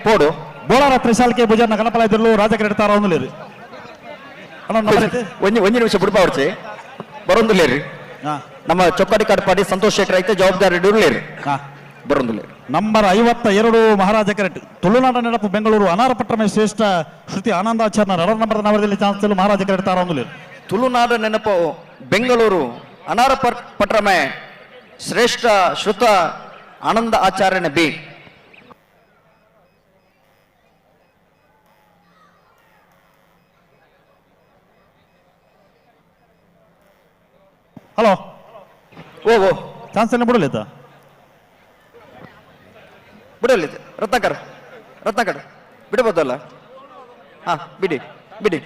ಪೋಡು ಬೋಳಾರ ತ್ರಿಶಾಲ್ಕೆ ಪೂಜಾರ್ನ ಗಣಪಲಾಯದಲ್ಲೂ ರಾಜ ಕೆರೆಟ್ ತಾರ ಒಂದುಲೇರು. ಒಂಜಿ ಒಂಜಿ ನಿಮಿಷ ಬುಡ್ಪಾವರ್ಚಿ ಬರೊಂದುಲೇರಿ. ನಮ್ಮ ಚೊಕ್ಕಡಿ ಕಾಟ್ಪಾಡಿ ಸಂತೋಷ್ ಶೆಟ್ಟರ್ ಐತೆ ಜವಾಬ್ದಾರಿ ಉಳ್ಳೇರಿ ಬರೊಂದುಲೇರಿ. ನಂಬರ್ 52 ಮಹಾರಾಜ ಕೆರೆಟ್ ತುಳುನಾಡ ನೆನಪು ಬೆಂಗಳೂರು ಅನಾರಪಟ್ಟಣ ಶ್ರೇಷ್ಠ ಶ್ರುತಿ ಆನಂದಾಚಾರ್ಯ 2 ನಂಬರ್ ನವರದಲ್ಲಿ ಚಾನ್ಸ್ ಮಹಾರಾಜ ಕೆರೆಟ್ ತಾರ ಒಂದುಲೇರು. ತುಳುನಾಡ ನೆನಪು ಬೆಂಗಳೂರು ಅನಾರ ಪಟ್ರಮೆ ಶ್ರೇಷ್ಠ ಶ್ರುತ ಆನಂದ ಆಚಾರ್ಯನ ಬಿ. ಹಲೋ ಓ ಓ ಚಾನ್ಸ್ ಎಲ್ಲ ಬಿಡಲಿತ್ತ ಬಿಡಲಿ ರತ್ನಾಕರ್ ರತ್ನಾಕರ್ ಬಿಡಬಹುದಲ್ಲ? ಹಾ ಬಿಡಿ ಬಿಡಿ.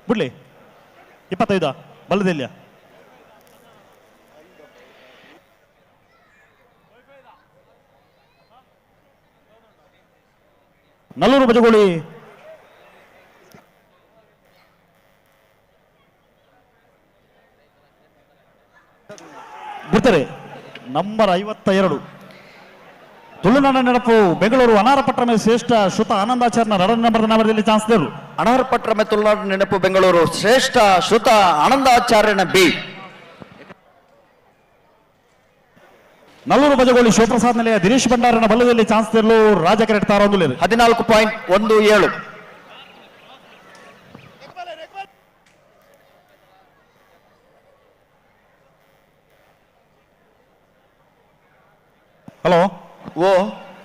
ಬಿಡ್ಲಿ 25 ಬಲ್ಲದಿಲ್ಲ. ನಲ್ಲೂರು ಬಜಗೋಳಿ ಬಿಡ್ತಾರೆ. ನಂಬರ್ 52 ತುಳುನಾಡ ನೆನಪು ಬೆಂಗಳೂರು ಅನಾರಪಟ್ಟಣ ಶ್ರೇಷ್ಠ ಶ್ರುತ ಆನಂದಾಚಾರ್ಯನ 2 ನಂಬರ್ ನವರದಲ್ಲಿ ಚಾನ್ಸ್ ದೇವರು. ಅನಾರಪಟ್ಟಣ ತುಳುನಾಡು ನೆನಪು ಬೆಂಗಳೂರು ಶ್ರೇಷ್ಠ ಶ್ರುತ ಆನಂದಾಚಾರ್ಯನ ಬಿ. ನಲ್ಲೂರು ಬಜಗೋಳಿ ಶಿವಪ್ರಸಾದ್ ನಿಲಯ ದಿನೇಶ್ ಭಂಡಾರನ ಬಲ್ಲದಲ್ಲಿ ಚಾನ್ಸ್ ತೆರಲು ರಾಜ ಕೆರೆಟ್ ತಾರೊಂದುಲೇರು. 14.17. ಹಲೋ ಓ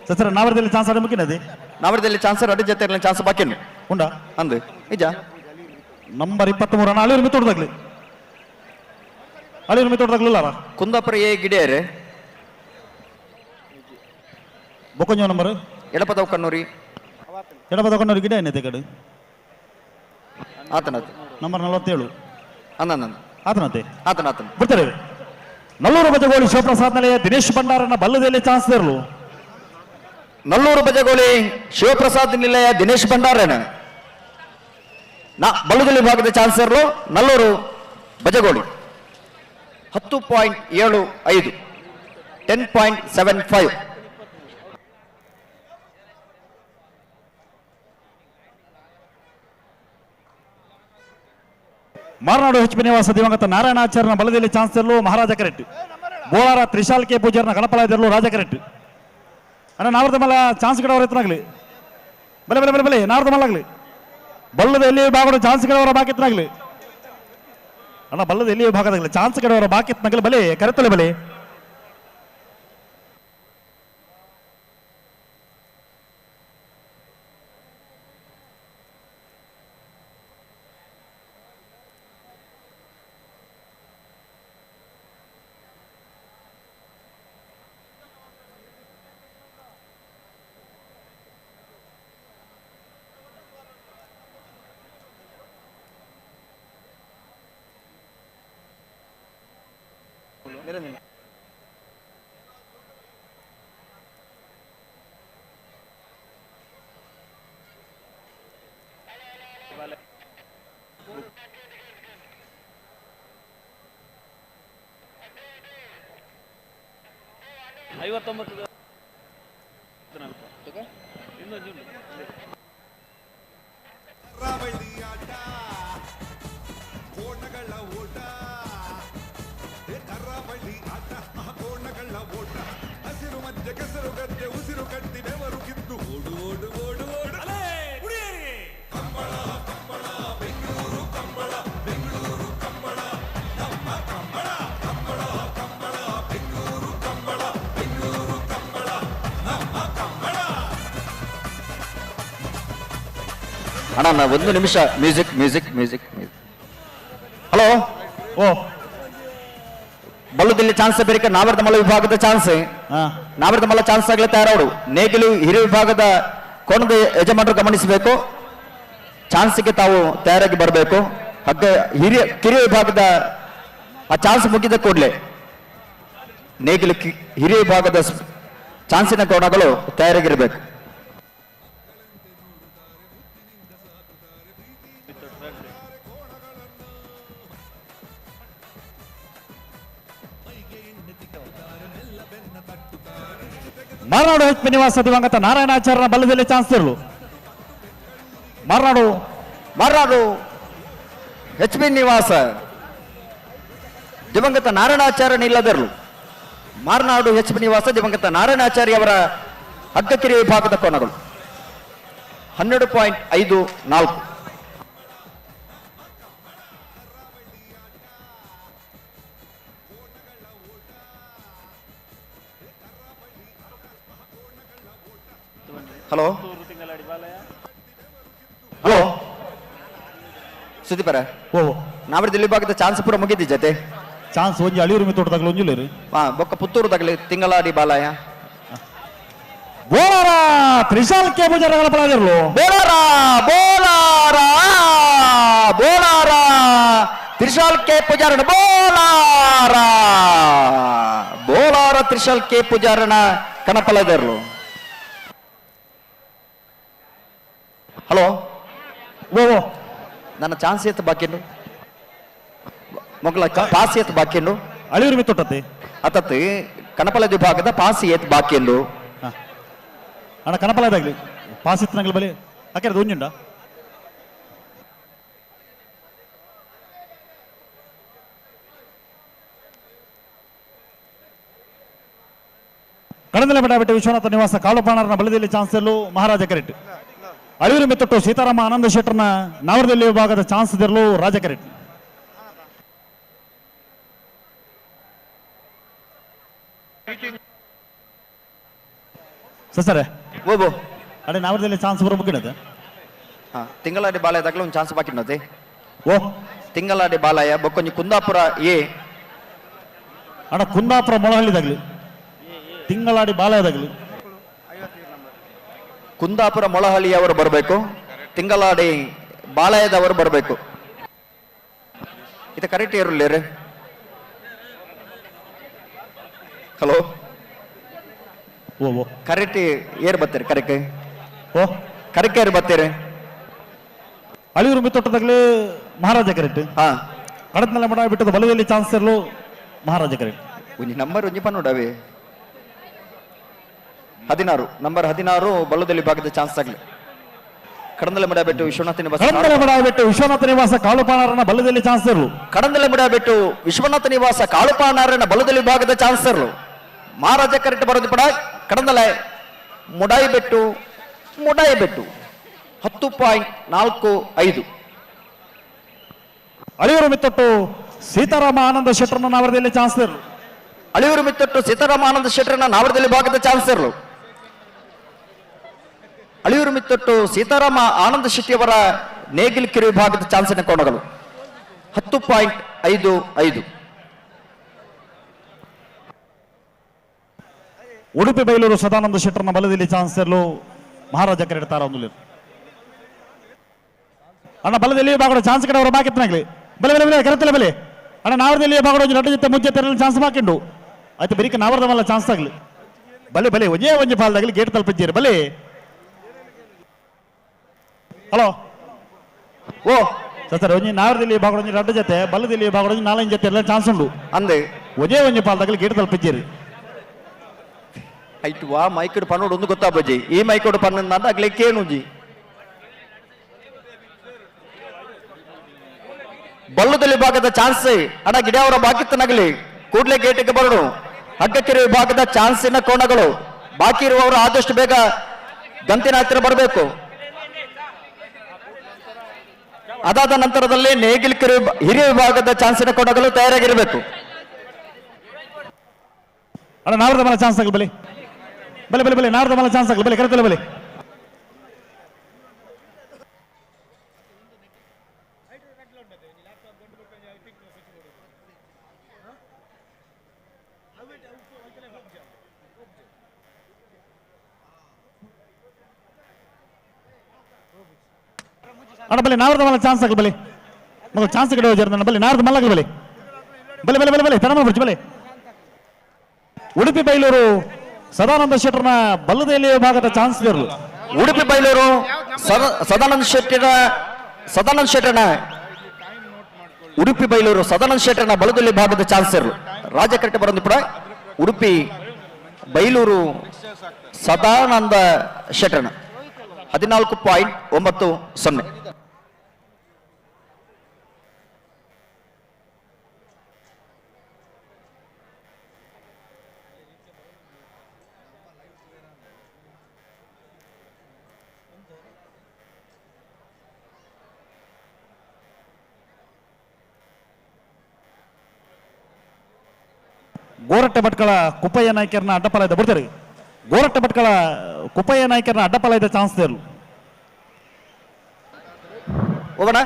ಸರ್ ನಾವರದಲ್ಲಿ ಚಾನ್ಸ್ ಆಡ ಮುಖ್ಯನದಿ ನಾವರದಲ್ಲಿ ಚಾನ್ಸ್ ಅಡ್ಡ ಜೊತೆ ಚಾನ್ಸ್ ಬಾಕಿ ಉಂಡಾ ಅಂದು ನಿಜ. ನಂಬರ್ 23 ಅಳಿಯೂರು ಮಿತ್ತೋಡ್ದಾಗ್ಲಿ ಅಳಿಯೂರು ಮಿತ್ತೋಡ್ದಾಗ್ಲಿಲ್ಲ. ಕುಂದಾಪುರ ಎ ಗಿಡಿಯರೆ ಬೊಕೊಂಜ ನಂಬರ್ ಎಡಪದವ್ ಕಣ್ಣೂರಿ ಎಡಪದ ಕಣ್ಣೂರಿ ಗಿಡ ಏನೈತೆ ಕಡೆ ಆತನದು ನಂಬರ್ 47 ಅಂದ ಆತನತೆ ಆತನ ಆತನ ಬಿಡ್ತಾರೆ. ನಲ್ಲೂರು ಬಜಗೋಳಿ ಶಿವಪ್ರಸಾದ್ ನಿಲಯ ದಿನೇಶ್ ಭಂಡಾರನ ಬಲ್ಲದಲ್ಲಿ ಚಾನ್ಸ್ ದೇರ್ಲು. ನಲ್ಲೂರು ಬಜಗೋಳಿ ಶಿವಪ್ರಸಾದ್ ನಿಲಯ ದಿನೇಶ್ ಭಂಡಾರನ ಬಲ್ಲದಲ್ಲಿ ವಿಭಾಗದ ಚಾನ್ಸಲರ್ ನಲ್ಲೂರು ಬಜಗೋಳಿ 10.75 10.75. ಮಾರನಾಡು ಎಚ್ ಪಿ ನಿವಾಸ ದಿವಂಗತ ನಾರಾಯಣಾಚಾರ್ಯನ ಬಲದಲ್ಲಿ ಚಾನ್ಸ್ ತೆರಲು ಮಹಾರಾಜ ಕರೆಕ್ಟ್. ಬೋಳಾರ ತ್ರಿಶಾಲ್ ಕೆ ಪೂಜಾರ್ನ ಗಣಪಲಾಯದಲ್ಲೂ ರಾಜ ಕರೆಕ್ಟ್. ಅಣ್ಣ ನಾವರ್ದ ಮಲ್ಲ ಚಾನ್ಸ್ ಕಡೆಯವ್ರ ಎತ್ತನಾಗ್ಲಿ ಬಲೆ ಬಲೆ ಬಲೆ ಬಲೆ ನಾವರ್ದ ಮಲ್ಲಾಗ್ಲಿ ಬಲ್ಲದ ಎಲ್ಲಿ ವಿಭಾಗದ ಚಾನ್ಸ್ ಕಡೆಯವರ ಬಾಕಿತ್ನಾಗ್ಲಿ ಅಣ್ಣ ಬಲ್ಲದ ಎಲ್ಲಿ ವಿಭಾಗದಾಗಲಿ ಚಾನ್ಸ್ ಕಡೆಯವರ ಬಾಕಿತ್ನಾಗಲಿ ಬಲೆ ಕರೆತಲೆ ಬಲೆ. ಅಣ್ಣ ಒಂದು ನಿಮಿಷ music music music music. Hello ಓ ಬಲ್ಲದಲ್ಲಿ ಚಾನ್ಸ್ ಬೇರೆ ನಾವರ್ದಮಲ್ಲ ವಿಭಾಗದ ಚಾನ್ಸ್ ನಾವರ್ದಮಲ್ಲ ಚಾನ್ಸ್ ಆಗಲಿ ತಯಾರವರು ನೇಗಿಲು ಹಿರಿಯ ವಿಭಾಗದ ಕೋಣದ ಯಜಮಾನರು ಗಮನಿಸಬೇಕು. ಚಾನ್ಸ್ಗೆ ತಾವು ತಯಾರಾಗಿ ಬರಬೇಕು. ಹಗ್ಗ ಹಿರಿಯ ಕಿರಿಯ ವಿಭಾಗದ ಆ ಚಾನ್ಸ್ ಮುಗಿದ ಕೂಡಲೇ ನೇಗಿಲು ಹಿರಿಯ ವಿಭಾಗದ ಚಾನ್ಸಿನ ಕೋಣಗಳು ತಯಾರಾಗಿರಬೇಕು. Marnadu H P ನಿವಾಸ ದಿವಂಗತ ನಾರಾಯಣಾಚಾರ್ಯನ ಬಲ್ಲದಲ್ಲಿ ಚಾನ್ಸ್ ಇರಲು ಮಾರ್ನಾಡು. ಮಾರ್ನಾಡು ಎಚ್ ಪಿ ನಿವಾಸ ದಿವಂಗತ ನಾರಾಯಣಾಚಾರ್ಯ ನಿಲ್ಲದರ್ಲು. ಮಾರ್ನಾಡು ಎಚ್ ಪಿ ನಿವಾಸ ದಿವಂಗತ ನಾರಾಯಣಾಚಾರ್ಯ ಅವರ ಹಗ್ಗಕಿರಿ ವಿಭಾಗದ ಕೋನಗಳು 12.54. Hello hello ಸುದೀಪರ. ಓ. ನಾವಿರ್ದ ವಿಭಾಗದ ಚಾನ್ಸ್ ಪೂರ ಮುಗಿದಿ ಜೊತೆ. ಚಾನ್ಸ್ ಒಂಜಿ ಅಳಿಯೂರು ತೋಟದಾಗಲು ಒಂಜಿ. ಹಾ, ಬೊಕ್ಕ ಪುತ್ತೂರು ತಗಲಿ ತಿಂಗಳಾಡಿ ಬಾಲಾಯ. ಬೋಲಾರ ತ್ರಿಶಾಲ್ ಕೆ ಪೂಜಾರಗಳ ಪಲಾದಿರಲು. ಬೋಲಾರ ಬೋಲಾರ ಬೋಲಾರ ತ್ರಿಶಾಲ್ ಕೆ ಪೂಜಾರನ ಬೋಲಾರ ಬೋಲಾರ ತ್ರಿಶಾಲ್ ಕೆ ಪೂಜಾರನ ಕಣಪಲದರ್ಲು. ಹಲೋ. ಓ ಓ. ನನ್ನ ಚಾನ್ಸ್ ಏತ್ ಬಾಕಿಂಡು? ಮೊಗಲ ಪಾಸ್ ಏತ್ ಬಾಕಿಂಡು? ಅಳಿಯೂರು ಮಿತ್ತೊಟ್ಟತ್ತೆ. ಅತತ್ ಕಣಪಲ ವಿಭಾಗದ ಪಾಸ್ ಏತ್ ಬಾಕಿಂಡು? ಅಣ್ಣ, ಕನಪಲದಾಗ್ಲಿ ಪಾಸ್ ಇತ್ತು ಬಲಿ ಹಾಕಿರೋದು ಒಂಜುಂಡ. ಕಡಂದಲೆ ಬಡಾಬೆಟ್ಟ ವಿಶ್ವನಾಥ ನಿವಾಸ ಕಾಳುಪಾಣರನ ಬಲದಲ್ಲಿ ಚಾನ್ಸ್ ಎಲ್ಲೂ ಮಹಾರಾಜ ಕರೆಕ್ಟ್. ಅಳಿಯೂರು ಮೆತ್ತೊಟ್ಟು ಸೀತಾರಾಮ ಆನಂದ ಶೆಟ್ಟರ್ನ ನಾವರದಲ್ಲಿ ವಿಭಾಗದ ಚಾನ್ಸ್ ಇರಲು ರಾಜ ಕರೆಕ್ಟ್. ಸರ್. ಓಬೋ. ಅಡೆ ನಾವರದಲ್ಲಿ ಚಾನ್ಸ್ ಬರೋ ಮುಗಿಡದೆ. ಹಾ, ತಿಂಗಳಾಡಿ ಬಾಲಯದಾಗಲೂ ಒಂದು ಚಾನ್ಸ್ ಬಾಕಿ ఉన్నది. ಓ. ತಿಂಗಳಾಡಿ ಬಾಲಯ್ಯ ಬೊಕ್ಕೊಂಜಿ ಕುಂದಾಪುರ ಎ. ಅಣ್ಣ, ಕುಂದಾಪುರ ಮೊಳಹಳ್ಳಿದಾಗ್ಲಿ ತಿಂಗಳಾಡಿ ಬಾಲಯದಾಗ್ಲಿ. ಕುಂದಾಪುರ ಮೊಳಹಳ್ಳಿಯವರು ಬರಬೇಕು, ತಿಂಗಳಾಡಿ ಬಾಲಯದವರು ಬರಬೇಕು. ಇದು ಕರೆಕ್ಟ್ ಇರಲಿ. ಹಲೋ. ಓ ಓ. ಕರೆಕ್ಟ್ ಏರ್ ಬರ್ತೀರಿ ಕರೆಕ್ಟ್? ಓ. ಕರೆಕ್ಟ್ ಏರ್ ಬರ್ತೀರಿ? ಅಳಿಯೂರು ಮಿತ್ತೊಟ್ಟದಾಗ್ಲಿ ಮಹಾರಾಜ ಕರೆಕ್ಟ್. ಹಾ. ಕಡತ್ನೆಲ್ಲ ಮಡ ಬಿಟ್ಟದ ಬಲದಲ್ಲಿ ಚಾನ್ಸ್ ಇರಲು ಮಹಾರಾಜ ಕರೆಕ್ಟ್. ಒಂಜಿ ನಂಬರ್ ಒಂಜಿ ಪನ್ನೋಡವೆ. 16 ನಂಬರ್, 16 ಬಲ್ಲದಲ್ಲಿ ಭಾಗದ ಚಾನ್ಸ್ ಆಗಲಿ. ಕಡಂದಲೆ ಮಡ ಬಿಟ್ಟು ವಿಶ್ವನಾಥ ನಿವಾಸ. ಕಡಂದಲೆ ಮಡ ಬಿಟ್ಟು ವಿಶ್ವನಾಥ ನಿವಾಸ ಕಾಳುಪಾಣರನ ಬಲದಲ್ಲಿ ಚಾನ್ಸ್ ಇರಲು. ಕಡಂದಲೆ ಮಡ ಬಿಟ್ಟು ವಿಶ್ವನಾಥ ನಿವಾಸ ಕಾಳುಪಾನಾರನ ಬಲದಲ್ಲಿ ಭಾಗದ ಚಾನ್ಸರ್ಲು ಮಹಾರಾಜ ಕರೆಕ್ಟ್ ಬರೋದು ಪಡ. ಕಡಂದಲೆ ಮುಡಾಯಿ ಬೆಟ್ಟು, ಮುಡಾಯಿ ಬೆಟ್ಟು 10.45. ಅಳಿಯೂರು ಮಿತ್ತೊಟ್ಟು ಸೀತಾರಾಮ ಆನಂದ ಶೆಟ್ಟರ್ನ ನಾವರದಲ್ಲಿ ಚಾನ್ಸ್ ಇರಲು. ಅಳಿಯೂರು ಮಿತ್ತೊಟ್ಟು ಸೀತಾರಾಮ ಆನಂದ ಶೆಟ್ಟರನ ನಾವರದಲ್ಲಿ ಭಾಗದ ಚಾನ್ಸರ್ಲು. ಅಳಿಯೂರು ಮಿತ್ತೊಟ್ಟು ಸೀತಾರಾಮ ಆನಂದ ಶೆಟ್ಟಿಯವರ ನೇಗಿಲ್ ಕಿರು ವಿಭಾಗದ ಚಾನ್ಸಿನ ಕೋಣಗಳು 10.55. ಉಡುಪಿ ಬೈಲೂರು ಸದಾನಂದ ಶೆಟ್ಟರ್ನ ಬಲದಲ್ಲಿ ಚಾನ್ಸ್ ಇರಲು ಮಹಾರಾಜ ಕರೆಡ್ತಾರ ಒಂದು. ಅಣ್ಣ, ಬಲದಲ್ಲಿ ಬಾಗಡ ಚಾನ್ಸ್ ಕಡೆ ಅವರ ಬಾಕಿತ್ತನಾಗ್ಲಿ. ಬಲೆ ಬಲೆ ಬಲೆ ಕರೆತಲೆ ಬಲೆ. ಅಣ್ಣ, ನಾವರದಲ್ಲಿ ಬಾಗಡ ಒಂಜಿ ರಡ್ಡು ಜೊತೆ ಮುಂಚೆ ತೆರಲು ಚಾನ್ಸ್ ಬಾಕಿಂಡು ಆಯ್ತು. ಬರೀಕ ನಾವರದ ಮಲ್ಲ ಚಾನ್ಸ್ ಆಗಲಿ. ಬಲೆ ಬಲೆ, ಒಂಜೇ ಒಂಜಿ ಪಾಲ್ದಾಗಲಿ ಗೇಟ್ ತಲುಪಿದ್ದೀರಿ ಬಲೆ. ಹಲೋ. ಓ. ಸರ್, ಒಂಜಿ ನಾವರದಲ್ಲಿ ಬಾಗಡ ಒಂಜಿ ರಡ್ಡು ಜೊತೆ, ಬಲದಲ್ಲಿ ಬಾಗಡ ಒಂಜಿ ನಾಲಂಜು ಜೊತೆ ಎಲ್ಲ ಚಾನ್ಸ್ ಉಂಡು. ಅಂದೆ. ಒಂಜೇ ಒಂಜಿ ಪಾಲ್ದಾಗಲಿ ಗೇಟ್ ತಲುಪಿದ್ದೀರಿ. ಐಟ್ ವಾ ಮೈಕಡ್ ಪನ್ನೋಡು ಒಂದು ಗೊತ್ತಾಬಜ್ಜಿ. ಈ ಮೈಕೋಡು ಪನ್ನಂದ ಅಗ್ಲಿಕ್ಕೆ ಏನುಜಿ. ಬಲ್ಲದಲ್ಲಿ ಭಾಗದ ಚಾನ್ಸ್ ಅಣ್ಣ ಗಿಡವರ ಬಾಕಿತ್ತನಾಗಲಿ ಕೂಡ್ಲೆ ಗೇಟಿಗೆ ಬರೋಣ. ಹಗ್ಗಕೆರೆ ವಿಭಾಗದ ಚಾನ್ಸಿನ ಕೋಣಗಳು ಬಾಕಿ ಇರುವವರು ಆದಷ್ಟು ಬೇಗ ಗಂತಿನ ಹತ್ತಿರ ಬರಬೇಕು. ಅದಾದ ನಂತರದಲ್ಲಿ ನೇಗಿಲ್ಕೆರೆ ಹಿರಿಯ ವಿಭಾಗದ ಚಾನ್ಸಿನ ಕೋಣಗಳು ತಯಾರಾಗಿರಬೇಕು. ಅಣ್ಣ, ನಾವರದ ಮಲ್ಲ ಚಾನ್ಸ್ ಆಗಲಿ. ಬಲೆ ಬಲೆ ಬಲೆ ಬಲೆ, ನಾವರದ ಮಲ್ಲ ಚಾನ್ಸ್ ಆಗಲಿ. ಬಲೆ ಕರೆತಲೆ ಬಲೆ. ಅಣ್ಣ ಬಲೆ, ನಾವರದ ಮಲ್ಲ ಚಾನ್ಸ್ ಆಗಲಿ. ಬಲೆ ಮಗ ಚಾನ್ಸ್ ಕಡೆ ಹೋಗ್ಯಾರ ನನ್ನ ಬಲೆ. ನಾರದ ಮಲ್ಲಗಲಿ ಬಲೆ ಬಲೆ ಬಲೆ ಬಲೆ ಬಲೆ ತಡಮ ಬಿಡ್ಚು ಬಲೆ. ಉಡುಪಿ ಬೈಲೂರು ಸದಾನಂದ ಶೆಟ್ಟರ್ನ ಬಲ್ಲದೆಯಲ್ಲಿ ಭಾಗದ ಚಾನ್ಸ್ ಇರಲು. ಉಡುಪಿ ಬೈಲೂರು ಸದಾನಂದ ಶೆಟ್ಟಿನ ಸದಾನಂದ ಶೆಟ್ಟರ್ನ ಉಡುಪಿ ಬೈಲೂರು ಸದಾನಂದ ಶೆಟ್ಟರ್ನ ಬಲದಲ್ಲಿ ಭಾಗದ ಚಾನ್ಸರ್ ರಾಜಕರೆಟ್ ಬರಂದು ಕೂಡ ಉಡುಪಿ Bailur Sadananda ಶೆಟ್ಟರ್ನ 14.90. ಗೋರಟ್ಟೆ ಭಟ್ಕಳ ಕುಪ್ಪಯ್ಯ ನಾಯ್ಕರ್ನ ಅಡ್ಡಪಾಲ ಇದ್ದ ಬಿಡ್ತಾರೆ. ಗೋರಟ್ಟೆ ಭಟ್ಕಳ ಕುಪ್ಪಯ್ಯ ನಾಯ್ಕರ್ನ ಅಡ್ಡಪಾಲ ಇದ್ದ ಚಾನ್ಸ್ ಇರಲು. ಹೋಗೋಣ.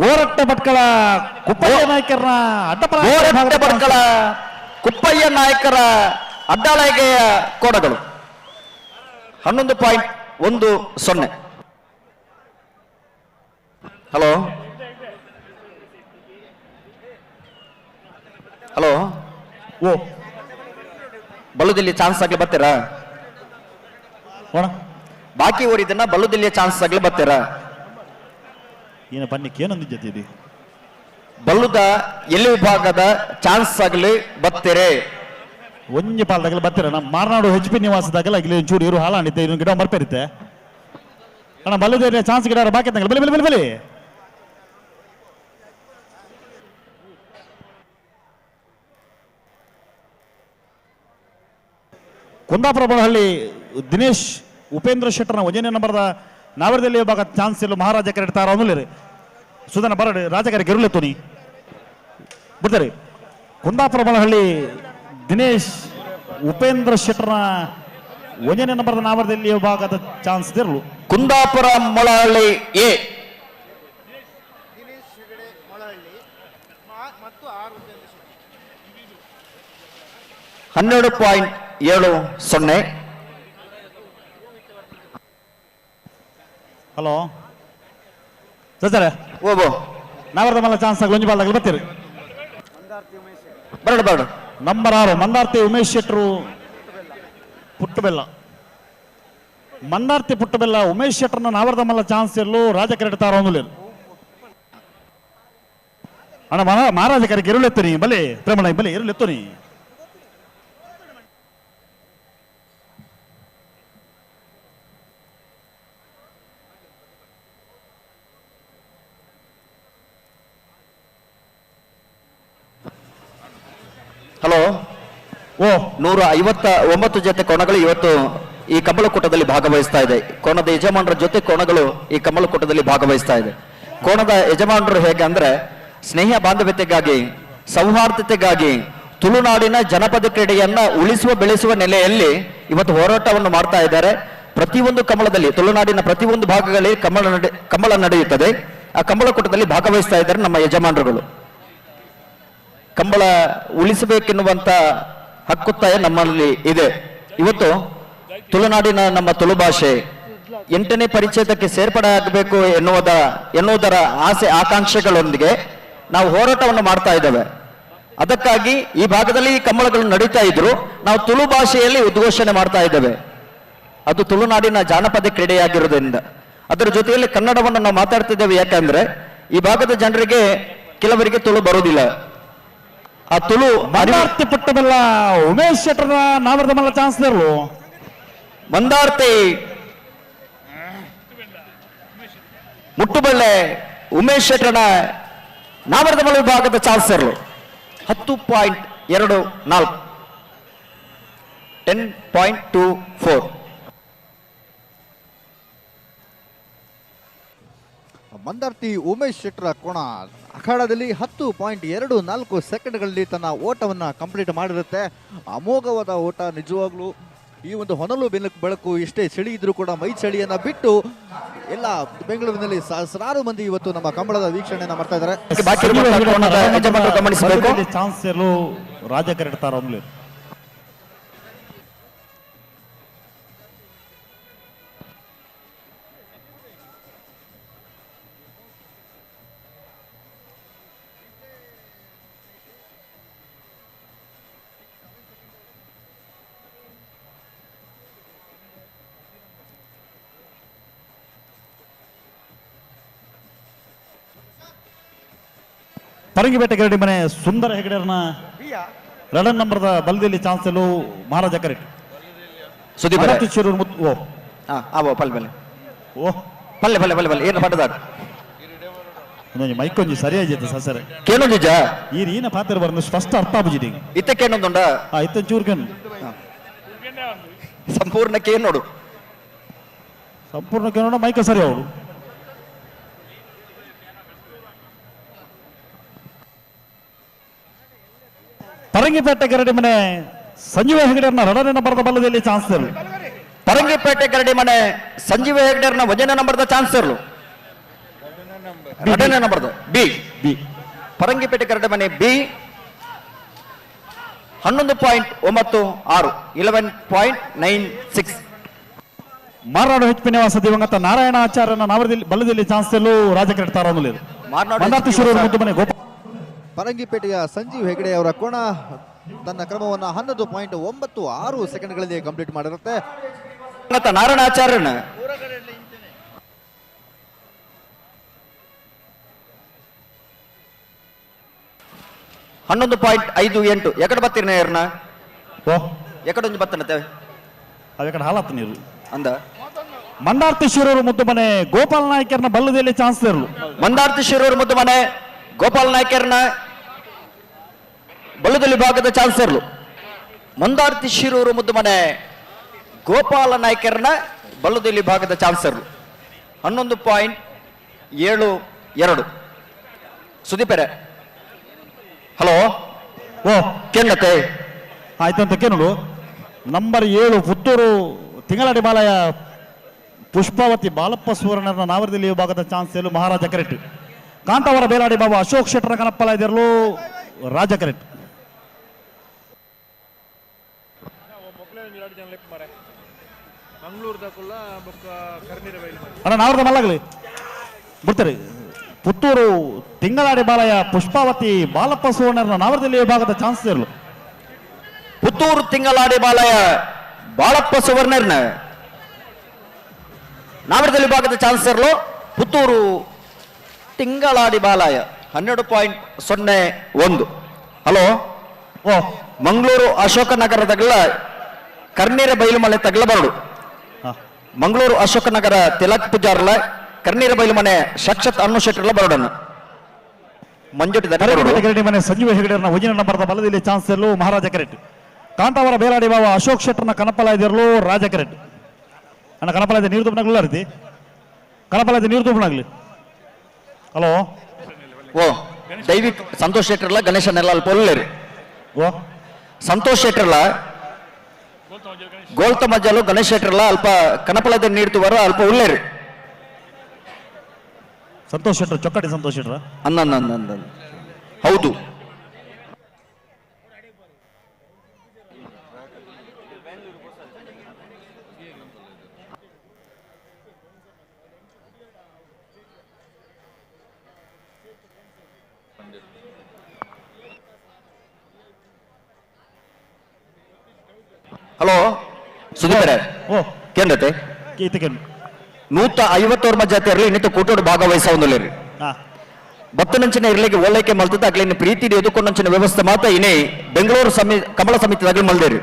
ಗೋರಟ್ಟೆ ಭಟ್ಕಳ ಕುಪ್ಪಯ್ಯ ನಾಯ್ಕರ್ನ ಅಡ್ಡಪಾಲ, ಗೋರಟ್ಟೆ ಭಟ್ಕಳ ಕುಪ್ಪಯ್ಯ ನಾಯಕರ ಅಡ್ಡಾಳಗೆಯ ಕೋಡಗಳು 11.10. Hello hello, ಓ ಬಲ್ಲುದಿಲ್ಲಿ ಚಾನ್ಸ್ ಆಗ್ಲಿ ಬರ್ತೀರಾ? ಹೋಣ ಬಾಕಿ ಊರಿದ್ದನ್ನ ಬಲ್ಲುದಿಲ್ಲಿಯ ಚಾನ್ಸ್ ಆಗ್ಲಿ ಬರ್ತೀರಾ? ಏನು ಬನ್ನಿಕ್ಕೆ ಏನೊಂದು ಜೊತೆ ಬಲ್ಲುದ ಎಲ್ಲಿ ವಿಭಾಗದ ಚಾನ್ಸ್ ಆಗಲಿ ಬರ್ತೀರಿ? ಒಂಜಿ ಪಾಲ್ದಾಗಲ ಬರ್ತೀರ. ನಮ್ಮ ಮಾರ್ನಾಡು ಹೆಚ್ ಪಿ ನಿವಾಸದಾಗಲ್ಲ ಇಲ್ಲಿ ಒಂಚೂರು ಇರು ಹಾಲಾಣಿತ್ತೆ, ಇನ್ನೊಂದು ಗಿಡ ಮರ್ಪೇರಿತ್ತೆ ಅಣ್ಣ. ಬಲ್ಲುದೇ ಚಾನ್ಸ್ ಗಿಡ ಬಾಕಿ ತಂಗಲ್ಲ. ಬಲಿ ಬಲಿ ಬಲಿ ಬಲಿ. ಕುಂದಾಪುರ ಬಳಹಳ್ಳಿ ದಿನೇಶ್ ಉಪೇಂದ್ರ ಶೆಟ್ಟರ್ನ ಒಂದನೇ ನಂಬರ್ದ ನಾವರದಲ್ಲಿ ವಿಭಾಗ ಚಾನ್ಸ್ ಇಲ್ಲ ಮಹಾರಾಜ ಕರೆಡ್ತಾರ ಅವನಲ್ಲಿ ಸುಧನ ಬರಡಿ ರಾಜಕರೆ ಗೆರುಲೆತ್ತುನಿ ಬಿಡ್ತಾರೆ. ಕುಂದಾಪುರ ಬಳಹಳ್ಳಿ ದಿನೇಶ್ ಉಪೇಂದ್ರ ಶೆಟ್ಟರ್ನ ಒಂದನೇ ನಂಬರ್ದ ನಾವರದಲ್ಲಿ ವಿಭಾಗದ ಚಾನ್ಸ್ ಇರಲು. ಕುಂದಾಪುರ ಮೊಳಹಳ್ಳಿ ಎ ದಿನೇಶ್ ಹೆಗಡೆ ಮೊಳಹಳ್ಳಿ ಮತ್ತು ಆರ್ ಉಪೇಂದ್ರ ಶೆಟ್ಟಿ. 12.70. ಹಲೋ ಸರ್, ಓಬೋ ನಾವರದ ಮಲ್ಲ ಚಾನ್ಸ್ ಆಗಿ ಒಂಜಿ ಬಾಲ್ದಾಗಲು ಬರ್ತೀರಿ. ಬರಡು ಬರಡು. ನಂಬರ್ 6 ಮಂದಾರ್ತಿ ಉಮೇಶ್ ಶೆಟ್ಟರು ಪುಟ್ಟಬೆಲ್ಲ. ಮಂದಾರ್ತಿ ಪುಟ್ಟಬೆಲ್ಲ ಉಮೇಶ್ ಶೆಟ್ಟರ್ನ ನಾವರದ ಮಲ್ಲ ಚಾನ್ಸ್ ಇರಲು ರಾಜ ಕರೆಡ್ತಾರ ಅವನು ಅಣ್ಣ. ಮಹಾರಾಜ ಕರೆಗೆ ಇರುಳೆತ್ತನಿ ಬಲೆ ಪ್ರೇಮಣ ಬಲೆ ಇರುಳೆತ್ತನಿ. ಹಲೋ, ಓ 159 ಜೊತೆ ಕೋಣಗಳು ಇವತ್ತು ಈ ಕಂಬಳಕೂಟದಲ್ಲಿ ಭಾಗವಹಿಸ್ತಾ ಇದೆ. ಕೋಣದ ಯಜಮಾನರ ಜೊತೆ ಕೋಣಗಳು ಈ ಕಂಬಳಕೂಟದಲ್ಲಿ ಭಾಗವಹಿಸ್ತಾ ಇದೆ. ಕೋಣದ ಯಜಮಾನರು ಹೇಗೆ ಅಂದ್ರೆ ಸ್ನೇಹ ಬಾಂಧವ್ಯತೆಗಾಗಿ, ಸೌಹಾರ್ದತೆಗಾಗಿ ತುಳುನಾಡಿನ ಜನಪದ ಕ್ರೀಡೆಯನ್ನ ಉಳಿಸುವ ಬೆಳೆಸುವ ನೆಲೆಯಲ್ಲಿ ಇವತ್ತು ಹೋರಾಟವನ್ನು ಮಾಡ್ತಾ ಇದ್ದಾರೆ. ಪ್ರತಿಯೊಂದು ಕಂಬಳದಲ್ಲಿ ತುಳುನಾಡಿನ ಪ್ರತಿಯೊಂದು ಭಾಗಗಳಲ್ಲಿ ಕಂಬಳ ನಡೆಯುತ್ತದೆ. ಆ ಕಂಬಳಕೂಟದಲ್ಲಿ ಭಾಗವಹಿಸ್ತಾ ಇದ್ದಾರೆ ನಮ್ಮ ಯಜಮಾನರುಗಳು. ಕಂಬಳ ಉಳಿಸಬೇಕೆನ್ನುವಂತ ಹಕ್ಕುತ್ತಾಯ ನಮ್ಮಲ್ಲಿ ಇದೆ. ಇವತ್ತು ತುಳುನಾಡಿನ ನಮ್ಮ ತುಳು ಭಾಷೆ 8ನೇ ಪರಿಚ್ಛೇದಕ್ಕೆ ಸೇರ್ಪಡೆ ಆಗಬೇಕು ಎನ್ನುವುದರ ಆಸೆ ಆಕಾಂಕ್ಷೆಗಳೊಂದಿಗೆ ನಾವು ಹೋರಾಟವನ್ನು ಮಾಡ್ತಾ ಇದ್ದೇವೆ. ಅದಕ್ಕಾಗಿ ಈ ಭಾಗದಲ್ಲಿ ಈ ಕಂಬಳಗಳು ನಡೀತಾ ಇದ್ರು ನಾವು ತುಳು ಭಾಷೆಯಲ್ಲಿ ಉದ್ಘೋಷಣೆ ಮಾಡ್ತಾ ಇದ್ದೇವೆ. ಅದು ತುಳುನಾಡಿನ ಜಾನಪದ ಕ್ರೀಡೆಯಾಗಿರುವುದರಿಂದ ಅದರ ಜೊತೆಯಲ್ಲಿ ಕನ್ನಡವನ್ನು ನಾವು ಮಾತಾಡ್ತಿದ್ದೇವೆ. ಯಾಕಂದ್ರೆ ಈ ಭಾಗದ ಜನರಿಗೆ ಕೆಲವರಿಗೆ ತುಳು ಬರುವುದಿಲ್ಲ. ಆ ತುಳು ಮಂದಾರ್ತಿ ಪುಟ್ಟಬೆಲ್ಲ ಉಮೇಶ್ ಶೆಟ್ಟರ್ನ ನಾವರದ ಮಲ್ಲ ಚಾನ್ಸ್ ಇರಲು. ಮಂದಾರ್ತಿ ಮುಟ್ಟುಬಳ್ಳೆ ಉಮೇಶ್ ಶೆಟ್ಟರ್ನ ನಾವರದಮಲ ವಿಭಾಗದ ಚಾನ್ಸರ್ಲು 10.24, 10.24. ಮಂದಾರ್ತಿ ಉಮೇಶ್ ಶೆಟ್ಟರ ಕೋಣ ಅಖಾಡದಲ್ಲಿ 10.24 ಸೆಕೆಂಡ್ಗಳಲ್ಲಿ ತನ್ನ ಓಟವನ್ನು ಕಂಪ್ಲೀಟ್ ಮಾಡಿರುತ್ತೆ. ಅಮೋಘವಾದ ಓಟ ನಿಜವಾಗ್ಲೂ. ಈ ಒಂದು ಹೊನಲು ಬೆಳಕು ಎಷ್ಟೇ ಚಳಿ ಇದ್ರೂ ಕೂಡ ಮೈ ಚಳಿಯನ್ನು ಬಿಟ್ಟು ಎಲ್ಲ ಬೆಂಗಳೂರಿನಲ್ಲಿ ಸಹಸ್ರಾರು ಮಂದಿ ಇವತ್ತು ನಮ್ಮ ಕಂಬಳದ ವೀಕ್ಷಣೆಯನ್ನು ಮಾಡ್ತಾ ಇದ್ದಾರೆ. ಬಾಕಿ ಇರುವಂತಹ ಕೋಣದ ಯಜಮಾನರು ಗಮನಿಸಬೇಕು. ಚಾನ್ಸ್ ಇರಲು ರಾಜ ಕರೆಡ್ತಾರ ಅವನಲ್ಲಿ. ಪರಂಗಿಪೇಟೆ ಗರಡಿ ಮನೆ ಸುಂದರ ಹೆಗಡೆಯವ್ರನ್ನ 2 ನಂಬರ್ದ ಬಲದಲ್ಲಿ ಚಾನ್ಸ್ ಮಹಾರಾಜ ಕರೆಕ್ಟ್. Sudeep ಓ ಆವೋ ಪಲ್ಲೆ ಪಲ್ಲೆ ಓ ಪಲ್ಲೆ ಪಲ್ಲೆ ಪಲ್ಲೆ ಪಲ್ಲೆ ಏನು ಪಟ್ಟದಾರ ಒಂದೊಂಜಿ ಮೈಕ್ ಒಂಜಿ ಸರಿಯಾಗಿತ್ತು ಸಸರೆ ಕೇನೊಂಜಿಜ ಈ ಈನ ಪಾತ್ರ ಬರಂದು ಸ್ಪಷ್ಟ ಅರ್ಥ ಆಪುಜಿ ಇತ್ತ ಕೇನೊಂದುಂಡ ಆ ಇತ್ತ ಚೂರು ಕೇನು ಸಂಪೂರ್ಣ ಕೇನ್ ನೋಡು ಸಂಪೂರ್ಣ ಕೇನೋಡ ಮೈಕ್ ಸರಿ ಅವಳು. ಪರಂಗಿಪೇಟೆ ಗರಡಿ ಮನೆ ಸಂಜೀವ ಹೆಗಡೆಯನ್ನ ರಡನೆ ನಂಬರದ ಬಲ್ಲದಲ್ಲಿ ಚಾನ್ಸ್ ಇರಲು. ಪರಂಗಿಪೇಟೆ ಗರಡಿ ಮನೆ ಸಂಜೀವ ಹೆಗಡೆಯರ್ನ ಒಂದನೇ ನಂಬರ್ದ ಚಾನ್ಸ್ ಇರಲು. ಎರಡನೇ ನಂಬರ್ದ ಬಿ ಬಿ ಪರಂಗಿಪೇಟೆ ಗರಡಿ ಮನೆ ಬಿ 11.96 11.96. ಮಾರನಾಡು ಹೆಚ್ ಪಿ ನಿವಾಸ ದಿವಂಗತ ನಾರಾಯಣ ಆಚಾರ್ಯನ ನಾವರದಲ್ಲಿ ಬಲ್ಲದಲ್ಲಿ ಚಾನ್ಸ್ ಇರಲು ರಾಜಕರೆಟ್ ತಾರೊಂದು ಮಾರ್ನಾಡು ಮಂದಾರ್ತಿ ಶಿರೂರು ಮುದ್ದು ಮನೆ ಗೋಪಾಲ ಪರಂಗಿಪೇಟೆಯ ಸಂಜೀವ್ ಹೆಗಡೆ ಅವರ ಕೋಣ ತನ್ನ ಕ್ರಮವನ್ನು 11.96 ಸೆಕೆಂಡ್ಗಳಲ್ಲಿ ಕಂಪ್ಲೀಟ್ ಮಾಡಿರುತ್ತೆ. ದಿವಂಗತ ನಾರಾಯಣ ಆಚಾರ್ಯನ 11.58 ಎಕಡೆ ಬತ್ತೀರಿ ನೇರ್ನ ಓ ಎಕಡೊಂದು ಬತ್ತನತೆ ಅವೆ ಕಡೆ ಹಾಳಾತು ನೀರು. ಅಂದ ಮಂದಾರ್ತಿ ಶಿರೂರು ಮುದ್ದು ಮನೆ ಗೋಪಾಲ ನಾಯ್ಕರ್ನ ಬಲ್ಲದಲ್ಲಿ ಚಾನ್ಸ್ ಇರಲು. ಮಂದಾರ್ತಿ ಶಿರೂರು ಮುದ್ದು ಮನೆ ಗೋಪಾಲ ನಾಯ್ಕರ್ನ ಬಲ್ಲದಲ್ಲಿ ಭಾಗದ ಚಾನ್ಸ್ ಇರಲು. ಮಂದಾರ್ತಿ ಶಿರೂರು ಮುದ್ದು ಮನೆ ಗೋಪಾಲ ನಾಯ್ಕರ್ನ ಬಲ್ಲದಲ್ಲಿ ಭಾಗದ ಚಾನ್ಸ್ ಇರಲು 11.72. ಸುದೀಪರೆ ಹಲೋ ಓ ಕೇಳತ್ತೆ ಆಯ್ತಂತ ಕೇಳು. ನಂಬರ್ 7 ಪುತ್ತೂರು ತಿಂಗಳಾಡಿ ಬಾಲಯ ಪುಷ್ಪಾವತಿ ಬಾಲಪ್ಪ ಸುವರ್ಣನ ನಾವರದಲ್ಲಿ ವಿಭಾಗದ ಚಾನ್ಸ್ ಇರಲು ಮಹಾರಾಜ ಕರೆಕ್ಟ್. ಕಾಂತಾವರ ಬೇಲಾಡಿ ಬಾಬು ಅಶೋಕ್ ಶೆಟ್ಟರ ಕನಪ್ಪಲ ಇದಿರಲು ರಾಜ ಕರೆಕ್ಟ್. ಅಣ್ಣ ನಾವರದ ಮಲ್ಲಗಲಿ ಬಿಡ್ತಾರೆ. ಪುತ್ತೂರು ತಿಂಗಳಾಡಿ ಬಾಲಯ ಪುಷ್ಪಾವತಿ ಬಾಲಪ್ಪ ಸುವರ್ಣನ ನಾವರದಲ್ಲಿ ವಿಭಾಗದ ಚಾನ್ಸ್ ಇರಲು. ಪುತ್ತೂರು ತಿಂಗಳಾಡಿ ಬಾಲಯ ಬಾಳಪ್ಪ ಸುವರ್ಣರ್ನ ನಾವರದಲ್ಲಿ ವಿಭಾಗದ ಚಾನ್ಸ್ ಇರಲು. ಪುತ್ತೂರು ತಿಂಗಳಾಡಿ ಬಾಲಾಯ 12.01. ಹಲೋ ಓ ಮಂಗಳೂರು ಅಶೋಕನಗರ ತಗಲ ಕರ್ನೀರ ಬೈಲುಮಲೆ ತಗಲ ಬರಡು. ಮಂಗಳೂರು ಅಶೋಕನಗರ ತಿಲಕ್ ಪೂಜಾರ್ಲ ಕರ್ನೀರ ಬೈಲುಮನೆ ಸಾಕ್ಷಾತ್ ಅನ್ನು ಶೆಟ್ಟರ್ಲ ಬರಡನ್ನು ಮಂಜುಟಿ ಗರಡಿ ಮನೆ ಸಂಜೀವ ಹೆಗಡೆಯರ್ನ ಒಂದಿನ ನಂಬರದ ಬಲದಲ್ಲಿ ಚಾನ್ಸ್ ಇರಲು ಮಹಾರಾಜ ಕರೆಕ್ಟ್. ಕಾಂತಾವರ ಬೇಲಾಡಿ ಬಾವ ಅಶೋಕ್ ಶೆಟ್ಟರ್ನ ಕನಪಲ ಇದಿರಲು ರಾಜ ಕರೆಕ್ಟ್. ಅಣ್ಣ ಕನಪಲ ಇದೆ ನೀರು ತುಂಬನಾಗ್ಲಿಲ್ಲ ರೀತಿ ಕನಪಲ ಇದೆ ನೀರು ತುಂಬನಾಗ್ಲಿ. ಹಲೋ ಓ ದೈವಿಕ್ ಸಂತೋಷ್ ಶೆಟ್ಟರ್ಲ ಗಣೇಶನೆಲ್ಲ ಅಲ್ಲಿ ಪೊಲ್ಲೇರಿ. ಓ ಸಂತೋಷ್ ಶೆಟ್ಟರ್ಲ ಗೋಲ್ತ ಮಜ್ಜಲು ಗಣೇಶ್ ಶೆಟ್ಟರ್ಲ ಅಲ್ಪ ಕನಪಲದ ನೀರು ತುವರು ಅಲ್ಪ ಉಲ್ಲೇರಿ. ಸಂತೋಷ್ ಶೆಟ್ಟರ್ ಚೊಕ್ಕಟಿ ಸಂತೋಷ್ ಶೆಟ್ಟರ ಅನ್ನ ಹೌದು. ಹಲೋ ಸುದೀಪರೇ ಓ ಕೇಂದ್ರತೆ ಕೀತಕೇನು 151 ಜಾತಿ ಇರಲಿ ಇನ್ನಿತ ಕೂಟೋಡು ಭಾಗವಹಿಸ ಒಂದುಲೇರಿ. ಬತ್ತನಂಚಿನ ಇರ್ಲಿಕ್ಕೆ ಓಲೈಕೆ ಮಲ್ತದ ಅಗ್ಲಿ ಇನ್ನು ಪ್ರೀತಿ ಎದುಕೊಂಡಂಚಿನ ವ್ಯವಸ್ಥೆ ಮಾತ್ರ ಇನೇ ಬೆಂಗಳೂರು ಕಮಲ ಸಮಿತಿ ಅಗ್ಲಿ ಮಲ್ದೇರಿ.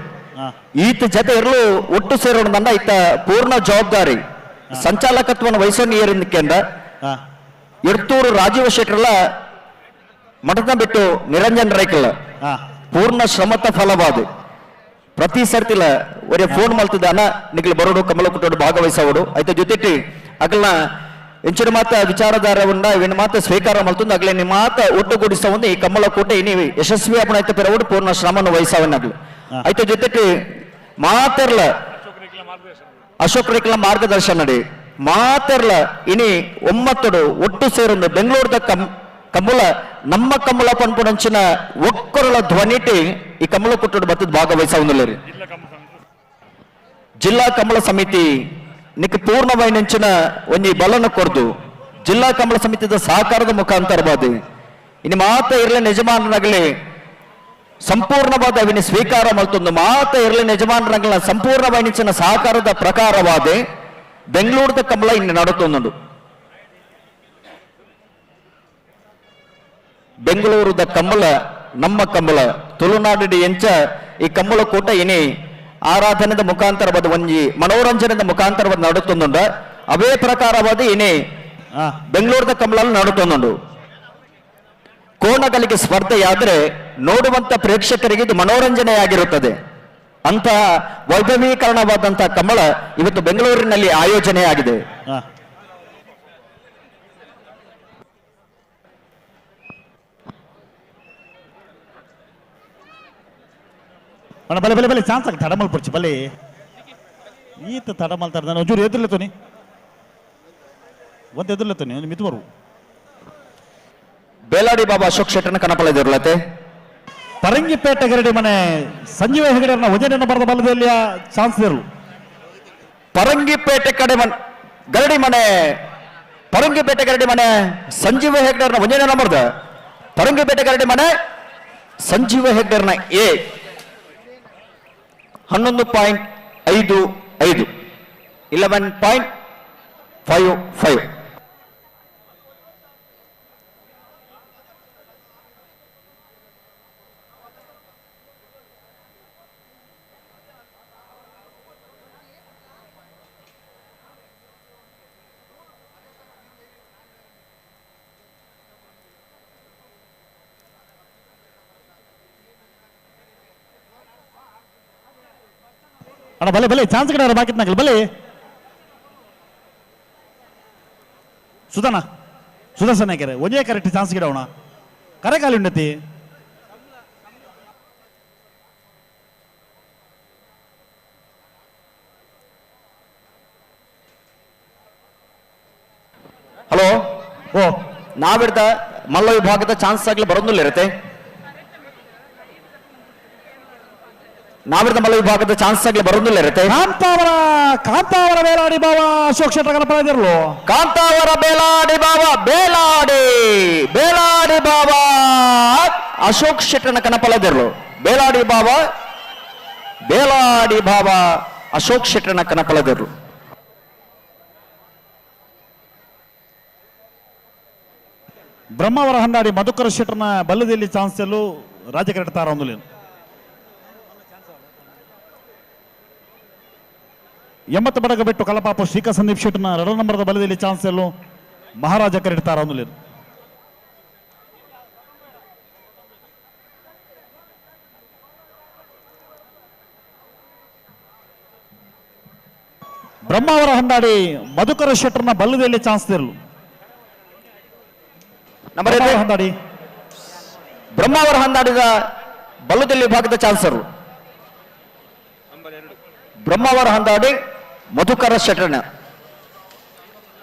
ಈತ ಜೊತೆ ಇರಲು ಒಟ್ಟು ಸೇರೋಣ ಈತ ಪೂರ್ಣ ಜವಾಬ್ದಾರಿ ಸಂಚಾಲಕತ್ವವನ್ನು ವಹಿಸೋ ನೀರಿಂದ ಕೇಂದ್ರ ಎಡ್ತೂರು ರಾಜೀವ ಶೆಟ್ಟರ್ಲ ಮಠದ ಬಿಟ್ಟು ನಿರಂಜನ್ ರೈಕಲ್ಲ ಪೂರ್ಣ ಶ್ರಮತ ಫಲವಾದ ಪ್ರತಿ ಸರ್ತಿಲ ಒರೇ ಫೋನ್ ಮಲ್ತದ ಅನ್ನ ನಿಗ್ಲು ಬರೋಡು ಕಮಲ ಕುಟ್ಟೋಡು ಭಾಗವಹಿಸೋಡು ಐತ ಜೊತೆಟಿ ಅಗಲ್ನ ಎಂಚಿನ ಮಾತ ವಿಚಾರಧಾರವನ್ನ ಇವಿನ ಮಾತ ಸ್ವೀಕಾರ ಮಲ್ತಂದು ಅಗಲ ನಿಮ್ಮ ಮಾತ ಒಟ್ಟುಗೂಡಿಸ ಒಂದು ಈ ಕಮಲ ಕೋಟೆ ಇನಿ ಯಶಸ್ವಿ ಅಪಣ ಐತ ಪೆರವಡು ಪೂರ್ಣ ಶ್ರಮವನ್ನು ವಹಿಸವನ್ನ ಅಗಲು ಐತ ಜೊತೆಟಿ ಮಾತೆರ್ಲ ಅಶೋಕ್ ರೇಖಲ ಮಾರ್ಗದರ್ಶನ ಮಾತೆರ್ಲ ಇನಿ ಒಮ್ಮತ್ತಡು ಒಟ್ಟು ಸೇರೊಂದು ಬೆಂಗಳೂರದ ಕಮಲ ನಮ್ಮ ಕಮಲ ಪನ್ಪುಣಂಚಿನ ಒಕ್ಕೊರಳ ಧ್ವನಿಟಿ ಈ ಕಮಲ ಕುಟ್ಟೋಡು ಬತ್ತದ ಭಾಗವಹಿಸವನ್ನುಲ್ಲೇರಿ. ಜಿಲ್ಲಾ ಕಮಲ ಸಮಿತಿ ನಿಕ್ ಪೂರ್ಣವೈನಂಚಿನ ಒಂಜಿ ಬಲನ ಕೊರ್ದು ಜಿಲ್ಲಾ ಕಮಲ ಸಮಿತಿದ ಸಹಕಾರದ ಮುಖಾಂತರ ಬಾದು ಇನ್ನು ಮಾತ ಇರಲಿ ಯಜಮಾನರಾಗಲಿ ಸಂಪೂರ್ಣವಾದ ಅವಿನ ಸ್ವೀಕಾರ ಮಲ್ತೊಂದು ಮಾತ ಇರಲಿ ಯಜಮಾನರಾಗಲ ಸಂಪೂರ್ಣವೈನಂಚಿನ ಸಹಕಾರದ ಪ್ರಕಾರವಾದ ಬೆಂಗಳೂರದ ಕಮಲ ಇನ್ನು ನಡತೊಂದುಂಡು. ಬೆಂಗಳೂರದ ಕಮಲ ನಮ್ಮ ಕಮಲ ತುಳುನಾಡು ಎಂಚ ಈ ಕಮಲ ಕೂಟ ಇನಿ ಆರಾಧನೆದ ಮುಖಾಂತರವಾದ ಒಂಜಿ ಮನೋರಂಜನೆದ ಮುಖಾಂತರವಾದ ನಡುತ್ತೊಂದುಂಡು. ಅವೇ ಪ್ರಕಾರವಾದ ಇನಿ ಬೆಂಗಳೂರದ ಕಂಬಳಲ್ಲಿ ನಡುತ್ತೊಂದುಂಡು. ಕೋಣಗಳಿಗೆ ಸ್ಪರ್ಧೆಯಾದರೆ ನೋಡುವಂತ ಪ್ರೇಕ್ಷಕರಿಗೆ ಇದು ಮನೋರಂಜನೆಯಾಗಿರುತ್ತದೆ. ಅಂತಹ ವೈಭವೀಕರಣವಾದಂತಹ ಕಂಬಳ ಇವತ್ತು ಬೆಂಗಳೂರಿನಲ್ಲಿ ಆಯೋಜನೆಯಾಗಿದೆ. ಬಲೆ ಬಲೆ ಬಲೆ ಚಾನ್ಸ್ ಆಗ ತಡಮಲ್ ಪುಡ್ಚಿ ಬಲೆ ಈತ ತಡಮಲ್ ತಡ ನಾನು ಒಂಚೂರು ಎದುರ್ಲೆತ್ತೋನಿ ಒಂದು ಎದುರ್ಲೆತ್ತೋನಿ ಒಂದು ಮಿತ್ ಬರು. ಬೇಲಾಡಿ ಬಾಬಾ ಅಶೋಕ್ ಶೆಟ್ಟರ್ನ ಕನಪಲದಿರ್ಲತೆ. ಪರಂಗಿಪೇಟೆ ಗರಡಿ ಮನೆ ಸಂಜೀವ ಹೆಗಡೆಯವ್ರನ್ನ ವಜನ ಬರೆದ ಬಲದಲ್ಲಿ ಚಾನ್ಸ್ ಇರಲು. ಪರಂಗಿಪೇಟೆ ಕಡೆ ಗರಡಿ ಮನೆ, ಪರಂಗಿಪೇಟೆ ಗರಡಿ ಮನೆ ಸಂಜೀವ ಹೆಗ್ಡರ್ನ ಒಂಜನೇ ನಂಬರ್ದ. ಪರಂಗಿಪೇಟೆ ಗರಡಿ ಮನೆ ಸಂಜೀವ ಹೆಗ್ಡರ್ನ ಎ 11.55, 11.55. ಅಣ್ಣ ಬಲೆ ಬಲೆ ಚಾನ್ಸ್ ಕಡೆ ಬಾಕಿ ನಗಲ್ ಬಲೆ ಸುಧನ ಸುದರ್ಶನ ಕೆರೆ ಒಂದೇ ಕರೆಕ್ಟ್ ಚಾನ್ಸ್ ಗಿಡವಣ ಕರೆ ಖಾಲಿ ಉಂಡತಿ. ಹಲೋ. ಓ. ನಾವಿಡ್ದ ಮಲ್ಲ ವಿಭಾಗದ ಚಾನ್ಸ್ ಆಗ್ಲಿ ಬರೋದಿಲ್ಲ ಇರುತ್ತೆ. ನಾವಿಡ್ದ ಮಲ್ಲ ವಿಭಾಗದ ಚಾನ್ಸ್ ಆಗ್ಲಿ ಬರೋದಿಲ್ಲ ಇರುತ್ತೆ. ಕಾಂತಾವರ ಕಾಂತಾವರ ಬೇಲಾಡಿ ಬಾಬಾ ಅಶೋಕ್ ಶೆಟ್ಟರ್ ಕನಪಲಾದಿರಲು. ಕಾಂತಾವರ ಬೇಲಾಡಿ ಬಾಬಾ, ಬೇಲಾಡಿ ಬೇಲಾಡಿ ಬಾಬಾ ಅಶೋಕ್ ಶೆಟ್ಟರ್ನ ಕನಪಲದಿರಲು. ಬೇಲಾಡಿ ಬಾಬಾ, ಬೇಲಾಡಿ ಬಾಬಾ ಅಶೋಕ್ ಶೆಟ್ಟರ್ನ ಕನಪಲದಿರಲು. ಬ್ರಹ್ಮಾವರ ಹಂದಾಡಿ ಮಧುಕರ ಶೆಟ್ಟರ್ನ ಬಲ್ಲದಲ್ಲಿ ಚಾನ್ಸ್ ಎಲ್ಲೂ ರಾಜ್ಯ ಕರೆಕ್ಟ್ ತಾರ ಒಂದು 80 ಬಡಗ ಬಿಟ್ಟು ಕಲಪಾಪು ಶ್ರೀಕಾ ಸಂದೀಪ್ ಶೆಟ್ಟರ್ನ 2 ನಂಬರದ ಬಲದಲ್ಲಿ ಚಾನ್ಸ್ ಎಲ್ಲೂ ಮಹಾರಾಜ ಕರೆಕ್ಟ್ ತಾರ ಒಂದು. ಬ್ರಹ್ಮಾವರ ಹಂದಾಡಿ ಮಧುಕರ ಶೆಟ್ಟರ್ನ ಬಲ್ಲದಲ್ಲಿ ಚಾನ್ಸ್ ಇರಲು. ನಂಬರ್ ಬ್ರಹ್ಮಾವರ ಹಂದಾಡಿ ಬ್ರಹ್ಮಾವರ ಹಂದಾಡಿದ ಬಲ್ಲದಲ್ಲಿ ವಿಭಾಗದ ಚಾನ್ಸರು ಬ್ರಹ್ಮಾವರ ಹಂದಾಡಿ ಮಧುಕರ ಶೆಟ್ಟರ್ನ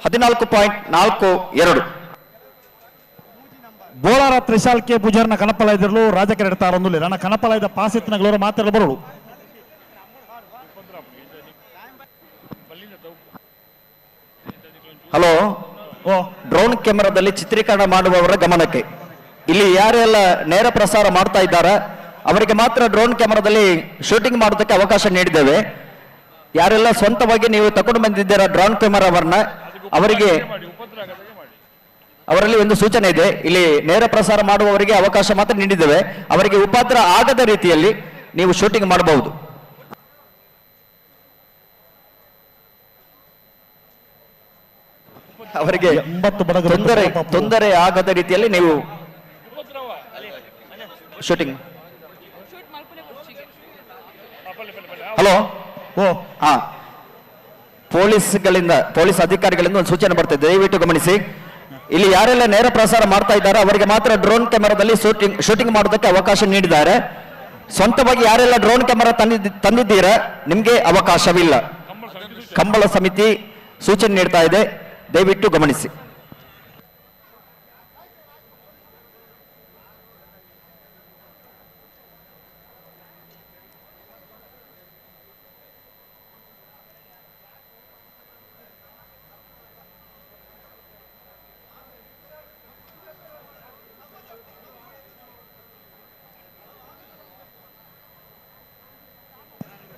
14.42. ಬೋಳಾರ ತ್ರಿಶಾಲ್ ಕೆ ಪೂಜಾರ್ನ ಕನಪಲ ಇದ್ರಲು ರಾಜ ಕೆರಡ್ತಾರ ಒಂದು ನನ್ನ ಕನಪಲ ಇದ್ದ ಪಾಸ್ ಎತ್ತಿನ ಮಾತಾಡಲು ಬರೋಳು. ಹಲೋ. ಓ. ಡ್ರೋನ್ ಕ್ಯಾಮೆರಾದಲ್ಲಿ ಚಿತ್ರೀಕರಣ ಮಾಡುವವರ ಗಮನಕ್ಕೆ, ಇಲ್ಲಿ ಯಾರೆಲ್ಲ ನೇರ ಪ್ರಸಾರ ಮಾಡ್ತಾ ಇದ್ದಾರೆ ಅವರಿಗೆ ಮಾತ್ರ ಡ್ರೋನ್ ಕ್ಯಾಮೆರಾದಲ್ಲಿ ಶೂಟಿಂಗ್ ಮಾಡೋದಕ್ಕೆ ಅವಕಾಶ ನೀಡಿದ್ದೇವೆ. ಯಾರೆಲ್ಲ ಸ್ವಂತವಾಗಿ ನೀವು ತಗೊಂಡು ಬಂದಿದ್ದೀರಾ ಡ್ರೋನ್ ಕ್ಯಾಮೆರಾವನ್ನ, ಅವರಿಗೆ ಅವರಲ್ಲಿ ಒಂದು ಸೂಚನೆ ಇದೆ. ಇಲ್ಲಿ ನೇರ ಪ್ರಸಾರ ಮಾಡುವವರಿಗೆ ಅವಕಾಶ ಮಾತ್ರ ನೀಡಿದ್ದೇವೆ. ಅವರಿಗೆ ಉಪದ್ರ ಆಗದ ರೀತಿಯಲ್ಲಿ ನೀವು ಶೂಟಿಂಗ್ ಮಾಡಬಹುದು. ಅವರಿಗೆ 80 ಬಡಗರು ತೊಂದರೆ ಆಗದ ರೀತಿಯಲ್ಲಿ ನೀವು ಶೂಟಿಂಗ್. ಹಲೋ. ಓ. ಹಾ, ಪೊಲೀಸ್ ಅಧಿಕಾರಿಗಳಿಂದ ಒಂದು ಸೂಚನೆ ಬರ್ತದೆ, ದಯವಿಟ್ಟು ಗಮನಿಸಿ. ಇಲ್ಲಿ ಯಾರೆಲ್ಲ ನೇರ ಪ್ರಸಾರ ಮಾಡ್ತಾ ಇದ್ದಾರೋ ಅವರಿಗೆ ಮಾತ್ರ ಡ್ರೋನ್ ಕ್ಯಾಮೆರಾದಲ್ಲಿ ಶೂಟಿಂಗ್ ಮಾಡೋದಕ್ಕೆ ಅವಕಾಶ ನೀಡಿದ್ದಾರೆ. ಸ್ವಂತವಾಗಿ ಯಾರೆಲ್ಲ ಡ್ರೋನ್ ಕ್ಯಾಮೆರಾ ತಂದಿದ್ದೀರಾ ನಿಮ್ಗೆ ಅವಕಾಶವಿಲ್ಲ. ಕಂಬಳ ಸಮಿತಿ ಸೂಚನೆ ನೀಡ್ತಾ ಇದೆ, ದಯವಿಟ್ಟು ಗಮನಿಸಿ.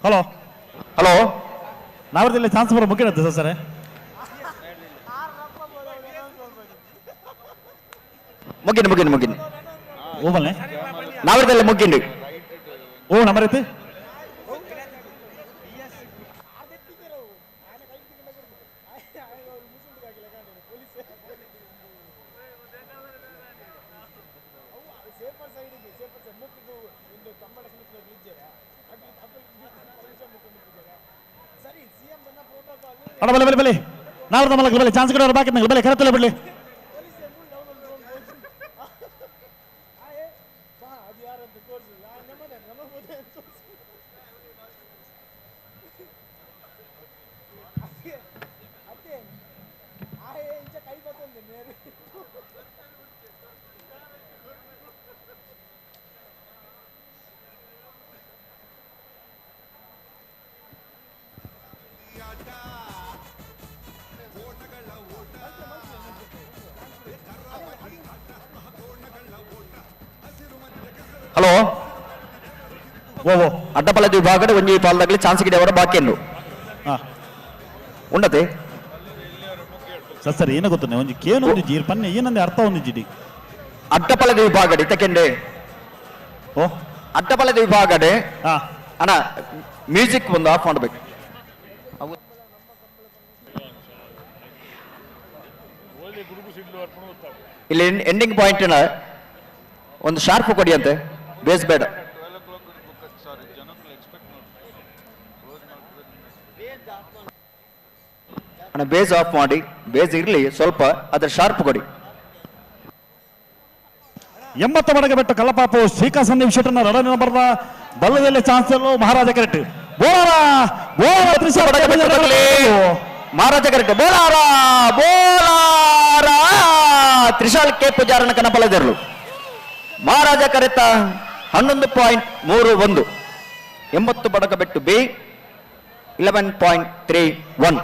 ಹಲೋ. ಹಲೋ. ನಾವರದಲ್ಲಿ ಚಾನ್ಸ್ ಬರೋ ಮುಗಿರುತ್ತೆ ಸರ್. ಮುಗಿನಿ ಮುಗಿನಿ ಮುಗಿನಿ. ಓಮಲ್ನೆ ನಾವರದಲ್ಲಿ ಮುಗಿನಿ. ಓ ನಂಬರ್ ಐತಿ. ಅಡ ಬಲೆ ಬಲೆ ಬಲೆ ನಾಲ್ಕು ಮಲಗಲು ಬಲೆ ಚಾನ್ಸ್ ಕಡೆ ಬಾಕಿ ಬಲೆ ಕರೆತಲೆ ಬಿಡ್ಲಿ. ಹಲೋ ಓ ಓ ಅಡ್ಡಪಲ್ಲದ ವಿಭಾಗದ ಒಂಜಿ ಪಾಲ್ದಾಗಲಿ ಚಾನ್ಸ್ ಗಿಡ ಬಾಕಿ ಎಂದು ಉಂಡತೆ ಸರ್ ಸರ್ ಏನ ಗೊತ್ತನೆ ಒಂಜಿ ಕೇನು ಒಂದು ಜೀರ್ ಪನ್ನೆ ಏನಂದೆ ಅರ್ಥ ಒಂದು ಜಿಡಿ ಅಡ್ಡಪಲ್ಲದ ವಿಭಾಗಡೆ ಇತ್ತಕೆಂಡೆ ಓ ಅಡ್ಡಪಲ್ಲದ ವಿಭಾಗಡೆ ಹಾ ಅಣ್ಣ ಮ್ಯೂಸಿಕ್ ಒಂದು ಆಫ್ ಮಾಡಬೇಕು. ಇಲ್ಲಿ ಎಂಡಿಂಗ್ ಪಾಯಿಂಟ್ ಒಂದು ಶಾರ್ಪ್ ಕೊಡಿ ಅಂತೆ, ಬೇಸ್ ಬೇಡ. ಅಣ್ಣ ಬೇಸ್ ಆಫ್ ಮಾಡಿ, ಬೇಸ್ ಇರಲಿ ಸ್ವಲ್ಪ, ಅದ್ರ ಶಾರ್ಪ್ ಕೊಡಿ. 80 ಮಡಗೆ ಬೆಟ್ಟ ಕಲ್ಲಪಾಪು ಶ್ರೀಕಾ ಸಂದೀಪ್ ಶೆಟ್ಟರ್ನ ಎರಡನೇ ನಂಬರ್ದ ಬಲ್ಲದಲ್ಲಿ ಚಾನ್ಸ್ ಮಹಾರಾಜ ಕರೆಕ್ಟ್ ಬೋಲಾರ ಬೋಲಾರ ತ್ರಿಶಾ ಮಹಾರಾಜ ಕರೆಕ್ಟ್ ಬೋಲಾರ ಬೋಲಾರ ತ್ರಿಶಾಲ್ ಕೆ ಪೂಜಾರನ ಕನಪಲದಿರಲು ಮಹಾರಾಜ ಕರೆತ 11.31 80 ಬಡಕ ಬೆಟ್ಟು ಬಿ 11.31.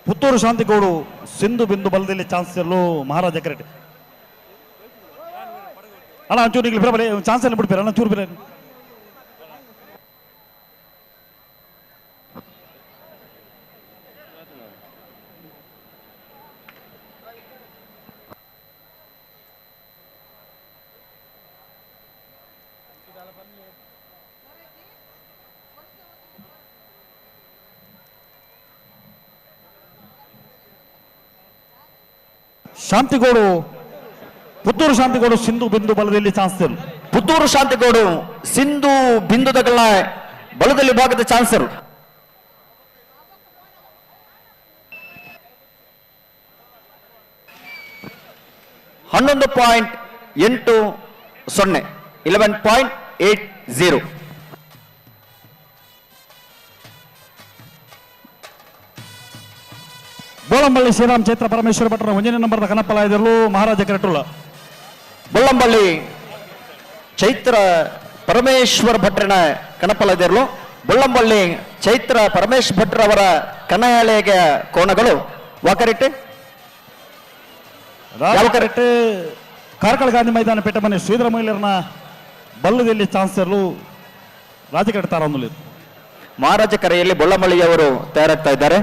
ಪುತ್ತೂರು ಶಾಂತಿಗೌಡು ಸಿಂಧು ಬಿಂದು ಬಲದಲ್ಲಿ ಚಾನ್ಸ್ ಇರಲು ಮಹಾರಾಜ ಕರೆಕ್ಟ್ ಅಣ್ಣ ಒಂಚೂರು ಈಗಲೇ ಬರಬಲೆ ಚಾನ್ಸ್ ಎಲ್ಲ ಬಿಡ್ತೀರ ಅಣ್ಣ ಚೂರು ಬಿರ. ಶಾಂತಿಗೌಡು ಪುತ್ತೂರು ಶಾಂತಿಗೌಡು ಸಿಂಧು ಬಿಂದು ಬಲದಲ್ಲಿ ಚಾನ್ಸ್ ಇರಲು ಪುತ್ತೂರು ಶಾಂತಿಗೌಡು ಸಿಂಧು ಬಿಂದುದಗಳ ಬಲದಲ್ಲಿ ಭಾಗದ ಚಾನ್ಸರ್ 11.80 11.80. ಬೋಳಂಬಳ್ಳಿ ಶ್ರೀರಾಮ್ ಚೈತ್ರ ಪರಮೇಶ್ವರ ಭಟ್ಟರ ಒಂದನೇ ನಂಬರ್ದ ಕನಪ್ಪಲ ಇದ್ರಲು ಮಹಾರಾಜ ಕರೆಟುಳ್ಳ. ಬೊಳ್ಳಂಬಳ್ಳಿ ಚೈತ್ರ ಪರಮೇಶ್ವರ ಭಟ್ರನ ಕಣಪಲದಿರಲು ಬೊಳ್ಳಂಬಳ್ಳಿ ಚೈತ್ರ ಪರಮೇಶ್ ಭಟ್ರವರ ಕನಯಾಳೆಗೆ ಕೋಣಗಳು ವಾಕರಿಟ್ಟೆ ಯಾವ ಕರೆಕ್ಟ್ ಕಾರ್ಕಳ ಗಾಂಧಿ ಮೈದಾನ ಪೇಟೆ ಮನೆ ಶ್ರೀಧರ ಮಹಿಳೆಯರನ್ನ ಬಲ್ಲದಲ್ಲಿ ಚಾನ್ಸ್ ಇರಲು ರಾಜಕೀಯ ತಾರೊಂದು ಮಹಾರಾಜ ಕರೆಯಲ್ಲಿ ಬೊಳ್ಳಂಬಳ್ಳಿಯವರು ತಯಾರಾಗ್ತಾ ಇದ್ದಾರೆ.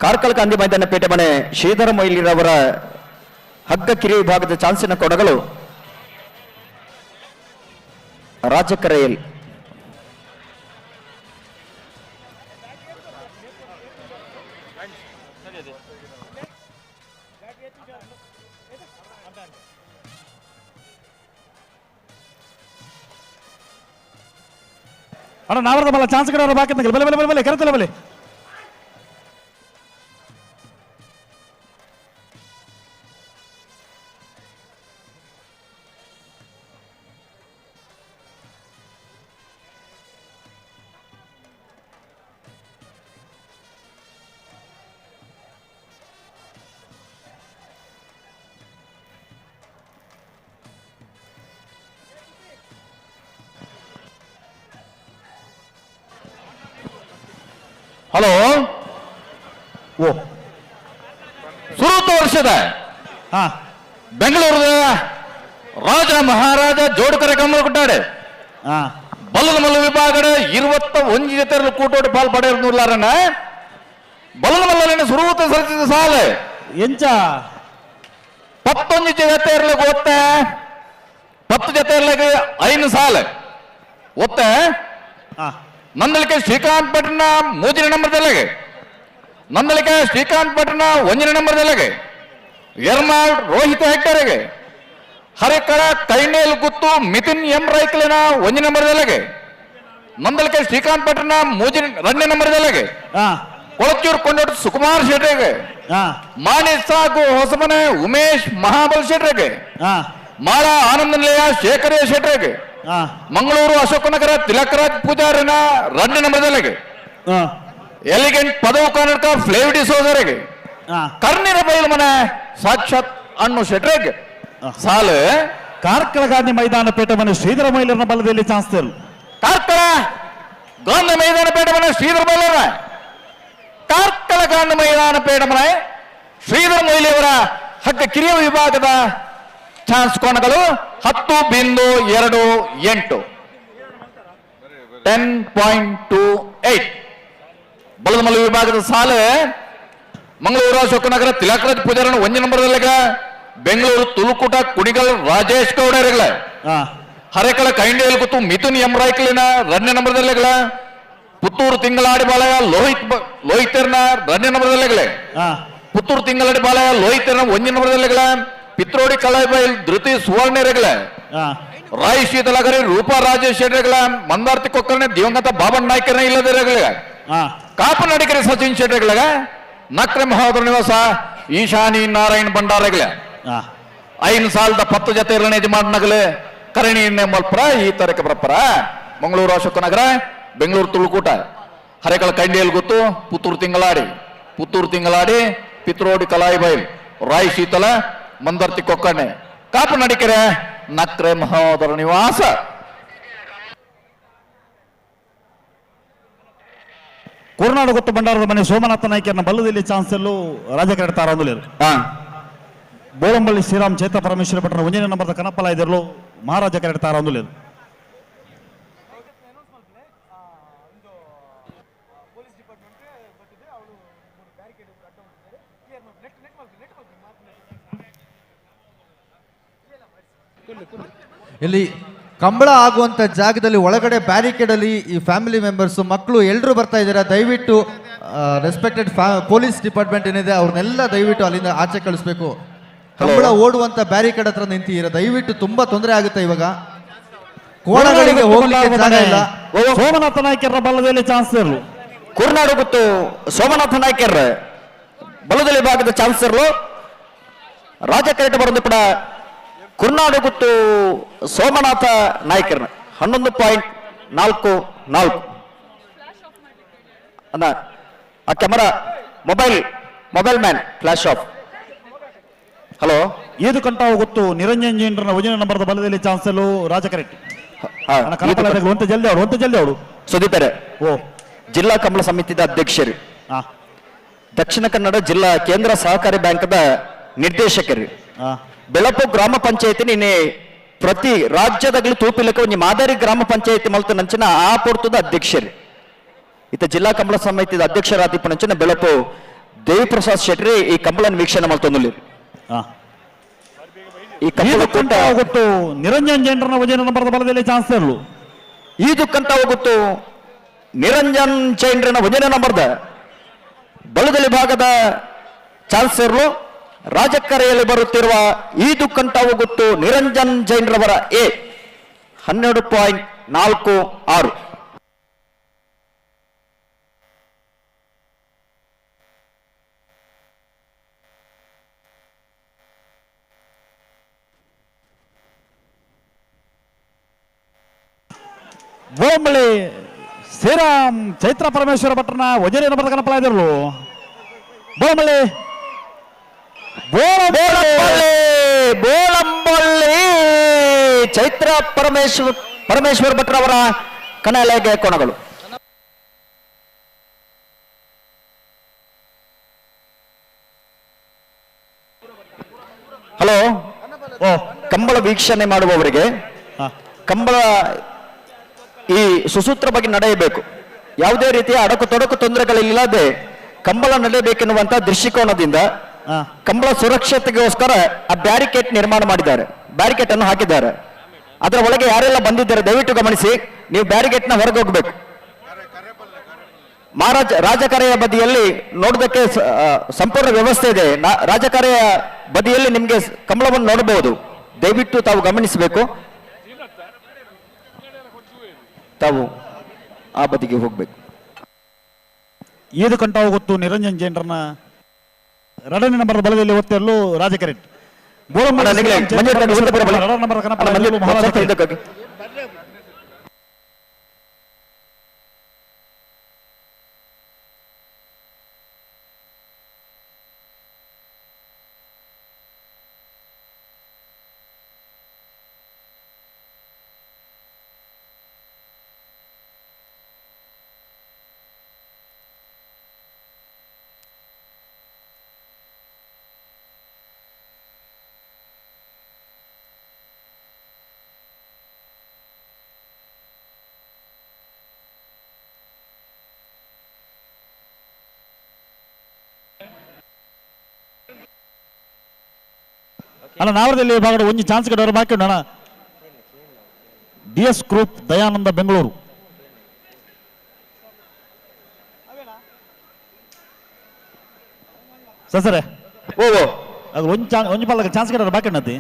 ಕಾರ್ಕಳ ಗಾಂಧಿ ಮೈದಾನ ಪೇಟೆ ಮನೆ ಶ್ರೀಧರ ಮೊಯ್ಲಿರವರ ಹಗ್ಗ ಕಿರಿ ವಿಭಾಗದ ಚಾನ್ಸಿನ ಕೊಡಗಳು ರಾಜಕರೆಯಲ್ಲಿ. ಅಣ್ಣ ನಾವರದ ಬಲ್ಲ ಚಾನ್ಸ್ ಕಡೆ ಬಾಕಿ ಬಲೆ ಬಲೆ ಬಲೆ ಬಲೆ ಕರೆತಲೆ ಬಲೆ. ಹಲೋ ಓ ಸುರೂತ ವರ್ಷದ ಹಾ ಬೆಂಗಳೂರದ ರಾಜ ಮಹಾರಾಜ ಜೋಡುಕರ ಕಮ್ಮಲ ಕೊಟ್ಟಾಡೆ ಹಾ ಬಲ್ಲದ ಮಲ್ಲ ವಿಭಾಗದ 21 ಜೊತೆ ಕೂಟೋಡು ಪಾಲ್ ಪಡೆಯಲಾರಣ್ಣ ಬಲ್ಲದ ಮಲ್ಲನ ಸುರೂತ ಸರಿಸಿದ ಸಾಲೆ ಎಂಚ 11 ಜೊತೆ ಇರ್ಲಿಕ್ಕೆ ಒತ್ತೆ 10 ಜೊತೆ ಇರ್ಲಿಕ್ಕೆ 5 ಸಾಲೆ ಒತ್ತೆ ಹಾ ನಂದಲಿಕೆ ಶ್ರೀಕಾಂತ್ ಭಟ್ನ ಮೂಜಿನ ನಂಬರ್ದಲ್ಲಿಗೆ Nandalike Srikanth ಭಟ್ರನ ಒಂದನೇ ನಂಬರ್ದಲ್ಲಿಗೆ ಎರ್ಮಾಳ್ ರೋಹಿತ್ ಹೆಗ್ಡರಿಗೆ ಹರಿಕಳ ಕೈನೇಲ್ ಗುತ್ತು ಮಿಥುನ್ ಎಂ ರೈಕ್ಲಿನ ಒಂದನೇ ನಂಬರ್ದಲ್ಲಿಗೆ ನಂದಲಿಕೆ ಶ್ರೀಕಾಂತ್ ಭಟ್ರನ ಮೂಜಿನ ಎರಡನೇ ನಂಬರ್ದಲ್ಲಿಗೆ ಕೊಳಚೂರು ಕೊಂಡೋಟ ಸುಕುಮಾರ್ ಶೆಟ್ಟರಿಗೆ ಮಾಣಿ ಸಾಗು ಹೊಸಮನೆ ಉಮೇಶ್ ಮಹಾಬಲ್ ಶೆಟ್ಟರಿಗೆ ಮಾಳ ಆನಂದ ನಿಲಯ ಶೇಖರೇ ಶೆಟ್ಟರಿಗೆ ಮಂಗಳೂರು ಅಶೋಕನಗರ ತಿಲಕರಾಜ್ ಪೂಜಾರಿನ ಎರಡನೇ ನಂಬರ್ದಲ್ಲಿಗೆ ಎಲಿಗೆಂಟ್ ಪದವು ಕರ್ನಾಟಕ ಫ್ಲೇವಿಡಿ ಸೋದರಿಗೆ ಕರ್ನಿರ ಬೈಲು ಮನೆ ಸಾಕ್ಷಾತ್ ಅಣ್ಣು ಶೆಟ್ರಿಗೆ ಸಾಲು. ಕಾರ್ಕಳ ಗಾಂಧಿ ಮೈದಾನ ಪೇಟೆ ಮನೆ ಶ್ರೀಧರ ಮೈಲರ್ನ ಬಲದಲ್ಲಿ ಚಾನ್ಸ್ ತೇರು. ಕಾರ್ಕಳ ಗಾಂಧಿ ಮೈದಾನ ಪೇಟೆ ಮನೆ ಶ್ರೀಧರ ಮೈಲರ, ಕಾರ್ಕಳ ಗಾಂಧಿ ಮೈದಾನ ಪೇಟೆ ಮನೆ ಶ್ರೀಧರ ಮೊಯ್ಲಿಯವರ ಹಗ್ಗ ಕಿರಿಯ ವಿಭಾಗದ ಚಾನ್ಸ್ ಕೋಣಗಳು 10.28, 10.28. ಬಲದಮಲ್ಲ ವಿಭಾಗದ ಸಾಲು ಮಂಗಳೂರು ಅಶೋಕನಗರ ತಿಲಕರಾಜ್ ಪೂಜಾರನ ಒಂದೇ ನಂಬರ್ದಲ್ಲಿಗ ಬೆಂಗಳೂರು ತುಳುಕೂಟ ಕುಣಿಗಲ್ ರಾಜೇಶ್ ಗೌಡರಿಗಳ ಹರೇಕಳ ಕೈಂಡಿಯಲ್ಲಿ ಕೂತು ಮಿಥುನ್ ಎಂ ರಾಯ್ಕಲಿನ ಎರಡನೇ ನಂಬರ್ದಲ್ಲಿಗಳ ಪುತ್ತೂರು ತಿಂಗಳಾಡಿ ಬಾಲಯ ಲೋಹಿತ್ ಲೋಹಿತರ್ನ ಎರಡನೇ ನಂಬರ್ದಲ್ಲಿಗಳೇ ಪುತ್ತೂರು ತಿಂಗಳಾಡಿ ಬಾಲಯ ಲೋಹಿತರ್ನ ಒಂದನೇ ನಂಬರ್ದಲ್ಲಿಗಳ ಪಿತ್ರೋಡಿ ಕಲಾಬೈಲ್ ಧೃತಿ ಸುವರ್ಣರೆಗಳ ರಾಯ್ ಶೀತಲಗರಿ ರೂಪಾ ರಾಜೇಶ್ ಶೆಟ್ಟರ್ಗಳ ಮಂದಾರ್ತಿ ಕೊಕ್ಕರ್ಣೆ ದಿವಂಗತ ಬಾಬಣ್ಣ ನಾಯ್ಕರ್ನ ಇಲ್ಲದಿರಗಳ ಕಾಪು ನಡಿಕರೆ ಸಚಿನ್ ಶೆಟ್ಟರ್ಗಳ ನಕ್ರೆ ಮಹೋದರ ನಿವಾಸ ಈಶಾನಿ ನಾರಾಯಣ್ ಭಂಡಾರಗಳ ಐದು ಸಾಲದ 10 ಜೊತೆ ಇರಲೇ ಯಜಮಾನಗಲೇ ಕರಣಿ ಮಲ್ಪರ ಈ ತರಕ ಬರಪರ ಮಂಗಳೂರು ಅಶೋಕನಗರ ಬೆಂಗಳೂರು ತುಳುಕೂಟ ಹರೇಕಳ ಕಂಡಿಯಲ್ಲಿ ಗೊತ್ತು ಪುತ್ತೂರು ತಿಂಗಳಾಡಿ, ಪುತ್ತೂರು ತಿಂಗಳಾಡಿ ಪಿತ್ರೋಡಿ ಕಲಾಯಿ ಬೈಲ್ ರಾಯ್ ಶೀತಲ ಮಂದರ್ತಿ ಕೊಕ್ಕಣ್ಣೆ ಕಾಪು ನಡಿಕೆರೆ ನಕ್ರೆ ಮಹೋದರ ನಿವಾಸ. ಕುರ್ನಾಡು ಗೊತ್ತು ಭಂಡಾರದ ಮನೆ ಸೋಮನಾಥ ನಾಯ್ಕರನ ಬಲ್ಲದಲ್ಲಿ ಚಾನ್ಸ್ ಎಲ್ಲೂ ರಾಜಕೀಯ ತಾರಂದುಲೇರು. ಬೋಳಂಬಳ್ಳಿ ಶ್ರೀರಾಮ್ ಚೇತ ಪರಮೇಶ್ವರ ಭಟ್ರ ಒಂದನೇ ನಂಬರ್ದ ಕನಪ್ಪಲ ಇದ್ರಲು ಮಹಾರಾಜ ಕರೆಕ್ಟ್ ತಾರಂದುಲೇರು. ಇಲ್ಲಿ ಕಂಬಳ ಆಗುವಂತ ಜಾಗದಲ್ಲಿ ಒಳಗಡೆ ಬ್ಯಾರಿಕೇಡ್ ಅಲ್ಲಿ ಈ ಫ್ಯಾಮಿಲಿ ಮೆಂಬರ್ಸ್ ಮಕ್ಕಳು ಎಲ್ಲರೂ ಬರ್ತಾ ಇದ್ದಾರೆ. ದಯವಿಟ್ಟು respected police department ಏನಿದೆ ಅವ್ರನ್ನೆಲ್ಲ ದಯವಿಟ್ಟು ಅಲ್ಲಿಂದ ಆಚೆ ಕಳಿಸ್ಬೇಕು. ಕಂಬಳ ಓಡುವಂತ ಬ್ಯಾರಿಕೇಡ್ ಹತ್ರ ನಿಂತಿದ್ದೀರಾ, ದಯವಿಟ್ಟು ತುಂಬಾ ತೊಂದರೆ ಆಗುತ್ತೆ. ಇವಾಗ ಕೋಣಗಳಿಗೆ ಹೋಗ್ಲಿಕ್ಕೆ ಜಾಗ ಇಲ್ಲ. ಸೋಮನಾಥ ನಾಯ್ಕರ ಬಲ್ಲದಲ್ಲಿ ಚಾನ್ಸಲರ್ ಕುರ್ನಾಡು ಗುತ್ತು ಸೋಮನಾಥ ನಾಯ್ಕರ್ ಬಲದಲ್ಲಿ ಭಾಗದ ಚಾನ್ಸಲರ್ ರಾಜ ಕರೆಟ್ ಬರೋದು ಕೂಡ ಕುರ್ನಾಡು ಗುತ್ತು ಸೋಮನಾಥ ನಾಯ್ಕರ್ 11.44. ಅಣ್ಣ ಆ camera mobile mobile man flash off. Hello ಏದು ಕಂಟಾವು ಗೊತ್ತು ನಿರಂಜನ್ ಜೈನ್ರನ್ನ ಒಂದನೇ ನಂಬರ್ದ ಬಲದಲ್ಲಿ ಚಾನ್ಸಲರ್ ರಾಜ ಕರೆಕ್ಟ್ ಒಂತ ಜಲ್ದಿ ಅವಳು, ಒಂತ ಜಲ್ದಿ ಅವಳು. ಸುದೀಪರೆ ಓ ಜಿಲ್ಲಾ ಕಂಬಳ ಸಮಿತಿದ ಅಧ್ಯಕ್ಷರು, ದಕ್ಷಿಣ ಕನ್ನಡ ಜಿಲ್ಲಾ ಕೇಂದ್ರ ಸಹಕಾರಿ ಬ್ಯಾಂಕ್ದ ನಿರ್ದೇಶಕರು, ಬೆಳಪು ಗ್ರಾಮ ಪಂಚಾಯತಿ ನಿನ್ನೆ ಪ್ರತಿ ರಾಜ್ಯದಾಗಲಿ ತೂಪಿಲಕ ಒಂಜಿ ಮಾದರಿ ಗ್ರಾಮ ಪಂಚಾಯತಿ ಮಲ್ತು ನಂಚಿನ ಆ ಪೊರ್ತದ ಅಧ್ಯಕ್ಷರು. ಇತ ಜಿಲ್ಲಾ ಕಂಬಳ ಸಮಿತಿದ ಅಧ್ಯಕ್ಷರಾದಿಪ್ಪ ನಂಚಿನ ಬೆಳಪು ದೇವಿಪ್ರಸಾದ್ ಶೆಟ್ಟಿ ಈ ಕಂಬಳನ ವೀಕ್ಷಣೆ ಮಲ್ತೊಂದುಲ್ಲೆರ್. ಈ ಕಂಬಳ ಕೂಟ ಗೊತ್ತು ನಿರಂಜನ್ ಜೈನ್ರನ್ನ ಒಂದನೇ ನಂಬರ್ದ ಬಲದಲ್ಲಿ ಚಾನ್ಸಲರ್ ಈ ದುಕ್ಕಂತ ಗೊತ್ತು ನಿರಂಜನ್ ಜೈನ್ರನ ಒಂದನೇ ನಂಬರ್ದ ಬಲದಲ್ಲಿ ಭಾಗದ ಚಾನ್ಸಲರ್ ರಾಜಕರೆಯಲ್ಲಿ ಬರುತ್ತಿರುವ ಈ ದುಕ್ಕಂತಾವು ಗೊತ್ತು ನಿರಂಜನ್ ಜೈನ್ರವರ ಎ 12.46. ಬೋಂಬಳಿ ಶ್ರೀರಾಮ್ ಚೈತ್ರ ಪರಮೇಶ್ವರ ಭಟ್ರನ ವಜರಿ ನಂಬರ್ದ ಕನಪಲ ಇದ್ರಲು ಬೋಂಬಳಿ ಬೋಳಂಬಳ್ಳಿ ಬೋಳಂಬಳ್ಳಿ ಚೈತ್ರ ಪರಮೇಶ್ವರ ಭಟ್ರವರ ಕಣಲೆಗೆ ಕೊಣಗಳು. ಹಲೋ ಓ ಕಂಬಳ ವೀಕ್ಷಣೆ ಮಾಡುವವರಿಗೆ ಕಂಬಳ ಈ ಸುಸೂತ್ರ ಬಗ್ಗೆ ನಡೆಯಬೇಕು. ಯಾವುದೇ ರೀತಿಯ ಅಡಕು ತೊಡಕು ತೊಂದರೆಗಳಿಲ್ಲದೆ ಕಂಬಳ ನಡೆಯಬೇಕೆನ್ನುವಂತ ದೃಷ್ಟಿಕೋನದಿಂದ ಕಂಬಳ ಸುರಕ್ಷತೆಗೋಸ್ಕರ ಆ ಬ್ಯಾರಿಕೇಡ್ ನಿರ್ಮಾಣ ಮಾಡಿದ್ದಾರೆ, ಬ್ಯಾರಿಕೇಡ್ ಅನ್ನು ಹಾಕಿದ್ದಾರೆ. ಅದರ ಒಳಗೆ ಯಾರೆಲ್ಲ ಬಂದಿದ್ದಾರೆ ದಯವಿಟ್ಟು ಗಮನಿಸಿ, ನೀವು ಬ್ಯಾರಿಕೇಡ್ ನ ಹೊರಗೆ ಹೋಗ್ಬೇಕು. Maharaj ರಾಜಕಾರೆಯ ಬದಿಯಲ್ಲಿ ನೋಡೋದಕ್ಕೆ ಸಂಪೂರ್ಣ ವ್ಯವಸ್ಥೆ ಇದೆ. ರಾಜಕಾರೆಯ ಬದಿಯಲ್ಲಿ ನಿಮಗೆ ಕಂಬಳವನ್ನು ನೋಡಬಹುದು. ದಯವಿಟ್ಟು ತಾವು ಗಮನಿಸಬೇಕು. ತಾವು ಆ ಬದಿಗೆ ಹೋಗ್ಬೇಕು. ಈದು ಕಂಟಾವು ಗೊತ್ತು ನಿರಂಜನ್ ಜೈನರನ್ನ ಎರಡನೇ ನಂಬರ್ ಬಲದಲ್ಲಿ ಒತ್ತೆರಲು ರಾಜಕರೆಟ್. ಅಣ್ಣ, ನಿಮಗೆ ಮಂಜು ತಂಡ ಹಿಂದೆ ಬರಬಲ್ಲ. ನಂಬರ್ ಅಣ್ಣ, ಮಂಜು, ಸ್ವಲ್ಪ ಹಿಂದಕ್ಕೆ ಹೋಗಿ. ಅಣ್ಣ, ನಾವರದಲ್ಲಿ ವಿಭಾಗದ ಒಂಜಿ ಚಾನ್ಸ್ ಕಡೆ ಬಾಕಿ ಉಂಟು ಅಣ್ಣ. D S group Dayananda Bengaluru. Sir ಓ ಓ ಅದು ಒಂಜಿ ಚಾನ್ಸ್, ಒಂಜಿ ಪಲ್ಲಕ್ಕೆ ಚಾನ್ಸ್ ಕಡೆ ಬಾಕಿ ಉಂಟು.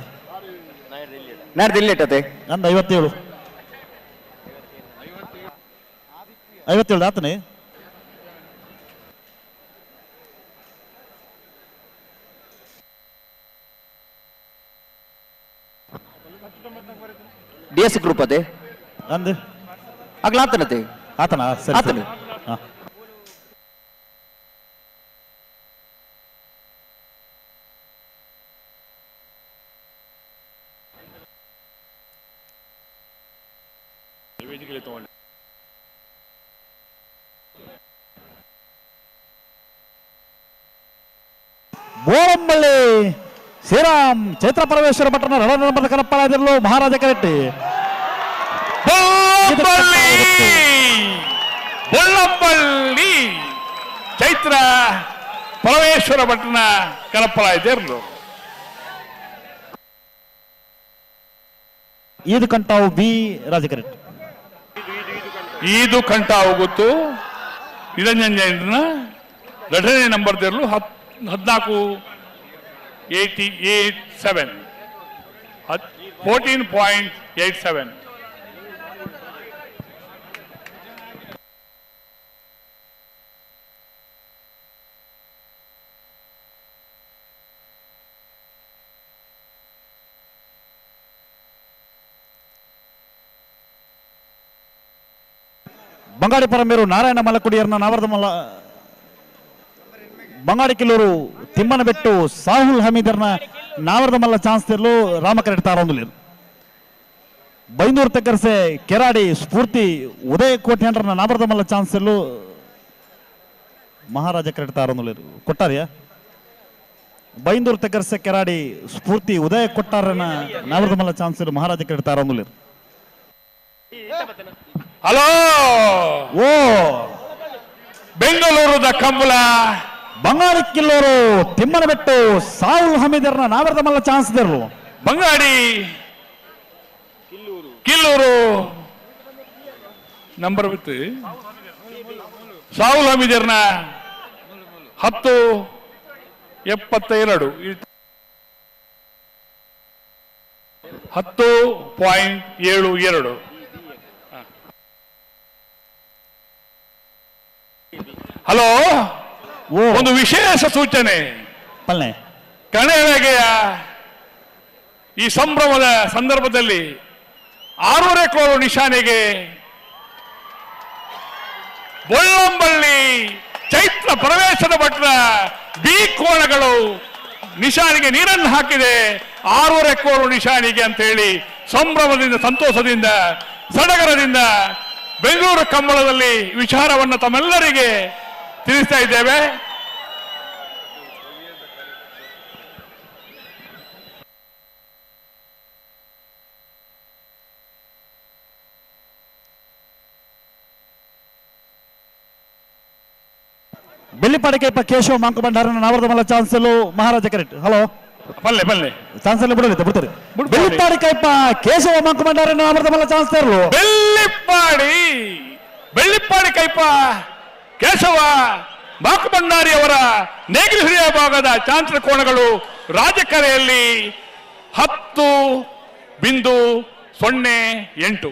ನಾಡ್ದು ಇಲ್ಲಿ ಇಟ್ಟತೆ. ನಂದು 57, 57 ಆತನೇ. D S group ಅದೇ ಅಂದು ಆಗ್ಲಾತನತೆ. ಆತನ ಸರಿ. ಆತನೇ. ಹಾ. ಬೋರಂಬಳ್ಳಿ ಶ್ರೀರಾಮ್ ಚೈತ್ರ ಪರಮೇಶ್ವರ ಭಟ್ಟನ ರಣರಂಬದ ಕನಪ್ಪಳಾದಿರಲು ಮಹಾರಾಜ ಕರೆಟ್ಟಿ. ಬೊಳ್ಳಂಬಳ್ಳಿ, ಬೊಳ್ಳಂಬಳ್ಳಿ ಚೈತ್ರ ಪರಮೇಶ್ವರ ಭಟ್ಟನ ಕನಪ್ಪಳಾದಿರಲು. ಈದು ಕಂಟಾವು ಬಿ ರಾಜಕರೆಟ್ಟಿ. ಈದು ಕಂಠಾವು ಗೊತ್ತು ನಿರಂಜನ್ ಜೈನನ ಎರಡನೇ ನಂಬರ್ ದೇರ್ಲು 14 88 7 14.87. ಬಂಗಾಡಿ ಪರಮೇರು ನಾರಾಯಣ ಮಲಕುಡಿಯರ್ನ ನಾವರದ ಮಲ್ಲ ಬಂಗಾಡಿ ಕಿಲ್ಲೂರು ತಿಮ್ಮನಬೆಟ್ಟು ಸಾಹುಲ್ ಹಮೀದರ್ನ ನಾವರದ ಮಲ್ಲ ಚಾನ್ಸ್ ತಿರ್ಲು ರಾಮಕರೆಟ್ ತಾರೊಂದುಲಿರು. ಬೈಂದೂರು ತೆಕ್ಕರ್ಸೆ ಕೆರಾಡಿ ಸ್ಫೂರ್ತಿ ಉದಯ ಕೋಟ್ಯಾಂಡ್ರನ ನಾವರದ ಮಲ್ಲ ಚಾನ್ಸ್ ತಿರ್ಲು ಮಹಾರಾಜ ಕರೆಟ್ ತಾರೊಂದುಲಿರು. ಕೊಟ್ಟಾರಿಯಾ? ಬೈಂದೂರು ತೆಕ್ಕರ್ಸೆ ಕೆರಾಡಿ ಸ್ಫೂರ್ತಿ ಉದಯ ಕೊಟ್ಟಾರನ ನಾವರದ ಮಲ್ಲ ಚಾನ್ಸ್ ತಿರ್ಲು ಮಹಾರಾಜ ಕರೆಟ್ ತಾರೊಂದುಲಿರು. ಹಲೋ ಓ ಬೆಂಗಳೂರದ ಕಂಬಳ ಬಂಗಾಳಿ ಕಿಲ್ಲೂರು ತಿಮ್ಮನಬೆಟ್ಟು ಸಾಹುಲ್ ಹಮೀದರ್ನ ನಾವರದ ಮಲ್ಲ ಚಾನ್ಸ್ ತಿರ್ಲು. ಬಂಗಾಡಿ ಕಿಲ್ಲೂರು ನಂಬರ್ ಬಿತ್ತು ಸಾಹುಲ್ ಹಮೀದರ್ನ 10.72, 10.72. ಹಲೋ ಓ ಒಂದು ವಿಶೇಷ ಸೂಚನೆ. ಪಲ್ನೆ ಕಣೆಗೆಯ ಈ ಸಂಭ್ರಮದ ಸಂದರ್ಭದಲ್ಲಿ 6.25 ಕೋಲು ನಿಶಾನೆಗೆ ಬೊಳ್ಳಂಬಳ್ಳಿ ಚೈತ್ರ ಪರಮೇಶ್ವರ ಭಟ್ರ ಬಿ ಕೋಣಗಳು ನಿಶಾನಿಗೆ ನೀರನ್ನು ಹಾಕಿದೆ. 6.25 ಕೋಲು ನಿಶಾನಿಗೆ ಅಂತ ಹೇಳಿ ಸಂಭ್ರಮದಿಂದ, ಸಂತೋಷದಿಂದ, ಸಡಗರದಿಂದ ಬೆಂಗಳೂರು ಕಂಬಳದಲ್ಲಿ ವಿಚಾರವನ್ನು ತಮ್ಮೆಲ್ಲರಿಗೆ ತಿಳಿಸ್ತಾ ಇದ್ದೇವೆ. ಬೆಳ್ಳಿಪಾಡಿಕೈಪ ಕೇಶವ ಮಾಂಕು ಭಂಡಾರನ ನಾವರದ ಮಲ್ಲ ಚಾನ್ಸಲು ಮಹಾರಾಜ ಕರೆಕ್ಟ್. ಹಲೋ ಪಲ್ಲೆ ಪಲ್ಲೆ ಚಾನ್ಸಲ್ ಬಿಡಲಿತ್ತ ಬಿಡ್ತಾರೆ. ಬಿಡ್ತಾರೆ. ಬೆಳ್ಳಿಪಾಡಿಕೈಪ ಕೇಶವ ಮಾಂಕು ಭಂಡಾರನ ನಾವರದ ಮಲ್ಲ ಚಾನ್ಸ್ ತರಲು. ಬೆಳ್ಳಿಪ್ಪಾಡಿ, ಬೆಳ್ಳಿಪ್ಪಾಡಿ ಕೈಪ Keshava Bhandari ಅವರ ನೇಗಿಲು ಹಿರಿಯ ಭಾಗದ ಚಾಂತ್ರ ಕೋಣಗಳು ರಾಜಕರೆಯಲ್ಲಿ 10.08.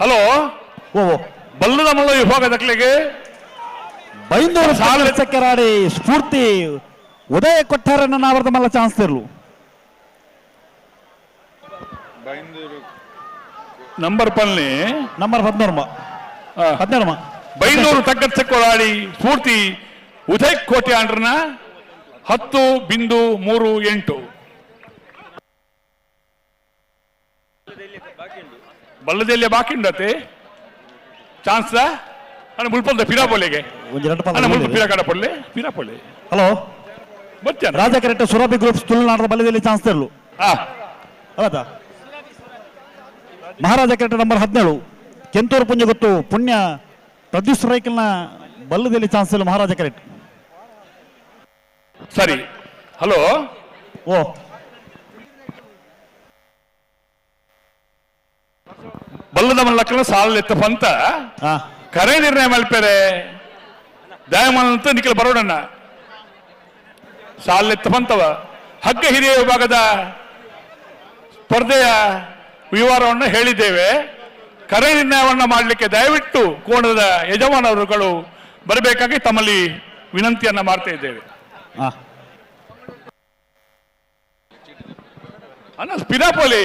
ಹಲೋ ಓ ಬಲ್ಲದ ಮಲ್ಲ ವಿಭಾಗದಕ್ಲಿಗೆ ಬೈಂದೂರು ಸಾಲ ಚಕ್ಕೆರಾಡಿ ಸ್ಫೂರ್ತಿ ಉದಯ ಕೊಟ್ಟಾರನ್ನ ನಾವರ್ದ ಮಲ್ಲ ಚಾನ್ಸ್ ತಿರ್ಲು. ನಂಬರ್ ಪಲ್ನಿ ನಂಬರ್ 16 17. ಬೈಂದೂರು ತಗ್ಗಚ್ಚಕ್ಕೊಳಾಡಿ ಸ್ಫೂರ್ತಿ ಉದಯ್ ಕೋಟೆ ಆಂಡ್ರನ 10.38. ಬಲ್ಲದಲ್ಲಿ ಬಾಕಿ ಉಂಡತೆ ಚಾನ್ಸ್ ಅಣ್ಣ ಮುಲ್ಪಲ್ದ ಪಿರಾಪೊಲೆಗೆ ಅಣ್ಣ ಮುಲ್ಪ ಪಿರಾ ಕಡಪೊಲ್ಲೆ ಪಿರಾಪೊಲೆ. ಹಲೋ ಬರ್ತಾನೆ ರಾಜ ಕರೆಕ್ಟ್ ಸುರಭಿ ಗ್ರೂಪ್ಸ್ ತುಳುನಾಡದ ಬಲ್ಲದಲ್ಲಿ ಚಾನ್ಸ್ ತಿರ್ಲು. ಹೌದಾ? ಮಹಾರಾಜ ಕರೆಕ್ಟ್ ನಂಬರ್ 17 ಕೆಂತೂರು ಪುಂಜಗುತ್ತು ಪುಣ್ಯ ಪ್ರದ್ಯುತ್ ರೈಕಲ್ನ ಬಲ್ಲದಲ್ಲಿ ಚಾನ್ಸ್ ಇಲ್ಲ ಮಹಾರಾಜ ಕರೆಕ್ಟ್. ಸರಿ ಹಲೋ ಓ ಬಲ್ಲದ ಮಲ್ಲಕ್ಕನ ಸಾಲಲೆತ್ತ ಪಂತ ಕರೆ ನಿರ್ಣಯ ಮಲ್ಪೆರೆ ದಯಮಾನಂತ ನಿಖಿಲ್ ಬರೋಡಣ್ಣ ಸಾಲೆತ್ತ ಪಂತವ ಹಗ್ಗ ಹಿರಿಯ ವಿಭಾಗದ ಸ್ಪರ್ಧೆಯ ವಿವರವನ್ನು ಹೇಳಿದ್ದೇವೆ. ಕರೆ ನಿರ್ಣಯವನ್ನು ಮಾಡಲಿಕ್ಕೆ ದಯವಿಟ್ಟು ಕೋಣದ ಯಜಮಾನರುಗಳು ಬರಬೇಕಾಗಿ ತಮ್ಮಲ್ಲಿ ವಿನಂತಿಯನ್ನ ಮಾಡ್ತಾ ಇದ್ದೇವೆ. ಅಣ್ಣ ಪಿರಾಪೋಲಿ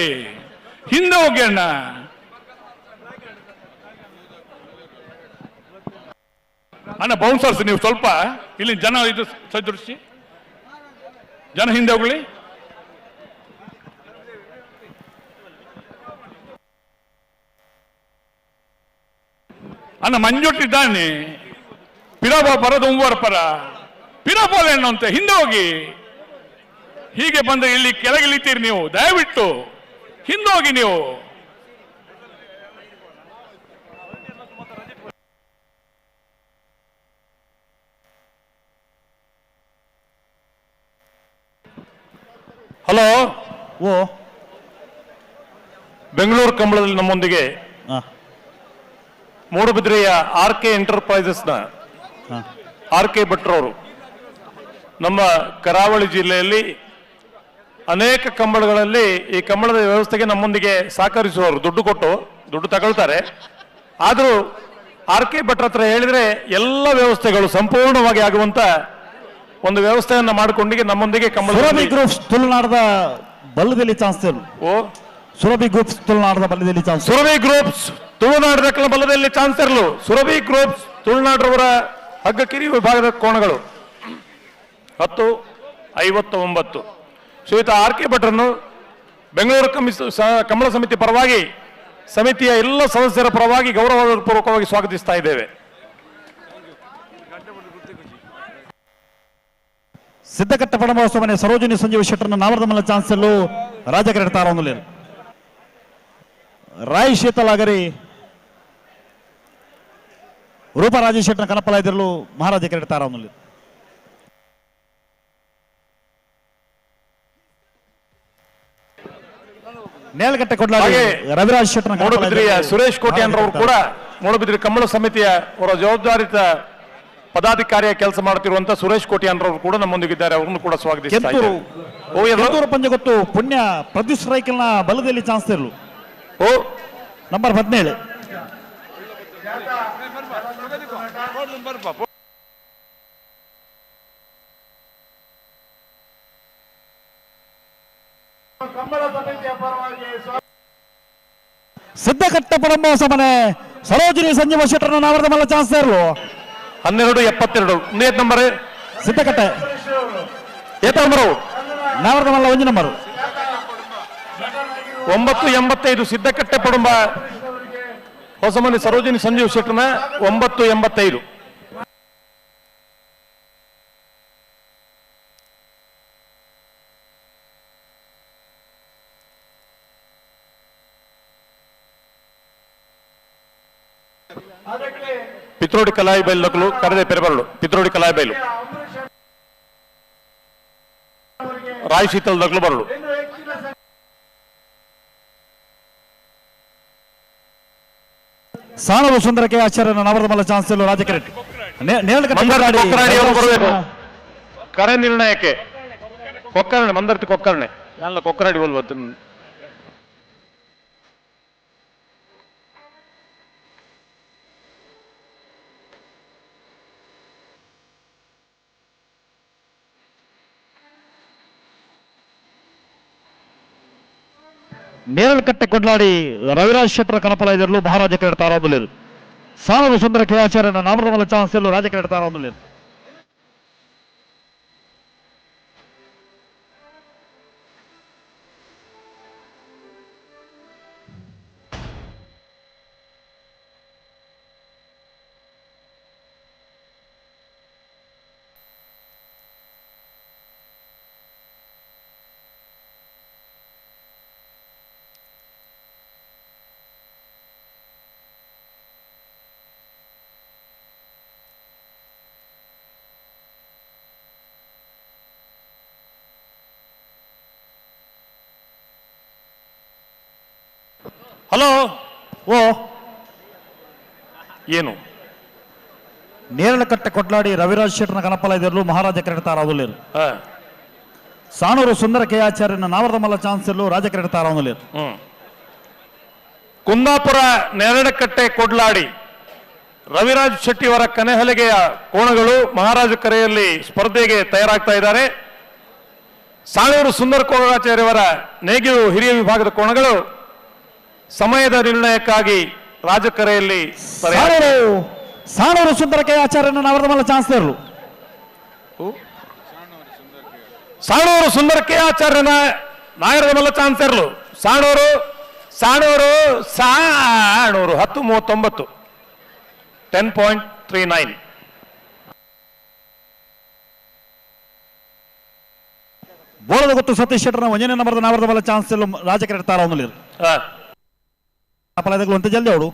ಹಿಂದೆ ಹೋಗಿ ಅಣ್ಣ. ಅಣ್ಣ ಬೌನ್ಸರ್ಸ್ ನೀವು ಸ್ವಲ್ಪ ಇಲ್ಲಿ ಜನ ಇದು ಸದೃಶಿ ಜನ ಹಿಂದೆ ಹೋಗ್ಲಿ. ಅಣ್ಣ ಮಂಜೊಟ್ಟಿದ್ದಾನೆ ಪಿರಾಬ ಬರೋದು ಒಂಬರ ಪರ ಪಿರಾಪೋಲೆ ಅಣ್ಣ ಅಂತ ಹಿಂದೆ ಹೋಗಿ. ಹೀಗೆ ಬಂದ್ರೆ ಇಲ್ಲಿ ಕೆಳಗಿಳಿತೀರಿ ನೀವು, ದಯವಿಟ್ಟು ಹಿಂದೆ ಹೋಗಿ ನೀವು. ಹಲೋ ಓ ಬೆಂಗಳೂರು ಕಂಬಳದಲ್ಲಿ ನಮ್ಮೊಂದಿಗೆ ಮೂಡುಬಿದ್ರೆಯ ಆರ್ ಕೆ ಎಂಟರ್ಪ್ರೈಸಸ್ನ ಆರ್ ಕೆ ಭಟ್ರವರು. ನಮ್ಮ ಕರಾವಳಿ ಜಿಲ್ಲೆಯಲ್ಲಿ ಅನೇಕ ಕಂಬಳಗಳಲ್ಲಿ ಈ ಕಂಬಳದ ವ್ಯವಸ್ಥೆಗೆ ನಮ್ಮೊಂದಿಗೆ ಸಹಕರಿಸುವವರು, ದುಡ್ಡು ಕೊಟ್ಟು ದುಡ್ಡು ತಗೊಳ್ತಾರೆ. ಆದರೂ ಆರ್ ಕೆ ಭಟ್ರ ಹತ್ರ ಹೇಳಿದ್ರೆ ಎಲ್ಲ ವ್ಯವಸ್ಥೆಗಳು ಸಂಪೂರ್ಣವಾಗಿ ಆಗುವಂತ ಒಂದು ವ್ಯವಸ್ಥೆಯನ್ನ ಮಾಡಿಕೊಂಡಿಗೆ ನಮ್ಮೊಂದಿಗೆ ಕಂಬಳ ಸುರಭಿ ಗ್ರೂಪ್ಸ್ ತುಳುನಾಡದ ಬಲ್ಲದಲ್ಲಿ ಚಾನ್ಸ್ ಓ ಸುರಭಿ ಗ್ರೂಪ್ಸ್ ತುಳುನಾಡದ ಬಲ್ಲದಲ್ಲಿ ಚಾನ್ಸ್. ಸುರಭಿ ಗ್ರೂಪ್ಸ್ ತುಳುನಾಡದ ಬಲದಲ್ಲಿ ಚಾನ್ಸ್ ಇರಲು. ಸುರಭಿ ಗ್ರೂಪ್ಸ್ ತುಳುನಾಡರವರ ಹಗ್ಗ ಕಿರಿ ವಿಭಾಗದ ಕೋಣಗಳು 10:59. ಶ್ರೀಯುತ ಆರ್ ಕೆ ಭಟ್ರನ್ನು ಬೆಂಗಳೂರು ಕಂಬಳ ಸಮಿತಿ ಪರವಾಗಿ, ಸಮಿತಿಯ ಎಲ್ಲ ಸದಸ್ಯರ ಪರವಾಗಿ ಗೌರವಪೂರ್ವಕವಾಗಿ ಸ್ವಾಗತಿಸ್ತಾ ಇದ್ದೇವೆ. ಸಿದ್ದಕಟ್ಟ ಪಡಮೋತ್ಸವನೆ ಸರೋಜಿನಿ ಸಂಜೀವ ಶೆಟ್ಟರ್ನ ನಾವರ್ದ ಮಲ್ಲ ಚಾನ್ಸ್ ಅಲ್ಲೂ ರಾಜಕರೆಟ್ ತಾರೊಂದುಲೇರು. ರಾಯ್ ಶೀತಲಾಗರಿ ರೂಪ ರಾಜೇಶ್ ಶೆಟ್ಟರ್ನ ಕನಪಲಾಯ್ದಿರಲು ಮಹಾರಾಜ ಕರೆಟ್ ತಾರೊಂದುಲೇರು. ನೇಲ್ಗಟ್ಟೆ ಕೊಡ್ಲಾಡಿ ರವಿರಾಜ್ ಶೆಟ್ಟರ್ನ ಮೂಡುಬಿದ್ರೆಯ ಸುರೇಶ್ ಕೋಟೆ ಅವರು ಕೂಡ ಮೂಡುಬಿದ್ರಿ ಕಂಬಳ ಸಮಿತಿಯ ಅವರ ಜವಾಬ್ದಾರಿತ ಪದಾಧಿಕಾರಿಯ ಕೆಲಸ ಮಾಡುತ್ತಿರುವಂತಹ ಸುರೇಶ್ ಕೋಟಿ ಅವರು ಕೂಡ ನಮ್ಮೊಂದಿಗಿದ್ದಾರೆ. ಅವರನ್ನು ಕೂಡ ಸ್ವಾಗತಿಸ್ತಾ ಇದ್ದೇವೆ. ಪಂಜಗೊತ್ತು ಪುಣ್ಯ ಪ್ರದ್ಯುತ್ ರೈಕಲ್ನ ಬಲದಲ್ಲಿ ಚಾನ್ಸ್ ಇರಲು. ಓ ನಂಬರ್ 17. ಸಿದ್ದಕಟ್ಟ ಪರಮೋತ್ಸವನೆ ಸರೋಜಿನಿ ಸಂಜೀವ ಶೆಟ್ಟರ್ನ ನಾವರ್ದ ಮಲ್ಲ ಚಾನ್ಸ್ ಇರಲು. 12:72. ನಂಬರ್ ಸಿದ್ದಕಟ್ಟೆ ಏತ ನಂಬರು ನಾವರ್ದ ಮಲ್ಲ ಒಂಜಿ ನಂಬರು 9:85. ಸಿದ್ದಕಟ್ಟೆ ಪಡುಂಬ ಹೊಸಮನಿ ಸರೋಜಿನಿ ಸಂಜೀವ್ ಶೆಟ್ಟರ್ನ 9:85. ಪಿತ್ರೋಡಿ ಕಲಾಯಿ ಬೈಲು ಕರೆದೆ ಪೆರಬರಳು ಪಿತ್ರೋಡಿ ಕಲಾಯಿ ಬೈಲು. Rai Sheetal ದಗ್ಲು ಬರಡು. ಸಾಣೂರು ಸುಂದರಕ್ಕೆ ಆಚಾರ್ಯನ ನಾವರದ ಚಾನ್ಸ್ ರಾಜಕರೆಟ್ ಮಂದರ್ತಿ ಕೊಕ್ಕರಾಡಿ ಅವರು ಬರಬೇಕು ಕರೆ ನಿರ್ಣಯಕ್ಕೆ. ಕೊಕ್ಕರ್ಣೆ, ಮಂದರ್ತಿ ಕೊಕ್ಕರ್ಣೆ, ಅಲ್ಲ ಕೊಕ್ಕರಾಡಿ ಹೋಲ್ವತ್ತು. ನೇರಳಕಟ್ಟೆ ಕೊಡ್ಲಾಡಿ ರವಿರಾಜ್ ಶೆಟ್ಟರ ಕನಪಲ ಇದ್ರಲು ಮಹಾರಾಜ ಕ್ರೀಡೆ ತಾರಾಬುಲಿರು. ಸಾಣೂರು ಸುಂದರ ಕೆ ಆಚಾರ್ಯನ ನಾಮರಮಲ ಚಾನ್ಸ್ ಎಲ್ಲೂ ರಾಜ ಕ್ರೀಡೆ ತಾರಾಬುಲಿರು. ಹಲೋ, ಓ ಏನು ನೇರಳಕಟ್ಟೆ ಕೊಡ್ಲಾಡಿ ರವಿರಾಜ್ ಶೆಟ್ಟರ್ನ ಕನಪಲ ಇದ್ರಲು ಮಹಾರಾಜ ಕ್ರೀಡೆ ತಾರಾಬುಲಿರು. ಸಾಣೂರು ಸುಂದರ ಕೆ ಆಚಾರ್ಯನ ನಾವರದ ಚಾನ್ಸ್ ಎಲ್ಲೂ ರಾಜ ಕ್ರೀಡೆ ತಾರಾಬುಲಿರು. ಕುಂದಾಪುರ ನೇರಳಕಟ್ಟೆ ಕೊಡ್ಲಾಡಿ ರವಿರಾಜ್ ಶೆಟ್ಟಿಯವರ ಕನೆಹಲಗೆಯ ಕೋಣಗಳು ಮಹಾರಾಜ ಕರೆಯಲ್ಲಿ ಸ್ಪರ್ಧೆಗೆ ತಯಾರಾಗ್ತಾ ಇದ್ದಾರೆ. ಸಾಣೂರು ಸುಂದರ ಕೋಣಾಚಾರ್ಯವರ ನೇಗಿಲು ಹಿರಿಯ ವಿಭಾಗದ ಕೋಣಗಳು ಸಮಯದ ನಿರ್ಣಯಕ್ಕಾಗಿ ರಾಜಕರೆಯಲ್ಲಿ ಸಾಣೂರು ಸುಂದರ ಕೆ ಆಚಾರ್ಯನ ನಾವರದ ಚಾನ್ಸ್ ಇರಲು. ಸಾಣೂರು ಸುಂದರ ಕೆ ಆಚಾರ್ಯನ ನಾಯರದ ಮಲ್ಲ ಚಾನ್ಸ್ ಇರಲು. ಸಾಣೂರು ಸಾಣೂರು ಸಾಣೂರು 10:39, 10.39. ಬೋಳದ ಗೊತ್ತು ಸತೀಶ್ ಶೆಟ್ಟರ್ನ ಒಂದನೇ ನಂಬರ್ದ ನಾವರದ ಮಲ್ಲ ಚಾನ್ಸ್ ಇರಲು ರಾಜಕರೆ ತಾರಾವನಲ್ಲಿರು. ಅಂತ ಜಲ್ದಿ ಅವಳು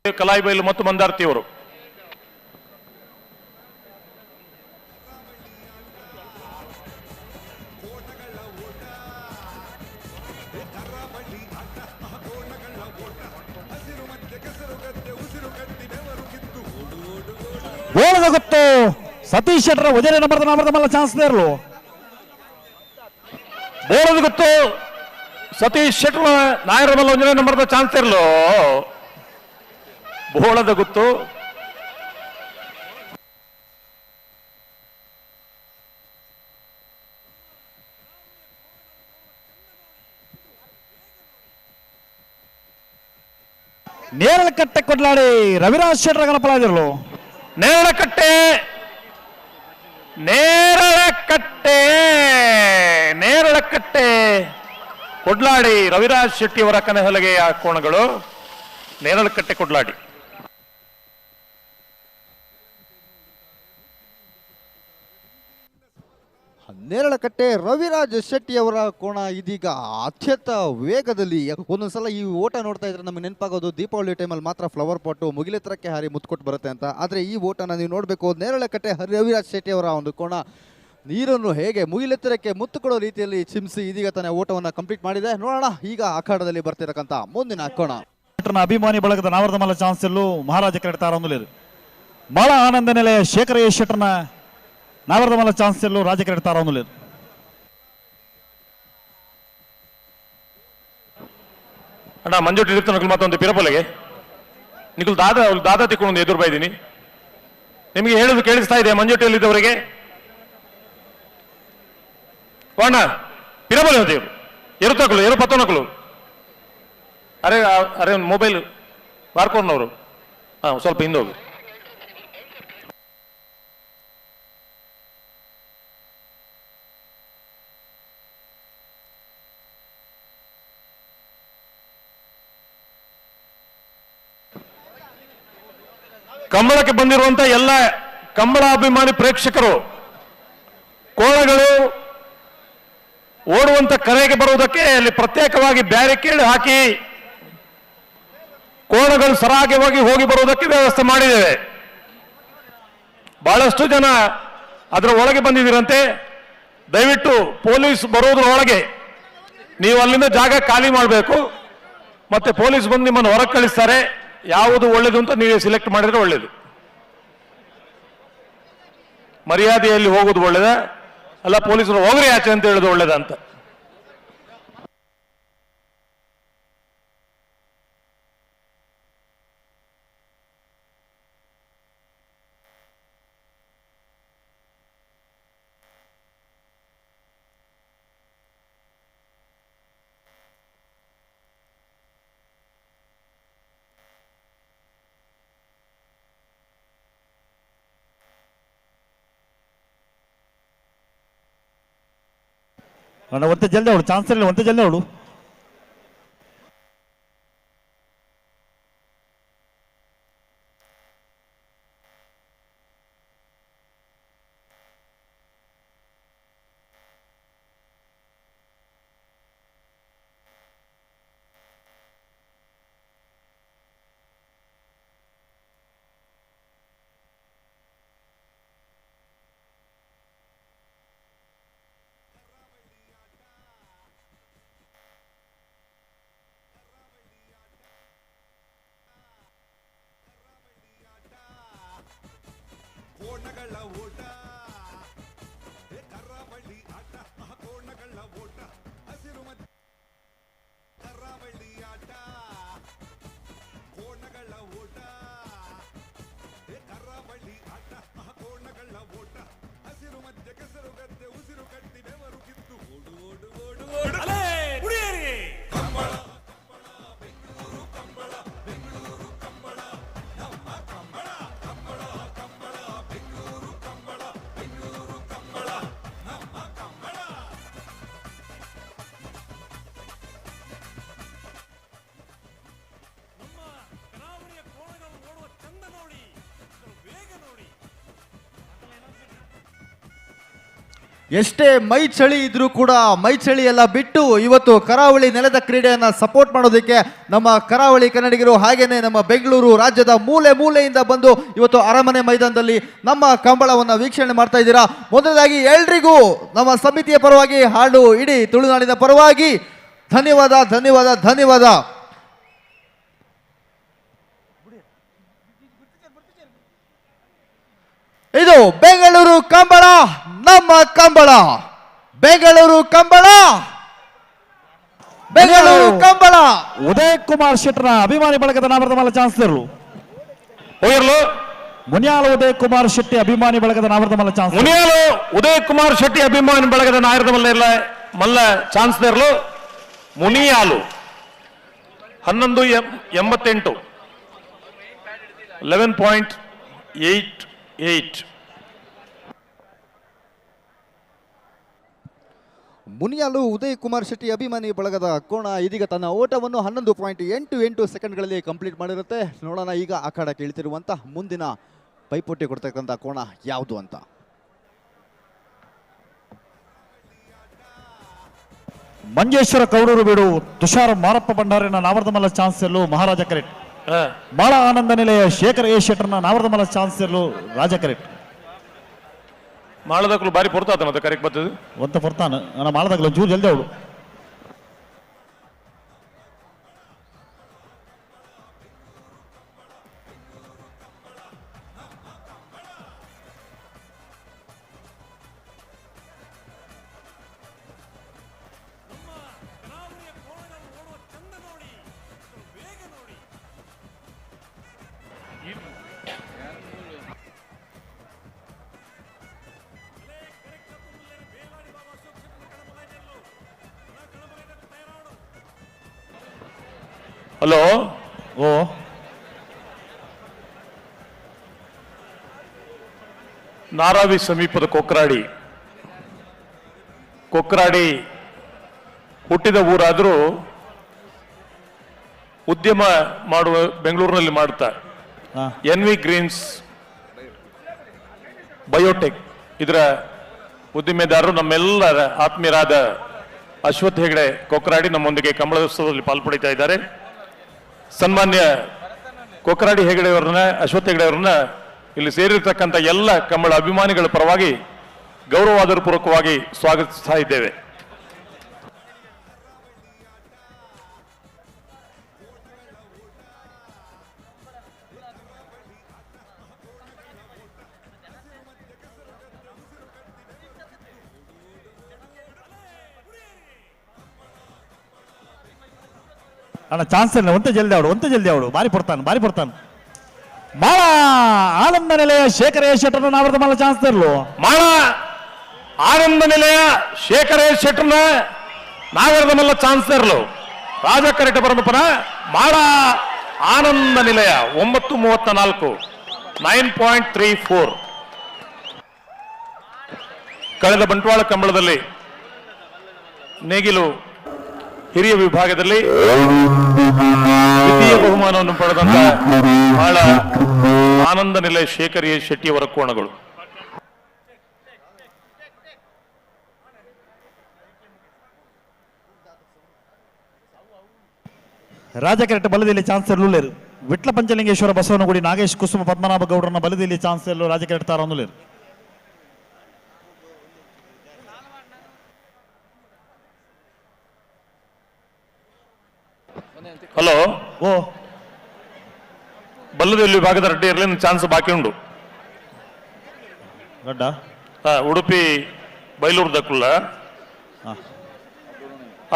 ಕಲಾಯಿಬೈಲು ಮತ್ತು ಮಂದಾರ್ತಿಯವರು. ಬೋಳದ ಗೊತ್ತು ಸತೀಶ್ ಶೆಟ್ಟರ ಉದಯ ನಂಬರ್ದ ನಾಮರದ ಮಲ್ಲ ಚಾನ್ಸ್ ಇರಲು. ಬೋಳದ ಗೊತ್ತು ಸತೀಶ್ ಶೆಟ್ಟರ್ ನಾಯರ ಮಲ್ಲ ಒಂದನೇ ನಂಬರ್ದ ಚಾನ್ಸ್ ಇರಲು. ಬೋಳದ ಗುತ್ತು ನೇರಳಕಟ್ಟೆ ಕೊಡ್ಲಾಡಿ ರವಿರಾಜ್ ಶೆಟ್ಟರ ಗಣಪಲಾದಿರಲು. ನೇರಳಕಟ್ಟೆ ನೇರಳಕಟ್ಟೆ ನೇರಳಕಟ್ಟೆ ಕೊಡ್ಲಾಡಿ ರವಿರಾಜ್ ಶೆಟ್ಟಿಯವರ ಕನೆಹಲಗೆಯ ಕೋಣಗಳು ನೇರಳಕಟ್ಟೆ ಕೊಡ್ಲಾಡಿ. ನೇರಳಕಟ್ಟೆ ರವಿರಾಜ್ ಶೆಟ್ಟಿಯವರ ಕೋಣ ಇದೀಗ ಅತ್ಯಂತ ವೇಗದಲ್ಲಿ. ಒಂದೊಂದ್ಸಲ ಈ ಓಟ ನೋಡ್ತಾ ಇದ್ರೆ ನಮಗೆ ನೆನಪಾಗೋದು ದೀಪಾವಳಿ ಟೈಮಲ್ಲಿ ಮಾತ್ರ ಫ್ಲವರ್ ಪಾಟು ಮುಗಿಲೆತ್ತರಕ್ಕೆ ಹಾರಿ ಮುತ್ಕೊಟ್ಟು ಬರುತ್ತೆ ಅಂತ. ಆದರೆ ಈ ಓಟನ ನೀವು ನೋಡಬೇಕು. ನೇರಳಕಟ್ಟೆ ರವಿರಾಜ್ ಶೆಟ್ಟಿಯವರ ಒಂದು ಕೋಣ ನೀರನ್ನು ಹೇಗೆ ಮುಗಿಲೆತ್ತರಕ್ಕೆ ಮುತ್ತುಕೊಡೋ ರೀತಿಯಲ್ಲಿ ಚಿಮ್ಸಿ ಇದೀಗ ತನ್ನ ಓಟವನ್ನು ಕಂಪ್ಲೀಟ್ ಮಾಡಿದೆ. ನೋಡೋಣ ಈಗ ಅಖಾಡದಲ್ಲಿ ಬರ್ತಿರಕ್ಕಂಥ ಮುಂದಿನ ಕೋಣ. ಅಭಿಮಾನಿ ಬಳಗದ ನಾವರದ ಮಲ್ಲ ಚಾನ್ಸ್ ಎಲ್ಲೂ ಮಹಾರಾಜ ಕ್ರೀಡೆ ತಾರೊಂದುಲೇರು. ಬಹಳ ಆನಂದ ನೆಲೆ ಶೇಖರ ಎ ಶೆಟ್ಟರ್ನ ನಾವರದ ಮಲ್ಲ ಚಾನ್ಸ್ ಎಲ್ಲೂ ರಾಜ ಕ್ರೀಡೆ ತಾರೊಂದುಲೇರು. ಅಣ್ಣ ಮಂಜುಟಿ ಇರ್ತಾನ ಮತ್ತೊಂದು ಪಿರಪೊಲೆಗೆ ನಿಕುಲ್ ದಾದಾ ದಾದಾ ತಿಕ್ಕೊಂಡು ಎದುರು ಬೈದೀನಿ. ನಿಮಗೆ ಹೇಳುದು ಕೇಳಿಸ್ತಾ ಇದೆ ಮಂಜುಟಿಯಲ್ಲಿದ್ದವರಿಗೆ? ಅಣ್ಣ ಪಿರಪೊಲೆ ಅಂತ ಎರುತಕಲು ಎರು ಪತ್ತನಕಲು. ಅರೆ ಅರೆ ಮೊಬೈಲ್ ಬಾರ್ಕೋರ್ನವರು ಹಾ ಸ್ವಲ್ಪ ಹಿಂದೆ ಹೋಗಿ. ಕಂಬಳಕ್ಕೆ ಬಂದಿರುವಂತ ಎಲ್ಲ ಕಂಬಳಾಭಿಮಾನಿ ಪ್ರೇಕ್ಷಕರು ಕೋಳಗಳು ಓಡುವಂತ ಕರೆಗೆ ಬರುವುದಕ್ಕೆ ಅಲ್ಲಿ ಪ್ರತ್ಯೇಕವಾಗಿ ಬ್ಯಾರಿಕೇಡ್ ಹಾಕಿ ಕೋಣಗಳು ಸರಾಗವಾಗಿ ಹೋಗಿ ಬರುವುದಕ್ಕೆ ವ್ಯವಸ್ಥೆ ಮಾಡಿದ್ದೇವೆ. ಬಹಳಷ್ಟು ಜನ ಅದರ ಒಳಗೆ ಬಂದಿದ್ದೀರಂತೆ. ದಯವಿಟ್ಟು ಪೊಲೀಸ್ ಬರೋದ್ರ ಒಳಗೆ ನೀವು ಅಲ್ಲಿಂದ ಜಾಗ ಖಾಲಿ ಮಾಡಬೇಕು. ಮತ್ತೆ ಪೊಲೀಸ್ ಬಂದು ನಿಮ್ಮನ್ನು ಹೊರಗೆ ಕಳಿಸ್ತಾರೆ. ಯಾವುದು ಒಳ್ಳೇದು ಅಂತ ನೀವೇ ಸಿಲೆಕ್ಟ್ ಮಾಡಿದ್ರೆ ಒಳ್ಳೇದು. ಮರ್ಯಾದೆಯಲ್ಲಿ ಹೋಗೋದು ಒಳ್ಳೇದ ಅಲ್ಲ, ಪೊಲೀಸರು ಹೋಗ್ರಿ ಆಚೆ ಅಂತ ಹೇಳೋದು ಒಳ್ಳೇದ ಅಂತ. ಅಣ್ಣ ಒಂತೆ ಜಲ್ದಿ ಅವಳು ಚಾನ್ಸ್ ಇಲ್ಲ, ಒಂತೆ ಜಲ್ದಿ ಅವಳು. ಕೋಣಗಳ ಓಟ ಕರಾವಳಿ ಆಟ, ಕೋಣಗಳ ಓಟ ಹಸಿರು ಮಧ್ಯ ಕರಾವಳಿ ಆಟ, ಕೋಣಗಳ ಓಟ ಕರಾವಳಿ ಆಟ, ಕೋಣಗಳ ಓಟ ಹಸಿರು ಮಧ್ಯ ಕೆಸರು ಗದ್ದೆ ಉಸಿರು ಕಟ್ಟಿ ಬೆವರು ಕಿತ್ತು ಓಡು ಓಡು ಓಡು ಓಡು ಕಂಬಳ ಕಂಬಳ ಬೆಂಗಳೂರು ಕಂಬಳ, ಬೆಂಗಳೂರು ಕಂಬಳ ನಮ್ಮ ಕಂಬಳ, ಕಂಬಳ ಕಂಬಳ ಬೆಂಗಳೂರು ಕಂಬಳ, ಬೆಂಗಳೂರು ಕಂಬಳ ನಮ್ಮ ಕಂಬಳ. ನಮ್ಮ ಕರಾವಳಿಯ ಕೋಣಗಳು ಓಡುವ ಚಂದ ನೋಡಿ, ವೇಗ ನೋಡಿ. ಎಷ್ಟೇ ಮೈ ಚಳಿ ಇದ್ರೂ ಕೂಡ ಮೈ ಚಳಿ ಎಲ್ಲ ಬಿಟ್ಟು ಇವತ್ತು ಕರಾವಳಿ ನೆಲದ ಕ್ರೀಡೆಯನ್ನು ಸಪೋರ್ಟ್ ಮಾಡೋದಕ್ಕೆ ನಮ್ಮ ಕರಾವಳಿ ಕನ್ನಡಿಗರು ಹಾಗೇನೆ ನಮ್ಮ ಬೆಂಗಳೂರು ರಾಜ್ಯದ ಮೂಲೆ ಮೂಲೆಯಿಂದ ಬಂದು ಇವತ್ತು ಅರಮನೆ ಮೈದಾನದಲ್ಲಿ ನಮ್ಮ ಕಂಬಳವನ್ನು ವೀಕ್ಷಣೆ ಮಾಡ್ತಾ ಇದ್ದೀರಾ. ಮೊದಲದಾಗಿ ಎಲ್ರಿಗೂ ನಮ್ಮ ಸಮಿತಿಯ ಪರವಾಗಿ ಹಾಡು ಇಡೀ ತುಳುನಾಡಿನ ಪರವಾಗಿ ಧನ್ಯವಾದ, ಧನ್ಯವಾದ, ಧನ್ಯವಾದ. ಇದು ಬೆಂಗಳೂರು ಕಂಬಳ, ನಮ್ಮ ಕಂಬಳ, ಬೆಂಗಳೂರು ಕಂಬಳ, ಬೆಂಗಳೂರು ಕಂಬಳ. ಉದಯ್ ಕುಮಾರ್ ಶೆಟ್ಟರ ಅಭಿಮಾನಿ ಬಳಗದ ನಾಮರ್ದಮಲ್ಲ ಚಾನ್ಸಲರು ಹೋಗಿರ್ಲು ಮುನಿಯಾಲು ಉದಯ್ ಕುಮಾರ್ ಶೆಟ್ಟಿ ಅಭಿಮಾನಿ ಬಳಗದ ನಾಮರ್ದಮಲ್ಲ ಚಾನ್ಸ್. ಮುನಿಯಾಲು ಉದಯ್ ಕುಮಾರ್ ಶೆಟ್ಟಿ ಅಭಿಮಾನಿ ಬಳಗದ ನಾಯರದ ಮಲ್ಲ ಚಾನ್ಸಲರ್ಲು ಮುನಿಯಾಲು 11.88 11.88. ಮುನಿಯಾಲು ಉದಯ್ ಕುಮಾರ್ ಶೆಟ್ಟಿ ಅಭಿಮಾನಿ ಬಳಗದ ಕೋಣ ಇದೀಗ ತನ್ನ ಓಟವನ್ನು 11.88 ಸೆಕೆಂಡ್ಗಳಲ್ಲಿ ಕಂಪ್ಲೀಟ್ ಮಾಡಿರುತ್ತೆ. ನೋಡೋಣ ಈಗ ಅಖಾಡಕ್ಕೆ ಇಳಿತಿರುವಂಥ ಮುಂದಿನ ಪೈಪೋಟಿ ಕೊಡ್ತಕ್ಕಂಥ ಕೋಣ ಯಾವುದು ಅಂತ. ಮಂಜೇಶ್ವರ ಕೌಡೂರು ಬೀಡು ತುಷಾರ್ ಮಾರಪ್ಪ ಭಂಡಾರಿನ ನಾವರ್ದಮಲ್ಲ ಚಾನ್ಸೆಲ್ಲು ಮಹಾರಾಜ ಕರೆಟ್. ಮಾಳ ಆನಂದ ನಿಲಯ ಶೇಖರ್ ಎ ಶೆಟ್ಟರ್ನ ನಾವರ್ದಮಲ್ಲ ಚಾನ್ಸೆಲ್ಲು ರಾಜ ಕರೆಟ್. ಮಾಳದಕ್ಕಲು ಬಾರಿ ಪೊರ್ತಾತನ ಕರೆಕ್ಟ್ ಬರ್ತದೆ ಒಂತ ಪೊರ್ತಾನ ನನ್ನ ಮಾಳದಾಗಲು ಜೂರ್ ಜಲ್ದಿ ಅವಳು. ನಮ್ಮ ಕರಾವಳಿಯ ಕೋಣಗಳು ಓಡುವ ಚಂದ ನೋಡಿ. ಹಲೋ ಓ ನಾರಾವಿ ಸಮೀಪದ ಕೊಕ್ರಾಡಿ, ಕೊಕ್ರಾಡಿ ಹುಟ್ಟಿದ ಊರಾದರೂ ಉದ್ಯಮ ಮಾಡುವ ಬೆಂಗಳೂರಿನಲ್ಲಿ ಮಾಡ್ತಾ ಎನ್ ವಿ ಗ್ರೀನ್ಸ್ ಬಯೋಟೆಕ್ ಇದರ ಉದ್ದಿಮೆದಾರರು ನಮ್ಮೆಲ್ಲರ ಆತ್ಮೀಯರಾದ ಅಶ್ವಥ್ ಹೆಗಡೆ ಕೊಕ್ರಾಡಿ ನಮ್ಮೊಂದಿಗೆ ಕಂಬಳೋತ್ಸವದಲ್ಲಿ ಪಾಲ್ಪಡಿತಾ ಇದ್ದಾರೆ. ಸನ್ಮಾನ್ಯ ಕೊಕ್ರಾಡಿ ಹೆಗಡೆಯವರನ್ನ, ಅಶ್ವಥ್ ಹೆಗಡೆಯವರನ್ನ ಇಲ್ಲಿ ಸೇರಿರ್ತಕ್ಕಂಥ ಎಲ್ಲ ಕಂಬಳ ಅಭಿಮಾನಿಗಳ ಪರವಾಗಿ ಗೌರವಾದರಪೂರ್ವಕವಾಗಿ ಸ್ವಾಗತಿಸ್ತಾ ಇದ್ದೇವೆ. ಅಣ್ಣ ಚಾನ್ಸ್ ಇಲ್ಲ, ಒಂತೆ ಜಲ್ದಿ ಅವಡು, ಒಂತೆ ಜಲ್ದಿ ಅವಡು, ಬಾರಿ ಪಡ್ತಾನೆ, ಬಾರಿ ಪಡ್ತಾನೆ. ಮಾಳ ಆನಂದ ನಿಲಯ ಶೇಖರ ಶೆಟ್ಟರ್ನ ನಾವರ್ದ ಮಲ್ಲ ಚಾನ್ಸ್ ತರಲು. ಮಾಳ ಆನಂದ ನಿಲಯ ಶೇಖರ ಶೆಟ್ಟರ್ನ ನಾಗರದ ಮಲ್ಲ ಚಾನ್ಸ್ ತರಲು. ರಾಜ ಕರೆಟ ಪರಮಪನ ಮಾಳ ಆನಂದ ನಿಲಯ 9:34 9.34. ಕಳೆದ ಬಂಟ್ವಾಳ ಕಂಬಳದಲ್ಲಿ ನೇಗಿಲು ಹಿರಿಯ ವಿಭಾಗದಲ್ಲಿ ದ್ವಿತೀಯ ಬಹುಮಾನವನ್ನು ಪಡೆದಂತ ಮಾಳ ಆನಂದ ನಿಲಯ ಶೇಖರ್ ಎ ಶೆಟ್ಟಿಯವರ ಕೋಣಗಳು. ರಾಜ ಕರೆಕ್ಟ್ ಬಲದಲ್ಲಿ ಚಾನ್ಸ್ ಲೇರು. ವಿಟ್ಲ ಪಂಚಲಿಂಗೇಶ್ವರ ಬಸವನಗುಡಿ ನಾಗೇಶ್ ಕುಸುಮ ಪದ್ಮನಾಭ ಗೌಡರನ್ನ ಬಲದಲ್ಲಿ ಚಾನ್ಸ್ ರಾಜ ಕರೆಕ್ಟ್ ತಾರೊಂದು. ಹಲೋ ಓ ಬಲ್ಲದಲ್ಲಿ ವಿಭಾಗದ ರೆಡ್ಡಿ ಇರಲಿ, ಚಾನ್ಸ್ ಬಾಕಿ ಉಂಡು. ರಡ್ಡ ಉಡುಪಿ ಬೈಲೂರು ದಕ್ಕುಲ್ಲ,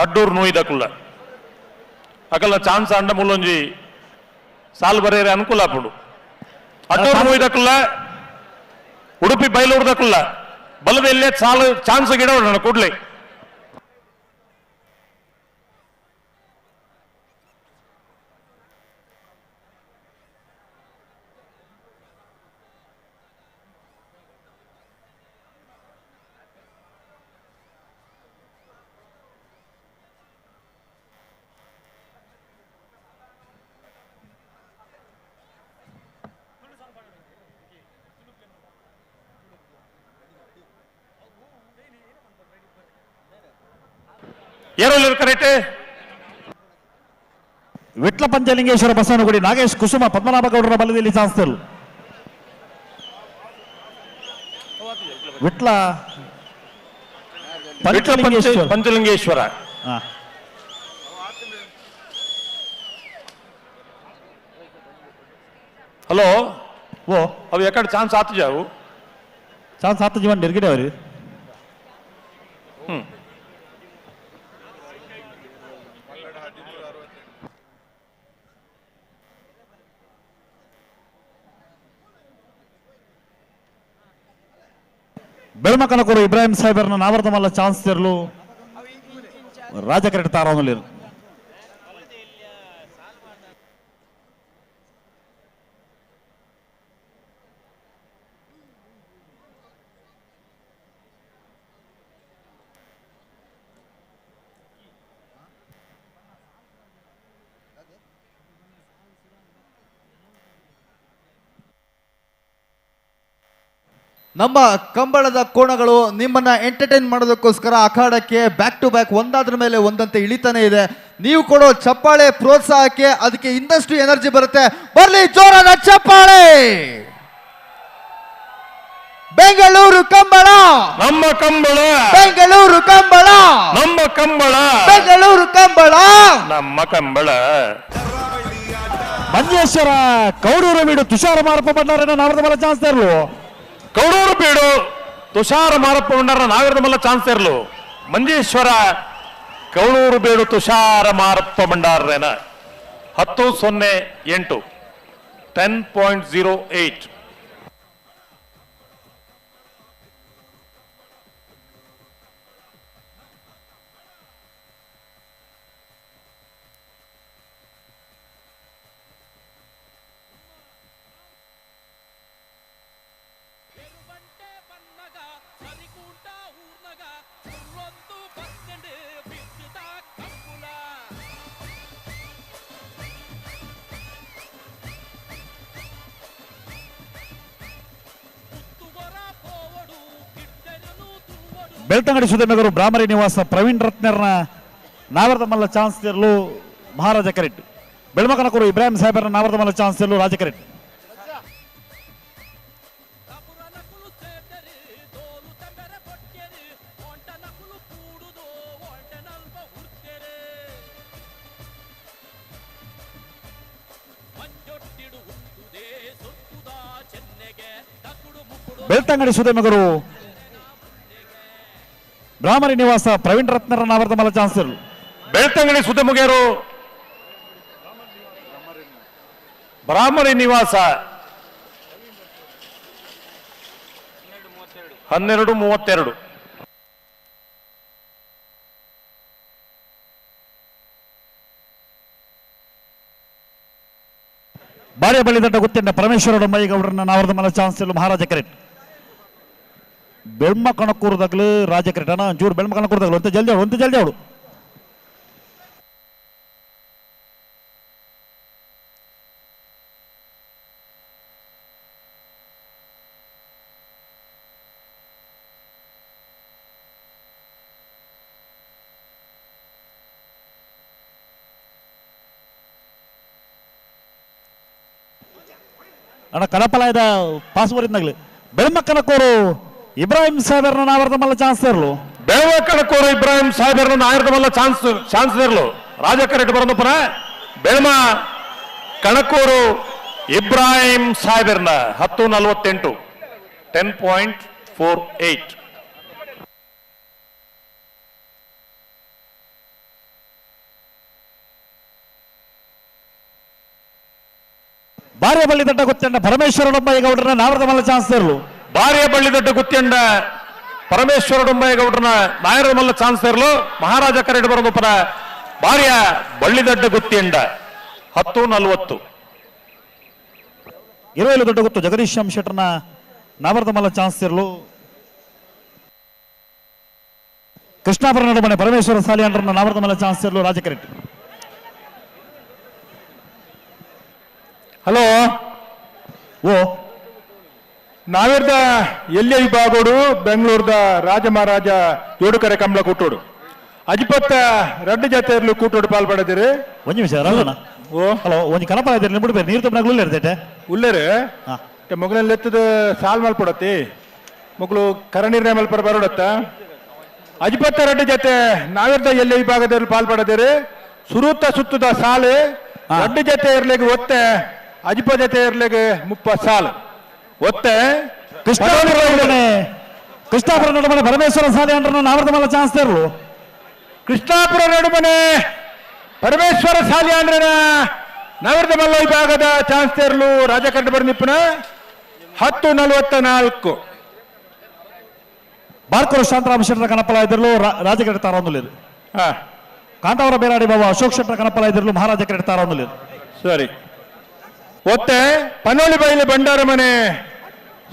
ಅಡ್ಡೂರು ನೂಯಿ ದಕ್ಕುಲ್ಲ ಅಕಲ್ಲ ಚಾನ್ಸ್ ಅಂಡ ಮುಲ್ಲೊಂಜಿ ಸಾಲ್ ಬರೆಯರೆ ಅನುಕೂಲ ಆಪುಂಡು. ಅಡ್ಡೂರು ನೂಯಿ ದಕ್ಕುಲ್ಲ, ಉಡುಪಿ ಬೈಲೂರು ದಕ್ಕುಲ್ಲ ಬಲ್ಲದಲ್ಲೇ ಸಾಲು ಚಾನ್ಸ್ ಗಿಡ ಕೂಡ್ಲೆ. ಕರೆಕ್ಟ್ ವಿಟ್ಲ ಪಂಚಲಿಂಗೇಶ್ವರ ಬಸವನಗುಡಿ ನಾಗೇಶ್ ಕುಸುಮ ಪದ್ಮನಾಭ ಗೌಡರ ಬಲದಲ್ಲಿ ಚಾನ್ಸ್ ವಿಟ್ಲ ಪಂಚಲಿಂಗೇಶ್ವರ ಪಂಚಲಿಂಗೇಶ್ವರ. ಹಲೋ ಓ ಅವು ಎಕಡೆ ಚಾನ್ಸ್ ಆತು ಜಾವು ಚಾನ್ಸ್ ಆತು ಜೀವನ್ ನಿರ್ಗಿಡೆ ಅವರು. ಬೆಳಮಕನಕೂರು ಇಬ್ರಾಹಿಂ ಸಾಹೇಬರ್ನ ನಾವರ್ದ ಮಲ್ಲ ಚಾನ್ಸ್ ತೆರಲು ರಾಜ ಕರೆಕ್ಟ್ ತಾರೋನಲ್ಲಿ. ನಮ್ಮ ಕಂಬಳದ ಕೋಣಗಳು ನಿಮ್ಮನ್ನ ಎಂಟರ್ಟೈನ್ ಮಾಡೋದಕ್ಕೋಸ್ಕರ ಅಖಾಡಕ್ಕೆ ಬ್ಯಾಕ್ ಟು ಬ್ಯಾಕ್ ಒಂದಾದ್ರ ಮೇಲೆ ಒಂದಂತೆ ಇಳಿತಾನೆ ಇದೆ. ನೀವು ಕೊಡೋ ಚಪ್ಪಾಳೆ ಪ್ರೋತ್ಸಾಹಕ್ಕೆ ಅದಕ್ಕೆ ಇನ್ನಷ್ಟು ಎನರ್ಜಿ ಬರುತ್ತೆ. ಬರ್ಲಿ ಜೋರಾದ ಚಪ್ಪಾಳೆ. ಬೆಂಗಳೂರು ಕಂಬಳ, ನಮ್ಮ ಕಂಬಳ, ಬೆಂಗಳೂರು ಕಂಬಳ, ನಮ್ಮ ಕಂಬಳ, ಬೆಂಗಳೂರು ಕಂಬಳ, ನಮ್ಮ ಕಂಬಳ. ಮಂಜೇಶ್ವರ ಕೌಡೂರು ಬೀಡು ತುಷಾರ ಮಾರಪ್ಪ ಭಂಡಾರನ ನಾವರದ ಮಲ್ಲ ಚಾನ್ಸ್ ತರಲು. ಕೌಡೂರು ಬೀಡು ತುಷಾರ ಮಾರಪ್ಪ ಭಂಡಾರ ನಾಗರದ ಮಲ್ಲ ಚಾನ್ಸ್ ಇರಲು. ಮಂಜೇಶ್ವರ ಕೌಡೂರು ಬೀಡು ತುಷಾರ ಮಾರಪ್ಪ ಭಂಡಾರನ 10.08 10.08. ಬೆಳ್ತಂಗಡಿ ಸುದೇಮೆಗರು ಬ್ರಾಹ್ಮರಿ ನಿವಾಸ ಪ್ರವೀಣ್ ರತ್ನರ್ನ ನಾವರದ ಮಲ್ಲ ಚಾನ್ಸ್ ಇರಲು ಮಹಾರಾಜ ಕರೆಕ್ಟ್. ಬೆಳ್ಮಕನಕೂರು ಇಬ್ರಾಹಿಂ ಸಾಹೇಬರ್ನ ನಾವರದ ಮಲ್ಲ ಚಾನ್ಸ್ ಇರಲು ರಾಜ ಕರೆಕ್ಟ್. ಬೆಳ್ತಂಗಡಿ ಸುದೇಮಗರು ಬ್ರಾಹ್ಮರಿ ನಿವಾಸ ಪ್ರವೀಣ್ ರತ್ನರ ನಾವರದ ಮಲ್ಲ ಚಾನ್ಸ್ ಇರಲು. ಬೆಳ್ತಂಗಡಿ ಸುದೇಮುಗೇರು ಬ್ರಾಹ್ಮರಿ ನಿವಾಸ 12:32. ಬಾರ್ಯ ಬಳ್ಳಿ ದಡ್ಡ ಗುತ್ತಿನ ಪರಮೇಶ್ವರ ಡೊಮ್ಮಯ್ಯಗೌಡರನ್ನ ನಾವರದ ಮಲ್ಲ ಚಾನ್ಸ್ ಇರಲು ಮಹಾರಾಜ ಕರೆಕ್ಟ್. ಬೆಳ್ಮ ಕಣಕೂರದಾಗಲು ರಾಜ ಕರೆಕ್ಟ್ ಅಣ್ಣ, ಒಂಚೂರು ಬೆಳ್ಮ ಕಣಕೂರದಾಗಲು ಅಂತ ಜಲ್ದಿ ಅವಳು, ಅಂತ ಜಲ್ದಿ ಅವಳು. ಅಣ್ಣ ಕಡಪಲಾಯದ ಪಾಸ್ವರ್ ಬೆಳ್ಮ ಕಣಕೂರು ಇಬ್ರಾಹಿಂ ಸಾಹೇಬರ್ನ ನಾವರದ ಮಲ್ಲ ಚಾನ್ಸ್ ಇರಲು. ಬೆಳವ ಕಣಕೂರು ಇಬ್ರಾಹಿಂ ಸಾಹೇಬರ್ನ ನಾಯರದ ಮಲ್ಲ ಚಾನ್ಸ್ ಚಾನ್ಸ್ ಇರಲು ರಾಜ ಕರೆಕ್ಟ್ ಬರೋದಪ್ಪನ. ಬೆಳ್ಮ ಕಣಕೂರು ಇಬ್ರಾಹಿಂ ಸಾಹೇಬರ್ನ 10:48 10.48. ಬಾರ್ಯ ಬಳ್ಳಿ ದಡ್ಡ ಗುತ್ತಂಡ ಪರಮೇಶ್ವರ ಡೊಮ್ಮಯ್ಯಗೌಡರನ್ನ ನಾವರದ ಮಲ್ಲ ಚಾನ್ಸ್ ಇರಲು. ಬಾರ್ಯ ಬಳ್ಳಿ ದೊಡ್ಡ ಗುತ್ತಿಯಂಡ ಪರಮೇಶ್ವರ ಡೊಮ್ಮಯ್ಯಗೌಡರನ್ನ ನಾಯರ ಮಲ್ಲ ಚಾನ್ಸ್ ಇರಲು ಮಹಾರಾಜ ಕರೆಡ್ ಬರೋದಪ್ಪನ ಬಾರ್ಯ ಬಳ್ಳಿದಡ್ಡ ಗುತ್ತಿಯಂಡ 10:40. ಇರುವೆಲು ದೊಡ್ಡ ಗುತ್ತು ಜಗದೀಶ್ ಶ್ಯಾಮ್ ಶೆಟ್ಟರ್ನ ನಾವರದ ಮಲ್ಲ ಚಾನ್ಸ್ ಇರಲು. ಕೃಷ್ಣಾಪುರ ನಡುಮನೆ ಪರಮೇಶ್ವರ ಸಾಲಿಯಾಂಡ್ರನ್ನ ನಾವರದ ಮಲ್ಲ ಚಾನ್ಸ್ ಇರಲು ರಾಜ ಕರೆಕ್ಟ್. ಹಲೋ ಓ ನಾವಿರ್ದ ಎಲ್ಲಿಯ ವಿಭಾಗೋಡು ಬೆಂಗಳೂರದ ರಾಜ ಮಹಾರಾಜ ಜೋಡುಕರೆ ಕಂಬಳ ಕೂಟೋಡು ಅಜಿಪತ್ತ ರಡ್ಡು ಜಾತಿಯರ್ಲು ಕೂಟೋಡು ಪಾಲ್ಪಡದಿರಿ. ಒಂಜಿ ನಿಮಿಷ ರಲ್ಲಣ್ಣ. ಓ ಹಲೋ ಒಂಜಿ ಕನಪ ಇದ್ದೀರಿ ನಿಂಬಿಡು ಬೇರೆ ನೀರು ತುಂಬ ಉಲ್ಲೇರ್ ಉಲ್ಲೇರು ಮಗನಲ್ಲಿ ಎತ್ತದ ಸಾಲ್ ಮಲ್ಪಡತ್ತಿ ಮಗಳು ಕರ ನಿರ್ಣಯ ಮಲ್ಪಡ ಬರೋಡತ್ತ. ಅಜಿಪತ್ತ ರಡ್ಡು ಜೊತೆ ನಾವಿರ್ದ ಎಲ್ಲಿ ವಿಭಾಗದಲ್ಲಿ ಪಾಲ್ಪಡದಿರಿ. ಸುರೂತ ಸುತ್ತದ ಸಾಲು ರಡ್ಡು ಜೊತೆ ಇರ್ಲಿಗೆ ಒತ್ತೆ ಅಜಿಪ ಜೊತೆ ಇರ್ಲಿಗೆ 30 ಸಾಲು ಒತ್ತೆ. ಕೃಷ್ಣಾಪುರ ನಡುಮನೆ ಪರಮೇಶ್ವರ ಸಾಲಿಯಾಂಡ್ರನ್ನ ನಾವರದ ಮಲ್ಲ ಚಾನ್ಸ್ ಇರಲು. ಕೃಷ್ಣಾಪುರ ನಡುಮನೆ ಪರಮೇಶ್ವರ ಸಾಲಿಯಾಂಡ್ರನ ನವರದ ಮಲ್ಲ ವಿಭಾಗದ ಚಾನ್ಸ್ ತೇರ್ಲು ರಾಜ ಕಂಡು ನಿಪ್ಪನ 10:44. ಬಾರ್ಕೂರು ಶಾಂತರಾಮ ಶೆಟ್ಟರ ಕನಪಲ ಇದ್ರಲು ರಾಜ ಕರೆಕ್ಟ್ ತಾರೊಂದುಲೇರು. ಕಾಂತಾವರ ಬೇರಾಡಿ ಬಾಬಾ ಅಶೋಕ್ ಶೆಟ್ಟರ ಕನಪಲ ಇದ್ರಲು ಮಹಾರಾಜ ಕರೆಕ್ಟ್ ತಾರೊಂದುಲೇರು. ಸರಿ ಒತ್ತೆ ಪನ್ನೋಳಿ ಬೈಲು ಭಂಡಾರ ಮನೆ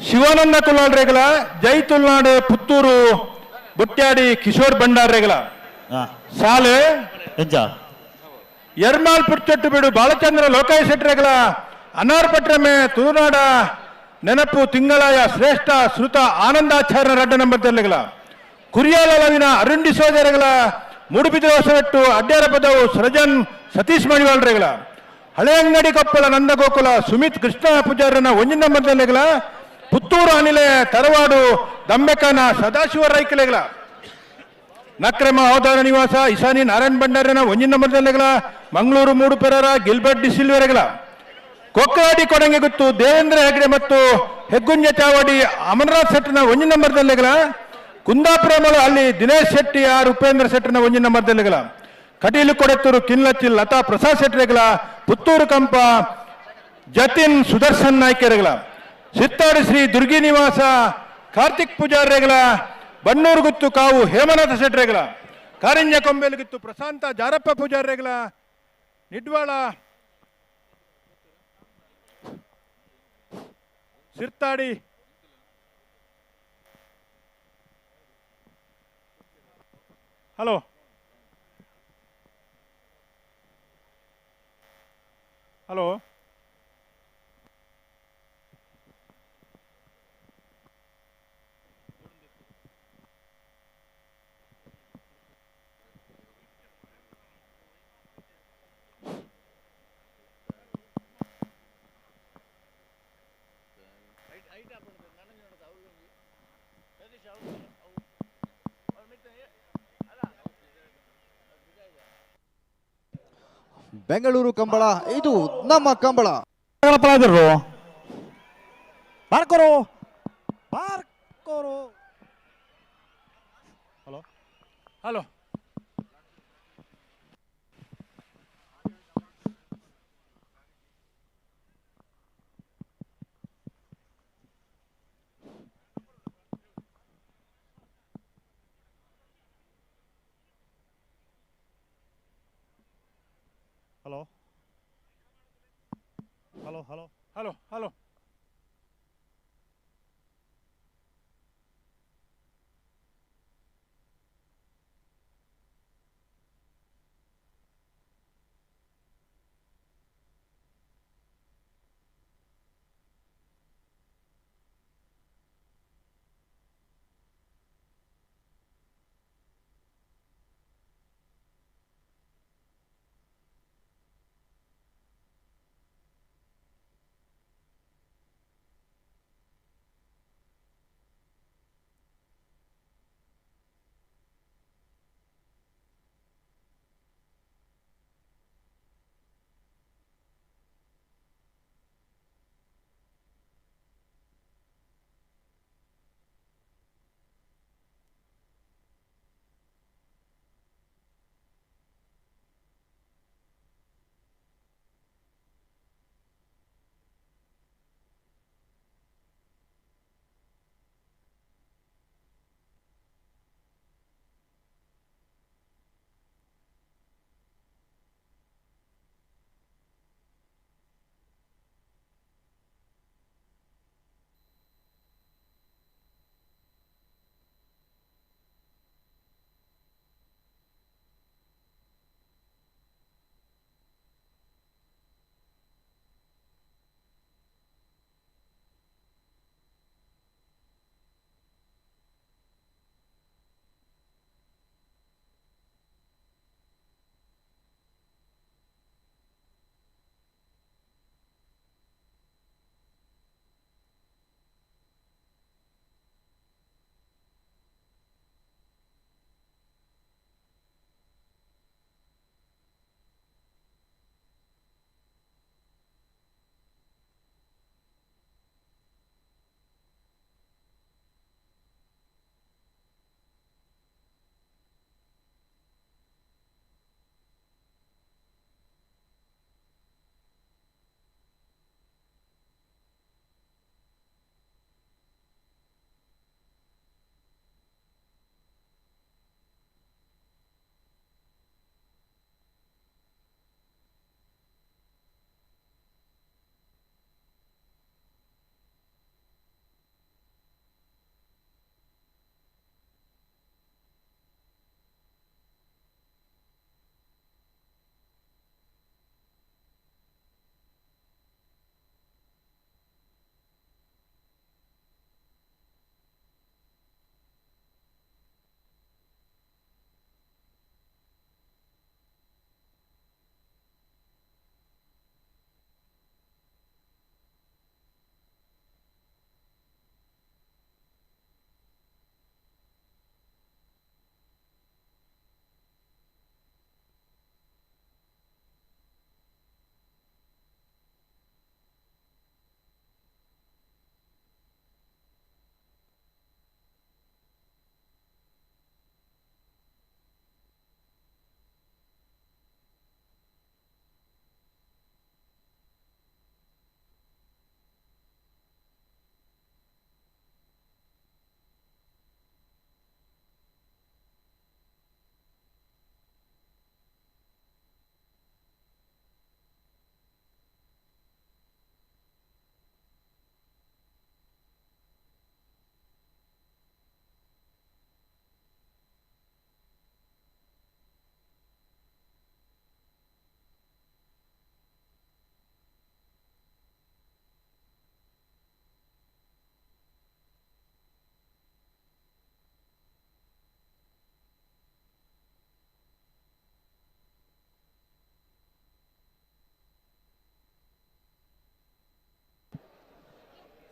ಶಿವಾನಂದ ಕುಲಾಲ್ ರೇಗಲ ಜೈ ತುಲ್ನಾಡು ಪುತ್ತೂರು ಬುಟ್ಯಾಡಿ ಕಿಶೋರ್ ಭಂಡಾರ್ ರೇಗಲ ಸಾಲೆ ಎರ್ಮಾಲ್ ಪುಟ್ಟೆಟ್ಟು ಬಿಡು ಬಾಲಚಂದ್ರ ಲೋಕಾಯ ಶೆಟ್ಟರೆಗಳ ಅನಾರ್ಪಟ್ರಮೆ ತುಳುನಾಡ ನೆನಪು ತಿಂಗಳಾಯ ಶ್ರೇಷ್ಠ ಶ್ರುತ ಆನಂದಾಚಾರ್ಯ ರಡ್ಡ ನಂಬರ್ ತೆರಲಿಗಳ ಕುರಿಯಾಲವಿನ ಅರುಣ್ ಡಿಸೋಜರಗಳ ಮೂಡುಬಿದಿರೆ ಹೊಸಬೆಟ್ಟು ಅಡ್ಯಾರ ಪದವು ಸೃಜನ್ ಸತೀಶ್ ಮಣಿವಾಳ್ರೆಗಳ ಹಳೆಯಂಗಡಿ ಕೊಪ್ಪಳ ನಂದಗೋಕುಲ ಸುಮಿತ್ ಕೃಷ್ಣ ಪೂಜಾರನ ಒಂಜಿನ ನಂಬರ್ ತೆರಲಿಗಳ ಪುತ್ತೂರು ಅನಿಲೆ ತರವಾಡು ದಂಬೆಕನ ಸದಾಶಿವ ರೈಕಲೆಗಳ ನಕ್ರಮ ಅವತಾರ ನಿವಾಸ ಇಶಾನಿ ನಾರಾಯಣ್ ಭಂಡಾರನ ಒಂಜಿನ ನಂಬರ್ ತೆರಲಿಗಳ ಮಂಗಳೂರು ಮೂಡುಪೆರರ ಗಿಲ್ಬರ್ಟ್ ಡಿಸಿಲ್ವೆರೆಗಳ ಕೊಕ್ಕಾಡಿ ಕೊಡಂಗೆ ಗುತ್ತು ದೇವೇಂದ್ರ ಹೆಗ್ಡೆ ಮತ್ತು ಹೆಗ್ಗುಂಜೆ ಚಾವಡಿ ಅಮರನಾಥ್ ಶೆಟ್ಟನ ಒಂಜಿನ ನಂಬರ್ ತೆರಲಿಗಳ ಕುಂದಾಪುರ ಮಳು ಅಲ್ಲಿ ದಿನೇಶ್ ಶೆಟ್ಟಿ ಆರ್ ಉಪೇಂದ್ರ ಶೆಟ್ಟನ ಒಂಜಿನ ನಂಬರ್ ತೆರಲಿಗಳ ಕಟೀಲು ಕೊಡತ್ತೂರು ಕಿನ್ಲಚ್ಚಿ ಲತಾ ಪ್ರಸಾದ್ ಶೆಟ್ಟರೆಗಳ ಪುತ್ತೂರು ಕಂಪ ಜತಿನ್ ಸುದರ್ಶನ್ ನಾಯ್ಕರೆಗಳ ಸಿತ್ತಾಡಿ ಶ್ರೀ ದುರ್ಗಿ ನಿವಾಸ ಕಾರ್ತಿಕ್ ಪೂಜಾರ್ರೆಗಳ ಬನ್ನೂರು ಗುತ್ತು ಕಾವು ಹೇಮನಾಥ ಶೆಟ್ಟರೆಗಳ ಕಾರಿಂಜ ಕೊಂಬೇಲುಗುತ್ತು ಪ್ರಶಾಂತ ಜಾರಪ್ಪ ಪೂಜಾರ್ರೆಗಳ ನಿಡ್ವಾಳ ಸಿರ್ತಾಡಿ ಹಲೋ ಹಲೋ ಬೆಂಗಳೂರು ಕಂಬಳ, ಇದು ನಮ್ಮ Kambala. ಗಣಪಲಾದಿರು ಬಾರ್ಕೋರು ಬಾರ್ಕೋರು. Hello hello hello hello hello hello hello.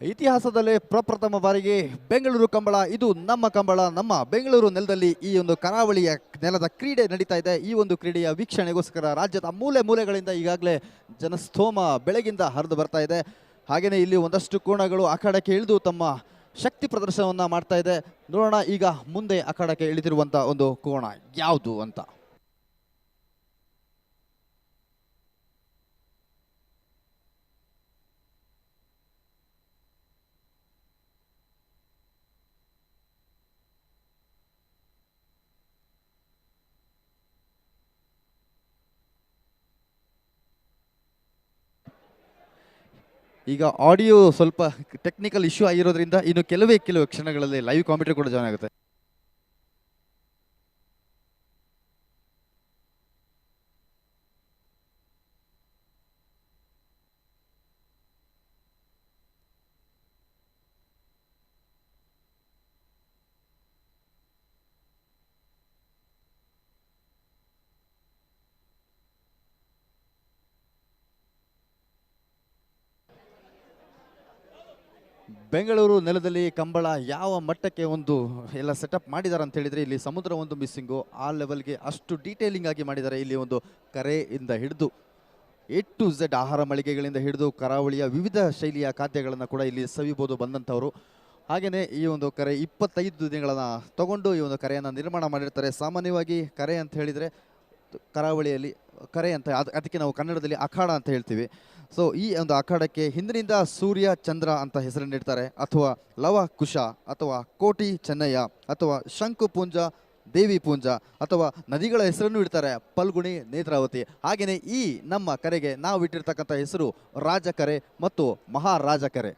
ಇತಿಹಾಸದಲ್ಲೇ ಪ್ರಪ್ರಥಮ ಬಾರಿಗೆ ಬೆಂಗಳೂರು ಕಂಬಳ, ಇದು ನಮ್ಮ ಕಂಬಳ, ನಮ್ಮ ಬೆಂಗಳೂರು ನೆಲದಲ್ಲಿ ಈ ಒಂದು ಕರಾವಳಿಯ ನೆಲದ ಕ್ರೀಡೆ ನಡೀತಾ ಇದೆ. ಈ ಒಂದು ಕ್ರೀಡೆಯ ವೀಕ್ಷಣೆಗೋಸ್ಕರ ರಾಜ್ಯದ ಮೂಲೆ ಮೂಲೆಗಳಿಂದ ಈಗಾಗಲೇ ಜನಸ್ತೋಮ ಬೆಳಗಿಂದ ಹರಿದು ಬರ್ತಾ ಇದೆ. ಹಾಗೆಯೇ ಇಲ್ಲಿ ಒಂದಷ್ಟು ಕೋಣಗಳು ಅಖಾಡಕ್ಕೆ ಇಳಿದು ತಮ್ಮ ಶಕ್ತಿ ಪ್ರದರ್ಶನವನ್ನು ಮಾಡ್ತಾ ಇದೆ. ನೋಡೋಣ ಈಗ ಮುಂದೆ ಅಖಾಡಕ್ಕೆ ಇಳಿದಿರುವಂಥ ಒಂದು ಕೋಣ ಯಾವುದು ಅಂತ. ಈಗ ಆಡಿಯೋ ಸ್ವಲ್ಪ ಟೆಕ್ನಿಕಲ್ ಇಶ್ಯೂ ಆಗಿರೋದ್ರಿಂದ ಇನ್ನು ಕೆಲವೇ ಕೆಲವು ಕ್ಷಣಗಳಲ್ಲಿ ಲೈವ್ ಕಾಮೆಂಟ್ರಿ ಕೂಡ ಜಾಯ್ನ್ ಆಗುತ್ತೆ. ಬೆಂಗಳೂರು ನೆಲದಲ್ಲಿ ಕಂಬಳ ಯಾವ ಮಟ್ಟಕ್ಕೆ ಒಂದು ಎಲ್ಲ ಸೆಟಪ್ ಮಾಡಿದ್ದಾರೆ ಅಂತ ಹೇಳಿದರೆ, ಇಲ್ಲಿ ಸಮುದ್ರ ಒಂದು ಮಿಸ್ಸಿಂಗು, ಆ ಲೆವೆಲ್ಗೆ ಅಷ್ಟು ಡೀಟೇಲಿಂಗ್ ಆಗಿ ಮಾಡಿದ್ದಾರೆ. ಇಲ್ಲಿ ಒಂದು ಕರೆಯಿಂದ ಹಿಡಿದು ಎ ಟು ಝೆಡ್ ಆಹಾರ ಮಳಿಗೆಗಳಿಂದ ಹಿಡಿದು ಕರಾವಳಿಯ ವಿವಿಧ ಶೈಲಿಯ ಖಾದ್ಯಗಳನ್ನು ಕೂಡ ಇಲ್ಲಿ ಸವಿಬೋದು ಬಂದಂಥವರು. ಹಾಗೆಯೇ ಈ ಒಂದು ಕರೆ 25 ದಿನಗಳನ್ನು ತಗೊಂಡು ಈ ಒಂದು ಕರೆಯನ್ನು ನಿರ್ಮಾಣ ಮಾಡಿರ್ತಾರೆ. ಸಾಮಾನ್ಯವಾಗಿ ಕರೆ ಅಂತ ಹೇಳಿದರೆ ಕರಾವಳಿಯಲ್ಲಿ ಕರೆ ಅಂತ, ಅದಕ್ಕೆ ನಾವು ಕನ್ನಡದಲ್ಲಿ ಅಖಾಡ ಅಂತ ಹೇಳ್ತೀವಿ. ಸೊ ಈ ಒಂದು ಅಖಾಡಕ್ಕೆ ಹಿಂದಿನಿಂದ ಸೂರ್ಯ ಚಂದ್ರ ಅಂತ ಹೆಸರನ್ನಿಡ್ತಾರೆ, ಅಥವಾ ಲವ ಕುಶ, ಅಥವಾ ಕೋಟಿ ಚೆನ್ನಯ್ಯ, ಅಥವಾ ಶಂಕು ಪೂಂಜ, ದೇವಿ ಪೂಂಜ, ಅಥವಾ ನದಿಗಳ ಹೆಸರನ್ನು ಇಡ್ತಾರೆ, ಪಲ್ಗುಣಿ, ನೇತ್ರಾವತಿ. ಹಾಗೆಯೇ ಈ ನಮ್ಮ ಕರೆಗೆ ನಾವು ಇಟ್ಟಿರ್ತಕ್ಕಂಥ ಹೆಸರು ರಾಜಕರೆ ಮತ್ತು ಮಹಾರಾಜ ಕರೆ.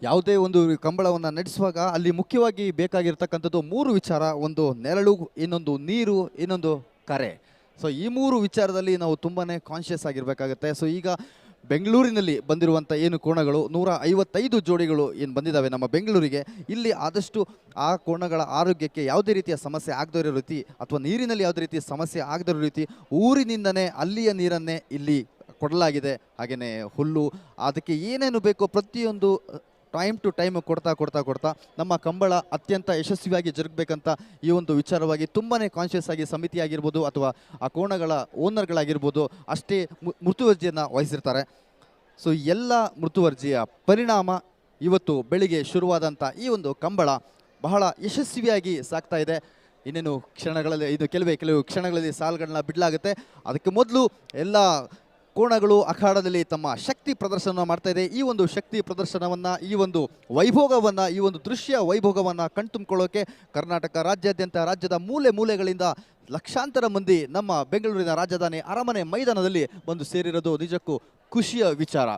ಯಾವುದೇ ಒಂದು ಕಂಬಳವನ್ನು ನಡೆಸುವಾಗ ಅಲ್ಲಿ ಮುಖ್ಯವಾಗಿ ಬೇಕಾಗಿರ್ತಕ್ಕಂಥದ್ದು ಮೂರು ವಿಚಾರ. ಒಂದು ನೆರಳು, ಇನ್ನೊಂದು ನೀರು, ಇನ್ನೊಂದು ಕರೆ. ಸೊ ಈ ಮೂರು ವಿಚಾರದಲ್ಲಿ ನಾವು ತುಂಬಾ ಕಾನ್ಷಿಯಸ್ ಆಗಿರಬೇಕಾಗತ್ತೆ. ಸೊ ಈಗ ಬೆಂಗಳೂರಿನಲ್ಲಿ ಬಂದಿರುವಂಥ ಏನು ಕೋಣಗಳು 155 ಜೋಡಿಗಳು ಏನು ಬಂದಿದ್ದಾವೆ ನಮ್ಮ ಬೆಂಗಳೂರಿಗೆ, ಇಲ್ಲಿ ಆದಷ್ಟು ಆ ಕೋಣಗಳ ಆರೋಗ್ಯಕ್ಕೆ ಯಾವುದೇ ರೀತಿಯ ಸಮಸ್ಯೆ ಆಗದೇ ಇರೋ ರೀತಿ ಅಥವಾ ನೀರಿನಲ್ಲಿ ಯಾವುದೇ ರೀತಿಯ ಸಮಸ್ಯೆ ಆಗದೇ ಇರೋ ರೀತಿ ಊರಿನಿಂದನೇ ಅಲ್ಲಿಯ ನೀರನ್ನೇ ಇಲ್ಲಿ ಕೊಡಲಾಗಿದೆ. ಹಾಗೆಯೇ ಹುಲ್ಲು, ಅದಕ್ಕೆ ಏನೇನು ಬೇಕೋ ಪ್ರತಿಯೊಂದು ಟೈಮ್ ಟು ಟೈಮ್ ಕೊಡ್ತಾ ಕೊಡ್ತಾ ಕೊಡ್ತಾ ನಮ್ಮ ಕಂಬಳ ಅತ್ಯಂತ ಯಶಸ್ವಿಯಾಗಿ ಜರುಗಬೇಕಂತ ಈ ಒಂದು ವಿಚಾರವಾಗಿ ತುಂಬಾ ಕಾನ್ಷಿಯಸ್ ಆಗಿ ಸಮಿತಿಯಾಗಿರ್ಬೋದು ಅಥವಾ ಆ ಕೋಣಗಳ ಓನರ್ಗಳಾಗಿರ್ಬೋದು ಅಷ್ಟೇ ಮುತುವರ್ಜಿಯನ್ನು ವಹಿಸಿರ್ತಾರೆ. ಸೊ ಎಲ್ಲ ಮುತುವರ್ಜಿಯ ಪರಿಣಾಮ ಇವತ್ತು ಬೆಳಿಗ್ಗೆ ಶುರುವಾದಂಥ ಈ ಒಂದು ಕಂಬಳ ಬಹಳ ಯಶಸ್ವಿಯಾಗಿ ಸಾಗ್ತಾ ಇದೆ. ಇನ್ನೇನು ಕ್ಷಣಗಳಲ್ಲಿ, ಇದು ಕೆಲವು ಕ್ಷಣಗಳಲ್ಲಿ ಸಾಲುಗಳನ್ನ ಬಿಡಲಾಗುತ್ತೆ. ಅದಕ್ಕೆ ಮೊದಲು ಎಲ್ಲ ಕೋಣಗಳು ಅಖಾಡದಲ್ಲಿ ತಮ್ಮ ಶಕ್ತಿ ಪ್ರದರ್ಶನ ಮಾಡ್ತಾ ಇದೆ. ಈ ಒಂದು ಶಕ್ತಿ ಪ್ರದರ್ಶನವನ್ನು, ಈ ಒಂದು ವೈಭೋಗವನ್ನು, ಈ ಒಂದು ದೃಶ್ಯ ವೈಭೋಗವನ್ನು ಕಣ್ತುಂಬಿಕೊಳ್ಳೋಕೆ ಕರ್ನಾಟಕ ರಾಜ್ಯಾದ್ಯಂತ ರಾಜ್ಯದ ಮೂಲೆ ಮೂಲೆಗಳಿಂದ ಲಕ್ಷಾಂತರ ಮಂದಿ ನಮ್ಮ ಬೆಂಗಳೂರಿನ ರಾಜಧಾನಿ ಅರಮನೆ ಮೈದಾನದಲ್ಲಿ ಬಂದು ಸೇರಿರೋದು ನಿಜಕ್ಕೂ ಖುಷಿಯ ವಿಚಾರ.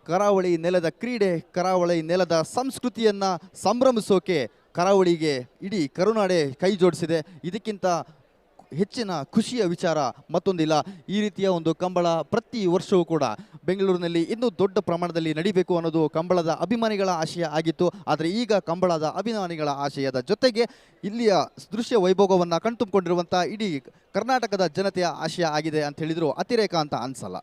ಕರಾವಳಿ ನೆಲದ ಕ್ರೀಡೆ, ಕರಾವಳಿ ನೆಲದ ಸಂಸ್ಕೃತಿಯನ್ನು ಸಂಭ್ರಮಿಸೋಕೆ ಕರಾವಳಿಗೆ ಇಡೀ ಕರುನಾಡೆ ಕೈ ಜೋಡಿಸಿದೆ. ಇದಕ್ಕಿಂತ ಹೆಚ್ಚಿನ ಖುಷಿಯ ವಿಚಾರ ಮತ್ತೊಂದಿಲ್ಲ. ಈ ರೀತಿಯ ಒಂದು ಕಂಬಳ ಪ್ರತಿ ವರ್ಷವೂ ಕೂಡ ಬೆಂಗಳೂರಿನಲ್ಲಿ ಇನ್ನೂ ದೊಡ್ಡ ಪ್ರಮಾಣದಲ್ಲಿ ನಡಿಬೇಕು ಅನ್ನೋದು ಕಂಬಳದ ಅಭಿಮಾನಿಗಳ ಆಶಯ ಆಗಿತ್ತು. ಆದರೆ ಈಗ ಕಂಬಳದ ಅಭಿಮಾನಿಗಳ ಆಶಯದ ಜೊತೆಗೆ ಇಲ್ಲಿಯ ದೃಶ್ಯ ವೈಭೋಗವನ್ನು ಕಣ್ತುಂಬಿಕೊಂಡಿರುವಂಥ ಇಡೀ ಕರ್ನಾಟಕದ ಜನತೆಯ ಆಶಯ ಆಗಿದೆ ಅಂತ ಹೇಳಿದ್ರು ಅತಿರೇಕ ಅಂತ ಅನ್ಸಲ್ಲ.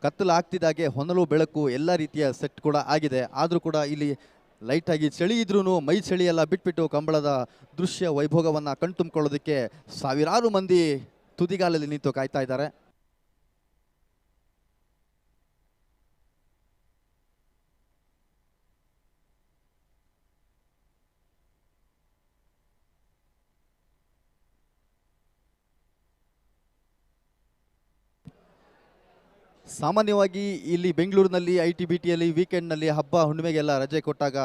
ಕತ್ತಲು ಆಗ್ತಿದ್ದಾಗೆ ಹೊನಲು ಬೆಳಕು ಎಲ್ಲ ರೀತಿಯ ಸೆಟ್ ಕೂಡ ಆಗಿದೆ. ಆದರೂ ಕೂಡ ಇಲ್ಲಿ ಲೈಟಾಗಿ ಚಳಿ ಇದ್ರೂ ಮೈ ಚಳಿ ಎಲ್ಲ ಬಿಟ್ಬಿಟ್ಟು ಕಂಬಳದ ದೃಶ್ಯ ವೈಭೋಗವನ್ನು ಕಣ್ತುಂಬಿಕೊಳ್ಳೋದಕ್ಕೆ ಸಾವಿರಾರು ಮಂದಿ ತುದಿಗಾಲಲ್ಲಿ ನಿಂತು ಕಾಯ್ತಾ ಇದ್ದಾರೆ. ಸಾಮಾನ್ಯವಾಗಿ ಇಲ್ಲಿ ಬೆಂಗಳೂರಿನಲ್ಲಿ I T B ಟಿಯಲ್ಲಿ ವೀಕೆಂಡ್ನಲ್ಲಿ ಹಬ್ಬ ಹುಣ್ಣಿಮೆಗೆಲ್ಲ ರಜೆ ಕೊಟ್ಟಾಗ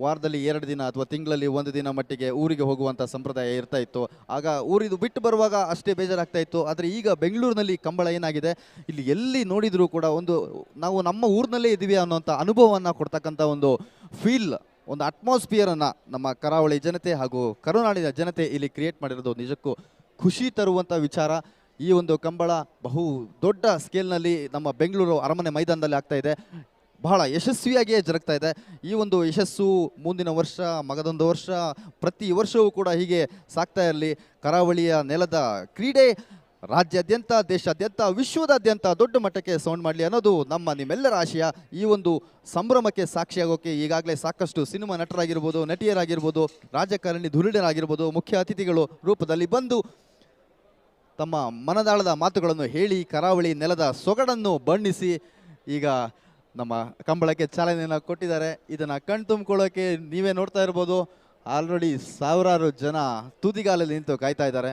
ವಾರದಲ್ಲಿ 2 ದಿನ ಅಥವಾ ತಿಂಗಳಲ್ಲಿ 1 ದಿನ ಮಟ್ಟಿಗೆ ಊರಿಗೆ ಹೋಗುವಂಥ ಸಂಪ್ರದಾಯ ಇರ್ತಾ ಇತ್ತು. ಆಗ ಊರಿದು ಬಿಟ್ಟು ಬರುವಾಗ ಅಷ್ಟೇ ಬೇಜಾರಾಗ್ತಾ ಇತ್ತು. ಆದರೆ ಈಗ ಬೆಂಗಳೂರಿನಲ್ಲಿ ಕಂಬಳ ಏನಾಗಿದೆ, ಇಲ್ಲಿ ಎಲ್ಲಿ ನೋಡಿದರೂ ಕೂಡ ಒಂದು ನಾವು ನಮ್ಮ ಊರಿನಲ್ಲೇ ಇದ್ದೀವಿ ಅನ್ನೋಂಥ ಅನುಭವವನ್ನು ಕೊಡ್ತಕ್ಕಂಥ ಒಂದು ಫೀಲ್, ಒಂದು ಅಟ್ಮಾಸ್ಫಿಯರನ್ನು ನಮ್ಮ ಕರಾವಳಿ ಜನತೆ ಹಾಗೂ ಕರುನಾಡಿನ ಜನತೆ ಇಲ್ಲಿ ಕ್ರಿಯೇಟ್ ಮಾಡಿರೋದು ನಿಜಕ್ಕೂ ಖುಷಿ ತರುವಂಥ ವಿಚಾರ. ಈ ಒಂದು ಕಂಬಳ ಬಹು ದೊಡ್ಡ ಸ್ಕೇಲ್ನಲ್ಲಿ ನಮ್ಮ ಬೆಂಗಳೂರು ಅರಮನೆ ಮೈದಾನದಲ್ಲಿ ಆಗ್ತಾ ಇದೆ, ಬಹಳ ಯಶಸ್ವಿಯಾಗಿಯೇ ಜರುಗ್ತಾ ಇದೆ. ಈ ಒಂದು ಯಶಸ್ಸು ಮುಂದಿನ ವರ್ಷ, ಮಗದೊಂದು ವರ್ಷ, ಪ್ರತಿ ವರ್ಷವೂ ಕೂಡ ಹೀಗೆ ಸಾಗ್ತಾ ಇರಲಿ. ಕರಾವಳಿಯ ನೆಲದ ಕ್ರೀಡೆ ರಾಜ್ಯಾದ್ಯಂತ, ದೇಶಾದ್ಯಂತ, ವಿಶ್ವದಾದ್ಯಂತ ದೊಡ್ಡ ಮಟ್ಟಕ್ಕೆ ಸೌಂಡ್ ಮಾಡಲಿ ಅನ್ನೋದು ನಮ್ಮ ನಿಮ್ಮೆಲ್ಲರ ಆಶಯ. ಈ ಒಂದು ಸಂಭ್ರಮಕ್ಕೆ ಸಾಕ್ಷಿಯಾಗೋಕ್ಕೆ ಈಗಾಗಲೇ ಸಾಕಷ್ಟು ಸಿನಿಮಾ ನಟರಾಗಿರ್ಬೋದು, ನಟಿಯರಾಗಿರ್ಬೋದು, ರಾಜಕಾರಣಿ ಧುರೀಣರಾಗಿರ್ಬೋದು, ಮುಖ್ಯ ಅತಿಥಿಗಳು ರೂಪದಲ್ಲಿ ಬಂದು ತಮ್ಮ ಮನದಾಳದ ಮಾತುಗಳನ್ನು ಹೇಳಿ ಕರಾವಳಿ ನೆಲದ ಸೊಗಡನ್ನು ಬಣ್ಣಿಸಿ ಈಗ ನಮ್ಮ ಕಂಬಳಕ್ಕೆ ಚಾಲನೆಯನ್ನು ಕೊಟ್ಟಿದ್ದಾರೆ. ಇದನ್ನು ಕಣ್ತುಂಬಿಕೊಳ್ಳೋಕೆ ನೀವೇ ನೋಡ್ತಾ ಇರ್ಬೋದು, ಆಲ್ರೆಡಿ ಸಾವಿರಾರು ಜನ ತುದಿಗಾಲಲ್ಲಿ ನಿಂತು ಕಾಯ್ತಾ ಇದ್ದಾರೆ.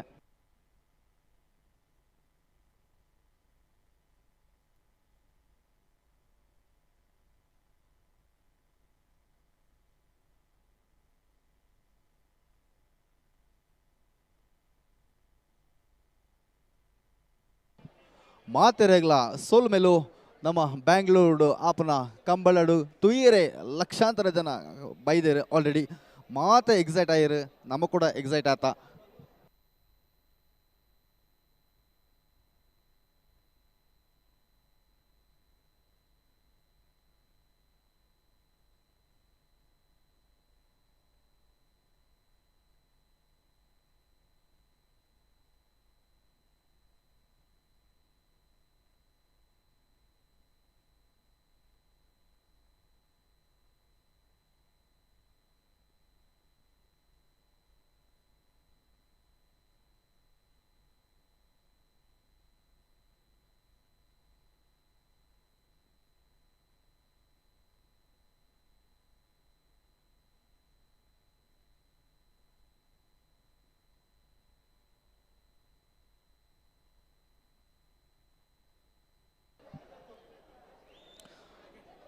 ಮಾತೆರೆಗ್ಲ ಸೋಲ್ಮೆಲು ನಮ್ಮ ಬ್ಯಾಂಗ್ಳೂರು ಆಪನ ಕಂಬಳಡು ತುಯ್ಯರೆ ಲಕ್ಷಾಂತರ ಜನ ಬೈದೇರು ಆಲ್ರೆಡಿ. ಮಾತೆ ಎಕ್ಸೈಟ್ ಆಯಿರು, ನಮ್ಮ ಕೂಡ ಎಕ್ಸೈಟ್ ಆತ.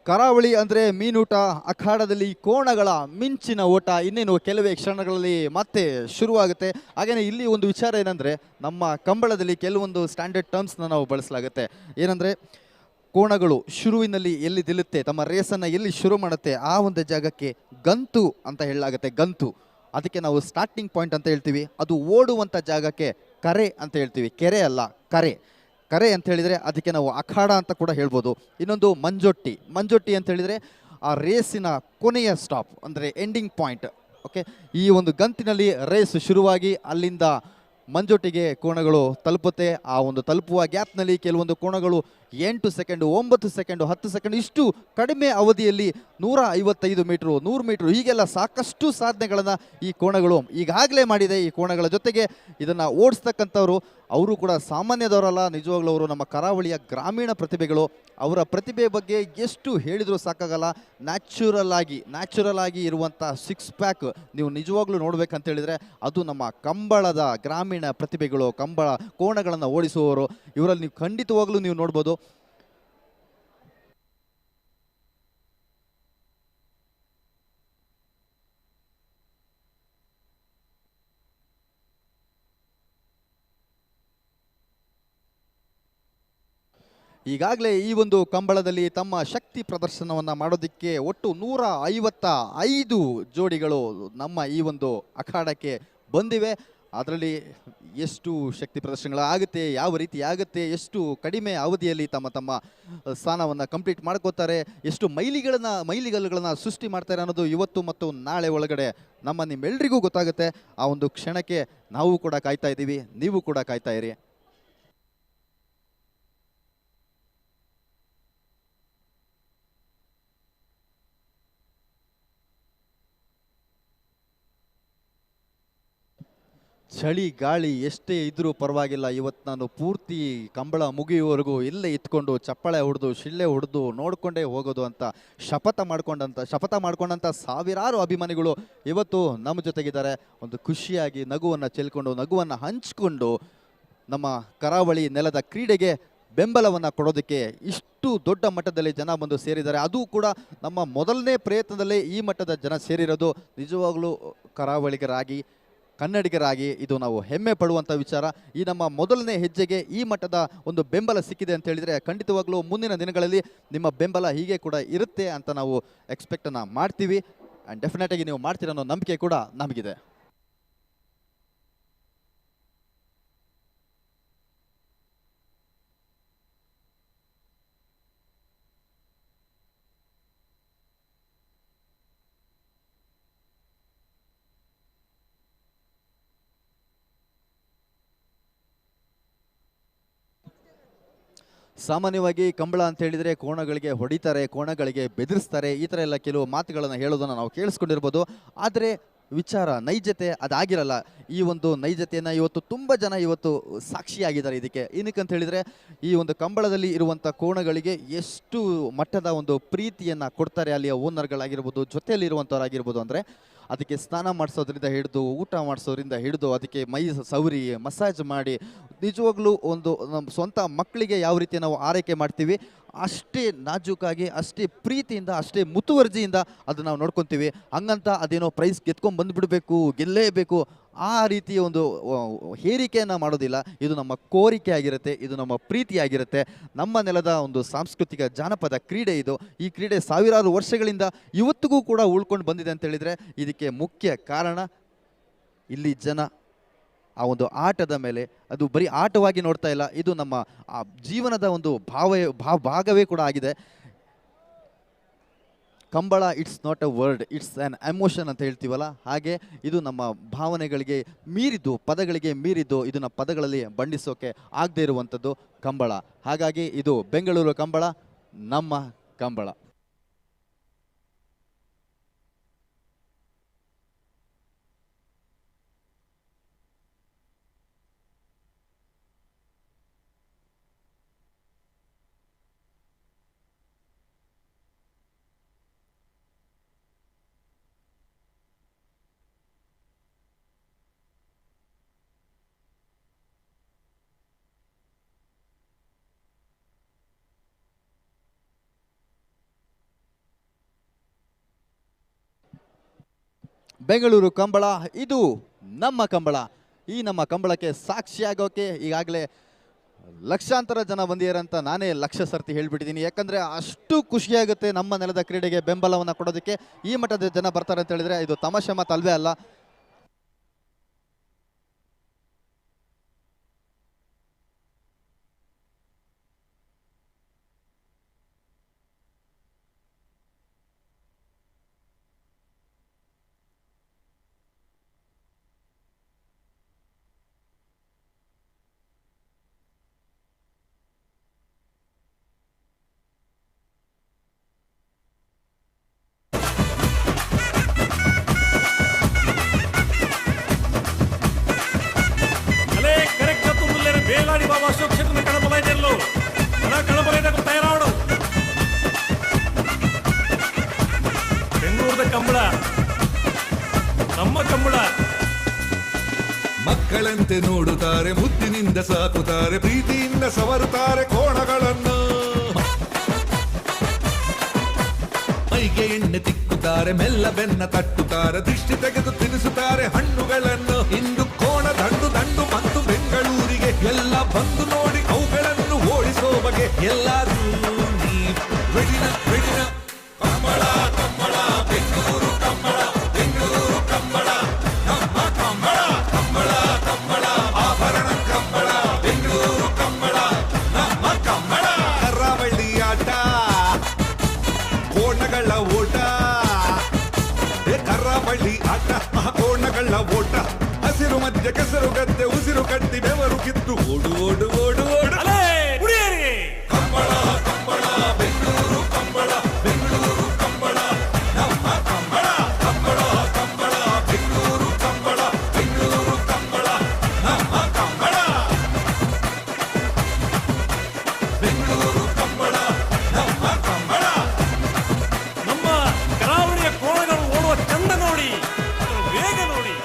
ಕರಾವಳಿ ಅಂದರೆ ಮೀನೂಟ, ಅಖಾಡದಲ್ಲಿ ಕೋಣಗಳ ಮಿಂಚಿನ ಓಟ ಇನ್ನೇನು ಕೆಲವೇ ಕ್ಷಣಗಳಲ್ಲಿ ಮತ್ತೆ ಶುರುವಾಗುತ್ತೆ. ಹಾಗೆಯೇ ಇಲ್ಲಿ ಒಂದು ವಿಚಾರ ಏನಂದರೆ, ನಮ್ಮ ಕಂಬಳದಲ್ಲಿ ಕೆಲವೊಂದು ಸ್ಟ್ಯಾಂಡರ್ಡ್ ಟರ್ಮ್ಸ್ನ ನಾವು ಬಳಸಲಾಗುತ್ತೆ. ಏನಂದರೆ, ಕೋಣಗಳು ಶುರುವಿನಲ್ಲಿ ಎಲ್ಲಿ ನಿಲ್ಲುತ್ತೆ, ತಮ್ಮ ರೇಸನ್ನು ಎಲ್ಲಿ ಶುರು ಮಾಡುತ್ತೆ, ಆ ಒಂದು ಜಾಗಕ್ಕೆ ಗಂತು ಅಂತ ಹೇಳಲಾಗುತ್ತೆ. ಗಂತು ಅದಕ್ಕೆ ನಾವು ಸ್ಟಾರ್ಟಿಂಗ್ ಪಾಯಿಂಟ್ ಅಂತ ಹೇಳ್ತೀವಿ. ಅದು ಓಡುವಂಥ ಜಾಗಕ್ಕೆ ಕರೆ ಅಂತ ಹೇಳ್ತೀವಿ. ಕೆರೆ ಅಲ್ಲ, ಕರೆ. ಕರೆ ಅಂತ ಹೇಳಿದರೆ ಅದಕ್ಕೆ ನಾವು ಅಖಾಡ ಅಂತ ಕೂಡ ಹೇಳ್ಬೋದು. ಇನ್ನೊಂದು ಮಂಜೊಟ್ಟಿ. ಮಂಜೊಟ್ಟಿ ಅಂತ ಹೇಳಿದರೆ ಆ ರೇಸಿನ ಕೊನೆಯ ಸ್ಟಾಪ್, ಅಂದರೆ ending point. Okay, ಈ ಒಂದು ಗಂತಿನಲ್ಲಿ ರೇಸ್ ಶುರುವಾಗಿ ಅಲ್ಲಿಂದ ಮಂಜೊಟ್ಟಿಗೆ ಕೋಣಗಳು ತಲುಪುತ್ತೆ. ಆ ಒಂದು ತಲುಪುವ ಗ್ಯಾಪ್ನಲ್ಲಿ ಕೆಲವೊಂದು ಕೋಣಗಳು 8 second, 9 second, 10 second ಇಷ್ಟು ಕಡಿಮೆ ಅವಧಿಯಲ್ಲಿ 155 ಮೀಟ್ರು, 100 ಮೀಟ್ರು ಹೀಗೆಲ್ಲ ಸಾಕಷ್ಟು ಸಾಧನೆಗಳನ್ನು ಈ ಕೋಣಗಳು ಈಗಾಗಲೇ ಮಾಡಿದೆ. ಈ ಕೋಣಗಳ ಜೊತೆಗೆ ಇದನ್ನು ಓಡಿಸ್ತಕ್ಕಂಥವ್ರು ಅವರು ಕೂಡ ಸಾಮಾನ್ಯದವರಲ್ಲ, ನಿಜವಾಗ್ಲೂ ಅವರು ನಮ್ಮ ಕರಾವಳಿಯ ಗ್ರಾಮೀಣ ಪ್ರತಿಭೆಗಳು. ಅವರ ಪ್ರತಿಭೆ ಬಗ್ಗೆ ಎಷ್ಟು ಹೇಳಿದರೂ ಸಾಕಾಗಲ್ಲ. ನ್ಯಾಚುರಲ್ ಆಗಿ ಇರುವಂಥ ಸಿಕ್ಸ್ ಪ್ಯಾಕ್ ನೀವು ನಿಜವಾಗ್ಲೂ ನೋಡ್ಬೇಕಂತ ಹೇಳಿದರೆ ಅದು ನಮ್ಮ ಕಂಬಳದ ಗ್ರಾಮೀಣ ಪ್ರತಿಭೆಗಳು, ಕಂಬಳ ಕೋಣಗಳನ್ನು ಓಡಿಸುವವರು. ಇವರಲ್ಲಿ ನೀವು ಖಂಡಿತವಾಗ್ಲೂ ನೀವು ನೋಡ್ಬೋದು. ಈಗಾಗಲೇ ಈ ಒಂದು ಕಂಬಳದಲ್ಲಿ ತಮ್ಮ ಶಕ್ತಿ ಪ್ರದರ್ಶನವನ್ನು ಮಾಡೋದಕ್ಕೆ ಒಟ್ಟು 155 ಜೋಡಿಗಳು ನಮ್ಮ ಈ ಒಂದು ಅಖಾಡಕ್ಕೆ ಬಂದಿವೆ. ಅದರಲ್ಲಿ ಎಷ್ಟು ಶಕ್ತಿ ಪ್ರದರ್ಶನಗಳಾಗುತ್ತೆ, ಯಾವ ರೀತಿ ಆಗುತ್ತೆ, ಎಷ್ಟು ಕಡಿಮೆ ಅವಧಿಯಲ್ಲಿ ತಮ್ಮ ತಮ್ಮ ಸ್ಥಾನವನ್ನು ಕಂಪ್ಲೀಟ್ ಮಾಡ್ಕೋತಾರೆ, ಎಷ್ಟು ಮೈಲಿಗಲ್ಲುಗಳನ್ನು ಸೃಷ್ಟಿ ಮಾಡ್ತಾರೆ ಅನ್ನೋದು ಇವತ್ತು ಮತ್ತು ನಾಳೆ ಒಳಗಡೆ ನಮ್ಮ ನಿಮ್ಮೆಲ್ಲರಿಗೂ ಗೊತ್ತಾಗುತ್ತೆ. ಆ ಒಂದು ಕ್ಷಣಕ್ಕೆ ನಾವು ಕೂಡ ಕಾಯ್ತಾ ಇದ್ದೀವಿ, ನೀವು ಕೂಡ ಕಾಯ್ತಾ ಇರಿ. ಚಳಿ ಗಾಳಿ ಎಷ್ಟೇ ಇದ್ರೂ ಪರವಾಗಿಲ್ಲ, ಇವತ್ತು ನಾನು ಪೂರ್ತಿ ಕಂಬಳ ಮುಗಿಯುವವರೆಗೂ ಇಲ್ಲೇ ಇತ್ಕೊಂಡು ಚಪ್ಪಾಳೆ ಹೊಡೆದು ಶಿಳ್ಳೆ ಹೊಡೆದು ನೋಡಿಕೊಂಡೇ ಹೋಗೋದು ಅಂತ ಶಪಥ ಮಾಡ್ಕೊಂಡಂಥ ಸಾವಿರಾರು ಅಭಿಮಾನಿಗಳು ಇವತ್ತು ನಮ್ಮ ಜೊತೆಗಿದ್ದಾರೆ. ಒಂದು ಖುಷಿಯಾಗಿ ನಗುವನ್ನು ಚೆಲ್ಕೊಂಡು, ನಗುವನ್ನು ಹಂಚಿಕೊಂಡು ನಮ್ಮ ಕರಾವಳಿ ನೆಲದ ಕ್ರೀಡೆಗೆ ಬೆಂಬಲವನ್ನು ಕೊಡೋದಕ್ಕೆ ಇಷ್ಟು ದೊಡ್ಡ ಮಟ್ಟದಲ್ಲಿ ಜನ ಬಂದು ಸೇರಿದ್ದಾರೆ. ಅದು ಕೂಡ ನಮ್ಮ ಮೊದಲನೇ ಪ್ರಯತ್ನದಲ್ಲೇ ಈ ಮಟ್ಟದ ಜನ ಸೇರಿರೋದು ನಿಜವಾಗ್ಲೂ ಕರಾವಳಿಗರಾಗಿ ಕನ್ನಡಿಗರಾಗಿ ಇದು ನಾವು ಹೆಮ್ಮೆ ಪಡುವಂಥ ವಿಚಾರ. ಈ ನಮ್ಮ ಮೊದಲನೇ ಹೆಜ್ಜೆಗೆ ಈ ಮಟ್ಟದ ಒಂದು ಬೆಂಬಲ ಸಿಕ್ಕಿದೆ ಅಂತ ಹೇಳಿದರೆ ಖಂಡಿತವಾಗ್ಲೂ ಮುಂದಿನ ದಿನಗಳಲ್ಲಿ ನಿಮ್ಮ ಬೆಂಬಲ ಹೀಗೆ ಕೂಡ ಇರುತ್ತೆ ಅಂತ ನಾವು ಎಕ್ಸ್ಪೆಕ್ಟನ್ನು ಮಾಡ್ತೀವಿ. ಆ್ಯಂಡ್ ಡೆಫಿನೆಟಾಗಿ ನೀವು ಮಾಡ್ತೀರ ಅನ್ನೋ ನಂಬಿಕೆ ಕೂಡ ನಮಗಿದೆ. ಸಾಮಾನ್ಯವಾಗಿ ಕಂಬಳ ಅಂತ ಹೇಳಿದರೆ ಕೋಣಗಳಿಗೆ ಹೊಡಿತಾರೆ, ಕೋಣಗಳಿಗೆ ಬೆದರಿಸ್ತಾರೆ, ಈ ಥರ ಎಲ್ಲ ಕೆಲವು ಮಾತುಗಳನ್ನು ಹೇಳೋದನ್ನು ನಾವು ಕೇಳಿಸ್ಕೊಂಡಿರ್ಬೋದು. ಆದರೆ ವಿಚಾರ ನೈಜತೆ ಅದಾಗಿರಲ್ಲ. ಈ ಒಂದು ನೈಜತೆಯನ್ನು ಇವತ್ತು ತುಂಬ ಜನ ಇವತ್ತು ಸಾಕ್ಷಿಯಾಗಿದ್ದಾರೆ ಇದಕ್ಕೆ. ಏನಕ್ಕಂತ ಹೇಳಿದರೆ ಈ ಒಂದು ಕಂಬಳದಲ್ಲಿ ಇರುವಂಥ ಕೋಣಗಳಿಗೆ ಎಷ್ಟು ಮಟ್ಟದ ಒಂದು ಪ್ರೀತಿಯನ್ನು ಕೊಡ್ತಾರೆ ಅಲ್ಲಿಯ ಓನರ್ಗಳಾಗಿರ್ಬೋದು, ಜೊತೆಯಲ್ಲಿರುವಂಥವರಾಗಿರ್ಬೋದು. ಅಂದರೆ ಅದಕ್ಕೆ ಸ್ನಾನ ಮಾಡಿಸೋದ್ರಿಂದ ಹಿಡಿದು, ಊಟ ಮಾಡಿಸೋದ್ರಿಂದ ಹಿಡಿದು, ಅದಕ್ಕೆ ಮೈ ಸವರಿ ಮಸಾಜ್ ಮಾಡಿ, ನಿಜವಾಗ್ಲೂ ಒಂದು ನಮ್ಮ ಸ್ವಂತ ಮಕ್ಕಳಿಗೆ ಯಾವ ರೀತಿ ನಾವು ಆರೈಕೆ ಮಾಡ್ತೀವಿ ಅಷ್ಟೇ ನಾಜೂಕಾಗಿ, ಅಷ್ಟೇ ಪ್ರೀತಿಯಿಂದ, ಅಷ್ಟೇ ಮುತುವರ್ಜಿಯಿಂದ ಅದು ನಾವು ನೋಡ್ಕೊತೀವಿ. ಹಂಗಂತ ಅದೇನೋ ಪ್ರೈಸ್ ಗೆದ್ಕೊಂಡು ಬಂದುಬಿಡಬೇಕು, ಗೆಲ್ಲೇಬೇಕು ಆ ರೀತಿಯ ಒಂದು ಹೇರಿಕೆಯನ್ನು ಮಾಡೋದಿಲ್ಲ. ಇದು ನಮ್ಮ ಕೋರಿಕೆ ಆಗಿರುತ್ತೆ, ಇದು ನಮ್ಮ ಪ್ರೀತಿಯಾಗಿರುತ್ತೆ. ನಮ್ಮ ನೆಲದ ಒಂದು ಸಾಂಸ್ಕೃತಿಕ ಜಾನಪದ ಕ್ರೀಡೆ ಇದು. ಈ ಕ್ರೀಡೆ ಸಾವಿರಾರು ವರ್ಷಗಳಿಂದ ಇವತ್ತಿಗೂ ಕೂಡ ಉಳ್ಕೊಂಡು ಬಂದಿದೆ ಅಂತ ಹೇಳಿದರೆ ಇದಕ್ಕೆ ಮುಖ್ಯ ಕಾರಣ ಇಲ್ಲಿ ಜನ ಆ ಒಂದು ಆಟದ ಮೇಲೆ, ಅದು ಬರೀ ಆಟವಾಗಿ ನೋಡ್ತಾ ಇಲ್ಲ, ಇದು ನಮ್ಮ ಆ ಜೀವನದ ಒಂದು ಭಾಗವೇ ಕೂಡ ಆಗಿದೆ. Kambala it's not a word, it's an emotion ಅಂತ ಹೇಳ್ತೀವಲ್ಲ, ಹಾಗೆ ಇದು ನಮ್ಮ ಭಾವನೆಗಳಿಗೆ ಮೀರಿದ್ದು, ಪದಗಳಿಗೆ ಮೀರಿದ್ದು, ಇದನ್ನು ಪದಗಳಲ್ಲಿ ಬಣ್ಣಿಸೋಕೆ ಆಗದೇ ಇರುವಂಥದ್ದು ಕಂಬಳ. ಹಾಗಾಗಿ ಇದು ಬೆಂಗಳೂರು ಕಂಬಳ, ನಮ್ಮ ಕಂಬಳ. ಬೆಂಗಳೂರು ಕಂಬಳ, ಇದು ನಮ್ಮ ಕಂಬಳ. ಈ ನಮ್ಮ ಕಂಬಳಕ್ಕೆ ಸಾಕ್ಷಿಯಾಗೋಕೆ ಈಗಾಗಲೇ ಲಕ್ಷಾಂತರ ಜನ ಬಂದಿಯಾರಂತ ನಾನೇ ಲಕ್ಷ ಸರ್ತಿ ಹೇಳ್ಬಿಟ್ಟಿದ್ದೀನಿ. ಯಾಕಂದರೆ ಅಷ್ಟು ಖುಷಿಯಾಗುತ್ತೆ ನಮ್ಮ ನೆಲದ ಕ್ರೀಡೆಗೆ ಬೆಂಬಲವನ್ನು ಕೊಡೋದಕ್ಕೆ ಈ ಮಟ್ಟದ ಜನ ಬರ್ತಾರೆ ಅಂತ ಹೇಳಿದರೆ ಇದು ತಮಾಷೆ ಮಾತಲ್ವೇ ಅಲ್ಲ. ಮಕ್ಕಳಂತೆ ನೋಡುತ್ತಾರೆ, ಮುದ್ದಿನಿಂದ ಸಾಕುತ್ತಾರೆ, ಪ್ರೀತಿಯಿಂದ ಸವರುತ್ತಾರೆ ಕೋಣಗಳನ್ನು. ಮೈಗೆ ಎಣ್ಣೆ ತಿಕ್ಕುತ್ತಾರೆ, ಮೆಲ್ಲ ಬೆನ್ನ ತಟ್ಟುತ್ತಾರೆ, ದೃಷ್ಟಿ ತೆಗೆದು ತಿನ್ನಿಸುತ್ತಾರೆ ಹಣ್ಣುಗಳನ್ನು. ಇಂದು ಕೋಣ ದಂಡು ದಂಡು ಬಂತು ಬೆಂಗಳೂರಿಗೆ, ಎಲ್ಲ ಬಂದು ನೋಡಿ ಅವುಗಳನ್ನು ಓಡಿಸೋ ಬಗೆ. ಎಲ್ಲರೂ ರೆಡಿನ ರೆಡಿನ ಕಂಬಳ ಕಂಬಳ ಬೆಂಗಳೂರು ಕಂಬಳ, ಬೆಂಗಳೂರು ಕಂಬಳ ನಮ್ಮ ಕಂಬಳ, ಕಂಬಳ ಕಂಬಳ ಆಭರಣ ಕಂಬಳ, ಬೆಂಗಳೂರು ಕಂಬಳ ನಮ್ಮ ಕಂಬಳ. ಕರಾವಳಿ ಆಟ ಕೋಣಗಳ ಓಟ, ಕರಾವಳಿ ಆಟ ಕೋಣಗಳ ಓಟ. ಹಸಿರು ಮಧ್ಯೆ ಕೆಸರು ಗದ್ದೆ, ಉಸಿರು ಕಟ್ಟಿ ಬೆವರು ಕಿತ್ತು ಓಡು ಓಡು ಓಡು ಓಡು. ಕಂಬಳ ಕಂಬಳ ಬೆಂಗಳೂರು ಕಂಬಳ, ಬೆಂಗಳೂರು ಕಂಬಳ ನಮ್ಮ ಕಂಬಳ, ಕಂಬಳ ಕಂಬಳ ಬೆಂಗಳೂರು ಕಂಬಳ, ಬೆಂಗಳೂರು ಕಂಬಳ ನಮ್ಮ ಕಂಬಳ, ಬೆಂಗಳೂರು ಕಂಬಳ ನಮ್ಮ ಕಂಬಳ. ನಮ್ಮ ಕರಾವಳಿಯ ಕೋಣಗಳು ಓಡುವ ಚಂದ ನೋಡಿ, ಅದರ ವೇಗ ನೋಡಿ.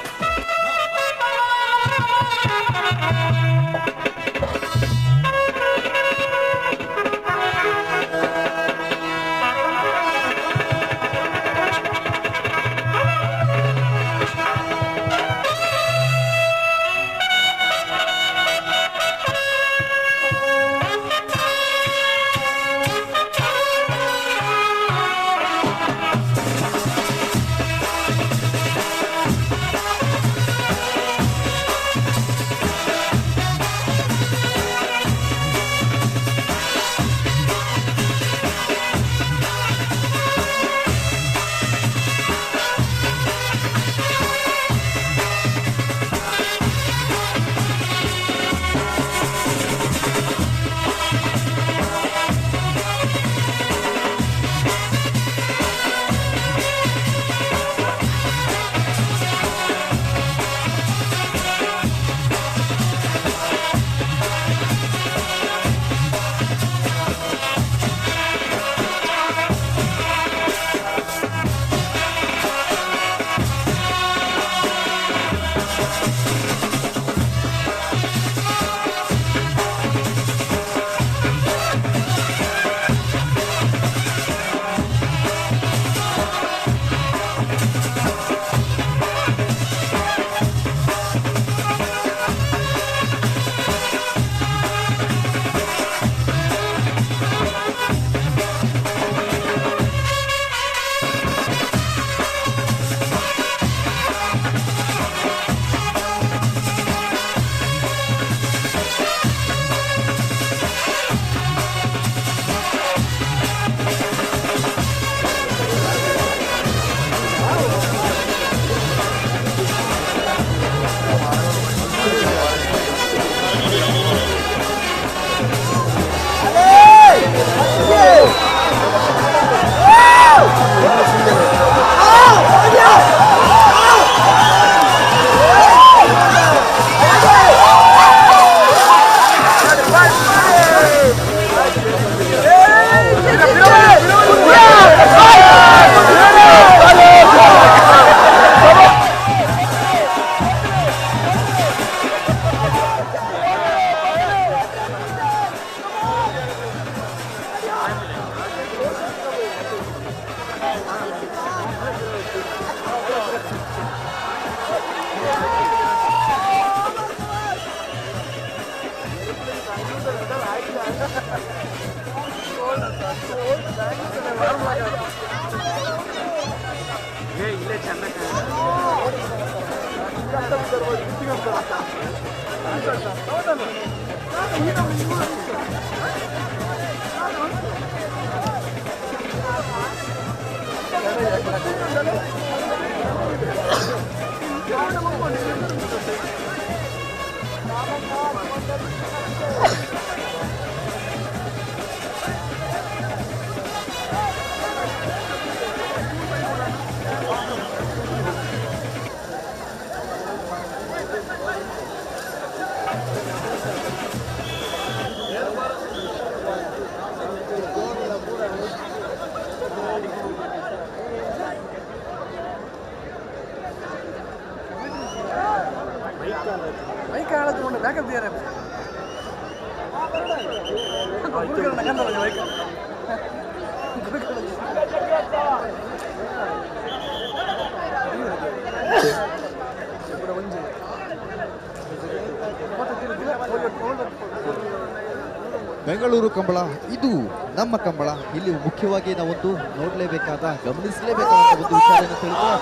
ಬೆಂಗಳೂರು ಕಂಬಳ ಇದು ನಮ್ಮ ಕಂಬಳ. ಇಲ್ಲಿ ಮುಖ್ಯವಾಗಿ ನಾವೊಂದು ನೋಡಲೇಬೇಕಾದ, ಗಮನಿಸಲೇಬೇಕಾದ ಒಂದು ವಿಚಾರ ಏನಂತ ಹೇಳಿದ್ರೆ,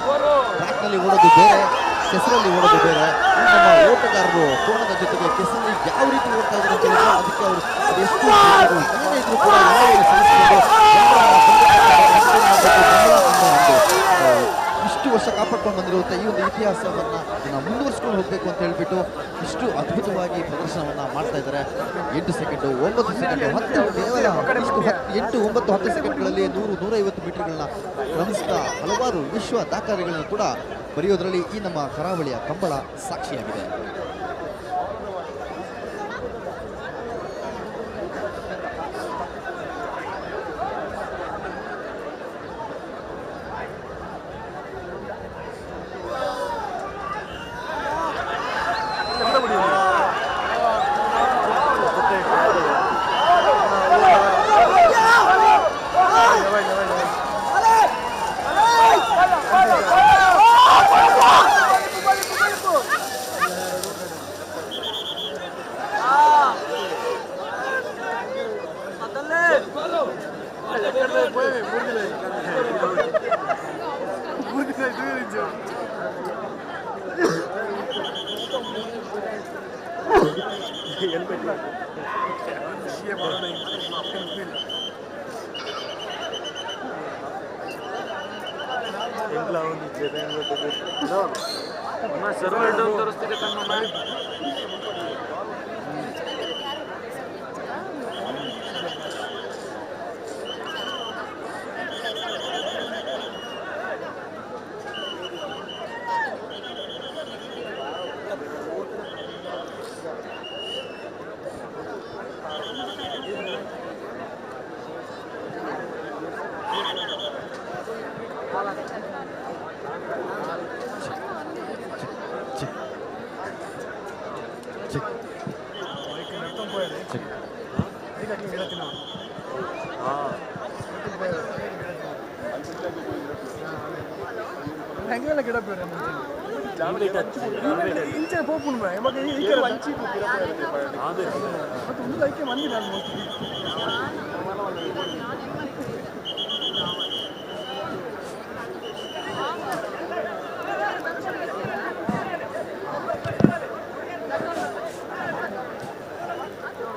ಟ್ರ್ಯಾಕ್ನಲ್ಲಿ ಓಡೋದು ಬೇರೆ, ಕೆಸರಲ್ಲಿ ಓಡೋದು ಬೇರೆ. ನಮ್ಮ ಓಟಗಾರರು ಕೋಣದ ಜೊತೆಗೆ ಕೆಸರಲ್ಲಿ ಯಾವ ರೀತಿ ಓಡ್ತಾ ಇದ್ದಾರೆ ಅಂತ ಹೇಳಿದ್ರೆ, ಅದಕ್ಕೆ ಅವರು ಎಷ್ಟು ಏನೇ ಇದ್ರು ಕೂಡ ಇಷ್ಟು ವರ್ಷ ಕಾಪಾಡ್ಕೊಂಡು ಬಂದಿರುವಂಥ ಈ ಒಂದು ಇತಿಹಾಸವನ್ನು ಮುಂದುವರಿಸ್ಕೊಂಡು ಹೋಗಬೇಕು ಅಂತ ಹೇಳ್ಬಿಟ್ಟು ಇಷ್ಟು ಅದ್ಭುತವಾಗಿ ಪ್ರದರ್ಶನವನ್ನು ಮಾಡ್ತಾ ಇದ್ದಾರೆ. 8 ಸೆಕೆಂಡು, 9 ಸೆಕೆಂಡು, 10, ಕೇವಲ ಇಷ್ಟು 8, 9, 10 ಸೆಕೆಂಡ್ಗಳಲ್ಲಿ 100, 150 ಮೀಟರ್ಗಳನ್ನ ಕ್ರಮಿಸ್ತಾ ಹಲವಾರು ವಿಶ್ವ ದಾಖಲೆಗಳನ್ನು ಕೂಡ ಬರೆಯೋದರಲ್ಲಿ ಈ ನಮ್ಮ ಕರಾವಳಿಯ ಕಂಬಳ ಸಾಕ್ಷಿಯಾಗಿದೆ.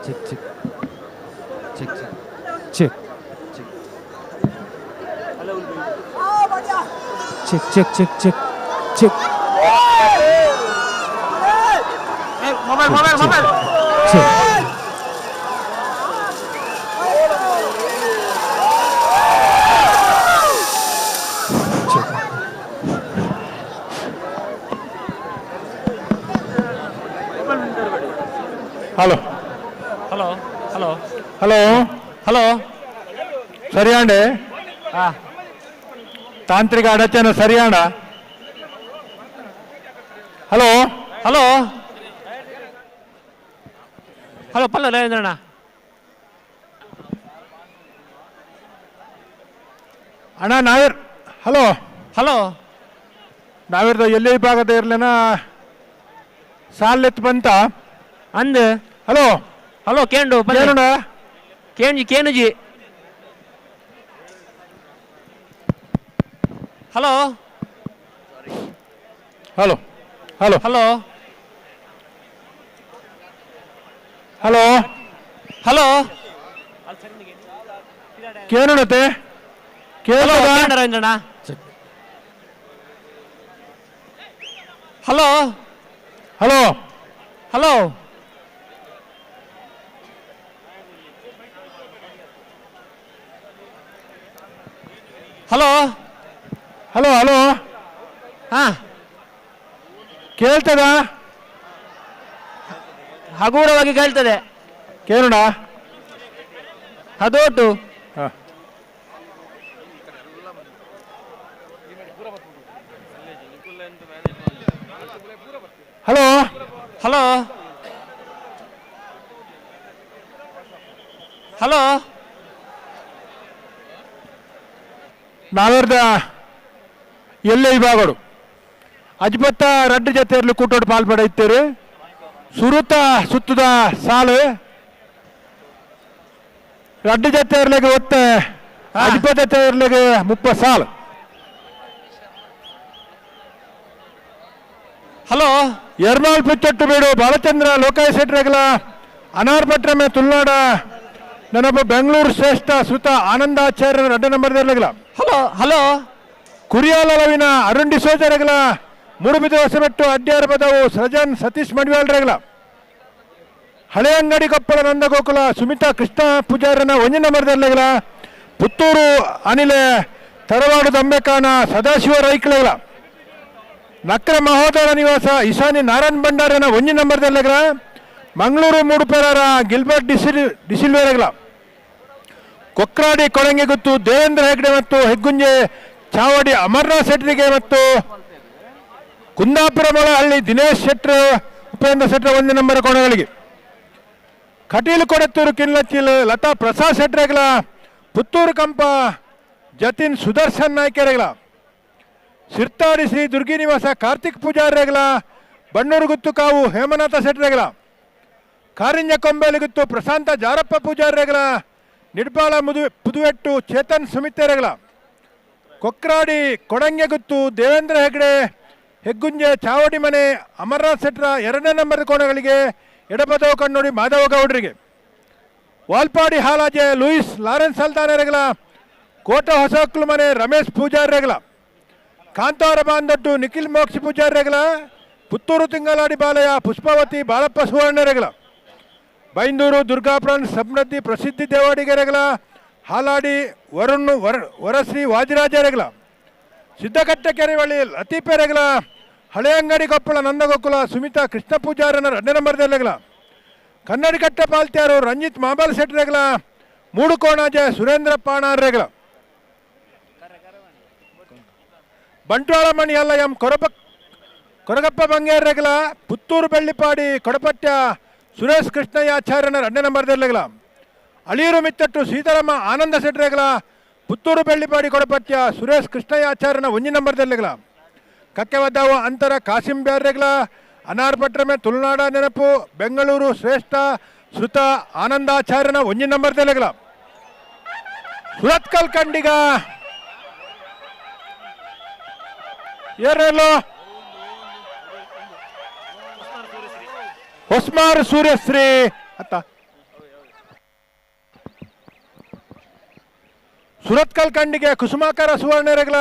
Check check check check check check check check check mobile mobile mobile check. Hello hello hello hello hello ಸರಿಯಾಂಡೆ ತಾಂತ್ರಿಕ ಅಡಚಣೆ ಸರಿಯಾಣ. ಹಲೋ ಹಲೋ ಹಲೋ ಪಲ್ಲ ರೇಂದ್ರಣ್ಣ. ಅಣ್ಣ ನಾವಿರ್ ಹಲೋ ಹಲೋ ನಾವಿರ್ದ ಎಲ್ಲಿ ಭಾಗದ ಇರ್ಲೇನ ಸಾಲೆತ್ ಬಂತ ಅಂದ್ ಹಲೋ ಹಲೋ ಕೇಂಡು ಏನಣ್ಣ ಕೇಂಜಿ ಕೇನುಜಿ. Hello hello hello hello hello hello ಕೇಳೋಣತೆ ಕೇಳೋದ ರವೀಂದ್ರಣ್ಣ. Hello hello hello hello hello hello ಹಾ ಕೇಳ್ತದ? ಹಗುರವಾಗಿ ಕೇಳ್ತದೆ. ಕೇಳೋಣ ಅದೋಟು. Hello hello hello ನಾವೇರ್ದ ಎಲ್ಲೆ ವಿಭಾಗಡು ಅಜ್ಬತ್ತ ರಡ್ಡು ಜತೆಯಲ್ಲಿ ಕೂಟೋಡು ಪಾಲ್ಪಡ ಇತ್ತೇರು. ಸುರುತ ಸುತ್ತದ ಸಾಲು ರಡ್ಡು ಜತೆಯರ್ಲಿಗೆ ಒತ್ತ ಅಜ್ಬತ್ತ ಜತೆಯರ್ಲಿಗೆ 30 ಸಾಲು. ಹಲೋ ಎರ್ನಾಳ್ ಪಿಚ್ಚೊಟ್ಟು ಬೀಡು ಬಾಲಚಂದ್ರ ಲೋಕಾಯ ಶೆಟ್ಟರೆಗಲ ಅನಾರ್ ಭಟ್ರಮೆ ತುಳ್ನಾಡ ನನ್ನೊಬ್ಬ ಬೆಂಗಳೂರು ಶ್ರೇಷ್ಠ ಸುತ ಆನಂದಾಚಾರ್ಯರ 2 ನಂಬರ್ದರ್ಲಗಲ. ಹಲೋ ಹಲೋ ಕುರಿಯಾಲವಿನ ಅರುಣ್ ಡಿಸೋಜರಗಲ ಮೂಡುಬಿದ ಹೊಸಬೆಟ್ಟು ಅಡ್ಯಾರ ಬದವು ಸೃಜನ್ ಸತೀಶ್ ಮಡಿವಾಳ್ರಗಲ. ಹಳೆಯಂಗಡಿ ಕೊಪ್ಪಳ ನಂದಗೋಕುಲ ಸುಮಿತಾ ಕೃಷ್ಣ ಪೂಜಾರನ 1 ನಂಬರ್ದರ್ಲಗಲ. ಪುತ್ತೂರು ಅನಿಲ ತರವಾಡು ದಂಬೆಕಾನ ಸದಾಶಿವ ರೈಕ್ಲಗಲ. ನಕ್ರ ಮಹೋದರ ನಿವಾಸ ಇಶಾನಿ ನಾರಾಯಣ್ ಭಂಡಾರನ 1 ನಂಬರ್ದರ್ಲಗಲ. ಮಂಗಳೂರು ಮೂಡುಪೆರರ ಗಿಲ್ಬರ್ಟ್ ಡಿಸಿಲ್ವೇರಗಲ. ಕೊಕ್ರಾಡಿ ಕೊಡಂಗೆಗುತ್ತು ದೇವೇಂದ್ರ ಹೆಗ್ಡೆ ಮತ್ತು ಹೆಗ್ಗುಂಜೆ ಚಾವಡಿ ಅಮರ್ನಾಥ್ ಶೆಟ್ಟರಿಗೆ ಮತ್ತು ಕುಂದಾಪುರ ಮೊಳಹಳ್ಳಿ ದಿನೇಶ್ ಶೆಟ್ಟರು ಉಪೇಂದ್ರ ಶೆಟ್ಟರ್ 1 ನಂಬರ್ ಕೋಣಗಳಿಗೆ. ಕಟೀಲು ಕೊಡತ್ತೂರು ಕಿನ್ಲಚ್ಚಿಲ್ ಲತಾ ಪ್ರಸಾದ್ ಶೆಟ್ಟರೆಗಲ. ಪುತ್ತೂರು ಕಂಪ ಜತಿನ್ ಸುದರ್ಶನ್ ನಾಯ್ಕರೆಗಲ. ಸಿರ್ತಾಡಿ ಶ್ರೀ ದುರ್ಗಿ ನಿವಾಸ ಕಾರ್ತಿಕ್ ಪೂಜಾರಿಗಳ. ಬಣ್ಣೂರು ಗುತ್ತುಕಾವು ಹೇಮನಾಥ ಶೆಟ್ಟರೆಗಲ. ಕಾರಿಂಜ ಕೊಂಬೇಲುಗುತ್ತು ಪ್ರಶಾಂತ ಜಾರಪ್ಪ ಪೂಜಾರಿಗಳ. ನಿಡ್ಪಾಳ ಪುದುವೆಟ್ಟು ಚೇತನ್ ಸುಮಿತೆರೆಗಳ. ಕೊಕ್ರಾಡಿ ಕೊಡಂಗೆಗುತ್ತು ದೇವೇಂದ್ರ ಹೆಗ್ಡೆ ಹೆಗ್ಗುಂಜೆ ಚಾವಡಿ ಮನೆ ಅಮರನಾಥ್ ಶೆಟ್ಟರ 2ನೇ ನಂಬರ್ ಕೋಣಗಳಿಗೆ. ಎಡಪದವು ಕಣ್ಣೋಡಿ ಮಾಧವ ಗೌಡರಿಗೆ. ವಾಲ್ಪಾಡಿ ಹಾಲಾಜೆ ಲೂಯಿಸ್ ಲಾರೆನ್ಸ್ ಸಲ್ತಾನರೆಗಳ. ಕೋಟ ಹೊಸಕ್ಲು ಮನೆ ರಮೇಶ್ ಪೂಜಾರಿಗಳ. ಕಾಂತಾರ ಬಾಂದೊಟ್ಟು ನಿಖಿಲ್ ಮೋಕ್ಷ ಪೂಜಾರಿಗಳ. ಪುತ್ತೂರು ತಿಂಗಳಾಡಿ ಬಾಲಯ್ಯ ಪುಷ್ಪಾವತಿ ಬಾಳಪ್ಪ ಸುವರ್ಣರೆಗಳ. ಬೈಂದೂರು ದುರ್ಗಾಪ್ರಾಣ್ ಸಮೃದ್ಧಿ ಪ್ರಸಿದ್ಧಿ ದೇವಾಡಿಗೆರೆಗಳ. ಹಾಲಾಡಿ ವರುಣ್ ವರಶ್ರೀ ವಾದಿರಾಜರೆಗಳ. ಸಿದ್ದಕಟ್ಟೆ ಕೆರೆವಳ್ಳಿ ಲತೀಪೆರೆಗಳ. ಹಳೆಯಂಗಡಿ ಕೊಪ್ಪಳ ನಂದಗೋಕುಲ ಸುಮಿತಾ ಕೃಷ್ಣ ಪೂಜಾರನ 2 ನಂಬರ್ದೆಲೆಗಳ. ಕನ್ನಡಿಕಟ್ಟೆ ಪಾಲ್ತ್ಯಾರು ರಂಜಿತ್ ಮಾಬಲ್ ಶೆಟ್ಟರೆಗಳ. ಮೂಡುಕೋಣಾಜೆ ಸುರೇಂದ್ರ ಪಾಣಾರೆಗಳ. ಬಂಟ್ವಾಳ ಮಣಿ ಅಲ್ಲ ಎಂ ಕೊರಗಪ್ಪ ಬಂಗೇರ್ರೆಗಳ. ಪುತ್ತೂರು ಬೆಳ್ಳಿಪಾಡಿ ಕೊಡಪಟ್ಯ ಸುರೇಶ್ ಕೃಷ್ಣಯ್ಯಾಚಾರ್ಯನ 2 ನಂಬರ್ದೆಲೆಗಳ. ಅಳಿಯೂರು ಮಿತ್ತಟ್ಟು ಸೀತಾರಾಮ ಆನಂದ ಶೆಟ್ಟರೆಗಳ. ಪುತ್ತೂರು ಬೆಳ್ಳಿಪಾಡಿ ಕೊಡಪಟ್ಯ ಸುರೇಶ್ ಕೃಷ್ಣಯ್ಯಾಚಾರ್ಯನ 1 ನಂಬರ್ದೆಲೆಗಳ. ಕಕ್ಕೆವದ್ದಾವ ಅಂತರ ಕಾಸಿಂ ಬ್ಯಾರ್ರೆಗಳ. ಅನಾರ್ ಭಟ್ರಮೆ ತುಳುನಾಡ ನೆನಪು ಬೆಂಗಳೂರು ಶ್ರೇಷ್ಠ ಶ್ರುತ ಆನಂದಾಚಾರ್ಯನ 1 ನಂಬರ್ದೆಲೆಗಳ. ಸುರತ್ಕಲ್ ಕಂಡಿಗ ಏರೆಲ್ಲೋ ಹೊಸ್ಮಾರು ಸೂರ್ಯಶ್ರೀ ಅತ್ತ. ಸುರತ್ಕಲ್ ಕಂಡಿಗೆ ಕುಸುಮಾಕರ ಸುವರ್ಣರೆಗಳ.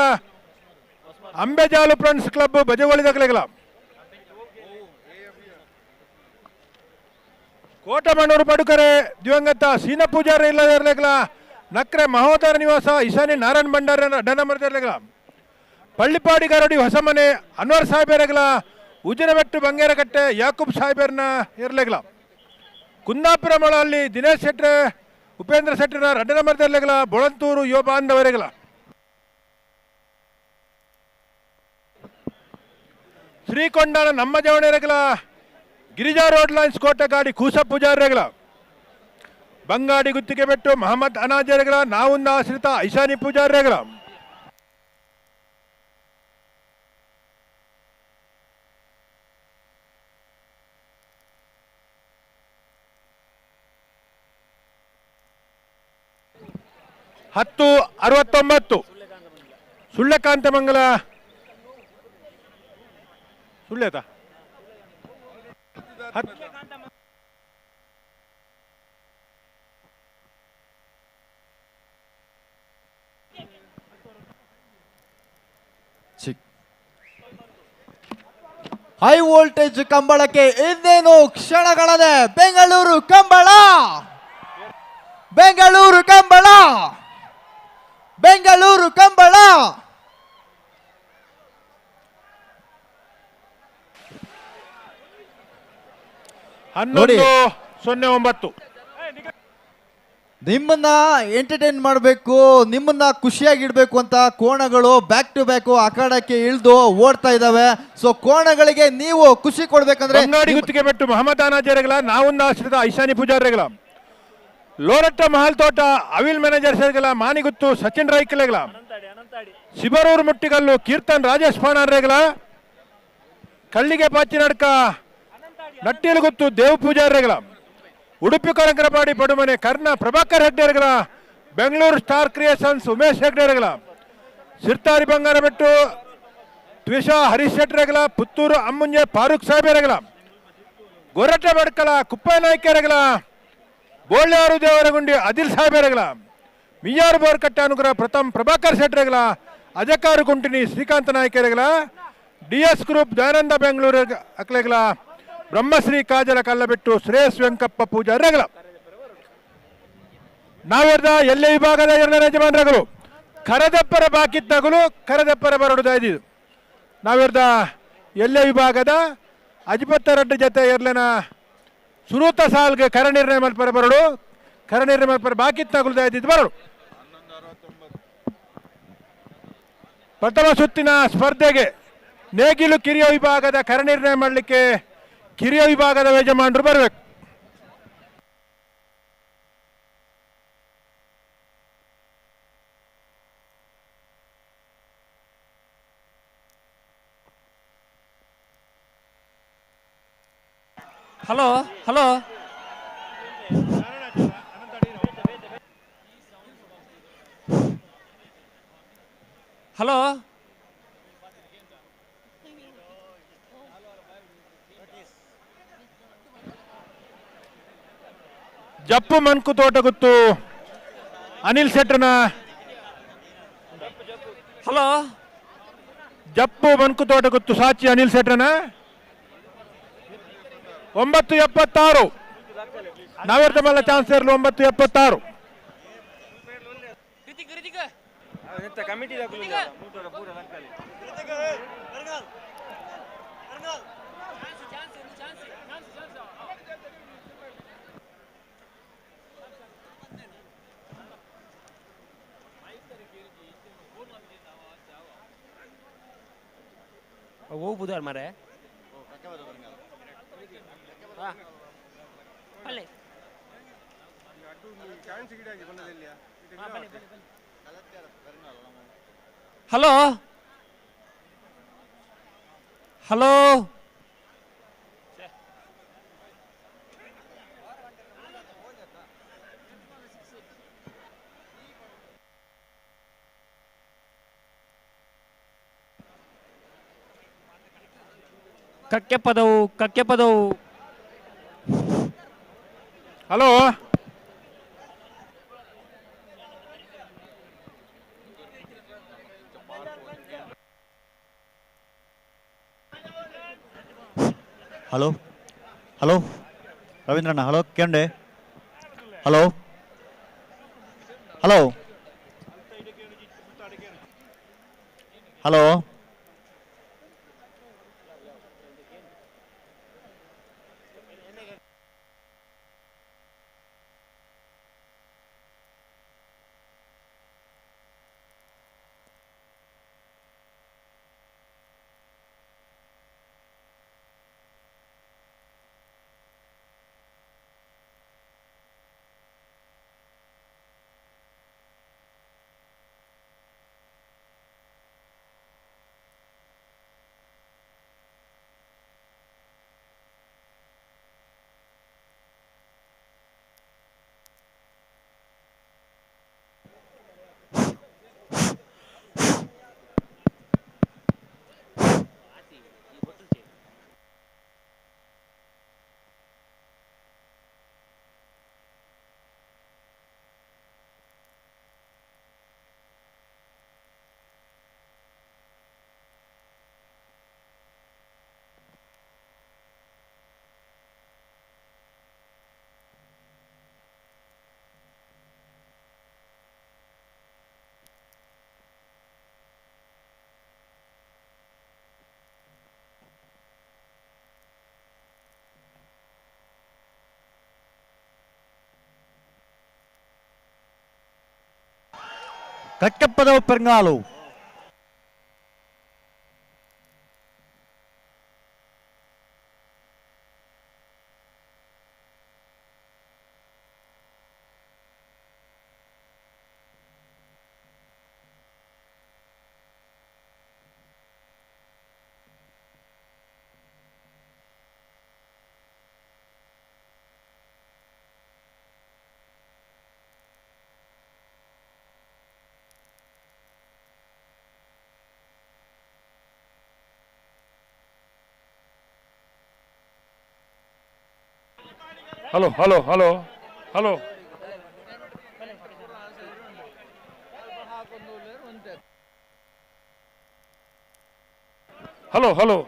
ಅಂಬೆಜಾಲು ಫ್ರೆಂಡ್ಸ್ ಕ್ಲಬ್ ಬಜವಳಿದಗಲೆಗಳ. ಕೋಟಮಣ್ಣೂರು ಪಡುಕರೆ ದಿವಂಗತ ಸೀನ ಪೂಜಾರಿ ಇಲ್ಲದರ್ಲೆಗಳ. ನಕ್ರೆ ಮಹೋದರ ನಿವಾಸ ಇಶಾನಿ ನಾರಾಯಣ್ ಭಂಡಾರನ 2 ನಂಬರ್ದರ್ಲೆಗಳ. ಪಳ್ಳಿಪಾಡಿ ಗರಡಿ ಹೊಸಮನೆ ಅನ್ವರ್ ಸಾಹೇಬರೆಗಳ. ಉಜಿನಬೆಟ್ಟು ಬಂಗೇರಕಟ್ಟೆ ಯಾಕೂಬ್ ಸಾಹೇಬರ್ನ ಇರ್ಲೆಗಳ. ಕುಂದಾಪುರ ಮೊಳಹಳ್ಳಿ ದಿನೇಶ್ ಶೆಟ್ಟರ್ ಉಪೇಂದ್ರ ಶೆಟ್ಟರ್ನ 2 ನಂಬರ್ದರ್ಲೆಗಳ. ಬೊಳಂತೂರು ಯುವ ಬಾಂಧವರೆಗಳ. ಶ್ರೀಕೊಂಡಾನ ನಮ್ಮ ಜವಣೆರೆಗಳ. ಗಿರಿಜಾ ರೋಡ್ ಲೈನ್ಸ್ ಕೋಟೆಗಾಡಿ ಕೂಸ ಪೂಜಾರಿಗಳ. ಬಂಗಾಡಿ ಗುತ್ತಿಗೆ ಬೆಟ್ಟು ಮಹಮ್ಮದ್ ಅನಾಜರೆಗಳ. ನಾವುಂದ ಆಶ್ರಿತ ಐಶಾನಿ ಪೂಜಾರಿಗಳ. ಹತ್ತು 69 ಸುಳ್ಯಕಾಂತಮಂಗಲ ಸುಳ್ಯತ ಹೈ ವೋಲ್ಟೇಜ್ ಕಂಬಳಕ್ಕೆ ಇನ್ನೇನು ಕ್ಷಣಗಳದೆ. ಬೆಂಗಳೂರು ಕಂಬಳ, ಬೆಂಗಳೂರು ಕಂಬಳ, ಬೆಂಗಳೂರು ಕಂಬಳ. 11:09. ನಿಮ್ಮನ್ನ ಎಂಟರ್ಟೈನ್ ಮಾಡಬೇಕು, ನಿಮ್ಮನ್ನ ಖುಷಿಯಾಗಿಡ್ಬೇಕು ಅಂತ ಕೋಣಗಳು back to back ಅಖಾಡಕ್ಕೆ ಇಳಿದು ಓಡ್ತಾ ಇದ್ದಾವೆ. ಸೊ ಕೋಣಗಳಿಗೆ ನೀವು ಖುಷಿ ಕೊಡ್ಬೇಕಂದ್ರೆ ಬಂಗಾಡಿ ಗುತ್ತಿಗೆ ಬೆಟ್ಟು ಮಹಮ್ಮದ್ ಅನಾಜರೆಗಳ, ನಾವೊಂದು ಆಶ್ರಿತ ಐಶಾನಿ ಪೂಜಾರಿಗಳ, ಲೋರಟ್ಟ ಮಹಲ್ ತೋಟ ಅವಿಲ್ ಮ್ಯಾನೇಜರ್ ಸರ್ಗಳ, ಮಾನಿಗುತ್ತು ಸಚಿನ್ ರೈಕಲೆಗಳ, ಶಿಬರೂರು ಮುಟ್ಟಿಗಲ್ಲು ಕೀರ್ತನ್ ರಾಜೇಶ್ ಪಾಣಾರ್ರೆಗಳ ಕಳ್ಳಿಗೆ ಪಾಚಿನಡ್ಕ ನಟ್ಟಿಲು ಗೊತ್ತು ದೇವ್ ಪೂಜಾರ್ರೆಗಳ ಉಡುಪಿ ಕೊರಂಕರಪಾಡಿ ಪಡುಮನೆ ಕರ್ಣ ಪ್ರಭಾಕರ್ ಹೆಗ್ಡೆರ್ಗಳ ಬೆಂಗಳೂರು ಸ್ಟಾರ್ ಕ್ರಿಯೇಷನ್ಸ್ ಉಮೇಶ್ ಹೆಗ್ಡೆರ್ಗಳ ಸಿರ್ತಾರಿ ಬಂಗಾರಬೆಟ್ಟು ತ್ವಿಷಾ ಹರೀಶ್ ಶೆಟ್ಟರೆಗಳ ಪುತ್ತೂರು ಅಮ್ಮುಂಜೆ ಫಾರೂಕ್ ಸಾಹೇಬರೆಗಳ ಗೊರಟೆ ಬಡ್ಕಲ ಕುಪ್ಪನಾಯ್ಕರೆಗಳ ಬೋಳ್ಯಾರು ದೇವರಗುಂಡಿ ಅದಿಲ್ ಸಾಹೇಬರೆಗಳ ಮಿಯಾರು ಬೋರ್ಕಟ್ಟೆ ಅನುಗ್ರಹ ಪ್ರಥಮ್ ಪ್ರಭಾಕರ್ ಶೆಟ್ಟರೆಗಳ ಅಜಕಾರು ಕುಂಟಿನಿ ಶ್ರೀಕಾಂತ ನಾಯ್ಕರೆಗಳ D S group Dayananda Bengaluru ಅಕ್ಲೆಗಳ ಬ್ರಹ್ಮಶ್ರೀ ಕಾಜಲ ಕಲ್ಲಬೆಟ್ಟು ಶ್ರೇಯಸ್ ವೆಂಕಪ್ಪ ಪೂಜಾರಿಗಳ. ನಾವೆರ್ದ ಎಲ್ಲೆ ವಿಭಾಗದ ಎರಡನೇ ಯಜಮಾನರುಗಳು ಕರದಪ್ಪರ ಬಾಕಿತ್ತಗಲು ಕರದಪ್ಪರ ಬರಡುದ ಇದು. ನಾವೆರ್ದ ಎಲ್ಲೆ ವಿಭಾಗದ ಅಜಿಪತ್ತರಡ್ಡು ಜೊತೆ ಎರ್ಲೆನ ಸುರೂತ ಸಾಲ್ಗೆ ಕರ ನಿರ್ಣಯ ಮಲ್ಪರ ಬರಡು ಕರ ನಿರ್ಣಯ ಮಲ್ಪರ ಬಾಕಿತ್ತಗಲು ಇದ್ದಿದ್ದು ಬರಡು. ಪ್ರಥಮ ಸುತ್ತಿನ ಸ್ಪರ್ಧೆಗೆ ನೇಗಿಲು ಕಿರಿಯ ವಿಭಾಗದ ಕರ ನಿರ್ಣಯ ಮಾಡಲಿಕ್ಕೆ ಕಿರಿಯ ವಿಭಾಗದ ಯಜಮಾನರು ಬರಬೇಕು. ಹಲೋ ಹಲೋ ಹಲೋ ಜಪ್ಪು ಮನ್ಕು ತೋಟಗುತ್ತು ಅನಿಲ್ ಶೆಟ್ಟರ್ನ ಹಲೋ ಜಪ್ಪು ಮನ್ಕು ತೋಟಗುತ್ತು ಸಾಚಿ ಅನಿಲ್ ಶೆಟ್ಟರ್ನ 9.76 ನಾವೆರ್ದ ಮಲ್ಲ ಚಾನ್ಸ್ ಇರಲು 9.76. ಹೋಗ್ಬೋದಾರ ಮಾರೆ ಹಲೋ ಹಲೋ ಕಕ್ಕೆ ಪದವು Kakkepadavu. Hello hello hello ರವೀಂದ್ರಣ್ಣ ಹಲೋ ಕೇಂಡೆ ಹಲೋ ಹಲೋ ಹಲೋ ಕಟ್ಟಪ್ಪದವು ಪೆರ್ಂಗಾಲು. Hello hello hello hello hello hello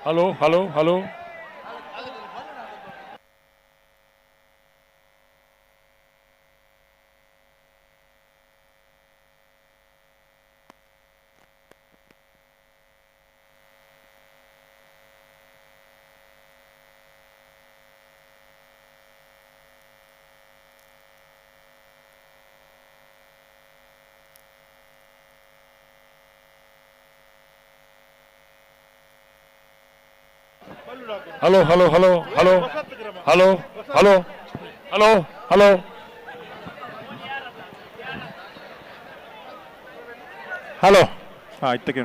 Hello hello hello hello hello hello hello hello hello hello hello hello. ಹಾಂ ಇತ್ತಕ್ಕೆ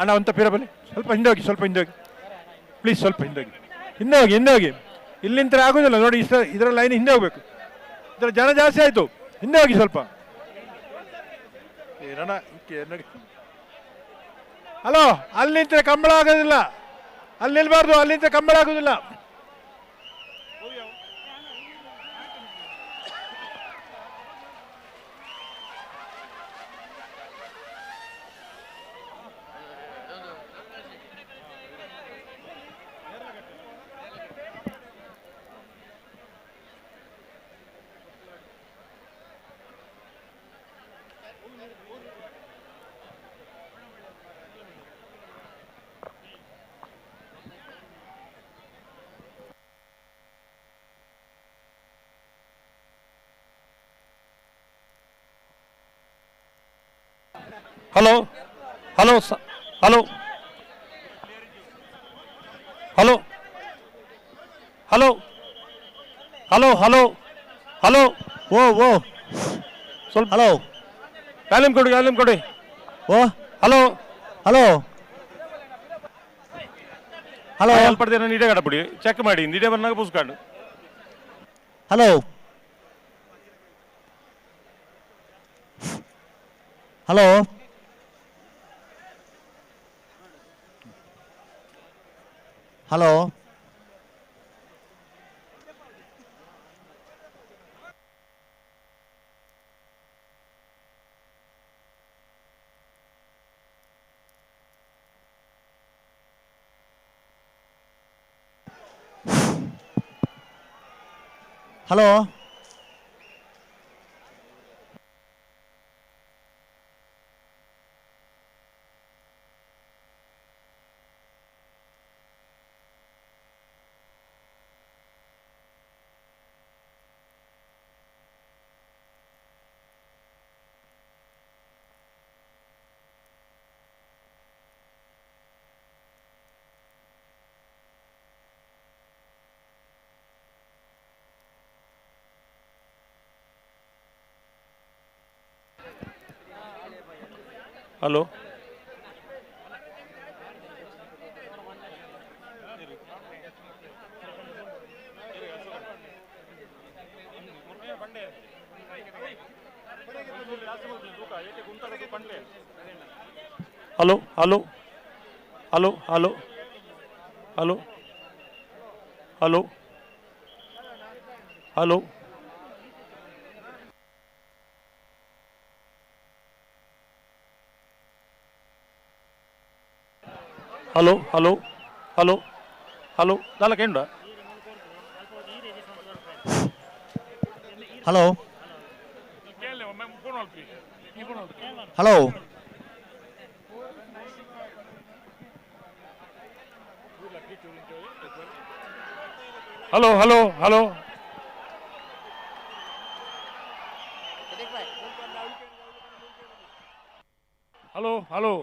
ಅಣ್ಣ ಅಂತ ಪಿರಬಲ್ಲಿ ಸ್ವಲ್ಪ ಹಿಂದೆ ಹೋಗಿ, ಸ್ವಲ್ಪ ಹಿಂದೆ ಹೋಗಿ ಪ್ಲೀಸ್, ಸ್ವಲ್ಪ ಹಿಂದೆ ಹೋಗಿ, ಹಿಂದೆ ಹೋಗಿ, ಹಿಂದೆ ಹೋಗಿ. ಇಲ್ಲಿಂದ ಆಗೋದಿಲ್ಲ ನೋಡಿ, ಇಷ್ಟ ಇದರ ಲೈನ್ ಹಿಂದೆ ಹೋಗ್ಬೇಕು, ಇದರ ಜನ ಜಾಸ್ತಿ ಆಯಿತು, ಹಿಂದೆ ಹೋಗಿ ಸ್ವಲ್ಪ. ಏನಣ್ಣ ನೋಡಿ, ಹಲೋ, ಅಲ್ಲಿಂದ ಕಂಬಳ ಆಗೋದಿಲ್ಲ, ಅಲ್ಲಿ ನಿಲ್ಬಾರ್ದು, ಅಲ್ಲಿಂದ ಕಂಬಳ ಆಗೋದಿಲ್ಲ. Hello hello hello hello hello hello hello hello. ಓ ಓ ಸ್ವಲ್ಪ ಹಲೋ, ವ್ಯಾಲ್ಯೂಮ್ ಕೊಡಿ, ವ್ಯಾಲ್ಯೂಮ್ ಕೊಡಿ. ಓ ಹಲೋ ಹಲೋ ಹಲೋ. ಪಡೆದ ಇಡೇ ಕಡಪಡಿ ಚೆಕ್ ಮಾಡಿ, ಇಡೇ ಬಂದಾಗ ಪುಸ್ಕೊಂಡು. Hello hello hello Hello hello hello hello hello hello hello hello hello hello hello hello hello ದಾಲ ಕೇಂದ್ರ. Hello hello hello hello hello hello hello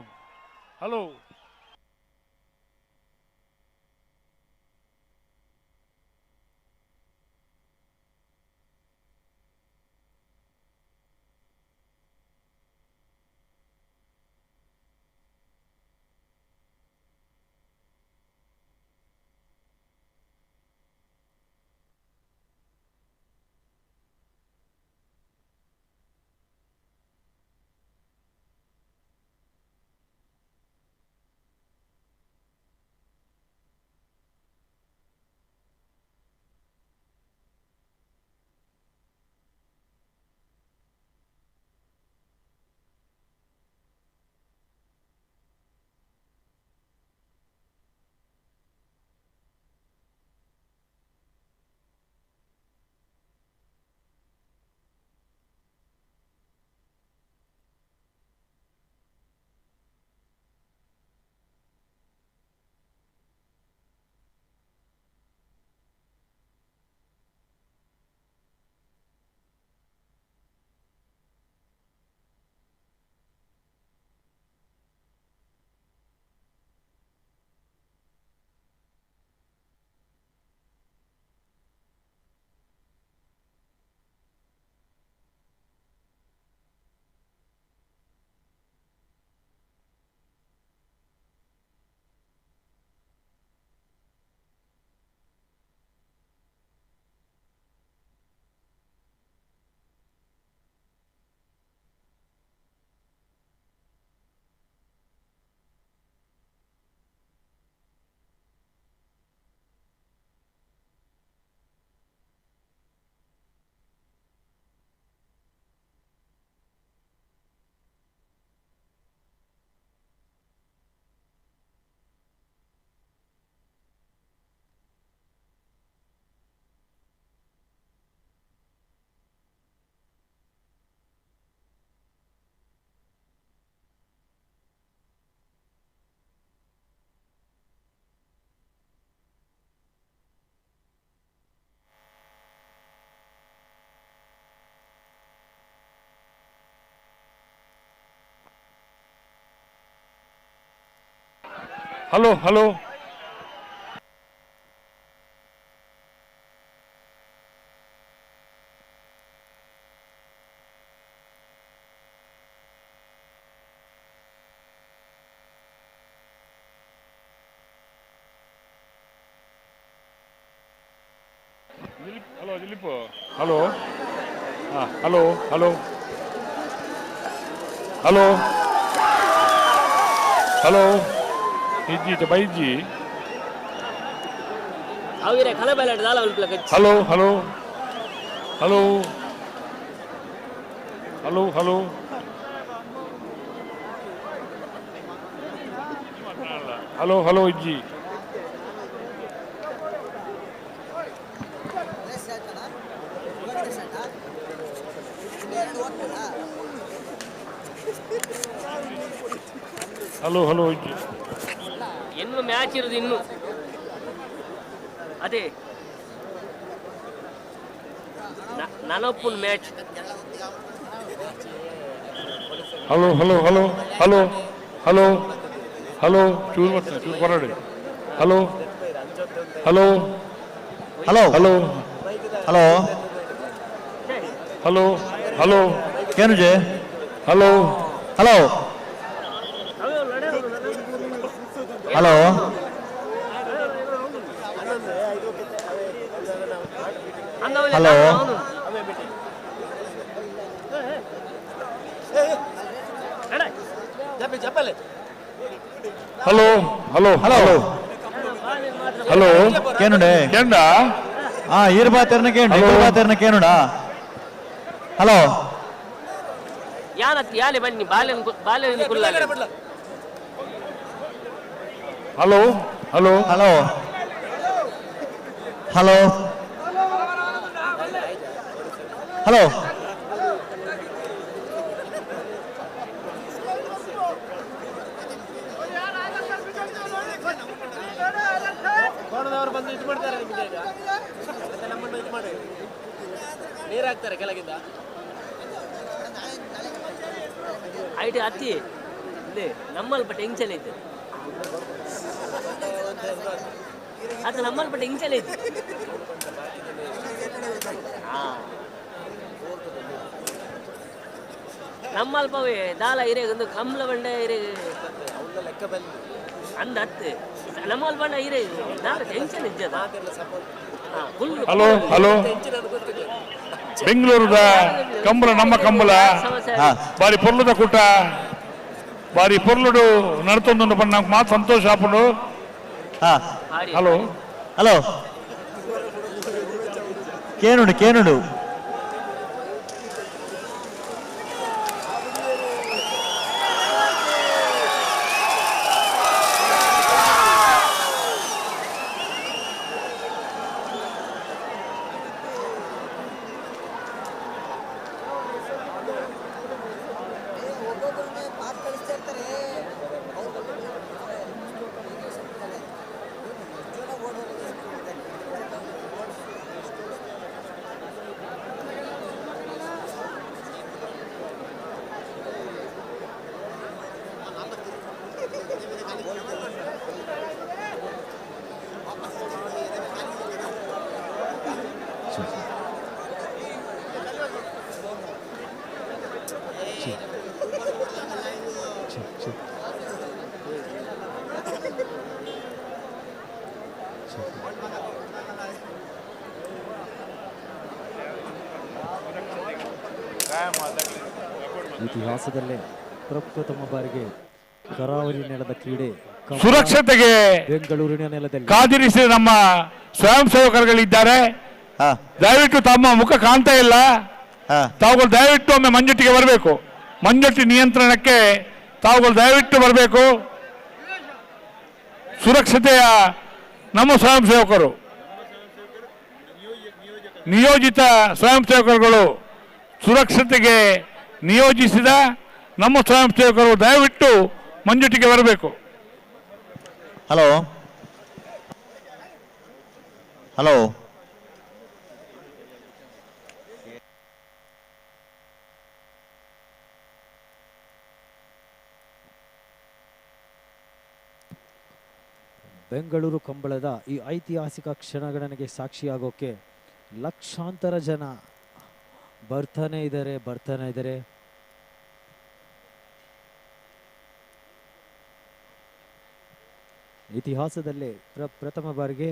hello. Hello hello hello Dilip hello. ಹಾಂ hello hello hello hello ಇಜ್ಜಿ baiji. Hello hello hello hello hello hello hello ಇಜ್ಜಿ. Hello hello ಇನ್ನು match ಇರೋದು ಇನ್ನು ಅದೇ ನನಪ್ಪನ್ match. Hello hello hello hello hello hello ಚೂರು ಬರ್ತದೆ, ಚೂರು ಬರಡಿ. Hello hello hello hello hello hello hello ಕೇನುಜೆ hello hello hello hello hello hello hello hello ಕೇನುಂಡೆ ಕೆಂಡ ಆ ಈರ್ ಬಾತೆರ್ನ ಕೇಂಡು ಹಲೋ. ಇಬ್ಬರು ಬಾತೆರ್ನ ಕೇನುಡಾ ಹಲೋ ಯಾನ ಯಾಲೆ ಬನ್ನಿ ಬಾಲೆ ಬಾಲೆ ಕುಲ್ಲ. Hello hello hello hello hello ಕೋಣದವರು ಬಂದು ಇದು ಮಾಡ್ತಾರೆ ನಿಮಗೆ ಈಗ, ಮತ್ತೆ ನಮ್ಮನ್ನು ಇದು ಮಾಡಿ ನೀರು ಹಾಕ್ತಾರೆ ಕೆಳಗಿಂದ. ಐಟಿ ಅತ್ತಿ ಇಲ್ಲಿ ನಮ್ಮಲ್ಪ ಟೆನ್ಷನ್ ಐತೆ ಅದು, ನಮ್ಮಲ್ಪ ಟೆನ್ಷನ್ ಐತೆ. ಹಾ ನಮ್ಮಲ್ಪವೇ ದಾಲ ಇರೆ ಒಂದು ಕಮ್ಲ ಬಂಡೆ ಇರೆ ಅಂದ ಅತ್ತೆ ನಮ್ಮಲ್ ಬಂಡ ಇರೆ ದಾಲ ಟೆನ್ಷನ್ ಇಜ್ಜದ. ಹಲೋ ಹಲೋ ಬೆಂಗಳೂರದ ಕಂಬಳ, ನಮ್ಮ ಕಂಬಳ ಬಾರಿ ಪೊರ್ಲುದ ಕೂಟ, ಬಾರಿ ಪೊರ್ಲುಡು ನಡ್ತೊಂದು ಪಂಡ ನಂಗೆ ಮಾತು ಸಂತೋಷ ಆಪುಂಡು. ಹಲೋ ಹಲೋ ಕೇನುಡು ಕೇನುಡು. ಇತಿಹಾಸದಲ್ಲೇ ಪ್ರಪ್ರಥಮ ಬಾರಿಗೆ ಕರಾವಳಿ ನೆಲದ ಕ್ರೀಡೆ ಸುರಕ್ಷತೆಗೆ ಬೆಂಗಳೂರಿನ ನೆಲದಲ್ಲಿ ಕಾದಿರಿಸಿದ ನಮ್ಮ ಸ್ವಯಂ ಸೇವಕರುಗಳಿದ್ದಾರೆ. ದಯವಿಟ್ಟು ತಮ್ಮ ಮುಖ ಕಾಣ್ತಾ ಇಲ್ಲ, ತಾವುಗಳು ದಯವಿಟ್ಟು ಒಮ್ಮೆ ಮಂಜೊಟ್ಟಿಗೆ ಬರಬೇಕು. ಮಂಜೊಟ್ಟಿ ನಿಯಂತ್ರಣಕ್ಕೆ ತಾವುಗಳು ದಯವಿಟ್ಟು ಬರಬೇಕು. ಸುರಕ್ಷತೆಯ ನಮ್ಮ ಸ್ವಯಂ ಸೇವಕರು, ನಿಯೋಜಿತ ಸ್ವಯಂ ಸೇವಕರುಗಳು, ಸುರಕ್ಷತೆಗೆ ನಿಯೋಜಿಸಿದ ನಮ್ಮ ಸ್ವಯಂ ಸೇವಕರು ದಯವಿಟ್ಟು ಮಂಜುಟಿಗೆ ಬರಬೇಕು. ಹಲೋ ಹಲೋ ಬೆಂಗಳೂರು ಕಂಬಳದ ಈ ಐತಿಹಾಸಿಕ ಕ್ಷಣಗಣನೆಗೆ ಸಾಕ್ಷಿಯಾಗೋಕೆ ಲಕ್ಷಾಂತರ ಜನ ಬರ್ತಾನೆ ಇದ್ದಾರೆ, ಬರ್ತಾನೆ ಇದ್ದಾರೆ. ಇತಿಹಾಸದಲ್ಲೇ ಪ್ರಥಮ ಬಾರಿಗೆ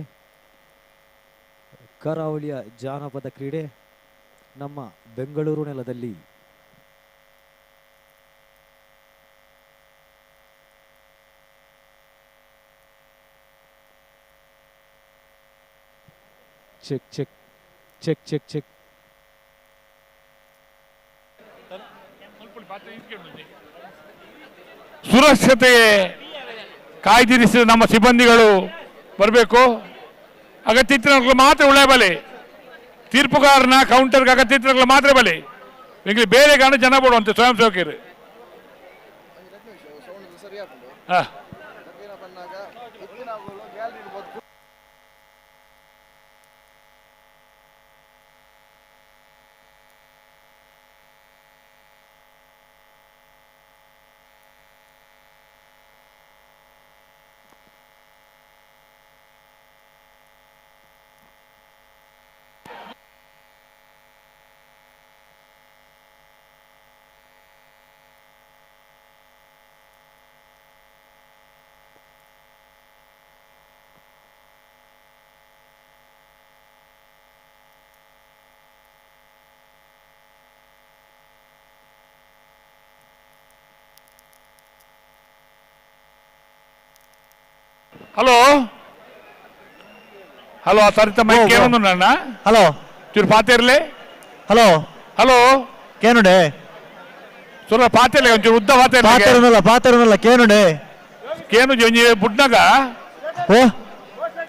ಕರಾವಳಿಯ ಜಾನಪದ ಕ್ರೀಡೆ ನಮ್ಮ ಬೆಂಗಳೂರು ನೆಲದಲ್ಲಿ. Check check check check check. ಸುರಕ್ಷತೆ ಕಾಯ್ದಿರಿಸಿದ ನಮ್ಮ ಸಿಬ್ಬಂದಿಗಳು ಬರಬೇಕು. ಅಗತ್ಯ ಮಾತ್ರ ಉಳ್ಳೆ ಬಲೆ, ತೀರ್ಪುಗಾರನ ಕೌಂಟರ್ಗೆ ಅಗತ್ಯ ಮಾತ್ರ ಬಲೆ. ಈಗ ಬೇರೆ ಕಾರಣ ಜನ ಬಿಡುವಂತೆ ಸ್ವಯಂ ಸೇವಕರು. ಹಲೋ ಹಲೋ ಸರಿತ ಮೈಕ್ ಕೇಳೊಂದುಂಡಣ್ಣ. ಹಲೋ ಚೂರು ಪಾತಿರ್ಲಿ. ಹಲೋ ಹಲೋ ಕೇನುಡೆ ಸ್ವಲ್ಪ ಪಾತಿರ್ಲಿ, ಒಂಚೂರು ಉದ್ದ ಪಾತಿರ್ಲಿ. ಪಾತೆರನಲ್ಲ ಪಾತೆರನಲ್ಲ ಕೇನುಡೆ ಕೇನು ಒಂಜಿ ಬುಡ್ನಗ ಓ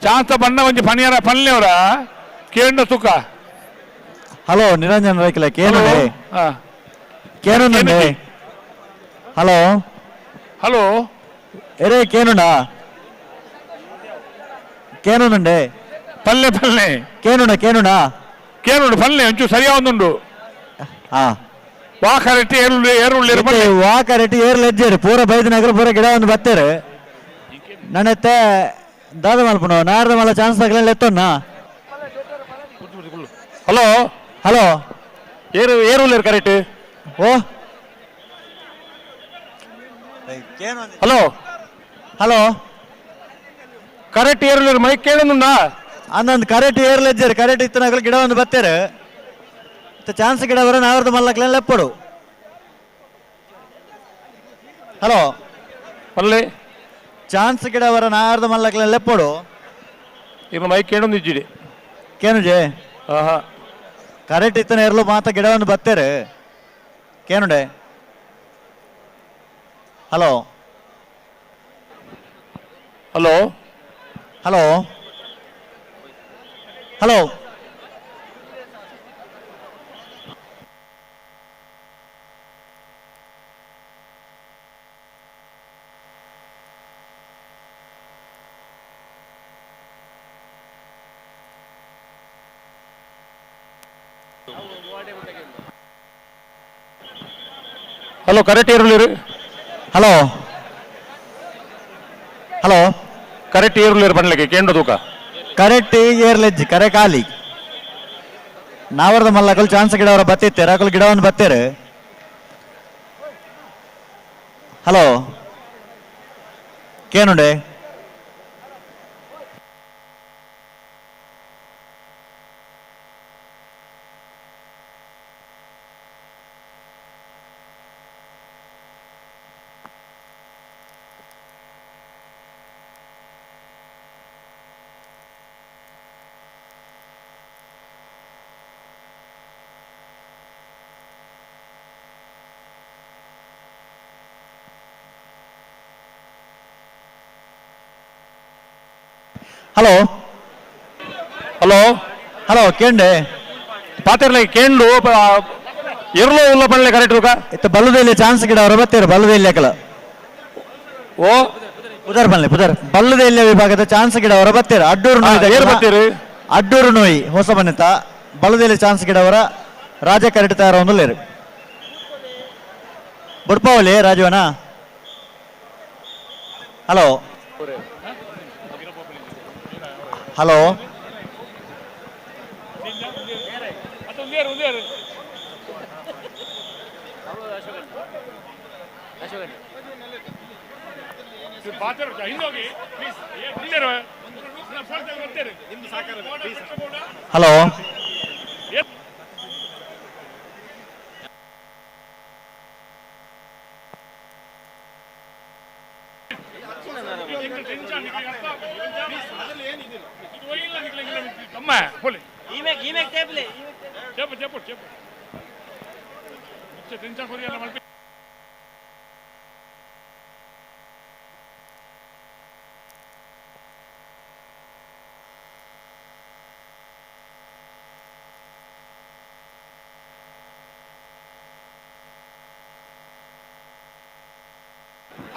ಚಾನ್ಸ ಬಣ್ಣ ಒಂಜಿ ಪನಿಯರ ಪನ್ಲೆವರ ಕೇಂಡ ಸುಖ. ಹಲೋ ನಿರಂಜನ್ ರೈಕಲ ಕೇನುಡೆ ಕೇನುಂಡೆ. ಹಲೋ ಹಲೋ ಎರೆ ಕೇನುಂಡ ಕೇನುಂಡೆ ಪಲ್ಲೆ ಪಲ್ಲೆ ಕೇನುಂಡ ಕೇನುಂಡ ಕೇನುಂಡು ಪಲ್ಲೆ ಒಂಚೂರು ಸರಿಯಾದೊಂದುಂಡು. ವಾಕರೆಟ್ಟಿ ಏರುಳ್ಳಿ ಏರುಳ್ಳಿ ವಾಕರೆಟ್ಟಿ ಏರ್ಲು ಎಜ್ಜೇರು ಪೂರ ಬೈದನಗರ ಪೂರ ಗಿಡ ಒಂದು ಬತ್ತೇರು ನನ್ನತ್ತೆ ದಾದ ಮಲ್ಪುನು ನಾರದ ಮಲ್ಲ ಚಾನ್ಸ್ ತಗಲೆಲ್ಲ ಎತ್ತೊನ್ನ. ಹಲೋ ಹಲೋ ಏರು ಏರುಳ್ಳಿ ಕರೆಕ್ಟ್. ಓ ಹಲೋ ಹಲೋ ಕರೆಕ್ಟ್ ಏರುಳ್ಳಿ ಮೈಕ್ ಕೇಳೊಂದುಂಡ. ಅಂದೊಂದು ಕರೆಕ್ಟ್ ಏರ್ಲು ಎಜ್ಜೇರು ಕರೆಕ್ಟ್ ಇತ್ತನಗಲು ಗಿಡ ಒಂದು ಬತ್ತೇರು ಚಾನ್ಸ್ ಗಿಡ ಬರ ನಾವರ್ದ ಮಲ್ಲಕ್ಲೆಲ್ಲ ಲೆಪ್ಪಡು. ಹಲೋ ಪಲ್ಲೆ ಚಾನ್ಸ್ ಗಿಡ ಬರ ನಾವರ್ದ ಮಲ್ಲಕ್ಲೆಲ್ಲ ಲೆಪ್ಪಡು. ಇನ್ನು ಮೈಕ್ ಕೇಳೊಂದು ಇಜ್ಜಿಡಿ ಕೇನುಜೆ ಆಹಾ ಕರೆಕ್ಟ್ ಇತ್ತನ ಏರ್ಲು ಮಾತ ಗಿಡವನ್ನು ಬತ್ತೇರು ಕೇನುಡೆ. Hello hello hello hello hello correct ಏರುಳ್ಳಿ. ಹಲೋ ಹಲೋ ಕರೆಕ್ಟ್ ಏರುಳ್ಳಿ ಬಣ್ಲಿಕ್ಕೆ ಕೇಂದ್ರ ತೂಕ ಕರೆಕ್ಟ್ ಏರ್ಲೆಜ್ಜಿ ಕರೆ ಖಾಲಿ ನಾವರ್ದ ಮಲ್ಲಕಲ್ ಚಾನ್ಸ್ ಗಿಡವರ ಬತ್ತಿತ್ತೆ ರಾಕಲ್ ಗಿಡವನ್ನು ಬತ್ತೇರು. ಹಲೋ ಕೇನುಂಡೆ ಹಲೋ ಹಲೋ ಹಲೋ ಕೇಂಡೆ ಪಾತಿರ್ಲೆ ಕೇಂಡು ಎರ್ಲೋ ಉಲ್ಲ ಪಣ್ಲೆ ಕರೆಕ್ಟ್ ತೂಕ. ಇತ್ತ ಬಲ್ಲದಲ್ಲಿ ಚಾನ್ಸ್ ಗಿಡ ಅವರ ಬತ್ತೇರು ಬಲ್ಲದಲ್ಲಿ ಅಕಲ ಓ ಪುದರ್ ಬನ್ಲೆ ಪುದರ್ ಬಲ್ಲದೆಲ್ಲ ವಿಭಾಗದ ಚಾನ್ಸ್ ಗಿಡ ಅವರ ಬತ್ತೇರು ಅಡ್ಡೂರು ನೋಯಿ ಏರ್ ಬತ್ತೀರಿ ಅಡ್ಡೂರು ನೋಯಿ ಹೊಸ ಬನ್ನಿತ ಬಲ್ಲದೆಲ್ಲ ಚಾನ್ಸ್ ಗಿಡ ಅವರ ರಾಜ ಕರೆಕ್ಟ್ ತಯಾರ ಒಂದು ಲೇರು ಬುಡ್ಪಾವಲಿ ರಾಜವನ. Hello hello hello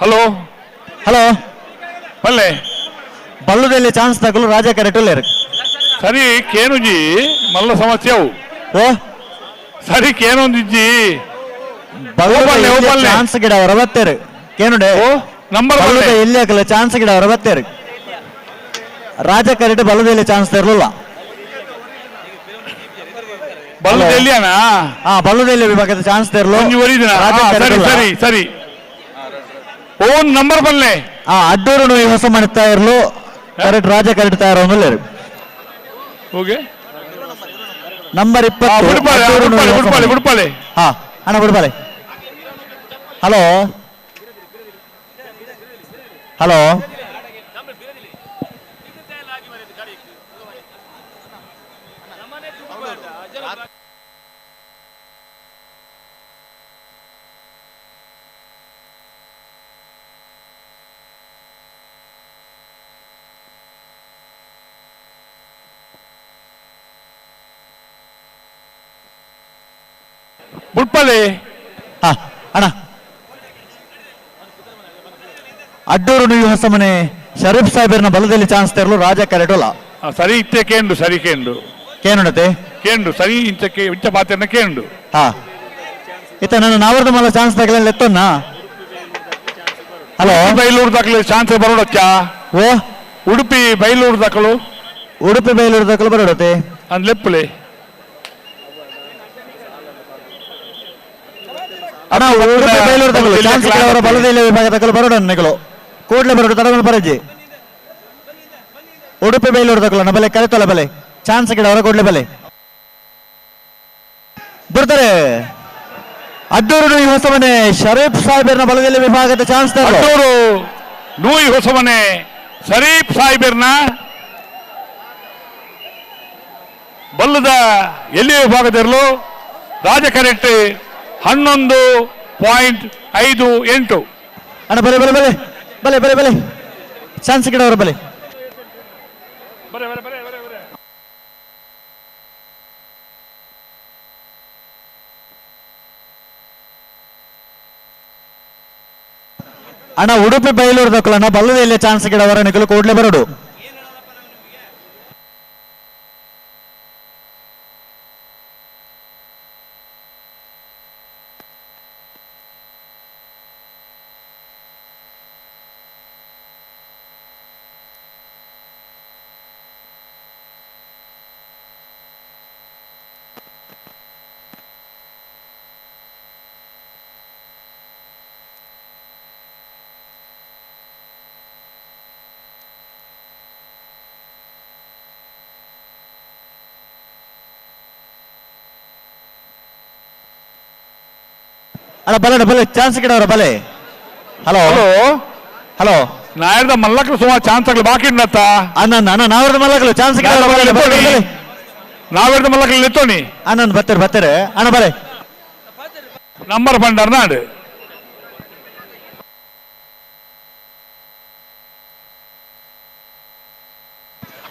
hello Hello ಬಲ್ಲೆ ಬಲ್ಲುದಲ್ಲಿ ಚಾನ್ಸ್ ತಗಲು ರಾಜ ಕರೆಟುಲ್ಲೇರು. ಸರಿ ಕೇನುಜಿ ಮಲ್ಲ ಸಮಸ್ಯೆ ಅವು. ಓ ಸರಿ ಕೇನೊಂದಿಜ್ಜಿ. ಬಲ್ಲುದ ಚಾನ್ಸ್ ಗಿಡ ಅವರ ಬತ್ತೇರು ಕೇನುಡೆ. ಓ ನಂಬರ್ ಬಲ್ಲುದ ಎಲ್ಲಿ ಹಾಕಲ್ಲ ಚಾನ್ಸ್ ಗಿಡ ಅವರ ಬತ್ತೇರು. ರಾಜ ಕರೆಟು ಬಲ್ಲುದಲ್ಲಿ ಚಾನ್ಸ್ ತರಲಿಲ್ಲ. ಬಲ್ಲುದೆಲ್ಲಿಯಾನ? ಹಾ, ಬಲ್ಲುದಲ್ಲಿ ವಿಭಾಗದ ಚಾನ್ಸ್ ತರಲು. ಸರಿ ಸರಿ ಸರಿ. ಓನ್ ನಂಬರ್ ಬಲ್ಲೆ. ಆ ಅಡ್ಡೂರು ನೋಯಿ ಹೊಸ ಮನೆ ಇರಲು ಕರೆಕ್ಟ್ ರಾಜ ಕರೆಕ್ಟ್ ತಯಾರು. ಹೋಗಿ ನಂಬರ್ 20. ಬಿಡ್ಪಾಳೆ. ಹಾ ಅಣ್ಣ ಬಿಡ್ಪಾಳೆ. Hello hello ಬುಡ್ಪಾಲೆ. ಹಾ ಅಣ್ಣ ಅಡ್ಡೂರು ನೀವು ಹೊಸ ಮನೆ ಶರೀಫ್ ಸಾಹೇಬರ್ನ ಬಲದಲ್ಲಿ ಚಾನ್ಸ್ ತರಲು ರಾಜ ಕರೆಡೋಲ. ಸರಿ ಇತ್ತೆ ಕೇಂಡು ಸರಿ ಕೇಂಡು ಕೇನುಡತೆ ಕೇಂಡು ಸರಿ ಇಂಚಕ್ಕೆ ಇಂಚ ಪಾತ್ರನ ಕೇಂಡು. ಹಾ ಇತ್ತ ನಾನು ನಾವರ್ದ ಮಲ್ಲ ಚಾನ್ಸ್ ತಗಲ ಎತ್ತೊನ್ನ. ಹಲೋ ಬೈಲೂರು ದಾಖಲೆ ಚಾನ್ಸ್ ಬರೋಡಚ್ಚ. ಓ ಉಡುಪಿ ಬೈಲೂರು ದಾಖಲು. ಉಡುಪಿ ಬೈಲೂರು ದಾಖಲು ಬರೋಡತ್ತೆ ಅಂದ್ ಲೆಪ್ಪುಲೆ. ಅಣ್ಣ ಉಡುಪಿ ಬೈಲೂರು ತಗಲು ಚಾನ್ಸ್ ಅವರ ಬಲದಲ್ಲಿ ವಿಭಾಗ ತಗಲು ಬರೋಡ ನೆಗಲು ಕೂಡಲೇ ಬರೋಡು ತಡಮಲ್ ಬರಜ್ಜಿ. ಉಡುಪಿ ಬೈಲೂರು ತಗಲು ಅಣ್ಣ ಬಲೆ ಕರೆತಲ್ಲ ಬಲೆ ಚಾನ್ಸ್ ಗಿಡ ಅವರ ಕೂಡಲೇ ಬಲೆ ಬರ್ತಾರೆ. ಅಡ್ಡೂರು ನೂಯಿ ಹೊಸಮನೆ ಶರೀಫ್ ಸಾಹೇಬರ್ನ ಬಲದಲ್ಲಿ ವಿಭಾಗದ ಚಾನ್ಸ್. ಅಡ್ಡೂರು ನೂಯಿ ಹೊಸಮನೆ ಶರೀಫ್ ಸಾಹೇಬರ್ನ ಬಲ್ಲದ ಎಲ್ಲಿ ವಿಭಾಗದಿರಲು ರಾಜ ಕರೆಕ್ಟ್ 11.58. ಅಣ್ಣ ಬಲೆ ಬಲೆ ಬಲೆ ಬಲೆ ಬಲೆ ಬಲೆ ಚಾನ್ಸ್ ಗಿಡವರ ಬಲೆ. ಅಣ್ಣ ಉಡುಪಿ ಬೈಲೂರು ದಕ್ಕಲಣ್ಣ ಬಲ್ಲದಲ್ಲಿ ಚಾನ್ಸ್ ಗಿಡವರ ನಿಖಲು ಕೂಡಲೇ ಬರಡು. ಅಲ್ಲ ಬಲೆ ಬಲೆ ಚಾನ್ಸ್ ಗಿಡವರ ಬಲೆ. Hello hello hello ನಾಯರ್ದ ಮಲ್ಲಕ್ಲು ಸುಮಾರು ಚಾನ್ಸ್ ಆಗಲಿ ಬಾಕಿ ಉಂಡತ್ತ. ಅಣ್ಣ ಅಣ್ಣ ನಾವರ್ದ ಮಲ್ಲಕ್ಲು ಚಾನ್ಸ್ ಗಿಡವರ ಬಲೆ ಬಲೆ. ನಾವೆರ್ದ ಮಲ್ಲಕ್ಲು ನಿತ್ತೋನಿ. ಅಣ್ಣ ಬರ್ತಾರೆ ಬರ್ತಾರೆ ಅಣ್ಣ ಬಲೆ. ನಂಬರ್ ಪಂಡರ್ ನಾಡು.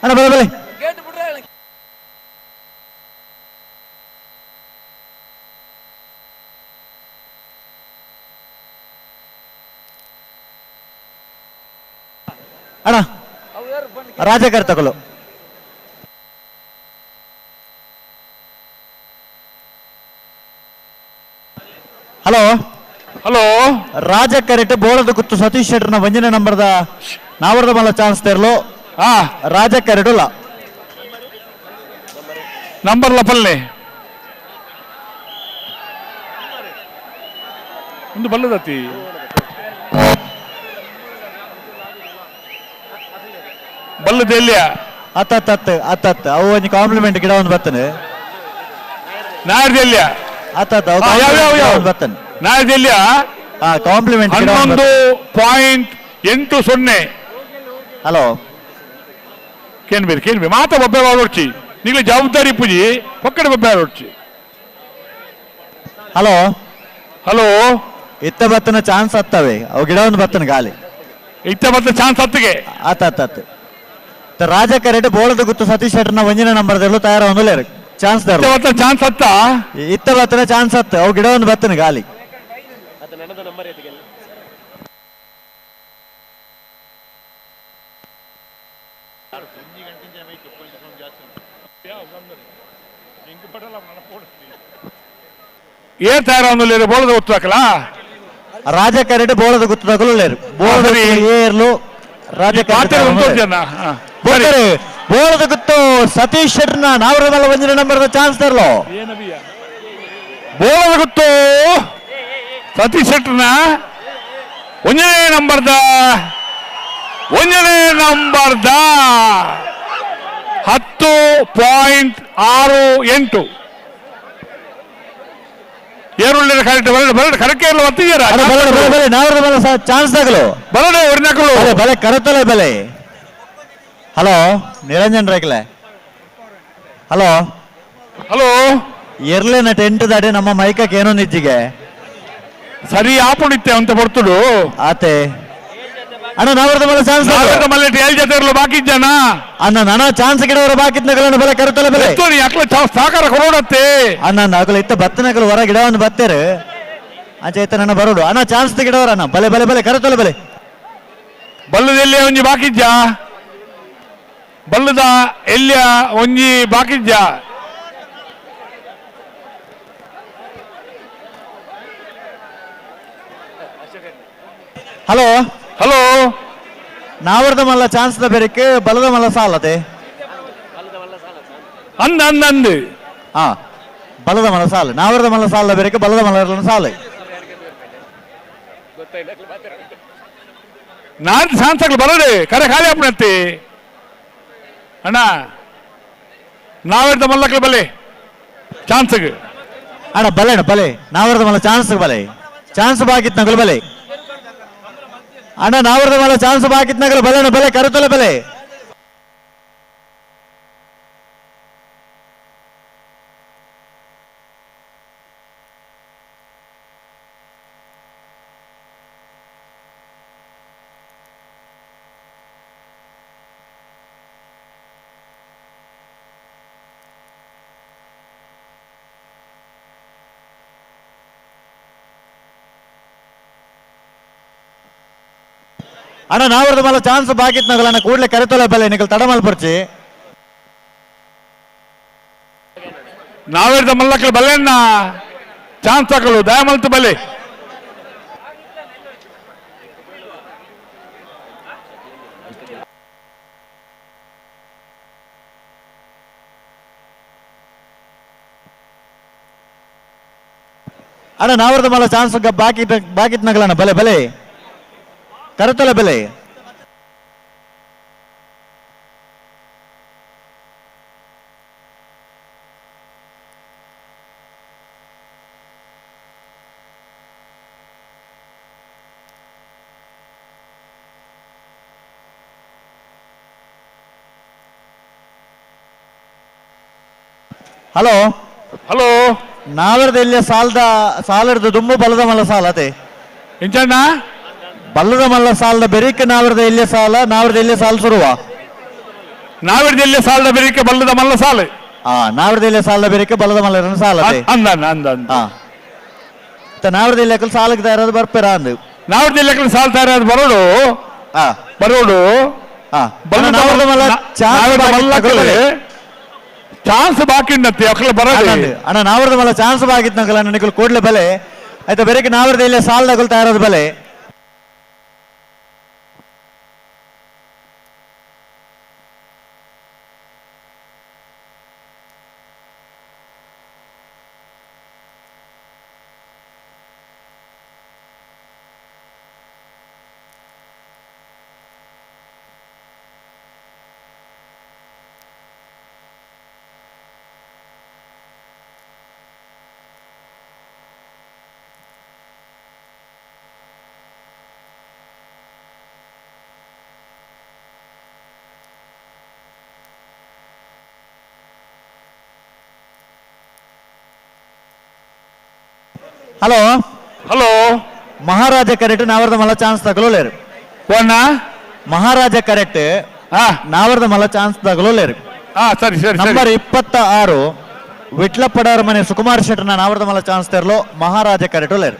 ಅಣ್ಣ ಬಲೆ ಬಲೆ. ಅಣ್ಣ ರಾಜಕರ್ ತಗೊಳ್ಳು. ಹಲೋ ಹಲೋ ರಾಜ ಕರೆಕ್ಟ್ ಬೋಳದ ಗುತ್ತು ಸತೀಶ್ ಶೆಟ್ಟರ್ನ ಒಂದನೇ ನಂಬರ್ದ ನಾವರ್ದ ಮಲ್ಲ ಚಾನ್ಸ್ ತರಲು. ಹಾ ರಾಜ ಕರೆಡುಲ್ಲ ನಂಬರ್ ಲಪಲ್ನೆ ಒಂದು ಬಲ್ಲದತಿ ಬಲ್ಲದೆಲ್ಲಿಯ ಅತ್ತ ಅತ್ತ ಅತ್ತ ಅವು ಒಂದು ಕಾಂಪ್ಲಿಮೆಂಟ್ ಗಿಡ ಒಂದು ಬರ್ತಾನೆ. ನಾಯರ್ದೆಲ್ಲಿಯ ಅತ್ತ ಅತ್ತ ಬರ್ತಾನೆ. ನಾಯರ್ದೆಲ್ಲಿಯ ಹಾ ಕಾಂಪ್ಲಿಮೆಂಟ್ 11.80. ಹಲೋ ಕೇನ್ಬೇರಿ ಕೇನ್ಬಿ ಮಾತ ಬೊಬ್ಬೆ ಹೊಡ್ಚಿ ನಿಗ್ಲೆ ಜವಾಬ್ದಾರಿ ಪೂಜಿ ಪಕ್ಕಡೆ ಬೊಬ್ಬೆ ಹೊಡ್ಚಿ. ಹಲೋ ಹಲೋ ಇತ್ತ ಬತ್ತನ ಚಾನ್ಸ್ ಹತ್ತವೆ ಅವು ಗಿಡ ಒಂದು ಬತ್ತನ ಗಾಲಿ. ಇತ್ತ ಬತ್ತ ಚಾನ್ಸ್ ಹತ್ತಿಗೆ ಆತ ಅತ್ತ ಅತ್ತ ರಾಜ ಕರೆಟ್ ಬೋಳದ ಗುತ್ತು ಸತೀಶ್ ಶೆಟ್ಟರ್ನ ಒಂದಿನ ನಂಬರ್ದಲ್ಲೂ ತಯಾರ ಒಂದು ಚಾನ್ಸ್ ಚಾನ್ಸ್ ಹತ್ತ ಇತ್ತ ಬತ್ತನ ಚಾನ್ಸ್ ಹತ್ತ ಅವು ಗಿಡ ಒಂದು ಬತ್ತನ ಗಾಲಿ. ಏ ತಯಾರಾವನು ಬೋಳದ ಗೊತ್ತಾಕಲ ರಾಜ ಕರೆಟ್ ಬೋಳದ ಗುತ್ತದಕಲು ಲೇರು ಬೋಳದ ಏರ್ಲು ರಾಜ ಬೋಳದ ಗುತ್ತು ಸತೀಶ್ ಶೆಟ್ಟರ್ನ ನಾವರಮಲ್ಲ ಒಂಜಿನ ನಂಬರ್ ಚಾನ್ಸ್ ತರಲು. ಬೋಳದ ಗುತ್ತು ಸತೀಶ್ ಶೆಟ್ಟರ್ನ ಒಂಜನೇ ನಂಬರ್ದ 10.68. ಏರುಳ್ಳಿ ಕರೆಕ್ಟ್ ಬರಡು ಬರಡು ಕರೆಕ್ಟ್ ಏರ್ಲು ಒತ್ತಿದ್ದೀರಾ? ನಾವರಮಲ್ಲ ಚಾನ್ಸ್ ತಗಲು ಬರಡು ಒರ್ನಕಲು ಬಲೆ ಕರತಲೆ ಬಲೆ. ಹಲೋ ನಿರಂಜನ್ ರೇಕ್ಲೆ. ಹಲೋ ಹಲೋ ಎರ್ಲೇನ ಟೆಂಟ್ ದಾಟಿ ನಮ್ಮ ಮೈಕಕ್ಕೆ ಏನೋ ನಿಜ್ಜಿಗೆ ಸರಿ ಆಪುಣಿತ್ತೆ ಅಂತ ಬರ್ತುಡು ಆತೆ ಅಣ್ಣ ನಾವರದ ಮಲ್ಲ ಚಾನ್ಸ್ ಮಲ್ಲ ಏಳ್ ಜೊತೆ ಇರಲು ಬಾಕಿ ಇದ್ದಾನ ಅಣ್ಣ ನನ್ನ ಚಾನ್ಸ್ ಗಿಡವರ ಬಾಕಿ ನಗಲನ್ನು ಬೆಲೆ ಕರುತ್ತಲೆ ಬೆಲೆ ಅಕ್ಲ ಸಹಕಾರ ಕೊಡೋಡತ್ತೆ ಅಣ್ಣ ನಗಲು ಇತ್ತ ಬತ್ತ ನಗಲು ಹೊರ ಗಿಡವನ್ನು ಬತ್ತೇರು ಅಂಚೆ ಇತ್ತ ನನ್ನ ಬರೋಡು ಅಣ್ಣ ಚಾನ್ಸ್ ಗಿಡವರ ಅಣ್ಣ ಬಲೆ ಬಲೆ ಬಲೆ ಕರುತ್ತಲೆ ಬೆಲೆ. ಬಲ್ಲದೆಲ್ಲಿ ಒಂಜಿ ಬಾಕಿಜ್ಜ ಬಲ್ಲದ ಎಲ್ಲಿಯ ಒಂಜಿ ಬಾಕಿಜ್ಜ. ಹಲೋ ಹಲೋ ನಾವರದ ಮಲ್ಲ ಚಾನ್ಸ್ the ಬೆರಕ್ಕೆ ಬಲದ ಮಲ್ಲ ಸಾಲತೆ ಅಂದ ಅಂದ ಅಂದು ಹಾ ಬಲದ ಮಲ್ಲ ಸಾಲು ನಾವರದ ಮಲ್ಲ ಸಾಲ ಬೆರಕ್ಕೆ ಬಲದ ಮಲ್ಲ ಸಾಲು. ನಾನ್ ಚಾನ್ಸ್ ಆಗ್ಲಿ ಬರೋಡಿ ಕರೆ ಖಾಲಿ ಅಪ್ಪನತ್ತಿ ಅಣ್ಣ ನಾವೆರ್ದ ಮಲ್ಲಕ್ಲ ಬಲೆ ಚಾನ್ಸ್ಗೆ ಅಣ್ಣ ಬಲೆ ಅಣ್ಣ ಬಲೆ ನಾವರದ ಮಲ್ಲ ಚಾನ್ಸ್ ಬಲೆ ಚಾನ್ಸ್ ಬಾಕಿತ್ ನಗಲು ಬಲೆ ಅಣ್ಣ ನಾವರದ ಮಲ್ಲ ಚಾನ್ಸ್ ಬಾಕಿತ್ ನಗಲು ಬಲೆ ಅಣ್ಣ ಬಲೆ ಕರುತಲೆ ಬಲೆ. ಅಣ್ಣ ನಾವರದ ಮಲ್ಲ ಚಾನ್ಸ್ ಬಾಕಿತ್ ನಗಲು ಅಣ್ಣ ಕೂಡಲೇ ಕರೆತೊಲೆ ಬಲೆ ನಿಕಲ್ ತಡ ಮಲ್ಪರ್ಚಿ. ನಾವೆರ್ದ ಮಲ್ಲಕ್ಲ ಬಲೆ ಅಣ್ಣ ಚಾನ್ಸ್ ಹಾಕಲು ದಯಮಲ್ತು ಬಲೆ. ಅಣ್ಣ ನಾವರದ ಮಲ್ಲ ಚಾನ್ಸ್ ಬಾಕಿ ಬಾಕಿತ್ ನಗಲಣ್ಣ ಬಲೆ ಬಲೆ ಕರೆತೊಲೆ ಬೆಲೆ. ಹಲೋ ಹಲೋ ನಾವರದ ಎಲ್ಲಿಯ ಸಾಲದ ಸಾಲದ ದುಂಬು ಬಲದ ಮಲ್ಲ ಸಾಲ ಅದೇ ಇಂಚಣ್ಣ ಬಲ್ಲದ ಮಲ್ಲ ಸಾಲದ ಬೆರಿಕೆ ನಾವರದ ಎಲ್ಲಿಯ ಸಾಲ ನಾವರದ ಎಲ್ಲಿಯ ಸಾಲ ಸುರುವ ನಾವರದ ಎಲ್ಲಿಯ ಸಾಲದ ಬೆರಿಕೆ ಬಲ್ಲದ ಮಲ್ಲ ಸಾಲ ಆ ನಾವರದ ಎಲ್ಲಿಯ ಸಾಲದ ಬೆರಿಕೆ ಬಲ್ಲದ ಮಲ್ಲ ಸಾಲ ಅದೇ ಅಂದ ಅಂದ ಅಂದ ಹಾ ನಾವರದ ಎಲ್ಲಿಯ ಸಾಲಕ್ಕೆ ತಯಾರಾದ ಬರ್ಪೇರ ಅಂದು ನಾವರದ ಎಲ್ಲಿಯ ಸಾಲ ತಯಾರಾದ ಬರೋಡು ಹಾ ಬರೋಡು ಹಾ ಬಲ್ಲದ ಮಲ್ಲ ಚಾನ್ಸ್ ಬಾಕಿ ಉಂಡತ್ತೆ ಅಕ್ಲ ಬರೋದು ಅಣ್ಣ ನಾವರದ ಮಲ್ಲ ಚಾನ್ಸ್ ಬಾಕಿತ್ ನಗಲ ನನಗೆ ಕೂಡಲೇ ಬಲೆ ಆಯ್ತಾ ಬೆರಕೆ ನಾವರದ ಎಲ್ಲಿಯ ಸಾಲದ ತಯಾರಾದ ಬಲೆ. ಹಲೋ ಹಲೋ ಮಹಾರಾಜ ಕರೆಕ್ಟ್ ನಾವರದ ಮಲ್ಲ ಚಾನ್ಸ್ ತಗೊಳ್ಳೇರು. ಕೋಣ ಮಹಾರಾಜ ಕರೆಕ್ಟ್ ನಾವರದ ಮಲ್ಲ ಚಾನ್ಸ್ ತಗೊಳ್ಳೇರು. ಹಾ ಸರಿ ಸರಿ ನಂಬರ್ 26 ವಿಟ್ಲಪಡಾರ ಮನೆ ಸುಕುಮಾರ್ ಶೆಟ್ಟರ್ನ ನಾವರದ ಮಲ್ಲ ಚಾನ್ಸ್ ತೆರಲು ಮಹಾರಾಜ ಕರೆಕ್ಟ್ ಲೇರು.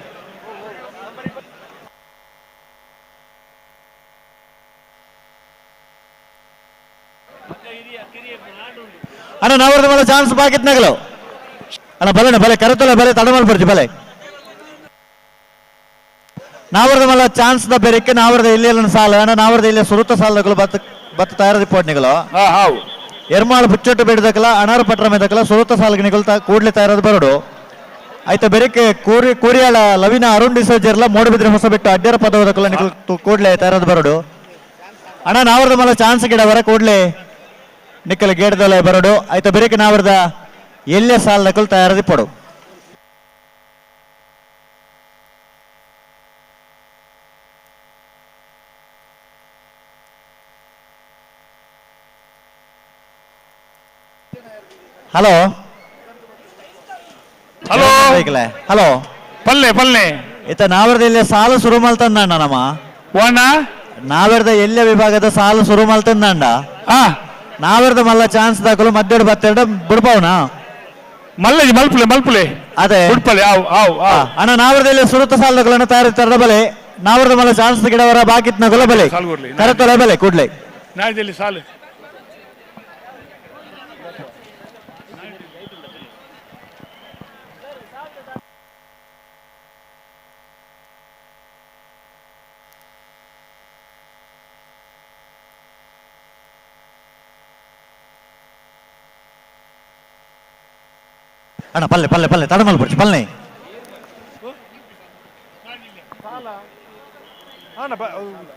ಅಣ್ಣ ನಾವರ್ದ ಮಲ್ಲ ಚಾನ್ಸ್ ಬಾಕಿತ್ನಾಗಲು ಅಣ್ಣ ಬಲೆ ಬಲೆ ಕರೆತೊಲೆ ಬಲೆ ತಡಮಲ್ ಬರ್ಜಿ ಬಲೆ ನಾವರ್ದ ಮಲ್ಲ ಚಾನ್ಸ್ the ಬೆರಿಕೆ ನಾವರ್ದ ಇಲ್ಲಿ ಸಾಲ ಅಣ್ಣ ನಾವರ್ದ ಇಲ್ಲಿ ಸುರುತ ಸಾಲದಗಳು ಬತ್ತ ಬತ್ತ ತಯಾರದ ಪೋಟ್ನಿಗಳು ಎರ್ಮಾಳು ಬುಚ್ಚೊಟ್ಟು ಬೇಡದಕ್ಕಲ ಅನಾರು ಪಟ್ರ ಮೇದಕ್ಕಲ ಸುರುತ ಸಾಲಗಿನಿಗಳು ಕೂಡ್ಲೆ ತಯಾರದ ಬರಡು ಆಯ್ತ ಬೆರಿಕೆ ಕೂರಿ ಕೂರಿಯಾಳ ಲವಿನ ಅರುಣ್ ಡಿಸೋಜರ್ಲ ಮೂಡಬಿದ್ರೆ ಹೊಸ ಬಿಟ್ಟು ಅಡ್ಡರ ಪದವದಕ್ಕಲ ನಿಕಲ್ ಕೂಡ್ಲೆ ತಯಾರದ ಬರಡು ಅಣ್ಣ ನಾವರ್ದ ಮಲ್ಲ ಚಾನ್ಸ್ ಗಿಡವರ ಕೂಡ್ಲೆ ನಿಕ್ಕಲ ಗೇಡ್ದೊಲೆ ಬರಡು ಆಯ್ತ ಬೆರಿಕೆ ನಾವರ್ದ ಎಲ್ಲೇ ಸಾಲದಕ್ಕಲು ತಯಾರದಿ ಪಡು. Hello hello hello ಪಲ್ಲೆ ಪಲ್ಲೆ ಇತ್ತ ನಾವರ್ದ ಇಲ್ಲಿ ಸಾಲು ಶುರು ಮಲ್ತಂದಣ್ಣ ನಮ್ಮ ಓಣ ನಾವರ್ದ ಎಲ್ಲ ವಿಭಾಗದ ಸಾಲು ಶುರು ಮಲ್ತಂದಂಡ ನಾವರ್ದ ಮಲ್ಲ ಚಾನ್ಸ್ ದಾಕಲು ಮಧ್ಯಡು ಬತ್ತೆರಡು ಬಿಡ್ಪಾವ್ನಾ ಮಲ್ಲ ಮಲ್ಪುಲೆ ಮಲ್ಪುಲೆ ಅದೇ ಬಿಡ್ಪಲೆ ಆವ್ ಆವ್ ಆವ್ ಅಣ್ಣ ನಾವರ್ದ ಇಲ್ಲಿ ಸುರುತ ಸಾಲದಗಳನ್ನು ತಯಾರಿಸ್ತಾರ ಬಲೆ ನಾವರ್ದ ಮಲ್ಲ ಚಾನ್ಸ್ ಗಿಡವರ ಬಾಕಿತ್ನ ಗೊಲ ಬಲೆ ಸಾಲ್ಗುರ್ಲಿ. ಕರತೊಲೆ ಬಲೆ ಕೂಡ್ಲೆ ನಾಯ್ದಲ್ಲಿ ಸಾಲು ಅಣ್ಣ ಪಲ್ಲೆ ಪಲ್ಲೆ ಪಲ್ಲೆ ತಡಮಲ್ ಪುರ್ಚಿ ಪಲ್ಲೆ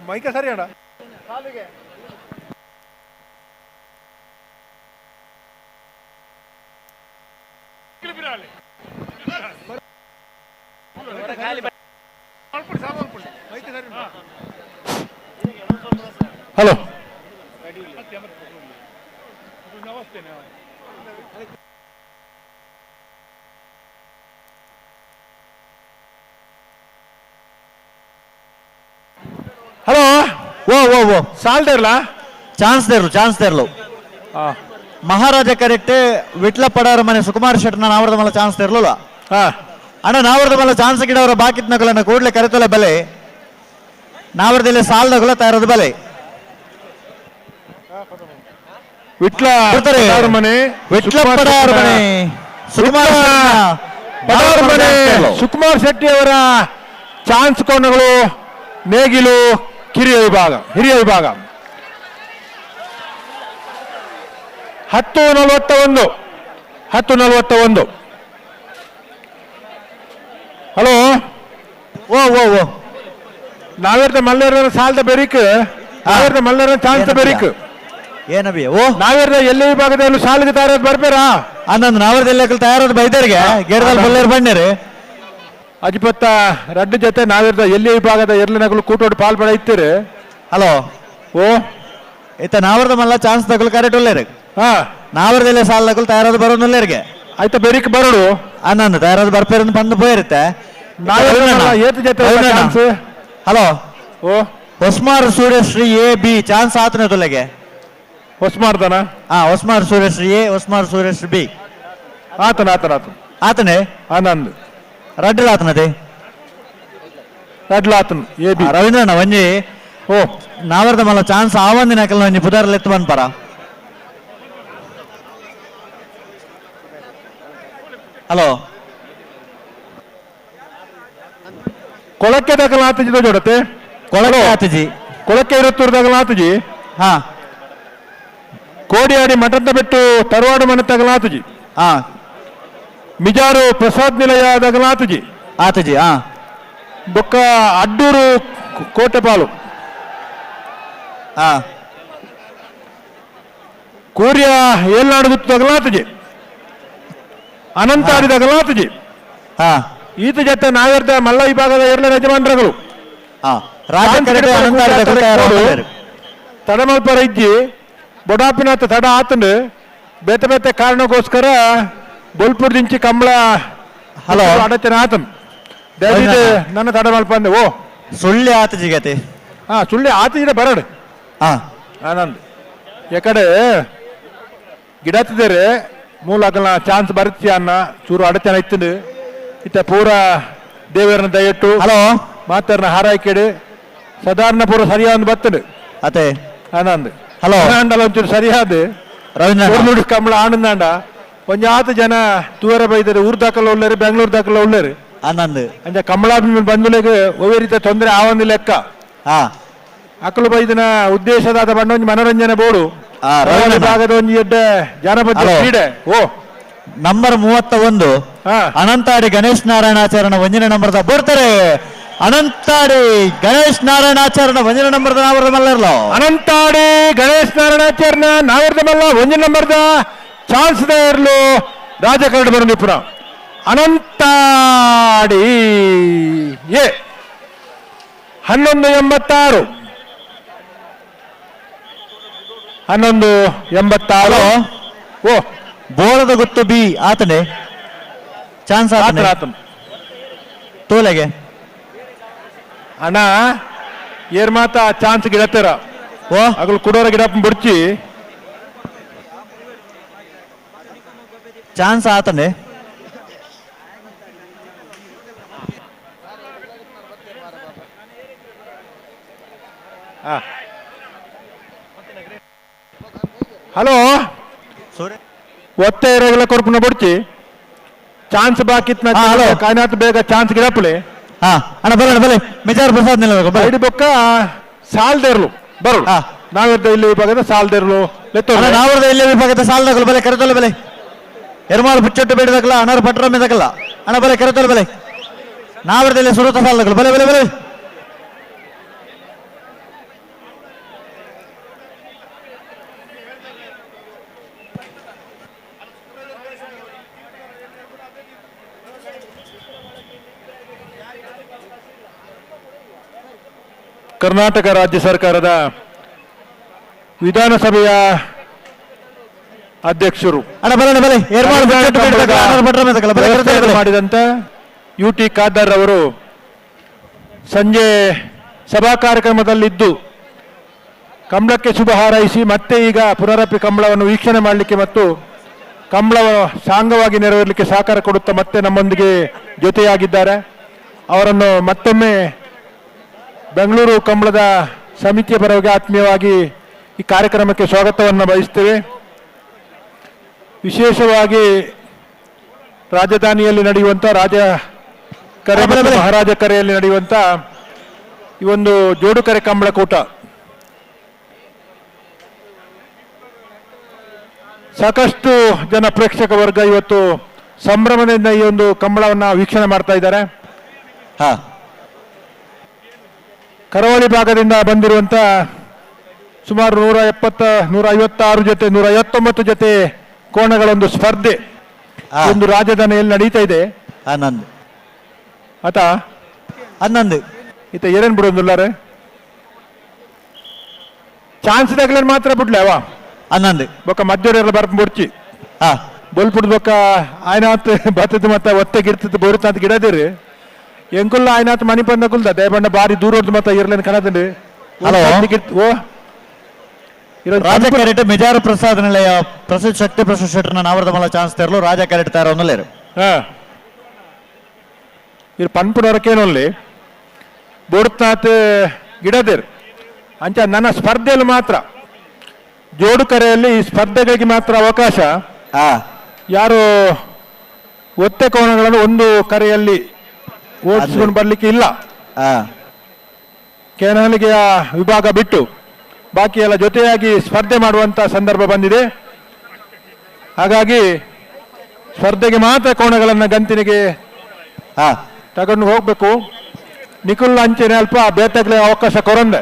ಮೈಕ ಸರಿ ಅಣ್ಣ. ಹಲೋ ಹಲೋ ಓ ಓ ಓ ಸಾಲ್ದಿರ್ಲ ಚಾನ್ಸ್ ದೇರ್ಲು ಚಾನ್ಸ್ ದೇರ್ಲು ಮಹಾರಾಜ ಕರೆಕ್ಟ್ ವಿಟ್ಲ ಪಡಾರ ಮನೆ ಸುಕುಮಾರ್ ಶೆಟ್ನ ನಾವರದ ಮಲ್ಲ ಚಾನ್ಸ್ ದೇರ್ಲಲ್ಲ ಅಣ್ಣ ನಾವರದ ಮಲ್ಲ ಚಾನ್ಸ್ ಗಿಡವರ ಬಾಕಿತ್ನಗುಲನ್ನ ಕೂಡ್ಲೆ ಕರೆತೊಲೆ ಬಲೆ ನಾವರದಲ್ಲಿ ಸಾಲ್ದಗುಲ ತಯಾರದ ಬಲೆ ವಿಟ್ಲ ಬರ್ತಾರೆ. ಮನೆ ವಿಟ್ಲ ಪಡಾರ ಮನೆ ಸುಕುಮಾರ್ ಪಡಾರ ಮನೆ ಸುಕುಮಾರ್ ಶೆಟ್ಟಿ ಅವರ ಚಾನ್ಸ್ ಕೋಣಗಳು ನೇಗಿಲು ಕಿರಿಯ ವಿಭಾಗ ಹಿರಿಯ ವಿಭಾಗ 10:41 10:41. ಹಲೋ ಓ ಓ ಓ ನಾವೇರ್ದ ಮಲ್ಲೇರ ಸಾಲದ ಬೆರಿಕ್ ನಾವೇರ್ದ ಮಲ್ಲೇರ ಚಾನ್ಸ್ ಬೆರಿಕ್ ಏನಬಿ ಓ ನಾವೇರ್ದ ಎಲ್ಲಿ ವಿಭಾಗದಲ್ಲಿ ಸಾಲಿಗೆ ತಯಾರಾದ ಬರ್ಬೇರಾ ಅನ್ನೊಂದು ನಾವರ್ದ ಎಲ್ಲ ತಯಾರಾದ ಬೈದರಿಗೆ ಗೇಡದಲ್ಲಿ ಬಲ್ಲೇರ್ ಬಣ್ಣಿರಿ ಅಜಿಪತ್ತ ರಡ್ಡು ಜೊತೆ ನಾವಿರ್ದ ಎಲ್ಲಿ ವಿಭಾಗದ ಎರ್ಲಿನಗಲು ಕೂಟೋಡು ಪಾಲ್ಪಡ ಇತ್ತೀರಿ. ಹಲೋ ಓ ಇತ್ತ ನಾವರ್ದ ಮಲ್ಲ ಚಾನ್ಸ್ ತಗಲು ಕರೆಕ್ಟ್ ಒಳ್ಳೇರಿ. ನಾವರ್ದಲ್ಲೇ ಸಾಲ ತಗಲು ತಯಾರಾದ ಬರೋದು ಆಯ್ತಾ ಬೆರಿಕ್ ಬರೋಡು ಅನ್ನೊಂದು ತಯಾರಾದ ಬರ್ಪೇರಂದು ಬಂದು ಪೋಯಿರುತ್ತೆ. Hello O Hosmar Suryashree A B chance ಆತನ ತೊಲೆಗೆ ಹೊಸ್ಮಾರ್ದನ ಹೊಸ್ಮಾರ್ ಸೂರ್ಯಶ್ರೀ ಎ ಹೊಸ್ಮಾರ್ ಸೂರ್ಯಶ್ರೀ ಬಿ ಆತನ ಆತನ ಆತನ ಆತನೇ ಆನಂದ್ ರಡ್ಡಲ ಆತನದೇ ರಡ್ಲ ಆತನ ಎ ಬಿ ರವೀಂದ್ರಣ್ಣ ಒಂಜಿ ಓ ನಾವರ್ದ ಮಲ್ಲ ಚಾನ್ಸ್ ಆವಂದಿನ ಹಾಕಲ್ಲ ಒಂಜಿ ಪುದಾರ್ಲ ಎತ್ತು ಬಂದ್ಪರ. ಹಲೋ ಕೊಳಕ್ಕೆ ದಾಖಲ ಆತಜಿ ಜೋಡತೆ ಕೊಳಕ್ಕೆ ಆತಜಿ ಕೊಳಕ್ಕೆ ಇರುತ್ತೂರು ದಾಖಲ ಆತಜಿ ಹಾ ಕೋಡಿಯಾಡಿ ಮಠದ ಬಿಟ್ಟು ತರವಾಡು ಮನೆ ತಗಲಾತಜಿ ಹಾ ಮಿಜಾರು ಪ್ರಸಾದ್ ನಿಲಯ ದಗಲಾತಜಿ ಆತಜಿ ಹಾ ಬೊಕ್ಕ ಅಡ್ಡೂರು ಕೋಟೆಪಾಲು ಹಾ ಕೋರಿಯ ಏಲ್ನಾಡು ಗುತ್ತು ತಗಲಾತಜಿ ಅನಂತಾಡಿ ತಗಲಾತಜಿ ಹಾ ಈತ ಜೊತೆ ನಾವೇರ್ದ ಮಲ್ಲ ವಿಭಾಗದ ಎರಡನೇ ಯಜಮಾನರುಗಳು ಹಾ ತಡಮಲ್ಪರ ಇಜ್ಜಿ ಬೊಡಾಪಿನಾಥ ತಡ ಆತಂಡು ಬೇತೆ ಬೇತೆ ಕಾರಣಕ್ಕೋಸ್ಕರ ಬೊಲ್ಪುರ್ದಿಂಚಿ ಕಂಬಳ ಹಲೋ ಅಡಚನೆ ಆತನ್ ದಯವಿಟ್ಟು ನನ್ನ ತಡಮಲ್ಪ ಅಂದೆ ಓ ಸುಳ್ಳಿ ಆತ ಜಿಗತೆ ಹಾ ಸುಳ್ಳಿ ಆತಜಿಡ ಬರಡು ಹಾ ಆನಂದ್ ಯಾಕಡೆ ಗಿಡತ್ತಿದ್ದಾರೆ ಮೂಲ ಆಗಲ್ಲ ಚಾನ್ಸ್ ಬರ್ತಿ ಅನ್ನ ಚೂರು ಅಡಚಣೆ ಇತ್ತು ಇತ್ತ ಪೂರ ದೇವರನ್ನ ದಯಟ್ಟು ಹಲೋ ಮಾತಾರನ ಹಾರಾಯ್ಕೆಡು ಸಾಧಾರಣ ಪೂರ ಸರಿಯಾದ ಬರ್ತದೆ ಅದೇ ಆನಂದ್. ಹಲೋ. ಆಂಡಲ ಒಂಚೂರು ಸರಿಯಾದ ರವೀಂದ್ರ ಕಂಬಳ ಆನಂದಾಂಡ ಒಂಜಾತ ಜನ ತೂರ ಬೈದರೆ ಊರ್ ದಾಖಲ ಉಳ್ಳೇರು, ಬೆಂಗಳೂರು ದಾಖಲ ಉಳ್ಳೇರು. ಆನಂದ್ ಅಂಚ ಕಮಲಾಭಿಮಾನಿ ಬಂಧುಲೆಗ್ ಒವ್ವೇ ರೀತಿಯ ತೊಂದರೆ ಆವಂದಿ ಲೆಕ್ಕ. ಅಕಲು ಬೈದಿನ ಉದ್ದೇಶದಾದ ಬಣ್ಣ ಒಂಜಿ ಮನೋರಂಜನೆ ಬೋಡು. ಭಾಗದ ಒಂಜಿ ಎಡ್ಡೆ ಜಾನಪದ ಕ್ರೀಡೆ. ಓ ನಂಬರ್ 31 ಅನಂತಾಡಿ ಗಣೇಶ್ ನಾರಾಯಣಾಚಾರ್ಯನ ಒಂದನೇ ನಂಬರ್ದ ಬರ್ತಾರೆ. ಅನಂತಾಡಿ ಗಣೇಶ್ ನಾರಾಯಣಾಚಾರ್ಯನ ಒಂದನೇ ನಂಬರ್ದ ನಾವರ್ದ ಮಲ್ಲರ್ಲ. ಅನಂತಾಡಿ ಗಣೇಶ್ ನಾರಾಯಣಾಚಾರ್ಯನ ನಾವರ್ದ ಮಲ್ಲ ಒಂದನೇ ನಂಬರ್ದ ಚಾನ್ಸ್ ಇರಲು ರಾಜ ಕರಡು ಬರಂದಿಪುರ. ಅನಂತಾಡಿ ಎ 11:86. 11:86. ಓ ಬೋಳದ ಗೊತ್ತು ಬಿ ಆತನೇ ಚಾನ್ಸ್ ಆತನೇ ಆತನ ತೋಲೆಗೆ ಅಣ್ಣ ಏರ್ ಮಾತ ಚಾನ್ಸ್ ಗಿಡತ್ತರ. ಓ ಅಗಲು ಕುಡೋರ ಗಿಡ ಬುಡ್ಚಿ ಚಾನ್ಸ್ ಆತನೇ. ಹಲೋ ಒತ್ತೆ ಇರೋಗೆಲ್ಲ ಕೊರ್ಪುನ ಬುಡ್ಚಿ ಚಾನ್ಸ್ ಬಾಕಿ ಕಾಯ್ನಾತ್ ಬೇಗ ಚಾನ್ಸ್ ಗಿಡಪ್ಪಲೆ. ಅಣ್ಣ ಬರೋಣ ಬಲೆ ಮೆಜಾರ್ ಪ್ರಸಾದ್ ನಿಲ್ಲಬೇಕು. ಐಡಿ ಬೊಕ್ಕ ಸಾಲ್ದೇರ್ಲು ಬರು. ನಾವಿದ್ದ ಇಲ್ಲಿ ವಿಭಾಗದ ಸಾಲ್ದೇರ್ಲು ನಾವರ್ದ ಇಲ್ಲಿ ವಿಭಾಗದ ಸಾಲ್ದಾಗಲು ಬಲೆ ಕರೆತೊಲ್ಲ ಬಲೆ. ಎರ್ಮಾಲ್ ಬುಚ್ಚೊಟ್ಟು ಬೇಡದಾಗಲ್ಲ ಅನಾರ್ ಪಟ್ರ ಮೇದಾಗಲ್ಲ ಅಣ್ಣ ಬಲೆ ಕರೆತೊಲ್ಲ ಬಲೆ. ನಾವರ್ದ ಇಲ್ಲಿ ಸುರತ ಸಾಲ್ದಾಗಲು ಬಲೆ ಬಲೆ ಬಲೆ. ಕರ್ನಾಟಕ ರಾಜ್ಯ ಸರ್ಕಾರದ ವಿಧಾನಸಭೆಯ ಅಧ್ಯಕ್ಷರು ಮಾಡಿದಂತ ಯು ಟಿ ಖಾದರ್ ಅವರು ಸಂಜೆ ಸಭಾ ಕಾರ್ಯಕ್ರಮದಲ್ಲಿದ್ದು ಕಂಬಳಕ್ಕೆ ಶುಭ ಹಾರೈಸಿ ಮತ್ತೆ ಈಗ ಪುನರಪಿ ಕಂಬಳವನ್ನು ವೀಕ್ಷಣೆ ಮಾಡಲಿಕ್ಕೆ ಮತ್ತು ಕಂಬಳ ಸಾಂಗವಾಗಿ ನೆರವೇರಲಿಕ್ಕೆ ಸಹಕಾರ ಕೊಡುತ್ತಾ ಮತ್ತೆ ನಮ್ಮೊಂದಿಗೆ ಜೊತೆಯಾಗಿದ್ದಾರೆ. ಅವರನ್ನು ಮತ್ತೊಮ್ಮೆ ಬೆಂಗಳೂರು ಕಂಬಳದ ಸಮಿತಿಯ ಪರವಾಗಿ ಆತ್ಮೀಯವಾಗಿ ಈ ಕಾರ್ಯಕ್ರಮಕ್ಕೆ ಸ್ವಾಗತವನ್ನು ಬಯಸ್ತೇವೆ. ವಿಶೇಷವಾಗಿ ರಾಜಧಾನಿಯಲ್ಲಿ ನಡೆಯುವಂಥ ರಾಜ ಕರೆ ಮತ್ತು ಮಹಾರಾಜ ಕರೆಯಲ್ಲಿ ನಡೆಯುವಂಥ ಈ ಒಂದು ಜೋಡುಕರೆ ಕಂಬಳಕೂಟ ಸಾಕಷ್ಟು ಜನ ಪ್ರೇಕ್ಷಕ ವರ್ಗ ಇವತ್ತು ಸಂಭ್ರಮದಿಂದ ಈ ಒಂದು ಕಂಬಳವನ್ನು ವೀಕ್ಷಣೆ ಮಾಡ್ತಾ ಇದ್ದಾರೆ. ಕರಾವಳಿ ಭಾಗದಿಂದ ಬಂದಿರುವಂಥ ಸುಮಾರು 170, 156 ಜೊತೆ 159 ಜೊತೆ ಕೋಣಗಳೊಂದು ಸ್ಪರ್ಧೆ ಒಂದು ರಾಜಧಾನಿಯಲ್ಲಿ ನಡೀತಾ ಇದೆ. ಆನಂದ್ ಆತ ಆನಂದ್ ಈತ ಏನೇನ್ ಬಿಡೋದಿಲ್ಲಾರೆ ಚಾನ್ಸ್ ತಗಲೇನು ಮಾತ್ರ ಬಿಡ್ಲೆ ಅವ ಆನಂದ್ ಬೊಕ್ಕ ಮಧ್ಯವರೆಲ್ಲ ಬರ್ಪ ಬಿಡ್ಚಿ ಬೊಲ್ಪುಡ್ ಬೊಕ್ಕ ಆಯ್ನಾತ್ ಬತ್ತದ ಮತ್ತ ಒತ್ತೆ ಗಿರ್ತದ ಬೋರುತ್ತ ಅಂತ ಗಿಡದಿರಿ ಎಂಕುಲ್ಲ ಆಯ್ನಾತ್ ಮನಿ ಬಂದ ಕುಲ್ದ ದಯಬಂಡ ಬಾರಿ ದೂರ ಮತ್ತ ಇರ್ಲೇನು ಕಣದಲ್ಲಿ. ಹಲೋ ಓ ರಾಜ ಕ್ಯಾರೆಟ್ ಮೆಜಾರ್ ಪ್ರಸಾದ್ ನಿಲಯ ಪ್ರಸಿದ್ಧ ಶಕ್ತಿ ಪ್ರಸಾದ್ ಶೆಟ್ಟರ್ನ ನಾವರ್ದ ಮಲ್ಲ ಚಾನ್ಸ್ ತರಲು ರಾಜ ಕ್ಯಾರೆಟ್ ತಯಾರ. ಇರು ಪನ್ಪುನವರಕ್ಕೇನಲ್ಲಿ ಬೋರ್ತಾತ್ ಗಿಡದಿರ್ ಅಂಚ ನನ್ನ ಸ್ಪರ್ಧೆಯಲ್ಲಿ ಮಾತ್ರ ಜೋಡು ಕರೆಯಲ್ಲಿ ಈ ಸ್ಪರ್ಧೆಗಳಿಗೆ ಮಾತ್ರ ಅವಕಾಶ. ಯಾರು ಒತ್ತೆ ಕೋಣಗಳನ್ನು ಒಂದು ಕರೆಯಲ್ಲಿ ಓಡಿಸಿಕೊಂಡು ಬರ್ಲಿಕ್ಕೆ ಇಲ್ಲ. ಕೇನಹಲಿಗೆಯ ವಿಭಾಗ ಬಿಟ್ಟು ಬಾಕಿ ಎಲ್ಲ ಜೊತೆಯಾಗಿ ಸ್ಪರ್ಧೆ ಮಾಡುವಂತ ಸಂದರ್ಭ ಬಂದಿದೆ. ಹಾಗಾಗಿ ಸ್ಪರ್ಧೆಗೆ ಮಾತ್ರ ಕೋಣಗಳನ್ನು ಗಂತಿನಿಗೆ ತಗೊಂಡು ಹೋಗ್ಬೇಕು. ನಿಖುಲ್ ಅಂಚೆನೆ ಅಲ್ಪ ಬೇತಗ್ಲೆ ಅವಕಾಶ ಕೊರಂದೆ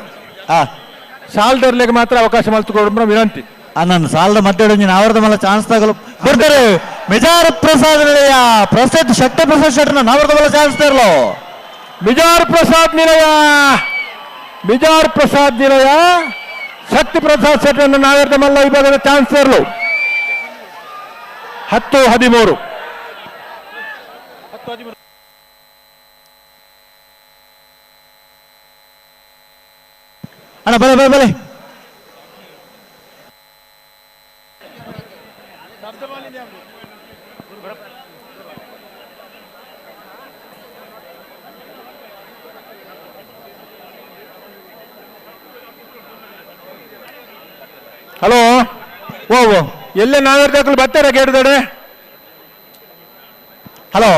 ಸಾಲ್ದರ್ಲೆಗೆ ಮಾತ್ರ ಅವಕಾಶ ಮಲ್ತುಕೊಡ ವಿನಂತಿ. ನನ್ನ ಸಾಲದ ಮಧ್ಯೆ ನಾವರ್ದ ಮಲ್ಲ ಚಾನ್ಸ್ ತಗಲು ಬರ್ತಾರೆ. ಮಿಜಾರ್ ಪ್ರಸಾದ್ ನಿಲಯ ಪ್ರಸಿದ್ಧ ಶಕ್ತಿ ಪ್ರಸಾದ್ ಶೆಟ್ಟರ್ನ ನಾವರ್ದ ಮಲ್ಲ ಚಾನ್ಸ್ ತರಲು. ಮಿಜಾರ್ ಪ್ರಸಾದ್ ನಿಲಯ, ಮಿಜಾರ್ ಪ್ರಸಾದ್ ನಿಲಯ ಶಕ್ತಿ ಪ್ರಸಾದ್ ಶೆಟ್ಟರ್ನ ನಾವರ್ದ ಮಲ್ಲ ವಿಭಾಗದ ಚಾನ್ಸ್ ತರಲು. 10-13. ಅಣ್ಣ ಬಲೆ ಬಲೆ ಬಲೆ. ಓ ಓ ಎಲ್ಲೇ ನಾವೇರ್ದಾಕಲು ಬರ್ತಾರ ಗೇಡ್ದಡೆ? ಹಲೋ,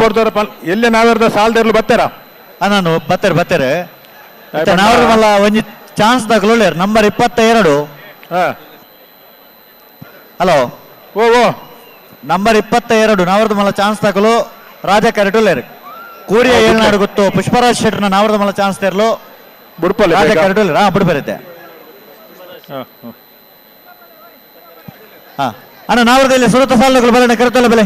ಎಲ್ಲೇ ನಾವೇರ್ದ ಸಾಲದರ್ಲು ಬರ್ತಾರ? ನಾನು ಬರ್ತಾರೆ ಬರ್ತಾರೆ. ನಾವಲ್ಲ ಒಂಜಿ ಚಾನ್ಸ್ ದಾಖಲು ನಂಬರ್ 22. ಹಲೋ, ಓ ಓ ನಂಬರ್ 22 ನಾವರ್ದ ಮಲ್ಲ ಚಾನ್ಸ್ ದಾಖಲು ರಾಜ ಕರೆಟುಲ್ಲೇರು. ಕೂರಿಯ ಏಳ್ನಾಡು ಗೊತ್ತು ಪುಷ್ಪರಾಜ್ ಶೆಟ್ಟರ್ನ ನಾವರ್ದ ಮಲ್ಲ ಚಾನ್ಸ್ ತೇರ್ಲು ಬುಡ್ಪಲ್ಲಿ ರಾಜ ಕರೆಟುಲ್ಲೇರು. ಹಾ, ಬುಡ್ಪರಿತೆ. ಹಾ ಅಣ್ಣ, ನಾವರ್ದಲ್ಲಿ ಸುರತ ಸಾಲುಗಳು ಬರೋಣ ಕರೆತಲ್ಲ ಬೆಲೆ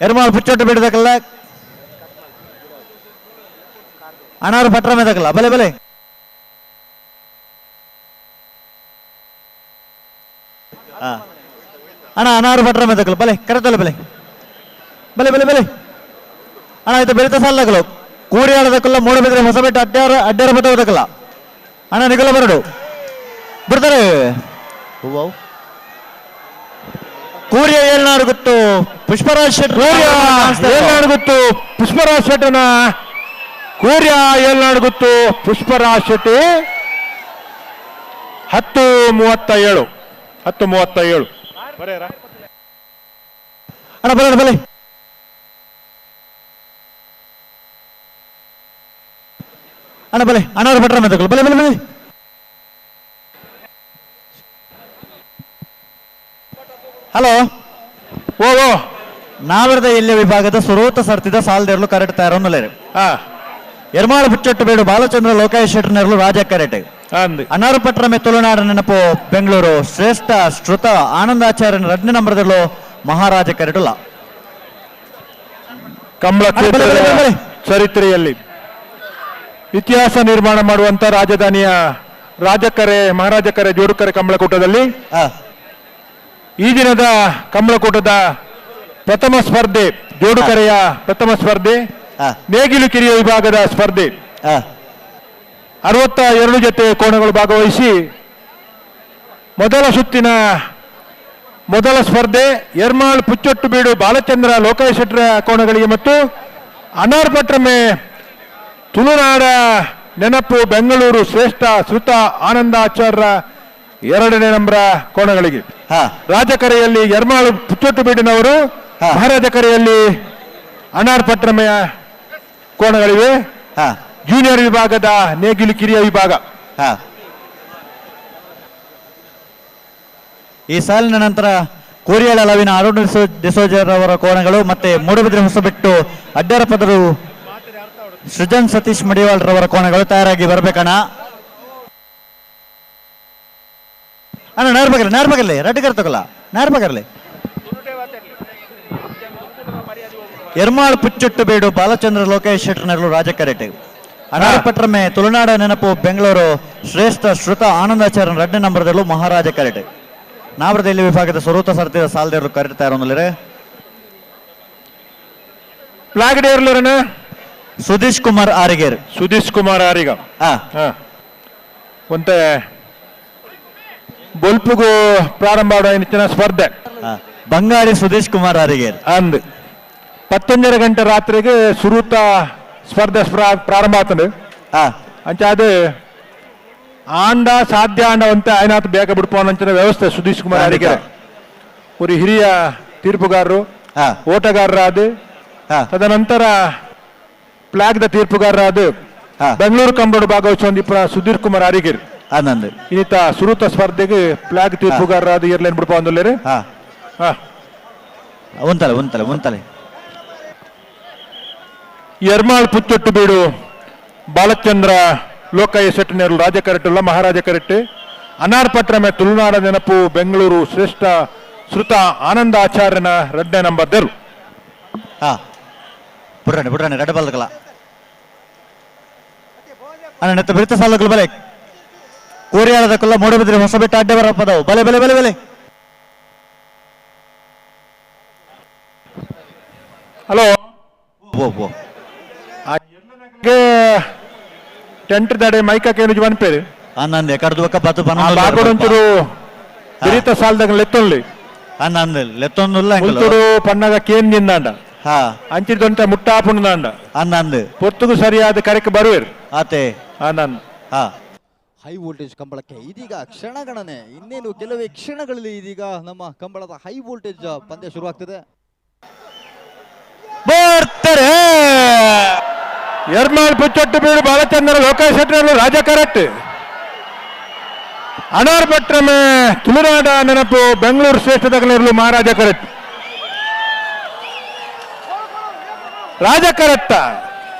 ಎರ್ಮಾಲ್ ಪುಚ್ಚೊಟ್ಟು ಬಿಡದಕ್ಕಲ್ಲ ಅನಾರು ಪಟ್ರ ಮೇದಕ್ಕಲ್ಲ ಬಲೆ ಬಲೆ. ಹಾ ಅಣ್ಣ, ಅನಾರು ಪಟ್ರ ಮೇದಕ್ಕಲ್ಲ ಬಲೆ ಕರೆತಲ್ಲ ಬೆಲೆ ಬಲೆ ಬಲೆ ಬಲೆ ಅಣ್ಣ. ಆಯ್ತು, ಬೆಳಿತ ಸಾಲದಕ್ಕಲ್ಲ ಕೂರಿಯಾಡದಕ್ಕಲ್ಲ ಮೂಡಬಿದ್ರೆ ಹೊಸಬೆಟ್ಟ ಅಡ್ಡಾರ ಅಡ್ಡಾರ ಬಟ್ಟೋದಕ್ಕಲ್ಲ ಅಣ್ಣ. ನಿಗಲ ಬರಡು ಬಿಡ್ತಾರೆ. ಹೂವು ಕೂರಿಯ ಏಳ್ನಾಡು ಗೊತ್ತು ಪುಷ್ಪರಾಜ್ ಶೆಟ್ಟರ್. ಏಳ್ನಾಡು ಗೊತ್ತು ಪುಷ್ಪರಾಜ್ ಶೆಟ್ಟನ ಕೂರ್ಯ ಏಳ್ನಾಡು ಗೊತ್ತು ಪುಷ್ಪರಾಜ್ ಶೆಟ್ಟಿ. 10:37 10:37. ಅಣ್ಣ ಬರೋಣ ಬಲೆ ಅಣ್ಣ ಬಲೆ ಅಣ್ಣವ್ರ ಭಟ್ರ ಮೆದಕಲು ಬಲೆ ಬಲೆ ಬಲೆ. ಹಲೋ, ಓ ಓ ನಾವರದ ಎಲ್ಯ ವಿಭಾಗದ ಸುರೋತ ಸರ್ತಿದ ಸಾಲದೆರಲು ಕರೆಕ್ಟ್ ತಯಾರೊನ್ನುಲೇರು. ಎರ್ಮಾಳ ಪುಚ್ಚೊಟ್ಟು ಬೇಡು ಬಾಲಚಂದ್ರ ಲೋಕಾಯ ಶೆಟ್ಟರ್ನೆರಲು ರಾಜ ಕರೆಟೆ. ಅನಾರು ಪಟ್ರಮೆ ತುಳುನಾಡ ನೆನಪು ಬೆಂಗಳೂರು ಶ್ರೇಷ್ಠ ಶ್ರುತ ಆನಂದಾಚಾರ್ಯನ 2ನೇ ನಂಬರ್ದಲ್ಲೂ ಮಹಾರಾಜ ಕರೆಟುಲ್ಲ. ಕಂಬಳ ಚರಿತ್ರೆಯಲ್ಲಿ ಇತಿಹಾಸ ನಿರ್ಮಾಣ ಮಾಡುವಂತ ರಾಜಧಾನಿಯ ರಾಜಕರೆ ಮಹಾರಾಜಕರೆ ಜೋಡುಕರೆ ಕಂಬಳಕೂಟದಲ್ಲಿ ಈ ದಿನದ ಕಂಬಳಕೂಟದ ಪ್ರಥಮ ಸ್ಪರ್ಧೆ, ಜೋಡುಕರೆಯ ಪ್ರಥಮ ಸ್ಪರ್ಧೆ, ನೇಗಿಲು ಕಿರಿಯ ವಿಭಾಗದ ಸ್ಪರ್ಧೆ. 62 ಜೊತೆ ಕೋಣಗಳು ಭಾಗವಹಿಸಿ ಮೊದಲ ಸುತ್ತಿನ ಮೊದಲ ಸ್ಪರ್ಧೆ ಎರ್ಮಾಳ್ ಪುಚ್ಚೊಟ್ಟು ಬೀಡು ಬಾಲಚಂದ್ರ ಲೋಕಾಯ ಶೆಟ್ಟರ ಕೋಣಗಳಿಗೆ ಮತ್ತು ಅನಾರ್ ಪಟ್ರಮೆ ತುಳುನಾಡ ನೆನಪು ಬೆಂಗಳೂರು ಶ್ರೇಷ್ಠ ಶ್ರುತ ಆನಂದಾಚಾರ್ಯ 2ನೇ ನಂಬರ ಕೋಣಗಳಿಗೆ. ರಾಜಕರೆಯಲ್ಲಿ ಎರ್ಮಾಳು ಪುಚ್ಚೊಟ್ಟು ಬೀಡಿನವರು, ಮಹಾರಾಜಕರೆಯಲ್ಲಿ ಅನಾರ್ ಪಟ್ರಮೆಯ ಕೋಣಗಳಿವೆ. ಜೂನಿಯರ್ ವಿಭಾಗದ ನೇಗಿಲು ಕಿರಿಯ ವಿಭಾಗ. ಈ ಸಾಲಿನ ನಂತರ ಕೋರಿಯಾಳ ಲವಿನ ಅರುಣ್ ಡಿಸೋಜರ್ ಅವರ ಕೋಣಗಳು ಮತ್ತೆ ಮೂಡುಬಿದ್ರೆ ಹೊಸಬೆಟ್ಟು ಅಡ್ಡರ ಪದರು ಸೃಜನ್ ಸತೀಶ್ ಮಡಿವಾಳ್ರವರ ಕೋಣಗಳು ತಯಾರಾಗಿ ಬರ್ಬೇಕಣ್ಣ. ಅಣ್ಣ ನಾರ್ಬಗರ್ಲಿ ನಾರ್ಬಗರ್ಲಿ ರಡ್ಡು ತಗೊಲ್ಲ ನಾರ್ಬಗರ್ಲಿ. ಎರ್ಮಾಳ್ ಪುಚ್ಚೊಟ್ಟು ಬೇಡು ಬಾಲಚಂದ್ರ ಲೋಕೇಶ್ ಶೆಟ್ಟರ್ನರಲು ರಾಜಕರೆಟೆ. ಅನಾರ್ಪಟ್ರಮೆ ತುಳುನಾಡ ನೆನಪು ಬೆಂಗಳೂರು ಶ್ರೇಷ್ಠ ಶ್ರುತ ಆನಂದಾಚಾರ್ಯನ 2ನೇ ನಂಬರ್ದಲ್ಲೂ ಮಹಾರಾಜ ಕರೆಟೆ. ನಾವರದಲ್ಲಿ ವಿಭಾಗದ ಸ್ವರೂತ ಸರ್ತಿದ ಸಾಲದೇರು ಕರೆಟ್ ತಯಾರೊಂದಲಿರೆ. ಸುಧೀಶ್ ಕುಮಾರ್ ಆರಿಗೇರ್. ಸುಧೀಶ್ ಕುಮಾರ್ ಆರಿಗ ಒಂತೆ ಬೊಲ್ಪುಗು ಪ್ರಾರಂಭ ಸ್ಪರ್ಧೆ ಬಂಗಾಳಿ ಸುಧೀಶ್ ಕುಮಾರ್ ಆರಿಗೇರ್ ಅಂದ್ 11:30 ಗಂಟೆ ರಾತ್ರಿಗೆ ಸುರೂತ ಸ್ಪರ್ಧೆ ಪ್ರಾರಂಭ ಆಗ್ತದೆ. ಅಂಚ ಅದು ಆಂಡ ಸಾಧ್ಯ ಆಂಡ ಅಂತ ಆಯ್ನಾತ್ ಬೇಗ ಬಿಡ್ಪೋನಂಚಿನ ವ್ಯವಸ್ಥೆ ಸುಧೀಶ್ ಕುಮಾರ್ ಆರಿಗೆರೆ ಒಂದು ಹಿರಿಯ ತೀರ್ಪುಗಾರರು, ಓಟಗಾರರಾದ, ತದನಂತರ ಫ್ಲಾಗ್ದ ತೀರ್ಪುಗಾರರಾದ ಬೆಂಗಳೂರು ಕಂಬಡು ಭಾಗವಹಿಸುವ ಸುಧೀರ್ ಕುಮಾರ್ ಆರಿಗೆರೆ ಆನಂದ್ ಇನ್ನಿತ ಸುರೂತ ಸ್ಪರ್ಧೆಗೆ ಫ್ಲಾಗ್ ತೀರ್ಪುಗಾರರಾದ ಏರ್ಲೈನ್ ಬಿಡ್ಪ ಒಂದಲ್ಲೇರಿ. ಒಂತಲೆ ಒಂತಲೆ ಒಂತಲೆ. ಎರ್ಮಾಳ್ ಪುಚ್ಚೊಟ್ಟು ಬೀಡು ಬಾಲಚಂದ್ರ ಲೋಕಯ್ಯ ಶೆಟ್ಟನೇರು ರಾಜ ಕರೆಟ್ಟುಲ್ಲ ಮಹಾರಾಜ ಕರೆಟ್ಟೆ. ಅನಾರ್ ಪಟ್ರಮೆ ತುಳುನಾಡ ನೆನಪು ಬೆಂಗಳೂರು ಶ್ರೇಷ್ಠ ಶ್ರುತ ಆನಂದ ಆಚಾರ್ಯನ 2ನೇ ನಂಬರ್ there. ಹಾ ಬುಡ್ರಾಣೆ ಬುಡ್ರಾಣೆ ರಡ್ಡ ಬಲ್ದಕಲ ಅಣ್ಣ ನೆತ್ತ ಬಿರುತ್ತ ಸಾಲುಗಳು ಬಲೆ ಕೋರಿಯಾಳದ ಕೊಲ್ಲ ಮೂಡಬಿದ್ರೆ ಹೊಸಬೆಟ್ಟ ಅಡ್ಡೆ ಬರಪದವು ಬಲೆ ಬಲೆ ಬಲೆ ಬಲೆ. ಹಲೋ, ಓ ಓ ಟೆಂಟ್ ದಡೆ ಮೈಕ ಕೇನು ಪನ್ಪೇರು ಅನ್ನಂದೆ ಕಡ್ದು ಬತ್ತು ಬಾಗೋಡೊಂಚೂರು ಬಿರಿತ ಸಾಲದಾಗ ಲೆತ್ತೊಲ್ಲಿ ಅನ್ನಂದೆ ಲೆತ್ತೊಂದುಲ್ಲ ಮುಲ್ತುಡು ಪಣ್ಣಗ ಕೇನ್ ನಿಂದಾಂಡ ಹಾ ಅಂಚಿದೊಂತ ಮುಟ್ಟಾಪುಂದಾಂಡ ಅನ್ನಂದು ಪೊತ್ತುಗು ಸರಿಯಾದ ಕರೆಕ್ ಬರುವೇರು ಆತೆ ಅನ್ನನ್. ಹಾ High voltage ಕಂಬಳಕ್ಕೆ ಇದೀಗ ಕ್ಷಣಗಣನೆ, ಇನ್ನೇನು ಕೆಲವೇ ಕ್ಷಣಗಳಲ್ಲಿ ಇದೀಗ ನಮ್ಮ ಕಂಬಳದ ಹೈ ವೋಲ್ಟೇಜ್ ಪಂದ್ಯ ಶುರುವಾಗ್ತದೆ. ಬರ್ತಾರೆ ಎರ್ಮಾಳ್ ಪುಚ್ಚೊಟ್ಟು ಬೀಡು ಬಾಲಚಂದ್ರ ಲೋಕೇಶ್ ಶೆಟ್ಟರು ರಾಜ ಕರೆಕ್ಟ್ ಅನಾರ್ ಭಟ್ರಮೆ ತುಳುನಾಡ ನೆನಪು ಬೆಂಗಳೂರು ಶ್ರೇಷ್ಠದಗಲಿರಲು ಮಹಾರಾಜ ಕರೆಕ್ಟ್ ರಾಜ ಕರೆಕ್ಟ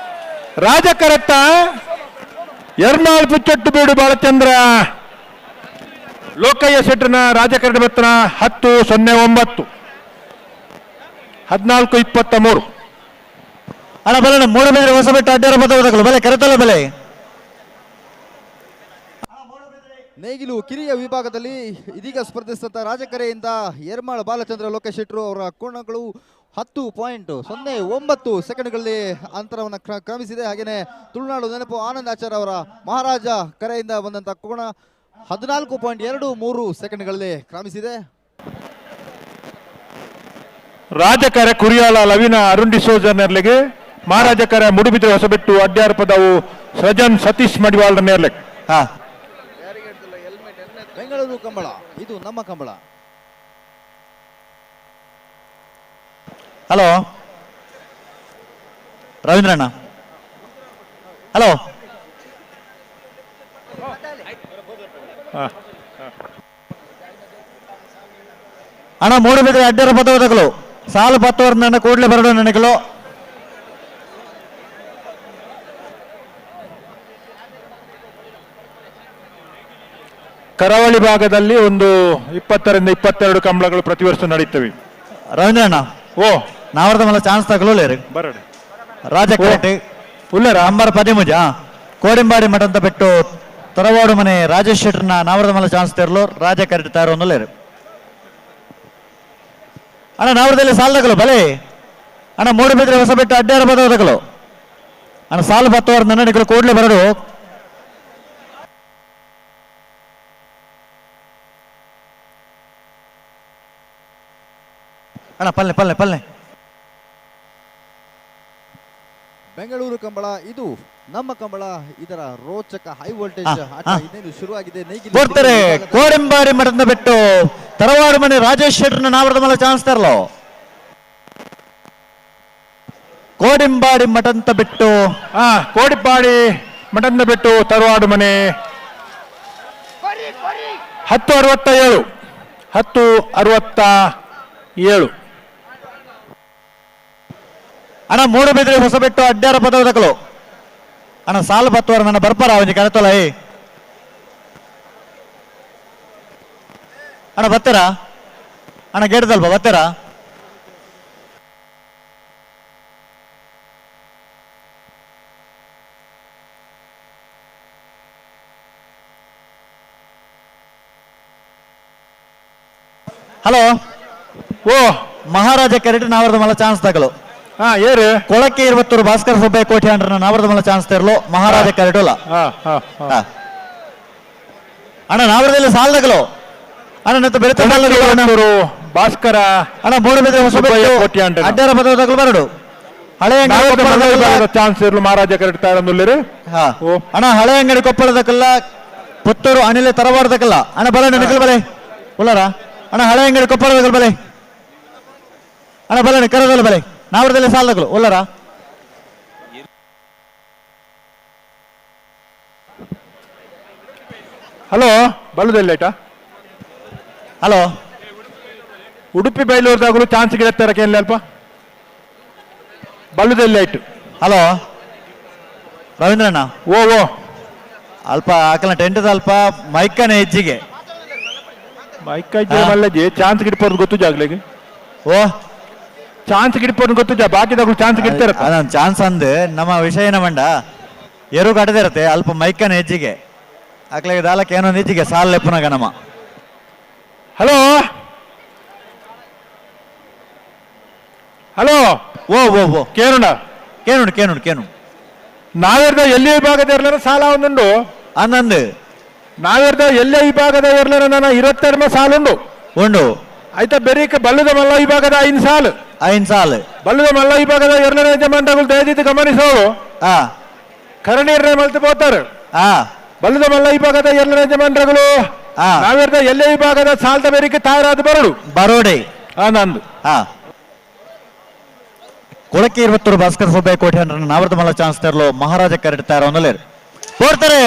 ರಾಜ ಕರೆಕ್ಟ ಎರ್ಮಾಳ್ ಪುಚ್ಚೊಟ್ಟು ಬೀಡು ಬಾಲಚಂದ್ರ ಲೋಕಯ್ಯ ಶೆಟ್ಟರ್ನ ರಾಜಕರಣ ಬತ್ತನ 10:09 14:23. ಅಣ್ಣ ಬಲೆ ಮೂಡುಬಿದ್ರೆ ಹೊಸಬೆಟ್ಟ ಅಡ್ಡಾರ ಬದಲು ಬಲೆ ಕರೆತಲ್ಲ ಬಲೆ. ನೇಗಿಲು ಕಿರಿಯ ವಿಭಾಗದಲ್ಲಿ ಇದೀಗ ಸ್ಪರ್ಧಿಸಿದಂತ ರಾಜಕರೆಯಿಂದ ಎರ್ಮಾಳ್ ಬಾಲಚಂದ್ರ ಲೋಕೇಶ್ ಶೆಟ್ಟರು ಅವರ ಕೋಣಗಳು 10.09 ಸೆಕೆಂಡ್ಗಳಲ್ಲಿ ಅಂತರವನ್ನು ಕ್ರಮಿಸಿದೆ. ಹಾಗೆಯೇ ತುಳುನಾಡು ನೆನಪು ಆನಂದ್ ಆಚಾರ್ ಅವರ ಮಹಾರಾಜ ಕರೆಯಿಂದ ಬಂದಂತ ಕೋಣ 14.23 ಸೆಕೆಂಡ್ಗಳಲ್ಲಿ ಕ್ರಮಿಸಿದೆ. ರಾಜಕರೆ ಕುರಿಯಾಲ ಲವಿನ ಅರುಣ್ ಡಿಸೋಜ ನೇರ್ಲೆಗೆ, ಮಹಾರಾಜ ಕರೆ ಮುಡುಬಿದ್ರೆ ಹೊಸಬೆಟ್ಟು ಅಡ್ಯಾರ್ ಪದವು ಸೃಜನ್ ಸತೀಶ್ ಮಡಿವಾಳ್ ನೇರ್ಲೆಗೆ. ಬೆಂಗಳೂರು ಕಂಬಳ, ಇದು ನಮ್ಮ ಕಂಬಳ. ಹಲೋ ರವೀಂದ್ರಣ್ಣ, ಹಲೋ ಅಣ್ಣ, ಮೂಡುಬಿದ್ರೆ ಅಡ್ಡರ ಪದವದಗಳು ಸಾಲು ಪತ್ತವರ್ ನನ್ನ ಕೂಡಲೇ ಬರಡು ನನಗಳು. ಕರಾವಳಿ ಭಾಗದಲ್ಲಿ ಒಂದು 20 ರಿಂದ 22 ಕಂಬಳಗಳು ಪ್ರತಿ ವರ್ಷ ನಡೆಯುತ್ತವೆ. ರವೀಂದ್ರಣ್ಣ, ಓ ನಾವರ್ದ ಮಲ್ಲ ಚಾನ್ಸ್ ತಗೊಳ್ಳೇರಿ ಬರಡೆ ರಾಜ ಕರೆಕ್ಟ್ ಉಲ್ಲರ ಅಂಬರ್ ಪದಿಮುಜ ಕೋಡಿಂಬಾಡಿ ಮಠಂತ ಬಿಟ್ಟು ತರವಾಡು ಮನೆ ರಾಜೇಶ್ ಶೆಟ್ಟರ್ನ ನಾವರ್ದ ಮಲ್ಲ ಚಾನ್ಸ್ ತೆರಲು ರಾಜ ಕರೆಕ್ಟ್ ತಯಾರು ಒಂದುಲೇರು. ಅಣ್ಣ ನಾವರದಲ್ಲಿ ಸಾಲದಗಳು ಬಲೆ ಅಣ್ಣ, ಮೂಡುಬಿದ್ರೆ ಹೊಸಬೆಟ್ಟು ಅಡ್ಡಾರ ಬದಗಳು ಅಣ್ಣ, ಸಾಲು ಬತ್ತವರ ನನ್ನ ಕೂಡಲೇ ಬರಡು. ಅಣ್ಣ ಪಲ್ಲೆ ಪಲ್ಲೆ ಪಲ್ಲೆ. ಬೆಂಗಳೂರು ಕಂಬಳ, ಇದು ನಮ್ಮ ಕಂಬಳ. ಇದರ ರೋಚಕ ಹೈ ವೋಲ್ಟೇಜ್ ಆಟ ಇನ್ನೇನು ಶುರುವಾಗಿದೆ. ಬರ್ತಾರೆ ಕೋಡಿಂಬಾಡಿ ಮಠದ ಬಿಟ್ಟು ತರವಾಡು ಮನೆ ರಾಜೇಶ್ ಶೆಟ್ಟರ್ನ ನಾವರದ ಮಲ್ಲ ಚಾನ್ಸ್ ತರಲು. ಕೋಡಿಂಬಾಡಿ ಮಠಂತ ಬಿಟ್ಟು ಕೋಡಿಂಬಾಡಿ ಮಠಂತ ಬಿಟ್ಟು ತರವಾಡು ಮನೆ 10:67 10:67. ಅಣ್ಣ ಮೂಡುಬಿದ್ರೆ ಹೊಸಬೆಟ್ಟು ಅಡ್ಡಾರ ಪದವದಕಲು ಅಣ್ಣ, ಸಾಲು ಬತ್ತುವರ ನನ್ನ ಬರ್ಪಾರ ಅವನಿಗೆ ಕರೆತಲ್ಲ. ಅಣ್ಣ ಬರ್ತೀರಾ? ಅಣ್ಣ ಗೇಟದಲ್ಪ ಬರ್ತೀರಾ? ಹಲೋ ಓ ಮಹಾರಾಜ ಕರೆಕ್ಟ್ ನಾವರದ ಮಲ್ಲ ಚಾನ್ಸ್ ತಗಲು. ಏರು ಕೊಳಕ್ಕೆ ಇರುವತ್ತೂರು ಭಾಸ್ಕರ ಸುಬ್ಬಯ್ಯ ಕೋಟೆ ಅಂಡ್ರನ ನಾವರದ ಮಲ್ಲ ಚಾನ್ಸ್ ತರಲು ಮಹಾರಾಜ ಕರೆಟೋಲ. ಅಣ್ಣ ನಾವರದಲ್ಲಿ ಸಾಲದಗಳು ಅಣ್ಣ ನತ್ತ ಬೆಳೆತ ಭಾಸ್ಕರ ಅಣ್ಣ ಮೂಡುಬಿದ್ರೆ ಹೊಸಬೆಟ್ಟು ಅಡ್ಡಾರ ಪದವದಗಳು ಬರಡು. ಹಳೆ ಅಂಗಡಿ ಚಾನ್ಸ್ ಇರಲು ಮಹಾರಾಜ ಕರೆಕ್ಟ್ ತಯಾರೊಂದುಲ್ಲೇರು. ಅಣ್ಣ ಹಳೆ ಅಂಗಡಿ ಕೊಪ್ಪಳದಕ್ಕಲ್ಲ ಪುತ್ತೂರು ಅನಿಲ ತರವಾಡದಕ್ಕಲ್ಲ ಅಣ್ಣ ಬಲ ನಿಖಲ್ ಬಲೆ ಉಳ್ಳಾರ ಅಣ್ಣ ಹಳೆ ಅಂಗಡಿ ಕೊಪ್ಪಳದಕ್ಕಲ್ಲ ಬಲೆ ಅಣ್ಣ ಬಲೆ ಕರದಲ್ಲ ಬಲೆ ನಾವರದಲ್ಲಿ ಸಾಲದಗಳು ಉಳ್ಳಾರ. ಹಲೋ ಬಲ್ಲದಲ್ಲ ಆಯ್ತಾ? ಹಲೋ ಉಡುಪಿ ಬೈಲೂರ್ದಾಗಲೂ ಚಾನ್ಸ್ ಗಿಡತ್ತಾರ ಕೇಳಿ ಅಲ್ಪ ಬಲ್ಲದಲ್ಲಿ ಆಯ್ತು. ಹಲೋ ರವೀಂದ್ರಣ್ಣ, ಓ ಓ ಅಲ್ಪ ಆಕಲ ಟೆಂಟ್ ಅಲ್ಪ ಮೈಕನೆ ಹೆಜ್ಜಿಗೆ ಮೈಕ ಮಲ್ಲಜಿ ಚಾನ್ಸ್ ಗಿಡಪೋರ್ದು ಗೊತ್ತು ಜಾಗ್ಲಿಗೆ. ಓ ಚಾನ್ಸ್ ಗಿಡಪೋರ್ದು ಗೊತ್ತು ಜಾ ಬಾಕಿದಾಗಲೂ ಚಾನ್ಸ್ ಗಿಡ್ತಾರ. ಅದೊಂದು ಚಾನ್ಸ್ ಅಂದು ನಮ್ಮ ವಿಷಯ ಏನ ಮಂಡ ಎರು ಕಟ್ಟದಿರತ್ತೆ ಅಲ್ಪ ಮೈಕನ ಹೆಜ್ಜಿಗೆ ಆಕಲಿಗೆ ದಾಲಕ್ಕೆ ಏನೋ ಹೆಜ್ಜಿಗೆ ಸಾಲ ಲೆಪ್ಪನಾಗ ನಮ್ಮ. ಹಲೋ ಹಲೋ ಓ ಓ ಓ ಕೇನುಂಡ ಕೇನುಂಡು ಕೇನುಂಡು ಕೇನು ನಾವೇರ್ದ ಎಲ್ಲಿ ವಿಭಾಗದ ಇರ್ಲಾರ ಸಾಲ ಒಂದುಂಡು ಅಂದಂದು ನಾವೇರ್ದ ಎಲ್ಲೇ ವಿಭಾಗದ ಇರ್ಲಾರ ನನ್ನ 22 ಸಾಲುಂಡು ಉಂಡು ಆಯ್ತಾ. ಬೆರೀಕ ಬಲ್ಲದ ಮಲ್ಲ ವಿಭಾಗದ 5 ಸಾಲು 5 ಸಾಲು ಬಲ್ಲದ ಮಲ್ಲ ವಿಭಾಗದ ಎರಡನೇ ಯಜಮಾನಗಳು ದಯದಿದ್ದು ಗಮನಿಸೋರು. ಕರಣೀರ್ನೆ ಮಲ್ತು ಪೋತಾರೆ. ಬಲ್ಲದ ಮಲ್ಲ ವಿಭಾಗದ ಎಲ್ಲ ಯಜಮಾನರುಗಳು ನಾವಿರ್ದ ಎಲ್ಲೇ ವಿಭಾಗದ ಸಾಲದ ಬೇರಿಕೆ ತಯಾರಾದ ಬರೋಡು ಬರೋಡೆ ನಂದು. ಕೊಳಕೆ ಇರುವತ್ತೂರು ಭಾಸ್ಕರ್ ಸುಬ್ಬಯ್ಯ ಕೋಟೆ ನಾವರ್ದ ಮಲ್ಲ ಚಾನ್ಸ್ ತರಲು ಮಹಾರಾಜ ಕರೆಟ್ ತಯಾರ ಕೊಡ್ತಾರೆ.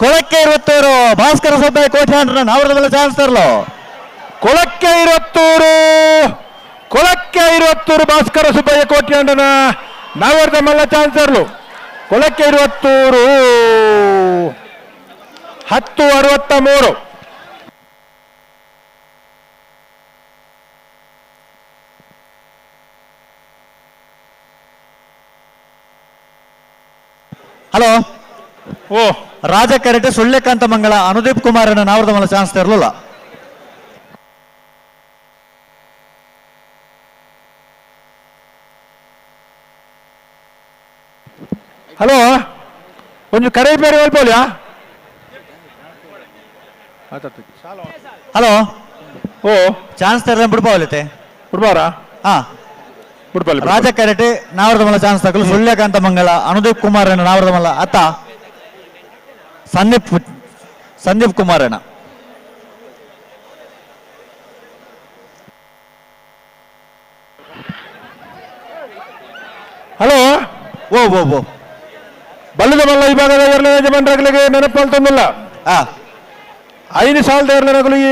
ಕೊಳಕ್ಕೆ ಇರುವತ್ತೂರು ಭಾಸ್ಕರ ಸುಬ್ಬಯ್ಯ ಕೋಟೆ ನಾವರ್ದ ಮಲ್ಲ ಚಾನ್ಸ್ ತರಲು. ಕೊಳಕ್ಕೆ ಇರುವತ್ತೂರು, ಕೊಳಕ್ಕೆ ಇರುವತ್ತೂರು ಭಾಸ್ಕರ ಸುಬ್ಬಯ್ಯ ಕೋಟ್ಯಾಂಡನ ನಾವರ್ದ ಮಲ್ಲ ಚಾನ್ಸ್ ತರಲು. ಕೊಳಕ್ಕೆ ಇರುವತ್ತೂರು 10:63. ಹಲೋ ಓ ರಾಜ ಕರೆಟ್ ಸುಳ್ಳೆಕಾಂತ ಮಂಗಳ ಅನುದೀಪ್ ಕುಮಾರ್ ನಾವರ್ದ ಮಲ್ಲ ಚಾನ್ಸ್ ತರಲಿಲ್ಲ. ಹಲೋ ಒಂದು ಕರೆ ಬೇರೆ ಹೇಳ್ಬೋಲ್ಯಾ? ಹಲೋ ಓ ಚಾನ್ಸ್ ತರಲ ಬಿಡ್ಬೋಲತೆ ಬಿಡ್ಬಾರ? ಹಾ ಬಿಡ್ಬಾಲಿ. ರಾಜ ಕರೆಟ್ ನಾವರ್ದ ಮಲ್ಲ ಚಾನ್ಸ್ ತಗಲು ಸುಳ್ಯಕಾಂತ ಮಂಗಳ ಅನುದೀಪ್ ಕುಮಾರ್ ನಾವರ್ದ ಮಲ್ಲ ಅತ್ತ ಸಂದೀಪ್ ಸಂದೀಪ್ ಕುಮಾರ್ ಅಣ್ಣ. ಹಲೋ ಓ ಓ ಓ ಬಲ್ಲದ ಮಲ್ಲ ವಿಭಾಗದ ಎರಡನೇ ಯಜಮಾನರುಗಳಿಗೆ ನೆನಪಲ್ತೊಂದಿಲ್ಲ. 5 ಸಾಲದ ಎರಡನೇ ಈ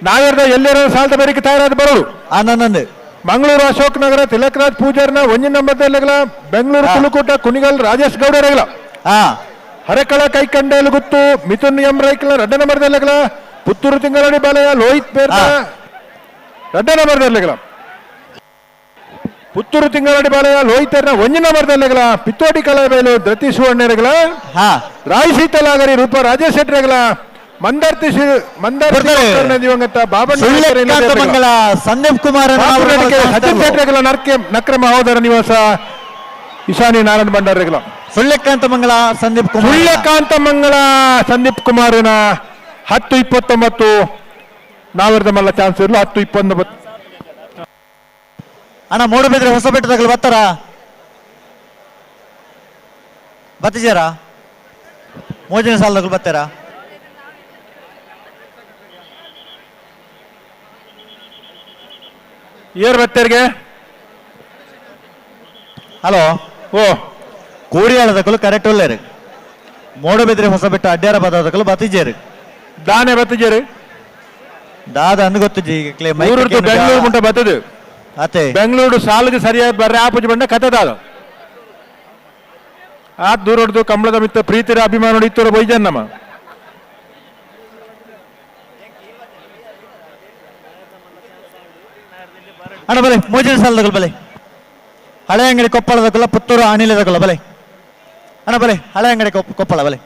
ನಾವೆರ್ದ ಎಲ್ಲೆರ ಸಾಲದ ಬೇರಿಕೆ ತಯಾರಾದ ಬರೋಡು. ನಂದು ಮಂಗಳೂರು ಅಶೋಕ್ ನಗರ ತಿಲಕರಾಜ್ ಪೂಜಾರ್ನ ಒಂಜಿನ ನಂಬರ್ದಲ್ಲಿಗಲ ಬೆಂಗಳೂರು ತುಳುಕೂಟ ಕುಣಿಗಲ್ ರಾಜೇಶ್ ಗೌಡರಗಲ ಹರಕಳ ಕೈಕಂಡೇಲು ಗುತ್ತು ಮಿಥುನ್ ಎಂ ರೈಕಲ ರಡ್ಡ ನಂಬರ್ದಲ್ಲಿಗಲ ಪುತ್ತೂರು ತಿಂಗಳಡಿ ಬಾಲಯ ಲೋಹಿತ್ ಬೇರ್ನ ರಡ್ಡ ನಂಬರ್ದಲ್ಲಿಗಲ ಪುತ್ತೂರು ತಿಂಗಳಡಿ ಬಾಲಯ ಲೋಹಿತರ್ನ ಒಂಜಿನ ನಂಬರ್ದಲ್ಲಿಗಲ ಪಿತ್ತೋಟಿ ಕಲಾಬೇಲು ಧೃತಿ ಸುವರ್ಣರಗಲ ರಾಯ್ ಸೀತಲಾಗರಿ ರೂಪ ರಾಜೇಶ್ ಶೆಟ್ಟರಗಲ ಮಂದಾರ್ತಿ ಮಂದಾರ್ತಿ ದಿವಂಗತ ಬಾಬಣ್ಣ ಮಂಗಳ ಸಂದೀಪ್ ಕುಮಾರ್ ಸಚಿನ್ ಶೆಟ್ಟರಗಲ ನರ್ಕೆ ನಕ್ರ ಮಹೋದರ ನಿವಾಸ ಇಶಾನಿ ನಾರಾಯಣ ಭಂಡಾರಗಲ ಸುಳ್ಯಕಾಂತ ಮಂಗಳ ಸಂದೀಪ್ ಕುಮಾರ್ ಸುಳ್ಯಕಾಂತ ಮಂಗಳ ಸಂದೀಪ್ ಕುಮಾರನ 10:29. ನಾವರ್ದ ಮಲ್ಲ ಚಾನ್ಸ್ ಇರಲು 10:29. ಅಣ್ಣ ಮೂಡುಬಿದ್ರೆ ಹೊಸಬೆಟ್ಟದಾಗಲು ಬರ್ತಾರ ಬತ್ತಿಜಾರ ಮೋಜಿನ ಸಾಲದಾಗಲು ಬರ್ತಾರ? ಏರ್ ಬತ್ತೇರಿಗೆ? ಹಲೋ ಓ ಕೋರಿಯಾಳದಕ್ಕಲು ಕರೆಕ್ಟ್ ಒಳ್ಳೇರು ಮೂಡುಬಿದ್ರೆ ಹೊಸಬೆಟ್ಟ ಅಡ್ಯಾರ ಬದಕಲು ಬತ್ತಿಜೇರು ದಾನೆ ಬತ್ತಿಜೇರು ದಾದ ಅಂದ್ ಗೊತ್ತಿಜಿ ಬೆಂಗಳೂರು ಮುಂಟ ಬತ್ತದು ಅತ್ತೆ ಬೆಂಗಳೂರು ಸಾಲಿಗೆ ಸರಿಯಾಗಿ ಬರ್ರೆ ಆಪುಜಿ ಬಂಡ ಕಥೆದಾದ ಆ ದೂರ ಹೊಡೆದು ಕಂಬಳದ ಮಿತ್ತ ಪ್ರೀತಿರ ಅಭಿಮಾನ ಇತ್ತೂರ ಬೈಜನ್ ನಮ್ಮ ಅಣ್ಣ ಬಲೆ ಮೋಜಿನ ಸಾಲದಗಳು ಬಲೆ ಹಳೆ ಅಂಗಡಿ ಕೊಪ್ಪಳದಕ್ಕಲ್ಲ ಪುತ್ತೂರು ಅನಿಲದಕ್ಕಲ್ಲ ಬಲೆ ಅಣ್ಣ ಬಲೆ ಹಳೆ ಅಂಗಡಿ ಕೊಪ್ಪಳ ಬಲೆ.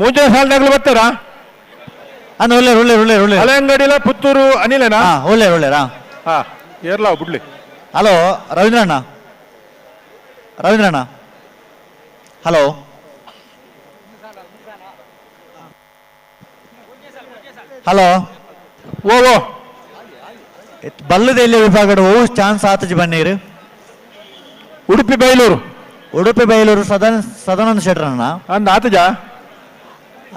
ಮೂಜನ ಸಾಲದಾಗಲೂ ಬರ್ತಾರಾ? ಅಣ್ಣ ಒಳ್ಳೆ ಒಳ್ಳೆ ಒಳ್ಳೆ ಒಳ್ಳೆ ಹಳೆ ಅಂಗಡಿಲ ಪುತ್ತೂರು ಅನಿಲೇನಾ? ಹಾ ಒಳ್ಳೆ ಒಳ್ಳೆರಾ? ಹಾ ಏರ್ಲಾವ್ ಬಿಡ್ಲಿ. ಹಲೋ ರವೀಂದ್ರಣ್ಣ, ರವೀಂದ್ರಣ್ಣ ಹಲೋ ಹಲೋ ಓ ಓ ಬಲ್ಲದ ಎಲ್ಲಿ ವಿಭಾಗದ ಓ ಚಾನ್ಸ್ ಆತಜಿ ಬನ್ನೀರು. ಉಡುಪಿ ಬೈಲೂರು, ಉಡುಪಿ ಬೈಲೂರು ಸದಾನಂದ ಶೆಟ್ರಣ್ಣ ಅಂದ ಆತಜ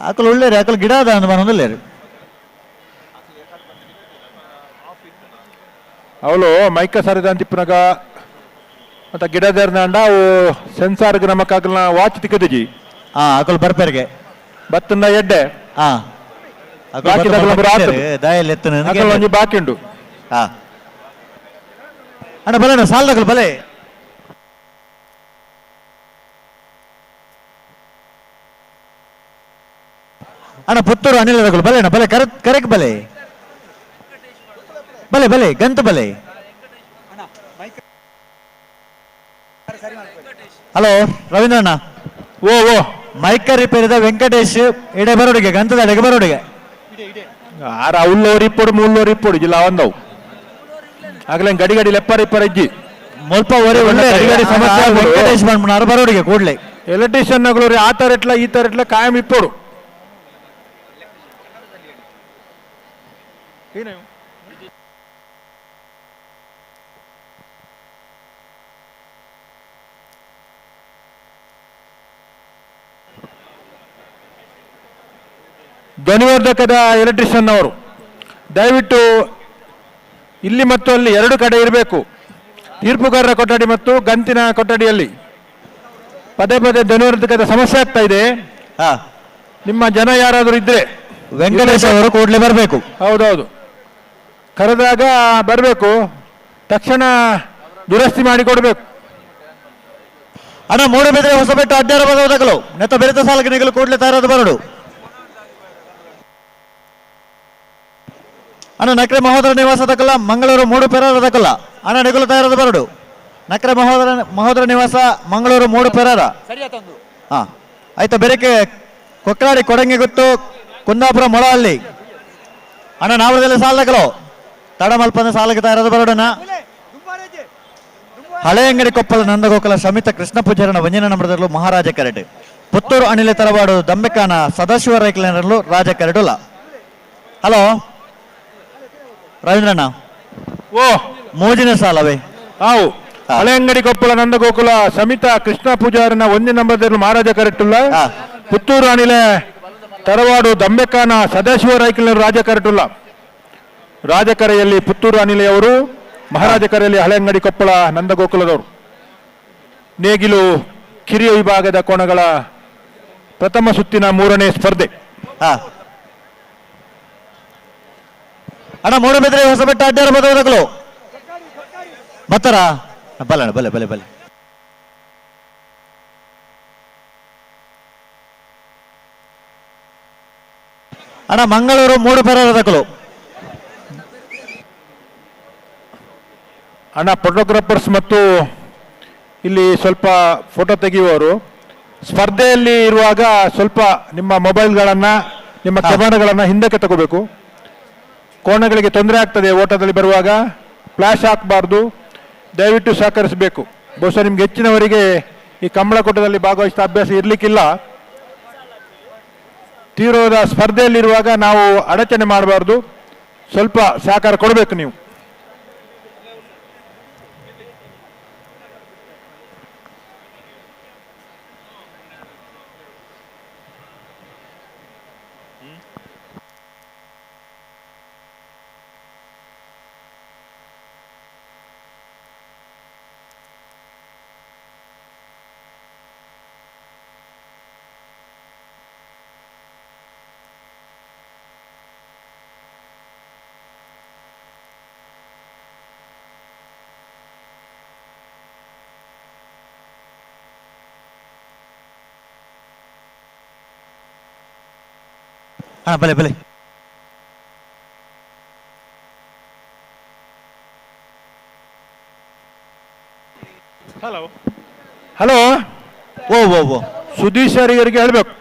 ಆಕಲು ಒಳ್ಳೇರಿ ಆಕಲು ಗಿಡ ಅದ ಅಂದ್ ಬನ್ನೊಂದಿಲ್ಲೇರಿ. ಅವಳು ಮೈಕ ಸರಿದ ಅಂತಿಪ್ಪನಾಗ ಮತ್ತೆ ಗಿಡದೇರ್ನಾಂಡ ಅವು ಸೆನ್ಸಾರ್ಗೆ ನಮಕಾಗಲ್ನ ವಾಚ್ ತಿಕ್ಕದಿಜಿ. ಹಾ ಆಕಲು ಬರ್ಪೇರಿಗೆ ಬತ್ತನ್ನ ಎಡ್ಡೆ. ಹಾ ಬಾಕಿ ಒಂಜಿ ಬಾಕಿ ಉಂಡು. ಹಾ ಅಣ್ಣ ಬಲೆ ಅಣ್ಣ ಸಾಲದಗಲು ಬಲೆ. ಅಣ್ಣ ಪುತ್ತೂರು ಅನಿಲ ರಘುಲು ಬಲೆ ಅಣ್ಣ ಬಲೆ ಕರೆಕ್ಟ್ ಬಲೆ ಬಲೆ ಬಲೆ ಗಂತ ಬಲೆ. ಹಲೋ ರವೀಂದ್ರಣ್ಣ ಓ ಓ ಮೈಕ ರಿಪೇರಿದ ವೆಂಕಟೇಶ್ ಇಡೆ ಬರೋಡಿಗೆ ಗಂತದ ಅಡೆಗೆ ಬರೋಡಿಗೆ. ಆರ ಉಳ್ಳೋರು ಇಪ್ಪಡು ಮುಳ್ಳೋರು ಇಪ್ಪಡು ಜಿಲ್ಲಾ ಒಂದವು ಆಗಲೇ ಗಡಿ ಗಡಿ ಲೆಪ್ಪರ ಇಪ್ಪರ ಇಜ್ಜಿ ಮುಲ್ಪ ಒರಿ ಒಳ್ಳೆ ಗಡಿ ಸಮಸ್ಯೆ ವೆಂಕಟೇಶ್ ಬಂದ್ಬಿಟ್ಟು ಬರೋಡಿಗೆ ಕೂಡ್ಲೆ ಎಲೆಕ್ಟ್ರಿಷಿಯನ್ ಆ ತರ ಇಟ್ಲ ಈ ತರ ಇಟ್ಲ ಕಾಯಂ ಇಪ್ಪಡು. ಧ್ವನಿವರ್ಧಕದ ಎಲೆಕ್ಟ್ರಿಷಿಯನ್ ಅವರು ದಯವಿಟ್ಟು ಇಲ್ಲಿ ಮತ್ತು ಅಲ್ಲಿ ಎರಡು ಕಡೆ ಇರಬೇಕು. ತೀರ್ಪುಗಾರರ ಕೊಠಡಿ ಮತ್ತು ಗಂತಿನ ಕೊಠಡಿಯಲ್ಲಿ ಪದೇ ಪದೇ ಧ್ವನಿವರ್ಧಕದ ಸಮಸ್ಯೆ ಆಗ್ತಾ ಇದೆ. ನಿಮ್ಮ ಜನ ಯಾರಾದರೂ ಇದ್ರೆ ವೆಂಕಟೇಶ್ ಅವರು ಕೂಡಲೇ ಬರಬೇಕು. ಹೌದೌದು, ಕರೆದಾಗ ಬರಬೇಕು, ತಕ್ಷಣ ದುರಸ್ತಿ ಮಾಡಿಕೊಡ್ಬೇಕು. ಅಣ್ಣ ಮೂಡುಬಿದ್ರೆ ಹೊಸಬೆಟ್ಟು ಅಡ್ಡಾರ ಬದಲು ನೆತ್ತ ಬೆರೆತ ಸಾಲಕ್ಕೆ ನಿಗಲು ಕೂಡಲೇ ತಯಾರಾದ ಬರಡು. ಅಣ್ಣ ನಕ್ರೆ ಮಹೋದರ ನಿವಾಸ ತಕಲ್ಲ ಮಂಗಳೂರು ಮೂಡು ಪೆರಾರ ತಕಲ್ಲ. ಅಣ್ಣ ನಿಗಲು ತಯಾರಾದ ಬರಡು. ನಕ್ರೆ ಮಹೋದರ ನಿವಾಸ ಮಂಗಳೂರು ಮೂಡು ಪೆರಾರ. ಹಾ ಆಯ್ತಾ. ಬೆರಕೆ ಕೊಕ್ರಾಡಿ ಕೊಡಂಗಿ ಗುತ್ತು ಕುಂದಾಪುರ ಮೊಳಹಳ್ಳಿ. ಅಣ್ಣ ನಾವರದಲ್ಲಿ ಸಾಲಕಲು ತಡಮಲ್ಪನ ಸಾಲಕ್ಕೆ ತಯಾರಾದ ಬರಡೋಣ. ಹಳೆಯಂಗಡಿ ಕೊಪ್ಪಳ ನಂದಗೋಕುಲ ಸಮಿತ ಕೃಷ್ಣ ಪೂಜಾರನ ವಂಜನ ನಂಬರದಲ್ಲೂ ಮಹಾರಾಜ ಕರಟೆ. ಪುತ್ತೂರು ಅನಿಲ ತರವಾಡು ದಂಬೆಕಾನ ಸದಾಶಿವ ರೈಕ್ಲನಲ್ಲೂ ರಾಜ ಕರಡುಲ. ಹಲೋ ರವೀಂದ್ರಣ್ಣ, ಓ ಮೋಜಿನ ಸಾಲವೇ? ಹಾವು ಹಳೆಯಂಗಡಿ ಕೊಪ್ಪಳ ನಂದಗೋಕುಲ ಸಮಿತ ಕೃಷ್ಣ ಪೂಜಾರನ ಒಂದೇ ನಂಬರದಲ್ಲೂ ಮಹಾರಾಜ ಕರಟುಲ್ಲ. ಪುತ್ತೂರು ಅನಿಲ ತರವಾಡು ದಂಬೆಕಾನ ಸದಾಶಿವ ರೈಕಲ್ನರು ರಾಜ ಕರಟುಲ್ಲ. ರಾಜಕರೆಯಲ್ಲಿ ಪುತ್ತೂರು ಅನಿಲೆಯವರು, ಮಹಾರಾಜ ಕರೆಯಲ್ಲಿ ಹಳೆಯಂಗಡಿ ಕೊಪ್ಪಳ ನಂದಗೋಕುಲದವರು. ನೇಗಿಲು ಕಿರಿಯ ವಿಭಾಗದ ಕೋಣಗಳ ಪ್ರಥಮ ಸುತ್ತಿನ ಮೂರನೇ ಸ್ಪರ್ಧೆ. ಅಣ್ಣ ಮೂಡುಬಿದ್ರೆ ಹೊಸಬೆಟ್ಟ ಅಡ್ಡಾರ ಬದಲು ಬತ್ತಾರ? ಬಲ್ಲ ಬಲೆ ಬಲೆ ಬಲೆ. ಅಣ್ಣ ಮಂಗಳೂರು ಮೂಡು ಪೆರಾರದಕಲು. ಅಣ್ಣ ಫೋಟೋಗ್ರಾಫರ್ಸ್ ಮತ್ತು ಇಲ್ಲಿ ಸ್ವಲ್ಪ ಫೋಟೋ ತೆಗೆಯುವವರು ಸ್ಪರ್ಧೆಯಲ್ಲಿ ಇರುವಾಗ ಸ್ವಲ್ಪ ನಿಮ್ಮ ಮೊಬೈಲ್ಗಳನ್ನು ನಿಮ್ಮ ಕ್ಯಾಮರಾಗಳನ್ನು ಹಿಂದಕ್ಕೆ ತಗೋಬೇಕು. ಕೋಣಗಳಿಗೆ ತೊಂದರೆ ಆಗ್ತದೆ ಓಟದಲ್ಲಿ ಬರುವಾಗ, ಫ್ಲ್ಯಾಶ್ ಹಾಕಬಾರ್ದು, ದಯವಿಟ್ಟು ಸಹಕರಿಸಬೇಕು. ಬಹುಶಃ ನಿಮ್ಗೆ ಹೆಚ್ಚಿನವರಿಗೆ ಈ ಕಂಬಳಕೂಟದಲ್ಲಿ ಭಾಗವಹಿಸಿದ ಅಭ್ಯಾಸ ಇರಲಿಕ್ಕಿಲ್ಲ. ತೀವ್ರವಾದ ಸ್ಪರ್ಧೆಯಲ್ಲಿರುವಾಗ ನಾವು ಅಡಚಣೆ ಮಾಡಬಾರ್ದು, ಸ್ವಲ್ಪ ಸಹಕಾರ ಕೊಡಬೇಕು ನೀವು. ಹಾ ಬಲೆ ಬಲೆ. ಹಲೋ ಹಲೋ, ಓ ಓ ಓ ಸುಧೀಶ್ ಅವರಿಗೆ ಹೇಳ್ಬೇಕು,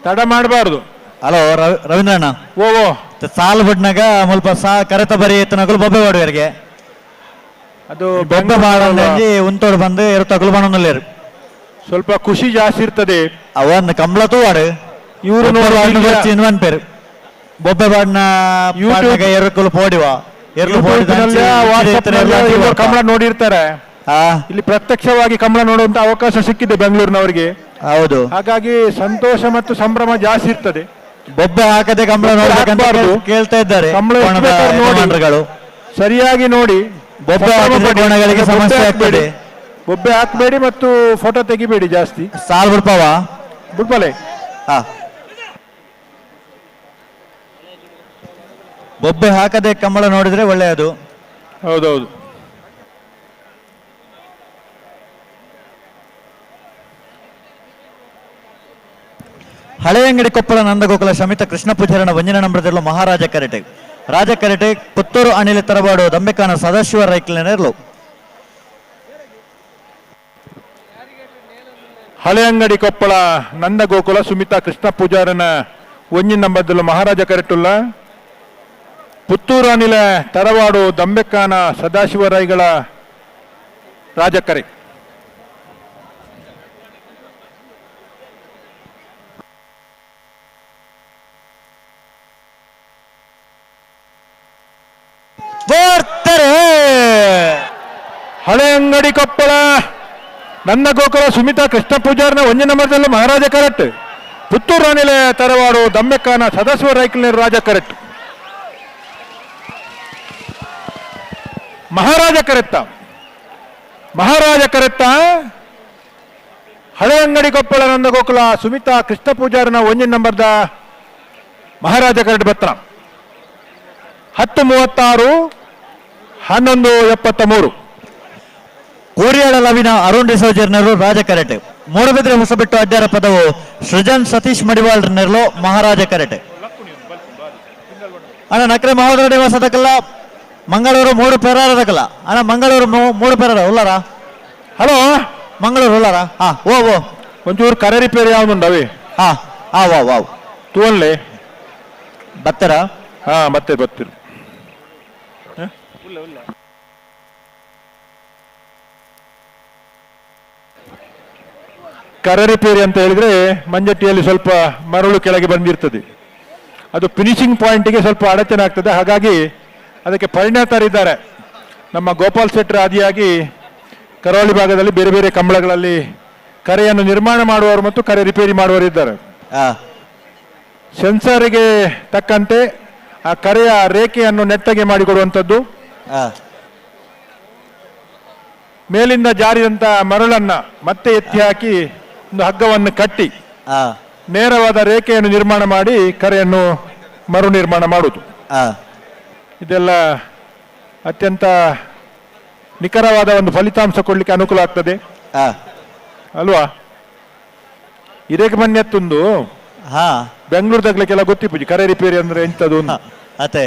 ತಡ ಮಾಡಬಾರ್ದು. ಹಲೋ ರವೀಂದ್ರಣ್ಣ, ಓ ಓ ಸಾಲು ಬಿಡ್ನಾಗ ಮುಲ್ಪ ಸಾ ಕರೆತ ಬರಿ ಎತ್ತನಗಲು ಬೊಬ್ಬೆ ಮಾಡುವರಿಗೆ ಅದು ಬೊಬ್ಬೆ ಮಾಡಂಜಿ ಉಂತೋಡು ಬಂದು ಎರು ತಗಲು ಬಣ್ಣನಲ್ಲೇರು ಸ್ವಲ್ಪ ಖುಷಿ ಜಾಸ್ತಿ ಇರ್ತದೆ. ಅವನ್ ಕಂಬಳ ತೂವಾಡು ಇವರು ನೋಡಿ ಬೊಬ್ಬೆ ಬಾಡ್ನ ಎರುಕುಲು ಪೋಡಿವ ಎರ್ಲು ಕಮಲ ನೋಡಿರ್ತಾರೆ. ಇಲ್ಲಿ ಪ್ರತ್ಯಕ್ಷವಾಗಿ ಕಮಲ ನೋಡುವಂತ ಅವಕಾಶ ಸಿಕ್ಕಿದೆ ಬೆಂಗಳೂರಿನವರಿಗೆ. ಹೌದು, ಹಾಗಾಗಿ ಸಂತೋಷ ಮತ್ತು ಸಂಭ್ರಮ ಜಾಸ್ತಿ ಇರ್ತದೆ. ಬೊಬ್ಬೆ ಹಾಕದೆ ಕಂಬಳ ನೋಡಬೇಕಂತ ಕೇಳ್ತಾ ಇದ್ದಾರೆ. ಕಂಬಳ ಸರಿಯಾಗಿ ನೋಡಿ, ಬೊಬ್ಬೆ ಹಾಕಿದ್ರೆ ಸಮಸ್ಯೆ ಆಗ್ತದೆ. ಬೊಬ್ಬೆ ಹಾಕಬೇಡಿ ಮತ್ತು ಫೋಟೋ ತೆಗಿಬೇಡಿ ಜಾಸ್ತಿ. ಸಾಲ್ ಬಿಡ್ಪಾವ ಬಿಡ್ಪಲೆ. ಹಾ, ಬೊಬ್ಬೆ ಹಾಕದೆ ಕಂಬಳ ನೋಡಿದ್ರೆ ಒಳ್ಳೆಯದು. ಹೌದೌದು. ಹಳೆಯಂಗಡಿ ಕೊಪ್ಪಳ ನಂದಗೋಕುಲ ಶಮಿತ ಕೃಷ್ಣ ಪೂಜಾರನ ವಂಜನ ನಂಬ್ರದಲ್ಲೂ ಮಹಾರಾಜ ಕರೆಟೆ ರಾಜ ಕರೆಟೆ ಪುತ್ತೂರು ಅನಿಲ ತರಬಾಡು ದಂಬೆಕಾನ ಸದಾಶಿವ ರೈಕ್ಲನೆರ್ಲು. ಹಳೆಯಂಗಡಿ ಕೊಪ್ಪಳ ನಂದಗೋಕುಲ ಸುಮಿತಾ ಕೃಷ್ಣ ಪೂಜಾರನ ಒಂಜಿನ ನಂಬದಲ್ಲೂ ಮಹಾರಾಜ ಕರೆಟುಲ್ಲ. ಪುತ್ತೂರು ಅನಿಲ ತರವಾಡು ದಂಬೆಕ್ಕಾನ ಸದಾಶಿವರಾಯ್ಗಳ ರಾಜಕರೆ. ಬರ್ತಾರೆ ಹಳೆಯಂಗಡಿ ಕೊಪ್ಪಳ ನಂದಗೋಕುಲ ಸುಮಿತಾ ಕೃಷ್ಣ ಪೂಜಾರನ ಒಂಜಿ ನಂಬರ್ದಲ್ಲಿ ಮಹಾರಾಜ ಕರೆಕ್ಟ್. Puttur ರಾಣಿಲೆ ತರವಾಡು ದಮ್ಮೆಕ್ಕಾನ ಸದಸ್ಯ ರೈಕಲ್ನೇರು ರಾಜ ಕರೆಕ್ಟ್ ಮಹಾರಾಜ ಕರೆತ್ತ ಮಹಾರಾಜ ಕರೆತ್ತ ಹಳೆ ಅಂಗಡಿ ಕೊಪ್ಪಳ ನಂದಗೋಕುಲ ಸುಮಿತಾ ಕೃಷ್ಣ ಪೂಜಾರನ ಒಂಜಿನ ನಂಬರ್ದ ಮಹಾರಾಜ ಕರೆಟ್ ಬತ್ರ 10:36 11:73. ಕೋರಿಯಾಳ ಲವಿನ ಅರುಣ್ ಡಿಸೋಜರ್ನರು ರಾಜ ಕರೆಟೆ. ಮೂಡಬಿದ್ರೆ ಹೊಸಬೆಟ್ಟು ಅಡ್ಡಾರ ಪದವು ಸೃಜನ್ ಸತೀಶ್ ಮಡಿವಾಳ್ ನೆರಳು ಮಹಾರಾಜ ಕರೆಟೆ. ಅಣ್ಣ ನಕ್ರೆ ಮಹೋದರ ನಿವಾಸದಕಲ್ಲ ಮಂಗಳೂರು ಮೂಡು ಪೆರಾರದಕಲ್ಲ ಅಣ್ಣ ಮಂಗಳೂರು ಮೂಡು ಪೆರಾರ ಉಲ್ಲಾರ. ಹಲೋ ಮಂಗಳೂರು ಉಲ್ಲಾರ. ಹಾ ಓ ಓ ಒಂಚೂರು ಕರೆ ರಿಪೇರಿ ಯಾವ್ದುಂಡವೆ. ಹಾ ಹಾ ವಾವ್ ವಾವ್ ತೂವನ್ಲೆ ಬತ್ತರ. ಹಾ ಮತ್ತೆ ಬರ್ತೀರಿ. ಕರೆ ರಿಪೇರಿ ಅಂತ ಹೇಳಿದ್ರೆ ಮಂಜಟ್ಟಿಯಲ್ಲಿ ಸ್ವಲ್ಪ ಮರಳು ಕೆಳಗೆ ಬಂದಿರ್ತದೆ, ಅದು ಫಿನಿಶಿಂಗ್ ಪಾಯಿಂಟಿಗೆ ಸ್ವಲ್ಪ ಅಡಚಣೆ ಆಗ್ತದೆ. ಹಾಗಾಗಿ ಅದಕ್ಕೆ ಪರಿಣತರಿದ್ದಾರೆ ನಮ್ಮ ಗೋಪಾಲ್ ಶೆಟ್ಟರ್ ಆದಿಯಾಗಿ ಕರಾವಳಿ ಭಾಗದಲ್ಲಿ ಬೇರೆ ಬೇರೆ ಕಂಬಳಗಳಲ್ಲಿ ಕರೆಯನ್ನು ನಿರ್ಮಾಣ ಮಾಡುವವರು ಮತ್ತು ಕರೆ ರಿಪೇರಿ ಮಾಡುವವರು ಇದ್ದಾರೆ. ಸೆನ್ಸರಿಗೆ ತಕ್ಕಂತೆ ಆ ಕರೆಯ ರೇಖೆಯನ್ನು ನೆಟ್ಟಗೆ ಮಾಡಿಕೊಡುವಂಥದ್ದು, ಮೇಲಿಂದ ಜಾರಿದಂಥ ಮರಳನ್ನ ಮತ್ತೆ ಎತ್ತಿ ಹಾಕಿ ಒಂದು ಹಗ್ಗವನ್ನು ಕಟ್ಟಿ ನೇರವಾದ ರೇಖೆಯನ್ನು ನಿರ್ಮಾಣ ಮಾಡಿ ಕರೆಯನ್ನು ಮರು ನಿರ್ಮಾಣ ಮಾಡುವುದು. ಇದೆಲ್ಲ ಅತ್ಯಂತ ನಿಖರವಾದ ಒಂದು ಫಲಿತಾಂಶ ಕೊಡ್ಲಿಕ್ಕೆ ಅನುಕೂಲ ಆಗ್ತದೆ ಅಲ್ವಾ? ಇದಕ್ಕೆ ಬನ್ನಿ ಬೆಂಗಳೂರು ತಗ್ಲಿಕ್ಕೆಲ್ಲ ಗೊತ್ತಿಪ್ಪುಜಿ ಕರೆ ರಿಪೇರಿ ಅಂದ್ರೆ ಎಂತದು ಅತ್ತೆ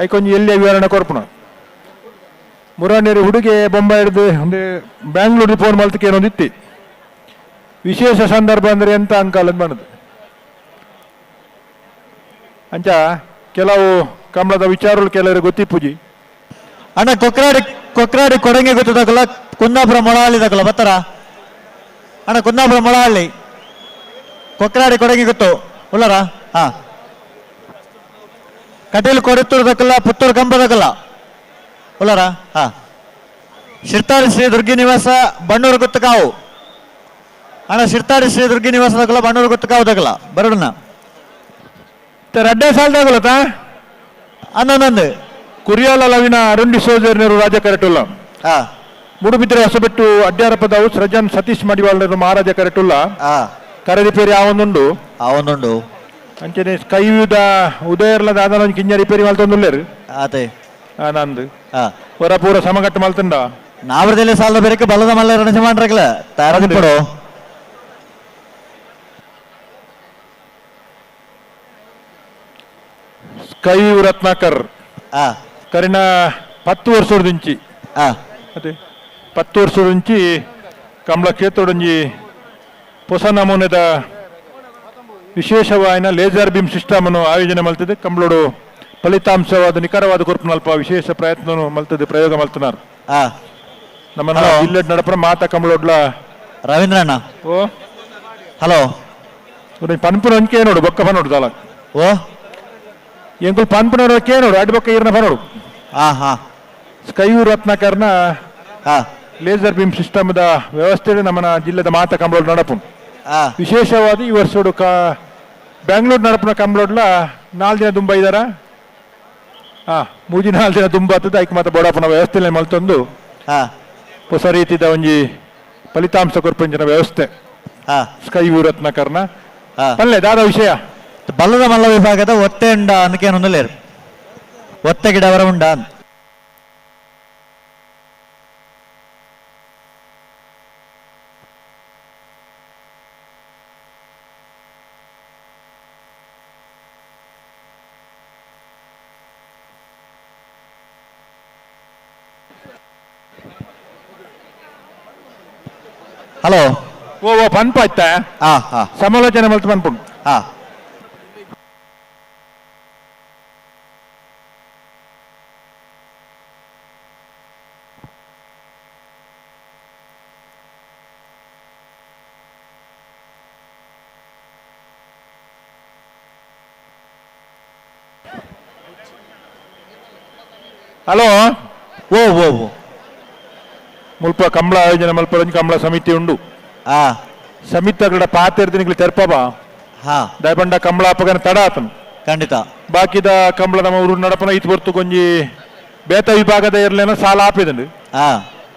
ಐಕೊಂಜಿ ಎಲ್ಲಿಯ ವಿವರಣೆ ಕೊರ್ಪುಣ ಮುರಾನೇರಿ ಹುಡುಗೆ ಬೊಂಬೈ ಹಿಡಿದು ಅಂದ್ರೆ ಬ್ಯಾಂಗ್ಳೂರಿಗೆ ಫೋನ್ ಮಾಡ್ತಕ್ಕೆ ಏನೊಂದು ಇತ್ತಿ ವಿಶೇಷ ಸಂದರ್ಭ ಅಂದ್ರೆ ಎಂತ ಅಂಕಲ್ ಅಂತ ಮಾಡೋದು ಅಂಚ ಕೆಲವು ಕಂಬಳದ ವಿಚಾರಗಳು ಕೆಲವರು ಗೊತ್ತಿಪ್ಪುಜಿ. ಅಣ್ಣ ಕೊಕ್ರಾಡಿ ಕೊಕ್ರಾಡಿ ಕೊಡಂಗೆ ಗೊತ್ತದಕ್ಕಲ್ಲ ಕುಂದಾಪುರ ಮೊಳಹಳ್ಳಿ ತಕಲ್ಲ ಬತ್ತಾರ ಅಣ್ಣ ಕುಂದಾಪುರ ಮೊಳಹಳ್ಳಿ ಕೊಕ್ರಾಡಿ ಕೊಡಂಗೆ ಗೊತ್ತು ಉಳ್ಳಾರ. ಹಾ ಕಟೀಲ್ ಕೊರತ್ತೂರು ದಕ್ಕಲ್ಲ ಪುತ್ತೂರು ಕಂಬದಕ್ಕಲ್ಲ ಉಳ್ಳಾರ. ಹಾ ಶಿರ್ತಾಡಿ ಶ್ರೀ ದುರ್ಗಿ ನಿವಾಸ ಬಣ್ಣೂರು ಗುತ್ತಕಾವು ಅಣ್ಣ ಶಿರ್ತಾಡಿ ಶ್ರೀ ದುರ್ಗಿ ನಿವಾಸ ದಕ್ಕಲ್ಲ ಬಣ್ಣೂರು ಗುತ್ತಕಾವು ದಕ್ಕಲ್ಲ ಬರೋಣ ರಡ್ಡೆ ಸಾಲದಾಗಲತ್ತ ಅನ್ನೊಂದೊಂದು ಕುರಿಯಾಲ ಲವಿನ ಅರುಣ್ ಡಿಸೋಜರ್ನರು ರಾಜ ಕರೆಟುಲ್ಲ ಮೂಡುಬಿದ್ರೆ ಹೊಸಬೆಟ್ಟು ಅಡ್ಯಾರ ಪದವು ಸೃಜನ್ ಸತೀಶ್ ಮಡಿವಾಳರು ಮಹಾರಾಜ ಕರೆಟುಲ್ಲ ಕರೆ ರಿಪೇರಿ ಆವೊಂದುಂಡು ಆವೊಂದುಂಡು ಅಂಚನೆ ಸ್ಕೈವ್ಯೂದ ಉದಯರ್ಲದ ಆದನ ಕಿಂಜ ರಿಪೇರಿ ಮಲ್ತೊಂದುಲ್ಲೇರು ಆತೆ ನಂದು ಹೊರ ಪೂರ ಸಮಗಟ್ಟು ಮಲ್ತುಂಡ ನಾವರದಲ್ಲಿ ಸಾಲದ ಬೇರೆ ಬಲದ ಮಲ್ಲ ರಣಜ ಮಾಡ್ರಗಲ ತಯಾರಾದಿಪ್ಪಡು. ಸ್ಕೈವ್ಯೂ ರತ್ನಾಕರ್ ಕರಿನ 10 ವರ್ಷದಿಂಚಿ ಅದೇ 10 ವರ್ಷದಿಂಚಿ ಕಮಲ ಕ್ಷೇತ್ರದೊಂಜಿ ಹೊಸ ನಮೂನೆದ ವಿಶೇಷವಾಯಿನ laser beam system ಅನ್ನು ಆಯೋಜನೆ ಮಲ್ತದೆ. ಕಂಬಳೋಡು ಫಲಿತಾಂಶವಾದ ನಿಖರವಾದ ಕೊರ್ಪುನಲ್ಪ ವಿಶೇಷ ಪ್ರಯತ್ನ ಮಲ್ತದೆ ಪ್ರಯೋಗ ಮಲ್ತನಾರ್ ನಮ್ಮ ಜಿಲ್ಲೆ ನಡಪುರ ಮಾತಾ ಕಂಬಳೋಡ್ಲ ರವೀಂದ್ರಣ್ಣ. ಓ ಹಲೋ ಪನ್ಪುನ ಅಂಕೆ ನೋಡು ಬೊಕ್ಕ ಪನೋಡು ದಾಲ ಓ ಎಂಕುಲು ಪನ್ಪುನ ಕೇ ನೋಡು ಅಡ್ ಬೊಕ್ಕ ಈರ್ನ ಪನೋಡು. ಹಾ ಹಾ ಸ್ಕೈಯೂ ರತ್ನಾಕರ್ನ ಲೇಸರ್ ಬೀಮ್ ಸಿಸ್ಟಮ್ದ ವ್ಯವಸ್ಥೆ ನಮ್ಮನ ಜಿಲ್ಲೆದ ಮಾತಾ ಕಂಬಳೋಡ್ ನಡಪು. ವಿಶೇಷವಾದ ಈ ವರ್ಷೋಡು ಬ್ಯಾಂಗ್ಳೂರ್ ನಡಪುನ ಕಂಬಳೋಡ್ಲ 4 ದಿನ ದುಂಬ ಇದ್ದಾರ. 3 4 ದಿನ ದುಂಬ ಆಗ್ತದೆ. ಐಕ್ ಮಾತ ಬೋಡಾಪುನ ವ್ಯವಸ್ಥೆ ಮಲ್ತೊಂದು ಹೊಸ ರೀತಿದ ಒಂಜಿ ಫಲಿತಾಂಶ ಕೊರ್ಪಂಚಿನ ವ್ಯವಸ್ಥೆ ಸ್ಕೈವ್ಯೂ ರತ್ನಾಕರ್ನ ಪಲ್ಲೆ ದಾದ ವಿಷಯ ಬಲ್ಲದ ಮಲ್ಲ ವಿಭಾಗದ ಒತ್ತೆ ಉಂಡ ಅನ್ನಕೇನೊಂದುಲ್ಲೇರು ಒತ್ತೆ ಗಿಡವರ ಉಂಡ. ಹಲೋ ಓ ಓ ಪನ್ಪ ಆಯ್ತಾ ಸಮಾಲೋಚನೆ ಮಲ್ತು ಪನ್ಪುಂಡು. ಹಾ ಹಲೋ ಓ ಓ ಓ ಮುಲ್ಪ ಕಂಬಳ ಆಯೋಜನೆ ಮಲ್ಪ ಕಂಬಳ ಸಮಿತಿ ಉಂಡು. ಸಮಿತಿಗಳ ಪಾತೆರ್ದಿನಿಗಳು ತೆರ್ಪಬಾ. ದಯಪಂಡ ಕಂಬಳ ಅಪ್ಪಗನ ತಡ ಆತನು ಖಂಡಿತ. ಬಾಕಿದ ಕಂಬಳ ನಮ್ಮ ಊರು ನಡಪನ ಇತ್ತು ಪೊರ್ತು ಕೊಂಜಿ ಬೇತ ವಿಭಾಗದ ಇರ್ಲೇನ ಸಾಲ ಆಪಿದಂಡು.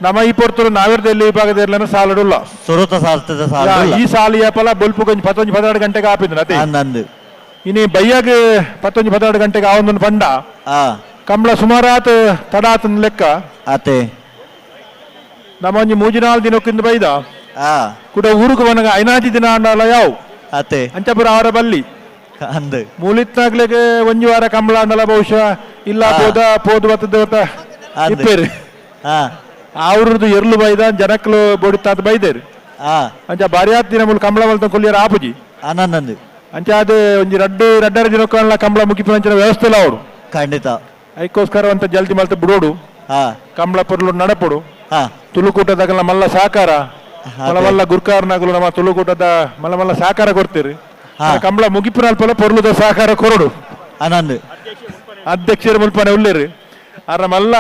ನಮ್ಮ ಈ ಪೊರ್ತುಡು ನಾವಿರ್ದಲ್ಲಿ ವಿಭಾಗದ ಇರ್ಲೇನ ಸಾಲಡುಲ್ಲ. ಸುರುತ ಸಾಲ್ತದ ಸಾಲ. ಈ ಸಾಲ ಏಪಲ ಬೊಲ್ಪು ಕೊಂಜಿ ಪತ್ತೊಂಜಿ 12 ಗಂಟೆಗೆ ಆಪಿದನು ಅದೇ. ಇನಿ ಬಯ್ಯಾಗ ಪತ್ತೊಂಜಿ 12 ಗಂಟೆಗೆ ಆವೊಂದೊಂದು ಪಂಡ ಕಂಬಳ ಸುಮಾರಾತ್ ತಡ ಆತನ ಲೆಕ್ಕ. ಆತೆ ನಮ್ಮ ಒಂಜಿ ಮೂಜಿನಾಲ್ ದಿನಕ್ಕಿಂದ ಬೈದ ಕೂಡ ಊರುకు ಬನಗ ಐನಾಜಿ ದಿನ ಅಂಡಲ ಯಾವು ಆತೆ ಅಂಚಪುರ ಅವರ ಬಲ್ಲಿ ಅಂದು ಮೂಲಿತ್ನಾಗ್ಲೆಗೆ ಒಂಜಿ ವಾರ ಕಂಬಳ ಅಂಡಲ ಬಹುಶಃ ಇಲ್ಲ ಪೋದ ಪೋದು ಬತ್ತದ ಇಪ್ಪೇರು ಅವ್ರದ್ದು ಎರ್ಲು ಬೈದ ಜನಕ್ಲು ಬೋಡಿತಾತ ಬೈದೇರು. ಅಂಚ ಬಾರಿಯಾತ್ ದಿನ ಮೂಲ ಕಂಬಳ ಬಲ್ತ ಕೊಲ್ಲಿಯರ ಆಪುಜಿ ಆನಂದಂದು. ಅಂಚ ಅದು ಒಂಜಿ ರಡ್ಡು ರಡ್ಡರ ದಿನಕ್ಕಲ್ಲ ಕಂಬಳ ಮುಗಿಪುನಂಚಿನ ವ್ಯವಸ್ಥೆ ಇಲ್ಲ ಅವರು. ಖಂಡಿತ. ಅದಕ್ಕೋಸ್ಕರ ಅಂತ ಜಲ್ದಿ ಮಲ್ತ ಬಿಡೋಡು ಕಂಬಳ ಪೊರ್ಲು ನಡಪೊಡು. ತುಳುಕೂಟದಾಗಲ ಮಲ್ಲ ಸಹಕಾರ ಮಲ್ಲ ಮಲ್ಲ ಗುರ್ಕಾರನಾಗಲು ನಮ್ಮ ತುಳುಕೂಟದ ಮಲ್ಲ ಮಲ್ಲ ಸಹಕಾರ ಕೊಡ್ತೀರಿ. ಕಂಬಳ ಮುಗಿಪುನಲ್ಪಲ ಪೊರ್ಲುದ ಸಹಕಾರ ಕೊರಡು. ಆನಂದ್ ಅಧ್ಯಕ್ಷರು ಮುಲ್ಪನೆ ಉಳ್ಳೇರಿ ಅರ ಮಲ್ಲ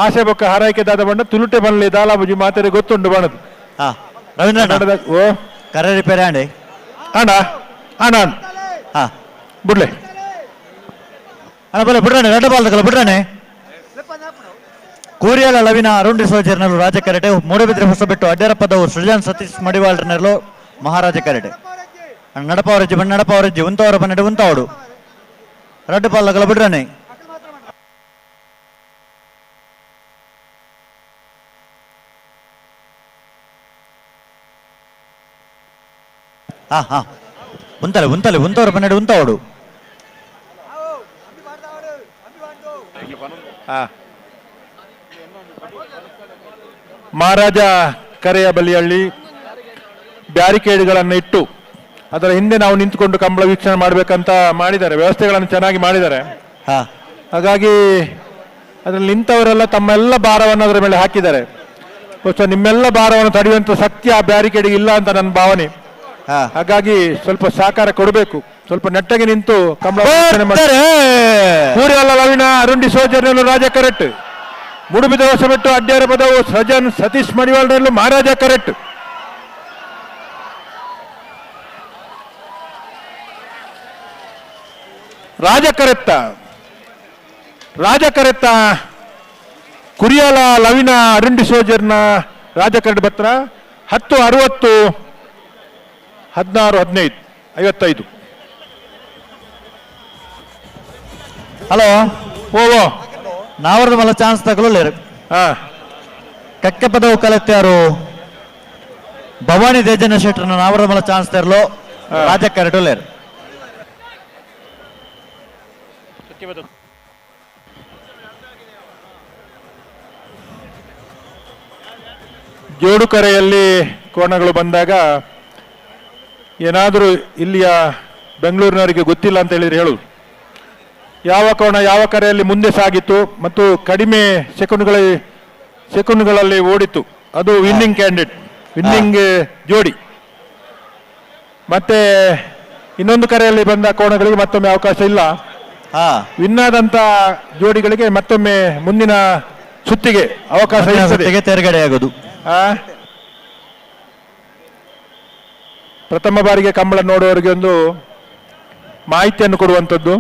ಆಸೆ ಬೊಕ್ಕ ಹಾರೈಕೆ ದಾದ ಬಂಡ ತುಳುಟೆ ಬನ್ಲಿ ದಾಲಾಬುಜಿ ಮಾತರೆ ಗೊತ್ತುಂಡು ಬಣದು. ರವೀಂದ್ರ ಓ ಕರೆ ರಿಪೇರಿ ಆಂಡೆ ಅಣ್ಣ ಅಣ್ಣ ಬಿಡ್ಲೆ ಅಣ್ಣ ಬಲೆ ಬಿಡ್ರಾಣೆ ರಡ್ಡ ಬಾಲ್ದಕಲ್ಲ ಬಿಡ್ರಾಣೆ. ಕೂರಿಯಾಲ ಲವಿನ ಅರುಣ್ ಡಿಸೋಜರ್ನಲ್ಲೂ ರಾಜ ಕರೆಟೆ. ಮೂಡಬಿದ್ರೆ ಹೊಸಬೆಟ್ಟು ಅಡ್ಡರಪ್ಪದವು ಸೃಜನ್ ಸತೀಶ್ ಮಡಿವಾಳ್ರನಲ್ಲೂ ಮಹಾರಾಜ ಕರೆಟೆ. ನಡಪವರಜ್ಜಿ ಬಣ್ಣ ನಡಪವರಜ್ಜಿ ಉಂತವರ ಬನ್ನಡೆ ಉಂತವಡು ರಡ್ಡು ಪಾಲ್ದಕಲ್ಲ ಬಿಡ್ರಾಣೆ. ಹಾ ಹಾ ಉಂತಲೆ ಉಂತಲೆ ಉಂತವರ ಬನ್ನಡೆ ಉಂತವಡು. ಮಹಾರಾಜ ಕರೆಯ ಬಲಿಯಲ್ಲಿ ಬ್ಯಾರಿಕೇಡ್ಗಳನ್ನು ಇಟ್ಟು ಅದರ ಹಿಂದೆ ನಾವು ನಿಂತುಕೊಂಡು ಕಂಬಳ ವೀಕ್ಷಣೆ ಮಾಡಬೇಕಂತ ಮಾಡಿದ್ದಾರೆ, ವ್ಯವಸ್ಥೆಗಳನ್ನು ಚೆನ್ನಾಗಿ ಮಾಡಿದ್ದಾರೆ. ಹಾಗಾಗಿ ಅದರಲ್ಲಿ ನಿಂತವರೆಲ್ಲ ತಮ್ಮೆಲ್ಲ ಭಾರವನ್ನು ಅದರ ಮೇಲೆ ಹಾಕಿದ್ದಾರೆ. ಬಹುಶಃ ನಿಮ್ಮೆಲ್ಲ ಭಾರವನ್ನು ತಡೆಯುವಂಥ ಶಕ್ತಿ ಆ ಬ್ಯಾರಿಕೇಡ್ಗೆ ಇಲ್ಲ ಅಂತ ನನ್ನ ಭಾವನೆ. ಹಾಗಾಗಿ ಸ್ವಲ್ಪ ಸಹಕಾರ ಕೊಡಬೇಕು, ಸ್ವಲ್ಪ ನೆಟ್ಟಗೆ ನಿಂತು ಕಂಬಳ ವೀಕ್ಷಣೆ ಮಾಡಿ. ಕೂರಿಯಲ್ಲ ಲವಿನ ಅರುಣ್ ಡಿಸೋಜರ್ನಲ್ಲೂ ರಾಜ ಕರೆಕ್ಟ್. ಮೂಡುಬಿದ ಹೊಸಬೆಟ್ಟು ಅಡ್ಡಾರ ಪದವು ಸಜನ್ ಸತೀಶ್ ಮಡಿವಾಳರಲ್ಲೂ ಮಹಾರಾಜ ಕರೆಕ್ಟ್. ರಾಜ ಕರೆತ್ತ ರಾಜ ಕರೆತ್ತ ಕುರಿಯಾಲ ಲವಿನ ಅರುಣ್ ಡಿಸೋಜರ್ನ ರಾಜ ಕರೆಕ್ಟ್ ಪತ್ರ 10 60 16 15 55. ಹಲೋ ಓ ಓ ನಾವರದ ಮಲ್ಲ ಚಾನ್ಸ್ ತಗೊಳ್ಳೇರು. ಕಕ್ಕೆ ಪದವು ಕಲೆತ್ಯಾರು ಭವಾನಿ ದೇಜನ ಶೆಟ್ಟರ್ನ ನಾವರದ ಮಲ್ಲ ಚಾನ್ಸ್ ತರಲು ರಾಜ ಕರೆಟುಲೇರು. ಜೋಡುಕರೆಯಲ್ಲಿ ಕೋಣಗಳು ಬಂದಾಗ ಏನಾದರೂ ಇಲ್ಲಿಯ ಬೆಂಗಳೂರಿನವರಿಗೆ ಗೊತ್ತಿಲ್ಲ ಅಂತ ಹೇಳಿದ್ರೆ ಹೇಳು, ಯಾವ ಕೋಣ ಯಾವ ಕರೆಯಲ್ಲಿ ಮುಂದೆ ಸಾಗಿತ್ತು ಮತ್ತು ಕಡಿಮೆ ಸೆಕೆಂಡ್ಗಳಲ್ಲಿ ಓಡಿತು ಅದು winning candidate, winning ಜೋಡಿ. ಮತ್ತೆ ಇನ್ನೊಂದು ಕರೆಯಲ್ಲಿ ಬಂದ ಕೋಣಗಳಿಗೆ ಮತ್ತೊಮ್ಮೆ ಅವಕಾಶ ಇಲ್ಲ. ವಿನ್ ಆದಂತ ಜೋಡಿಗಳಿಗೆ ಮತ್ತೊಮ್ಮೆ ಮುಂದಿನ ಸುತ್ತಿಗೆ ಅವಕಾಶ ಇರ್ತದೆ, ತೇರ್ಗಡೆಯಾಗೋದು. ಪ್ರಥಮ ಬಾರಿಗೆ ಕಂಬಳ ನೋಡುವವರಿಗೆ ಒಂದು ಮಾಹಿತಿಯನ್ನು ಕೊಡುವಂಥದ್ದು.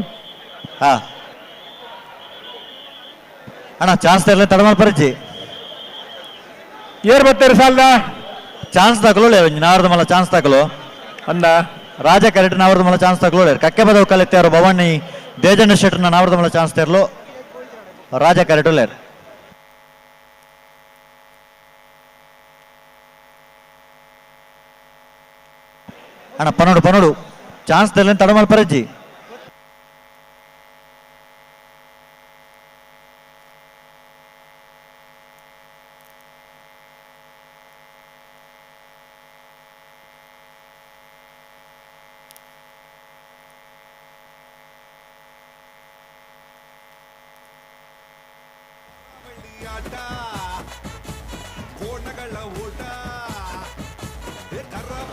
ಅಣ್ಣ ಚಾನ್ಸ್ ತರಲೆ ತಡ ಪರಿಚಿ ಏರ್ ಬರ್ತಾರೆ ಸಾಲದ ಚಾನ್ಸ್ ತಗೊಳ್ಳಿ ನಾವರದ ಮಲ್ಲ ಚಾನ್ಸ್ ತಗೊಳ್ಳೋ ಅಂದ ರಾಜ ಕರೆಕ್ಟ್ ನಾವರದ ಮಲ್ಲ ಚಾನ್ಸ್ ತಗೊಳ್ಳಿ. ಕಕ್ಕೆ ಬದವು ಕಲೆತ್ಯಾರು ಭವಾನಿ ದೇಜಣ್ಣ ಶೆಟ್ಟರ್ನ ನಾವರದ ಮಲ್ಲ ಚಾನ್ಸ್ ತರಲು ರಾಜ ಕರೆಕ್ಟ್ ಉಳ್ಳೇರು. ಅಣ್ಣ ಪನೋಡು ಪನೋಡು ಚಾನ್ಸ್ ತರಲೆ ತಡ ಪರಿಚಿ.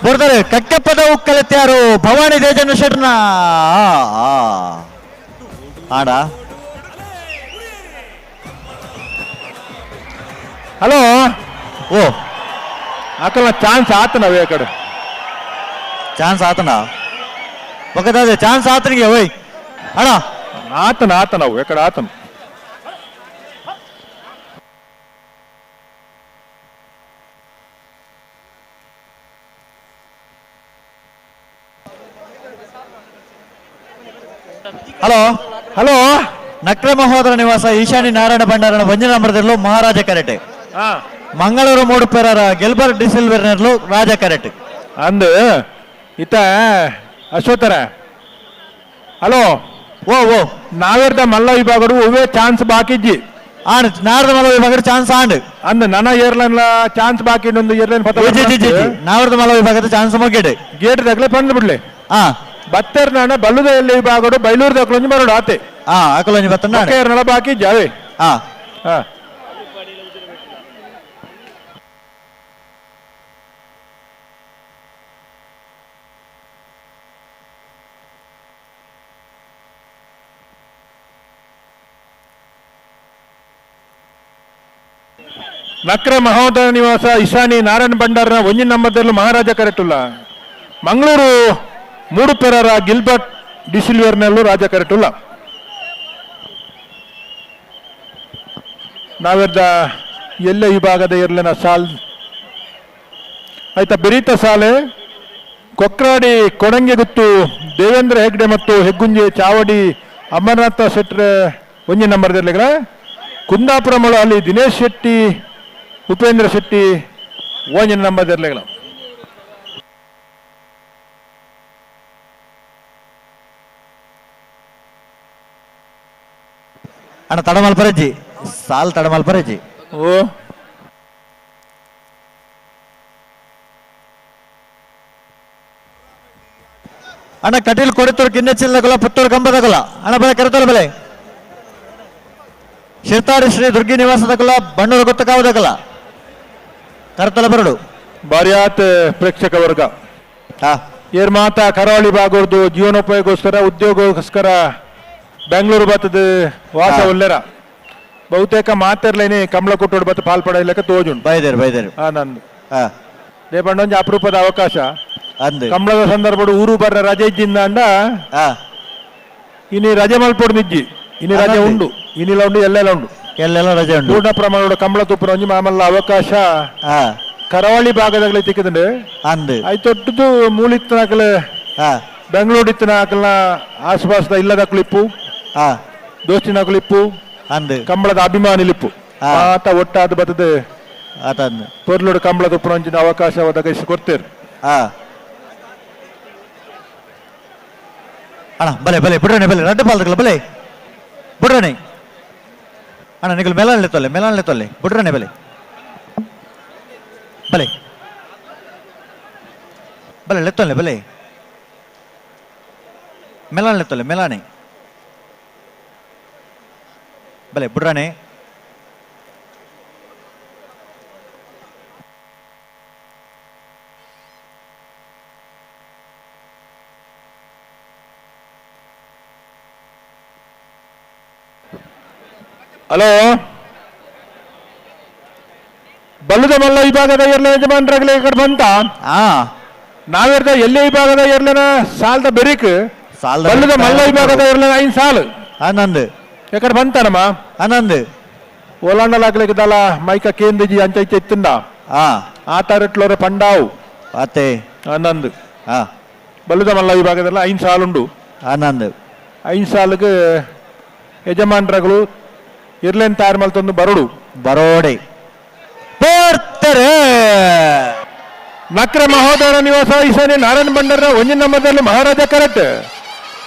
ಬರ್ತಾರೆ ಕಕ್ಕೆಪ್ಪದ ಉಕ್ಕಲತ್ಯಾರು ಭವಾನಿ ದೇಜನ ಶೆಟ್ನ ಆಡ. ಹಲೋ ಓ ಆಕಲ್ಲ ಚಾನ್ಸ್ ಆತನ ಅವೇ ಕಡೆ ಚಾನ್ಸ್ ಆತನ. ఒకదాదే ಚಾನ್ಸ್ ಆತನಿಗೆ ಓಯ್ ಅಣ್ಣ ಆತನ ಆತನ ಅವು ಎಕಡೆ ಆತನ ಹಲೋ ಹಲೋ ನಕ್ರೆ ಮಹೋದರ ನಿವಾಸ ಈಶಾನಿ ನಾರಾಯಣ ಭಂಡಾರನ ಒಂಜಿ ನಂಬರ್ದಲ್ಲೂ ಮಹಾರಾಜ ಕರೆಟೆ ಮಂಗಳೂರು ಮೂಡುಪೆರರ ಗೆಲ್ಬರ್ಟ್ ಡಿಸಿಲ್ವೆರ್ನರ್ಲು ರಾಜ ಕರೆಟೆ ಅಂದು ಇತ್ತ ಅಶ್ವಥರ ಹಲೋ ಓ ಓ ನಾವೇರ್ದ ಮಲ್ಲ ವಿಭಾಗಡು ಒವ್ವೇ ಚಾನ್ಸ್ ಬಾಕಿಜ್ಜಿ ಆಂಡ್ ನಾರದ ಮಲ್ಲ ವಿಭಾಗಡು ಚಾನ್ಸ್ ಆಂಡ್ ಅಂದ್ ನನ್ನ ಏರ್ಲೈನ್ ಚಾನ್ಸ್ ಬಾಕಿ ಒಂದು ಏರ್ಲೈನ್ ನಾವರ್ದ ಮಲ್ಲ ವಿಭಾಗದ ಚಾನ್ಸ್ ಮುಗಿಡೆ ಗೇಟ್ ದಗ್ಲೆ ಬಂದು ಬಿಡ್ಲೆ ಆ ಬತ್ತರ್ ನಾನ ಬಲ್ಲುದ ಎಲ್ಲಿ ವಿಭಾಗಡು ಬೈಲೂರು ದಕ್ಲೊಂಜಿ ಬರೋಡು ಆತೆ ಆ ಅಕಲೊಂಜಿ ಬತ್ತನ ಏರ್ನಳ ಬಾಕಿ ಜಾವೆ ಆ ಹಾ ನಕ್ರೆ ಮಹೋದಯ ನಿವಾಸ ಇಶಾನಿ ನಾರಾಯಣ ಭಂಡಾರನ ಒಂಜಿ ನಂಬರ್ದಲ್ಲಿ ಮಹಾರಾಜ ಕರೆಟುಲ್ಲ ಮಂಗಳೂರು ಮೂಡುಪೆರರ ಗಿಲ್ಬರ್ಟ್ ಡಿಸಿಲ್ವೇರ್ನಲ್ಲೂ ರಾಜ ಕರೆಟುಲ್ಲ ನಾವೆರ್ದ ಎಲ್ಲ ವಿಭಾಗದ ಇರ್ಲಿನ ಸಾಲ್ ಆಯ್ತಾ ಬೆರೀತ ಸಾಲೆ ಕೊಕ್ರಾಡಿ ಕೊಡಂಗೆಗುತ್ತು ದೇವೇಂದ್ರ ಹೆಗ್ಡೆ ಮತ್ತು ಹೆಗ್ಗುಂಜೆ ಚಾವಡಿ ಅಮರನಾಥ ಶೆಟ್ರ ಒಂಜಿ ನಂಬರ್ದಲ್ಲಿ ಕುಂದಾಪುರ ಮೊಳ ಅಲ್ಲಿ ದಿನೇಶ್ ಶೆಟ್ಟಿ ಉಪೇಂದ್ರ ಶೆಟ್ಟಿ ಒಂಜಿ ನಂಬರ್ದಲ್ಲಿ ಅಣ್ಣ ತಡಮಲ್ಪರಜ್ಜಿ ಸಾಲ್ ತಡಮಲ್ಪರಜ್ಜಿ ಓ ಅಣ್ಣ ಕಟೀಲ್ ಕೊಡಿತೂರು ಕಿನ್ನೆಚ್ಚಿನ ಪುತ್ತೂರು ಕಂಬದ ಕುಲ ಅಣ್ಣ ಬಲೆ ಕರೆತೋಲ ಬೆಲೆ ಶಿರ್ತಾಡಿ ಶ್ರೀ ದುರ್ಗಿ ನಿವಾಸದ ಕುಲ ಬಣ್ಣೂರು ಗುತ್ತಕಾವದ ಕುಲ ಕರ್ತಲ ಬರಡು ಬಾರ್ಯಾತ್ ಪ್ರೇಕ್ಷಕ ವರ್ಗ ಏರ್ ಮಾತಾ ಕರಾವಳಿ ಭಾಗದ್ದು ಜೀವನೋಪಾಯಕ್ಕೋಸ್ಕರ ಉದ್ಯೋಗಕ್ಕೋಸ್ಕರ ಬೆಂಗಳೂರು ಬತ್ತದ ವಾಸ ಒಲ್ಲೆರ ಬಹುತೇಕ ಮಾತಿರ್ಲೇನೆ ಕಮಲ ಕೊಟ್ಟೋಡು ಬತ್ತ ಪಾಲ್ಪಡ ಇಲ್ಲಕ ತೋಜುಂಡು ಬೈದೇರು ಬೈದೇರು ಹಾ ನಂದು ದೇಪಂಡ ಒಂಜಿ ಅಪರೂಪದ ಅವಕಾಶ ಅಂದು ಕಂಬಳದ ಸಂದರ್ಭಡು ಊರು ಬರ್ರ ರಜೆ ಇಜ್ಜಿಂದ ಅಂಡ ಇನಿ ರಜೆ ಮಲ್ಪೊಡು ನಿಜ್ಜಿ ಇನಿ ರಜೆ ಉಂಡು ಇನಿಲ ಉಂಡು ಎಲ್ಲೆಲ್ಲ ಉಂಡು ಎಲ್ಲೆಲ್ಲ ರಜೆ ಉಂಡು ಪೂರ್ಣ ಪ್ರಮಾಣದ ಕಂಬಳ ತುಪ್ಪನ ಒಂಜಿ ಮಾಮಲ್ಲ ಅವಕಾಶ ಕರಾವಳಿ ಭಾಗದಾಗಲೇ ತಿಕ್ಕಿದಂಡು ಅಂದು ಐತೊಟ್ಟುದು ಮೂಲಿತ್ತನಾಕಲೆ ಬೆಂಗಳೂರು ಇತ್ತನಾಕಲ್ನ ಆಸುಪಾಸದ ಇಲ್ಲದ ಕ್ಲಿಪ್ಪು ದೋಸ್ತಿನ ಕ್ಲಿಪ್ಪು ಅಂದು ಕಂಬಳದ ಅಭಿಮಾನಿ ಲಿಪ್ಪು ಆತ ಒಟ್ಟಾದ ಬತ್ತದ ಆತಂದು ಪೊರ್ಲುಡು ಕಂಬಳ ತುಪ್ಪನ ಒಂಜಿನ ಅವಕಾಶ ಒದಗಿಸಿ ಕೊಡ್ತೇರು ಅಣ್ಣ ಬಲೆ ಬಲೆ ಬಿಡ್ರಣೆ ಬಲೆ ರಡ್ಡು ಪಾಲ್ದಕ್ಕಲ್ಲ ಬಲೆ ಬಿಡ್ರಣೆ ಅಣ್ಣ ನಿಗಲು ಮೆಲಾನ್ಲೆ ತೊಲೆ ಮೆಲಾನ್ಲೆ ತೊಲೆ ಬಿಡ್ರಣೆ ಬಲೆ ಬಲೆ ಬಲೆ ಲೆತ್ತೊಲ್ಲೆ ಬಲೆ ಮೆಲಾನ್ಲೆ ತೊಲೆ ಮೆಲಾನೆ ಬಲೆ ಬಿಡ್ರಣೆ ಹಲೋ ಬಲ್ಲದ ಮಲ್ಲ ವಿಭಾಗದ ಏರ್ಲ ಯಜಮಾನ್ರಾಗ್ಲೇ ಈ ಕಡೆ ಬಂತ ನಾವೇರ್ದ ಎಲ್ಲೇ ವಿಭಾಗದ ಏರ್ಲನ ಸಾಲದ ಬೆರಿಕ್ ಬಲ್ಲದ ಮಲ್ಲ ವಿಭಾಗದ ಏರ್ಲನ ಐನ್ ಸಾಲು ಆನಂದ್ ಈ ಕಡೆ ಬಂತಾನಮ್ಮ ಆನಂದ್ ಓಲಾಂಡಲಾಗ್ಲಿಕ್ಕೆ ಮೈಕ ಕೇಂದ್ರಜಿ ಅಂಚ ಇಚ್ಚ ಇತ್ತಿಂದ ಆತಾರಟ್ಲೋರ ಪಂಡಾವು ಆತೆ ಆನಂದ್ ಬಲ್ಲದ ಮಲ್ಲ ವಿಭಾಗದಲ್ಲ ಐನ್ ಸಾಲುಂಡು ಆನಂದ್ ಐನ್ ಸಾಲಿಗೆ ಯಜಮಾನ್ರಗಳು ಇರ್ಲೇನ್ ತಯಾರು ಮಲ್ತೊಂದು ಬರೋಡು ಬರೋಡೆ ಬರ್ತಾರೆ ನಕ್ರ ಮಹೋದರ ನಿವಾಸ ಈಶಾನ್ಯ ನಾರಾಯಣ ಭಂಡಾರ ಒಂಜಿನ ನಂಬರ್ದಲ್ಲಿ ಮಹಾರಾಜ ಕರೆಕ್ಟ್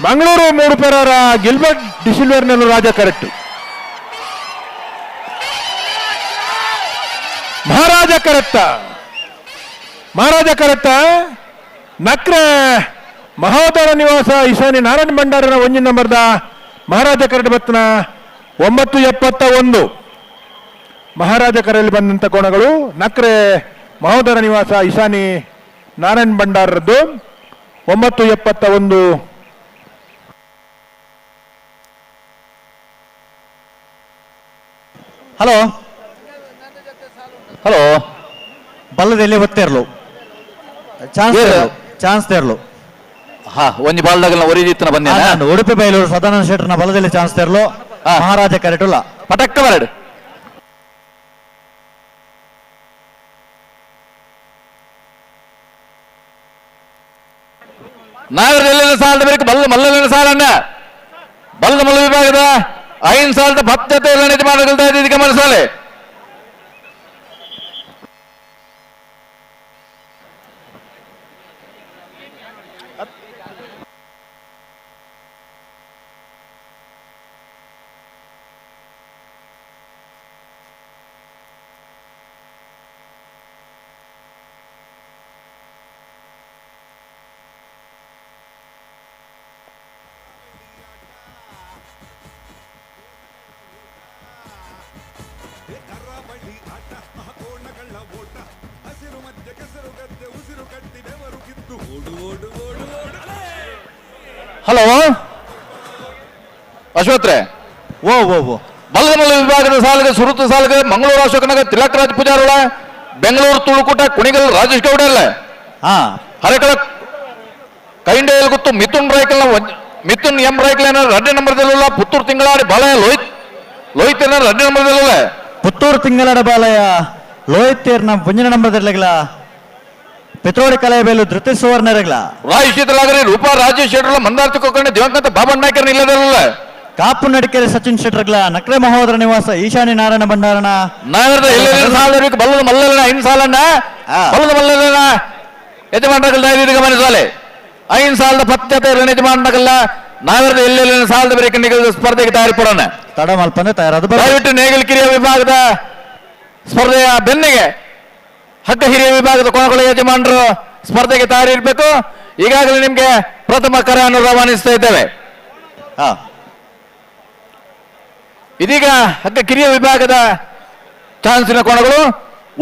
ಮಂಗಳೂರು ಮೂರು ಪೆರರ ಗಿಲ್ಬರ್ಟ್ ಡಿಸಿಲ್ವೇರ್ನಲ್ಲೂ ರಾಜ ಕರೆಕ್ಟ್ ಮಹಾರಾಜ ಕರೆಕ್ಟ ಮಹಾರಾಜ ಕರೆಕ್ಟ ನಕ್ರ ಮಹೋದರ ನಿವಾಸ ಈಶಾನ್ಯ ನಾರಾಯಣ ಭಂಡಾರನ ಒಂಜಿನ ನಂಬರ್ದ ಮಹಾರಾಜ ಕರೆಕ್ಟ್ ಬತ್ತನ 971 ಮಹಾರಾಜ ಕರೆಯಲ್ಲಿ ಬಂದಂಥ ಕೋಣಗಳು ನಕ್ರೆ ಮಹೋದರ ನಿವಾಸ ಈಶಾನಿ ನಾರಾಯಣ್ ಭಂಡಾರದ್ದು 971. ಹಲೋ ಹಲೋ ಬಲ್ಲದಲ್ಲಿ ಒತ್ತೇರ್ಲು ಚಾನ್ಸ್ ಚಾನ್ಸ್ ತೇರ್ಲು. ಹಾ ಒಂಜಿ ಬಾಲ್ದಾಗಲ್ನ ಒರಿಜಿತ್ತನ ಬಂದೇನ ಉಡುಪಿ ಬೈಲೂರು ಸದಾನಂದ ಶೆಟ್ಟರ್ನ ಬಲದಲ್ಲಿ ಚಾನ್ಸ್ ತೆರಲು ಮಹಾರಾಜ ಕರೆಟುಲ್ಲ ಪಟಕ್ಕ ಬರಡು ನಾಗರದಲ್ಲೆಲ್ಲ ಸಾಲದ ಬೇಕು ಬಲ್ಲ ಮಲ್ಲನ ಸಾಲನ್ನ ಬಲ್ಲದ ಮಲ್ಲ ವಿಭಾಗದ 5 ಸಾಲದ ಭದ್ರತೆ ಯಜಮಾನಗಳು ಗಮನಿಸಾಲೆ. ಹಲೋ ಅಶ್ವತ್ರೆ ಓ ಓ ಓ ಬಲ್ಲಮಲ್ಲ ವಿಭಾಗದ ಸಾಲಿಗೆ ಸುರುತು ಸಾಲಿಗೆ ಮಂಗಳೂರು ಅಶೋಕನಗರ ತಿಲಕರಾಜ್ ಪೂಜಾರುಳ ಬೆಂಗಳೂರು ತುಳುಕೂಟ ಕುಣಿಗಲ್ ರಾಜೇಶ್ ಗೌಡ ಅಲ್ಲ ಹರಕಳ ಕೈಂಡೇಲ್ ಗೊತ್ತು ಮಿಥುನ್ ರೈಕಲ್ ಮಿಥುನ್ ಎಂ ರೈಕಲ್ ರಡ್ಡೆ ನಂಬರ್ದಲ್ಲ ಪುತ್ತೂರು ತಿಂಗಳಾಡಿ ಬಾಲಯ ಲೋಹಿತ್ ಲೋಹಿತ್ ರಡ್ಡೆ ನಂಬರ್ದಲ್ಲ ಪುತ್ತೂರು ತಿಂಗಳಾಡ ಬಾಲಯ ಲೋಹಿತ್ ಮುಂದಿನ ನಂಬರ್ದಲ್ಲ ಪಿತ್ರೋಡಿ ಕಲೆಯ ಧೃತಿ ಸುವರ್ಣರಗ್ಲ ರಾಯ್ ಶೀತಲಾಗರಿ ರೂಪಾ ರಾಜೇಶ್ ಶೆಟ್ಟರ್ಲ ಮಂದಾರ್ತಿ ಕೊಕ್ಕರ್ಣಿ ದಿವಂಗತ ಬಾಬಣ್ಣ ನಾಯ್ಕರ್ ಇಲ್ಲದಲ್ಲ ಕಾಪು ನಡಿಕೆರೆ ಸಚಿನ್ ಶೆಟ್ಟರ್ಗ್ಲ ನಕ್ರೆ ಮಹೋದರ ನಿವಾಸ ಈಶಾನಿ ನಾರಾಯಣ ಭಂಡಾರಣ ನಾಗರದ ಎಲ್ಲೆಲ್ಲ ಬಲ್ಲದ ಮಲ್ಲನ ಐದು ಸಾಲನ್ನ ಬಲ್ಲದ ಮಲ್ಲನ ಯಜಮಾನಗಳ ಗಮನಿಸಾಲೆ 5 ಸಾಲದ ಪತ್ಯತೆ ಯಜಮಾನಗಲ್ಲ ನಾಗರದ ಎಲ್ಲೆಲ್ಲ ಸಾಲದ ಬರೀ ಸ್ಪರ್ಧೆಗೆ ತಯಾರಿಪಡೋಣ ತಡ ಮಲ್ಪನೆ ತಯಾರಾದ ದಯವಿಟ್ಟು ನೇಗಿಲ್ ಕಿರಿಯ ವಿಭಾಗದ ಸ್ಪರ್ಧೆಯ ಬೆನ್ನಿಗೆ ಹಗ್ಗ ಹಿರಿಯ ವಿಭಾಗದ ಕೋಣಗಳ ಯಜಮಾನರು ಸ್ಪರ್ಧೆಗೆ ತಯಾರಿರ್ಬೇಕು. ಈಗಾಗಲೇ ನಿಮ್ಗೆ ಪ್ರಥಮ ಕರೆಯನ್ನು ರವಾನಿಸ್ತಾ ಇದ್ದೇವೆ. ಇದೀಗ ಹಗ್ಗ ಕಿರಿಯ ವಿಭಾಗದ ಚಾನ್ಸಿನ ಕೋಣಗಳು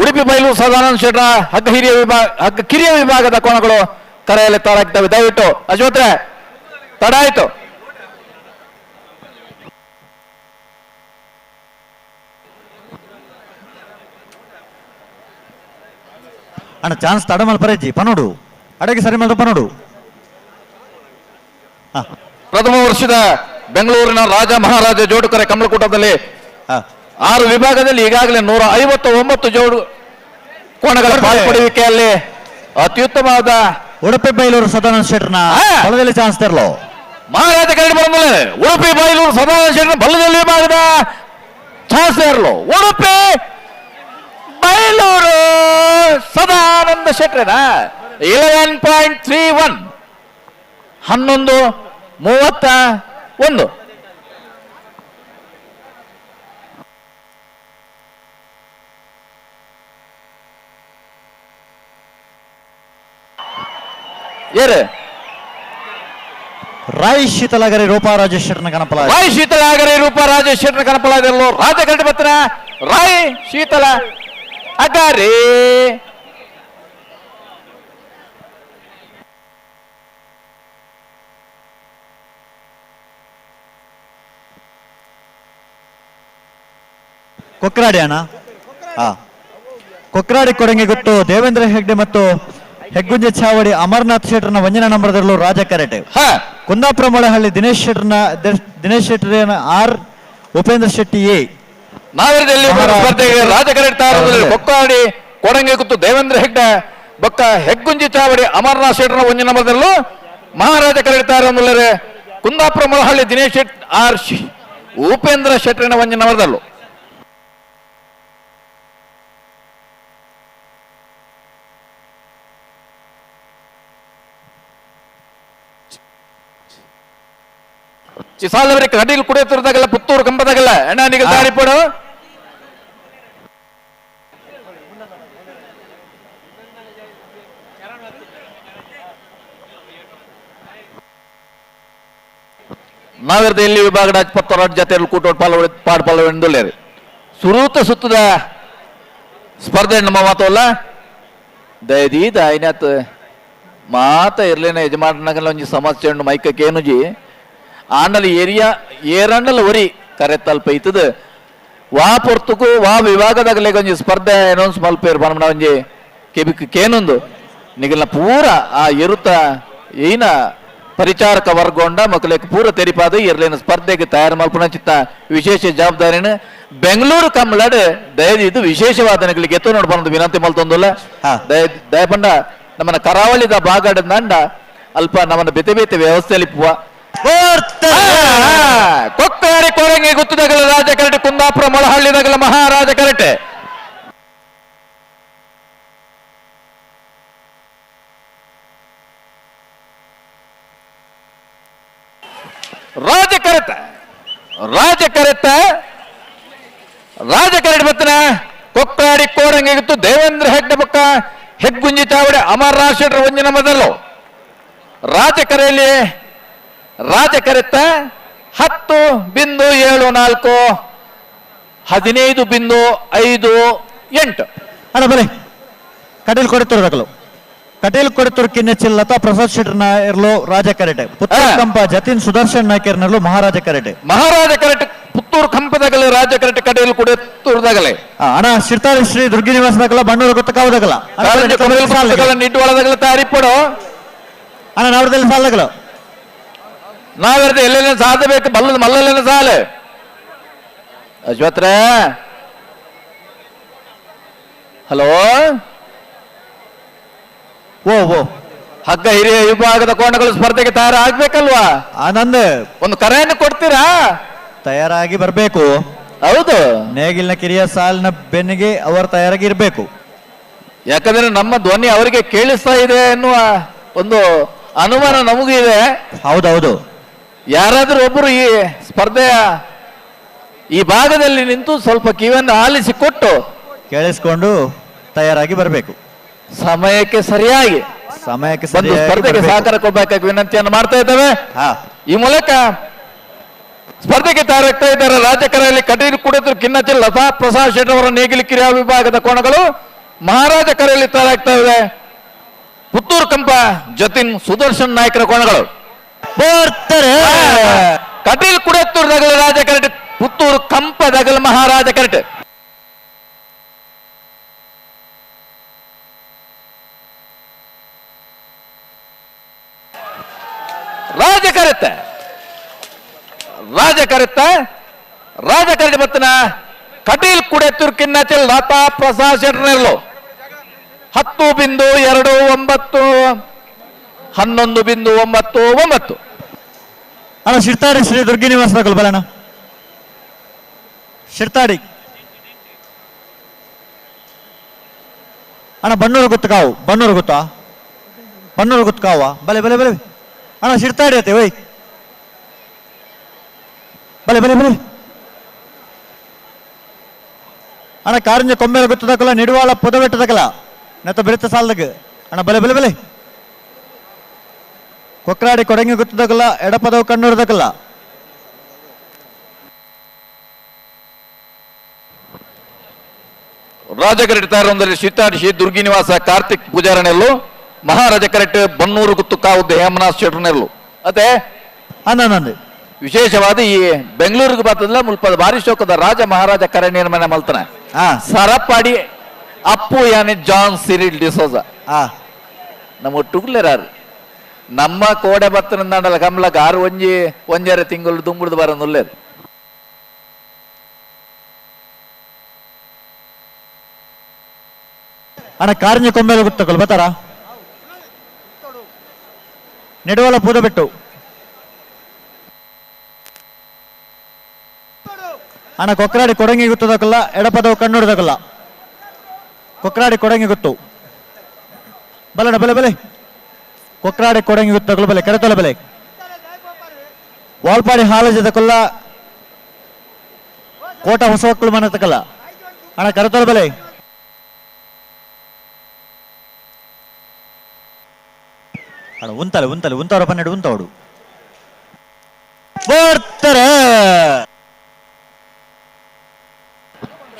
ಉಡುಪಿ ಬೈಲು ಸದಾನಂದ ಶೆಟ್ಟರ ಹಗ್ಗ ಹಿರಿಯ ವಿಭಾಗ ಹಗ್ಗ ಕಿರಿಯ ವಿಭಾಗದ ಕೋಣಗಳು ಕರೆಯಲ್ಲಿ ತಯಾರಾಗ್ತವೆ. ದಯವಿಟ್ಟು ಅಶ್ವತ್ರೆ ತಡ ಆಯ್ತು. ಅಣ್ಣ ಚಾನ್ಸ್ ತಡ ಮಲ್ಪರೆಜ್ಜಿ ಪನೋಡು ಅಡಗೆ ಸರಿ ಮಲ್ಪ ಪನೋಡು. ಪ್ರಥಮ ವರ್ಷದ ಬೆಂಗಳೂರಿನ ರಾಜ ಮಹಾರಾಜ ಜೋಡುಕರೆ ಕಮಲಕೂಟದಲ್ಲಿ 6 ವಿಭಾಗದಲ್ಲಿ ಈಗಾಗಲೇ 159 ಜೋಡು ಕೋಣಗಳ ಪಾಲ್ಪಡುವಿಕೆಯಲ್ಲಿ ಅತ್ಯುತ್ತಮವಾದ ಉಡುಪಿ ಬೈಲೂರು ಸದಾನಂದ ಶೆಟ್ಟರ್ನ ಬಲದಲ್ಲಿ ಚಾನ್ಸ್ ತರಲು ಮಹಾರಾಜ ಕರಡಿ ಬರಮಲೆ ಉಡುಪಿ ಬೈಲೂರು ಸದಾನಂದ ಶೆಟ್ಟರ್ನ ಬಲದಲ್ಲಿ ವಿಭಾಗದ ಚಾನ್ಸ್ ತರಲು ಉಡುಪಿ ಬೈಲೂರು ಸದಾನಂದ ಶೆಟ್ಟರ್ನ 11.31 11.31. ಏರು ರಾಯ್ ಶೀತಲಾಗರಿ ರೂಪಾ ರಾಜೇಶ್ ಶೆಟ್ಟರ್ನ ಕನಪಲ ರಾಯ್ ಶೀತಲಾಗರಿ ರೂಪಾ ರಾಜೇಶ್ ಶೆಟ್ಟರ್ನ ಕನಪಲ ರಾಜ ಕರಡಿ ಬತ್ತನ ರಾಯ್ ಶೀತಲ ಅಗಾರಿ ಕೊಕ್ರಾಡಿ ಅಣ್ಣ. ಕೊಕ್ರಾಡಿ ಕೊಡಂಗಿ ಗುಟ್ಟು ದೇವೇಂದ್ರ ಹೆಗ್ಡೆ ಮತ್ತು ಹೆಗ್ಗುಂಜೆ ಚಾವಡಿ ಅಮರನಾಥ್ ಶೆಟ್ಟರ್ನ ಒಂದಿನ ನಂಬರ್ದಲ್ಲೂ ರಾಜ ಕರೆಟೆ. ಕುಂದಾಪುರ ಮೊಳಹಳ್ಳಿ ದಿನೇಶ್ ಶೆಟ್ಟರ್ನ ದಿನೇಶ್ ಶೆಟ್ಟರ್ ಆರ್ ಉಪೇಂದ್ರ ಶೆಟ್ಟಿ ಎ. ನಾಗರದಲ್ಲಿ ಸ್ಪರ್ಧೆಗೆ ರಾಜ ಕರೆಟೆ ಕೊಕ್ರಾಡಿ ಕೊಡಂಗಿ ಗುತ್ತು ದೇವೇಂದ್ರ ಹೆಗ್ಡೆ ಬೊಕ್ಕ ಹೆಗ್ಗುಂಜಿ ಚಾವಡಿ ಅಮರನಾಥ್ ಶೆಟ್ಟರ್ನ ಒಂದಿನ ನಂಬರ್ದಲ್ಲೂ ಮಹಾರಾಜ ಕರೆಟೆ ಕುಂದಾಪುರ ಮೊಳಹಳ್ಳಿ ದಿನೇಶ್ ಶೆಟ್ ಆರ್ ಉಪೇಂದ್ರ ಶೆಟ್ಟರ್ನ ಒಂದಿನ ನಂಬರ್ದಲ್ಲೂ. ಸಾಲವರಿಗೆ ಕಡೀಲ್ ಕುಡಿಯುತ್ತಿರದಾಗಲ್ಲ ಪುತ್ತೂರು ಕಂಬದಾಗಲ್ಲ ಅಣ್ಣ ನಿಗಲ್ ದಾರಿಪಡು. ನಾಗರದ ಎಲ್ಲಿ ವಿಭಾಗದ 26 ಜೊತೆಯಲ್ಲಿ ಕೂಟೋಟ್ ಪಾಲ್ ಪಾಡ್ ಪಾಲ್ಗೊಂಡುಳ್ಳೇರಿ ಸುರೂತ ಸುತ್ತದ ಸ್ಪರ್ಧೆ ನಮ್ಮ ಮಾತವಲ್ಲ ದಯದೀದ ಐನಾತ್ ಮಾತ ಇರ್ಲೇನೆ ಯಜಮಾನನಾಗಲ್ಲ ಒಂಜಿ ಸಮಸ್ಯೆ ಉಂಡು ಮೈಕಕ್ಕೇನುಜಿ ಆಂಡಲ ಏರಿಯಾ ಏರಂಡಲ ಒರಿ ಕರೆ ತಲುಪೈತದ ವಾ ಪೊರ್ತುಕು ವಾ ವಿಭಾಗದಾಗಲೇ ಒಂಜಿ ಸ್ಪರ್ಧೆ ಅನೌನ್ಸ್ ಮಲ್ಪೇರು ಪನ್ಪುನ ಒಂಜಿ ಕೆಬಿಕ್ ಕೇನೊಂದು ನಿಗಲ್ನ ಪೂರ ಆ ಎರುತ ಏನ ಪರಿಚಾರಕ ವರ್ಗೊಂಡ ಮಕ್ಕಳಿಗೆ ಪೂರ ತೆರಿಪಾದ ಇರ್ಲೇನ ಸ್ಪರ್ಧೆಗೆ ತಯಾರು ಮಲ್ಪುನ ಚಿತ್ತ ವಿಶೇಷ ಜವಾಬ್ದಾರಿನ ಬೆಂಗಳೂರು ಕಮ್ಮಲಾಡ್ ದಯದಿದ್ದು ವಿಶೇಷವಾದನೆಗಳಿಗೆ ಎತ್ತು ನೋಡ್ಬಂದು ವಿನಂತಿ ಮಲ್ತೊಂದುಲ್ಲ. ದಯಪಂಡ ನಮ್ಮನ್ನ ಕರಾವಳಿದ ಭಾಗದ ನಂಡ ಅಲ್ಪ ನಮ್ಮನ್ನ ಬೇತೆ ಬೇತೆ ವ್ಯವಸ್ಥೆಯಲ್ಲಿ ಪುವ ಕೊಕ್ಕಾರಿ ಕೋರಂಗಿ ಗುತ್ತದಗಲ ರಾಜ ಕರಟೆ ಕುಂದಾಪುರ ಮೊಳಹಳ್ಳಿದಗಲ ಮಹಾರಾಜ ಕರಟೆ ರಾಜ ಕರೆತ ರಾಜ ಕರೆತ ರಾಜ ಕರಡಿ ಬತ್ತನ ಕೊಕ್ಕಾಡಿ ಕೋರಂಗಿ ಗುತ್ತು ದೇವೇಂದ್ರ ಹೆಗ್ಡೆ ಬೊಕ್ಕ ಹೆಗ್ಗುಂಜಿ ಚಾವಡಿ ಅಮರ್ ಶೆಟ್ಟರ್ ಒಂಜಿನ ಮೊದಲು ರಾಜ ಕರೆಯಲ್ಲಿ ರಾಜ ಕರೆತ 10.74 15.58. ಅಣ್ಣ ಬಲೆ ಕಟೀಲ್ ಕೊಡುತ್ತರು ದಕಲು ಕಟೀಲ್ ಕೊಡುತ್ತರು ಕಿನ್ನೆಚ್ಚಿಲ್ ಲತಾ ಪ್ರಸಾದ್ ಶೆಟ್ಟರ್ನ ಇರಲು ರಾಜ ಕರೆಟೆ ಪುತ್ತೂರು ಕಂಪ ಜತಿನ್ ಸುದರ್ಶನ್ ನಾಯ್ಕರ್ನಲ್ಲೂ ಮಹಾರಾಜ ಕರೆಟೆ ಮಹಾರಾಜ ಕರೆಟೆ ಪುತ್ತೂರು ಕಂಪದಗಲೆ ರಾಜ ಕರೆಟೆ ಕಟೀಲ್ ಕೊಡುತ್ತೂರುದಾಗಲೆ. ಅಣ್ಣ ಶಿರ್ತಾಳಿ ಶ್ರೀ ದುರ್ಗಿ ನಿವಾಸ ದಾಖಲ ಬಣ್ಣೂರು ಗೊತ್ತಕಾವದಾಗಲ ನಿಡ್ವಾಳದಾಗಲ ತಾರಿಪಡು ಅಣ್ಣ ನಾವರದಲ್ಲಿ ಸಾಲಗಳು ನಾವೆರ್ದು ಎಲ್ಲೆಲ್ಲ ಸಾಧಬೇಕು ಬಲ್ಲದ ಮಲ್ಲಲ್ಲೇನ ಸಾಲೆ ಅಶ್ವತ್ರ ಹಲೋ ಓ ಓ ಹಗ್ಗ ಹಿರಿಯ ವಿಭಾಗದ ಕೋಣಗಳು ಸ್ಪರ್ಧೆಗೆ ತಯಾರಾಗ್ಬೇಕಲ್ವಾ? ಆನಂದ್ ಒಂದು ಕರೆಯನ್ನು ಕೊಡ್ತೀರಾ? ತಯಾರಾಗಿ ಬರಬೇಕು. ಹೌದು, ನೇಗಿಲಿನ ಕಿರಿಯ ಸಾಲಿನ ಬೆನ್ನಿಗೆ ಅವರು ತಯಾರಾಗಿ ಇರಬೇಕು. ಯಾಕಂದ್ರೆ ನಮ್ಮ ಧ್ವನಿ ಅವರಿಗೆ ಕೇಳಿಸ್ತಾ ಇದೆ ಎನ್ನುವ ಒಂದು ಅನುಮಾನ ನಮಗೂ ಇದೆ. ಹೌದೌದು, ಯಾರಾದ್ರೂ ಒಬ್ಬರು ಈ ಸ್ಪರ್ಧೆಯ ಈ ಭಾಗದಲ್ಲಿ ನಿಂತು ಸ್ವಲ್ಪ ಕಿವಿಯನ್ನು ಆಲಿಸಿ ಕೊಟ್ಟು ಕೇಳಿಸಿಕೊಂಡು ತಯಾರಾಗಿ ಬರಬೇಕು. ಸಮಯಕ್ಕೆ ಸರಿಯಾಗಿ ಸಮಯಕ್ಕೆ ಬಂದು ಸ್ಪರ್ಧೆಗೆ ಸಹಕಾರ ಕೊಡಬೇಕಾಗಿ ವಿನಂತಿಯನ್ನು ಮಾಡ್ತಾ ಇದ್ದೇವೆ. ಈ ಮೂಲಕ ಸ್ಪರ್ಧೆಗೆ ತಯಾರಾಗ್ತಾ ಇದ್ದಾರೆ ರಾಜಕರೆಯಲ್ಲಿ ಕಟೀಲು ಕುಡಿದ್ರು ಕಿನ್ನಚಿಲ್ ಲತಾ ಪ್ರಸಾದ್ ಶೆಟ್ಟರ್ ಅವರ ನೇಗಿಲು ಕಿರಿಯ ವಿಭಾಗದ ಕೋಣಗಳು ಮಹಾರಾಜ ಕರೆಯಲ್ಲಿ ತಯಾರಾಗ್ತಾ ಇದೆ. ಪುತ್ತೂರು ಕಂಪ ಜತಿನ್ ಸುದರ್ಶನ್ ನಾಯಕರ ಕೋಣಗಳು ಬರ್ತಾರೆ. ಕಟೀಲ್ ಕುಡತ್ತೂರು ದಗಲ ರಾಜ ಕರಟೆ ಪುತ್ತೂರು ಕಂಪ ದಗಲ ಮಹಾರಾಜ ಕರಟೆ ರಾಜ ಕರೆತ ರಾಜ ಕರೆತ ರಾಜ ಕರಟೆ ಬತ್ತನ ಕಟೀಲ್ ಕುಡೆತ್ತೂರು ಕಿನ್ನಚಲ್ ಲತಾ ಪ್ರಸಾದ್ ಶೆಟ್ಟರ್ನೆಲ್ಲು 10.29 11.99. ಅಣ್ಣ ಶಿರ್ತಾಡಿ ಶ್ರೀ ದುರ್ಗಿ ನಿವಾಸ ಬಲಣ್ಣ ಶಿರ್ತಾಡಿ ಅಣ್ಣ ಬಣ್ಣೂರು ಗೊತ್ತು ಕಾವು ಬಣ್ಣೂರು ಗೊತ್ತಾ ಬಣ್ಣೂರು ಗೊತ್ತು ಕಾವ ಬಲೆ ಬಲೆ ಬಲೆ ಅಣ್ಣ ಶಿರ್ತಾಡಿ ಅತ್ತೆ ಓಯ್ ಬಲೆ ಬಲೆ ಬಲೆ ಅಣ್ಣ ಕಾರಂಜ ಕೊಂಬೆಲ ಗೊತ್ತದಕ್ಕಲ್ಲ ನಿಡುವಾಳ ಪೊದವೆಟ್ಟದಕ್ಕಲ್ಲ ನೆತ್ತ ಬೆಳಿತ ಸಾಲದಾಗ ಅಣ್ಣ ಬಲೆ ಬಲೆ ಬಲೆ ಕೊಕ್ರಾಡಿ ಕೊಡಂಗಿ ಗೊತ್ತದಕ್ಕಲ್ಲ ಎಡಪದವು ಕಣ್ಣೂರ್ದಕ್ಕಲ್ಲ ರಾಜಕರೆಟ್ ತಯಾರೊಂದರಲ್ಲಿ ಶ್ರೀತಾಡಿ ದುರ್ಗಿ ನಿವಾಸ ಕಾರ್ತಿಕ್ ಪೂಜಾರನೆಲ್ಲು ಮಹಾರಾಜ ಕರೆಟ್ ಬನ್ನೂರು ಗುತ್ತು ಕಾವುದ್ದು ಹೇಮನಾಥ್ ಶೆಟ್ಟರ್ನೆಲ್ಲು ಅದೇ ಅನ್ನ ವಿಶೇಷವಾದ ಈ ಬೆಂಗಳೂರಿಗೆ ಬರ್ತದಲ್ಲ ಮುಲ್ಪದ ಭಾರಿ ಶೋಕದ ರಾಜ ಮಹಾರಾಜ ಕರೆ ನಿರ್ಮಾಣ ಮಲ್ತನ ಸರಪಾಡಿ ಅಪ್ಪು ಯಾನೆ ಜಾನ್ ಸಿರಿಲ್ ಡಿಸೋಜ ನಮ್ಮ ಒಟ್ಟುಗ್ಲೇರಾರು ನಮ್ಮ ಕೋಡೆ ಬತ್ತನ ಕಮಲಕ್ ಆರು ಒಂಜಿ ಒಂಜಾರೆ ತಿಂಗಳು ದುಂಬುಡ್ದು ಬರೋನುಲ್ಲೇರು. ಅಣ್ಣ ಕಾರಂಜಿ ಕೊಂಬೆಲ ಗೊತ್ತಕಲ್ ಬತ್ತಾರ ನೆಡುವಲ ಪೂದ ಬಿಟ್ಟು ಅಣ್ಣ ಕೊಕ್ರಾಡಿ ಕೊಡಂಗಿ ಗೊತ್ತದಕ್ಕಲ್ಲ ಎಡಪದವು ಕಣ್ಣುಡ್ದಕ್ಕಲ್ಲ ಕೊಕ್ರಾಡಿ ಕೊಡಂಗಿ ಗೊತ್ತು ಬಲಣ್ಣ ಬಲೆ ಬಲೆ ಕೊಕ್ರಾಡಿ ಕೊಡಂಗಿ ಗೊತ್ತಕಲ್ಲ ಬಲೆ ಕರೆತೊಲ ಬಲೆ ವಾಲ್ಪಾಡಿ ಹಾಲಜದಕ್ಕಲ್ಲ ಕೋಟ ಹೊಸವಕ್ಕಳು ಮನತಕ್ಕಲ್ಲ ಅಣ್ಣ ಕರೆತೊಲ ಬಲೆ ಅಣ್ಣ ಉಂತಲೆ ಉಂತಲೆ ಉಂತವರ ಪನ್ನೆರಡು ಉಂತವಡು ಬರ್ತಾರೆ.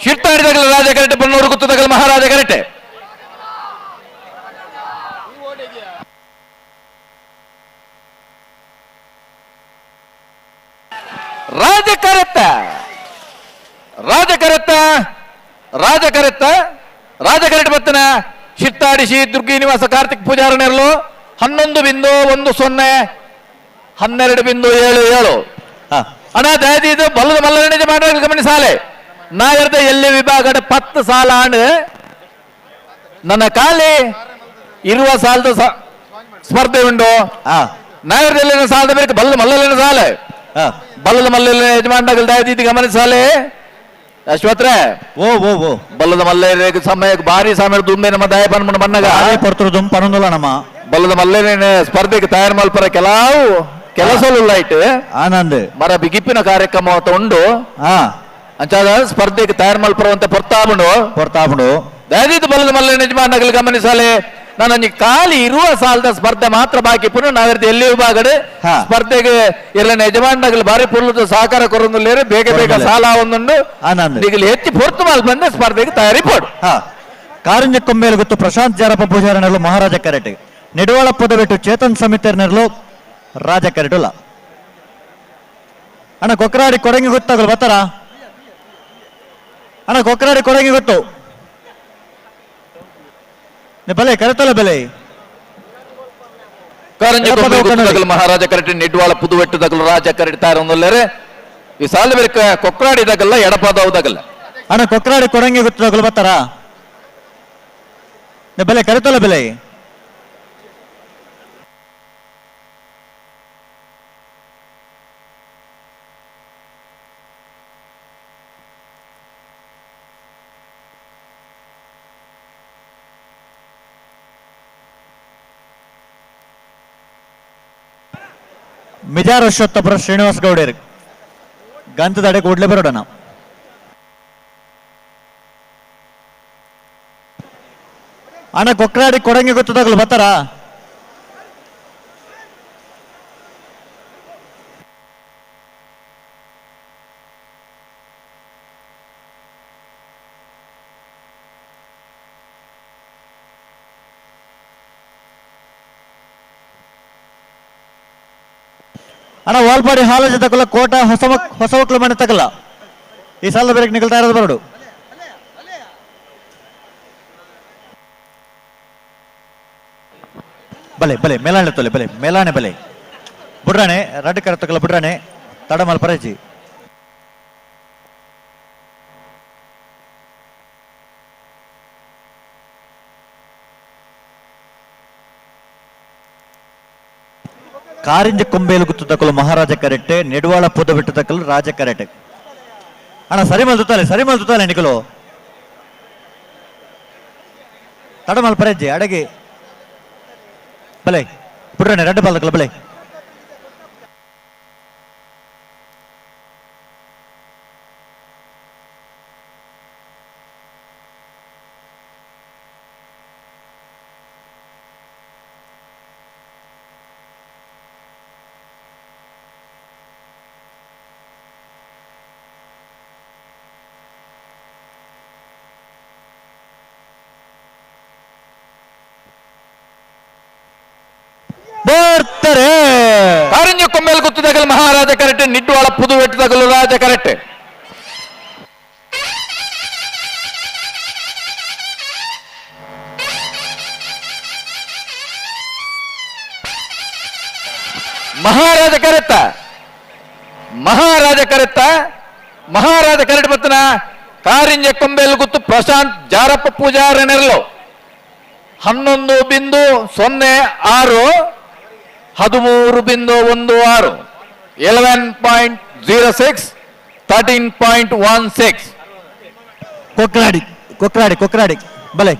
ಶಿರ್ತಾಡಿದಾಗಲ ರಾಜ ಕರೆಟೆ ಬನ್ನೂರು ಗುತ್ತದಗಲ ಮಹಾರಾಜ ಕರೆಟೆ ರಾಜ ಕರೆತ ರಾಜ ಕರೆತ ರಾಜ ಕರೆತ ರಾಜ ಕರೆಟೆ ಬತ್ತನ ಶಿರ್ತಾಡಿ ಶ್ರೀ ದುರ್ಗಿ ನಿವಾಸ ಕಾರ್ತಿಕ್ ಪೂಜಾರನೆರಲು 11.10 12.77. ಅಣ್ಣ ದಯದೀದು ಬಲ್ಲದ ಮಲ್ಲರಣಿಜ ಮಾಡಲು ಗಮನಿಸಾಲೆ. ನಾಗರದ ಎಲ್ಲಿ ವಿಭಾಗದ 10 ಸಾಲ ಆಣ್ ನನ್ನ ಖಾಲಿ ಇರುವ ಸಾಲದ ಸ್ಪರ್ಧೆ ಉಂಟು. ನಾಗರದಲ್ಲಿ ಸಾಲದ ಬೇಕು ಬಲ್ಲ ಮಲ್ಲಲಿನ ಸಾಲೆ, ಬಲ್ಲದ ಮಲ್ಲಲಿನ ಯಜಮಾನಗಳು ದಯದೀತಿ ಗಮನಿಸಾಲೆ. ಅಶ್ವತ್ರೆ ಓ ಓ ಓ ಬಲ್ಲದ ಮಲ್ಲೇರಿಗೆ ಸಮಯ ಭಾರಿ ಸಮಯ ದುಂಬೆ ನಮ್ಮ ದಯ ಪನ್ಮನ ಬಣ್ಣಗ ಪರ್ತರು ದುಂ ಪನೊಂದುಲ ನಮ್ಮ ಬಲ್ಲದ ಮಲ್ಲೇರಿನ ಸ್ಪರ್ಧೆಗೆ ತಯಾರು ಮಲ್ಪರ ಕೆಲವು ಕೆಲಸಲು ಐಟ್ ಆನಂದ್ ಮರ ಬಿಗಿಪಿನ ಕಾರ್ಯಕ್ರಮ ಉಂಡು. ಅಂಚಾದ ಸ್ಪರ್ಧೆಗೆ ತಯಾರು ಮಲ್ಪರುವಂತ ಪೊರ್ತಾಬುಂಡು ಪೊರ್ತಾಬುಂಡು ದಯದೀತು ಬಲ್ಲದ ಮಲ್ಲೇರಿನ ಯಜಮಾನಗಳು ಗಮನಿಸಲೆ. ನಾನು ಖಾಲಿ ಇರುವ ಸಾಲದ ಸ್ಪರ್ಧೆ ಮಾತ್ರ ಬಾಕಿ ಪುನಃ ನಾವಿರ್ತಿ ಎಲ್ಲಿ ವಿಭಾಗಡೆ ಸ್ಪರ್ಧೆಗೆ ಎಲ್ಲ ಯಜಮಾನಗಳು ಭಾರಿ ಪುರ್ಲದ ಸಹಕಾರ ಕೊರೊಂದುಲ್ಲೇರು ಬೇಗ ಬೇಗ ಸಾಲ ಒಂದುಂಡು ನಿಗಲಿ ಹೆಚ್ಚು ಪೊರ್ತು ಮಾಲ್ ಬಂದ ಸ್ಪರ್ಧೆಗೆ ತಯಾರಿ ಪೋಡು. ಕಾರಂಜ ಕೊಂಬೇಲು ಗೊತ್ತು ಪ್ರಶಾಂತ್ ಜಾರಪ್ಪ ಪೂಜಾರನೆರಲು ಮಹಾರಾಜ ಕರೆಟೆ, ನಿಡುವಾಳ ಪದಬಿಟ್ಟು ಚೇತನ್ ಸಮಿತಿಯರ್ನೆರಲು ರಾಜ ಕರೆಟುಲ್ಲ. ಅಣ್ಣ ಕೊಕ್ರಾಡಿ ಕೊಡಂಗಿ ಗೊತ್ತಾಗಲ್ಲ ಬರ್ತಾರ? ಅಣ್ಣ ಕೊಕ್ರಾಡಿ ಕೊಡಂಗಿ ಗೊತ್ತು ಬಲೆ ಕರೆತಲ್ಲ ಬೆಲೆ. ಕಾರಂಜಿ ಮಹಾರಾಜ ಕರೆಟೆ ನಿಡ್ವಾಳ ಪುದುವೆಟ್ಟು ತಗಲು ರಾಜ ಕರೆಟೆ ತಾರೊಂದುಲ್ಲೇರೆ ಈ ಸಾಲ ಬೇರೆ ಕೊಕ್ರಾಡಿ ತಗಲ್ಲ ಎಡಪಾದವು ತಗಲ್ಲ. ಅಣ್ಣ ಕೊಕ್ರಾಡಿ ಕೊಡಂಗಿ ಗೊತ್ತು ತಗಲು ಬರ್ತಾರ? ಬೆಲೆ ಕರೆತಲ್ಲ ಬೆಲೆ. ಮಿಜಾರ್ ಅಶ್ವತ್ಥಪುರ ಶ್ರೀನಿವಾಸ ಗೌಡೇರ್ ಗಂಧದಡೆ ಕೂಡ್ಲೆ ಬರೋಣ. ಅಣ್ಣ ಕೊಕ್ರಾಡಿ ಕೊಡಂಗಿ ಗೊತ್ತದಾಗಲು ಬರ್ತಾರ? ಅಣ್ಣ ವಾಲ್ಪಾಡಿ ಹಾಲಜ ತಕಲ್ಲ ಕೋಟ ಹೊಸಮಕ್ಳು ಮನೆ ತಕಲ್ಲ ಈ ಸಾಲ ಬೇರೆ ನಿಗಲ್ತಾ ಇರೋದು ಬರಡು. ಬಲೆ ಬಲೆ ಮೇಲಾಣೆ ತೊಲೆ ಬಲೆ ಮೇಲಾಣೆ ಬಲೆ ಬುಡ್ರಾಣೆ ರಡ್ಡು ಕರ ತಕಲ್ಲ ಬುಡ್ರಾಣೆ ತಡಮಲ್ ಪರಜಿ. ಕಾರಿಂಜ ಕೊಂಬೇಲು ಗುತ್ತು ತಕಲು ಮಹಾರಾಜ ಕರೆಟೆ, ನೆಡುವಾಳ ಪುದ ಬಿಟ್ಟು ತಕಲು ರಾಜ ಕರೆಟೆ. ಅಣ್ಣ ಸರಿ ಮಲ್ದುತ್ತಾಲೆ ಸರಿ ಮಲ್ದುತ್ತಾಲೆ ನಿಕಲು ತಡಮಲ್ ಪರಜ್ಜಿ ಅಡಗಿ ಬಲೆ ಪುಡ್ರನೆ ರಡ್ಡು ಬಾಲ್ದಕಲ ಬಲೆ. ಬರ್ತಾರೆ ಕಾರಂಜಿ ಕೊಂಬೇಲು ಗುತ್ತು ತಗಲು ಮಹಾರಾಜ ಕರೆಕ್ಟ್, ನಿಡ್ವಾಳ ಪುದುವೆಟ್ಟು ತಗಲು ರಾಜ ಕರೆಕ್ಟ್. ಮಹಾರಾಜ ಕರೆತ್ತ ಮಹಾರಾಜ ಕರೆತ್ತ ಮಹಾರಾಜ ಕರೆಕ್ಟ್ ಬತ್ತನ ಕಾರಿಂಜ ಕೊಂಬೇಲು ಗುತ್ತು ಪ್ರಶಾಂತ್ ಜಾರಪ್ಪ ಪೂಜಾರನೆರಲು 11.06 13.16 11.06 13.16. ಕೊಕ್ರಾಡಿ ಕೊಕ್ರಾಡಿ ಕೊಕ್ರಾಡಿ ಬಲೆ.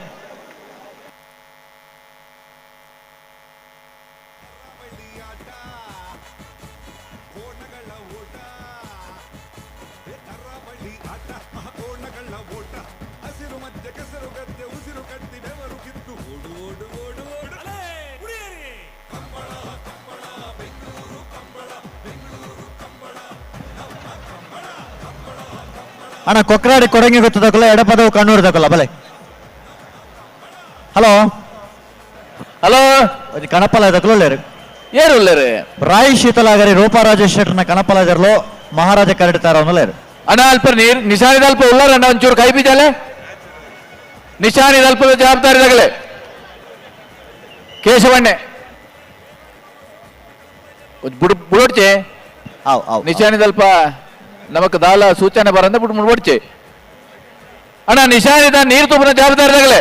ಅಣ್ಣ ಕೊಕ್ರಾಡಿ ಕೊಡಂಗಿ ಗೊತ್ತು ತಕಲ್ಲ ಎಡಪದವು ಕಣ್ಣೂರು ತಕಲ್ಲ ಬಲೆ. ಹಲೋ ಹಲೋ ಕಣಪಲ ತಕಲೊಳ್ಳೆರು ಏರು ಉಳ್ಳೇರು ರಾಯ್ ಶೀತಲಾಗರಿ ರೂಪಾ ರಾಜೇಶ್ ಶೆಟ್ಟರ್ನ ಕಣಪಲಾಜರ್ಲು ಮಹಾರಾಜ ಕರಡ್ತಾರ ಅವನಲ್ಲೇರು. ಅಣ್ಣ ಅಲ್ಪ ನೀರು ನಿಶಾನಿದ ಅಲ್ಪ ಉಳ್ಳಾರ ಅಣ್ಣ ಒಂಚೂರು ಕೈ ಬೀಜಾಲೆ ನಿಶಾನಿದ ಅಲ್ಪದ ಜವಾಬ್ದಾರಿ ತಗಲೆ ಕೇಶವಣ್ಣೆ. ಬುಡೋಡ್ಚೆ ನಿಶಾನಿದಲ್ಪ ನಮಕ್ ದಾಲ ಸೂಚನೆ ಬರಂದ ಬಿಟ್ಟು ಮುಡ್ಬಡ್ಚೆ ಅಣ್ಣ ನಿಶಾನಿದ ನೀರು ತುಪ್ಪನ ಜವಾಬ್ದಾರಿದಾಗಲೇ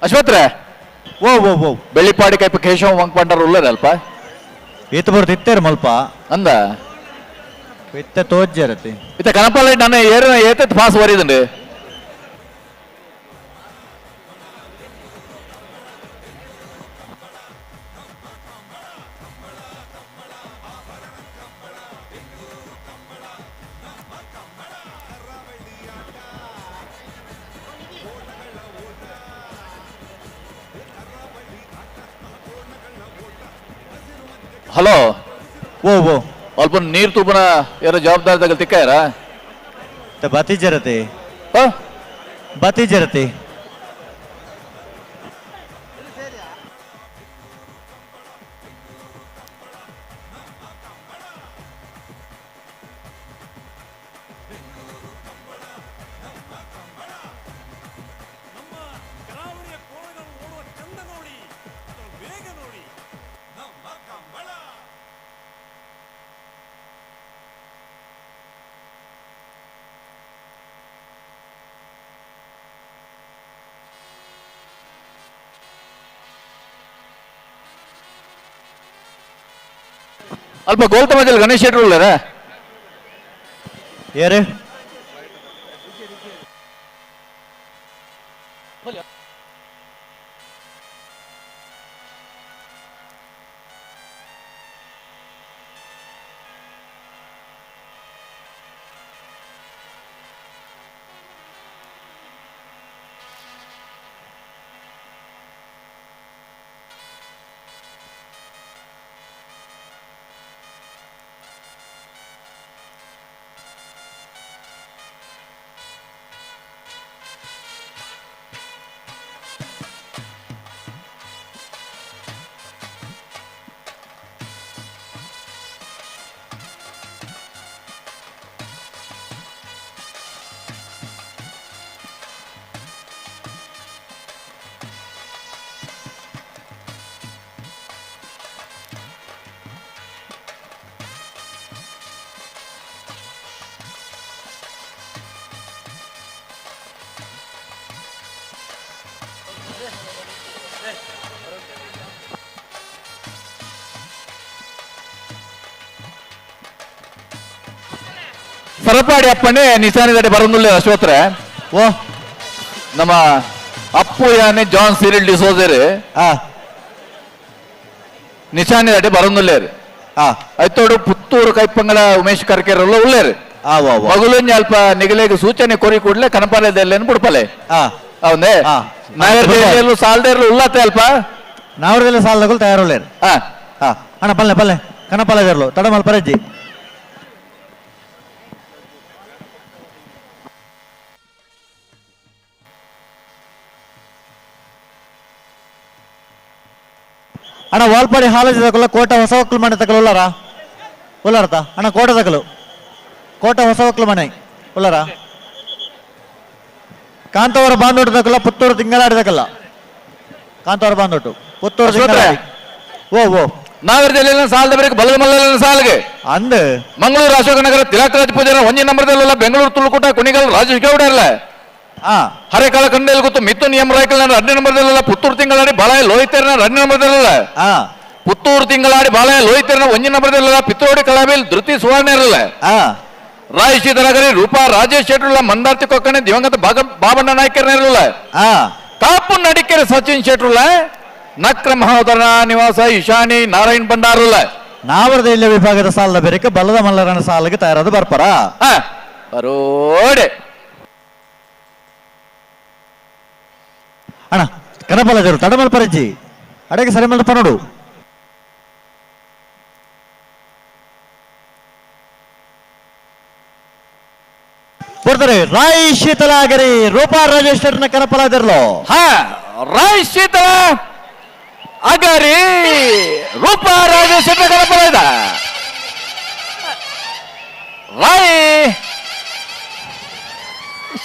ಅಶ್ವತ್ರೆ ಓ ಓ ಓ ಬೆಳ್ಳಿಪಾಡಿ ಕೈಪ ಕೇಶವ ಮಂಕ್ ಉಳ್ಳರ ಅಲ್ಪ ಈತ ಬರ್ದು ಇತ್ತೇರು ಮಲ್ಪ ಅಂದ ಇತ್ತೆ ತೋಜ್ಜರತಿ ಇತ್ತ ಕನಪಾಲ ನನ್ನ ಏರಿನ ಏತತ್ ಪಾಸ್ ವರಿದಂಡು ಹಲೋ ಓ ಓ ಅಲ್ಪ ನೀರು ತುಪ್ಪನ ಯಾರ ಜವಾಬ್ದಾರಿ ತಗಲ್ ತಿಕ್ಕಾಯರ ಬತಿ ಜರತಿ ಬತಿ ಜರತಿ ಅಲ್ಪ ಗೋಲ್ತಮಜಲ್ ಗಣೇಶ್ ಶೆಟ್ರು ಉಳ್ಳಾರ ಏರು ಸರಪಾಡಿ ಅಪ್ಪನೇ ನಿಶಾನಿದಡೆ ಬರೋದಿಲ್ಲ ಅಶ್ವತ್ರೆ ಓ ನಮ್ಮ ಅಪ್ಪು ಯಾನೆ ಜಾನ್ ಸಿರಿಲ್ ಡಿಸೋಜರ್ ನಿಶಾನಿದಡೆ ಬರೋದಿಲ್ಲ ಐತೋಡು ಪುತ್ತೂರು ಕೈಪಂಗಲ ಉಮೇಶ್ ಕರ್ಕೆರೆಲ್ಲ ಉಳ್ಳೇರು ಮಗುಲೊಂಜಿ ಅಲ್ಪ ನಿಗಲೇಗ ಸೂಚನೆ ಕೊರಿ ಕೂಡಲೇ ಕನಪಾಲೆದಲ್ಲೇನು ಬಿಡ್ಪಲೆ ಹೌದೇ ನಾಯರ್ ಸಾಲ್ದೇರ್ಲು ಉಳ್ಳತ್ತೆ ಅಲ್ಪ ನಾವ್ರದೆಲ್ಲ ಸಾಲದಗಳು ತಯಾರುಳ್ಳೇರು ಅಣ್ಣ ಪಲ್ಲೆ ಪಲ್ಲೆ ಕನಪಾಲದರ್ಲು ತಡಮಲ್ ಪರಜ್ಜಿ ಅಣ್ಣ ವಾಲ್ಪಾಡಿ ಹಾಲಜಿ ತಕಲ್ಲ ಕೋಟ ಹೊಸ ಒಕ್ಕಲು ಮನೆ ತಕಲು ಉಳ್ಳಾರ ಉಳ್ಳಾರತ ಅಣ್ಣ ಕೋಟ ತಕಲು ಕೋಟ ಹೊಸ ಒಕ್ಕಲು ಮನೆ ಉಳ್ಳಾರ ಕಾಂತವರ ಬಾಂದೋಟು ತಕಲ್ಲ ಪುತ್ತೂರು ತಿಂಗಳಾಡಿ ತಕಲ್ಲ ಕಾಂತವರ ಬಾಂದೋಟು ಪುತ್ತೂರು ತಿಂಗಳಾಡಿ ಓ ಓ ನಾಗರದಲ್ಲೆಲ್ಲ ಸಾಲದ ಬರೀ ಬಲದ ಮಲ್ಲ ಸಾಲಿಗೆ ಅಂದ ಮಂಗಳೂರು ಅಶೋಕನಗರ ತಿಲಕರಾಜ್ ಪೂಜಾರ ಒಂಜಿ ನಂಬರ್ದಲ್ಲ ಬೆಂಗಳೂರು ತುಳುಕೂಟ ಕುಣಿಗಲ್ ರಾಜೇಶ್ ಗೌಡ ಅಲ್ಲ ಹರೇಕಾಳ ಕಂಡೇಲ್ ಗೊತ್ತು ಮಿಥುನ್ ಎಂ ರಾಯ್ಕಲ್ ಎರಡನೇ ನಂಬರ್ದಲ್ಲ ಪುತ್ತೂರು ತಿಂಗಳಾಡಿ ಬಾಳ ಲೋಹಿತೇರ್ನ ಎರಡನೇ ನಂಬರ್ದಲ್ಲ ಪುತ್ತೂರು ತಿಂಗಳಾಡಿ ಬಾಳ ಲೋಹಿತೇರ್ನ ಒಂಜಿ ನಂಬರ್ದಲ್ಲ ಪಿತ್ರೋಡಿ ಕಳಾಬೇಲ್ ಧೃತಿ ಸುವರ್ಣ ಇರಲ್ಲ ರಾಯ್ ಸೀತಾರಾಗರಿ ರೂಪಾ ರಾಜೇಶ್ ಶೆಟ್ಟರುಲ್ಲ ಮಂದಾರ್ತಿ ಕೊಕ್ಕಣೆ ದಿವಂಗತ ಬಾಬಣ್ಣ ನಾಯ್ಕರ್ನ ಇರಲ್ಲ ಕಾಪು ನಡಿಕೆರೆ ಸಚಿನ್ ಶೆಟ್ಟರುಲ್ಲ ನಕ್ರ ಮಹೋದರ ನಿವಾಸ ಇಶಾನಿ ನಾರಾಯಣ್ ಭಂಡಾರುಲ್ಲ ನಾವರದೆಲ್ಲ ವಿಭಾಗದ ಸಾಲದ ಬೇರೆ ಬಲದ ಮಲ್ಲರನ ಸಾಲಿಗೆ ತಯಾರಾದ ಬರ್ಪರ ಬರೋಡೆ ಅಣ್ಣ ಕನಪಲ ಜರು ತಡಮಲ್ ಪರಜ್ಜಿ ಅಡಗೆ ಸರಿ ಮಲ್ಪ ನೋಡು ಬರ್ತಾರೆ ರಾಯ್ ಶೀತಲಾಗರಿ ರೂಪಾ ರಾಜೇಶ್ವರನ ಕನಪಲಾದಿರ್ಲು ಹಾ ರಾಯ್ ಶೀತಲ ಅಗರಿ ರೂಪಾ ರಾಜೇಶ್ವರನ ಕನಪಲಾದ Rai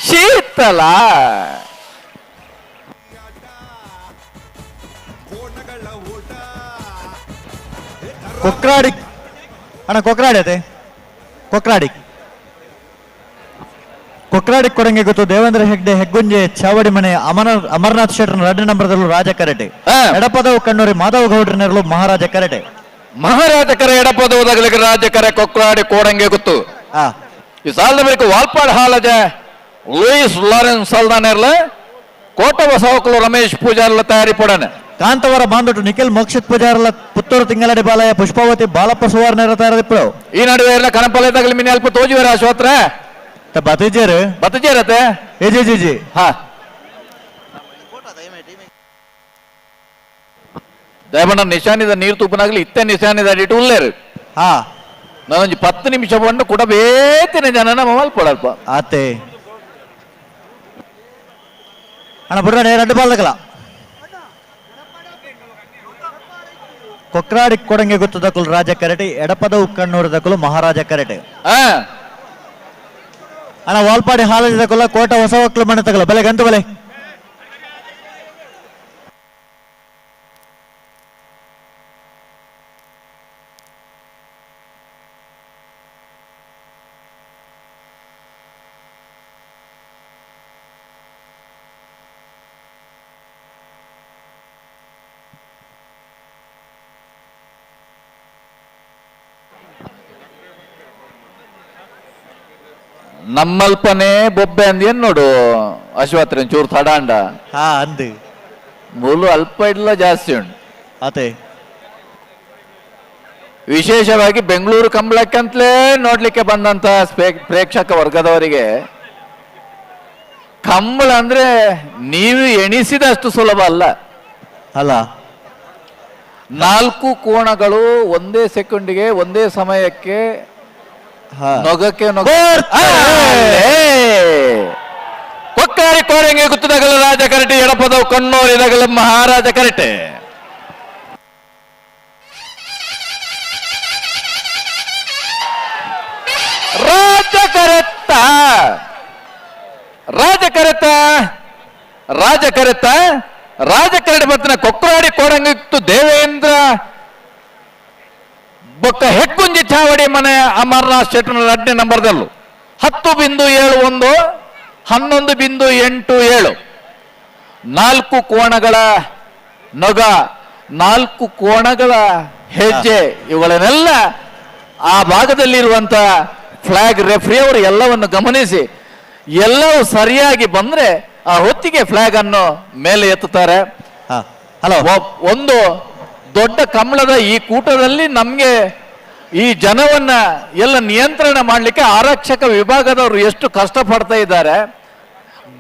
Sheetala. Kokradi ಅಣ್ಣ, ಕೊಕ್ರಾಡಿ ಅದೇ ಕೊಕ್ರಾಡಿ. ಕೊಕ್ರಾಡಿ ಕೊಡಂಗೆ ಗೊತ್ತು ದೇವೇಂದ್ರ ಹೆಗ್ಡೆ ಹೆಗ್ಗುಂಜೆ ಚಾವಡಿ ಮನೆ ಅಮರನಾಥ್ ಶೆಟ್ಟರ್ 2 ನಂಬರ್ದಲ್ಲೂ ರಾಜ ಕರಟೆ. ಎಡಪದವು ಕಣ್ಣೂರಿ ಮಾಧವ ಗೌಡ್ರನೆರಲು ಮಹಾರಾಜ ಕರಟೆ. ಮಹಾರಾಜ ಕರೆ ಎಡಪದವು ರಾಜ ಕರೆ ಕೊಕ್ರಾಡಿ ಕೋಡಂಗೆ ಗೊತ್ತು. ಈ ಸಾಲದ ಬಳಿಕ ವಾಲ್ಪಾಡ್ ಹಾಲಜ ಲೂಯಿಸ್ ಲಾರೆನ್ಸ್ ಸಲ್ದಾನೆರ್ಲ ಕೋಟ ಬಸವಕಲು ರಮೇಶ್ ಪೂಜಾರ್ಲ ತಯಾರಿ ಪಡನೆ. ಕಾಂತವರ ಬಾಂಧೊಟ್ಟು ನಿಖಿಲ್ ಮೋಕ್ಷಿತ್ ಪೂಜಾರ್ಲ ಪುತ್ತೂರು ತಿಂಗಳಡಿ ಬಾಲಯ ಪುಷ್ಪಾವತಿ ಬಾಲಪ್ಪ ಸುವರ್ಣರ ತಯಾರಿಪ್ಪಳು. ಈ ನಡುವೆ ಎಲ್ಲ ಕನಪಲೆ ತಗಲಿ ಮಿನಿ ಅಲ್ಪ ತೋಜುವರ ಅಶ್ವತ್ರ ಬತೇಜೇರು ಬತೇಜೇರತೆ G G G ಹಾ ದಯಮಣ್ಣ ನಿಶಾನಿದ ನೀರು ತುಪ್ಪನಾಗ್ಲಿ ಇತ್ತೆ ನಿಶಾನಿದ ಅಡಿಟ್ಟು ಉಲ್ಲೇರು. ಹಾ ನಾನೊಂದು 10 ನಿಮಿಷ ಬಂದು ಕೂಡ ಬೇತಿನ ಜನ ಮಲ್ಪಡಲ್ಪ ಆತೆ ಅಣ್ಣ ಬುಡ್ರ 2 ಬಾಲ್ದಕಲ. ಕೊಕ್ರಾಡಿ ಕೊಡಂಗೆ ಗೊತ್ತದಕಲು ರಾಜ ಕರಟೆ, ಎಡಪದವು ಕಣ್ಣೂರು ದಕಲು ಮಹಾರಾಜ ಕರಟೆ. ಅಣ್ಣ ವಾಲ್ಪಾಡಿ ಹಾಲಜದಕಲ್ಲ ಕೋಟ ಹೊಸವಕ್ಲು ಮನೆ ತಗಲ ಬಲೆ ಗಂತು ಬಲೆ. ನಮ್ಮಲ್ಪನೇ ಬೊಬ್ಬೆ ಅಂದೇನ್ ನೋಡು ಅಶ್ವತ್ರ ಚೂರು ತಡಾಂಡ ಹಾ ಅಂದು ಮುಲು ಅಲ್ಪ ಇಲ್ಲ ಜಾಸ್ತಿ ಉಂಟು ಆತೆ. ವಿಶೇಷವಾಗಿ ಬೆಂಗಳೂರು ಕಂಬಳಕ್ಕಂತಲೇ ನೋಡ್ಲಿಕ್ಕೆ ಬಂದಂತ ಪ್ರೇಕ್ಷಕ ವರ್ಗದವರಿಗೆ ಕಂಬಳ ಅಂದ್ರೆ ನೀವು ಎಣಿಸಿದಷ್ಟು ಸುಲಭ ಅಲ್ಲ ಅಲ್ಲ. 4 ಕೋಣಗಳು ಒಂದೇ ಸೆಕೆಂಡ್ಗೆ ಒಂದೇ ಸಮಯಕ್ಕೆ ನೊಗಕ್ಕೆ ಕೊಕ್ಕಾರಿ ಕೋರಂಗೆ ಗುತ್ತದಗಲ ರಾಜ ಕರಟೆ, ಎಡಪದವು ಕಣ್ಣೂರಿದಗಲ ಮಹಾರಾಜ ಕರಟೆ. ರಾಜ ಕರೆತ್ತ ರಾಜ ಕರೆತ ರಾಜ ಕರೆತ ರಾಜ ಕರಡೆ ಬತ್ತನ ಕೊಕ್ರಾಡಿ ಕೋರಂಗಿತ್ತು ದೇವೇಂದ್ರ ಬೊಕ್ಕ ಹೆಗ್ಗುಂಜಿ ಚಾವಡಿ ಮನೆ ಅಮರನಾಥ್ ಶೆಟ್ಟನ 2 ನಂಬರ್ದಲ್ಲೂ 10.71 11.87. 4 ಕೋಣಗಳ ನೊಗ, 4 ಕೋಣಗಳ ಹೆಜ್ಜೆ, ಇವುಗಳನ್ನೆಲ್ಲ ಆ ಭಾಗದಲ್ಲಿರುವಂತ ಫ್ಲಾಗ್ ರೆಫ್ರಿ ಅವರು ಎಲ್ಲವನ್ನು ಗಮನಿಸಿ ಎಲ್ಲವೂ ಸರಿಯಾಗಿ ಬಂದ್ರೆ ಆ ಹೊತ್ತಿಗೆ ಫ್ಲಾಗ್ ಅನ್ನು ಮೇಲೆ ಎತ್ತುತ್ತಾರೆ. ಹಲೋ, ಒಂದು ದೊಡ್ಡ ಕಮಲದ ಈ ಕೂಟದಲ್ಲಿ ನಮಗೆ ಈ ಜನವನ್ನ ಎಲ್ಲ ನಿಯಂತ್ರಣ ಮಾಡಲಿಕ್ಕೆ ಆರಕ್ಷಕ ವಿಭಾಗದವರು ಎಷ್ಟು ಕಷ್ಟ ಪಡ್ತಾ ಇದ್ದಾರೆ,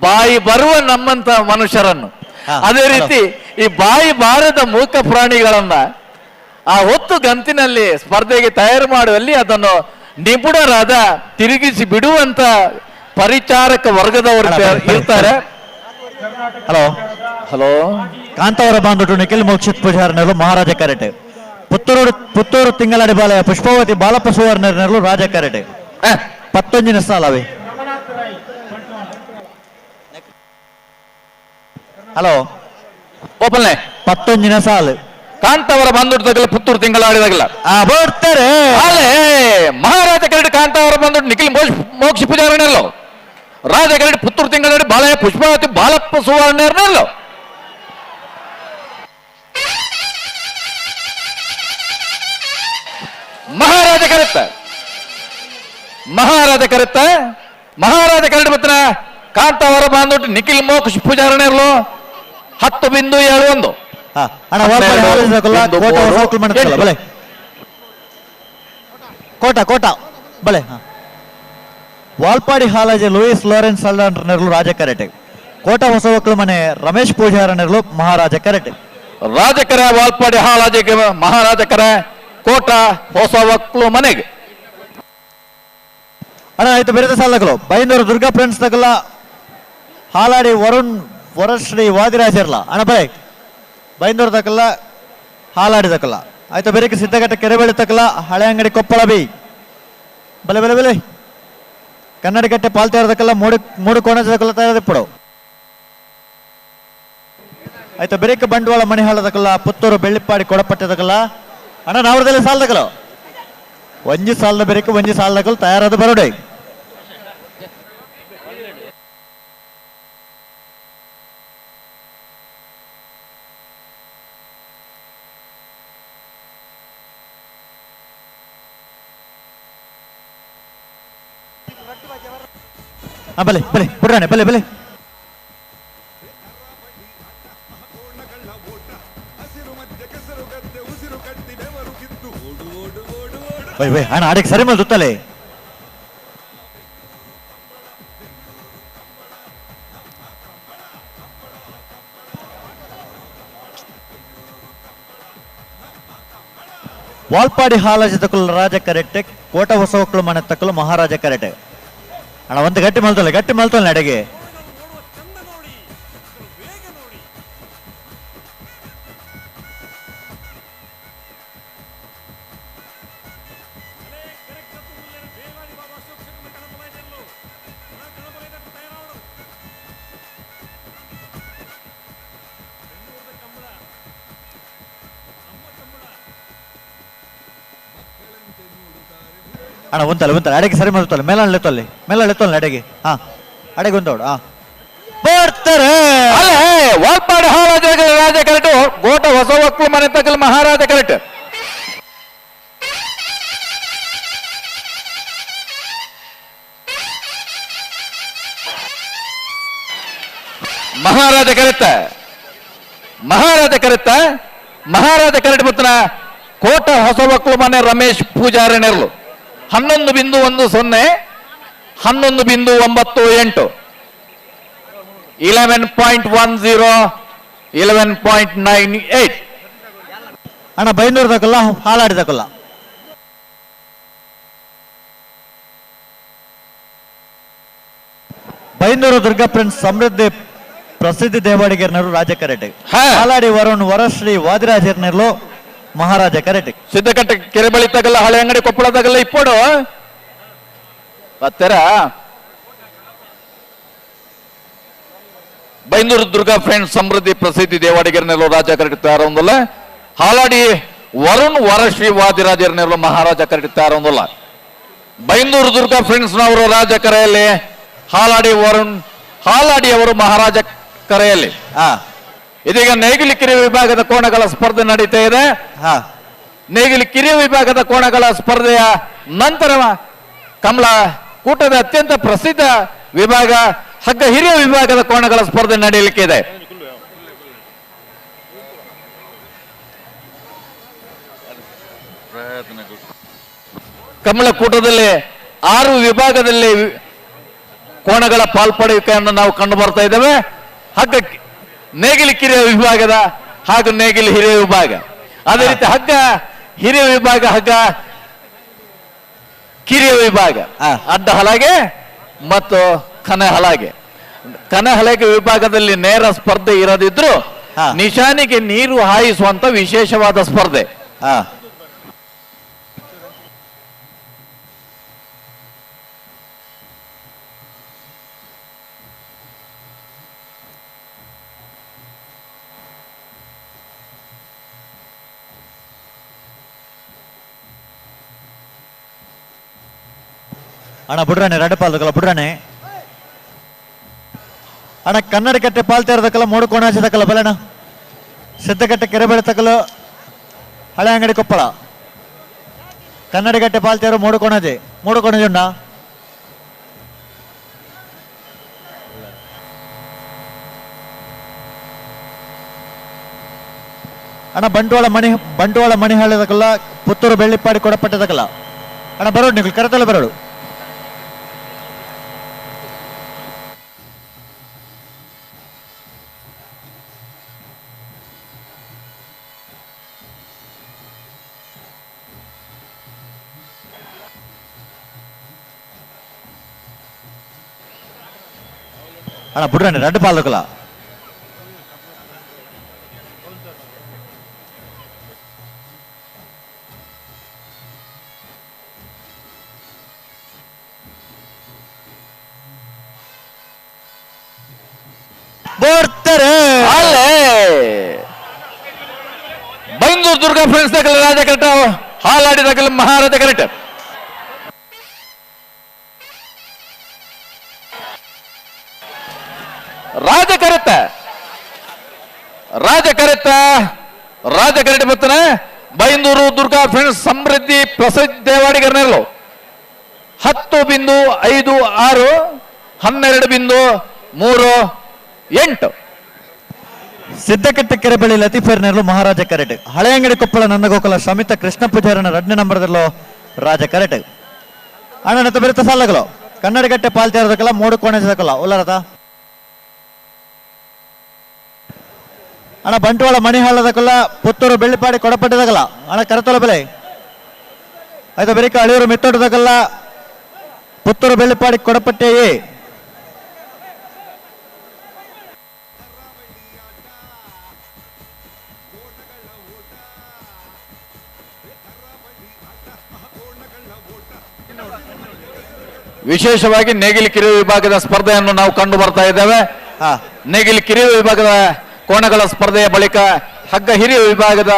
ಬಾಯಿ ಬರುವ ನಮ್ಮಂತ ಮನುಷ್ಯರನ್ನು. ಅದೇ ರೀತಿ ಈ ಬಾಯಿ ಬಾರದ ಮೂಕ ಪ್ರಾಣಿಗಳನ್ನ ಆ ಹೊತ್ತು ಗಂತಿನಲ್ಲಿ ಸ್ಪರ್ಧೆಗೆ ತಯಾರು ಮಾಡುವಲ್ಲಿ ಅದನ್ನು ನಿಪುಣರಾದ ತಿರುಗಿಸಿ ಬಿಡುವಂತ ಪರಿಚಾರಕ ವರ್ಗದವರು ಇರ್ತಾರೆ. ಹಲೋ ಹಲೋ, ಕಾಂತಾವರ ಬಾಂಧವರು ನಿಖಿಲ್ ಮೋಕ್ಷಿತ್ ಪೂಜಾರನರು ಮಹಾರಾಜ ಕರಟೆ, ಪುತ್ತೂರು ತಿಂಗಳಡಿ ಬಾಲಯ ಪುಷ್ಪಾವತಿ ಬಾಲಪ್ಪ ಸುವರ್ಣರನರು ರಾಜ ಕರಟೆ. 11 ಸಾಲವೇ. ಹಲೋ ಓಪನ್ಲೆ 11 ಸಾಲು. ಕಾಂತಾವರ ಬಂದುಡ್ದಾಗಲ್ಲ ಪುತ್ತೂರು ತಿಂಗಳಾಡಿದಾಗಲ್ಲ ಬರ್ತಾರೆ. ಅಲ್ಲೇ ಮಹಾರಾಜ ಕರಡಿ ಕಾಂತಾವರ ಬಂದುಟ್ಟು ನಿಖಿಲ್ ಮೋಕ್ಷ ಪೂಜಾರನಲ್ಲೋ ರಾಜ ಕರಡಿ ಪುತ್ತೂರು ತಿಂಗಳಾಡಿ ಬಾಲಯ ಪುಷ್ಪಾವತಿ ಬಾಲಪ್ಪ ಸುವರ್ಣರನಲ್ಲೋ. ಮಹಾರಾಜ ಕರೆತ್ತ ಮಹಾರಾಜ ಕರೆತ್ತ ಮಹಾರಾಜ ಕರಡಿ ಬತ್ತನ ಕಾಂತಾವರ ಬಾಂಧುಟ್ಟು ನಿಖಿಲ್ ಮೋಕ್ಷ ಪೂಜಾರನಲ್ಲೋ 10.71. ಕೋಟ ಕೋಟ ಬಲೆ. ವಾಲ್ಪಾಡಿ ಹಾಲಜೆ ಲೂಯಿಸ್ ಲಾರೆನ್ಸ್ ಅಲ್ಲಾಂಡ್ರನೆರಲು ರಾಜ ಕರಟೆ, ಕೋಟ ಹೊಸವಕ್ಕಲು ಮನೆ ರಮೇಶ್ ಪೂಜಾರನೆರಲು ಮಹಾರಾಜ ಕರಟೆ. ರಾಜಕರೆ ವಾಲ್ಪಾಡಿ ಹಾಲಾಜೆಗೆ ಮಹಾರಾಜ ಕರೆ ಕೋಟ ಹೊಸವಕ್ಕಲು ಮನೆಗೆ. ಅಣ್ಣ ಆಯ್ತು ಬೇರೆ ಸಾಲಗಳು ಬೈಂದೂರು ದುರ್ಗಾ ಫ್ರೆಂಡ್ಸ್ ತಗಲ ಹಾಲಾಡಿ ವರುಣ್ ವರಶ್ರೀ ವಾದಿರಾಜರ್ಲ ಅಣ್ಣ ಬೈ ಬೈಂದೂರು ತಕಲ್ಲ ಹಾಲಾಡಿ ತಕಲ್ಲ ಆಯ್ತು ಬೇರೆ ಸಿದ್ಧಘಟ್ಟ ಕೆರೆಬೆಳೆ ತಕಲ್ಲ ಹಳೆ ಅಂಗಡಿ ಕೊಪ್ಪಳ ಬಿ ಬಲೆ ಬಲೆ ಬಲೆ. ಕನ್ನಡಿಕಟ್ಟೆ ಪಾಲ್ತೇರದಕ್ಕೆಲ್ಲ ಮೂಡು ಮೂಡು ಕೋಣದಕ್ಕೆಲ್ಲ ತಯಾರಿಪ್ಪಡು. ಆಯ್ತು ಬೆರಿಕ ಬಂಡವಾಳ ಮಣಿಹಾಳದಕ್ಕಲ್ಲ ಪುತ್ತೂರು ಬೆಳ್ಳಿಪ್ಪಾಡಿ ಕೊಡಪಟ್ಟದಕ್ಕಲ್ಲ ಅಣ್ಣ ನಾವ್ರದಲ್ಲಿ ಸಾಲದಕ್ಕಲ್ಲ ಒಂಜಿ ಸಾಲದ ಬೆರಿಕ ಒಂಜಿ ಸಾಲದಕ್ಕಲ್ಲ ತಯಾರಾದ ಬರೋಡೆ. ಬಲೆ ಬಲೆ ಬುಡ್ರಾಣೆ ಬಲೆ ಬಲೆ. ವೈ ವೈ ಅಣ್ಣ ಆಡಕ್ಕೆ ಸರಿ ಮೇಲೆ ಸುತ್ತಲೇ. ವಾಲ್ಪಾಡಿ ಹಾಲಜತಕುಲ್ ರಾಜ ಕರೆಕ್ಟೆ, ಕೋಟ ಹೊಸವಕ್ಕಳು ಮನೆ ತಕ್ಕಲು ಮಹಾರಾಜ ಕರೆಕ್ಟೆ. ಅಣ್ಣ ಒಂದು ಗಟ್ಟಿ ಮಲ್ತಲ್ಲ, ಗಟ್ಟಿ ಮಲ್ತಲ್ಲ ಅಡಿಗೆ. ಅಣ್ಣ ಒಂತಲ್ಲ ಒಂತಲ್ಲ ಅಡಿಗೆ ಸರಿ ಮಾಡ್ತಲ್ಲ, ಮೇಲೆ ಅಳ್ಳೆತ್ತಲ್ಲಿ ಮೇಲೆ ಅಳ್ಳೆತ್ತಲ್ಲ ಅಡಿಗೆ. ಹಾ ಅಡಿಗೆ ಒಂದೋಡು. ಹಾ ಬರ್ತಾರೆ. ಅಲ್ಲೇ ವಾಲ್ಪಾಡಿ ಹಾರಾಜ ರಾಜ ಕರೆಕ್ಟ್, ಗೋಟ ಹೊಸ ಒಕ್ಕಲು ಮನೆ ತಗಲ್ ಮಹಾರಾಜ ಕರೆಕ್ಟ್. ಮಹಾರಾಜ ಕರೆಕ್ಟ್, ಮಹಾರಾಜ ಕರೆಕ್ಟ್, ಮಹಾರಾಜ ಕರೆಕ್ಟ್ ಪುತ್ರ ಕೋಟ ಹೊಸ ಒಕ್ಕಲು ಮನೆ ರಮೇಶ್ ಪೂಜಾರಿ ನೆರಳು. 11.10, 11.98, 11.10, 11.98. ಅಣ್ಣ ಬೈಂದೂರ್ದಕ್ಕಲ್ಲ ಹಾಲಾಡಿದಕ್ಕಲ್ಲ. ಬೈಂದೂರು ದುರ್ಗಾ ಫ್ರೆಂಡ್ಸ್ ಸಮೃದ್ಧಿ ಪ್ರಸಿದ್ಧಿ ದೇವಾಡಿಗರ್ನರು ರಾಜ ಕರೆಟೆ, ಹಾಲಾಡಿ ವರುಣ್ ವರಶ್ರೀ ವಾದಿರಾಜರ್ನರ್ಲು ಮಹಾರಾಜ ಕರೆಟೆ. ಸಿದ್ದಕಟ್ಟೆ ಕೆರೆ ಬಳಿ ತಗಲ್ಲ, ಹಳೆ ಅಂಗಡಿ ಕೊಪ್ಪಳ ತಗಲ್ಲ ಇಪ್ಪಡು ಬರ್ತಾರ. ಬೈಂದೂರು ದುರ್ಗಾ ಫ್ರೆಂಡ್ಸ್ ಸಮೃದ್ಧಿ ಪ್ರಸಿದ್ಧಿ ದೇವಾಡಿಗರ್ನೆಲ್ಲೋ ರಾಜ ಕರೆಕ್ಟ್ ತಯಾರೊಂದಲ್ಲ, ಹಾಲಾಡಿ ವರುಣ್ ವರಶ್ರೀ ವಾದಿರಾಜರ್ನೆಲ್ಲೋ ಮಹಾರಾಜ ಕರೆಕ್ಟ್ ತಯಾರೊಂದಲ್ಲ. ಬೈಂದೂರು ದುರ್ಗಾ ಫ್ರೆಂಡ್ಸ್ನವರು ರಾಜ ಕರೆಯಲ್ಲಿ, ಹಾಲಾಡಿ ವರುಣ್ ಹಾಲಾಡಿ ಅವರು ಮಹಾರಾಜ ಕರೆಯಲ್ಲಿ. ಇದೀಗ ನೇಗಿಲಿ ಕಿರಿಯ ವಿಭಾಗದ ಕೋಣಗಳ ಸ್ಪರ್ಧೆ ನಡೀತಾ ಇದೆ. ನೇಗಿಲಿ ಕಿರಿಯ ವಿಭಾಗದ ಕೋಣಗಳ ಸ್ಪರ್ಧೆಯ ನಂತರ ಕಮಲ ಕೂಟದ ಅತ್ಯಂತ ಪ್ರಸಿದ್ಧ ವಿಭಾಗ ಹಗ್ಗ ಹಿರಿಯ ವಿಭಾಗದ ಕೋಣಗಳ ಸ್ಪರ್ಧೆ ನಡೆಯಲಿಕ್ಕೆ ಇದೆ. ಕಮಲ ಕೂಟದಲ್ಲಿ 6 ವಿಭಾಗದಲ್ಲಿ ಕೋಣಗಳ ಪಾಲ್ಪಡೆಯುವಿಕೆಯನ್ನು ನಾವು ಕಂಡು ಬರ್ತಾ ಇದ್ದೇವೆ. ಹಗ್ಗ ನೇಗಿಲಿ ಕಿರಿಯ ವಿಭಾಗದ ಹಾಗೂ ನೇಗಿಲಿ ಹಿರಿಯ ವಿಭಾಗ, ಅದೇ ರೀತಿ ಹಗ್ಗ ಹಿರಿಯ ವಿಭಾಗ, ಹಗ್ಗ ಕಿರಿಯ ವಿಭಾಗ, ಅಡ್ಡ ಹಲಗೆ ಮತ್ತು ಕನೆ ಹಲಗೆ. ಕನೆ ಹಲಗೆ ವಿಭಾಗದಲ್ಲಿ ನೇರ ಸ್ಪರ್ಧೆ ಇರದಿದ್ರು ನಿಶಾನಿಗೆ ನೀರು ಹಾಯಿಸುವಂತ ವಿಶೇಷವಾದ ಸ್ಪರ್ಧೆ. ಅಣ್ಣ ಬುಡ್ರಾಣೆ ರಡ್ಡ ಪಾಲ್ದಕ್ಕಲ್ಲ ಬುಡ್ರಾಣೆ. ಅಣ್ಣ ಕನ್ನಡಕಟ್ಟೆ ಪಾಲ್ತೇರದಕ್ಕಲ್ಲ ಮೂಡು ಕೋಣಾಚದಕ್ಕಲ್ಲ ಬಲಣ್ಣ. ಸಿದ್ದಕಟ್ಟೆ ಕೆರೆ ಬೆಳೆತಕ್ಕಲ್ಲ ಹಳೆ ಅಂಗಡಿ ಕೊಪ್ಪಳ. ಕನ್ನಡಕಟ್ಟೆ ಪಾಲ್ತೇರು ಮೂಡು ಕೋಣಾಜೆ, ಮೂಡು ಕೋಣಾಜೆ ಉಂಡ. ಅಣ್ಣ ಬಂಟ್ವಾಳ ಮಣಿ, ಬಂಟ್ವಾಳ ಮಣಿಹಾಳದಕ್ಕಲ್ಲ ಪುತ್ತೂರು ಬೆಳ್ಳಿಪ್ಪಾಡಿ ಕೊಡಪಟ್ಟದಕ್ಕಲ್ಲ. ಅಣ್ಣ ಬರೋಡು ನೀವು ಕರೆತಲ್ಲ ಬರೋಡು. ಅಣ್ಣ ಬುಡ್ರಾಣೆ ರಡ್ಡು ಪಾಲ್ದಕ್ಕಲ್ಲ. ಬೋರ್ತಾರೆ. ಅಲ್ಲೇ ಬೈಂದೂರು ದುರ್ಗಾ ಫ್ರೆಂಡ್ಸ್ ದಾಖಲೆ ರಾಜ ಕರೆಕ್ಟ್, ಹಾಲಾಡಿ ದಾಖಲೆ ಮಹಾರಾಜ ಕರೆಕ್ಟ್. ರಾಜ ಕರೆತ ರಾಜ ಕರೆತ ರಾಜ ಕರೆಟ್ ಬರ್ತಾನೆ. ಬೈಂದೂರು ದುರ್ಗಾ ಫ್ರೆಂಡ್ಸ್ ಸಮೃದ್ಧಿ ಪ್ರಸಿದ್ಧ ದೇವಾಡಿಗರ್ನೆಲ್ಲೋ 10.56, 12.38. ಸಿದ್ದಕಟ್ಟೆ ಕೆರೆ ಬಳಿ ಲತೀಫರ್ನಲ್ಲೂ ಮಹಾರಾಜ ಕರೆಟ್. ಹಳೆಯಂಗಡಿ ಕೊಪ್ಪಳ ನಂದಗೋಕುಲ ಸಮಿತ ಕೃಷ್ಣ ಪೂಜಾರನ 2ನೇ ನಂಬರ್ದಲ್ಲೂ ರಾಜ ಕರೆಟ್. ಅಣ್ಣನ ಬೆರೆತ ಸಾಲಗಳು ಕನ್ನಡಗಟ್ಟೆ ಪಾಲ್ತೇರದಕ್ಕಲ್ಲ ಮೂಡು ಕೋಣೆದಕ್ಕಲ್ಲ ಉಲ್ಲರತ. ಅಣ್ಣ ಬಂಟ್ವಾಳ ಮಣಿಹಾಳದಕ್ಕಲ್ಲ ಪುತ್ತೂರು ಬೆಳ್ಳಿಪಾಡಿ ಕೊಡಪಟ್ಟದಕ್ಕಲ್ಲ ಅಣ್ಣ ಕರತೋಲ ಬೆಲೆ ಆಯ್ತಾ ಬೆರಿಕ ಅಳಿಯೂರು ಮೆತ್ತೋಟದಕ್ಕಲ್ಲ ಪುತ್ತೂರು ಬೆಳ್ಳಿಪಾಡಿ ಕೊಡಪಟ್ಟೆ. ವಿಶೇಷವಾಗಿ ನೇಗಿಲು ಕಿರಿಯ ವಿಭಾಗದ ಸ್ಪರ್ಧೆಯನ್ನು ನಾವು ಕಂಡು ಬರ್ತಾ ಇದ್ದೇವೆ. ನೇಗಿಲು ಕಿರಿಯ ವಿಭಾಗದ ಕೋಣಗಳ ಸ್ಪರ್ಧೆಯ ಬಳಿಕ ಹಗ್ಗ ಹಿರಿಯ ವಿಭಾಗದ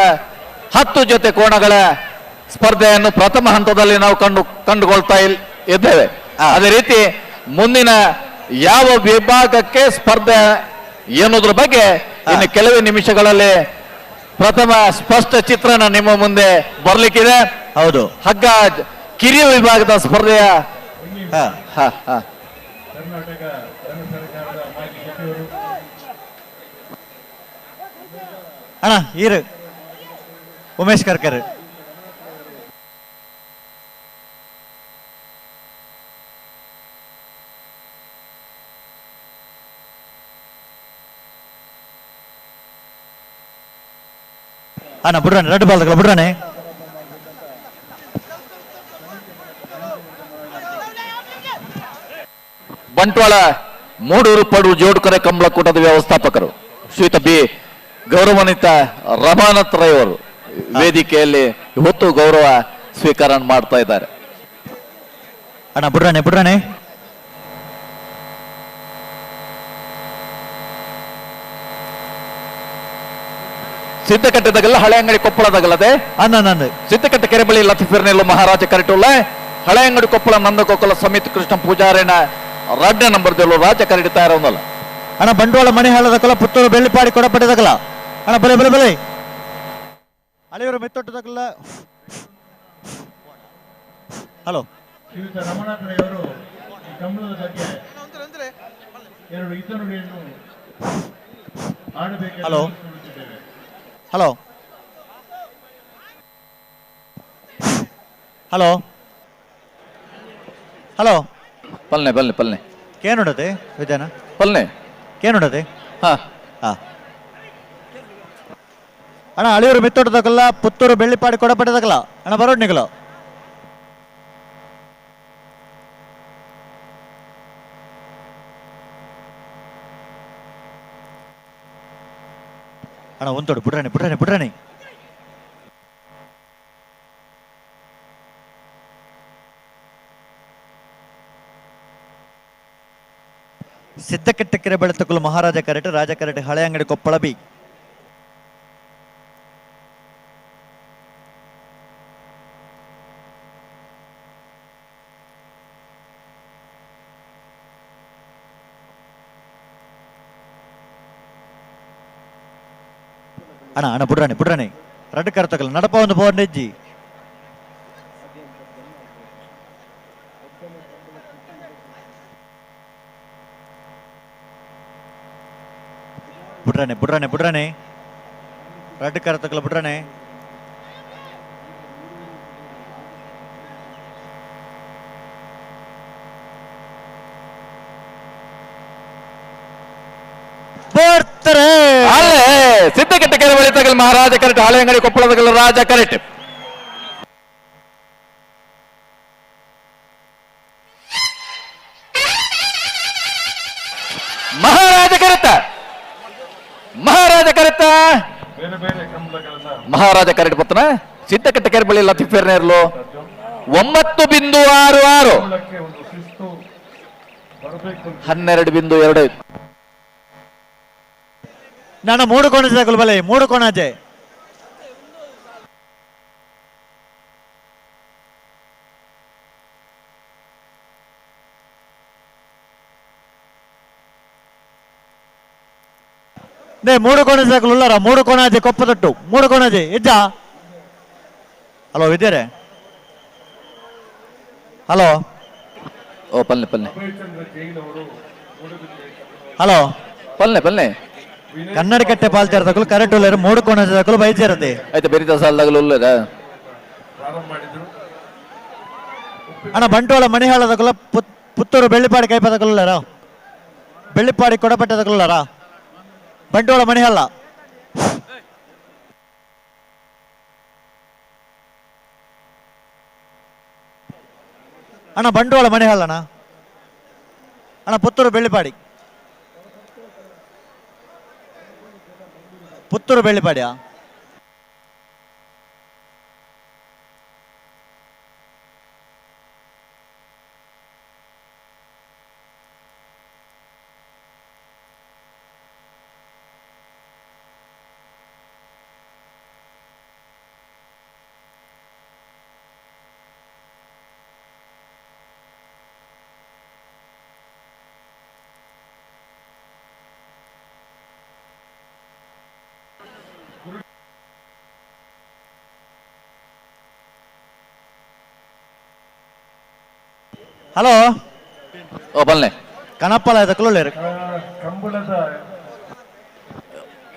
10 ಜೊತೆ ಕೋಣಗಳ ಸ್ಪರ್ಧೆಯನ್ನು ಪ್ರಥಮ ಹಂತದಲ್ಲಿ ನಾವು ಕಂಡುಕೊಳ್ತಾ ಇದ್ದೇವೆ. ಅದೇ ರೀತಿ ಮುಂದಿನ ಯಾವ ವಿಭಾಗಕ್ಕೆ ಸ್ಪರ್ಧೆ ಎನ್ನುವುದ್ರ ಬಗ್ಗೆ ಇನ್ನು ಕೆಲವೇ ನಿಮಿಷಗಳಲ್ಲಿ ಪ್ರಥಮ ಸ್ಪಷ್ಟ ಚಿತ್ರಣ ನಿಮ್ಮ ಮುಂದೆ ಬರ್ಲಿಕ್ಕಿದೆ. ಹೌದು, ಹಗ್ಗ ಕಿರಿಯ ವಿಭಾಗದ ಸ್ಪರ್ಧೆಯ ಅಣ್ಣ ಈರು ಉಮೇಶ್ ಕರ್ಕರ್. ಅಣ್ಣ ಬಿಡ್ರಾನೆ ರೆಡ್ ಬಾಲ್ ಬಿಡ್ರಾನೆ. ಬಂಟ್ವಾಳ ಮೂಡೂರು ಪಡು ಜೋಡುಕರೆ ಕಂಬಳಕೂಟದ ವ್ಯವಸ್ಥಾಪಕರು ಶ್ರೀಯುತ ಬಿ ಗೌರವಾನ್ವಿತ ರಮಾನಾಥ್ ರೈ ಅವರು ವೇದಿಕೆಯಲ್ಲಿ ಹೊತ್ತು ಗೌರವ ಸ್ವೀಕಾರ ಮಾಡ್ತಾ ಇದ್ದಾರೆ. ಅಣ್ಣ ಬಿಡ್ರಾನೆ ಬಿಡ್ರಾನೆ. ಸಿದ್ದಕಟ್ಟೆದಾಗಲ್ಲ ಹಳೆಯಂಗಡಿ ಕೊಪ್ಪಳದಾಗಲ್ಲದೆ ಸಿದ್ದಕಟ್ಟೆ ಕೆರೆ ಬಳಿ ಲತೀಫಿರ್ನೆಲ್ಲು ಮಹಾರಾಜ ಕರೆಟುಲ್ಲ ಹಳೆಯಂಗಡಿ ಕೊಪ್ಪಳ ನಂದಗೋಕುಲ ಸಮಿತ್ ಕೃಷ್ಣ ಪೂಜಾರಿನ 2ನೇ ನಂಬರ್ದಲ್ಲೂ ರಾಜ ಕರೆಡುತ್ತಾ ಇರೋದಲ್ಲ. ಅಣ್ಣ ಬಂಡವಾಳ ಮಣಿಹಾಳದಕ್ಕಲ್ಲ ಪುತ್ತೂರು ಬೆಳ್ಳಿಪಾಡಿ ಕೊಡಪಟ್ಟದಕ್ಕಲ್ಲ ಅಣ್ಣ ಬಲೆ ಬಲೆ ಬಲೆ ಅಳಿಯವರು ಮೆತ್ತೊಟ್ಟದಕ್ಕಲ್ಲ. ಹಲೋ ಶ್ರೀಯುತ ರಮಣಾಥ್ ರೈಯವರು ಈ ಕಂಬಳದ ಬಗ್ಗೆ ಎರಡು ಹಿತನುಡಿಯನ್ನು ಆಡಬೇಕೆಂದು hello hello hello hello ಪಲ್ನೆ ಪಲ್ನೆ ಪಲ್ನೆ ಕೇನುಡತೆ ವಿಧಾನ ಪಲ್ನೆ ಕೇನುಡತೆ. ಹಾ ಹಾ ಅಣ್ಣ ಅಳಿಯೂರು ಮೆತ್ತೋಟದಕ್ಕಲ್ಲ ಪುತ್ತೂರು ಬೆಳ್ಳಿಪಾಡಿ ಕೊಡಪಟ್ಟದಕ್ಕಲ್ಲ ಅಣ್ಣ ಬರೋಡ್ನಿಗಲು. ಅಣ್ಣ ಒಂದೋಡು ಬಿಡ್ರಾಣಿ ಬಿಡ್ರಾಣಿ ಬಿಡ್ರಾಣಿ. ಸಿದ್ದಕಟ್ಟೆ ಕೆರೆ ಬೆಳೆತಕ್ಕಲು ಮಹಾರಾಜ ಕರೆಟ್ ರಾಜ ಕರೆಟ್ ಹಳೆಯಂಗಡಿ ಕೊಪ್ಪಳ ಬಿ. ಅಣ್ಣ ಅಣ್ಣ ಬಿಡ್ರಾಣಿ ಬಿಡ್ರಾಣಿ ರಡ್ಡು ಕರ್ತಕಲ್ಲ ನಡಪ ಒಂದು ಬೋರ್ಡ್ ಹೆಜ್ಜಿ. ಬಿಡ್ರಾಣೆ ಬಿಡ್ರಾಣೆ ಬಿಡ್ರಾಣೆ ರಡ್ಡು ಕರ್ತಕಲ್ಲ ಬಿಡ್ರಾಣೆ. ಬರ್ತಾರೆ ಅಲ್ಲೇ ಸಿದ್ದಕಟ್ಟೆ ಕೆರೆ ಬಳಿ ತಗಲ್ ಮಹಾರಾಜ ಕರೆಕ್ಟ್ ಹಳೆಯಂಗಡಿ ಕೊಪ್ಪಳದಗಲ್ ರಾಜ ಕರೆಕ್ಟ್. ಮಹಾರಾಜ ಕರೆತ ಮಹಾರಾಜ ಕರೆತ ಮಹಾರಾಜ ಕರೆಟ್ ಪತ್ತನ ಸಿದ್ದಕಟ್ಟೆ ಕೆರೆ ಬಳಿ ಲತೀಫೇರ್ನೇರ್ಲು 9.66 12.25. ನಾನು ಮೂಡು ಕೋಣಜೆ ಬಲೆ ಮೂಡು ಕೋಣಜೆ ನೇ ಮೂಡು ಕೋಣಜೆ ಉಳ್ಳಾರ ಮೂಡು ಕೋಣಾಜೆ ಕೊಪ್ಪದೊಟ್ಟು ಮೂಡು ಕೋಣಾಜೆ ಇಜ್ಜಾ. ಹಲೋ ವಿದ್ಯಾರೆ. ಹಲೋ ಓ ಪಲ್ಲೆ ಪಲ್ಲೆ. ಹಲೋ ಪಲ್ಲೆ ಪಲ್ಲೆ. ಕನ್ನಡ ಕಟ್ಟೆ ಪಾಲ್ತೇರ್ದಕ್ಕಲು ಕರೆಕ್ಟ್ ಉಳ್ಳಾರ ಮೂಡು ಕೋಣಜೆ ಬೈಜೇರದೆ. ಆಯ್ತು ಬೆರಿತ ಸಾಲದಾಗಲು ಉಳ್ಳದ ಅಣ್ಣ ಬಂಟ್ವಾಳ ಮಣಿಹಾಳದಕ್ಕಲ ಪುತ್ತೂರು ಬೆಳ್ಳಿಪಾಡಿ ಕೈಪದಕ್ಕಲ್ಲಾರ ಬೆಳ್ಳಿಪಾಡಿ ಕೊಡಪಟ್ಟದಕ್ಕಲ್ಲಾರ ಬಂಟ್ವಾಳ ಮಣಿಹಾಳ. ಅಣ್ಣ ಬಂಟ್ವಾಳ ಮಣಿಹಾಳ ಅಣ್ಣ. ಅಣ್ಣ ಪುತ್ತೂರು ಬೆಳ್ಳಿಪಾಡಿ ಪುತ್ತೂರು ಬೆಳ್ಳಿಪಾಡಿಯಾ? ಹಲೋ ಓ ಬಲ್ಲೆ ಕಣಪ್ಪಲ ಇದಕ್ಕಲು ಕಂಬಳದ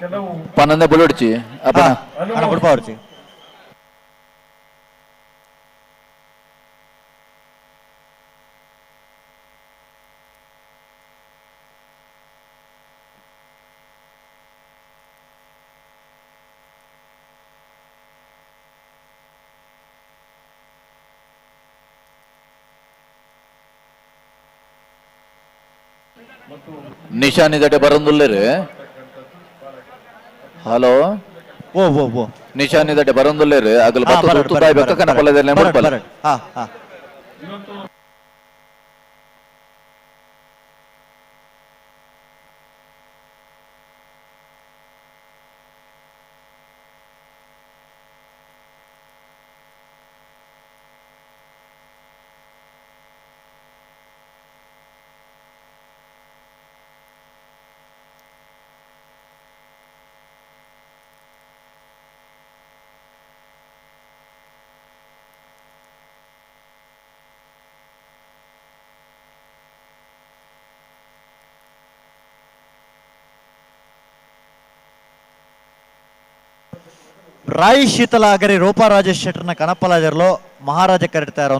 ಕೆಲವು ಪನ್ನೊಂದೇ ಬುಲುಡ್ಚಿ ಅಪ್ಪನ ಅಣ್ಣ ಬುಡ್ಪಾವರ್ಚಿ. ನಿಶಾನಿದಡೆ ಬರಂದುಲ್ಲೇರು. ಹಲೋ ಓ ಓ ಓ ನಿಶಾನಿದಡೆ ಬರಂದುಲ್ಲೇರು ಅಗಲ ಬತ್ತು ತುತ್ತು ಬಾಯ್ ಬೆಕ್ಕ ಕನಪಲದಲ್ಲೇ ಮುಡ್ಪಲ. ಹಾ ಹಾ ರಾಯಿ ಶೀತಲ ಅಗರಿ ರೂಪಾ ರಾಜೇಶ್ ಶೆಟ್ಟರ್ನ ಕನಪಲಾಜರ್లో ಮಹಾರಾಜ ಕರೆಕ್ಟ್ ತಯಾರು.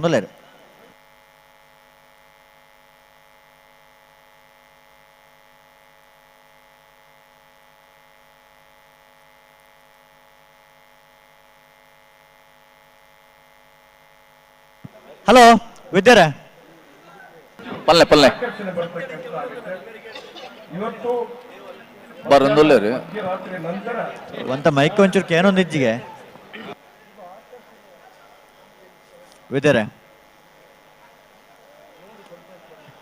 ಹಲೋ ವಿದ್ಯಾರೆ. ಪಲ್ಲೆ ಪಲ್ಲೆ ಇವತ್ತು ಬರಂದುಲ್ಲೇರು. ಒಂತ ಮೈಕ್ ಒಂಚೂರು ಏನೊಂದು ಇಜ್ಜಿಗೆ ವಿದ್ಯಾರೆ.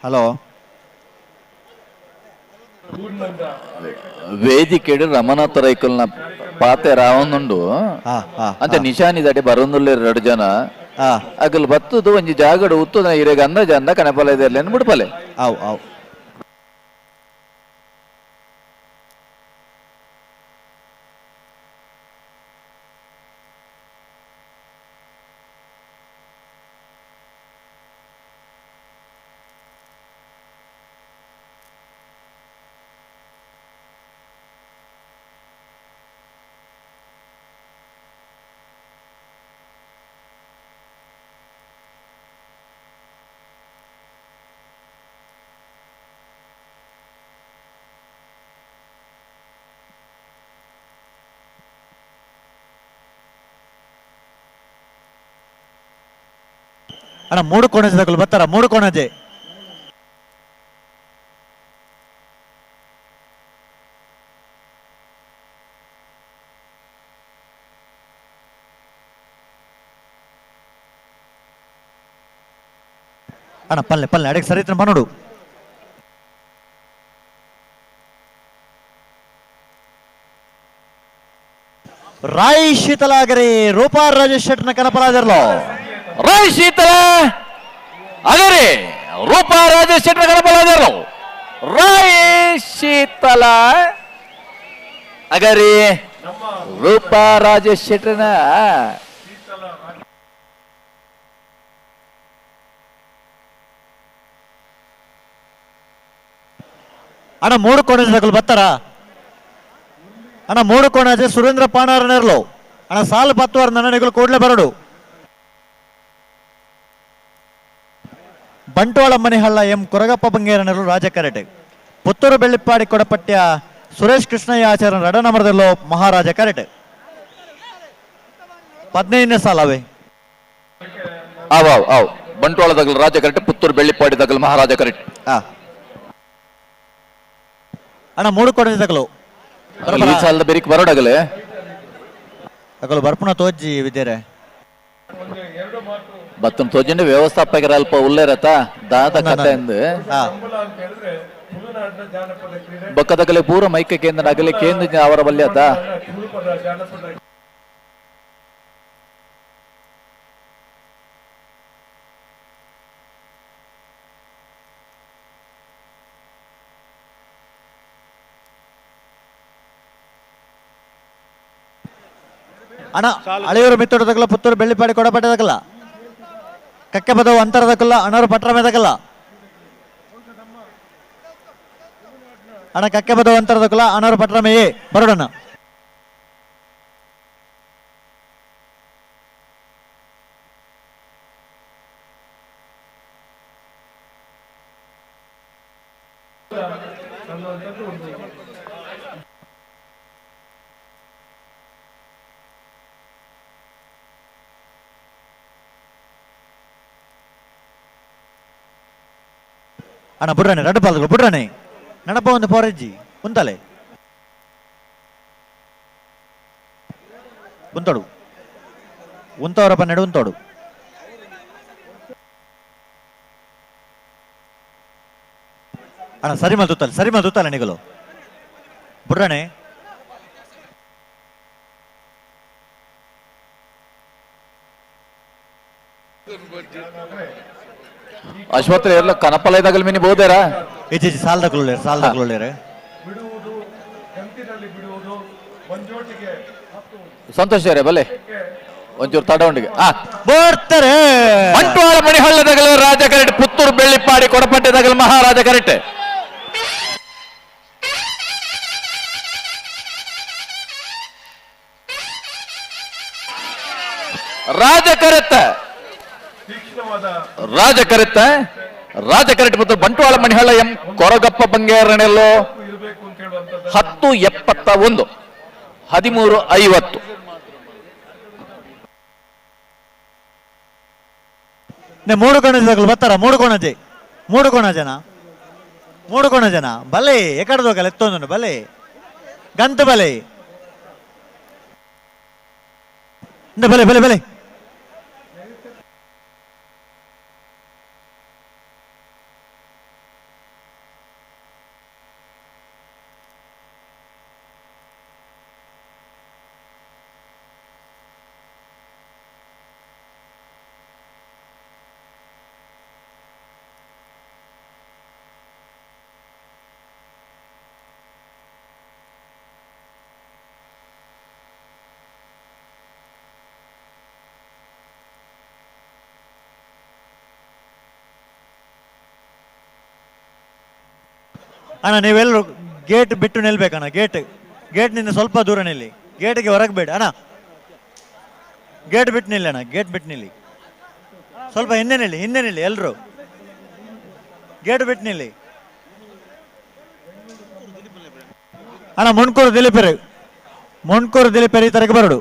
ಹಲೋ ವೇದಿಕೆಡು ರಮನಾಥ ರೈಕಲ್ನ ಪಾತೆ ರಾವಣುಂಡು ಅಂತ ನಿಶಾನಿದಡೆ ಬರಂದುಲ್ಲೇರು ಎರಡು ಜನ. ಅಗಲ್ ಬತ್ತದು ಒಂಜಿ ಜಾಗಡು ಉತ್ತದ ಇರೆಗ ಅಂದಾಜ ಅಂದ ಕನಪಲ ಇದೆ ಬಿಡ್ಪಲೆ. ಅವು ಅವು ಅಣ್ಣ ಮೂಡು ಕೋಣಜೆ ಬರ್ತಾರ ಮೂಡು ಕೋಣಜೆ. ಅಣ್ಣ ಪಲ್ಲೆ ಪಲ್ಲೆ ಅಡಿಗೆ ಸರಿ ಮನೋಡು. ರಾಯ್ ಶೀತಲಾಗರಿ ರೂಪಾ ರಾಜೇಶ್ ಶೆಟ್ಟರ್ನ ಕನಪಲಾದಿರ್ಲು. ರಾಯ್ ಶೀತಲ ಅಗರಿ ರೂಪಾ ರಾಜೇಶ್ ಶೆಟ್ಟರ್ ಕನಪಲಾದಿರ್ಲು. ರಾಯ್ ಶೀತಲ ಅಗರಿ ರೂಪಾ ರಾಜೇಶ್ ಶೆಟ್ಟರ್ನ ಅಣ್ಣ ಮೂರು ಕೋಣಗಳು ಬರ್ತಾರ ಅಣ್ಣ. ಮೂರು ಕೋಣಾಜೆ ಸುರೇಂದ್ರ ಪಾಣಾರನೆರ್ಲು ಅಣ್ಣ ಸಾಲು ಪತ್ತುವಾರ ನನ್ನ ಕೂಡಲೇ ಬರಡು. ಬಂಟ್ವಾಳ ಮನಿಹಳ್ಳ ಎಂ ಕೊರಗಪ್ಪ ಬಂಗೇರನರು ರಾಜ ಕರೆಟೆ. ಪುತ್ತೂರು ಬೆಳ್ಳಿಪ್ಪಾಡಿ ಕೊಡಪಟ್ಯ ಸುರೇಶ್ ಕೃಷ್ಣಯ್ಯ ಆಚಾರ್ಯ ರಡನಮರದಲ್ಲೋ ಮಹಾರಾಜ ಕರೆಟೆ. 15ನೇ ಸಾಲವೇ. ಆವ್ ಆವ್ ಆವ್ ಬಂಟ್ವಾಳ ದಗಲ್ ರಾಜ ಕರೆಟೆ, ಪುತ್ತೂರು ಬೆಳ್ಳಿಪ್ಪಾಡಿ ದಗಲ್ ಮಹಾರಾಜ ಕರೆಟೆ. ಅಣ್ಣ ಮೂರು ಕೋಣೆ ತಗಲು ಈ ಸಾಲದ ಬೆರಿಕ್ ಬರೋಡಗಲೆ ಅಗಲು ಬರ್ಪುಣ ತೋಜ್ಜಿ ವಿದ್ಯರೆ ಬತ್ತನ್ ತೋಜಿಂಡ ವ್ಯವಸ್ಥಾಪಕರ ಅಲ್ಪ ಉಲ್ಲೇರತ ದಾದ ಕಥೆ ಎಂದು ಬೊಕ್ಕದಗಲೆ ಪೂರ ಮೈಕ ಕೇಂದ್ರ ಅಗಲೆ ಕೇಂದ್ರ ಅವರ ಬಲ್ಯತ. ಅಣ್ಣ ಅಳೆಯೂರು ಮಿತ್ತೋಟದಗಲ ಪುತ್ತೂರು ಬೆಳ್ಳಿಪಾಡಿ ಕೊಡಪಟ್ಟದಗಲ್ಲ ಕಕ್ಕೆ ಬದವು ಅಂತರದಕ್ಕಲ್ಲ ಅಣ್ಣವರು ಪಟ್ರ ಮೇದಕಲ್ಲ ಅಣ್ಣ ಕಕ್ಕೆ ಬದವು ಅಂತರದಕ್ಕಲ್ಲ ಅಣ್ಣವರು ಪಟ್ರ ಮೇಯೇ ಬರೋಡಣ್ಣ. ಅಣ್ಣ ಬುಡ್ರಾಣೆ ರಡ್ಡು ಪಾಲ್ಗಳು ಬುಡ್ರಾಣೆ ನಡಪ ಒಂದು ಪೋರಜ್ಜಿ ಉಂತಲೆ ಉಂತೋಡು ಉಂತವರ ಪನ್ನೆಡು ಉಂತೋಡು. ಅಣ್ಣ ಸರಿ ಮಲ್ತುತ್ತಲ್ಲ ಸರಿ ಮಲ್ತುತ್ತಲ್ಲ ನಿಗಲು ಬುಡ್ರಾಣೆ. ಅಶ್ವತ್ಥ ಎಲ್ಲ ಕನಪಲಯದಾಗಲ್ ಮಿನಿ ಬೋದೇರಾ ಇಜ್ಜಿ ಸಾಲ್ದಕ್ಲುಳ್ಳೇರು ಸಾಲ್ದಕ್ಲುಳ್ಳೇರು. ಸಂತೋಷ್ ರೇ ಬಲೆ ಒಂಚೂರು ತಡವಂಡಿಗೆ ಬರ್ತಾರೆ. ಬಂಟ್ವಾಳ ಮಣಿಹಳ್ಳದಗಲು ರಾಜ ಕರೆಟ್, ಪುತ್ತೂರು ಬೆಳ್ಳಿಪ್ಪಾಡಿ ಕೊಡಪಟ್ಟೆದಾಗಲು ಮಹಾರಾಜ ಕರೆಟ್. ರಾಜ ಕರೆತ್ತ ರಾಜ ಕರೆತ್ತ ರಾಜ ಕರೆಟ್ ಮತ್ತು ಬಂಟ್ವಾಳ ಮಣಿಹಳ್ಳ ಎಂ ಕೊರಗಪ್ಪ ಬಂಗೇರನೆಲ್ಲೋ 10:71 13:50. ಮೂರು ಕೋಣ ಬರ್ತಾರ ಮೂರು ಕೋಣ ಜೆ ಮೂರು ಕೋಣ ಜನ ಮೂರು ಕೋಣ ಜನ ಬಲೆ ಎಕಡದೋಗಲ್ಲ ಎತ್ತೊಂದು ಬಲೆ ಗಂತ ಬಲೆ ಬಲೆ ಬಲೆ ಬಲೆ. ಅಣ್ಣ ನೀವೆಲ್ಲರೂ ಗೇಟ್ ಬಿಟ್ಟು ನಿಲ್ಬೇಕಣ್ಣ. ಗೇಟ್ ಗೇಟ್ನಿಂದ ಸ್ವಲ್ಪ ದೂರ ನಿಲ್ಲಿ, ಗೇಟ್ಗೆ ಹೊರಗೆ ಬೇಡ ಅಣ್ಣ. ಗೇಟ್ ಬಿಟ್ಟು ನಿಲ್ಲಿ ಅಣ್ಣ, ಗೇಟ್ ಬಿಟ್ಟು ನಿಲ್ಲಿ, ಸ್ವಲ್ಪ ಹಿಂದೆ ನಿಲ್ಲಿ, ಹಿಂದೆ ನಿಲ್ಲಿ ಎಲ್ಲರೂ, ಗೇಟ್ ಬಿಟ್ಟು ನಿಲ್ಲಿ ಅಣ್ಣ. ಮುಣ್ಕೂರು ದಿಲೀಪರು, ಮುಣ್ಕೂರು ದಿಲೀಪರು ಈ ತರಕ್ಕೆ ಬರಡು.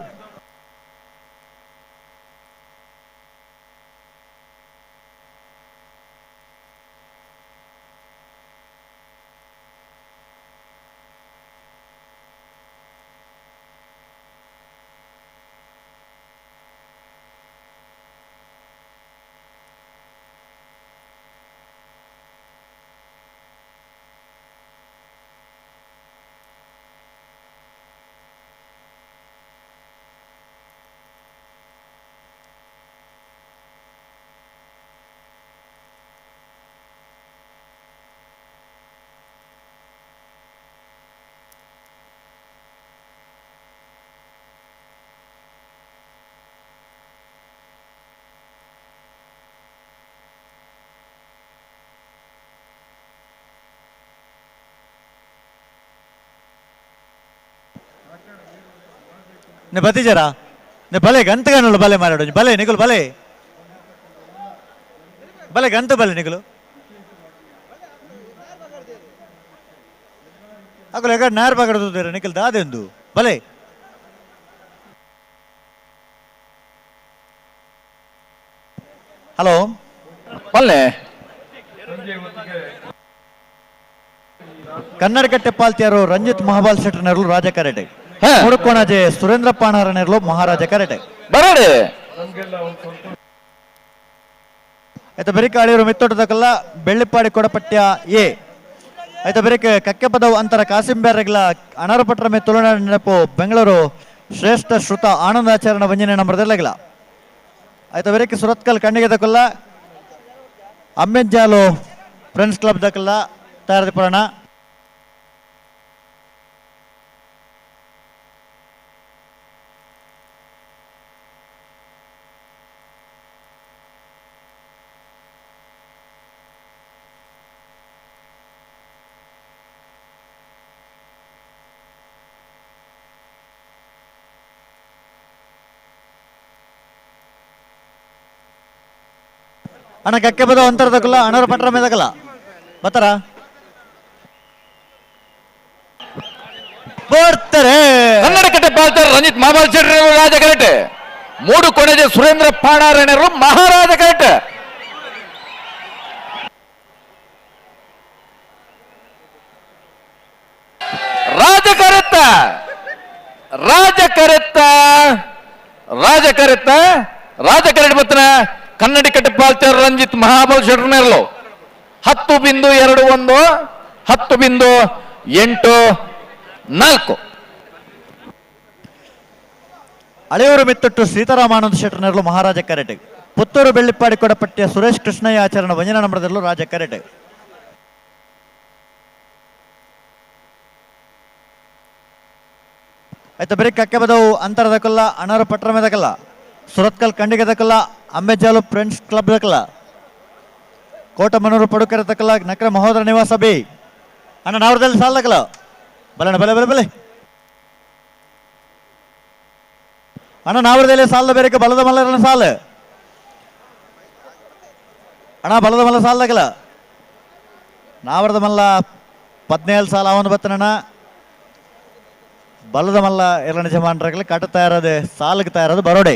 ನೆ ಬತ್ತಿಜರಾ ನೆ ಬಲೆ ಗಂತಗಾನಲ್ಲ ಬಲೆ ಮಾರಾಡು ಬಲೆ ನಿಗುಲು ಬಲೆ ಬಲೆ ಗಂತ ಬಲೆ ನಿಗುಲು ಅಕುಲು ಎಗಡ್ ನಾರ್ ಬಗಡ್ದು ನಿಖಲ್ ದಾದೆಂದು ಬಲೆ ಹಲೋ ಬಲ್ಲೆ ಕನ್ನಡಕಟ್ಟೆ ಪಾಲ್ತಿಯಾರು ರಂಜಿತ್ ಮಹಾಬಾಲ್ ಶೆಟ್ಟರ್ನರ್ಲು ರಾಜ ಕರೆಟೆ ಮುಡುಕೋಣಜೆ ಸುರೇಂದ್ರ ಪಾಣಾರನೆರ್ಲು ಮಹಾರಾಜ ಕರೆಟೆ ಬರಡೆ ಆಯ್ತಾ ಬೆರಿಕ ಅಳಿಯರು ಮಿತ್ತೋಟದಕಲ್ಲ ಬೆಳ್ಳಿಪ್ಪಾಡಿ ಕೊಡಪಟ್ಯ ಎ ಆಯ್ತಾ ಬೆರಿಕ ಕಕ್ಕೆಪದವು ಅಂತರ ಕಾಸಿಂ ಬ್ಯಾರೆಗ್ಲ ಅಣರಪಟ್ರ ಮೇ ತುಳುನಾಡು ನೆನಪು ಬೆಂಗಳೂರು ಶ್ರೇಷ್ಠ ಶ್ರುತ ಆನಂದಾಚರಣ ವಂಜನೆ ನಂಬರ್ದೆಲ್ಲಗಿಲ್ಲ. ಆಯ್ತಾ ಬೆರಿಕ ಸುರತ್ಕಲ್ ಕಣ್ಣಿಗೆ ದಕಲ್ಲ ಅಮ್ಮೆಜ್ಜಾಲು ಫ್ರೆಂಡ್ಸ್ ಕ್ಲಬ್ ದಕಲ್ಲ ತಯಾರಿ ಪುರಾಣ. ಅಣ್ಣ ಕಕ್ಕೆ ಬದ ಅಂತರದಕ್ಕಲ್ಲ ಅಣ್ಣರ ಪಟ್ರ ಮೇದಕಲ್ಲ ಬತ್ತಾರ ಬರ್ತಾರೆ. ಕನ್ನಡಕಟ್ಟೆ ಪಾಲ್ತಾರೆ ರಂಜಿತ್ ಮಹಾಬಾಲ್ ಶೆಟ್ಟರ್ ರಾಜ ಕರೆಟೆ, ಮೂಡು ಕೊಣೆಜೆ ಸುರೇಂದ್ರ ಪಾಣಾರಣರು ಮಹಾರಾಜ ಕರೆಟೆ. ರಾಜ ಕರೆತ್ತ ರಾಜ ಕರೆತ್ತ ರಾಜ ಕರೆತ್ತ ರಾಜ ಕರೆಟ್ ಬತ್ತನ ಕನ್ನಡಿಕಟ್ಟೆ ಪಾಲ್ತಾರ ರಂಜಿತ್ ಮಹಾಬಲ್ ಶೆಟ್ಟರ್ನೆರ್ಲು 10.21 10.84. ಹಳೆಯೂರು ಮಿತ್ತೊಟ್ಟು ಸೀತಾರಾಮಾನಂದ ಶೆಟ್ಟರ್ನೆರ್ಲು ಮಹಾರಾಜ ಕರೆಟೆ, ಪುತ್ತೂರು ಬೆಳ್ಳಿಪ್ಪಾಡಿ ಕೊಡಪಟ್ಟಿಯ ಸುರೇಶ್ ಕೃಷ್ಣಯ್ಯ ಆಚರಣ ವಂಜನ ನಂಬರದಲ್ಲೂ ರಾಜ ಕರೆಟೆ. ಆಯ್ತಾ ಬರೀ ಕಕ್ಕೆ ಬದವು ಅಂತರದಕಲ್ಲ ಅಣರು ಪಟ್ರ ಮೇದಕಲ್ಲ ಸುರತ್ಕಲ್ ಕಂಡಿಗೆ ದಕಲ್ಲ ಅಂಬೆಜಾಲು ಫ್ರೆಂಡ್ಸ್ ಕ್ಲಬ್ ದಕಲ್ಲ ಕೋಟಮನೂರು ಪಡುಕರ ತಕಲ್ಲ ನಕ್ರ ಮಹೋದರ ನಿವಾಸ ಬಿ ಅಣ್ಣ ನಾವ್ರದಲ್ಲಿ ಸಾಲದಕಲ್ಲ ಬಲಣ್ಣ ಬಲೆ ಬಲೆ ಬಲೆ ಅಣ್ಣ ನಾವ್ರದಲ್ಲಿ ಸಾಲದ ಬೇರೆ ಬಲದ ಮಲ್ಲರನ್ನ ಸಾಲ ಅಣ್ಣ ಬಲದ ಮಲ್ಲ ಸಾಲದಕಲ್ಲ ನಾವ್ರದ ಮಲ್ಲ 17 ಸಾಲ ಅವನು ಬತ್ತನಣ್ಣ ಬಲದ ಮಲ್ಲ ಎಲ್ಲ ನಿಜಮಾನ್ರಾಗಲಿ ಕಟ್ಟ ತಯಾರದೆ ಸಾಲಕ್ಕೆ ತಯಾರದು ಬರೋಡೆ.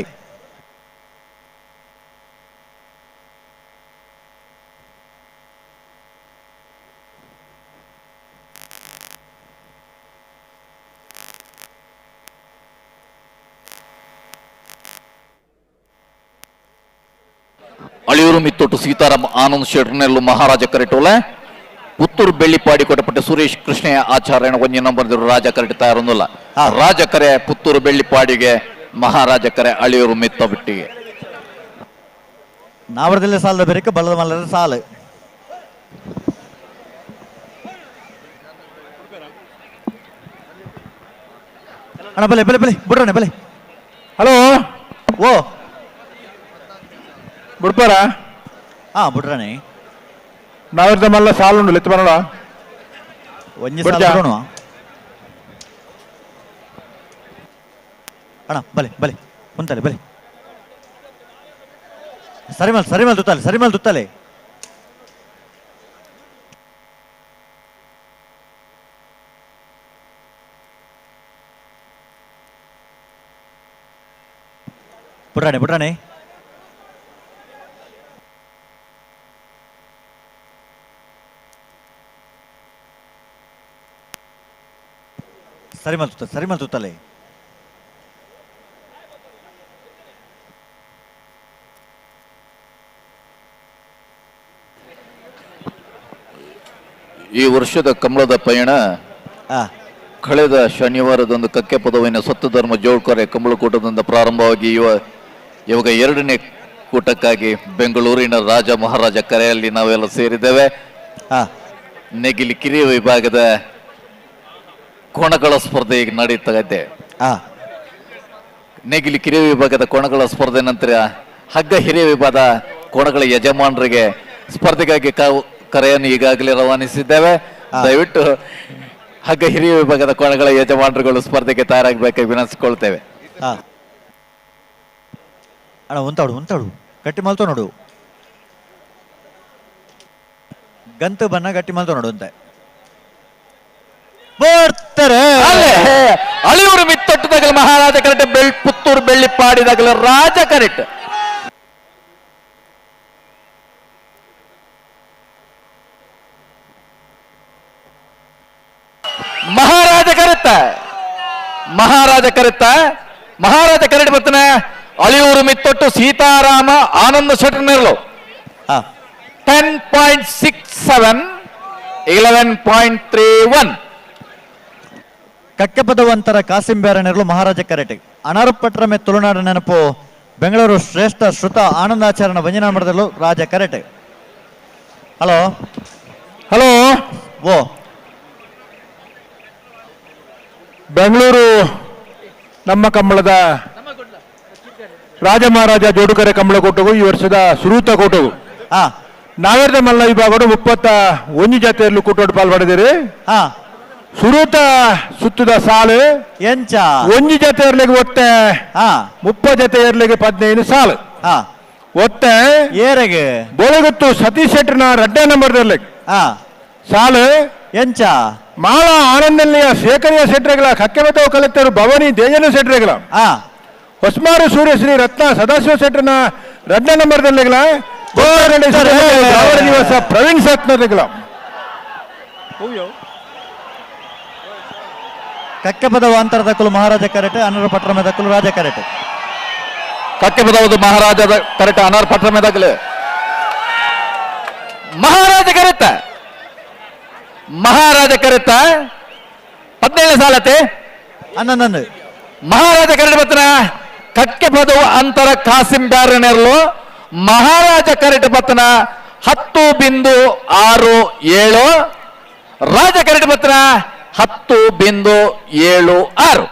ಅಳಿಯೂರು ಮಿತ್ತೊಟ್ಟು ಸೀತಾರಾಮ್ ಆನಂದ್ ಶೆಟ್ಟರ್ನೆಲ್ಲು ಮಹಾರಾಜ ಕರೆಟೋಲೆ, ಪುತ್ತೂರು ಬೆಳ್ಳಿಪಾಡಿ ಕೊಟ್ಟಪಟ್ಟೆ ಸುರೇಶ್ ಕೃಷ್ಣಯ್ಯ ಆಚಾರ್ಯನ ಒಂಜಿ ನಂಬರ್ ರಾಜ ಕರೆಟ್ ತಯಾರೊಂದಿಲ್ಲ. ರಾಜ ಕರೆ ಪುತ್ತೂರು ಬೆಳ್ಳಿಪಾಡಿಗೆ, ಮಹಾರಾಜ ಕರೆ ಅಳಿಯೂರು ಮಿತ್ತಬಿಟ್ಟಿಗೆ. ನಾವರದಲ್ಲೇ ಸಾಲದ ಬೇರೆ ಬಲದ ಮಲ್ಲರ ಸಾಲು ಅಣ್ಣ ಬಲೆ ಬಲೆ ಬಲೆ ಬಿಡ್ರಣ್ಣ ಬಲೆ. ಹಲೋ ಓ ಬಿಡ್ಪಾರ? ಹಾ ಬಿಡ್ರಣ್ಣ. ನಾವಿರ್ದ ಮಲ್ಲ ಸಾಲು ಉಂಡು ಲೆತ್ತು ಬರೋಣ ಒಂಜಿ ಸಾಲು ಬಿಡೋಣ ಅಣ್ಣ ಬಲೆ ಬಲೆ ಉಂತಲೆ ಬಲೆ ಸರಿಮಲ್ ಸರಿಮಲ್ ತುತ್ತಾಲೆ ಸರಿಮಲ್ ತುತ್ತಾಲೆ. ಬಿಡ್ರಾಣೆ ಬಿಡ್ರಾಣೆ ಸರಿ ಮಲ್ತು ಸರಿ ಮಲ್ತು ತಲೆ. ಈ ವರ್ಷದ ಕಮಲದ ಪಯಣ ಕಳೆದ ಶನಿವಾರದಂದು ಕಕ್ಕೆ ಪದವಿನ ಸತ್ಯಧರ್ಮ ಜೋಳ್ಕರೆ ಕಂಬಳಕೂಟದಿಂದ ಪ್ರಾರಂಭವಾಗಿ ಇವಾಗ ಎರಡನೇ ಕೂಟಕ್ಕಾಗಿ ಬೆಂಗಳೂರಿನ ರಾಜ ಮಹಾರಾಜ ಕರೆಯಲ್ಲಿ ನಾವೆಲ್ಲ ಸೇರಿದ್ದೇವೆ. ನೆಗಿಲಿ ಕಿರಿಯ ವಿಭಾಗದ ಕೋಣಗಳ ಸ್ಪರ್ಧೆ ಈಗ ನಡೀತಾ ಇದೆ. ನೇಗಿಲಿ ಕಿರಿಯ ವಿಭಾಗದ ಕೋಣಗಳ ಸ್ಪರ್ಧೆ ನಂತರ ಹಗ್ಗ ಹಿರಿಯ ವಿಭಾಗದ ಕೋಣಗಳ ಯಜಮಾನರಿಗೆ ಸ್ಪರ್ಧೆಗಾಗಿ ಕರೆಯನ್ನು ಈಗಾಗಲೇ ರವಾನಿಸಿದ್ದೇವೆ. ದಯವಿಟ್ಟು ಹಗ್ಗ ಹಿರಿಯ ವಿಭಾಗದ ಕೋಣಗಳ ಯಜಮಾನರುಗಳು ಸ್ಪರ್ಧೆಗೆ ತಯಾರಾಗಬೇಕಾಗಿ ವಿನಂತಿಸಿಕೊಳ್ತೇವೆ. ಅಣ್ಣ ಉಂತಾಡು ಉಂತಾಡು ಗಟ್ಟಿ ಮಲ್ತೋ ನೋಡು ಗಂತು ಬನ್ನ ಗಟ್ಟಿ ಮಲ್ತೋ ನೋಡು ಅಂತ ಬರ್ತಾರೆ. ಅಳಿಯೂರು ಮಿತ್ತೊಟ್ಟದಾಗಲ ಮಹಾರಾಜ ಕರೆಕ್ಟ್, ಬೆಳ್ ಪುತ್ತೂರು ಬೆಳ್ಳಿಪಾಡಿದಾಗಲ ರಾಜ ಕರೆಕ್ಟ್. ಮಹಾರಾಜ ಕರೆತ್ತ, ಮಹಾರಾಜ ಕರೆತ್ತ, ಮಹಾರಾಜ ಕರೆಕ್ಟ್ ಬರ್ತಾನೆ. ಅಳಿಯೂರು ಮಿತ್ತೊಟ್ಟು ಸೀತಾರಾಮ ಆನಂದ ಶೆಟ್ಟರ್ನೇರ್ಲು 10.67 11.31. ಕಕ್ಕೆಪದವಂತರ ಕಾಸಿಂ ಬೇರನೆರಲು ಮಹಾರಾಜ ಕರೆಟೆ. ಅನಾರುಪಟ್ರಮೆ ತುಳುನಾಡು ನೆನಪು ಬೆಂಗಳೂರು ಶ್ರೇಷ್ಠ ಶ್ರುತ ಆನಂದಾಚರಣ ವಂಜನಾ ಮಠದಲ್ಲೂ ರಾಜ ಕರೆಟೆ. ಹಲೋ ಹಲೋ ಓ ಬೆಂಗಳೂರು ನಮ್ಮ ಕಂಬಳದ ರಾಜ ಮಹಾರಾಜ ಜೋಡುಕರೆ ಕಂಬಳ ಕೋಟಗು ಈ ವರ್ಷದ ಸುರೂತ ಕೋಟಗು ನಾವೇರ್ದ ಮಲ್ಲ ವಿಭಾಗಡು 31 ಜಾತಿಯಲ್ಲಿ ಕೂಟೋಡು ಪಾಲ್ಪಡೆದಿರಿ. ಸುರೂತ ಸುತ್ತದ ಸಾಲು ಎಂಚ ಒಂಜಿ ಜೊತೆ ಇರ್ಲಿಕ್ಕೆ ಒತ್ತೆ 30 ಜೊತೆ ಇರ್ಲಿಕ್ಕೆ 15 ಸಾಲು ಒತ್ತೆ ಏರೆಗೆ ಬೋಳಗುತ್ತು ಸತೀಶ್ ಶೆಟ್ಟರ್ನ ರಡ್ಡೆ ನಂಬರ್ ಇರ್ಲಿಕ್ಕೆ ಸಾಲು ಎಂಚ ಮಾಳ ಆನಂದಲ್ಲಿಯ ಶೇಖರಿಯ ಶೆಟ್ರೆಗಳ ಕಕ್ಕೆಬತ್ತವ ಕಲೆಕ್ಟರ್ ಭವಾನಿ ದೇಜನ ಶೆಟ್ರೆಗಳ ಹೊಸ್ಮಾರು ಸೂರ್ಯಶ್ರೀ ರತ್ನ ಸದಾಶಿವ ಶೆಟ್ಟರ್ನ ರಡ್ಡ ನಂಬರ್ದಲ್ಲಿಗಳ ನಿವಾಸ ಪ್ರವೀಣ್ ಸತ್ನರ್ಗಳ. ಕಕ್ಕೆಪದವ ಅಂತರದಕ್ಕಲು ಮಹಾರಾಜ ಕರೆಟೆ, ಅನರ ಪಟ್ರಮೆ ದಕ್ಕಲು ರಾಜ ಕರೆಟೆ. ಕಕ್ಕೆಪದವದು ಮಹಾರಾಜ ಕರೆಟೆ, ಅನರ ಪಟ್ರಮೆ ದಕ್ಕಲು ಮಹಾರಾಜ ಕರೆತ, ಮಹಾರಾಜ ಕರೆತ 17 ಸಾಲತೆ ಅನ್ನಂದು ಮಹಾರಾಜ ಕರೆಟೆ ಬತ್ತನ. ಕಕ್ಕೆಪದವು ಅಂತರ ಕಾಸಿಂ ಬ್ಯಾರನೆರ್ಲು ಮಹಾರಾಜ ಕರೆಟೆ ಬತ್ತನ 10.67, ರಾಜ ಕರೆಟೆ ಬತ್ತನ 10.76.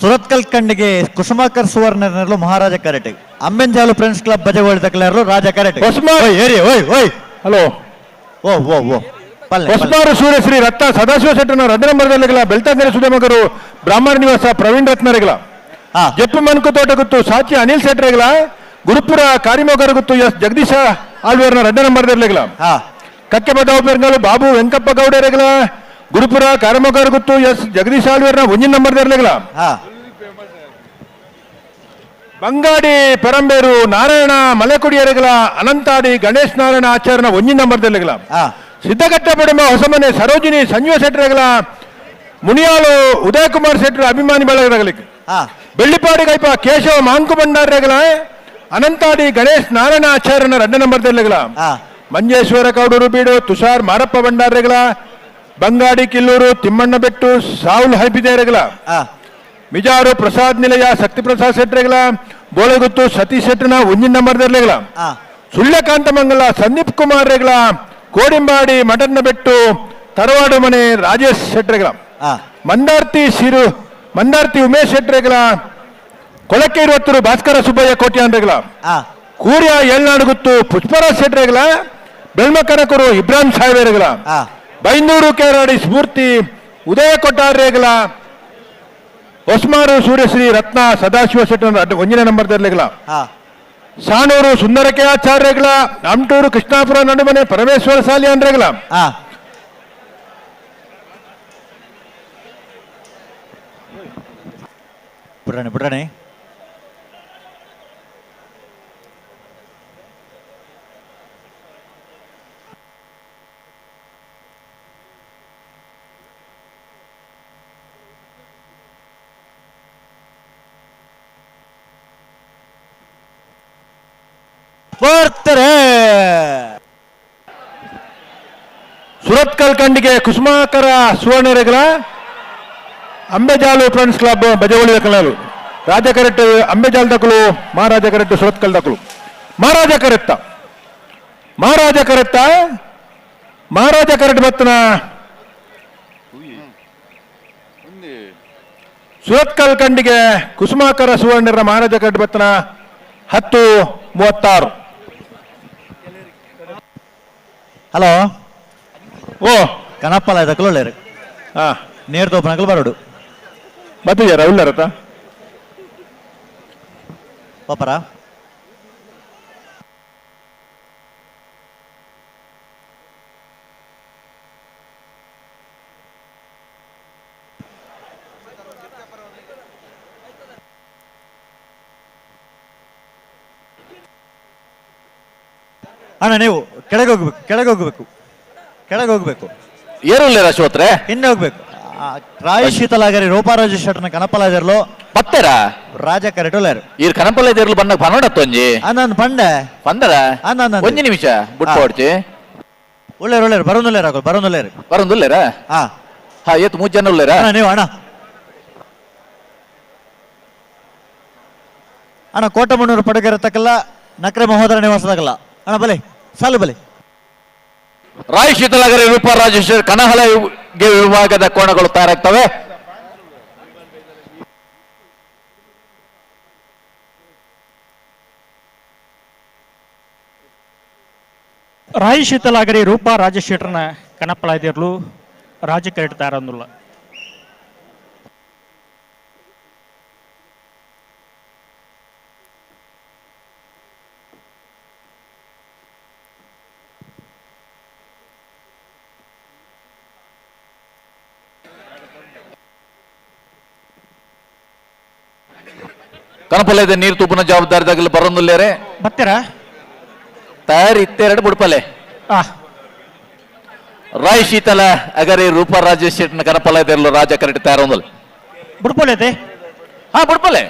ಸುರತ್ಕಲ್ ಕಂಡಿಗೆ ಕುಸುಮಾಕರ್ ಸುವರ್ಣನೆರಲು ಮಹಾರಾಜ ಕರೆಟೆ. ಅಂಬೆಂಜಾಲು ಫ್ರೆಂಡ್ಸ್ ಕ್ಲಬ್ ಬಜಗೋಳಿ ತಕಲೆರಲು ರಾಜ ಕರೆಟೆ. ಓಯ್ ಓಯ್ ಓಯ್ ಹಲೋ ಓ ಓ ಓ ಹೊಸ್ಮಾರು ಸೂರ್ಯಶ್ರೀ ರತ್ನ ಸದಾಶಿವ ಶೆಟ್ಟನ ರಡ್ಡ ನಂಬರ್ದಲ್ಲಿಗಳ ಬೆಳ್ತಂಗಡಿ ಸುಧಮಕರು ಬ್ರಾಹ್ಮಣ ನಿವಾಸ ಪ್ರವೀಣ್ ರತ್ನರಿಗಳ ಜಪ್ಪು ಮನ್ಕು ತೋಟಗುತ್ತು ಸಾಚಿ ಅನಿಲ್ ಶೆಟ್ಟರಿಗಳ ಗುರುಪುರ ಕಾರಿಮೋಗರಗುತ್ತು ಎಸ್ ಜಗದೀಶ ಆಳ್ವೇರ್ನ ರಡ್ಡ ನಂಬರ್ದಲ್ಲಿಗಳ ಕಕ್ಕೆ ಬದಾವು ಬಾಬು ವೆಂಕಪ್ಪ ಗೌಡರಿಗಳ ಗುರುಪುರ ಕಾರಿಮೋಗರಗುತ್ತು ಎಸ್ ಜಗದೀಶ ಆಳ್ವೇರ್ನ ಒಂಜಿನ ನಂಬರ್ದಲ್ಲಿಗಳ ಬಂಗಾಡಿ ಪೆರಂಬೇರು ನಾರಾಯಣ ಮಲೆಕುಡಿಯರಿಗಳ ಅನಂತಾಡಿ ಗಣೇಶ್ ನಾರಾಯಣ ಆಚಾರ್ಯನ ಒಂಜಿನ ನಂಬರ್ದಲ್ಲಿಗಳ ಸಿದ್ದಘಟ್ಟ ಬಡಮ ಹೊಸಮನೆ ಸರೋಜಿನಿ ಸಂಜೀವ ಶೆಟ್ಟರಿಗಳ ಮುನಿಯಾಳು ಉದಯಕುಮಾರ್ ಶೆಟ್ಟರ ಅಭಿಮಾನಿ ಬಳಗದಗಲಿಕ್ಕೆ ಬೆಳ್ಳಿಪಾಡಿ ಕೈಪ ಕೇಶವ ಮಾಂಕು ಭಂಡಾರಗಳ ಅನಂತಾಡಿ ಗಣೇಶ್ ನಾರಾಯಣ ಆಚಾರ್ಯನ ರಡ್ಡ ನಂಬರ್ದಲ್ಲಿಗಳ ಮಂಜೇಶ್ವರ ಕೌಡೂರು ಬೀಡು ತುಷಾರ್ ಮಾರಪ್ಪ ಭಂಡಾರಗಳ ಬಂಗಾಡಿ ಕಿಲ್ಲೂರು ತಿಮ್ಮಣ್ಣ ಬೆಟ್ಟು ಸಾವುಲ್ ಹೈಬಿದೇರಗಳ ಮಿಜಾರು ಪ್ರಸಾದ್ ನಿಲಯ ಶಕ್ತಿ ಪ್ರಸಾದ್ ಶೆಟ್ಟರಿಗಳ ಬೋಳಗುತ್ತು ಸತೀಶ್ ಶೆಟ್ಟರ್ನ ಒಂಜಿನ ನಂಬರ್ದಲ್ಲಿಗಳ ಸುಳ್ಯಕಾಂತಮಂಗಲ ಸಂದೀಪ್ ಕುಮಾರ್ ರೆಗಳ ಕೋಡಿಂಬಾಡಿ ಮಟನ್ನ ಬೆಟ್ಟು ತರವಾಡು ಮನೆ ರಾಜೇಶ್ ಶೆಟ್ಟರಿಗಳ ಮಂದಾರ್ತಿ ಸಿರು ಮಂದಾರ್ತಿ ಉಮೇಶ್ ಶೆಟ್ಟರಿಗಳ ಕೊಳಕೆ ಇರುವತ್ತರು ಭಾಸ್ಕರ ಸುಬ್ಬಯ್ಯ ಕೋಟ್ಯಾನ್ರೆಗಳ ಕೂರ್ಯ ಏಳ್ನಾಡುಗುತ್ತು ಪುಷ್ಪರಾಜ್ ಶೆಟ್ಟರಿಗಳ ಬೆಳ್ಮಕನಕರು ಇಬ್ರಾಹಿಂ ಸಾಹೇಬರೆಗಳ ಬೈಂದೂರು ಕೇರಾಡಿ ಸ್ಫೂರ್ತಿ ಉದಯ ಕೊಟ್ಟಾರ್ರೆಗಳ ಹೊಸ್ಮಾರು ಸೂರ್ಯಶ್ರೀ ರತ್ನ ಸದಾಶಿವ ಶೆಟ್ಟರ್ ಒಂಜಿನ ನಂಬರ್ದಲ್ಲಿಗಳ ಸಾಣೂರು ಸುಂದರಕೆ ಆಚಾರ್ಯಗಳ ಅಮಟೂರು ಕೃಷ್ಣಾಪುರ ನಡುಮನೆ ಪರಮೇಶ್ವರ ಸಾಲಿಯಾನ್ರೆಗಳ ಬಿಡಣೆ ಬಿಡಣೆ ಬರ್ತಾರೆ. ಸುರತ್ಕಲ್ ಕಂಡಿಗೆ ಕುಸುಮಾಕರ ಸುವರ್ಣರೆಗಳ ಅಂಬೆಜಾಲು ಫ್ರೆಂಡ್ಸ್ ಕ್ಲಬ್ ಬಜವಳಿ ದಕ್ಕಲು ರಾಜ ಕರೆಕ್ಟ್ ಅಂಬೆಜಾಲ್ ದಕ್ಕಲು ಮಹಾರಾಜ ಕರೆಕ್ಟ್ ಸುರತ್ಕಲ್ ದಕ್ಕಲು ಮಹಾರಾಜ ಕರೆತ್ತ ಮಹಾರಾಜ ಕರೆತ್ತ ಮಹಾರಾಜ ಕರೆಕ್ಟ್ ಬತ್ತನ ಸುರತ್ಕಲ್ ಕಂಡಿಗೆ ಕುಸುಮಾಕರ ಸುವರ್ಣರ ಮಹಾರಾಜ ಕರೆಕ್ಟ್ ಬತ್ತನ 10:36. ಹಲೋ ಓ ಕನಪ್ಪಲ ಇದಕ್ಕಲು ನೇರ್ ತೋಪನಕಲು ಬರೋಡು ಬತ್ತಿದ್ಯಾರ ಉಳ್ಳಾರತ ಪಾಪರ ಅಣ್ಣ ನೀವು ಕೆಳಗೆ ಹೋಗ್ಬೇಕು, ಕೆಳಗೆ ಹೋಗ್ಬೇಕು, ಕೆಳಗೆ ಹೋಗ್ಬೇಕು. ಏರುಲ್ಲೇರ ಅಶ್ವತ್ರೆ? ಹಿಂದೆ ಹೋಗ್ಬೇಕು. ರಾಯ್ ಶೀತಲಾಗರಿ ರೂಪಾರಾಜ ಶೆಟ್ಟನ ಕನಪಲಾಜರ್ಲು ಪತ್ತೆರ ರಾಜ ಕರೆಟುಲೇರು ಈರ್ ಕನಪಲಾಜರ್ಲು ಬಣ್ಣ ಪನ್ನೊಡತ್ತೊಂಜಿ ಅನ್ನನ್ ಪಂಡೆ ಪಂದರ ಅನ್ನನ್ ಒಂಜಿ ನಿಮಿಷ ಬುಟ್ ಪೋಡ್ಚಿ. ಒಳ್ಳೇರು ಒಳ್ಳೇರು ಬರೋನುಲ್ಲೇರು ಆಗೋ ಬರೋನುಲ್ಲೇರು ಬರೋನುಲ್ಲೇರ? ಹಾ ಹಾ ಏತ್ ಮೂರು ಜನ ಉಳ್ಳೇರ? ಅಣ್ಣ ನೀವು ಅಣ್ಣ ಅಣ್ಣ ಕೋಟಮಣ್ಣೂರು ಪಡುಗೆರೆ ತಕ್ಕಲ್ಲ ನಕ್ರೆ ಮಹೋದರ ನಿವಾಸದಾಗಲ್ಲ ಅಣ್ಣ ಬಲೆ ಸಾಲು ಬಲೆ. ರಾಯ್ ಶೀತಲಾಗರಿ ರೂಪ ರಾಜೇಶ್ವರ ಕನಹಲ ವಿಭಾಗದ ಕೋಣಗಳು ತಯಾರಾಗ್ತವೆ. ರಾಯ್ ಶೀತಲಾಗರಿ ರೂಪಾ ರಾಜಶೇಖರನ ಕನಪಲಾದಿರ್ಲು ರಾಜ ಕರೆಟ್ ತಯಾರಂದುಲ್ಲ. ಕನಪಲದ ನೀರು ತುಪ್ಪನ ಜವಾಬ್ದಾರಿದಾಗಲಿ ಬರೋದಿಲ್ಲೇರೆ ಬರ್ತೀರಾ? ತಯಾರಿ ಇತ್ತೆರಡು ಬುಡ್ಪಲೆ. ರಾಯ್ ಶೀತಲ ಅಗರಿ ರೂಪ ರಾಜೇಶ್ ಶೆಟ್ನ ಕನಪಲ ಇದೆಲ್ಲ ರಾಜ ಕರೆಕ್ಟ್ ತಯಾರೊಂದಲ್ಲ ಬುಡ್ಪಲೆ ಐತೆ? ಹಾ ಬುಡ್ಪಲೆ.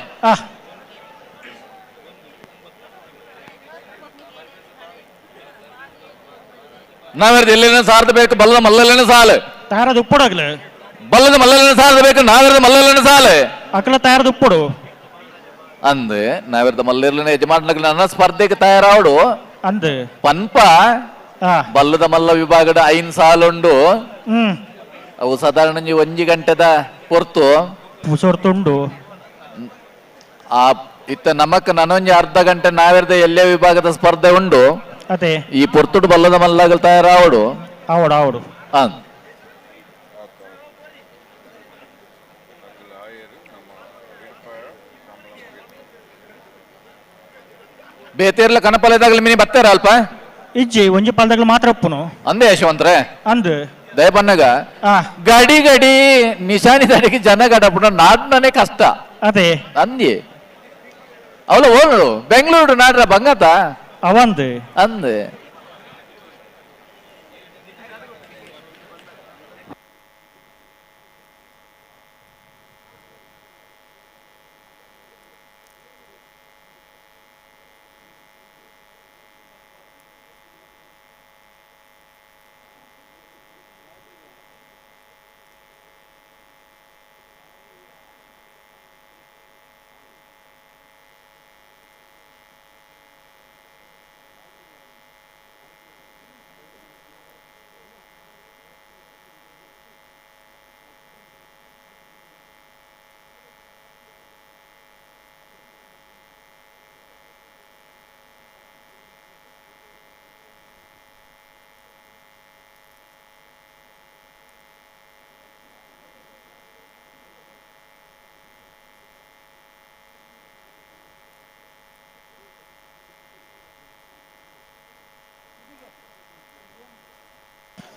ನಾವೆರಡು ಎಲ್ಲೇನ ಸಾರ್ದ ಬೇಕು ಬಲ್ಲದ ಮಲ್ಲಲೇನ ಸಾಲು ತಯಾರದ ಉಪ್ಪುಡಾಗ್ಲೆ ಬಲ್ಲದ ಮಲ್ಲಲೇನ ಸಾರ್ದ ಬೇಕು ನಾವೆರಡು ಮಲ್ಲಲೇನ ಸಾಲು ಅಕಲ ತಯಾರದ ಉಪ್ಪುಡು ಅಂದ್ ನಾವೆರ್ದ ಮಲ್ಲಿರ್ಲನೆ ಯಜಮಾನಗ್ ನನ್ನ ಸ್ಪರ್ಧೆಗೆ ತಯಾರಾವಡು ಅಂದ್ ಪನ್ಪ ಬಲ್ಲದ ಮಲ್ಲ ವಿಭಾಗದ ಐನ್ ಸಾಲುಂಡು. ಅವು ಸಾಧಾರಣ ಒಂಜಿ ಗಂಟೆದ ಪೊರ್ತು ಪುಸೊರ್ತುಂಡು. ಆ ಇತ್ತ ನಮಕ್ ನನೊಂಜಿ ಅರ್ಧ ಗಂಟೆ ನಾವೆರ್ದ ಎಲ್ಲೇ ವಿಭಾಗದ ಸ್ಪರ್ಧೆ ಉಂಡು. ಅದೇ ಈ ಪೊರ್ತುಡು ಬಲ್ಲದ ಮಲ್ಲಾಗಲ್ ತಯಾರಾವಡು ಆವಡು ಆವಡು. ಬೇತೇರ್ಲ ಕನಪಲೆದಾಗಲಿ ಮಿನಿ ಬತ್ತೇರ ಅಲ್ಪ ಇಜ್ಜಿ ಒಂಜಿ ಪಾಲ್ದಾಗಲಿ ಮಾತ್ರ ಒಪ್ಪುನು ಅಂದೆ ಯಶವಂತ್ರೆ ಅಂದ್ ದಯಪನ್ನಗ ಗಡಿ ಗಡಿ ನಿಶಾನಿ ದಡಿಗೆ ಜನ ಗಡಪುಣ ನಾಡ್ನೇ ಕಷ್ಟ ಅದೇ ಅಂದಿ ಅವಳು ಓಡು ಬೆಂಗಳೂರು ನಾಡ್ರ ಬಂಗತ ಅವಂದ್ ಅಂದೆ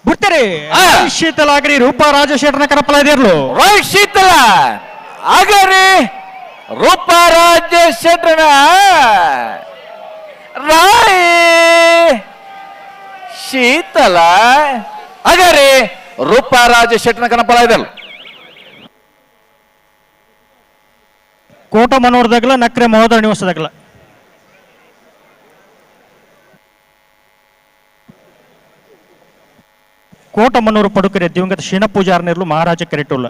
ಬಿಡ್ತಾರೆ ಶೀತಲಾಗರಿ ರೂಪಾ ರಾಜಶೇಖರನ ಕರಪಲ ಇದಿರ್ಲು ರೈಟ್ ಶೀತಲ ಆಗರಿ ರೂಪಾ ರಾಜಶೇಖರನ ರಾಯ್ ಶೀತಲ ಆಗರಿ ರೂಪಾ ರಾಜಶೇಖರನ ಕನಪಲ ಇದೆಲ್ಲ ಕೋಟ ಮನೋರ್ದಾಗಲ ನಕ್ರೆ ಮಹೋದರ ನಿವಾಸದಾಗಲ. ಕೋಟಮನ್ನೂರು ಪಡುಕರೆ ದಿವಂಗತ ಶೀನ ಪೂಜಾರನಿರ್ಲು ಮಹಾರಾಜ ಕೆರೆಟುಲ್ಲ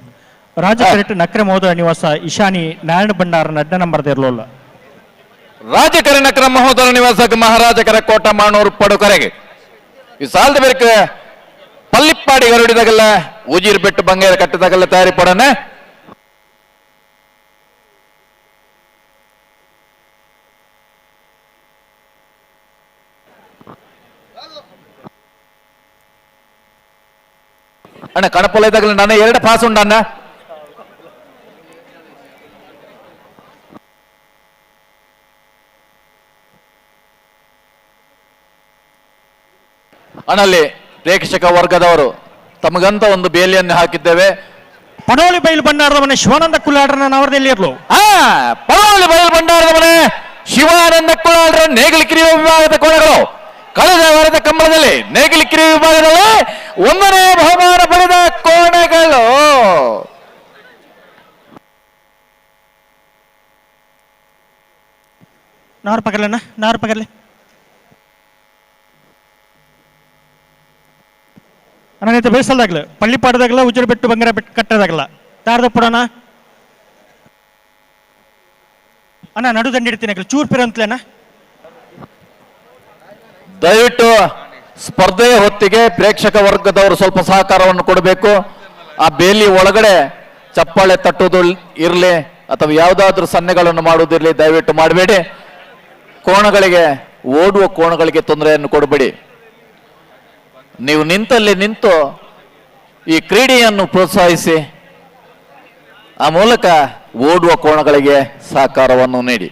ರಾಜ ಕೆರೆಟ್ ನಕ್ರೆ ಮಹೋದರ ನಿವಾಸ ಇಶಾನಿ ನಾರಾಯಣ ಭಂಡಾರ ನಡ್ಡ ನಂಬರ್ ಇರ್ಲೋಲ್ಲ. ರಾಜಕರ ನಕ್ರ ಮಹೋದರ ನಿವಾಸಕ್ಕೆ ಮಹಾರಾಜಕರ ಕೋಟ ಮಾಣೂರು ಪಡುಕರೆಗೆ ಈ ಸಾಲದ ಬೇರೆ ಪಲ್ಲಿಪ್ಪಾಡಿ ಗರುಡಿದಾಗಲ್ಲ ಉಜಿರ್ ಬೆಟ್ಟು ಬಂಗೇರ ಕಟ್ಟಿದಾಗಲ್ಲ ತಯಾರಿ ಪಡನೆ. ಅಣ್ಣ ಕಣಪೊಲ ಇದ್ದಾಗಲೇ ನಾನು 2 ಪಾಸ್ ಉಂಡ ಅಣ್ಣ. ಅಣ್ಣಲ್ಲಿ ಪ್ರೇಕ್ಷಕ ವರ್ಗದವರು ತಮಗಂತ ಒಂದು ಬೇಲಿಯನ್ನು ಹಾಕಿದ್ದೇವೆ. ಪಡೋಲಿ ಬೈಲು ಭಂಡಾರದ ಮನೆ ಶಿವಾನಂದ ಕುಲ್ಲಾಡ್ರನ ನವರದಲ್ಲಿ ಇರ್ಲು. ಪಡೋಲಿ ಬೈಲು ಭಂಡಾರದ ಮನೆ ಶಿವಾನಂದ ಕುಲ್ಲಾಡ್ರ ನೇಗಿಲಕಿರಿ ವಿಭಾಗದ ಕೋಣಗಳು ಕಳೆದ ವಾರದ ಕಂಬಳದಲ್ಲಿ ನೇಗಿಲಕಿರಿ ವಿಭಾಗದಲ್ಲಿ 1ನೇ ಬಹುಮಾನ ಪಡೆದ ಕೋಣಗಳು. ನಾರು ಪಗರ್ಲಣ್ಣ, ನಾರು ಪಗರ್ಲೆ ಅಣ್ಣ. ಬೇಸಲ್ದಾಗ್ಲ ಪಳ್ಳಿಪಾಡದಾಗಲ ಉಜ್ಜರ ಬೆಟ್ಟು ಬಂಗಾರ ಬೆಟ್ಟು ಕಟ್ಟದಾಗಲ್ಲ ತಾರದ ಪುಡೋಣ ಅಣ್ಣ. ನಡು ದಂಡಿ ಇಡ್ತೀನಿ ಚೂರ್ ಪಿರ ಅಂತಲೇನ. ದಯವಿಟ್ಟು ಸ್ಪರ್ಧೆಯ ಹೊತ್ತಿಗೆ ಪ್ರೇಕ್ಷಕ ವರ್ಗದವರು ಸ್ವಲ್ಪ ಸಹಕಾರವನ್ನು ಕೊಡಬೇಕು. ಆ ಬೇಲಿ ಒಳಗಡೆ ಚಪ್ಪಾಳೆ ತಟ್ಟುವುದು ಇರಲಿ ಅಥವಾ ಯಾವುದಾದ್ರೂ ಸನ್ನೆಗಳನ್ನು ಮಾಡುವುದಿರಲಿ, ದಯವಿಟ್ಟು ಮಾಡಬೇಡಿ. ಕೋಣಗಳಿಗೆ, ಓಡುವ ಕೋಣಗಳಿಗೆ ತೊಂದರೆಯನ್ನು ಕೊಡಬೇಡಿ. ನೀವು ನಿಂತಲ್ಲಿ ನಿಂತು ಈ ಕ್ರೀಡೆಯನ್ನು ಪ್ರೋತ್ಸಾಹಿಸಿ, ಆ ಮೂಲಕ ಓಡುವ ಕೋಣಗಳಿಗೆ ಸಹಕಾರವನ್ನು ನೀಡಿ.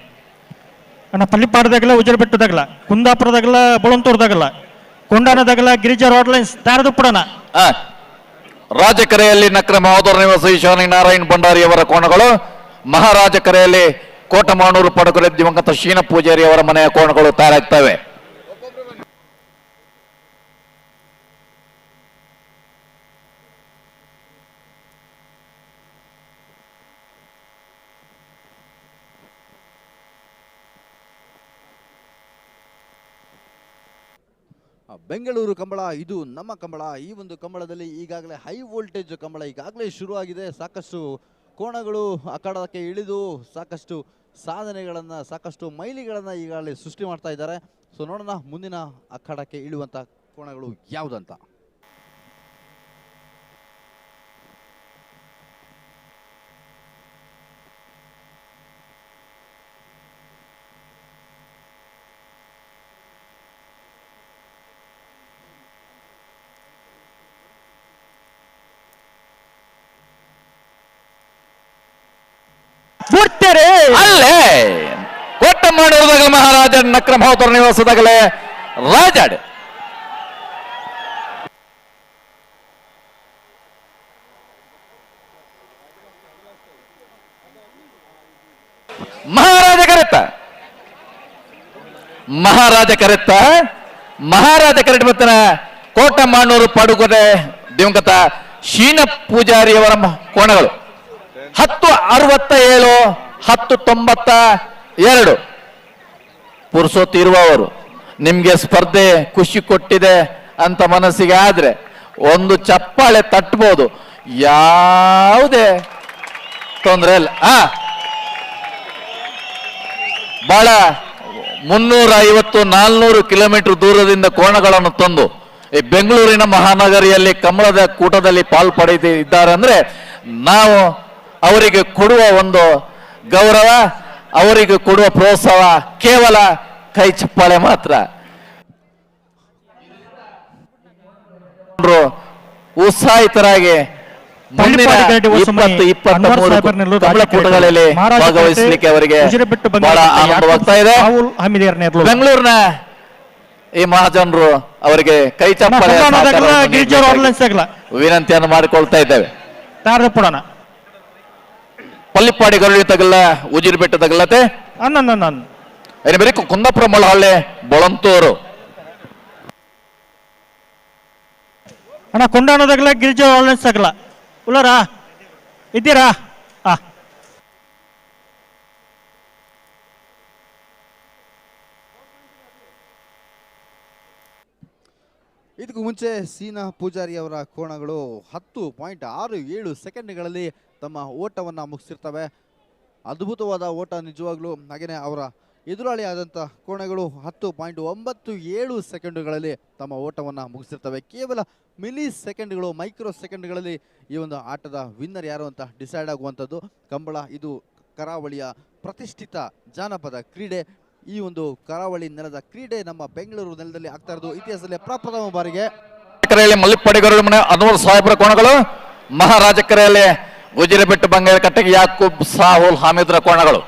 ಅಣ್ಣ ಪಳ್ಳಿಪಾಡದಾಗಲ ಉಜ್ಜರ ಬೆಟ್ಟದಾಗಲ ಕುಂದಾಪುರದಾಗಲ ಬೊಳಂತೂರ್ದಾಗಲ ಕೊಂಡಾನದಾಗಲ ಗಿರಿಜಾ ರೋಡ್ ಲೈನ್ಸ್ ತಾರದು ಪುಡೋಣ. ರಾಜಕರೆಯಲ್ಲಿ ನಕ್ರ ಮಹೋದರ ನಿವಾಸ ಈಶಾನಿ ನಾರಾಯಣ್ ಭಂಡಾರಿಯವರ ಕೋಣಗಳು, ಮಹಾರಾಜ ಕರೆಯಲ್ಲಿ ಕೋಟಮಾನೂರು ಪಡಕರೆ ದಿವಂಗತ ಶೀನ ಪೂಜಾರಿ ಅವರ ಮನೆಯ ಕೋಣಗಳು ತಯಾರಾಗ್ತವೆ. ಬೆಂಗಳೂರು ಕಂಬಳ ಇದು ನಮ್ಮ ಕಂಬಳ. ಈ ಒಂದು ಕಂಬಳದಲ್ಲಿ ಈಗಾಗಲೇ ಹೈ ವೋಲ್ಟೇಜ್ ಕಂಬಳ ಈಗಾಗಲೇ ಶುರುವಾಗಿದೆ. ಸಾಕಷ್ಟು ಕೋಣಗಳು ಅಖಾಡಕ್ಕೆ ಇಳಿದು ಸಾಕಷ್ಟು ಸಾಧನೆಗಳನ್ನು, ಸಾಕಷ್ಟು ಮೈಲಿಗಳನ್ನು ಈಗಾಗಲೇ ಸೃಷ್ಟಿ ಮಾಡ್ತಾ ಇದ್ದಾರೆ. ಸೊ ನೋಡೋಣ ಮುಂದಿನ ಅಖಾಡಕ್ಕೆ ಇಳಿಯುವಂಥ ಕೋಣಗಳು ಯಾವುದಂತ. ಅಲ್ಲೇ ಕೋಟ ಮಾಡುವುದಾಗ ಮಹಾರಾಜ ನಕ್ರ ಮಹೋದರ ನಿವಾಸದಾಗಲೇ ರಾಜಾಡ್. ಮಹಾರಾಜ ಕರೆತ್ತ, ಮಹಾರಾಜ ಕರೆತ್ತ, ಮಹಾರಾಜ ಕರೆಟ್ ಬತ್ತನ ಕೋಟಮಾನೂರು ಪಡುಗೊಡೆ ದಿವಂಗತ ಶೀನ ಪೂಜಾರಿಯವರ ಕೋಣಗಳು 10:67, 10:92. ಪುರುಸೊತ್ತಿರುವವರು ನಿಮ್ಗೆ ಸ್ಪರ್ಧೆ ಖುಷಿ ಕೊಟ್ಟಿದೆ ಅಂತ ಮನಸ್ಸಿಗೆ ಆದ್ರೆ ಒಂದು ಚಪ್ಪಾಳೆ ತಟ್ಟಬಹುದು, ಯಾವುದೇ ತೊಂದರೆ ಇಲ್ಲ. ಬಹಳ 350-400 ಕಿಲೋಮೀಟರ್ ದೂರದಿಂದ ಕೋಣಗಳನ್ನು ತಂದು ಈ ಬೆಂಗಳೂರಿನ ಮಹಾನಗರಿಯಲ್ಲಿ ಕಮಲದ ಕೂಟದಲ್ಲಿ ಪಾಲು ಪಡೆದಿದ್ದಾರೆ ಅಂದ್ರೆ ನಾವು ಅವರಿಗೆ ಕೊಡುವ ಒಂದು ಗೌರವ, ಅವರಿಗೆ ಕೊಡುವ ಪ್ರೋತ್ಸಾಹ ಕೇವಲ ಕೈ ಚಪ್ಪಾಳೆ ಮಾತ್ರ. ಉತ್ಸಾಹಿತರಾಗಿ ಮುಂದಿನ 20-23 ಕಮಲಕೂಟಗಳಲ್ಲಿ ಭಾಗವಹಿಸಲಿಕ್ಕೆ ಅವರಿಗೆ ಬಹಳ ಆನಂದವಾಗ್ತಾ ಇದೆ. ಬೆಂಗಳೂರಿನ ಈ ಮಹಾಜನರು ಅವರಿಗೆ ಕೈ ಚಪ್ಪಾಳೆ ವಿನಂತಿಯನ್ನು ಮಾಡಿಕೊಳ್ತಾ ಇದ್ದೇವೆ. ಪಲ್ಲಿಪಾಡಿ ಗರುಳಿ ತಗಲ್ಲ, ಉಜಿರು ಬೆಟ್ಟ ತಗಲತೆ, ಕುಂದಾಪುರ ಮೊಳಹಳ್ಳಿ ಬೊಳಂತೂರು. ಅಣ್ಣ ಕೊಂಡಾಣದಾಗಲ ಗಿರಿಜಾ ಆನ್ಲೈನ್ಸ್ ಆಗಲ್ಲ ಉಳ್ಳಾರಾ ಇದ್ದೀರಾ? ಇದಕ್ಕೂ ಮುಂಚೆ ಸೀನಾ ಪೂಜಾರಿ ಅವರ ಕೋಣಗಳು 10.67 ಸೆಕೆಂಡ್ಗಳಲ್ಲಿ ತಮ್ಮ ಓಟವನ್ನು ಮುಗಿಸಿರ್ತವೆ. ಅದ್ಭುತವಾದ ಓಟ ನಿಜವಾಗ್ಲೂ. ಹಾಗೆಯೇ ಅವರ ಎದುರಾಳಿ ಆದಂಥ ಕೋಣಗಳು 10.97 ಸೆಕೆಂಡುಗಳಲ್ಲಿ ತಮ್ಮ ಓಟವನ್ನು ಮುಗಿಸಿರ್ತವೆ. ಕೇವಲ ಮಿಲಿ ಸೆಕೆಂಡ್ಗಳು, ಮೈಕ್ರೋ ಸೆಕೆಂಡ್ಗಳಲ್ಲಿ ಈ ಒಂದು ಆಟದ ವಿನ್ನರ್ ಯಾರು ಅಂತ ಡಿಸೈಡ್ ಆಗುವಂಥದ್ದು. ಕಂಬಳ ಇದು ಕರಾವಳಿಯ ಪ್ರತಿಷ್ಠಿತ ಜಾನಪದ ಕ್ರೀಡೆ. ಈ ಒಂದು ಕರಾವಳಿ ನೆಲದ ಕ್ರೀಡೆ ನಮ್ಮ ಬೆಂಗಳೂರು ನೆಲದಲ್ಲಿ ಆಗ್ತಾ ಇರೋದು ಇತಿಹಾಸದಲ್ಲಿ ಪ್ರಪ್ರಥಮ ಬಾರಿಗೆ. ಕರೆಯಲ್ಲಿ ಮಲ್ಲಿಪ್ಪಾಡಿ ಮನೆ ಅನ್ವರ್ ಸಾಹೇಬ್ರ ಕೋಣಗಳು, ಮಹಾರಾಜ ಕರೆಯಲ್ಲಿ ಉಜಿರೆಬೆಟ್ಟು ಬಂಗಾರ ಕಟ್ಟೆಗೆ ಯಾಕೂಬ್ ಸಾಹುಲ್ ಹಾಮೀದ್ರ ಕೋಣಗಳು.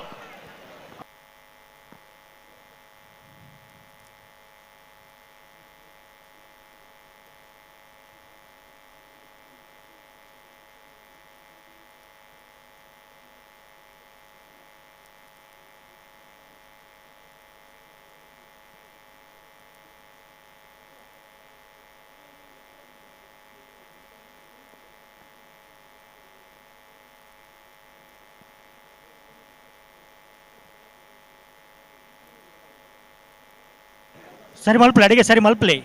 ಸರಿ ಮಲ್ಪಲೆ, ಅಡಿಗೆ ಸರಿ ಮಲ್ಪಲೆ.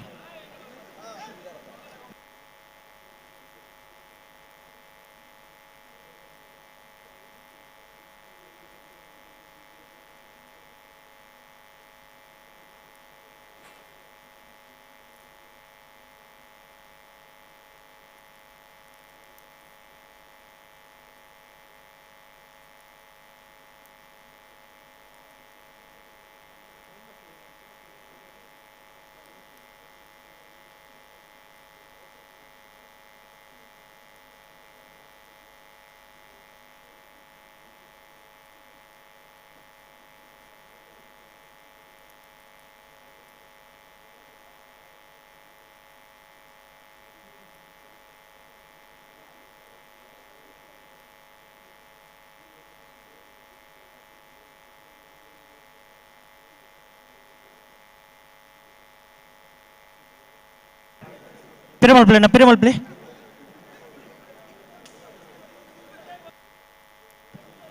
ಪಿರಮಲ್ಪ್ಲೆ ನಾ ಪಿರಮಲ್ಪ್ಲೆ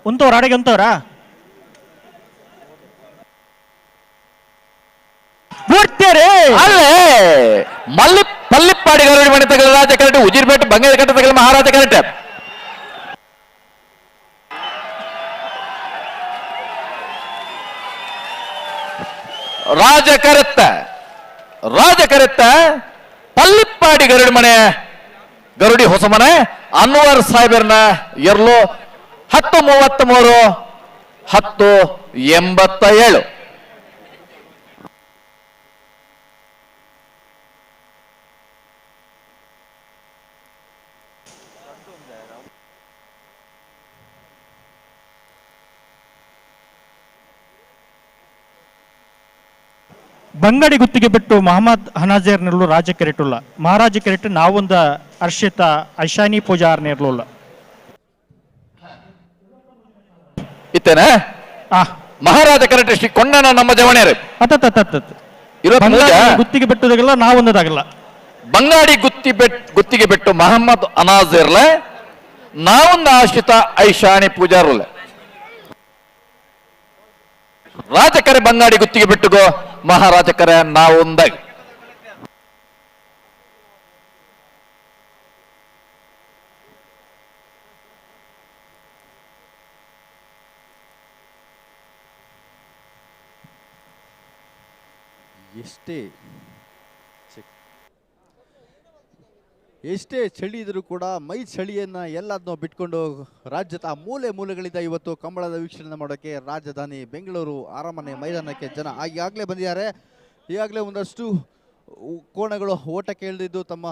ಉಂತವ್ರ ಅಡಿಗೆ ಉಂತವ್ರಾ ಅಲ್ಲೇ ಮಲ್ಲಿ ಪಲ್ಲಿಪ್ಪಾಡಿ ಗರುಡಿ ಮನೆ ತಗಲ ರಾಜ ಕರೆಕ್ಟ್, ಉಜಿರ್ಪೇಟೆ ಬಂಗಾರ ಕಟ್ಟೆ ತಗಲ ಮಹಾರಾಜ ಕರೆಕ್ಟ್. ರಾಜ ಕರೆತ್ತ ರಾಜ ಕರೆತ್ತ ಪಲ್ಲಿಪ್ಪಾಡಿ ಗರುಡಿ ಮನೆ ಗರುಡಿ ಹೊಸಮನೆ ಅನ್ವರ್ ಸಾಹೇಬರ್ನ ಎರ್ಲು 10:33 10:87. ಬಂಗಡಿ ಗುತ್ತಿಗೆ ಬಿಟ್ಟು ಮೊಹಮ್ಮದ್ ಹನಾಜೇರ್ ನೆರಳು ರಾಜ ಕೆರೆಟುಲ್ಲ, ಮಹಾರಾಜ ಕೆರೆಟು ನಾವೊಂದ ಅರ್ಷಿತ ಐಶಾನಿ ಪೂಜಾರ್ ನೆರಳುಲ್ಲ. ಇತ್ತೇನೆ ಮಹಾರಾಜ ಕರೆಕ್ಟ್ ಶ್ರೀ ಕೊಂಡನ ನಮ್ಮ ಜವಣೇರು ಗುತ್ತಿಗೆ ಬಿಟ್ಟುದಾಗಲ್ಲ ನಾವೊಂದದಾಗಲ್ಲ. ಬಂಗಾಡಿ ಗುತ್ತಿಗೆ ಬಿಟ್ಟು ಮೊಹಮ್ಮದ್ ಅನಾಜೇರ್ಲೆ ನಾವೊಂದು ಆಶ್ರಿತ ಐಶಾನಿ ಪೂಜಾರುಲೆ. ರಾಜಕರೆ ಬಂಗಾಡಿ ಗುತ್ತಿಗೆ ಬಿಟ್ಟುಗೋ ಮಹಾರಾಜಕರೆ ನಾವೊಂದ. ಎಷ್ಟೇ ಚಳಿ ಇದ್ರೂ ಕೂಡ ಮೈ ಚಳಿಯನ್ನು ಎಲ್ಲದನ್ನೂ ಬಿಟ್ಕೊಂಡು ರಾಜ್ಯದ ಮೂಲೆ ಮೂಲೆಗಳಿಂದ ಇವತ್ತು ಕಂಬಳದ ವೀಕ್ಷಣೆ ಮಾಡೋಕ್ಕೆ ರಾಜಧಾನಿ ಬೆಂಗಳೂರು ಅರಮನೆ ಮೈದಾನಕ್ಕೆ ಜನ ಈಗಾಗಲೇ ಬಂದಿದ್ದಾರೆ. ಈಗಾಗಲೇ ಒಂದಷ್ಟು ಕೋಣಗಳು ಓಟಕ್ಕೆ ಇಳಿದಿದ್ದು ತಮ್ಮ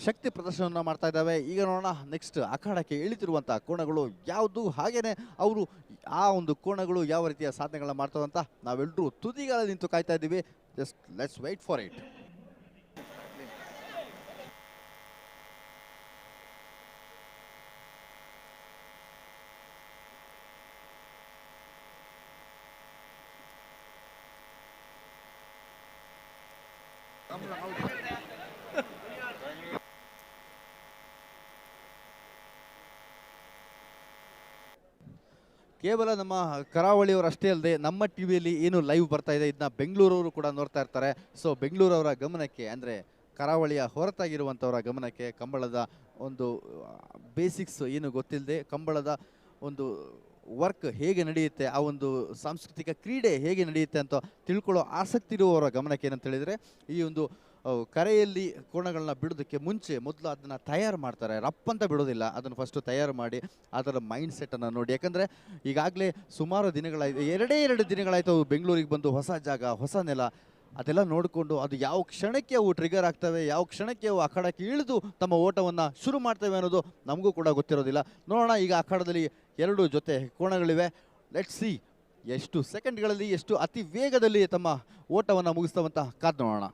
ಶಕ್ತಿ ಪ್ರದರ್ಶನವನ್ನು ಮಾಡ್ತಾ ಇದ್ದಾವೆ. ಈಗ ನೋಡೋಣ ನೆಕ್ಸ್ಟ್ ಅಖಾಡಕ್ಕೆ ಇಳಿತಿರುವಂಥ ಕೋಣಗಳು ಯಾವುದು, ಹಾಗೆಯೇ ಅವರು ಆ ಒಂದು ಕೋಣಗಳು ಯಾವ ರೀತಿಯ ಸಾಧನೆಗಳನ್ನ ಮಾಡ್ತದಂತ ನಾವೆಲ್ಲರೂ ತುದಿಗಾಲ ನಿಂತು ಕಾಯ್ತಾ ಇದ್ದೀವಿ. Just let's wait for it. ಕೇವಲ ನಮ್ಮ ಕರಾವಳಿಯವರು ಅಷ್ಟೇ ಅಲ್ಲದೆ ನಮ್ಮ ಟಿ ವಿಯಲ್ಲಿ ಏನು ಲೈವ್ ಬರ್ತಾ ಇದೆ ಇದನ್ನ ಬೆಂಗಳೂರವರು ಕೂಡ ನೋಡ್ತಾ ಇರ್ತಾರೆ. ಸೊ ಬೆಂಗಳೂರವರ ಗಮನಕ್ಕೆ, ಅಂದರೆ ಕರಾವಳಿಯ ಹೊರತಾಗಿರುವಂಥವರ ಗಮನಕ್ಕೆ ಕಂಬಳದ ಒಂದು ಬೇಸಿಕ್ಸ್ ಏನು ಗೊತ್ತಿಲ್ಲದೆ ಕಂಬಳದ ಒಂದು ವರ್ಕ್ ಹೇಗೆ ನಡೆಯುತ್ತೆ, ಆ ಒಂದು ಸಾಂಸ್ಕೃತಿಕ ಕ್ರೀಡೆ ಹೇಗೆ ನಡೆಯುತ್ತೆ ಅಂತ ತಿಳ್ಕೊಳ್ಳೋ ಆಸಕ್ತಿ ಇರುವವರ ಗಮನಕ್ಕೆ ಏನಂತ ಹೇಳಿದರೆ, ಈ ಒಂದು ಕರೆಯಲ್ಲಿ ಕೋಣಗಳನ್ನ ಬಿಡೋದಕ್ಕೆ ಮುಂಚೆ ಮೊದಲು ಅದನ್ನು ತಯಾರು ಮಾಡ್ತಾರೆ. ರಪ್ಪಂತ ಬಿಡೋದಿಲ್ಲ, ಅದನ್ನು ಫಸ್ಟು ತಯಾರು ಮಾಡಿ ಅದರ ಮೈಂಡ್ ಸೆಟ್ಟನ್ನು ನೋಡಿ. ಯಾಕಂದರೆ ಈಗಾಗಲೇ ಸುಮಾರು ದಿನಗಳಾಯಿತು, ಎರಡು ದಿನಗಳಾಯಿತು ಅವು ಬೆಂಗಳೂರಿಗೆ ಬಂದು ಹೊಸ ಜಾಗ ಹೊಸ ನೆಲ, ಅದೆಲ್ಲ ನೋಡಿಕೊಂಡು ಅದು ಯಾವ ಕ್ಷಣಕ್ಕೆ ಅವು ಟ್ರಿಗರ್ ಆಗ್ತವೆ, ಯಾವ ಕ್ಷಣಕ್ಕೆ ಅವು ಅಖಾಡಕ್ಕೆ ಇಳಿದು ತಮ್ಮ ಓಟವನ್ನು ಶುರು ಮಾಡ್ತವೆ ಅನ್ನೋದು ನಮಗೂ ಕೂಡ ಗೊತ್ತಿರೋದಿಲ್ಲ. ನೋಡೋಣ, ಈಗ ಅಖಾಡದಲ್ಲಿ 2 ಜೊತೆ ಕೋಣಗಳಿವೆ. Let see ಎಷ್ಟು ಸೆಕೆಂಡ್ಗಳಲ್ಲಿ ಎಷ್ಟು ಅತಿ ವೇಗದಲ್ಲಿ ತಮ್ಮ ಓಟವನ್ನು ಮುಗಿಸ್ತವಂತ ಕಾದು ನೋಡೋಣ.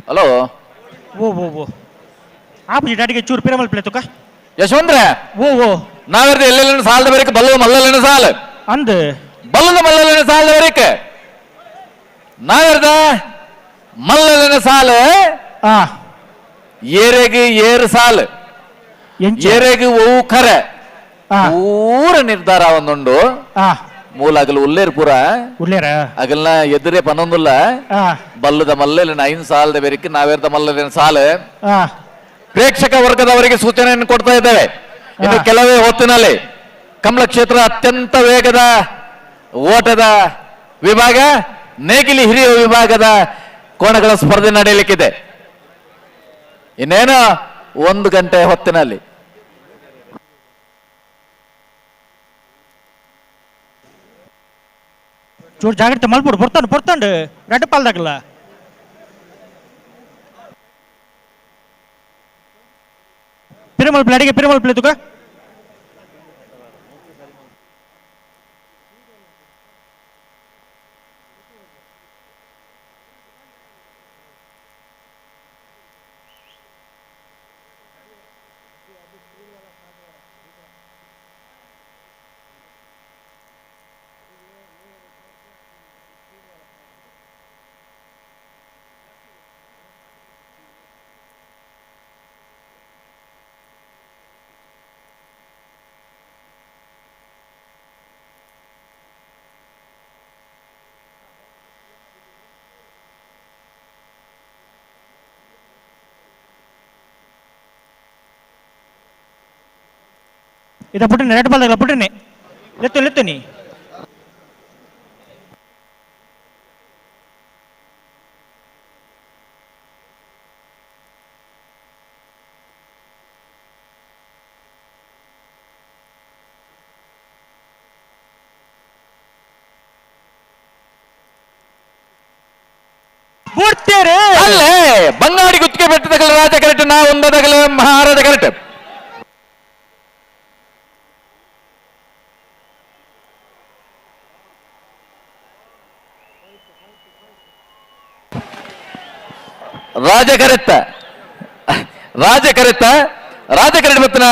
ಹಲೋ ಓ ಓ ಓ ಆಪುಜಿ ಡ್ಯಾಡಿಗೆ ಚೂರು ಪಿರಮಲ್ ಪ್ಲೇ ತುಕ ಯಶವಂದ್ರೆ ಓ ಓ ನಾವೆರ್ದು ಎಲ್ಲೆಲ್ಲ ಸಾಲದ ಬರೀಕ್ ಬಲ್ಲದ ಮಲ್ಲಲೇನ ಸಾಲ ಅಂದ್ ಬಲ್ಲದ ಮಲ್ಲಲೇನ ಸಾಲದ ಬರೀಕ್ ನಾವೆರ್ದ ಮಲ್ಲಲೇನ ಸಾಲ ಏರೆಗೆ ಏರು ಸಾಲ ಏರೆಗೆ ಓ ಖರೆ ಪೂರ ನಿರ್ಧಾರ ಒಂದುಂಡು ಮೂಲ ಅಗಲ ಉಲ್ಲೇರ್ ಪೂರ ಉಲ್ಲೇರ ಅಗಲ್ನ ಎದುರೇ ಪನ್ನೊಂದುಲ್ಲ ಬಲ್ಲದ ಮಲ್ಲಲಿನ 5 ಸಾಲದ ಬೇರಿಕೆ ನಾವೇರ್ದ ಮಲ್ಲಲಿನ ಸಾಲ. ಪ್ರೇಕ್ಷಕ ವರ್ಗದವರಿಗೆ ಸೂಚನೆಯನ್ನು ಕೊಡ್ತಾ ಇದ್ದೇವೆ. ಇನ್ನು ಕೆಲವೇ ಹೊತ್ತಿನಲ್ಲಿ ಕಮಲ ಕ್ಷೇತ್ರ ಅತ್ಯಂತ ವೇಗದ ಓಟದ ವಿಭಾಗ ನೇಗಿಲಿ ಹಿರಿಯ ವಿಭಾಗದ ಕೋಣಗಳ ಸ್ಪರ್ಧೆ ನಡೆಯಲಿಕ್ಕಿದೆ. ಇನ್ನೇನು 1 ಗಂಟೆ ಹೊತ್ತಿನಲ್ಲಿ. ಚೂರು ಜಾಗ್ರತೆ ಮಲ್ಪುಡು ಬರ್ತಾನೆ ಬರ್ತಾಂಡು ರೆಡ್ ಪಾಲ್ದಾಗಲ್ಲ. ಪಿರಮಲ್ ಪ್ಲೇ ಅಡಿಗೆ ಪಿರಮಲ್ ಪ್ಲೇ ತುಕ ಇದ ಪುಟ್ಟನೆ ರೆಡ್ ಬಾಲ್ ಪುಟ್ಟನೆ ಲೆತ್ತು ಲೆತ್ತು ನೀ ಅಲ್ಲೇ ಬಂಗಾಡಿ ಗುತ್ತಿಗೆ ಬೆಟ್ಟದಗಲ ರಾಜ ಕರೆಕ್ಟ್ ನಾ ಒಂದದಗಲ ಮಹಾರಾಜ ಕರೆಕ್ಟ್. ರಾಜ ಕರೆತ್ತ ರಾಜ ಕರೆತ್ತ ರಾಜ ಕರೆಟ್ ಬತ್ತಿನ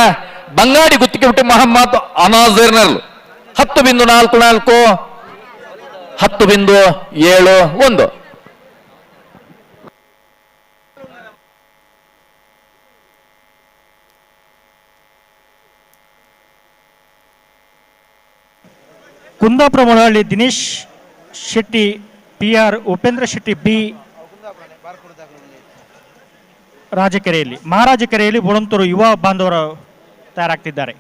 ಬಂಗಾಡಿ ಗುತ್ತಿಗೆ ಬಿಟ್ಟು Mohammed ಅನಾಜರ್ನಲ್ 10.44 10.71. Kundapura Molahalli Dinesh Shetty P R Upendra Shetty B ರಾಜಕೆರೆಯಲ್ಲಿ ಮಹಾರಾಜಕೆರೆಯಲ್ಲಿ ಬೊಳಂತೂರು ಯುವ ಬಾಂಧವರು ತಯಾರಾಗ್ತಿದ್ದಾರೆ.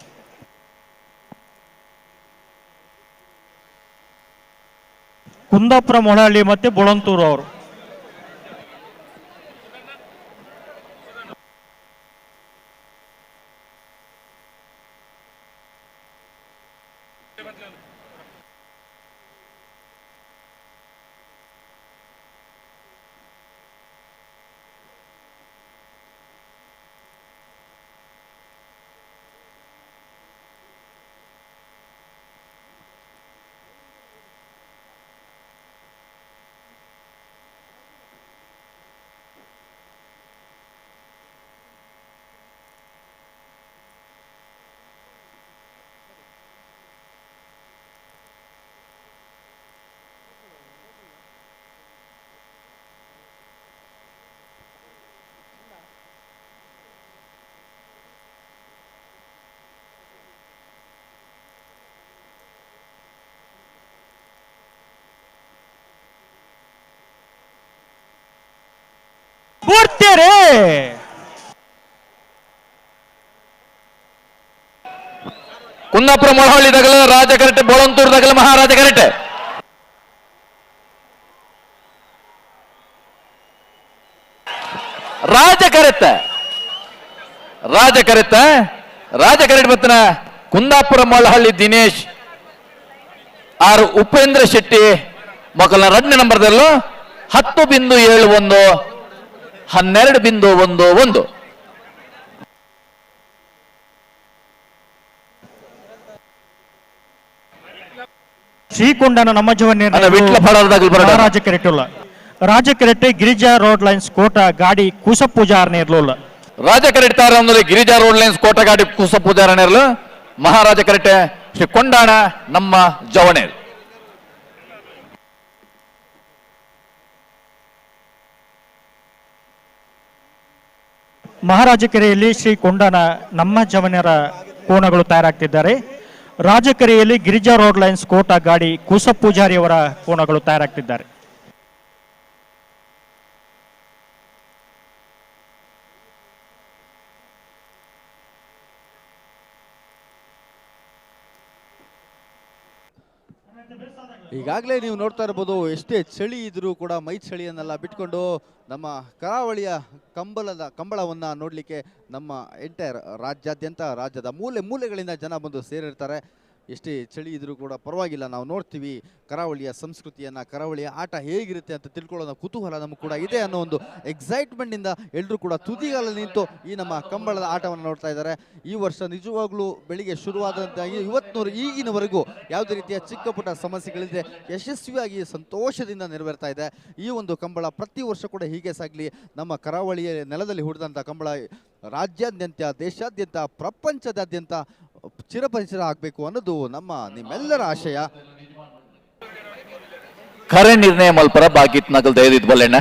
ಕುಂದಾಪುರ ಮೊಳಹಳ್ಳಿ ಮತ್ತೆ ಬೊಳಂತೂರು ಅವರು. ಬುಡ್ತೇರೆ. ಕುಂದಾಪುರ ಮೊಳಹಳ್ಳಿ ದಗಲ ರಾಜ ಕರೆಟ್, ಬೋಳಂತೂರು ದಗಲ ಮಹಾರಾಜ ಕರೆಟ್. ರಾಜ ಕರೆತ್ತ, ರಾಜ ಕರೆತ್ತ, ರಾಜ ಕರೆಟ್ ಬತ್ತನ ಕುಂದಾಪುರ ಮೊಳಹಳ್ಳಿ ದಿನೇಶ್ ಆರ್ ಉಪೇಂದ್ರ ಶೆಟ್ಟಿ ಮೊಕಲ್ನ 2ನೇ ನಂಬರ್ದಲ್ಲೂ 10.71 12.11. ಶ್ರೀಕೊಂಡನ ನಮ್ಮ ಜೀವನ ಮಹಾರಾಜ ಕೆರೆಟುಲ್ಲ ರಾಜ ಕೆರೆಟೆ ಗಿರಿಜಾ ರೋಡ್ ಲೈನ್ಸ್ ಕೋಟ ಗಾಡಿ ಕೂಸ ಪೂಜಾರನೇ ಇರಲಿಲ್ಲ. ರಾಜ ಕರೆಟ್ ತಾರ ಅಂದ್ರೆ ಗಿರಿಜಾ ರೋಡ್ ಲೈನ್ಸ್ ಕೋಟ ಗಾಡಿ ಕೂಸ ಪೂಜಾರನೇ ಇರಲು ಮಹಾರಾಜ ಕರೆಟೆ ಶ್ರೀ ಕೊಂಡಾಣ ನಮ್ಮ ಜವಣೆ. ಮಹಾರಾಜ ಕೆರೆಯಲ್ಲಿ ಶ್ರೀ ಕೊಂಡಾಣ ನಮ್ಮ ಜವನರ ಕೋಣಗಳು ತಯಾರಾಗ್ತಿದ್ದಾರೆ. ರಾಜಕೆರೆಯಲ್ಲಿ ಗಿರಿಜಾ ರೋಡ್ ಲೈನ್ಸ್ ಕೋಟ ಗಾಡಿ ಕೂಸ ಪೂಜಾರಿಯವರ ಕೋಣಗಳು ತಯಾರಾಗ್ತಿದ್ದಾರೆ. ಈಗಾಗಲೇ ನೀವು ನೋಡ್ತಾ ಇರ್ಬೋದು, ಎಷ್ಟೇ ಚಳಿ ಇದ್ರೂ ಕೂಡ ಮೈ ಚಳಿಯನ್ನೆಲ್ಲ ಬಿಟ್ಕೊಂಡು ನಮ್ಮ ಕರಾವಳಿಯ ಕಂಬಳವನ್ನು ನೋಡಲಿಕ್ಕೆ ನಮ್ಮ ಎಂಟೈರ್ ರಾಜ್ಯಾದ್ಯಂತ ರಾಜ್ಯದ ಮೂಲೆ ಮೂಲೆಗಳಿಂದ ಜನ ಬಂದು ಸೇರಿರ್ತಾರೆ. ಎಷ್ಟೇ ಚಳಿ ಇದ್ರೂ ಕೂಡ ಪರವಾಗಿಲ್ಲ, ನಾವು ನೋಡ್ತೀವಿ ಕರಾವಳಿಯ ಸಂಸ್ಕೃತಿಯನ್ನು, ಕರಾವಳಿಯ ಆಟ ಹೇಗಿರುತ್ತೆ ಅಂತ ತಿಳ್ಕೊಳ್ಳೋಣ ಕುತೂಹಲ ನಮಗೆ ಕೂಡ ಇದೆ ಅನ್ನೋ ಒಂದು ಎಕ್ಸೈಟ್ಮೆಂಟಿಂದ ಎಲ್ಲರೂ ಕೂಡ ತುದಿಗಾಲಲ್ಲಿ ನಿಂತು ಈ ನಮ್ಮ ಕಂಬಳದ ಆಟವನ್ನು ನೋಡ್ತಾ ಇದ್ದಾರೆ. ಈ ವರ್ಷ ನಿಜವಾಗ್ಲೂ ಬೆಳಿಗ್ಗೆ ಶುರುವಾದಂಥ ಇವತ್ತಿನವರು ಈಗಿನವರೆಗೂ ಯಾವುದೇ ರೀತಿಯ ಚಿಕ್ಕ ಪುಟ್ಟ ಸಮಸ್ಯೆಗಳಿದೆ ಯಶಸ್ವಿಯಾಗಿ ಸಂತೋಷದಿಂದ ನೆರವೇರ್ತಾ ಇದೆ. ಈ ಒಂದು ಕಂಬಳ ಪ್ರತಿ ವರ್ಷ ಕೂಡ ಹೀಗೆ ಸಾಗಲಿ. ನಮ್ಮ ಕರಾವಳಿಯ ನೆಲದಲ್ಲಿ ಹುಟ್ಟಿದಂಥ ಕಂಬಳ ರಾಜ್ಯಾದ್ಯಂತ, ದೇಶಾದ್ಯಂತ, ಪ್ರಪಂಚದಾದ್ಯಂತ ಚಿರಪರಿಚಿತ ಆಗಬೇಕು ಅನ್ನೋದು ನಮ್ಮ ನಿಮ್ಮೆಲ್ಲರ ಆಶಯ. ಖರೆ ನಿರ್ಣಯ ಮಲ್ಪರ ಬಾಕಿ ನಗಲ್ ದಯದಿದ್ ಬಲ್ಲೆಣ್ಣ.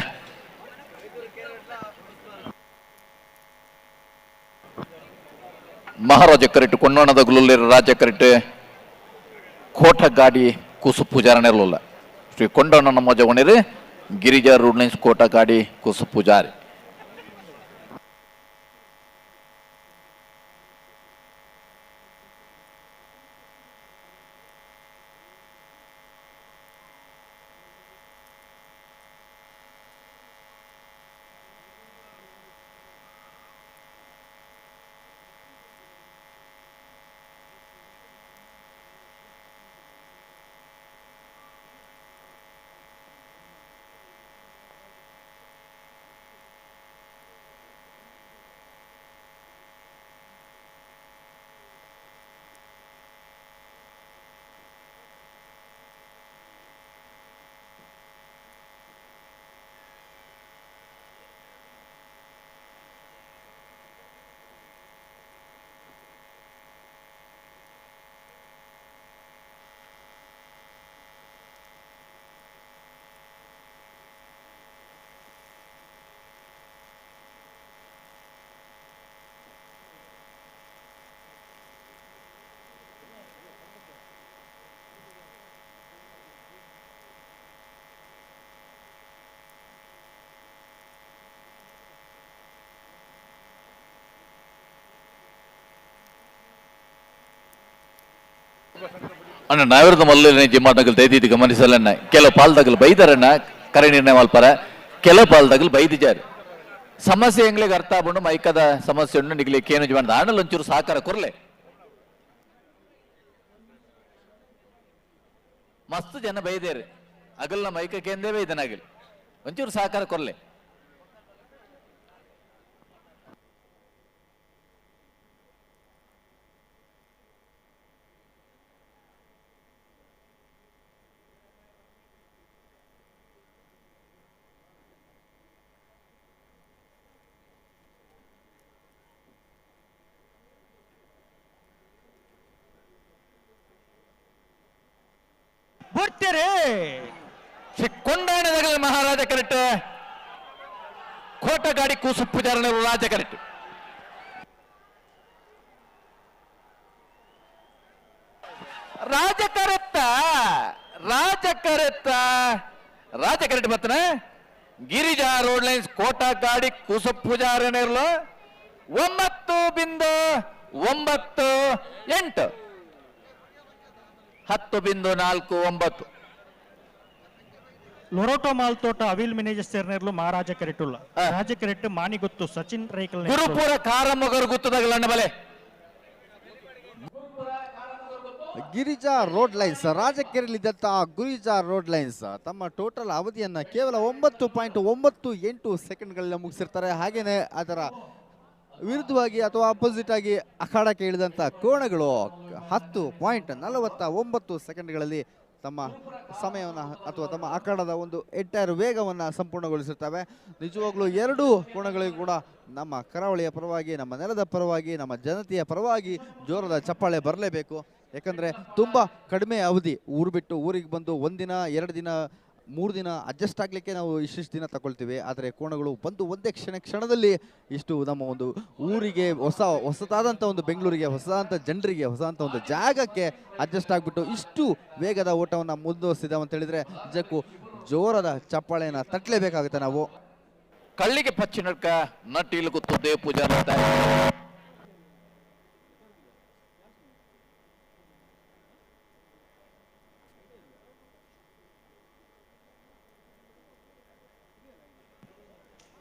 ಮಹಾರಾಜ ಕರೆಟ್ ಕೊಂಡೋಣದ ಗುಲುಲ್ಲಿರ ರಾಜ ಕರೆಟ್ ಕೋಟ ಗಾಡಿ ಕುಸು ಪೂಜಾರನಿರಲಿಲ್ಲ. ಶ್ರೀ ಕೊಂಡೋಣ ನಮ್ಮ ಜವಣಿರು ಗಿರಿಜಾ ರೋಡ್ ಲೈನ್ಸ್ ಕೋಟ ಗಾಡಿ ಕುಸು ಪೂಜಾರಿ. ಅಣ್ಣ ನಾವಿರದ ಮಲ್ಲ ಜಿಮ್ಮಾಟಗಳು ದೈದೀತಿ ಗಮನಿಸಲಣ್ಣ. ಕೆಲವು ಪಾಲ್ದಾಗಲು ಬೈದಾರಣ್ಣ ಕರೆ ನಿರ್ಣಯ ಮಲ್ಪರ, ಕೆಲವು ಪಾಲ್ದಾಗಲು ಬೈದಿದ್ದಾರೆ. ಸಮಸ್ಯೆ ಎಂಗ್ಲಿಗೆ ಅರ್ಥ ಆಗ್ಬಂಡು ಮೈಕದ ಸಮಸ್ಯೆ ಉಂಡು ನಿಗ್ಲಿ ಕೇನು ಜೀವನದ ಆಣಲ್ ಒಂಚೂರು ಸಹಕಾರ ಕೊರ್ಲೆ. ಮಸ್ತ್ ಜನ ಬೈದೇರಿ ಅಗಲ್ನ ಮೈಕಕ್ಕೆ ಎಂದೇ ಬೈದನಾಗಲಿ ಒಂಚೂರು ಸಹಕಾರ ಕೊರ್ಲೆ. ಬರ್ತೀರಿ ಶ್ರೀ ಕೊಂಡಾಣದಗಲ ಮಹಾರಾಜ ಕರೆಕ್ಟ್ ಕೋಟಗಾಡಿ ಕೂಸು ಪೂಜಾರನವರು ರಾಜ ಕರೆಕ್ಟ್. ರಾಜ ಕರೆತ್ತ ರಾಜ ಕರೆತ್ತ ರಾಜ ಕರೆಕ್ಟ್ ಬರ್ತನ Girija road lines Kota ಗಾಡಿ ಕುಸ ಪೂಜಾರನೇರ್ಲು 9.98 10.49. ಲೊರೋಟೋ ಮಾಲ್ತೋಟ ಅವಿಲ್ ಮಿನೇಜಸ್ ಸೇರ್ನೇರ್ಲು ಮಹಾರಾಜ ಕೆರೆಟುಲ್ಲ ರಾಜ ಕೆರೆಟ್ ಮಾನಿಗುತ್ತು ಸಚಿನ್ ರೈಕಲ್ ಗುರುಪುರ ಕಾರಮ್ಮಗರು ಗುತ್ತದಾಗಲಣ್ಣ ಬಲೆ. ಗಿರಿಜಾ ರೋಡ್ ಲೈನ್ಸ್ ರಾಜಕೀಯದಲ್ಲಿದ್ದಂತಹ ಗಿರಿಜಾ ರೋಡ್ ಲೈನ್ಸ್ ತಮ್ಮ ಟೋಟಲ್ ಅವಧಿಯನ್ನು ಕೇವಲ 9.98 ಸೆಕೆಂಡ್ಗಳಲ್ಲಿ ಮುಗಿಸಿರ್ತಾರೆ. ಹಾಗೆಯೇ ಅದರ ವಿರುದ್ಧವಾಗಿ ಅಥವಾ ಅಪೋಸಿಟ್ ಆಗಿ ಅಖಾಡಕ್ಕೆ ಇಳಿದಂಥ ಕೋಣಗಳು 10.49 ಸೆಕೆಂಡ್ಗಳಲ್ಲಿ ತಮ್ಮ ಸಮಯವನ್ನು ಅಥವಾ ತಮ್ಮ ಅಖಾಡದ ಒಂದು ಎಂಟೈರ್ ವೇಗವನ್ನು ಸಂಪೂರ್ಣಗೊಳಿಸಿರ್ತವೆ. ನಿಜವಾಗ್ಲೂ ಎರಡೂ ಕೋಣಗಳಿಗೂ ಕೂಡ ನಮ್ಮ ಕರಾವಳಿಯ ಪರವಾಗಿ, ನಮ್ಮ ನೆಲದ ಪರವಾಗಿ, ನಮ್ಮ ಜನತೆಯ ಪರವಾಗಿ ಜೋರದ ಚಪ್ಪಾಳೆ ಬರಲೇಬೇಕು. ಯಾಕಂದರೆ ತುಂಬ ಕಡಿಮೆ ಅವಧಿ, ಊರು ಬಿಟ್ಟು ಊರಿಗೆ ಬಂದು ಒಂದಿನ, 2 ದಿನ, 3 ದಿನ ಅಡ್ಜಸ್ಟ್ ಆಗಲಿಕ್ಕೆ ನಾವು ಇಷ್ಟಿಷ್ಟು ದಿನ ತಗೊಳ್ತೀವಿ. ಆದರೆ ಕೋಣಗಳು ಬಂದು ಒಂದೇ ಕ್ಷಣದಲ್ಲಿ ಇಷ್ಟು ನಮ್ಮ ಒಂದು ಊರಿಗೆ ಹೊಸದಾದಂಥ ಒಂದು ಬೆಂಗಳೂರಿಗೆ, ಹೊಸದಾದಂಥ ಜನರಿಗೆ, ಹೊಸದಂಥ ಒಂದು ಜಾಗಕ್ಕೆ ಅಡ್ಜಸ್ಟ್ ಆಗಿಬಿಟ್ಟು ಇಷ್ಟು ವೇಗದ ಓಟವನ್ನು ಮುಂದುವರಿಸಿದ ಅಂತ ಹೇಳಿದರೆ ನಿಜಕ್ಕೂ ಜೋರದ ಚಪ್ಪಾಳೆಯನ್ನು ತಟ್ಟಲೇಬೇಕಾಗುತ್ತೆ ನಾವು. ಕಳ್ಳಿಗೆ ಪಚ್ಚಿ ನಡ್ಕ ನಟ್ಟಿಲು ಗೊತ್ತು ಪೂಜಾ.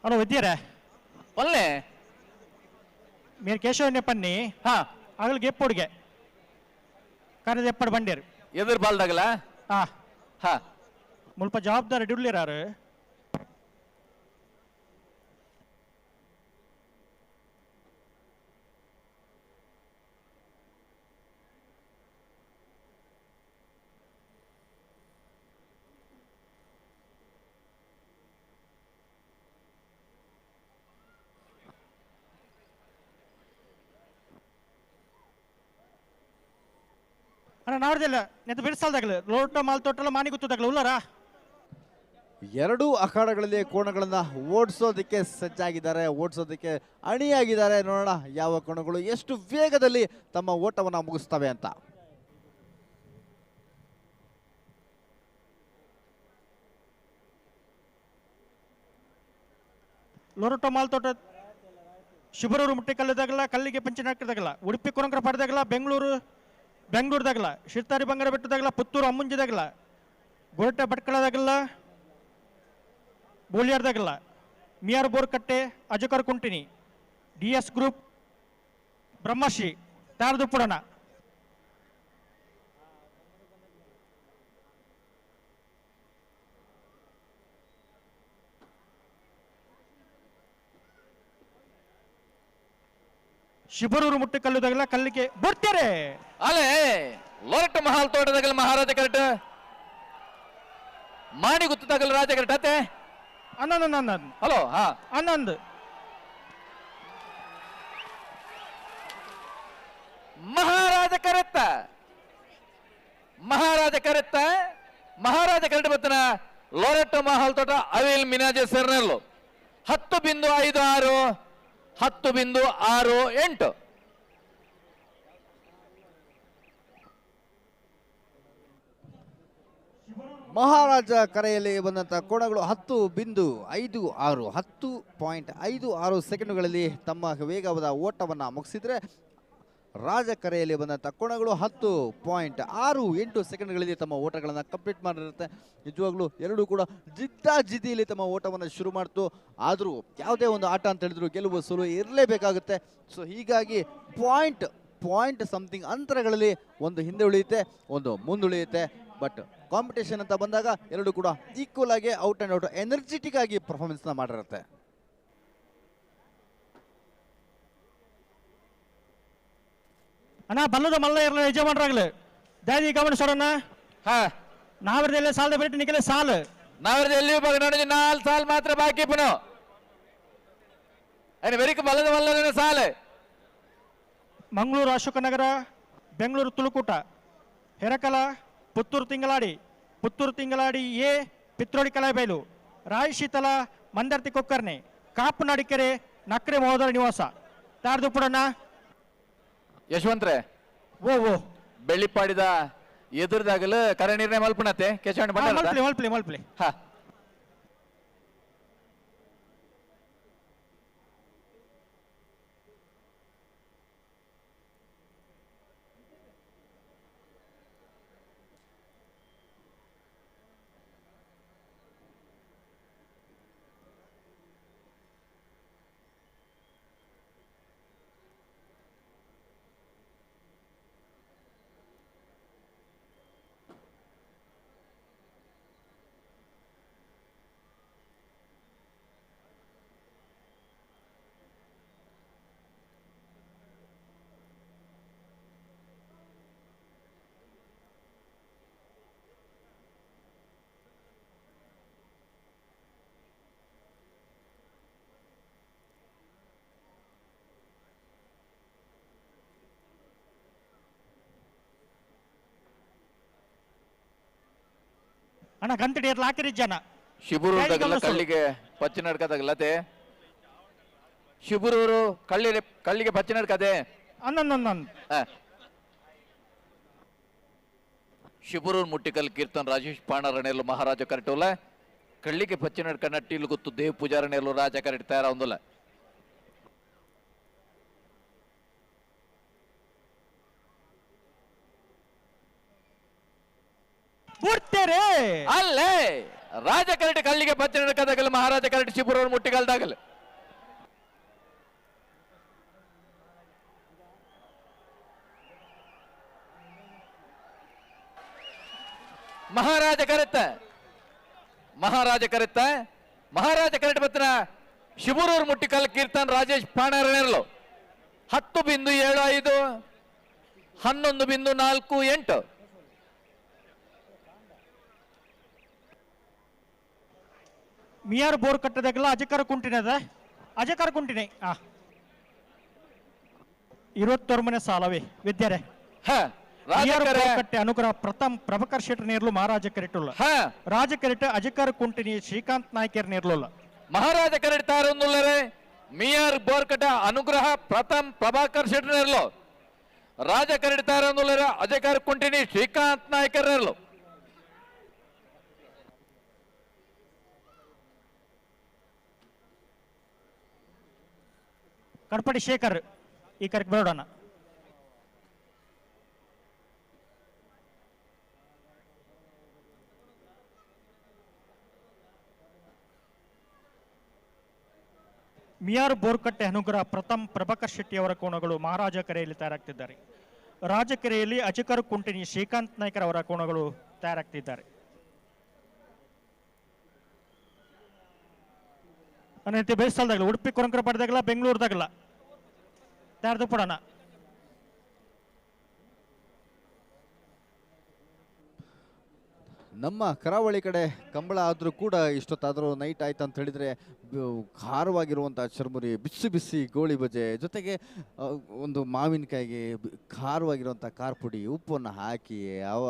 ಹಲೋ ವೈದ್ಯರೇ, ಒಲ್ಲೆ మీరు ಕೇಶವನ್ನೇ ಪನ್ನಿ ಹಾ ಆಗಲಿಗೆ ಎಪ್ಪೊಡಿಗೆ ಕರೆದ ಎಪ್ಪಡು ಬಂಡೇರು ಎದುರು ಬಾಲ್ದಾಗಲ ಹಾ ಹಾ ಮುಲ್ಪ ಜವಾಬ್ದಾರಿ ಡುಳ್ಳಿರಾರು. ಅಣ್ಣ ನಾಡ್ದಿಲ್ಲ ನೆತ್ತ ಬಿಡಿಸಲ್ದಾಗಲ ಲೋಟ ಮಾಲ್ ತೋಟಲ್ಲ ಮಾನಿ ಗೊತ್ತದಾಗಲ ಉಲ್ಲಾರ. ಎರಡೂ ಅಖಾಡಗಳಲ್ಲಿ ಕೋಣಗಳನ್ನು ಓಡಿಸೋದಕ್ಕೆ ಸಜ್ಜಾಗಿದ್ದಾರೆ, ಓಡಿಸೋದಕ್ಕೆ ಅಣಿಯಾಗಿದ್ದಾರೆ. ನೋಡೋಣ ಯಾವ ಕೋಣಗಳು ಎಷ್ಟು ವೇಗದಲ್ಲಿ ತಮ್ಮ ಓಟವನ್ನು ಮುಗಿಸ್ತವೆ ಅಂತ. ಲೊರಟೋ ಮಾಲ್ ತೋಟ ಶಿಬರೂರು ಮುಟ್ಟಿ ಕಲ್ಲದಾಗಲ್ಲ, ಕಲ್ಲಿಗೆ ಪಂಚಿನ ಹಾಕಿದಾಗಲ್ಲ, ಉಡುಪಿ ಕೊರಂಕರ ಪಡೆದಾಗಲ್ಲ, ಬೆಂಗಳೂರುದಾಗಲ್ಲ, ಶಿರ್ತಾರಿ ಬಂಗಾರ ಬೆಟ್ಟದಾಗಲ್ಲ, Puttur ಅಮ್ಮುಂಜಿದಾಗಲ್ಲ, ಗೊರಟೆ ಭಟ್ಕಳದಾಗಲ್ಲ, ಬೋಳಿಯಾರ್ದಾಗಲ್ಲ, ಮಿಯಾರ್ ಬೋರ್ಕಟ್ಟೆ, ಅಜಕರ್ Kuntini, D S group, Brahmashri ತಾರದುಪುಡಣ. Shibaroor ಮುಟ್ಟಿಕಲ್ಲುದಾಗಲ್ಲ ಕಲ್ಲಿಗೆ ಬರ್ತಾರೆ. ಅಲೆ ಲೊರಟ ಮಹಾಲ್ ತೋಟದಾಗಲ ಮಹಾರಾಜ ಕರೆಟ್ ಮಾಣಿ ಗುತ್ತದಾಗಲ ರಾಜ ಕರೆಟ್ ಅತ್ತೆ ಅನ್ನಂದ್ ಅನ್ನಂದ್ ಹಲೋ ಹಾ ಅನ್ನಂದ್ ಮಹಾರಾಜ ಕರೆತ್ತ ಮಹಾರಾಜ ಕರೆತ್ತ ಮಹಾರಾಜ ಕರೆಟ್ ಬತ್ತನ ಲೊರೆಟ್ ಮಹಾಲ್ ತೋಟ ಅವಿಲ್ ಮಿನಾಜೆ ಸೆರ್ನೆಲ್ಲು 10.56 10.68. ಮಹಾರಾಜ ಕರೆಯಲ್ಲಿ ಬಂದಂಥ ಕೋಣಗಳು 10.56 10.56 ಸೆಕೆಂಡುಗಳಲ್ಲಿ ತಮ್ಮ ವೇಗವಾದ ಓಟವನ್ನು ಮುಗಿಸಿದರೆ, ರಾಜ ಕರೆಯಲ್ಲಿ ಬಂದಂಥ ಕೋಣಗಳು 10.68 ಸೆಕೆಂಡ್ಗಳಲ್ಲಿ ತಮ್ಮ ಓಟಗಳನ್ನು ಕಂಪ್ಲೀಟ್ ಮಾಡಿರುತ್ತೆ. ನಿಜವಾಗ್ಲೂ ಎರಡೂ ಕೂಡ ಜಿದ್ದಾಜಿದ್ದಿಯಲ್ಲಿ ತಮ್ಮ ಓಟವನ್ನು ಶುರು ಮಾಡ್ತು. ಆದರೂ ಯಾವುದೇ ಒಂದು ಆಟ ಅಂತ ಹೇಳಿದ್ರು ಗೆಲುವು ಸೋಲು ಇರಲೇಬೇಕಾಗುತ್ತೆ. ಸೊ ಹೀಗಾಗಿ point point something ಅಂತರಗಳಲ್ಲಿ ಒಂದು ಹಿಂದೆ ಉಳಿಯುತ್ತೆ, ಒಂದು ಮುಂದುಳಿಯುತ್ತೆ. ಬಟ್ ಕಾಂಪಿಟೇಷನ್ ಅಂತ ಬಂದಾಗ ಎರಡು ಕೂಡ ಈಕ್ವಲ್ ಆಗಿ out and out energetic ಆಗಿ ಪರ್ಫಾರ್ಮೆನ್ಸ್ನ ಮಾಡಿರುತ್ತೆ. ಅಣ್ಣ ಬಲ್ಲದ ಮಲ್ಲ ಇರಲ್ಲ ಯಜಮಾನರಾಗ್ಲಿ ದಾದಿ ಗಮನಿಸೋಣ. ಹಾ ನಾವರದಲ್ಲೇ ಸಾಲದ ಬಿಟ್ಟು ನಿಖಲೆ ಸಾಲು ನಾವರದಲ್ಲಿ ಎಲ್ಲಿ ವಿಭಾಗ ನೋಡಿ 4 ಸಾಲು ಮಾತ್ರ ಬಾಕಿ ಪುನಃ ಬೆರಿಕ ಬಲ್ಲದ ಮಲ್ಲನ ಸಾಲು. ಮಂಗಳೂರು ಅಶೋಕನಗರ, ಬೆಂಗಳೂರು ತುಳುಕೂಟ, ಹೆರಕಲ, ಪುತ್ತೂರು ತಿಂಗಳಾಡಿ, ಪುತ್ತೂರು ತಿಂಗಳಾಡಿ ಎ ಪಿತ್ರೋಡಿ ಕಲಾಬೈಲು, ರಾಯ್ ಶೀತಲ, ಮಂದರ್ತಿ ಕೊಕ್ಕರ್ನೆ, ಕಾಪು ನಾಡಿಕೆರೆ, ನಕ್ರೆ ಮಹೋದರ ನಿವಾಸ ತಾರದುಪುಡಣ್ಣ. ಯಶವಂತ್ರೆ ಓ ಓ ಬೆಳ್ಳಿಪಾಡಿದ ಎದುರುದಾಗಲು ಕರೆ ನಿರ್ಣಯ ಮಲ್ಪಣತೆ ಕೇಶವಣ್ಣ ಮಲ್ಪಲಿ ಮಲ್ಪಲಿ ಮಲ್ಪಲಿ. ಹಾ ಅಣ್ಣ ಗಂತಡಿ ಹಾಕಿರಿ ಜನ ಶಿಬರೂರು ಕಳ್ಳಿಗೆ ಪಚ್ಚಿನಡ್ಕದಾಗಲತೆ ಶಿಬರೂರು ಕಳ್ಳಿಗೆ ಪಚ್ಚಿನಡ್ಕದೆ ಅನ್ನೊಂದೊಂದೊಂದು ಶಿಬರೂರು ಮುಟ್ಟಿಕಲ್ ಕೀರ್ತನ್ ರಾಜೇಶ್ ಪಾಣರಣೆಯಲ್ಲೂ ಮಹಾರಾಜ ಕರೆಟೋಲ ಕಳ್ಳಿಗೆ ಪಚ್ಚಿನಡ್ಕ ನಟ್ಟಿಲು ಗೊತ್ತು ದೇವ್ ಪೂಜಾರಣೆಯಲ್ಲೂ ರಾಜ ಕರೆಟ್ ತಯಾರ ಒಂದುಲ್ಲ ಅಲ್ಲೇ ರಾಜ ಕರಟೆ ಕಳ್ಳಿಗೆ ಪಚ್ಚಿನಡ್ಕದಾಗಲ್ಲ ಮಹಾರಾಜ ಕರಟೆ ಶಿಬರೂರು ಮುಟ್ಟಿಗಲ್ದಾಗಲ್ಲ ಮಹಾರಾಜ ಕರೆತ್ತ ಮಹಾರಾಜ ಕರೆತ್ತ ಮಹಾರಾಜ ಕರೆಟ್ ಬತ್ತಿನ ಶಿಬರೂರು ಮುಟ್ಟಿಕಲ್ ಕೀರ್ತನ್ ರಾಜೇಶ್ ಪಾಣಾರನೇರ್ಲು 10.75 11.48 ಮಿಯಾರ್ ಬೋರ್ ಕಟ್ಟದಾಗಲ್ಲ ಅಜಕರ ಕುಂಟಿನದ ಅಜಕರ ಕುಂಟಿನಿ 21ನೇ ಸಾಲವೇ ವಿದ್ಯಾರೆ ಕಟ್ಟೆ ಅನುಗ್ರಹ ಪ್ರಥಮ್ ಪ್ರಭಾಕರ್ ಶೆಟ್ಟರ್ ನೇರ್ಲು ಮಹಾರಾಜ ಕರೆಟುಲ್ಲ ರಾಜ ಕರೆಟ ಅಜಕರ ಕುಂಟಿನಿ ಶ್ರೀಕಾಂತ್ ನಾಯ್ಕರ್ ನೇರ್ಲುಲ್ಲ ಮಹಾರಾಜ ಕರೆಟ್ ತಾರೊಂದುಲ್ಲರೆ ಮಿಯಾರ್ ಬೋರ್ಕಟ ಅನುಗ್ರಹ ಪ್ರಥಮ್ ಪ್ರಭಾಕರ್ ಶೆಟ್ಟರ್ ನೇರ್ಲು ರಾಜ ಕರೆಟ್ ತಾರೊಂದುಲ್ಲರೆ ಅಜಕರ ಕುಂಟಿನಿ ಶ್ರೀಕಾಂತ್ ನಾಯ್ಕರ್ ನೇರ್ಲು ಕಡ್ಪಡಿ ಶೇಖರ್ ಈ ಕರೆಕ್ ಬರೋಣ ಮಿಯಾರ್ ಬೋರ್ಕಟ್ಟೆ ಅನುಗ್ರಹ ಪ್ರಥಮ್ ಪ್ರಭಾಕರ್ ಶೆಟ್ಟಿ ಅವರ ಕೋಣಗಳು ಮಹಾರಾಜ ಕೆರೆಯಲ್ಲಿ ತಯಾರಾಗ್ತಿದ್ದಾರೆ. ರಾಜಕೆರೆಯಲ್ಲಿ ಅಜಕರ್ ಕುಂಟಿನಿ ಶ್ರೀಕಾಂತ್ ನಾಯ್ಕರ್ ಅವರ ಕೋಣಗಳು ತಯಾರಾಗ್ತಿದ್ದಾರೆ. ಅನ್ನೈತಿ ಬೇಯಿಸಲ್ದಾಗಲ್ಲ ಉಡುಪಿ ಕೊರಂಕರ ಪಡೆದಾಗಲ್ಲ ಬೆಂಗಳೂರದಾಗಲ್ಲ ತಯಾರ್ದು ಪಡೋಣ. ನಮ್ಮ ಕರಾವಳಿ ಕಡೆ ಕಂಬಳ ಆದರೂ ಕೂಡ ಇಷ್ಟೊತ್ತಾದರೂ ನೈಟ್ ಆಯ್ತು ಅಂತ ಹೇಳಿದರೆ ಖಾರವಾಗಿರುವಂಥ ಚುರುಮುರಿ, ಬಿಸಿ ಬಿಸಿ ಗೋಳಿ ಬಜೆ ಜೊತೆಗೆ ಒಂದು ಮಾವಿನಕಾಯಿಗೆ ಖಾರವಾಗಿರುವಂಥ ಖಾರ ಪುಡಿ ಉಪ್ಪನ್ನು ಹಾಕಿ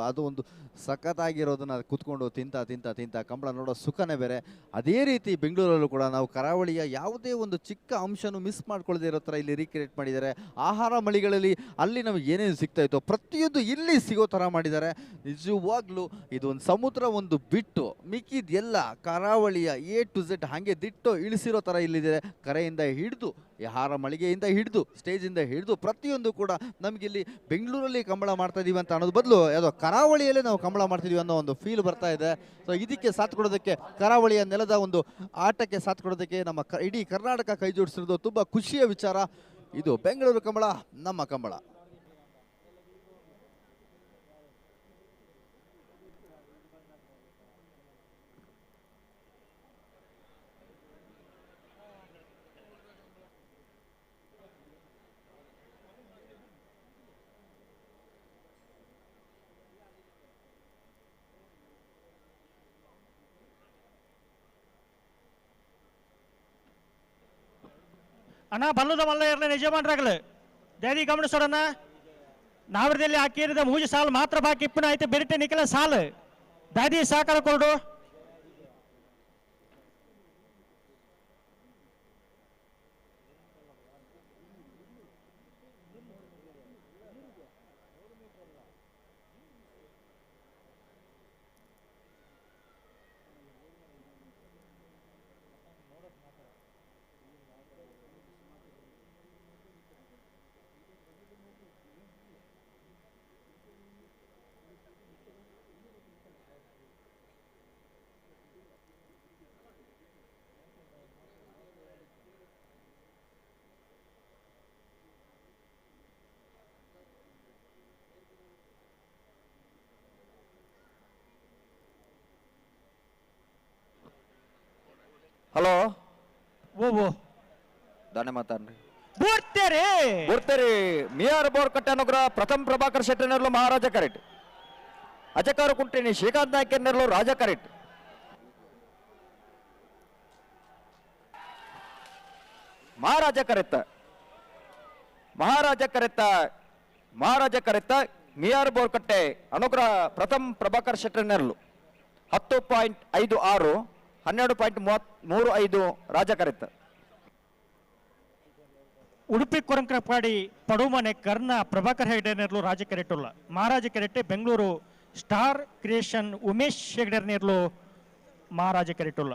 ಅದು ಒಂದು ಸಖತ್ತಾಗಿರೋದನ್ನು ಕೂತ್ಕೊಂಡು ತಿಂತ ತಿಂತ ತಿಂತ ಕಂಬಳ ನೋಡೋ ಸುಖನೇ ಬೇರೆ. ಅದೇ ರೀತಿ ಬೆಂಗಳೂರಲ್ಲೂ ಕೂಡ ನಾವು ಕರಾವಳಿಯ ಯಾವುದೇ ಒಂದು ಚಿಕ್ಕ ಅಂಶನೂ ಮಿಸ್ ಮಾಡ್ಕೊಳ್ಳದೇ ಇರೋ ಥರ ಇಲ್ಲಿ ರೀಕ್ರಿಯೇಟ್ ಮಾಡಿದ್ದಾರೆ. ಆಹಾರ ಮಳಿಗಳಲ್ಲಿ ಅಲ್ಲಿ ನಮಗೆ ಏನೇನು ಸಿಗ್ತಾಯಿತ್ತೋ ಪ್ರತಿಯೊಂದು ಇಲ್ಲಿ ಸಿಗೋ ಥರ ಮಾಡಿದ್ದಾರೆ. ನಿಜವಾಗ್ಲೂ ಇದು ಒಂದು ಸಮುದ್ರ ಒಂದು ಬಿಟ್ಟು ಮಿಕ್ಕಿದೆಲ್ಲ ಕರಾವಳಿಯ A to Z ಹಾಗೆ ದಿಟ್ಟು ಇಳಿಸಿರೋ ಥರ ಇಲ್ಲಿದೆ. ಕರೆಯಿಂದ ಹಿಡಿದು ಆಹಾರ ಮಳಿಗೆಯಿಂದ ಹಿಡಿದು ಸ್ಟೇಜಿಂದ ಹಿಡಿದು ಪ್ರತಿಯೊಂದು ಕೂಡ ನಮಗಿಲ್ಲಿ ಬೆಂಗಳೂರಲ್ಲಿ ಕಂಬಳ ಮಾಡ್ತಾ ಇದೀವಿ ಅಂತ ಅನ್ನೋದು ಬದಲು ಯಾವುದೋ ಕರಾವಳಿಯಲ್ಲೇ ನಾವು ಕಂಬಳ ಮಾಡ್ತಿದ್ದೀವಿ ಅನ್ನೋ ಒಂದು ಫೀಲ್ ಬರ್ತಾ ಇದೆ. ಸೊ ಇದಕ್ಕೆ ಸಾಥ್ ಕೊಡೋದಕ್ಕೆ, ಕರಾವಳಿಯ ನೆಲದ ಒಂದು ಆಟಕ್ಕೆ ಸಾಥ್ ಕೊಡೋದಕ್ಕೆ ನಮ್ಮ ಇಡೀ ಕರ್ನಾಟಕ ಕೈ ಜೋಡಿಸಿರೋದು ತುಂಬ ಖುಷಿಯ ವಿಚಾರ. ಇದು ಬೆಂಗಳೂರು ಕಂಬಳ, ನಮ್ಮ ಕಂಬಳ. ಅಣ್ಣ ಬಲ್ಲದ ಮಲ್ಲ ಇರಲಿ ನಿಜಮಾನ್ರಾಗಲು ದಾದಿ ಗಮನಿಸೋಣ. ನಾವರದಲ್ಲಿ ಹಾಕಿರಿದ ಮೂಜು ಸಾಲು ಮಾತ್ರ ಬಾಕಿ ಇಪ್ಪನ ಆಯ್ತು, ಬೆರಿಟೆ ನಿಖಲ ಸಾಲು ದಾದಿ ಸಾಕಾರ ಕೊರಡು. ಹಲೋ ಓ ದಾನೆ ಮಾತಾಡ್ರಿ. ಬುರ್ತೇರಿ ಬುರ್ತೇರಿ ಮಿಯಾರ್ ಬೋರ್ಕಟ್ಟೆ ಅನುಗ್ರಹ ಪ್ರಥಮ್ ಪ್ರಭಾಕರ್ ಶೆಟ್ಟಿ ನೆರಳು ಮಹಾರಾಜ ಕರೆಟ್, ಅಜಕಾರ ಕುಂಟಿನಿ ಶ್ರೀಕಾಂತ್ ನಾಯ್ಕ ನೆರಳು ರಾಜ ಕರೆಟ್. ಮಹಾರಾಜ ಕರೆತ್ತ ಮಹಾರಾಜ ಕರೆತ್ತ ಮಹಾರಾಜ ಕರೆತ್ತ ಮಿಯಾರ್ ಬೋರ್ಕಟ್ಟೆ ಅನುಗ್ರಹ ಪ್ರಥಮ್ ಪ್ರಭಾಕರ್ ಶೆಟ್ಟಿ ನೆರಳು 10.56, 12.35 ರಾಜ ಕರೆತ್ತ. ಉಡುಪಿ ಕೊರಂಕ್ರಪಾಡಿ ಪಡುಮನೆ ಕರ್ಣ ಪ್ರಭಾಕರ್ ಹೆಗ್ಡೆ ನೆರ್ಲು ರಾಜ ಕೆರೆಟುಲ್ಲ. ಮಹಾರಾಜ ಕೆರೆಟೆ ಬೆಂಗಳೂರು ಸ್ಟಾರ್ ಕ್ರಿಯೇಷನ್ ಉಮೇಶ್ ಹೆಗ್ಡೆ ನೆರ್ಲು ಮಹಾರಾಜ ಕೆರೆಟುಲ್ಲ.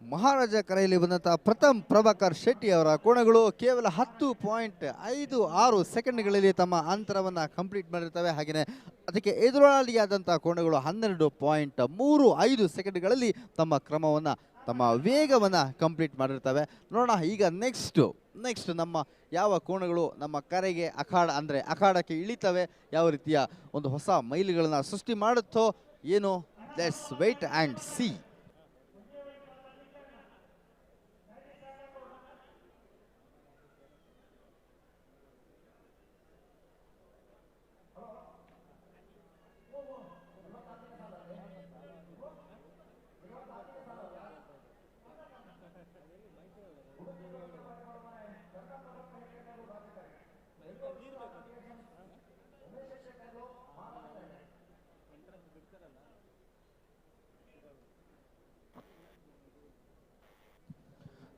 ಮಹಾರಾಜ ಕರೆಯಲ್ಲಿ ಬಂದಂತಹ ಪ್ರಥಮ್ ಪ್ರಭಾಕರ್ ಶೆಟ್ಟಿ ಅವರ ಕೋಣಗಳು ಕೇವಲ 10.56 ಸೆಕೆಂಡ್ಗಳಲ್ಲಿ ತಮ್ಮ ಅಂತರವನ್ನು ಕಂಪ್ಲೀಟ್ ಮಾಡಿರ್ತವೆ. ಹಾಗೆಯೇ ಅದಕ್ಕೆ ಎದುರಾಳಿಯಾದಂಥ ಕೋಣಗಳು 12.35 ಸೆಕೆಂಡ್ಗಳಲ್ಲಿ ತಮ್ಮ ಕ್ರಮವನ್ನು, ತಮ್ಮ ವೇಗವನ್ನು ಕಂಪ್ಲೀಟ್ ಮಾಡಿರ್ತವೆ. ನೋಡೋಣ ಈಗ ನೆಕ್ಸ್ಟ್ ನಮ್ಮ ಯಾವ ಕೋಣಗಳು ನಮ್ಮ ಕರೆಗೆ ಅಖಾಡ ಅಂದರೆ ಅಖಾಡಕ್ಕೆ ಇಳಿತವೆ, ಯಾವ ರೀತಿಯ ಒಂದು ಹೊಸ ಮೈಲುಗಳನ್ನು ಸೃಷ್ಟಿ ಮಾಡುತ್ತೋ ಏನೋ. Let's wait and see.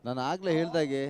ನಾನು ಆಗಲೇ ಹೇಳ್ದಾಗೆ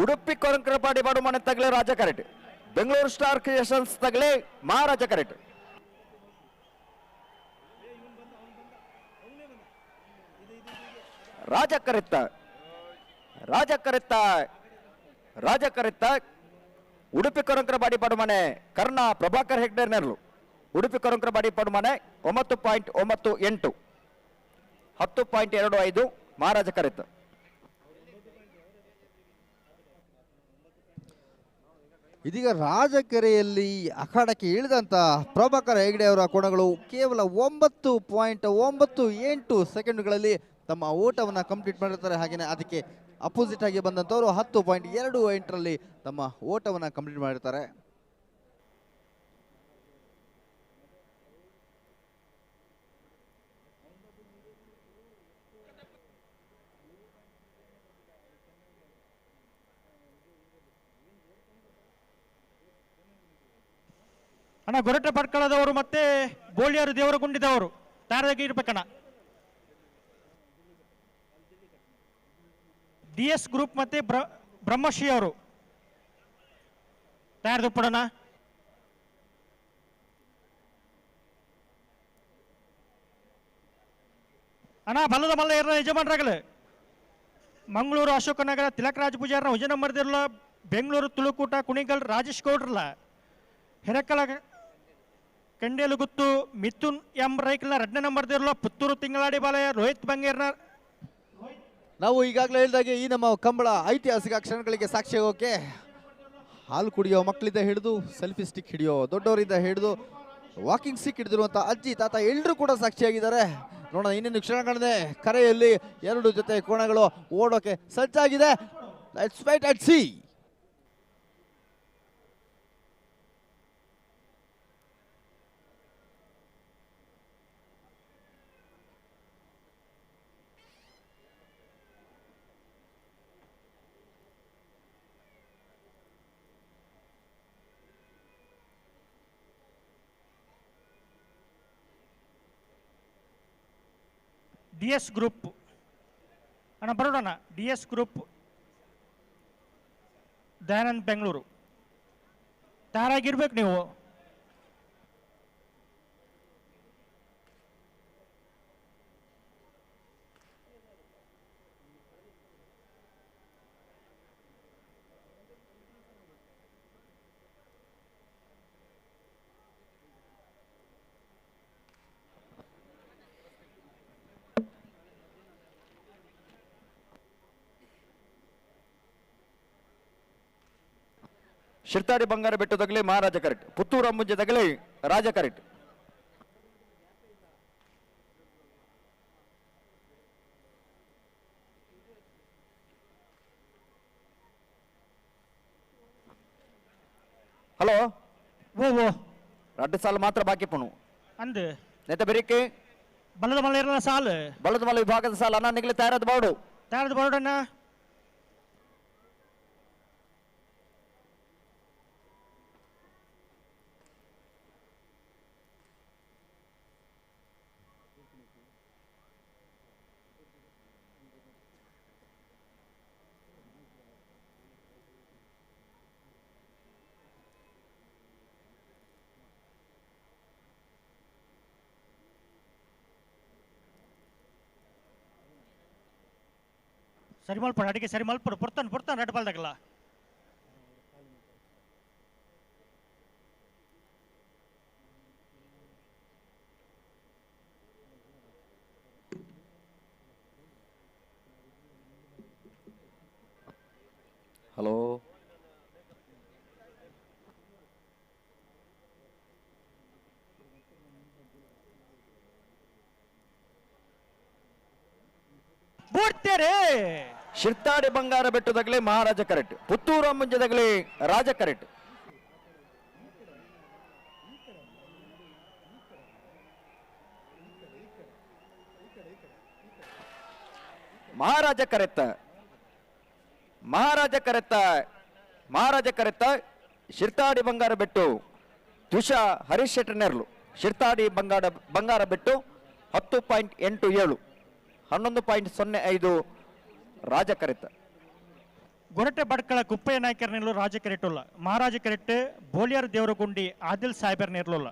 ಉಡುಪಿ ಕೊರಂಕ್ರಪಾಡಿ ಪಡುಮನೆ ತಗಲೆ ರಾಜ ಕರೆಟ್, ಬೆಂಗಳೂರು ಸ್ಟಾರ್ ಕ್ರಿಯೇಷನ್ಸ್ ತಗಲೆ ಮಹಾರಾಜ ಕರೆಟ್. ರಾಜ ಕರೆತ್ತ, ರಾಜ ಕರೆತ್ತ, ರಾಜ ಕರೆತ್ತ. ಉಡುಪಿ ಕೊರಂಕ್ರಪಾಡಿ ಪಡುಮನೆ ಕರ್ಣ ಪ್ರಭಾಕರ್ ಹೆಗ್ಡೆ ನೆರಳು. ಉಡುಪಿ ಕೊರಂಕ್ರಪಾಡಿ ಪಡುಮನೆ 9.98, 10.25 ಮಹಾರಾಜ ಕರೆತ್ತ. ಇದೀಗ ರಾಜಕೆರೆಯಲ್ಲಿ ಅಖಾಡಕ್ಕೆ ಇಳಿದಂಥ ಪ್ರಭಾಕರ್ ಹೆಗ್ಡೆ ಅವರ ಕೋಣಗಳು ಕೇವಲ 9.98 ಸೆಕೆಂಡ್ಗಳಲ್ಲಿ ತಮ್ಮ ಓಟವನ್ನು ಕಂಪ್ಲೀಟ್ ಮಾಡಿರ್ತಾರೆ. ಹಾಗೆಯೇ ಅದಕ್ಕೆ ಅಪೋಸಿಟ್ ಆಗಿ ಬಂದಂಥವರು 10.28ರಲ್ಲಿ ತಮ್ಮ ಓಟವನ್ನು ಕಂಪ್ಲೀಟ್ ಮಾಡಿರ್ತಾರೆ. ಅಣ್ಣ ಗೊರಟೆ ಪಡ್ಕಳದವರು ಮತ್ತೆ ಬೋಳಿಯಾರು ದೇವರಗುಂಡಿದವರು ತಯಾರಾಗಿ ಇರ್ಬೇಕಣ್ಣ. ಡಿ ಎಸ್ ಗ್ರೂಪ್ ಮತ್ತೆ ಬ್ರಹ್ಮಶ್ರೀ ಅವರು ತಯಾರದಪ್ಪಡೋಣ. ಅಣ್ಣ ಬಲದ ಮಲ್ಲ ಏರ್ನ ಯಜಮಾನರಾಗಲು ಮಂಗಳೂರು ಅಶೋಕನಗರ ತಿಲಕರಾಜ್ ಪೂಜಾರನ ಉಜನ ಮರ್ದಿರಲ್ಲ, ಬೆಂಗಳೂರು ತುಳುಕೂಟ ಕುಣಿಗಲ್ ರಾಜೇಶ್ ಗೌಡ್ರಲ್ಲ, ಹಿರಕಲ ಕಂಡೇಲುಗುತ್ತು ಮಿಥುನ್ ಎಂ ರೈಕಲ್ನ ಎರಡನೇ ನಂಬರ್ದಿರಲ್ಲ, ಪುತ್ತೂರು ತಿಂಗಳಾಡಿ ಬಾಲಯ್ಯ ರೋಹಿತ್ ಬಂಗೇರ್ನ. ನಾವು ಈಗಾಗಲೇ ಹೇಳಿದಾಗೆ ಈ ನಮ್ಮ ಕಂಬಳ ಐತಿಹಾಸಿಕ ಕ್ಷಣಗಳಿಗೆ ಸಾಕ್ಷಿಯಾಗೋಕೆ ಹಾಲು ಕುಡಿಯೋ ಮಕ್ಕಳಿಂದ ಹಿಡಿದು ಸೆಲ್ಫಿ ಸ್ಟಿಕ್ ಹಿಡಿಯೋ ದೊಡ್ಡವರಿಂದ ಹಿಡಿದು ವಾಕಿಂಗ್ ಸ್ಟಿಕ್ ಹಿಡಿದಿರುವಂಥ ಅಜ್ಜಿ ತಾತ ಎಲ್ಲರೂ ಕೂಡ ಸಾಕ್ಷಿಯಾಗಿದ್ದಾರೆ. ನೋಡೋಣ ಇನ್ನೇನು ಕ್ಷಣಗಳನ್ನೇ ಕರೆಯಲ್ಲಿ ಎರಡು ಜೊತೆ ಕೋಣಗಳು ಓಡೋಕೆ ಸಜ್ಜಾಗಿದೆ. Let's wait and see. D S group ಅಣ್ಣ ಬರೋಣ. D S group Dayanand Bengaluru ತಯಾರಾಗಿರ್ಬೇಕು ನೀವು. Shirtadi ಬಂಗಾರ ಬೆಟ್ಟದಗಲಿ ಮಹಾರಾಜ ಕರೆಕ್ಟ್, ಪುತ್ತೂರು ಅಂಬುಂಜದಗಲಿ ರಾಜ ಕರೆಕ್ಟ್. ಹಲೋ ಓ ಓ 2 ಸಾಲು ಮಾತ್ರ ಬಾಕಿ ಪುಣು ಅಂದು ನೆತ್ತ ಬೆರಿಕೆ ಬಲದ ಮಲೆ ಇರಲ್ಲ ಸಾಲು, ಬಲದ ಮಲೆ ವಿಭಾಗದ ಸಾಲು ಅಣ್ಣ ನಿಗಲಿ ತಯಾರಾದ ಬಾಡು, ತಯಾರದ ಬಾಡಣ್ಣ. ಸರಿ ಮಲ್ಪಡು ಅಡಿಗೆ ಸರಿ ಮಲ್ಪಡು, ಪೊರ್ತಾನೆ ಪೊರ್ತಾನೆ ರಡ್ಡು ಬಾಲ್ದಾಗಲ್ಲ. ಹಲೋ ಬೂಡ್ತೇರೆ ಶಿರ್ತಾಡಿ ಬಂಗಾರ ಬೆಟ್ಟದಗಲಿ ಮಹಾರಾಜ ಕರೆಕ್ಟ್, ಪುತ್ತೂರು ಮುಂಜದಗಲಿ ರಾಜ ಕರೆಕ್ಟ್. ಮಹಾರಾಜ ಕರೆತ್ತ, ಮಹಾರಾಜ ಕರೆತ್ತ, ಮಹಾರಾಜ ಕರೆತ್ತ. ಶಿರ್ತಾಡಿ ಬಂಗಾರ ಬೆಟ್ಟು ತುಷ ಹರೀಶ್ ಶೆಟ್ಟರ್ ನೆರಳು. ಶಿರ್ತಾಡಿ ಬಂಗಾರ ಬೆಟ್ಟು 10.87, 11.05 ರಾಜ ಕರೆತ್ತ. ಗೊರಟೆ ಬಡ್ಕಳ ಕುಪ್ಪಯ್ಯ ನಾಯ್ಕರ ನೆರಳು ರಾಜ ಕರೆಟ್ಟುಲ್ಲ, ಮಹಾರಾಜ ಕರೆಕ್ಟ್ ಬೋಲಿಯಾರ್ ದೇವರಗುಂಡಿ ಆದಿಲ್ ಸಾಹೇಬರ್ ನೆರಳುಲ್ಲ.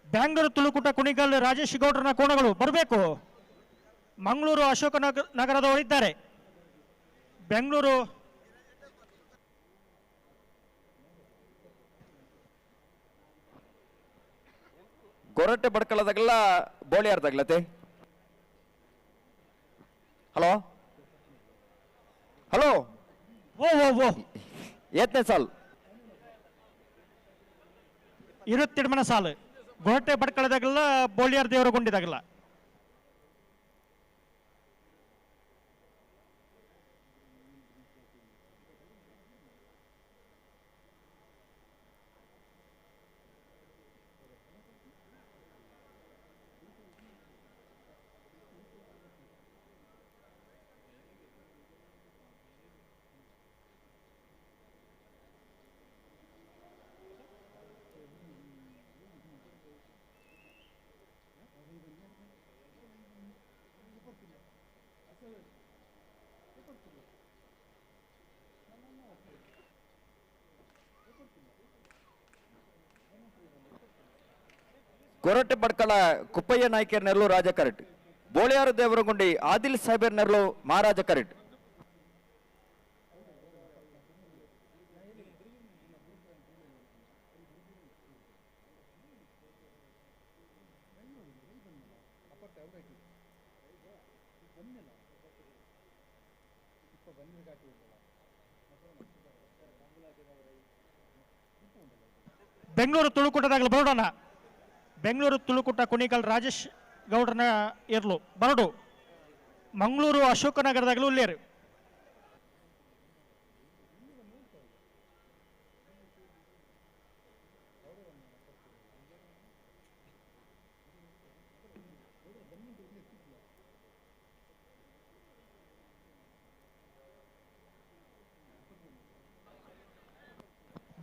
ಬ್ಯಾಂಗ್ಳೂರು ತುಳುಕುಟ ಕುಣಿಗಲ್ ರಾಜೇಶ್ ಗೌಡ್ರನ ಕೋಣಗಳು ಬರಬೇಕು. ಮಂಗಳೂರು ಅಶೋಕ ನಗರದವರಿದ್ದಾರೆ. ಬೆಂಗಳೂರು ಗೊರಟೆ ಬಡ್ಕಳದಾಗಲ್ಲ ಬೋಳಿಯಾರ್ದಾಗ್ಲತೆ. ಹಲೋ ಹಲೋ ಓ ಓ ಓ ಏತ್ನೇ ಸಾಲು? 27 ಸಾಲು. ಗೊರಟೆ ಬಡ್ಕಳದಾಗಲ್ಲ ಬೋಳಿಯಾರ್ ದೇವರ ಗುಂಡಿದಾಗಲ್ಲ. ಗೊರಟೆ ಬಡ್ಕಳ ಕುಪ್ಪಯ್ಯ ನಾಯ್ಕರ್ ನೆರಳು ರಾಜ ಕರೆಟ್, ಬೋಳಿಯಾರು ದೇವರಗುಂಡಿ ಆದಿಲ್ ಸಾಹೇಬರ್ ನೆರಳು ಮಹಾರಾಜ ಕರೆಟ್. ಬೆಂಗಳೂರು ತುಳುಕೂಟದಾಗಲೂ ಬರೋಣ. ಬೆಂಗಳೂರು ತುಳುಕೂಟ ಕುಣಿಗಲ್ ರಾಜೇಶ್ ಗೌಡ್ರನ ಇರ್ಲು ಬರಡು. ಮಂಗಳೂರು ಅಶೋಕನಗರದಾಗಲೂ ಉಲ್ಲೇರು.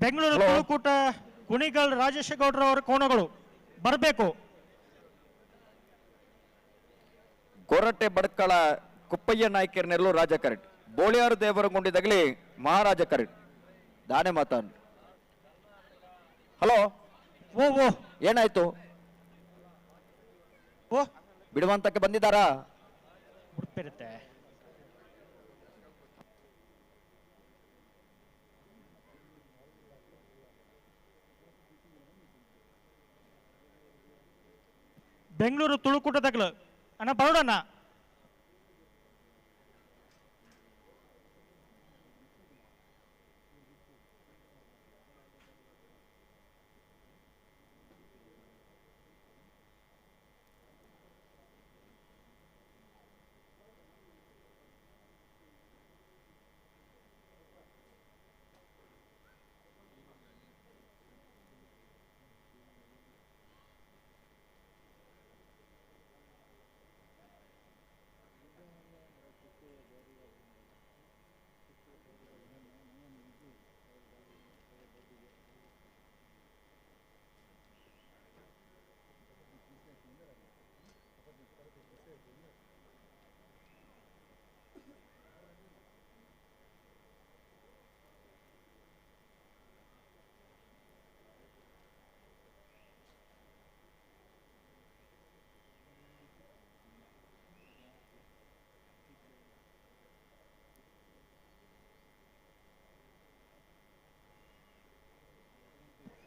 ಬೆಂಗಳೂರು ತುಳುಕೂಟ ಕುಣಿಗಲ್ ರಾಜೇಶ್ ಗೌಡ್ರವರ ಕೋಣಗಳು ಬರಬೇಕು. ಗೊರಟೆ ಬಡ್ಕಳ ಕುಪ್ಪಯ್ಯ ನಾಯ್ಕರ್ ನೆರಳು ರಾಜ ಕರೆಟ್, ಬೋಳಿಯಾರು ದೇವರಗುಂಡಿದಾಗಲಿ ಮಹಾರಾಜ ಕರೆಟ್. ದಾನೆ ಮಾತಾನ್. ಹಲೋ ಓ ಓ ಏನಾಯ್ತು? ಓ ಬಿಡುವಂತಕ್ಕೆ ಬಂದಿದ್ದಾರಾ? ಉಡುಪಿರುತ್ತೆ. ಬೆಂಗಳೂರು ತುಳುಕೂಟದಾಗಲು ಅಣ್ಣ ಬರೋಣ.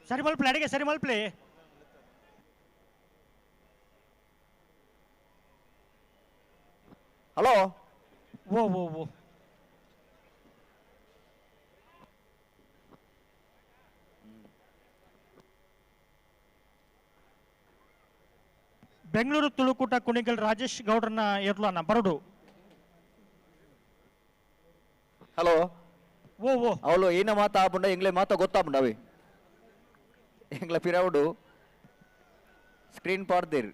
ಸರಿ ಮಲ್ಪ್ಲೆ ಅಡಿಗೆ ಸರಿ ಮಲ್ಪ್ಲೆ. ಹಲೋ ಓ ಓ ಓ ಬೆಂಗಳೂರು ತುಳುಕೂಟ ಕುಣಿಗಲ್ ರಾಜೇಶ್ ಗೌಡ್ರನ್ನ ಎರ್ಲನ ಬರಡು. ಹಲೋ ಓ ಓ ಅವಳು ಏನ ಮಾತಾ ಆಪುಂಡ ಎಂಗ್ಲೆ ಮಾತಾ ಗೊತ್ತಾಪುಂಡ ಅವೆ ಎಂಗ್ಲ ಪಿರವುಡು ಸ್ಕ್ರೀನ್ ಪಾಡ್ದಿರ್.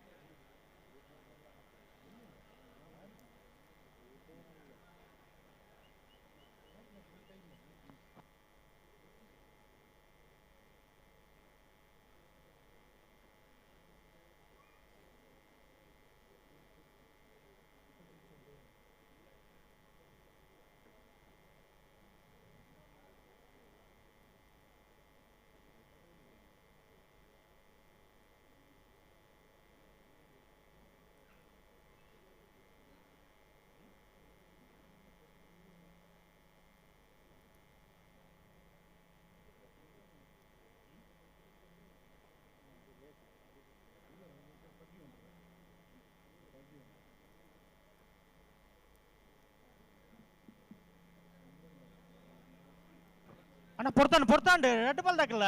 ಅಣ್ಣ ಪೊರ್ತಾಂಡ್ ಪೊರ್ತಾಂಡ್ ರೆಡ್ ಬಾಲ್ ದಾಕಲ್ಲ.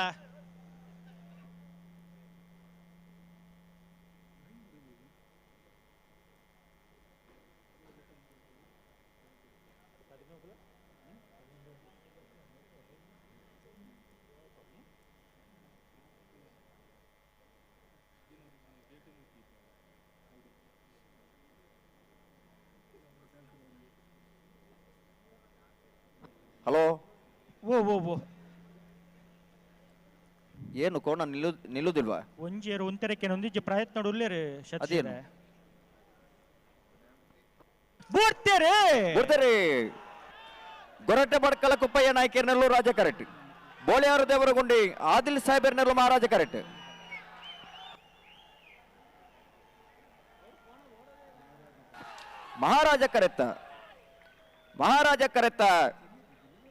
ಹಲೋ ಓ ಓ ಓ ಏನು ಕೋಣ ನಿಲ್ಲುದಿಲ್ವಾ? ಒಂಜೇರು ಒಂತೆರಕ್ಕೆ ಒಂದಿಜ್ಜಿ ಪ್ರಯತ್ನ ಉಲ್ಲೇರು. ಅದೇನು? ಬೂರ್ತೇರೆ ಬೂರ್ತೇರೆ ಗೊರಟೆ ಬಡ್ಕಲ ಕುಪ್ಪಯ್ಯ ನಾಯ್ಕರ್ನಲ್ಲೂ ರಾಜ ಕರೆಕ್ಟ್, ಬೋಳಿಯಾರು ದೇವರಗುಂಡಿ ಆದಿಲ್ ಸಾಹೇಬರ್ನಲ್ಲೂ ಮಹಾರಾಜ ಕರೆಕ್ಟ್. ಮಹಾರಾಜ ಕರೆತ್ತ ಮಹಾರಾಜ ಕರೆತ್ತ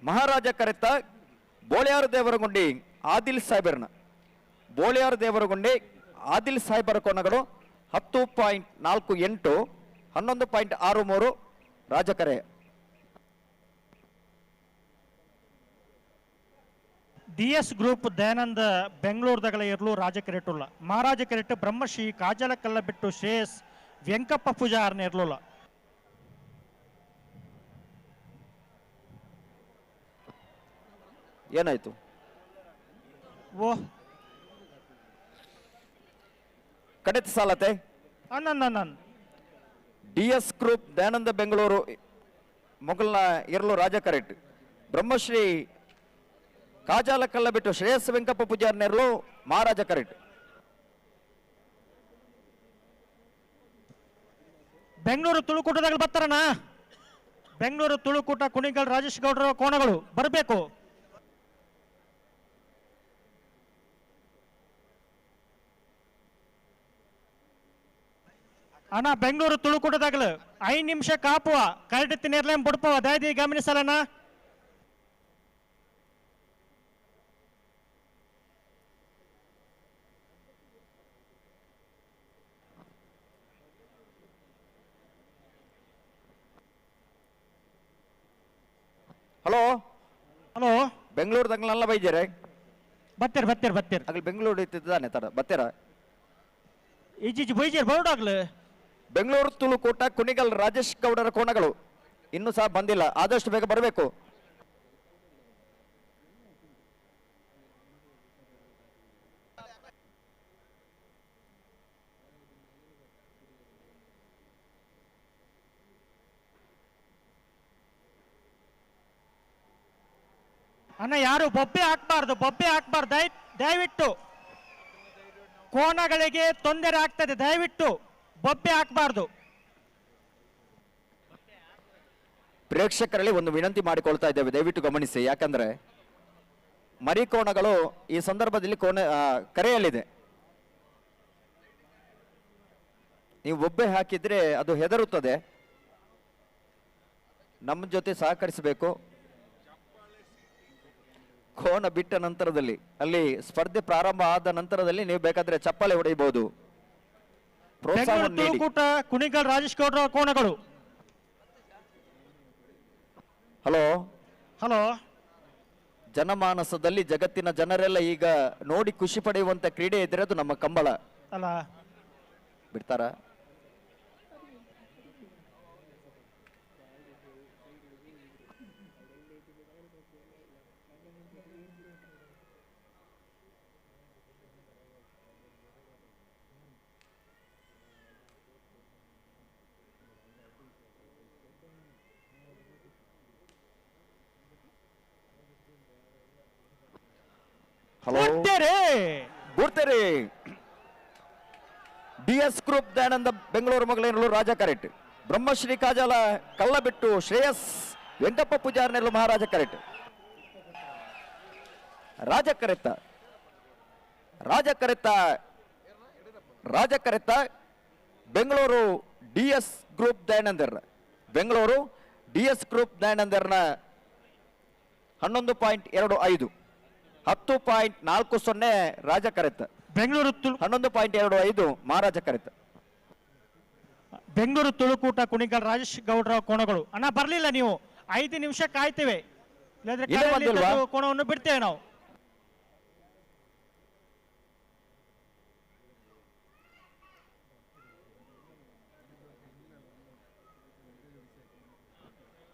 ಮಹಾರಾಜ ಕರೆತ್ತ ಬೋಳಿಯಾರು ದೇವರಗುಂಡಿ ಆದಿಲ್ ಸಾಹೇಬರ್ನ ಬೋಳಿಯಾರು ದೇವರಗುಂಡಿ ಆದಿಲ್ ಸಾಹೇಬರ ಕೋಣಗಳು 10.48 11.63 ರಾಜಕರೆ. D S group Dayananda ಬೆಂಗಳೂರುದಗಳ ಇರಲು ರಾಜಕರೆಟ್ಟುಲ್ಲ. ಮಹಾರಾಜ ಕರೆಟ್ಟು ಬ್ರಹ್ಮಶ್ರೀ ಕಾಜಲಕಲ್ಲ ಬಿಟ್ಟು ಶ್ರೇಯಸ್ ವೆಂಕಪ್ಪ ಪೂಜಾರ್ನ ಇರಲಿಲ್ಲ. ಏನಾಯ್ತು? ಓ ಕಡೆತ ಸಾಲತೆ ಅನ್ನ D S group Dayananda Bengaluru ಮೊಘಲ್ನ ಇರಲು ರಾಜ ಕರೆಕ್ಟ್, ಬ್ರಹ್ಮಶ್ರೀ ಕಾಜಾಲ ಕಲ್ಲ ಬಿಟ್ಟು ಶ್ರೇಯಸ್ ವೆಂಕಪ್ಪ ಪೂಜಾರ್ ನೆರಳು ಮಹಾರಾಜ ಕರೆಕ್ಟ್. ಬೆಂಗಳೂರು ತುಳುಕೂಟದಾಗ ಬರ್ತಾರಣ್ಣ. ಬೆಂಗಳೂರು ತುಳುಕೂಟ ಕುಣಿಗಲ್ ರಾಜೇಶ್ ಗೌಡರ ಕೋಣಗಳು ಬರಬೇಕು. ಅಣ್ಣ ಬೆಂಗಳೂರು ತುಳುಕೂಟದಾಗಲು 5 ನಿಮಿಷ ಕಾಪುವ ಕರೆಕ್ಟ್ ತಿನ್ನೇರ್ಲೇನ್ ಬುಡ್ಪುವ ದಯದಿ ಗಮನಿಸಲಣ್ಣ. ಹಲೋ ಹಲೋ ಬೆಂಗಳೂರು ದಂಗ್ಲಲ್ಲ ಬೈಜಾರೆ ಬತ್ತೀರ್ ಬತ್ತೀರ್ ಬತ್ತೀರ್ ಆಗಲಿ ಬೆಂಗಳೂರು ಇತ್ತಿದ್ದಾನೆ ತರ ಬತ್ತೀರ ಈಜೀಜಿ ಬೈಜೇರ್ ಬರೋಡಾಗ್ಲು. ಬೆಂಗಳೂರು ತುಳುಕೂಟ ಕುಣಿಗಲ್ ರಾಜೇಶ್ ಗೌಡರ ಕೋಣಗಳು ಇನ್ನೂ ಸಹ ಬಂದಿಲ್ಲ, ಆದಷ್ಟು ಬೇಗ ಬರಬೇಕು. ಅಣ್ಣ ಯಾರು ಬೊಬ್ಬೆ ಹಾಕ್ಬಾರ್ದು, ಬೊಬ್ಬೆ ಹಾಕ್ಬಾರ್ದು ದಯವಿಟ್ಟು. ಕೋಣಗಳಿಗೆ ತೊಂದರೆ ಆಗ್ತದೆ, ದಯವಿಟ್ಟು ಬೊಬ್ಬೆ ಹಾಕ್ಬಾರ್ದು. ಪ್ರೇಕ್ಷಕರಲ್ಲಿ ಒಂದು ವಿನಂತಿ ಮಾಡಿಕೊಳ್ತಾ ಇದ್ದೇವೆ, ದಯವಿಟ್ಟು ಗಮನಿಸಿ. ಯಾಕಂದ್ರೆ ಮರಿಕೋಣಗಳು ಈ ಸಂದರ್ಭದಲ್ಲಿ ಕೋಣೆ ಕರೆಯಲ್ಲಿದೆ. ನೀವು ಬೊಬ್ಬೆ ಹಾಕಿದ್ರೆ ಅದು ಹೆದರುತ್ತದೆ. ನಮ್ಮ ಜೊತೆ ಸಹಕರಿಸಬೇಕು. ಕೋಣ ಬಿಟ್ಟ ನಂತರದಲ್ಲಿ ಅಲ್ಲಿ ಸ್ಪರ್ಧೆ ಪ್ರಾರಂಭ ಆದ ನಂತರದಲ್ಲಿ ನೀವು ಬೇಕಾದ್ರೆ ಚಪ್ಪಾಳೆ ಹೊಡೆಯಬಹುದು. ಪ್ರೋತ್ಸಾಹ ಬೆಂಗಳೂರು ನೀಡಿ. ತುಳುಕೂಟ ಕುಣಿಗಲ್ ರಾಜೇಶ್ ಗೌಡ್ರ ಕೋಣಗಳು. ಹಲೋ ಹಲೋ, ಜನಮಾನಸದಲ್ಲಿ ಜಗತ್ತಿನ ಜನರೆಲ್ಲ ಈಗ ನೋಡಿ ಖುಷಿ ಪಡೆಯುವಂತ ಕ್ರೀಡೆ ಇದ್ರೆ ಅದು ನಮ್ಮ ಕಂಬಳ ಅಲ್ಲ. ಬಿಡ್ತಾರ? ಹಲೋ, ಬುಡ್ತೇರಿ D S group Dayananda Bengaluru ಮಗಳೇನಲು ರಾಜ ಕರೆಟ್, ಬ್ರಹ್ಮಶ್ರೀ ಕಾಜಾಲ ಕಲ್ಲಬಿಟ್ಟು ಶ್ರೇಯಸ್ ವೆಂಕಪ್ಪ ಪೂಜಾರ್ನೆಲ್ಲು ಮಹಾರಾಜ ಕರೆಟ್, ರಾಜ ಕರೆತ್ತ ರಾಜ ಕರೆತ್ತ ರಾಜ ಕರೆತ್ತ ಬೆಂಗಳೂರು ಡಿ ಎಸ್ ಗ್ರೂಪ್ ದಯಾನಂದರ್, ಬೆಂಗಳೂರು ಡಿ ಎಸ್ ಗ್ರೂಪ್ ದಯಾನಂದರ್ನ 11.25, 10.40 ರಾಜ ಕರೆತ್ತ. ಬೆಂಗಳೂರು 11.25 ಮಹಾರಾಜ ಕರೆತ್ತ. ಬೆಂಗಳೂರು ತುಳುಕೂಟ ಕುಣಿಗಲ್ ರಾಜೇಶ್ ಗೌಡ್ರ ಕೋಣಗಳು. ಅಣ್ಣ ಬರ್ಲಿಲ್ಲ ನೀವು, 5 ನಿಮಿಷ ಕಾಯ್ತೇವೆ, ಇಲ್ಲಾಂದ್ರೆ ಇನ್ನೂ ಬಂದಿಲ್ವಾ? ಕೋಣವನ್ನು ಬಿಡ್ತೇವೆ ನಾವು.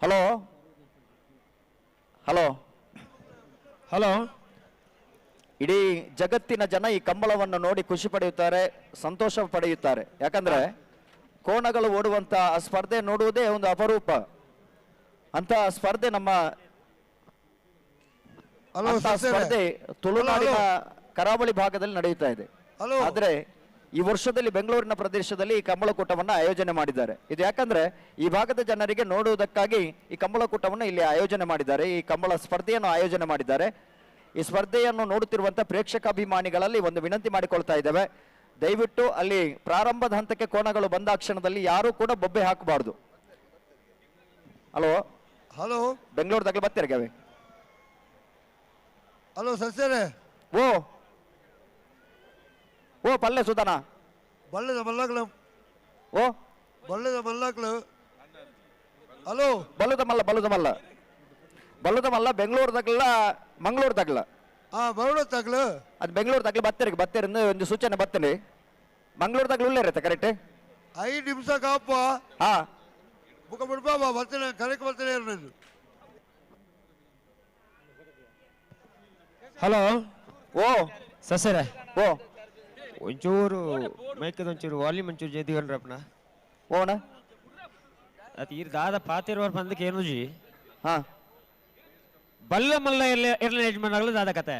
ಹಲೋ ಹಲೋ ಹಲೋ, ಇಡೀ ಜಗತ್ತಿನ ಜನ ಈ ಕಂಬಳವನ್ನು ನೋಡಿ ಖುಷಿ ಪಡೆಯುತ್ತಾರೆ, ಸಂತೋಷ ಪಡೆಯುತ್ತಾರೆ. ಯಾಕಂದ್ರೆ ಕೋಣಗಳು ಓಡುವಂತ ಆ ಸ್ಪರ್ಧೆ ನೋಡುವುದೇ ಒಂದು ಅಪರೂಪ. ಅಂತ ಸ್ಪರ್ಧೆ ನಮ್ಮ ಸ್ಪರ್ಧೆ ತುಳುನಾಡಿನ ಕರಾವಳಿ ಭಾಗದಲ್ಲಿ ನಡೆಯುತ್ತಾ ಇದೆ. ಆದ್ರೆ ಈ ವರ್ಷದಲ್ಲಿ ಬೆಂಗಳೂರಿನ ಪ್ರದೇಶದಲ್ಲಿ ಈ ಕಂಬಳಕೂಟವನ್ನು ಆಯೋಜನೆ ಮಾಡಿದ್ದಾರೆ. ಇದು ಯಾಕಂದ್ರೆ ಈ ಭಾಗದ ಜನರಿಗೆ ನೋಡುವುದಕ್ಕಾಗಿ ಈ ಕಂಬಳಕೂಟವನ್ನು ಇಲ್ಲಿ ಆಯೋಜನೆ ಮಾಡಿದ್ದಾರೆ, ಈ ಕಂಬಳ ಸ್ಪರ್ಧೆಯನ್ನು ಆಯೋಜನೆ ಮಾಡಿದ್ದಾರೆ. ಈ ಸ್ಪರ್ಧೆಯನ್ನು ನೋಡುತ್ತಿರುವಂಥ ಪ್ರೇಕ್ಷಕಾಭಿಮಾನಿಗಳಲ್ಲಿ ಒಂದು ವಿನಂತಿ ಮಾಡಿಕೊಳ್ತಾ ಇದ್ದೇವೆ, ದಯವಿಟ್ಟು ಅಲ್ಲಿ ಪ್ರಾರಂಭದ ಹಂತಕ್ಕೆ ಕೋಣಗಳು ಬಂದ ಕ್ಷಣದಲ್ಲಿ ಯಾರೂ ಕೂಡ ಬೊಬ್ಬೆ ಹಾಕಬಾರ್ದು. ಹಲೋ ಹಲೋ, ಬೆಂಗಳೂರು ತಗಲು ಬರ್ತೀರ? ಹಲೋ ಸಸ್ಯರೇ. ಓ ಓ ಪಲ್ಲೆ ಸುಧಾನ ಬಲ್ಲದ ಮಲ್ಲಕ್ಲು. ಓ ಬಲ್ಲದ ಮಲ್ಲಕ್ಲು. ಹಲೋ, ಬಲ್ಲದ ಮಲ್ಲ, ಬಲ್ಲದ ಮಲ್ಲ, ಬಲ್ಲದ ಮಲ್ಲ ಬೆಂಗಳೂರು ತಗಲ, ಮಂಗಳೂರು ತಗಲ. ಬರೋಣ ತಗಲು. ಅದು ಬೆಂಗಳೂರು ತಗಲು ಬತ್ತೀರಿ, ಬತ್ತೀರಿ ಒಂದು ಸೂಚನೆ ಬತ್ತೀನಿ. ಮಂಗಳೂರು ತಗಲು ಉಳ್ಳೇ ಇರುತ್ತೆ ಕರೆಕ್ಟ್. 5 ನಿಮಿಷ ಕಾಪ. ಹಾ ಮುಖ ಬಿಡ್ಬಾ, ಬರ್ತೀನಿ, ಕರೆಕ್ಟ್ ಬರ್ತೀನಿ. ಹಲೋ ಓ ಸಸರ. ಓ ಒಂಚೂರು ಮೈಕದ ಒಂಚೂರು ವಾಲ್ಯೂಮ್ ಒಂಚೂರು ಜೇದಿಗನ್ರಪ್ಪನ. ಓಣ ಅದು ಈರ್ ದಾದ ಪಾತಿರುವರ್ ಬಂದಕ್ಕೆ ಏನು ಜಿ. ಹಾ ಬಲ್ಲ ಮಲ್ಲ ಎರ್ಲ ಯಜಮಾನಗಳು ದಾದ ಕತೆ.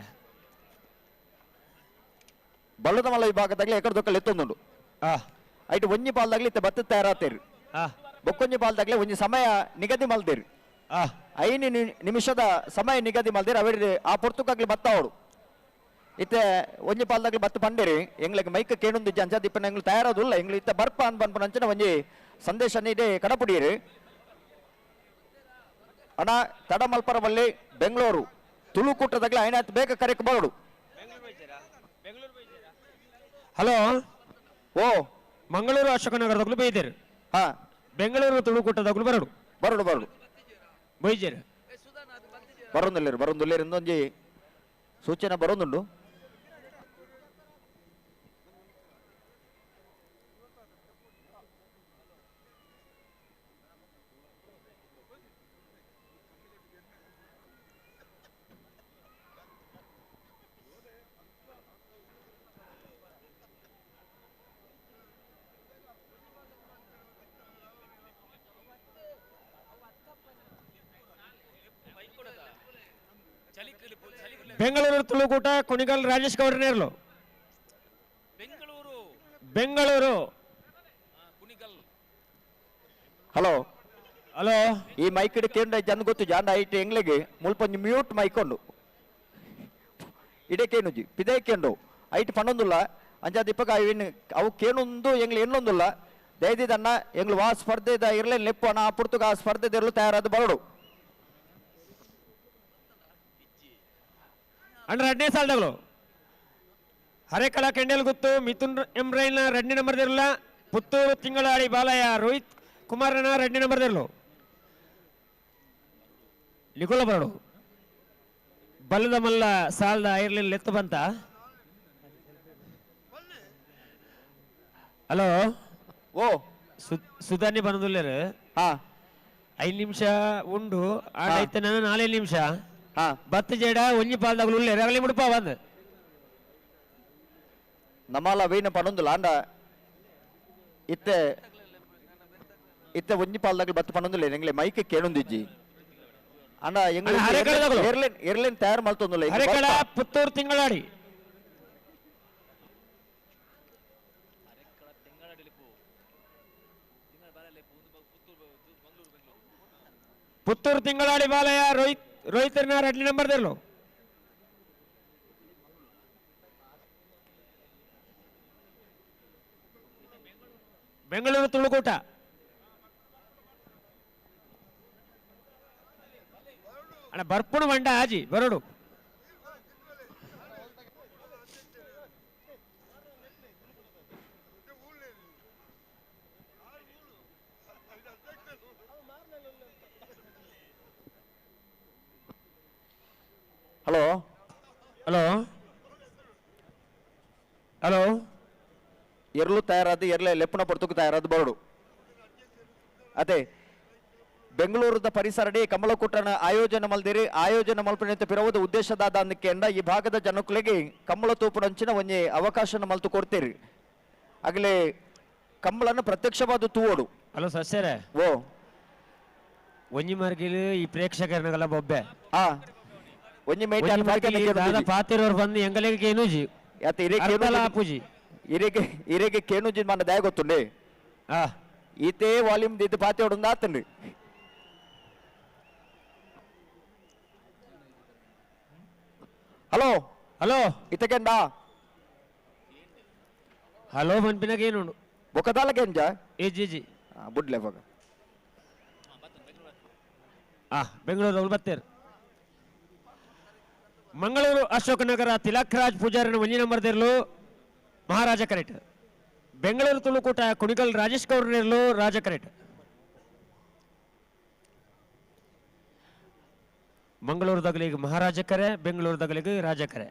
ಬಲ್ಲದ ಮಲ್ಲ ವಿಭಾಗದಾಗಲಿ ಎಕಡೆ ದೊಕ್ಕಲ್ ಎತ್ತೊಂದುಂಡು. ಐಟ್ ಒಂಜಿ ಪಾಲ್ದಾಗ್ಲಿ ಇತ್ತೆ ಬತ್ತ ತಯಾರಾತೇರಿ. ಬೊಕ್ಕೊಂಜಿ ಪಾಲ್ದಾಗ್ಲಿ ಒಂಜಿ ಸಮಯ ನಿಗದಿ ಮಲ್ದೇರಿ. 5 ನಿಮಿಷದ ಸಮಯ ನಿಗದಿ ಮಲ್ದೇರಿ. ಅವೇರಿ ಆ ಪೊರ್ತುಕಾಗ್ಲಿ ಬತ್ತ ಅವಡು ಇತ್ತೆ ಒಂಜಿ ಪಾಲ್ದಾಗ್ಲಿ ಬತ್ತ ಪಂಡೇರಿ ಎಂಗ್ಲಕ್ಕೆ ಮೈಕ್ ಕೇಣುಂದು ಜಂಜ ದಿಪ್ಪನ ಎಂಗ್ಲು ತಯಾರಾದುಲ್ಲ, ಎಂಗ್ಲು ಇತ್ತ ಬರ್ಪ ಅನ್ ಬನ್ಪನ ಅಂಚನ ಒಂಜಿ ಸಂದೇಶ ನೀಡಿ ಕಡಪುಡಿಯರಿ. ಅಣ್ಣ ತಡಮಲ್ಪರವಲ್ಲಿ ಬೆಂಗಳೂರು ತುಳುಕೂಟದಾಗ್ಲಿ ಐನಾತ್ ಬೇಗ ಕರೆಕ್ ಬರೋಡು. ಹಲೋ ಓ ಮಂಗಳೂರು ಅಶೋಕನಗರದಾಗ್ಲು ಬೈದೇರು. ಹಾ ಬೆಂಗಳೂರು ತುಳುಕೂಟದಾಗ್ಲು ಬರೋಡು ಬರೋಡು ಬರೋಡು ಬೈಜೇರು ಬರೋದಿಲ್ಲ ಬರೋದಿಲ್ಲ ಒಂಜಿ ಸೂಚನೆ ಬರೋದುಂಡು. ಬೆಂಗಳೂರು ತುಳುಕೂಟ ಕುಣಿಗಲ್ ರಾಜೇಶ್ ಗೌಡ್ರನೇರ್ಲು. ಬೆಂಗಳೂರು ಹಲೋ ಹಲೋ, ಈ ಮೈಕ್ ಕೇಂದ್ರ ಜನ ಗೊತ್ತು ಜಾಂಡ ಐಟ್ ಎಂಗ್ಲಿಗೆ ಮುಲ್ಪ ಒಂಜಿ ಮ್ಯೂಟ್ ಮೈಕ್ ಉಂಡು ಇಡೇ ಕೇನುಜಿ ಪಿದೇ ಕೇಂಡು ಐಟ್ ಪಣ್ಣೊಂದುಲ್ಲ ಅಂಜಾದ ಇಪ್ಪಗ ಇನ್ನು ಅವು ಕೇನೊಂದು ಎಂಗ್ಲು ಎಣ್ಣೊಂದುಲ್ಲ ದಯದಿದನ್ನ ಎಂಗ್ಲು ವಾ ಸ್ಪರ್ಧೆದ ಇರಲೇ ನೆಪ್ಪು ಅಣ್ಣ ಆ ಪುರ್ತುಗ ಆ ಸ್ಪರ್ಧೆದ ಇರಲು ತಯಾರಾದ ಬರಡು. ಅಂಡ್ ರಡ್ನೇ ಸಾಲದಗಳು ಹರೇಕಳ ಕೆಂಡಲ್ ಗುತ್ತು ಮಿಥುನ್ ಎಂ ರೈಲ್ನ 2ನೇ ನಂಬರ್ದಿರಲ್ಲ ಪುತ್ತೂರು ತಿಂಗಳಾಡಿ ಬಾಲಯ್ಯ ರೋಹಿತ್ ಕುಮಾರನ 2ನೇ ನಂಬರ್ದಿರಲು ನಿಕೋಲ ಬರಡು ಬಲ್ಲದ ಮಲ್ಲ ಸಾಲದ ಐರ್ಲಿಲ್ಲ ಎತ್ತು ಬಂತ. ಹಲೋ ಓ ಸುಧಾನಿ ಬಂದುಲ್ಲೇರು 5 ನಿಮಿಷ ಉಂಡು ಆಡೈತೆ ನಾನು 4 ನಿಮಿಷ ಬತ್ತ ಜೇಡ ಒಂಜಿ ಪಾಲ್ದಾಗಲು ಉಲ್ಲೇರು ಆಗಲಿ ಮುಡುಪ ಬಂದು ನಮ್ಮಲ್ಲ ವೀಣ ಪಣೊಂದುಲ ಅಂಡ ಇತ್ತೆ ಇತ್ತೆ ಒಂಜಿ ಪಾಲ್ದಾಗಲು ಬತ್ತ ಪಣೊಂದುಲ್ಲ ಎಂಗ್ಲೆ ಮೈಕ್ ಕೇಳೊಂದಿಜ್ಜಿ ಅಣ್ಣ ಎಂಗ್ಲೆ ಏರ್ಲೈನ್ ಏರ್ಲೈನ್ ತಯಾರು ಮಲ್ತೊಂದುಲ್ಲ ಹರೇಕಳ ಪುತ್ತೂರು ತಿಂಗಳಾಡಿ ಪುತ್ತೂರು ತಿಂಗಳಾಡಿ ಬಾಲಯ್ಯ ರೋಹಿತ್ ರೋಹಿತರ್ನ 2ನೇ ನಂಬರ್ದಿರಲು ಬೆಂಗಳೂರು ತುಳುಕೂಟ ಅಣ್ಣ ಬರ್ಪುಣ ಬಂಡ ಆಜಿ ಬರಡು ಹಲೋ ಹಲೋ ಹಲೋ ಎರ್ಲು ತಯಾರಾದ ಎರ್ಲೆ ಲೆಪ್ಪುನ ಪೊರ್ತುಕು ತಯಾರಾದ ಬರಡು ಅದೇ ಬೆಂಗಳೂರದ ಪರಿಸರಡಿ ಕಮಲಕೂಟನ ಆಯೋಜನೆ ಮಲ್ದಿರಿ ಆಯೋಜನೆ ಮಲ್ಪನೆಂತ ಪಿರವದ ಉದ್ದೇಶದಾದ ಅಂದಕೆಂಡ ಈ ಭಾಗದ ಜನಕ್ಕಳಿಗೆ ಕಮಲ ತೂಪುನಂಚಿನ ಒಂಜಿ ಅವಕಾಶನ ಮಲ್ತು ಕೊಡ್ತೀರಿ ಆಗಲೇ ಕಂಬಳನ್ನು ಪ್ರತ್ಯಕ್ಷವಾದ ತೂವೋಡು. ಹಲೋ ಸಸ್ಯರೇ ಓ ಒಂಜಿ ಮಾರ್ಗಿಲು ಈ ಪ್ರೇಕ್ಷಕರನಗಲ ಬೊಬ್ಬೆ ಒಂಜಿ ಪಾತಿರೋರು ಬಂದು ಎಂಗಲಿಗೆ ಕೇನುಜಿ ಪೂಜಿ ಇರೆಗೆ ಇರೆಗೆ ಕೇನುಜಿ మన దయ ಗೊತ್ತುಂಡೆ ಈತೇ ವಾಲ್ಯೂಮ್ ದಿದ್ದು ಪಾತಿ ಆತಂడి. ಹಲೋ ಹಲೋ ಇತಕೆಂಡ ಹಲೋ ಮನ್ಪಿನಾಗ ಏನುಂಡು ಬೊಕ್ಕದಾಲಕೆಂಜ ಏ ಜಿ ಜಿ ಬುಡ್ಲೆ ಬೊಕ ಬೆಂಗಳೂರು ಬತ್ತೇರು ಮಂಗಳೂರು ಅಶೋಕನಗರ ತಿಲಕ್ರಾಜ್ ಪೂಜಾರಿನ ಒಂಜಿ ನಂಬರ್ ದಿರ್ಲು ಮಹಾರಾಜ ಕರೆಟ್ ಬೆಂಗಳೂರು ತುಳುಕೂಟ ಕುಣಿಗಲ್ ರಾಜೇಶ್ ಗೌಡ್ರನಿರ್ಲು ರಾಜ ಕರೆಟ್ ಮಂಗಳೂರು ದಗಲಿಗೆ ಮಹಾರಾಜ ಕರೆ ಬೆಂಗಳೂರು ದಗಲಿಗೆ ರಾಜ ಕರೆ.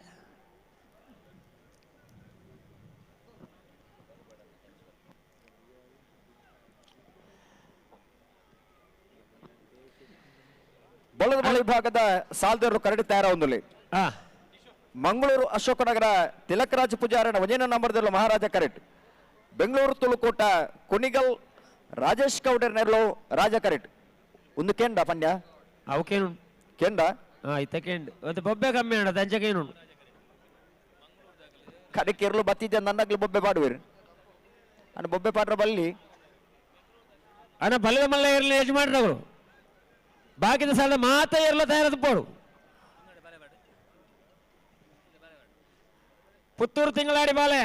ಬೊಳದ ವಿಭಾಗದ ಸಾಲ್ದೇವರು ಕರಡಿ ತಯಾರಾವೊಂದುಲಿ ಮಂಗಳೂರು ಅಶೋಕನಗರ ತಿಲಕರಾಜ್ ಪೂಜಾರನ ಒಂಜೇನ ನಂಬರ್ದಲ್ಲೂ ಮಹಾರಾಜ ಕರೆಟ್ ಬೆಂಗಳೂರು ತುಳುಕೋಟ ಕುಣಿಗಲ್ ರಾಜೇಶ್ ಗೌಡರ್ ನೆರಳು ರಾಜ ಕರೆಟ್ ಒಂದು ಕೆಂಡ ಪಂಡ್ಯ ಅವಕೇನು ಕೆಂಡ ಇತ್ತ ಕೆಂಡ್ ಮತ್ತೆ ಬೊಬ್ಬೆ ಕಮ್ಮಿ ಅಣ್ಣ ದಂಚಕೇನು ಕಡೆಗೆ ಎರಲು ಬತ್ತಿದ್ದೆ ನನ್ನಾಗ್ಲಿ ಬೊಬ್ಬೆ ಪಾಡುವಿರಿ ಅಣ್ಣ ಬೊಬ್ಬೆ ಪಾಡ್ರ ಬಲ್ಲಿ ಅಣ್ಣ ಬಲ್ಲದ ಮಲ್ಲ ಇರಲಿ ಯಜಮಾನ್ರವರು ಬಾಕಿದ ಸಾಲ ಮಾತ ಎರಲ ತಯಾರದ ಪೋಡು ಪುತ್ತೂರು ತಿಂಗಳಾಡಿ ಬಾಲೆ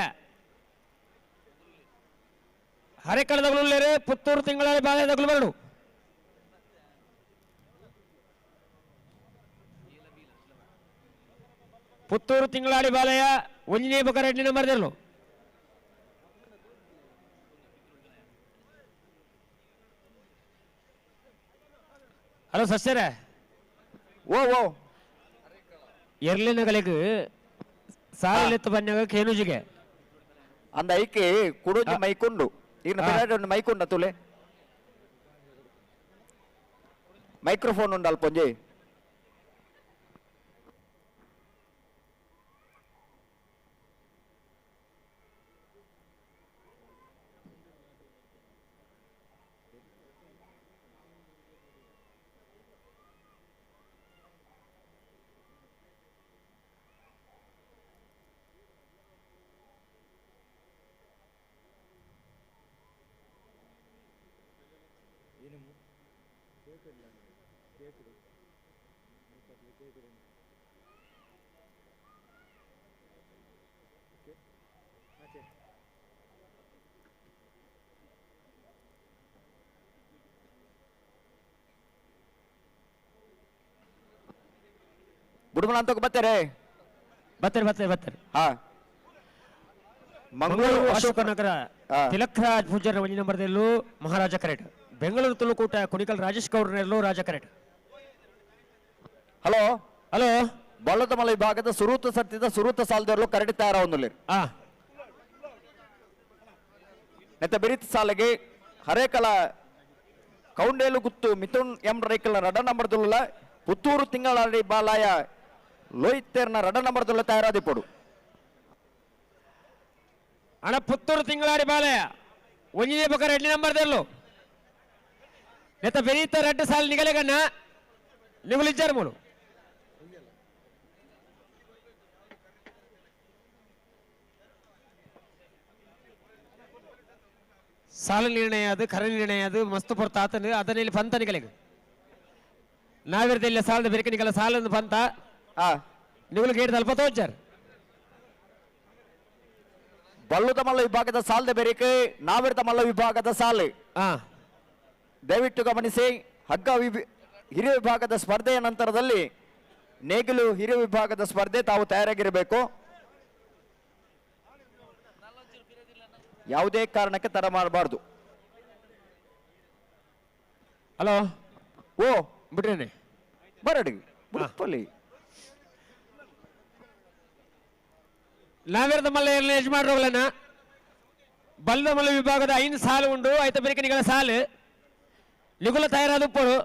ಹರೆಕಳದಗಲುಲ್ಲೇರೆ ಪುತ್ತೂರು ತಿಂಗಳಾಡಿ ಬಾಲೆ ದಗಲು ಬರಡು ಪುತ್ತೂರು ತಿಂಗಳಾಡಿ ಬಾಲೆಯ ಒಂಜನೇ ಬೊಕ 2ನೇ ನಂಬರ್ ದಿರ್ಲು ಹಲೋ ಸಸ್ಯರೇ ಓ ಓ ಎರ್ಲಿನಗಳಿಗೆ ಸಾಲಲೆತ್ತು ಬನ್ಯಾಗ ಕೇನುಜಿಗೆ ಅಂದ ಐಕೆ ಕುಡೋಜಿ ಮೈಕೊಂಡು ಈಗ ಒಂದು ಮೈಕೊಂಡ ತುಲೆ ಮೈಕ್ರೋಫೋನ್ ಉಂಡು ಅಲ್ಪೊಂಜಿ ಬುಡುಮಲ ಅಂತ ಬರ್ತಾರೆ. ಬತ್ತಾರೆ ಬತ್ತಾರೆ ಬತ್ತಾರೆ. ಹಾ, ಮಂಗಳೂರು ಅಶೋಕನಗರ ತಿಲಕ್ರಾಜ್ ಪೂಜಾರ ಒಂಜಿ ನಂಬರ್ದಲ್ಲೂ ಮಹಾರಾಜ ಕರೆಟ್. ಬೆಂಗಳೂರು ತುಳುಕೂಟ ಕುಣಿಕಲ್ ರಾಜೇಶ್ ಗೌಡ್ರನೆಲ್ಲೂ ರಾಜ ಕರೆಟ್. ಹಲೋ ಹಲೋ, ಬಳ್ಳತಮಲ ವಿಭಾಗದ ಸುರೂತ ಸತ್ತಿದ ಸುರೂತ ಸಾಲದವರು ಕರಡಿ ತಯಾರ. ನೆತ್ತ ಬಿರಿತ ಸಾಲಿಗೆ ಹರೇಕಲ ಕೌಂಡೇಲು ಗುತ್ತು ಮಿಥುನ್ ಎಂ ರೈಕಲ್ ರಡ ನಂಬರ್ ದುಲ್ಲ ಪುತ್ತೂರು ತಿಂಗಳಾಡಿ ಬಾಲಾಯ ಲೋಹಿತೇರ್ನ ರಡ ನಂಬರ್ ದುಲ್ಲ ತಯಾರಾದಿಪ್ಪಡು. ಅಣ್ಣ ಪುತ್ತೂರು ತಿಂಗಳಾಡಿ ಬಾಲಯ ಒಂಜಿನೇ ಬೊಕ್ಕ ರೆಡ್ಡಿ ನಂಬರ್ ದೆಲ್ಲು ನೆತ್ತ ಬೆರೀತ ರೆಡ್ಡು ಸಾಲ ನಿಗಲೆಗಣ್ಣ ನಿಗುಲಿಜ್ಜಾರು ಮೂಲು. ಸಾಲ ನಿರ್ಣಯ ಅದು ಕರ ನಿರ್ಣಯ ಅದು ಮಸ್ತ್ ಪೊರ್ತ ಆತನ ಅದನ್ನ ಇಲ್ಲಿ ಪಂತ ನಿಗಲೆಗ ನಾವಿರ್ದ ಸಾಲದ ಬೆರಕೆ ನಿಗಲ ಸಾಲದ ಪಂತ ನಿಗುಲು ಗೇಟ್ ತಲ್ಪ ತೋಚಾರ್. ಬಳ್ಳುತಮಲ್ಲ ವಿಭಾಗದ ಸಾಲದ ಬೆರಿಕೆ ನಾವಿರ್ತಮಲ್ಲ ವಿಭಾಗದ ಸಾಲು. ದಯವಿಟ್ಟು ಗಮನಿಸಿ, ಹಗ್ಗ ಹಿರಿಯ ವಿಭಾಗದ ಸ್ಪರ್ಧೆಯ ನಂತರದಲ್ಲಿ ನೇಗಿಲು ಹಿರಿಯ ವಿಭಾಗದ ಸ್ಪರ್ಧೆ ತಾವು ತಯಾರಾಗಿರಬೇಕು. ಯಾವುದೇ ಕಾರಣಕ್ಕೆ ತಡ ಮಾಡಬಾರ್ದು. ಹಲೋ, ಓ ಬಿಡ್ರೇನೆ ಬರಡಿ ಬುಡ್ಪಲ್ಲಿ. ನಾವೇರ್ದ ಮಲ್ಲ ಯಜಮಾನರುಗಳನ್ನ ಬಲ್ಲದ ಮಲ್ಲ ವಿಭಾಗದ 5 ಸಾಲು ಉಂಡು ಐತ ಬೆರಿಕನಿಗಳ ಸಾಲು ನಿಗುಲ ತಯಾರಾದ ಉಪ್ಪಡು.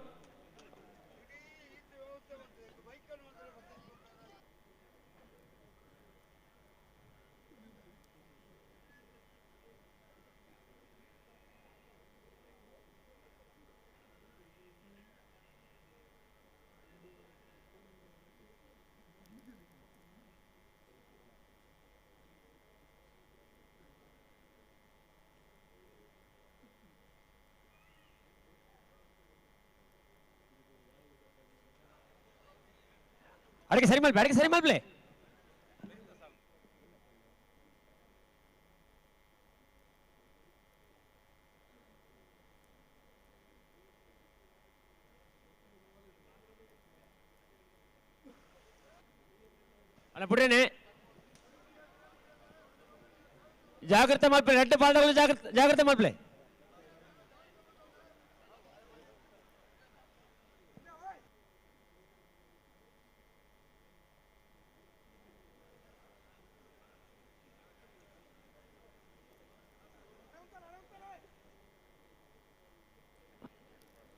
ಅಡಿಗೆ ಸರಿ ಮಲ್ಪೆ, ಅಡಿಗೆ ಸರಿ ಮಲ್ಪಲೆ. ಅಲ್ಲ ಬಿಡ್ರೇನೆ, ಜಾಗ್ರತೆ ಮಲ್ಪಲೆ, ರೆಡ್ಡು ಪಾಲ್ದಗಳು ಜಾಗ್ರತೆ ಜಾಗ್ರತೆ ಮಲ್ಪಲೆ.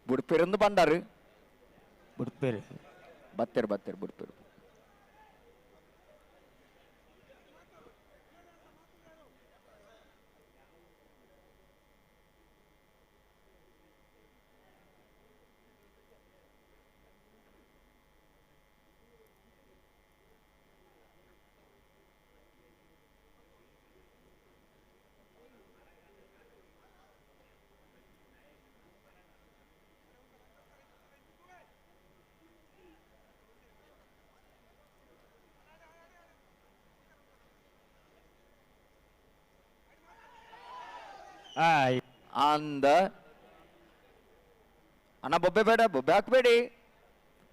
ಬುಡ್ಪೇರಂದು ಬಂಡಾರು ಬುಡ್ಪೇರು ಬತ್ತೇರು ಬತ್ತೇರು ಬುಡ್ಪೇರು. ಅಂದ ಅಣ್ಣ ಬೊಬ್ಬೆ ಬೇಡ, ಬೊಬ್ಬೆ ಹಾಕ್ಬೇಡಿ,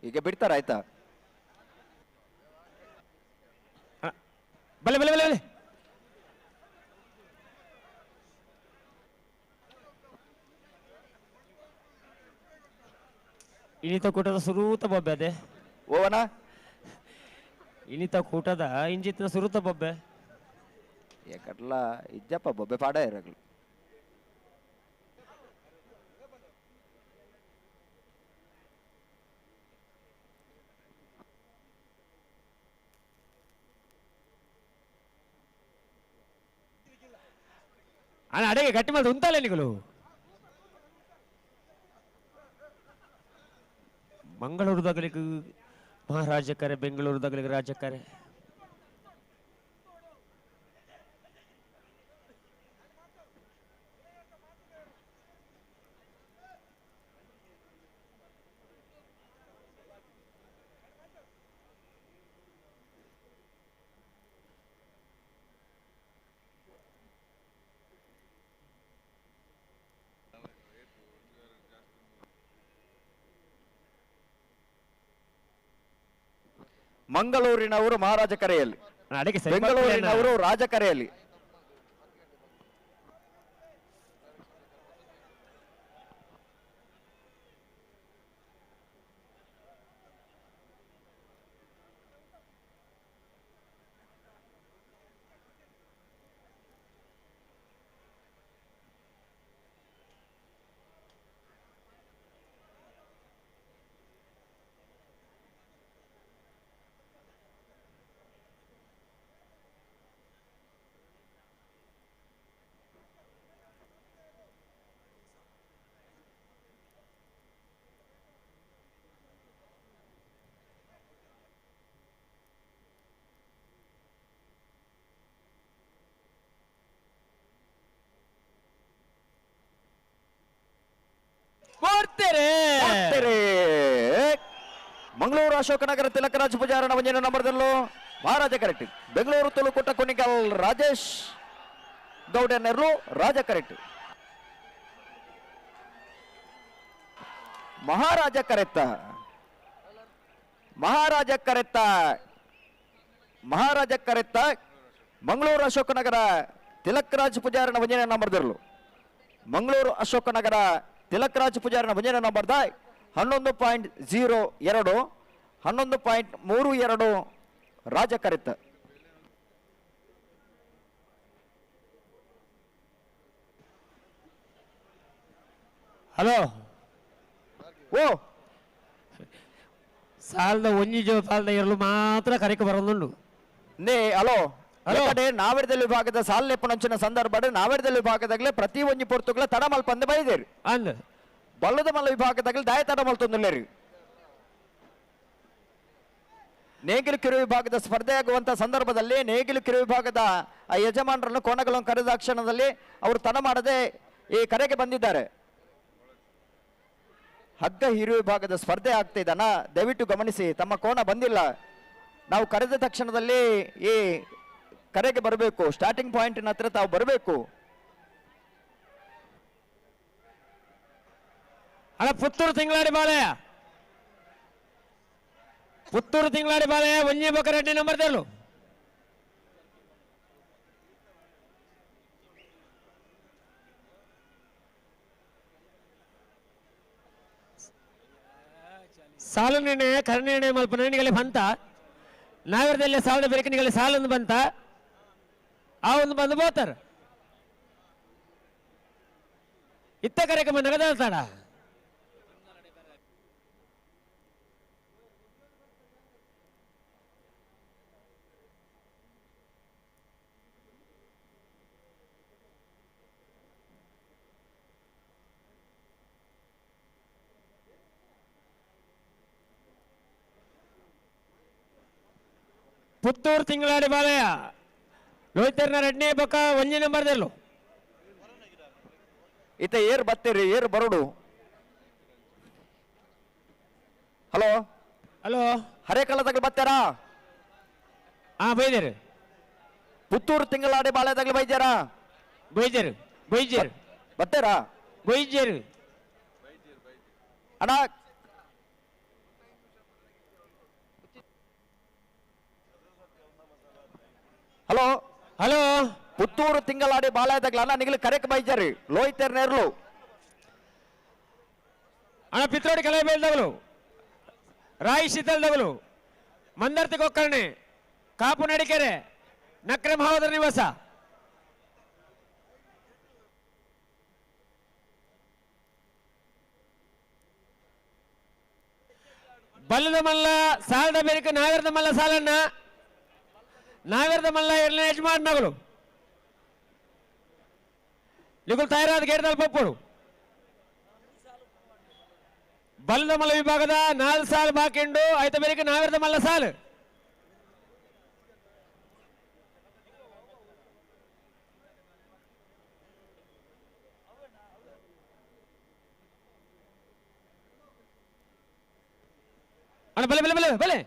ಈಗ ಬಿಡ್ತಾರ ಆಯ್ತಾ? ಬಲೆ ಬಲೆ ಬಲೆ ಬಲೆ. ಇನಿತ ಕೂಟದ ಸುರೂತ ಬೊಬ್ಬೆ ಅದೇ ಓವನ ಇನಿತ ಕೂಟದ ಇಂಜಿತ್ನ ಸುರೂತ ಬೊಬ್ಬೆ ಯಾಕಡ್ಲ ಇಜ್ಜಪ್ಪ ಬೊಬ್ಬೆ ಪಾಡ ಇರಗ್ಲು. ಅಣ್ಣ ಅಡಿಗೆ ಗಟ್ಟಿ ಮಾಡಿ ಉಂತಲ್ಲ ನಿಗಳು. ಮಂಗಳೂರುದಾಗಲಿಕ್ಕೆ ಮಹಾರಾಜಕರೆ, ಬೆಂಗಳೂರುದಾಗಲಿಕ್ಕೆ ರಾಜಕರೆ. ಮಂಗಳೂರಿನವರು ಮಹಾರಾಜ ಕರೆಯಲ್ಲಿ, ಬೆಂಗಳೂರಿನವರು ರಾಜ ಕರೆಯಲ್ಲಿ. ಮಂಗಳೂರು ಅಶೋಕನಗರ ತಿಲಕರಾಜ್ ಪೂಜಾರಣ ಒಂಜಿನ ನಂಬರ್ದಲ್ಲೂ ಮಹಾರಾಜ ಕರೆಕ್ಟ್. ಬೆಂಗಳೂರು ತುಳುಕೂಟ ಕುಣಿಗಲ್ ರಾಜೇಶ್ ಗೌಡನೆರ್ಲು ರಾಜ ಕರೆಕ್ಟ್. ಮಹಾರಾಜ ಕರೆತ್ತ, ಮಹಾರಾಜ ಕರೆತ್ತ, ಮಹಾರಾಜ ಕರೆತ್ತ. ಮಂಗಳೂರು ಅಶೋಕನಗರ ತಿಲಕರಾಜ್ ಪೂಜಾರಣ ಒಂಜಿನ ನಂಬರ್ದಿರಲು. ಮಂಗಳೂರು ಅಶೋಕನಗರ ತಿಲಕರಾಜ್ ಪೂಜಾರನ ಒಂಜಿನ ನಂಬರ್ದ 11.02, 11.32 ರಾಜ ಕರೆತ್ತ. ಹಲೋ ಓ ಸಾಲದ ಒಂಜಿ ಜೋ ಸಾಲದ ಇರಲು ಮಾತ್ರ ಕರೆಕ್ ಬರೋದುಂಡು. ನೇ ಹಲೋ ಕಡೆ ನಾವೆರದಲ್ಲಿ ವಿಭಾಗದ ಸಾಲ ಲೆಪ್ಪನಂಚಿನ ಸಂದರ್ಭ ನಾವೆರದಲ್ಲಿ ವಿಭಾಗದಾಗಲೇ ಪ್ರತಿ ಒಂಜಿ ಪೊರ್ತುಗಳ ತಡ ಮಲ್ಪಂದೆ ಬೈದೇರಿ. ಅಂದ್ ಬಲ್ಲದ ಮಲ್ಲ ವಿಭಾಗದಾಗಲೇ ದಾಯ ತಡ ಮಲ್ತೊಂದುಲ್ಲೇರಿ. ನೇಗಿಲು ಕಿರು ವಿಭಾಗದ ಸ್ಪರ್ಧೆ ಆಗುವಂತಹ ಸಂದರ್ಭದಲ್ಲಿ ನೇಗಿಲು ಕಿರು ವಿಭಾಗದ ಆ ಯಜಮಾನರನ್ನು ಕೋಣಗಳನ್ನು ಕರೆದ ಕ್ಷಣದಲ್ಲಿ ಅವರು ತಡ ಮಾಡದೆ ಈ ಕರೆಗೆ ಬಂದಿದ್ದಾರೆ. ಹಗ್ಗ ಹಿರು ವಿಭಾಗದ ಸ್ಪರ್ಧೆ ಆಗ್ತಾ ಇದನ್ನ ದಯವಿಟ್ಟು ಗಮನಿಸಿ. ತಮ್ಮ ಕೋಣ ಬಂದಿಲ್ಲ, ನಾವು ಕರೆದ ತಕ್ಷಣದಲ್ಲಿ ಈ ಕರೆಗೆ ಬರಬೇಕು. ಸ್ಟಾರ್ಟಿಂಗ್ ಪಾಯಿಂಟ್ ಹತ್ರ ತಾವು ಬರಬೇಕು. ಅಲ್ಲ ಪುತ್ತೂರು ತಿಂಗಳಾಡಿ ಬಾಲಯ್ಯ, ಪುತ್ತೂರು ತಿಂಗಳಾಡಿ ಬಾಲಯ್ಯ ಒಂಜಿ ಬೊಕ್ಕ ರೆಡ್ಡಿ ನಂಬರ್ ತೆರಳು. ಸಾಲು ನಿರ್ಣಯ ಕರ ನಿರ್ಣಯ ಮಲ್ಪ ನಿಗಲಿ ಬಂತ ನಾಗರದಲ್ಲಿ ಸಾಲದ ಬೆರಕೆ ನಿಗಲಿ ಸಾಲೊಂದು ಬಂತ ಆ ಒಂದು ಬಂದು ಬೋತಾರ ಇತ್ತ ಕಾರ್ಯಕ್ರಮ ನಗದಾಳ್ತಾಡ. ಪುತ್ತೂರು ತಿಂಗಳಾಡಿ ಬಾಲಯ್ಯ ಲೋಹಿತರ್ನ ಎರಡನೇ ಬೊಕ್ಕ ಒಂಜಿ ನಂಬರ್ ದೆಲ್ಲು. ಇತ ಏರ್ ಬತ್ತೀರಿ, ಏರ್ ಬರುಡು. ಹಲೋ ಹಲೋ ಹರೇಕಲ್ಲದಾಗಲಿ ಬತ್ತಾರಾ? ಹಾ ಬೈದೇರು. ಪುತ್ತೂರು ತಿಂಗಳಾಡಿ ಬಾಳೆದಾಗಲಿ ಬೈದ್ಯಾರಾ? ಬೈದೇರು ಬೈಜೇರು ಬತ್ತೇರಾ? ಬೈಜೇರು ಅಣ್ಣ. ಹಲೋ ಹಲೋ ಪುತ್ತೂರು ತಿಂಗಳಾಡಿ ಬಾಳೆದಾಗಲ ಅಣ್ಣ ನಿಗಲಿ ಕರೆಕ್ ಬೈಜಾರಿ ಲೋಹಿತರ್ ನೇರ್ಲು. ಅಣ್ಣ ಪಿತ್ರೋಡಿ ಕಲೆ ಬೇಲ್ದವಲು, ರಾಯಿ ಶೀತಲ್ದವಲು, ಮಂದರ್ತಿ ಕೊಕ್ಕರ್ಣಿ, ಕಾಪು ನಡಿಕೆರೆ, ನಕ್ರೆ ಮಹೋದರ ನಿವಾಸ. ಬಲ್ಲದ ಮಲ್ಲ ಸಾಲದ ಬೇರಿಕೆ ನಾಗರದ ಮಲ್ಲ ಸಾಲನ್ನ ನಾಗರದ ಮಲ್ಲ ಎರಡನೇ ಯಜಮಾನಗಳು ನಿಗುಲ್ ತಯಾರಾದ ಗೇಡ್ದಲ್ ಪಪ್ಪುಡು. ಬಲ್ಲದ ಮಲ್ಲ ವಿಭಾಗದ 4 ಸಾಲು ಬಾಕಿ ಉಂಡು. ಆಯ್ತ ಬೇರಿಕೆ ನಾಗರದ ಮಲ್ಲ ಸಾಲು. ಅಣ್ಣ ಬಲೆ ಬಲೆ ಬಲೆ ಬಲೆ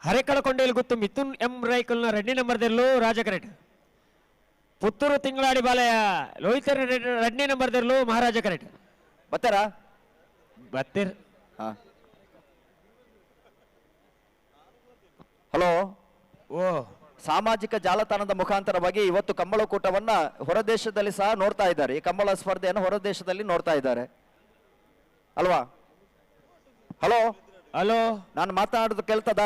ಹರೇಕಳ ಕೊಂಡೇಲು ಗುತ್ತು ಮಿಥುನ್ ಎಂ ರೈಕಲ್ನ ರೆಡ್ಡಿ ನಂಬರ್ ದೆಲ್ಲು ರಾಜ ಕರೆಟ್. ಪುತ್ತೂರು ತಿಂಗಳಾಡಿ ಬಾಲಯ ಲೋಹಿತರ ಎರಡನೇ ನಂಬರ್ ದರ್ಲು ಮಹಾರಾಜ ಕರೆಕ್ಟ್. ಬತ್ತಾರಾ? ಬತ್ತೀರ್. ಹಲೋ. ಓ ಸಾಮಾಜಿಕ ಜಾಲತಾಣದ ಮುಖಾಂತರವಾಗಿ ಇವತ್ತು ಕಂಬಳಕೂಟವನ್ನ ಹೊರದೇಶದಲ್ಲಿ ಸಹ ನೋಡ್ತಾ ಇದ್ದಾರೆ. ಈ ಕಂಬಳ ಸ್ಪರ್ಧೆಯನ್ನು ಹೊರದೇಶದಲ್ಲಿ ನೋಡ್ತಾ ಇದ್ದಾರೆ ಅಲ್ವಾ? ಹಲೋ ಹಲೋ, ನಾನು ಮಾತನಾಡೋದು ಕೇಳ್ತದ?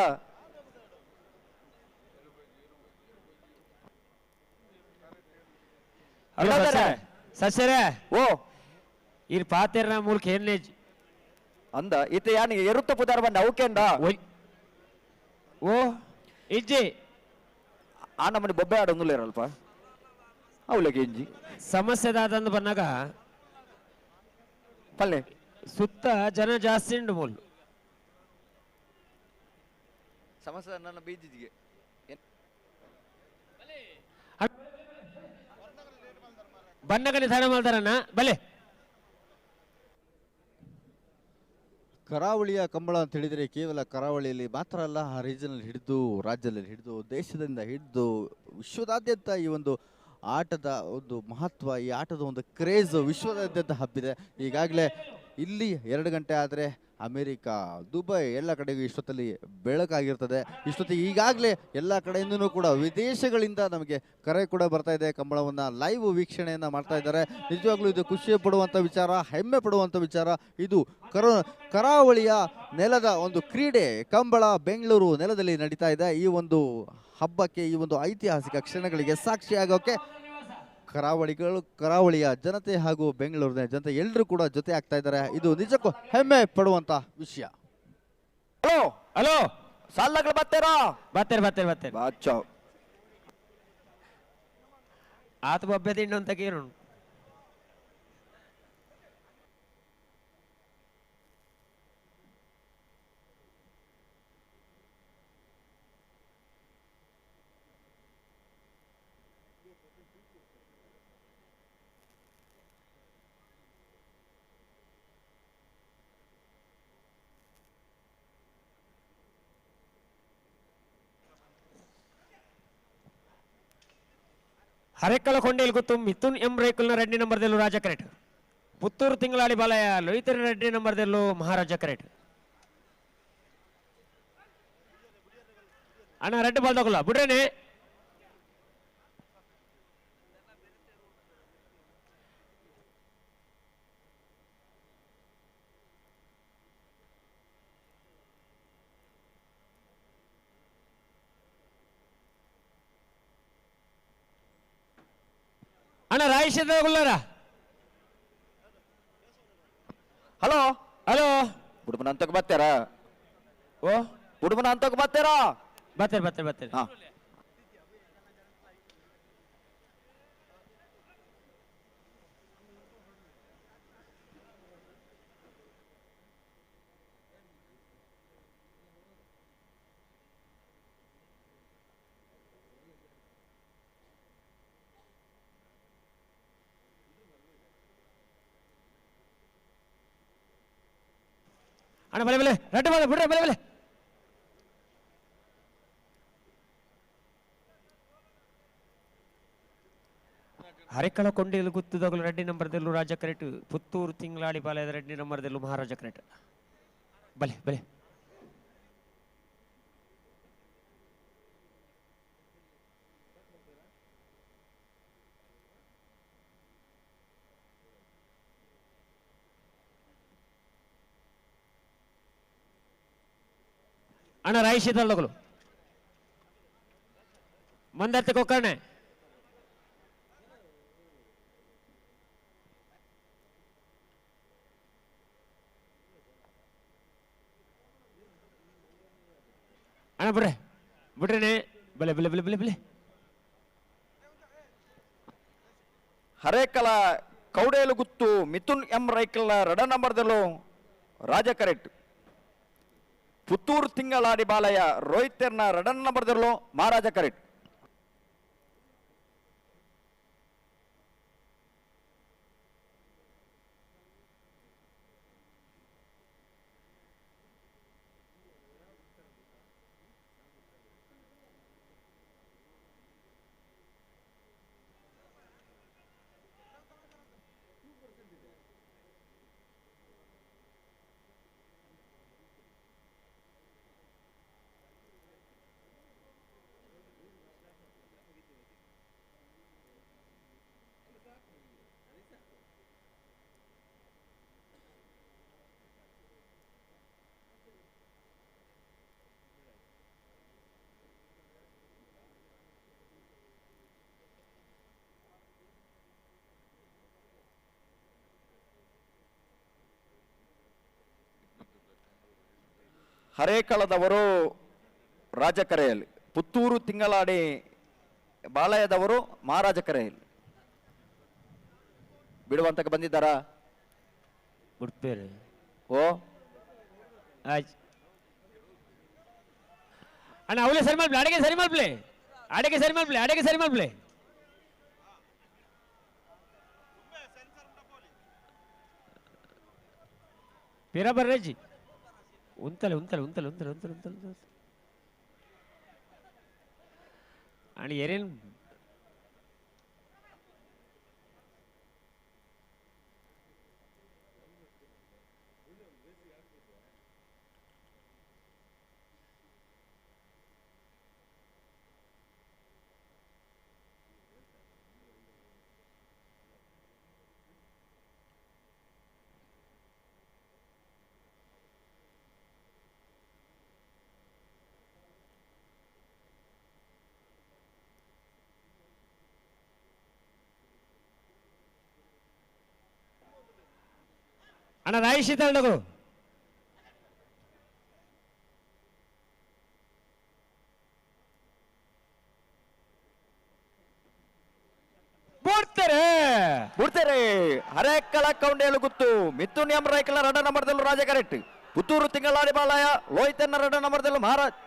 ಹಲೋ ಸಸ್ಯರೇ. ಓ ಈ ಪಾತೆರ್ನ ಮೂಲಕ ಏನೇ ಅಂದ ಇತ ಯಾನ್ ಎರುತ್ತ ಪುದಾರ್ ಬಂದ ಅವಕೇಂಡ? ಓ ಇಜ್ಜಿ ಆ ನಮ್ಮನೆ ಬೊಬ್ಬೆ ಆಡೊಂದುಲ್ಲೇರಲ್ಪ ಅವಳಿಗೆ ಇಂಜಿ ಸಮಸ್ಯೆ ದಾದಂದು ಬಂದಾಗ ಪಲ್ಲೆ ಸುತ್ತ ಜನ ಜಾಸ್ತಿ ಉಂಡು ಮೂಲು ಸಮಸ್ಯೆ ನನ್ನ ಬೀಜಿಗೆ ಬಣ್ಣಗಲಿ ದಾನ ಮಾಡ್ತಾರಣ್ಣ ಬಲೆ. ಕರಾವಳಿಯ ಕಂಬಳ ಅಂತ ಹೇಳಿದರೆ ಕೇವಲ ಕರಾವಳಿಯಲ್ಲಿ ಮಾತ್ರ ಅಲ್ಲ, ಆ ರೀಜನಲ್ಲಿ ಹಿಡಿದು, ರಾಜ್ಯದಲ್ಲಿ ಹಿಡಿದು, ದೇಶದಿಂದ ಹಿಡಿದು ವಿಶ್ವದಾದ್ಯಂತ ಈ ಒಂದು ಆಟದ ಒಂದು ಮಹತ್ವ, ಈ ಆಟದ ಒಂದು ಕ್ರೇಜ್ ವಿಶ್ವದಾದ್ಯಂತ ಹಬ್ಬಿದೆ. ಈಗಾಗಲೇ ಇಲ್ಲಿ 2 ಗಂಟೆ ಆದರೆ ಅಮೇರಿಕಾ, ದುಬೈ ಎಲ್ಲ ಕಡೆಗೂ ಇಷ್ಟೊತ್ತಲ್ಲಿ ಬೆಳಕಾಗಿರ್ತದೆ. ಇಷ್ಟೊತ್ತಿಗೆ ಈಗಾಗಲೇ ಎಲ್ಲ ಕಡೆಯಿಂದನೂ ಕೂಡ ವಿದೇಶಗಳಿಂದ ನಮಗೆ ಕರೆ ಕೂಡ ಬರ್ತಾ ಇದೆ. ಕಂಬಳವನ್ನು ಲೈವ್ ವೀಕ್ಷಣೆಯನ್ನು ಮಾಡ್ತಾ ಇದ್ದಾರೆ. ನಿಜವಾಗ್ಲೂ ಇದು ಖುಷಿ ಪಡುವಂಥ ವಿಚಾರ, ಹೆಮ್ಮೆ ಪಡುವಂಥ ವಿಚಾರ. ಇದು ಕರಾವಳಿಯ ನೆಲದ ಒಂದು ಕ್ರೀಡೆ ಕಂಬಳ ಬೆಂಗಳೂರು ನೆಲದಲ್ಲಿ ನಡೀತಾ ಇದೆ. ಈ ಒಂದು ಹಬ್ಬಕ್ಕೆ, ಈ ಒಂದು ಐತಿಹಾಸಿಕ ಕ್ಷಣಗಳಿಗೆ ಸಾಕ್ಷಿಯಾಗೋಕ್ಕೆ ಕರಾವಳಿಯ ಜನತೆ ಹಾಗೂ ಬೆಂಗಳೂರಿನ ಜನತೆ ಎಲ್ಲರೂ ಕೂಡ ಜೊತೆ ಆಗ್ತಾ ಇದ್ದಾರೆ. ಇದು ನಿಜಕ್ಕೂ ಹೆಮ್ಮೆ ಪಡುವಂತ ವಿಷಯ. ಹಲೋ ಹಲೋ, ಸಾಲಗಳು ಬರ್ತೀರಾ? ಬರ್ತೀರ ಬರ್ತೀರ ಬರ್ತೀರ. ಬಾಚೋ ಆತ ಬೊಬ್ಬೆ ತಿಂಡು ಅಂತ ಕೇಳು. ಹರೆಕ್ಕಲ ಕೊಂಡೇಲ್ ಗೊತ್ತು ಮಿಥುನ್ ಎಂ ರೇಕುಲ್ನ ರೆಡ್ಡಿ ನಂಬರ್ದಲ್ಲೂ ರಾಜ ಕರೆಟ್. ಪುತ್ತೂರು ತಿಂಗಳಾಡಿ ಬಾಲಯ ಲೋಹಿತರ ರೆಡ್ಡಿ ನಂಬರ್ದಲ್ಲೂ ಮಹಾರಾಜ ಕರೆಟ್. ಅಣ್ಣ ರೆಡ್ ಬಾಲ್ ತಗೊಲ್ಲ ಬಿಡ್ರೇನೆ. ಅಣ್ಣ ರಾಯೇಶ್ ಗುಲ್ಲಾರ. ಹಲೋ ಹಲೋ, ಉಡುಪನ ಅಂತಕ್ಕೆ ಬರ್ತೀರಾ? ಓ ಉಡುಪನ ಅಂತಕ್ಕೆ ಬರ್ತೀರಾ? ಬರ್ತೀರ ಬರ್ತೀರ ಬರ್ತೀರ. ಹಾ ಅಣ್ಣ ಬಲೆ ಬಲೆ ರೆಡ್ ಬಾಲ್ ಬಿಡ್ರೆ ಬಲೆ ಬಲೆ. ಹರೆಕಳ ಕೊಂಡಿಲು ಗುತ್ತುದಗಲು ರೆಡ್ಡಿ ನಂಬರ್ದಲ್ಲೂ ರಾಜ ಕರೆಟ್. ಪುತ್ತೂರು ತಿಂಗಳಾಡಿ ಬಾಲಯದ ರೆಡ್ಡಿ ನಂಬರ್ದಲ್ಲೂ ಮಹಾರಾಜ ಕರೆಟ್. ಬಲೆ ಬಲೆ. ಅಣ್ಣ ರಾಯಿಶಿದಲ್ಲಗಳು ಮಂದರ್ತಿ ಕೊಕ್ಕರ್ಣೆ. ಅಣ್ಣ ಬಿಡ್ರೆ ಬಿಡ್ರೇನೆ ಬಲೆ ಬಲೆ ಬಲೆ ಬಲೆ ಬಲೆ. ಹರೇಕಲ ಕೌಡೇಲು ಗುತ್ತು ಮಿಥುನ್ ಎಂ ರೈಕಲ್ನ ರಡ ನಂಬರ್ದಲ್ಲೂ ರಾಜ ಕರೆಟ್. ಪುತ್ತೂರು ತಿಂಗಳಾಡಿ ಬಾಲಯ ರೋಹಿತೆರ್ನ ರಡನ್ನ ಬರೆದಿರಲು ಮಹಾರಾಜ ಕರೆಟ್. ಹರೇಕಳದವರು ರಾಜಕರೆಯಲ್ಲಿ, ಪುತ್ತೂರು ತಿಂಗಳಾಡಿ ಬಾಲಯದವರು ಮಹಾರಾಜ ಕರೆಯಲ್ಲಿ ಬಿಡುವಂತಕ್ಕೆ ಬಂದಿದ್ದಾರಾ? ಬಿಡ್ತೇನೆ. ಓ ಆಯ್ತು ಅಣ್ಣ, ಅವಲೇ ಸರಿ ಮಾಡ್ಲಿ, ಅಡಿಗೆ ಸರಿ ಮಾಡ್ಲಿ, ಅಡಿಗೆ ಸರಿ ಮಾಡ್ಲಿ, ಅಡಿಗೆ ಸರಿ ಮಾಡ್ಲಿ. ಪಿರ ಬರ್ರೇಜಿ ಉಂತಲೆ ಉಂತಲೆ ಉಂತಲೆ ಉಂತಲೆ ಉಂತಲೆ ಉಂತಲೆ ಉಂತಲೆ ಅಣ್ಣ ಏನೇನು ಅಣ್ಣ ರಾಯಿ ಶೀತಲ್ ಬಿಡ್ತಾರೆ ಬಿಡ್ತಾರೆ. ಹರೇಕಳ ಕೌಂಡೇಲು ಗುತ್ತು ಮಿಥುನ್ ಎಂ ರೈಕಲ ರಡ ನಂಬರ್ದಲ್ಲೂ ರಾಜ ಕರೆಕ್ಟ್. ಪುತ್ತೂರು ತಿಂಗಳಾಡಿ ಬಾಲಯ ಲೋಹಿತನ್ನ ರಡ ನಂಬರ್ದಲ್ಲೂ ಮಹಾರಾಜ್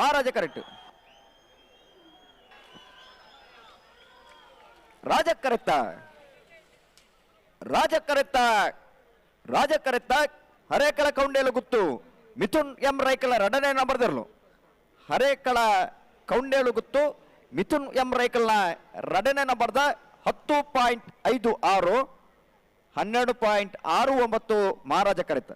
ಮಹಾರಾಜ ಕರೆಕ್ಟ್. ರಾಜ ಕರೆಕ್ಟ ರಾಜ ಕರೆಕ್ಟ ರಾಜ ಕರೆಕ್ಟ. ಹರೇಕಳ ಕೌಂಡೇಲು ಗುತ್ತು ಮಿಥುನ್ ಎಂ ರೈಕಲ ರಡನೇ ನಂಬರ್ದಲ್ಲೂ. ಹರೇಕಳ ಕೌಂಡೇಲು ಗುತ್ತು ಮಿಥುನ್ ಎಂ ರೈಕಲ್ನ ರಡನೆ ನಂಬರ್ದ 10.56 12.69 ಮಹಾರಾಜ ಕರೆತ.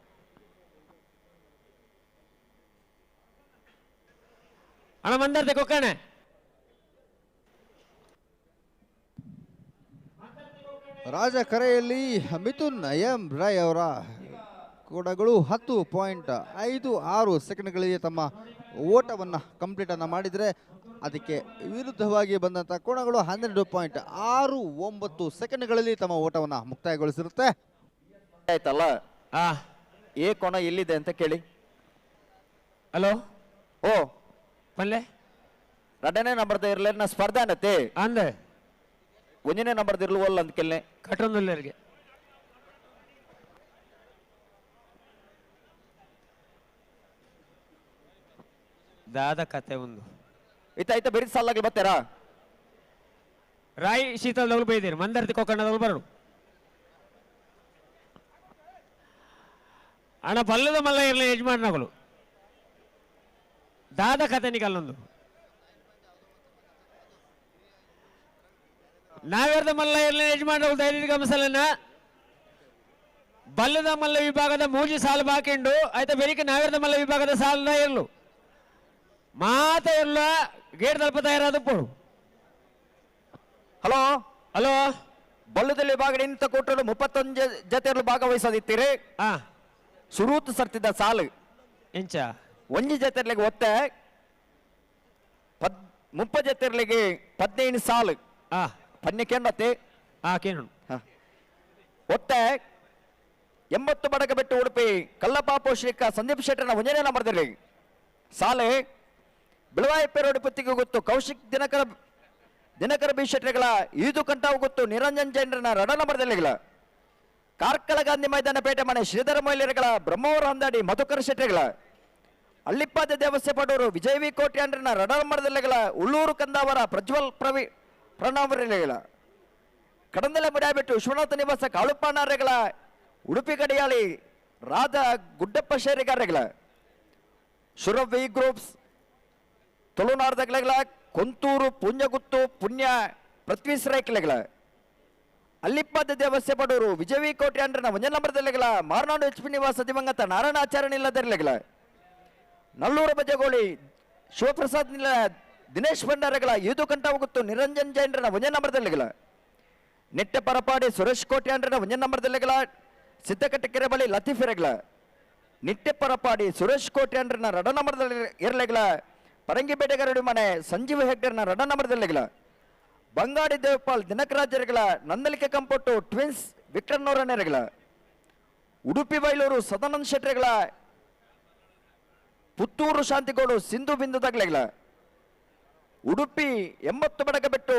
ಅಣ್ಣ ಮಂದರ್ತೆ ಕೊಕ್ಕಣೆ ರಾಜ ಕರೆಯಲ್ಲಿ ಮಿಥುನ್ ಎಂ ರೈ ಅವರ ಕೂಡಗಳು 10.56 ಸೆಕೆಂಡ್ಗಳಿಗೆ ತಮ್ಮ ಓಟವನ್ನು ಕಂಪ್ಲೀಟನ್ನು ಮಾಡಿದರೆ, ಅದಕ್ಕೆ ವಿರುದ್ಧವಾಗಿ ಬಂದಂಥ ಕೋಣಗಳು 12.69 ಸೆಕೆಂಡ್ಗಳಲ್ಲಿ ತಮ್ಮ ಓಟವನ್ನು ಮುಕ್ತಾಯಗೊಳಿಸಿರುತ್ತೆ. ಆಯ್ತಲ್ಲ, ಏ ಕೋಣ ಎಲ್ಲಿದೆ ಅಂತ ಕೇಳಿ. ಹಲೋ, ಓ ಪಲ್ಲೆ ಎರಡನೇ ನಂಬರ್ದ ಇರಲಿ ಸ್ಪರ್ಧೆ ಅನ್ನತ್ತೆ ಅಂದೆ ಒಂದನೇ ನಂಬರ್ದ ಇರ್ಲವಲ್ಲ ಅಂತ ಕೇಳಿ ಕಟ್ಟೊಂದುಲ್ಲರಿಗೆ ದಾದ ಕತೆ ಒಂದು ಇತ್ತ ಬೇರೆ ಸಾಲಾಗ್ಲಿ ಬರ್ತಾರಾ? ರಾಯ್ ಶೀತಲದವ್ರು ಬೈದಿರಿ ಮಂದರ್ತಿ ಕೊಕ್ಕಣ್ಣದವ್ರು ಬರೋಣ. ಅಣ್ಣ ಬಲ್ಲದ ಮಲ್ಲ ಇರಲಿ ಯಜಮಾನಗಳು ದಾದ ಕತೆ ಅಲ್ಲೊಂದು ನಾವೇರ್ದ ಮಲ್ಲ ಇರಲಿ ಯಜಮಾನಗಳು ಧೈರ್ಯ ಗಮಸಲನ್ನ ಬಲ್ಲದ ಮಲ್ಲ ವಿಭಾಗದ ಮೂಜಿ ಸಾಲು ಬಾಕಿಂಡು ಆಯ್ತಾ ಬೆರಿಕೆ ನಾವೇರ್ದ ಮಲ್ಲ ವಿಭಾಗದ ಸಾಲನ ಇರಲು ಮಾತ ಇರಲ ಗೇಟ್ ತಲುಪ ತಯಾರಾದ ಪೋಡು. ಹಲೋ ಹಲೋ, ಬಲ್ಲದಲ್ಲಿ ವಿಭಾಗ ನಿಂತ ಕೊಟ್ಟರು 31 ಜೊತೆಯಲ್ಲೂ ಭಾಗವಹಿಸದಿತ್ತೀರಿ. ಸುರೂತು ಸರ್ತಿದ್ದ ಸಾಲು ಎಂಚ ಒಂಜಿ ಜೊತೆರ್ಲಿಗೆ ಒತ್ತೆ 30 ಜೊತೆರ್ಲಿಗೆ 15 ಸಾಲು ಪನ್ನೆ ಕೇನು ಒತ್ತೆ 80 ಬಡಕ ಬೆಟ್ಟು ಉಡುಪಿ ಕಲ್ಲಪಾಪು ಶ್ರೀಕ ಸಂದೀಪ್ ಶೆಟ್ಟರ್ನ ಒಂದನೇ ನಂಬರ್ದಲ್ಲಿ ಸಾಲೆ ಬಿಳವಾಯಿ ಪೇರೋಡಿ ಪುತ್ತಿಗೆ ಗೊತ್ತು ಕೌಶಿಕ್ ದಿನಕರ ದಿನಕರ ಬಿ ಶೆಟ್ಟರ್ಗಳ ಈದು ಕಂಠವು ಗೊತ್ತು ನಿರಂಜನ್ ಜೈನರನ ರಡ ನಂಬರ್ದಲ್ಲಿಗಳ ಕಾರ್ಕಳ ಗಾಂಧಿ ಮೈದಾನ ಪೇಟೆ ಮನೆ ಶ್ರೀಧರ ಮೊಯ್ಲಿಯರ್ಗಳ ಬ್ರಹ್ಮವರ ಹಂದಾಡಿ ಮಧುಕರ ಶೆಟ್ಟರ್ಗಳ ಅಳ್ಳಿಪ್ಪಾದ ದೇವಸ್ಥೆ ಪಡೂರು ವಿಜಯ ವಿ ಕೋಟ್ಯಾಂಡ್ರನ ರಡ ನಂಬರ್ದಲ್ಲಿಗಳ ಉಳ್ಳೂರು ಕಂದಾವರ ಪ್ರಜ್ವಲ್ ಪ್ರವಿ ಪ್ರಣವರಿಗಳ ಕಡಂದಲೆ ಮುಡಿಯಾಬಿಟ್ಟು ವಿಶ್ವನಾಥ ನಿವಾಸ ಕಾಳುಪ್ಪಣ್ಣಾರೆಗಳ ಉಡುಪಿ ಕಡಿಯಾಳಿ ರಾಧಾ ಗುಡ್ಡಪ್ಪ ಶೇರಿಗಾರೆಗಳ ಸುರಭಿ ಗ್ರೂಪ್ಸ್ ತುಳುನಾಡ್ದಗಳ ಕೊಂತೂರು ಪುಣ್ಯಗುತ್ತು ಪುಣ್ಯ ಪೃಥ್ವೀಸ್ರೈಕ್ಲೆಗಳ ಅಲ್ಲಿಪ್ಪಾದ ದೇವಸ್ಥೆ ಪಡೂರು ವಿಜಯ ವಿ ಕೋಟ್ಯಾಂಡ್ರನ ಒಂದೇ ನಂಬರ್ದಲ್ಲಿಗಳ ಮಾರನಾಡು ಎಚ್ ಪಿ ನಿವಾಸ ದಿವಂಗತ ನಾರಾಯಣ ಆಚಾರ್ಯ ನಿಲ್ಲದರ್ಲೆಗಳ ನಲ್ಲೂರು ಬಜಗೋಳಿ ಶಿವಪ್ರಸಾದ್ ನಿಲ್ಲ ದಿನೇಶ್ ಭಂಡಾರಗಳ ಈದು ಕಂಠವಗುತ್ತು ನಿರಂಜನ್ ಜೈನರನ ಒಂದೇ ನಂಬರ್ದಲ್ಲಿಗಳ ನೆಟ್ಟೆ ಪರಪಾಡಿ ಸುರೇಶ್ ಕೋಟ್ಯಾಂಡ್ರನ ಒಂದೇ ನಂಬರ್ದಲ್ಲಿಗಳ ಸಿದ್ದಕಟ್ಟೆ ಕೆರೆ ಬಳಿ ಲತೀಫ್ ಇರಗಳ ನಿಟ್ಟೆ ಪರಪಾಡಿ ಸುರೇಶ್ ಕೋಟ್ಯಾಂಡ್ರನ ರಡ ನಂಬರ್ದಲ್ಲಿ ಇರಲೆಗಳ ಪರಂಗಿಪೇಟೆಗರಡಿ ಮನೆ ಸಂಜೀವ ಹೆಗ್ಡರ್ನ ರಡ ನಂಬರ್ದಲ್ಲಿಗಳ ಬಂಗಾಡಿ ದೇವಪಾಲ್ ದಿನಕರಾಜರ್ಗಳ ನಂದಲಿಕೆ ಕಂಪೋಟು ಟ್ವಿನ್ಸ್ ವಿಕ್ರಮ್ನವರನ್ನೆರಗಳ ಉಡುಪಿ ಬೈಲೂರು ಸದಾನಂದ ಶೆಟ್ಟರ್ಗಳ ಪುತ್ತೂರು ಶಾಂತಿಗೋಡು ಸಿಂಧು ಬಿಂದು ತಗ್ಲೆಗ್ಲ ಉಡುಪಿ 80 ಬಡಕ ಬೆಟ್ಟು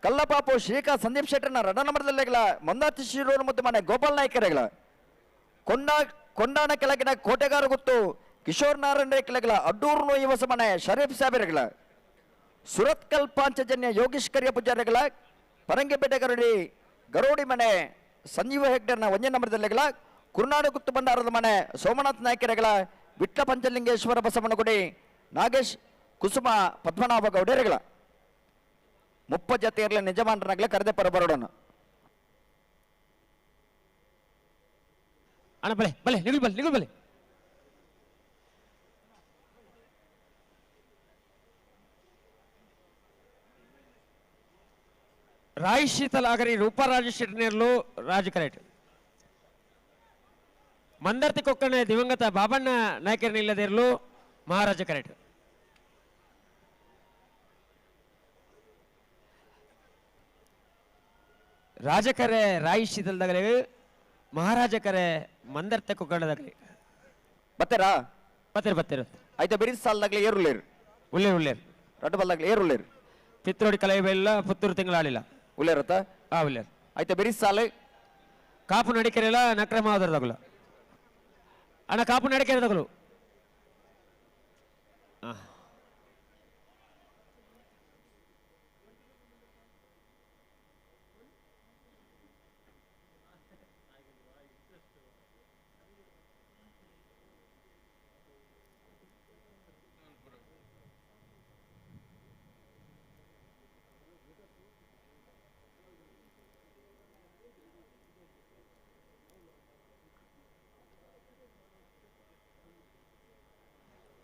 ಕಲ್ಲಪಾಪು ಶ್ರೀಕಾಂತ್ ಸಂದೀಪ್ ಶೆಟ್ಟರ್ನ ರಡ ನಂಬರ್ದಲ್ಲೆಗ್ಲ ಮಂದಾರ್ತಿ ಶಿರೂರು ಮತ್ತು ಮನೆ ಗೋಪಾಲ್ ನಾಯ್ಕರೆಗ್ಲ ಕೊಂಡಾಣ ಕೆಳಗಿನ ಕೋಟೆಗಾರ ಗುತ್ತು ಕಿಶೋರ್ ನಾರಾಯಣ ರೇಖಲೆಗಳ ಅಡ್ಡೂರು ನೋಯುವ ಮನೆ ಶರೀಫ್ ಸಾಬಿರಗಳ ಸುರತ್ಕಲ್ ಪಾಂಚಜನ್ಯ ಯೋಗೀಶ್ ಕರಿಯ ಪೂಜಾರಿಗಳ ಪರಂಗಿಪೇಟೆ ಗರುಡಿ ಗರೋಡಿ ಮನೆ ಸಂಜೀವ ಹೆಗ್ಡರ್ನ ಒಂದೇ ನಂಬರ್ದಲ್ಲೆಗಳ ಕುರುನಾಡು ಗುತ್ತು ಭಂಡಾರದ ಮನೆ ಸೋಮನಾಥ್ ನಾಯ್ಕರೆಗಳ ವಿಟ್ಲ ಪಂಚಲಿಂಗೇಶ್ವರ ಬಸವನಗುಡಿ ನಾಗೇಶ್ ಕುಸುಮ ಪದ್ಮನಾಭ ಗೌಡರೆಗಳ ಮುಪ್ಪ ಜತೆಯರ್ಲ ನಿಜಮಾನರನಾಗಲೇ ಕರೆದೆ ಪರಬರೋಡನು. ಅಣ್ಣ ಬಲೆ ಬಲೆ ನಿಗುಲ್ ಬಲೆ ನಿಗುಲ್ ಬಲೆ. ರಾಯ್ ಶೀತಲ್ ಆಗರಿ ರೂಪಾ ರಾಜೇಶ್ ಶೆಟ್ಟನೇರ್ಲು ರಾಜ್ ಕರೆಟ್ ಮಂದರ್ತಿ ಕೊಕ್ಕಣೆ ದಿವಂಗತ ಬಾಬಣ್ಣ ನಾಯಕರನಿಲ್ಲದಿರಲು ಮಹಾರಾಜ ಕರೆಟ್. ರಾಜಕರೆ ರಾಯ್ ಶೀತಲ್ದಾಗಲೇ ಮಹಾರಾಜ ಕರೆ ಮಂದರ್ತೆ ಕೊಕ್ಕಣದಾಗಲಿ ಬತ್ತೆರಾ ಬತ್ತೆರು ಬತ್ತೆರು ಆಯ್ತಾ ಬಿರಿಸ್ ಸಾಲದಾಗಲಿ ಏರುಳ್ಳೇರು ಉಳ್ಳೇರು ಉಳ್ಳೇರು ರಡ್ಡು ಬಲ್ದಾಗಲಿ ಏರುಳ್ಳೇರು ಪಿತ್ರೋಡಿ ಕಲೈಬೆಲ್ಲ ಪುತ್ತೂರು ತಿಂಗಳಾಳಿಲ್ಲ ಉಳ್ಳೇರತ್ತ ಹಾ ಉಳ್ಳೇರು ಆಯ್ತಾ ಬಿರಿಸ್ ಸಾಲ ಕಾಪು ನಡಿಕೆರೆಲ್ಲ ನಕ್ರಮ ಆದರದಾಗಲ ಅಣ್ಣ ಕಾಪು ನಡಿಕೆರೆದಾಗಲು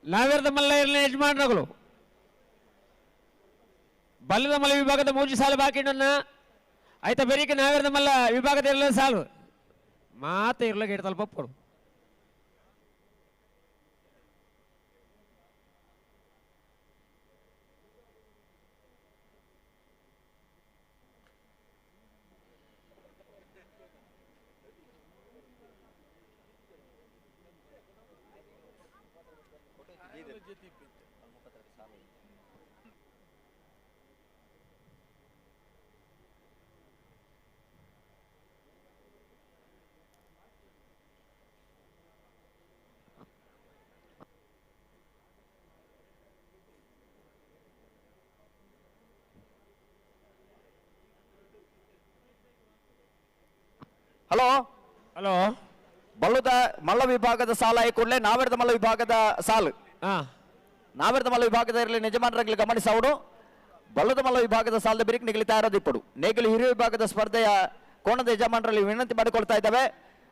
ನಾವೇರ್ದ ಮಲ್ಲ ಇರಲಿ ಯಜಮಾನರುಗಳು ಬಲ್ಲದ ಮಲ್ಲ ವಿಭಾಗದ ಮೂಜಿ ಸಾಲು ಬಾಕಿ ನನ್ನ ಆಯ್ತಾ ಬೆರಿಕೆ ನಾವೇರ್ದ ಮಲ್ಲ ವಿಭಾಗದ ಇರಲ ಸಾಲು ಮಾತ ಇರ್ಲಕ್ಕೆ ಇಡ್ತಲ್ಪ ಪಪ್ಪರು. ಹಲೋ ಹಲೋ ಬಲ್ಲದ ಮಲ್ಲ ವಿಭಾಗದ ಸಾಲ ಕೂಡಲೇ ನಾವೆರದ ಮಲ್ಲ ವಿಭಾಗದ ಸಾಲು ನಾವೆರದ ಮಲ್ಲ ವಿಭಾಗದ ಇರಲಿ ನಿಜಮಾನರಾಗಲಿ ಗಮನಿಸೋಡು. ಬಲ್ಲದ ಮಲ್ಲ ವಿಭಾಗದ ಸಾಲದ ಬಿರಿಕ್ ನಿಗಲಿತಾ ಇರೋದು ಇಪ್ಪಡು ನೇಗಿಲು ಹಿರಿಯ ವಿಭಾಗದ ಸ್ಪರ್ಧೆಯ ಕೋಣದ ಯಜಮಾನರಲ್ಲಿ ವಿನಂತಿ ಮಾಡಿಕೊಳ್ತಾ ಇದ್ದಾವೆ.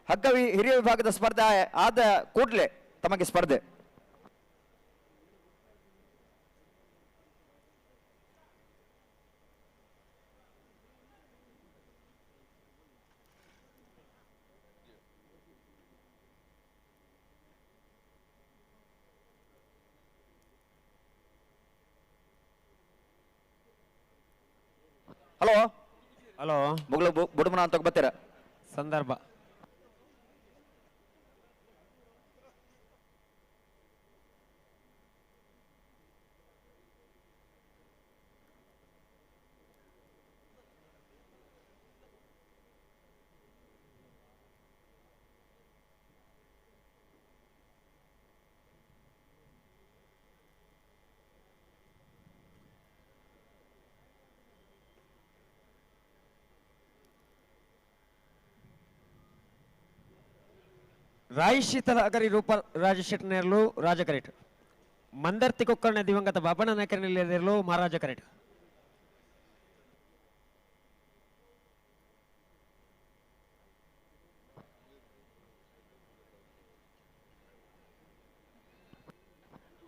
ಹಗ್ಗ ಹಿರಿಯ ವಿಭಾಗದ ಸ್ಪರ್ಧೆ ಆದ ಕೂಡಲೇ ತಮಗೆ ಸ್ಪರ್ಧೆ. ಹಲೋ ಹಲೋ ಮುಗಳು ಬುಡುಮನ ಅಂತ ಬರ್ತೀರಾ ಸಂದರ್ಭ ರಾಯ್ ಶೀತಲ ಅಗರಿ ರೂಪ ರಾಜಶೆಟ್ಟನೇರ್ಲು ರಾಜ ಕರೆಟ್ ಮಂದರ್ತಿ ಕೊಕ್ಕರ್ಣ ದಿವಂಗತ ಬಾಬಣ್ಣ ನಾಯಕರನಿಲ್ಲದಿರಲು ಮಹಾರಾಜ ಕರೆಟ್.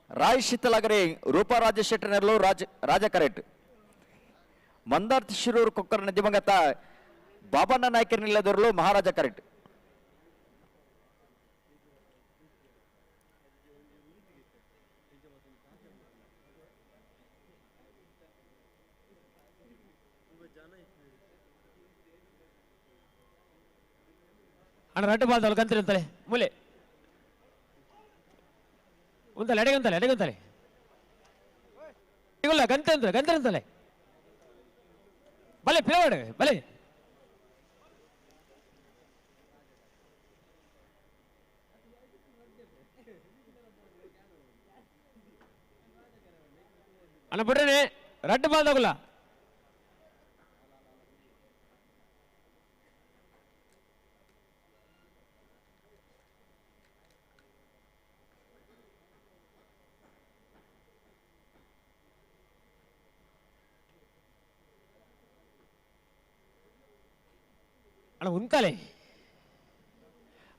ರಾಯ್ ಶೀತಲಗರಿ ರೂಪಾ ರಾಜಶೆಟ್ಟನೇರ್ಲು ರಾಜ ಕರೆಟ್ ಮಂದಾರ್ತಿ ಶಿರೂರು ಕೊಕ್ಕರ್ಣ ದಿವಂಗತ ಬಾಬಣ್ಣ ನಾಯಕರನಿಲ್ಲದಿರಲು ಮಹಾರಾಜ ಕರೆಟ್. ಅಣ್ಣ ರಡ್ಡು ಬಾಲ್ದವಳು ಕಂತಿರುತ್ತಲೆ ಮೂಲೆ. ಉಂತಲೆ ಅಡೆಗಂತಲೆ ಅಡೆಗಂತಲೆ ಇಲ್ಲ ಗಂತೆ ಅಂತ ಗಂತೆ ಅಂತಲೆ ಬಲೆ ಪಿಲವಾಡ ಬಲೆ ಅಣ್ಣ ಬಿಡ್ರೇನೆ ರಡ್ಡು ಬಾಲ್ದಾಗುಲ್ಲ ಅಣ್ಣ ಉಂತಲೆ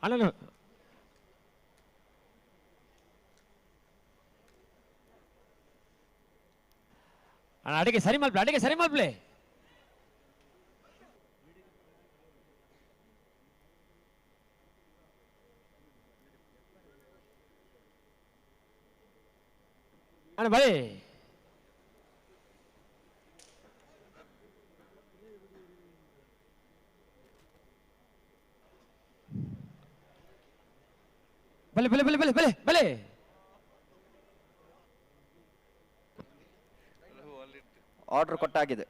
ಅಣ್ಣ ಅಣ್ಣ ಅಡಿಗೆ ಸರಿ ಮಲ್ಪ್ಲೆ ಅಡಿಗೆ ಸರಿ ಮಲ್ಪ್ಲೆ ಅಣ್ಣ ಬಳಿ ಬಲೆ ಬಲೆ ಬಲೆ ಬಲೆ ಬಲೆ ಬಲೆ ಆರ್ಡರ್ ಕೊಟ್ಟಾಗಿದೆ.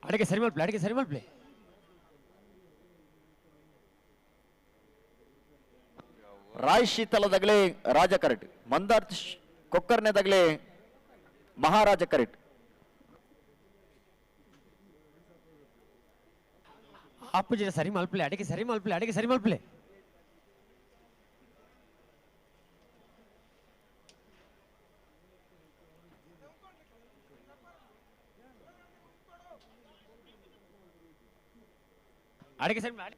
ಅಡಿಗೆ ಸರಿ ಮಲ್ಪ್ಲೆ ಅಡಿಗೆ ಸರಿ ಮಲ್ಪ್ಲೆ ರಾಯ್ ಶೀತಲದಗಲೇ ರಾಜ ಕರೆಟ್, ಮಂದಾರ್ ಕೊಕ್ಕರ್ನೆದಗಲೇ ಮಹಾರಾಜ ಕರೆಟ್. ಅಪ್ಪುಜಿನ ಸರಿ ಮಲ್ಪ್ಲೆ ಅಡಿಗೆ ಸರಿ ಮಲ್ಪ್ಲೆ ಅಡಿಗೆ ಸರಿ ಮಲ್ಪ್ಲೆ ಅಡಿಗೆ ಸರಿ ಮಾಡಿ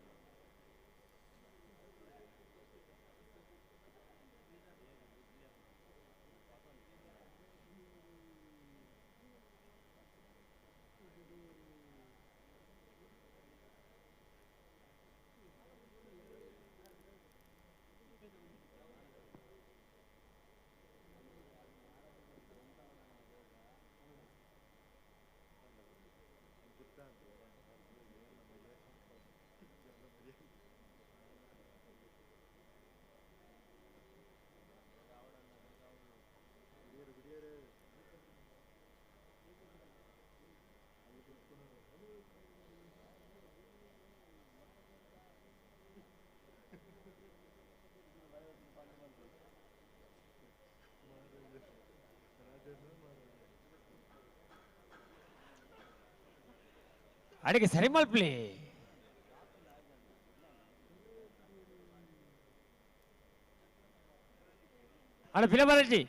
ಅಡಿಗೆ ಸರಿ ಮಲ್ಪ್ಲಿ ಅಣ್ಣ ಫಿಲಂ ಬಾಲಾಜಿ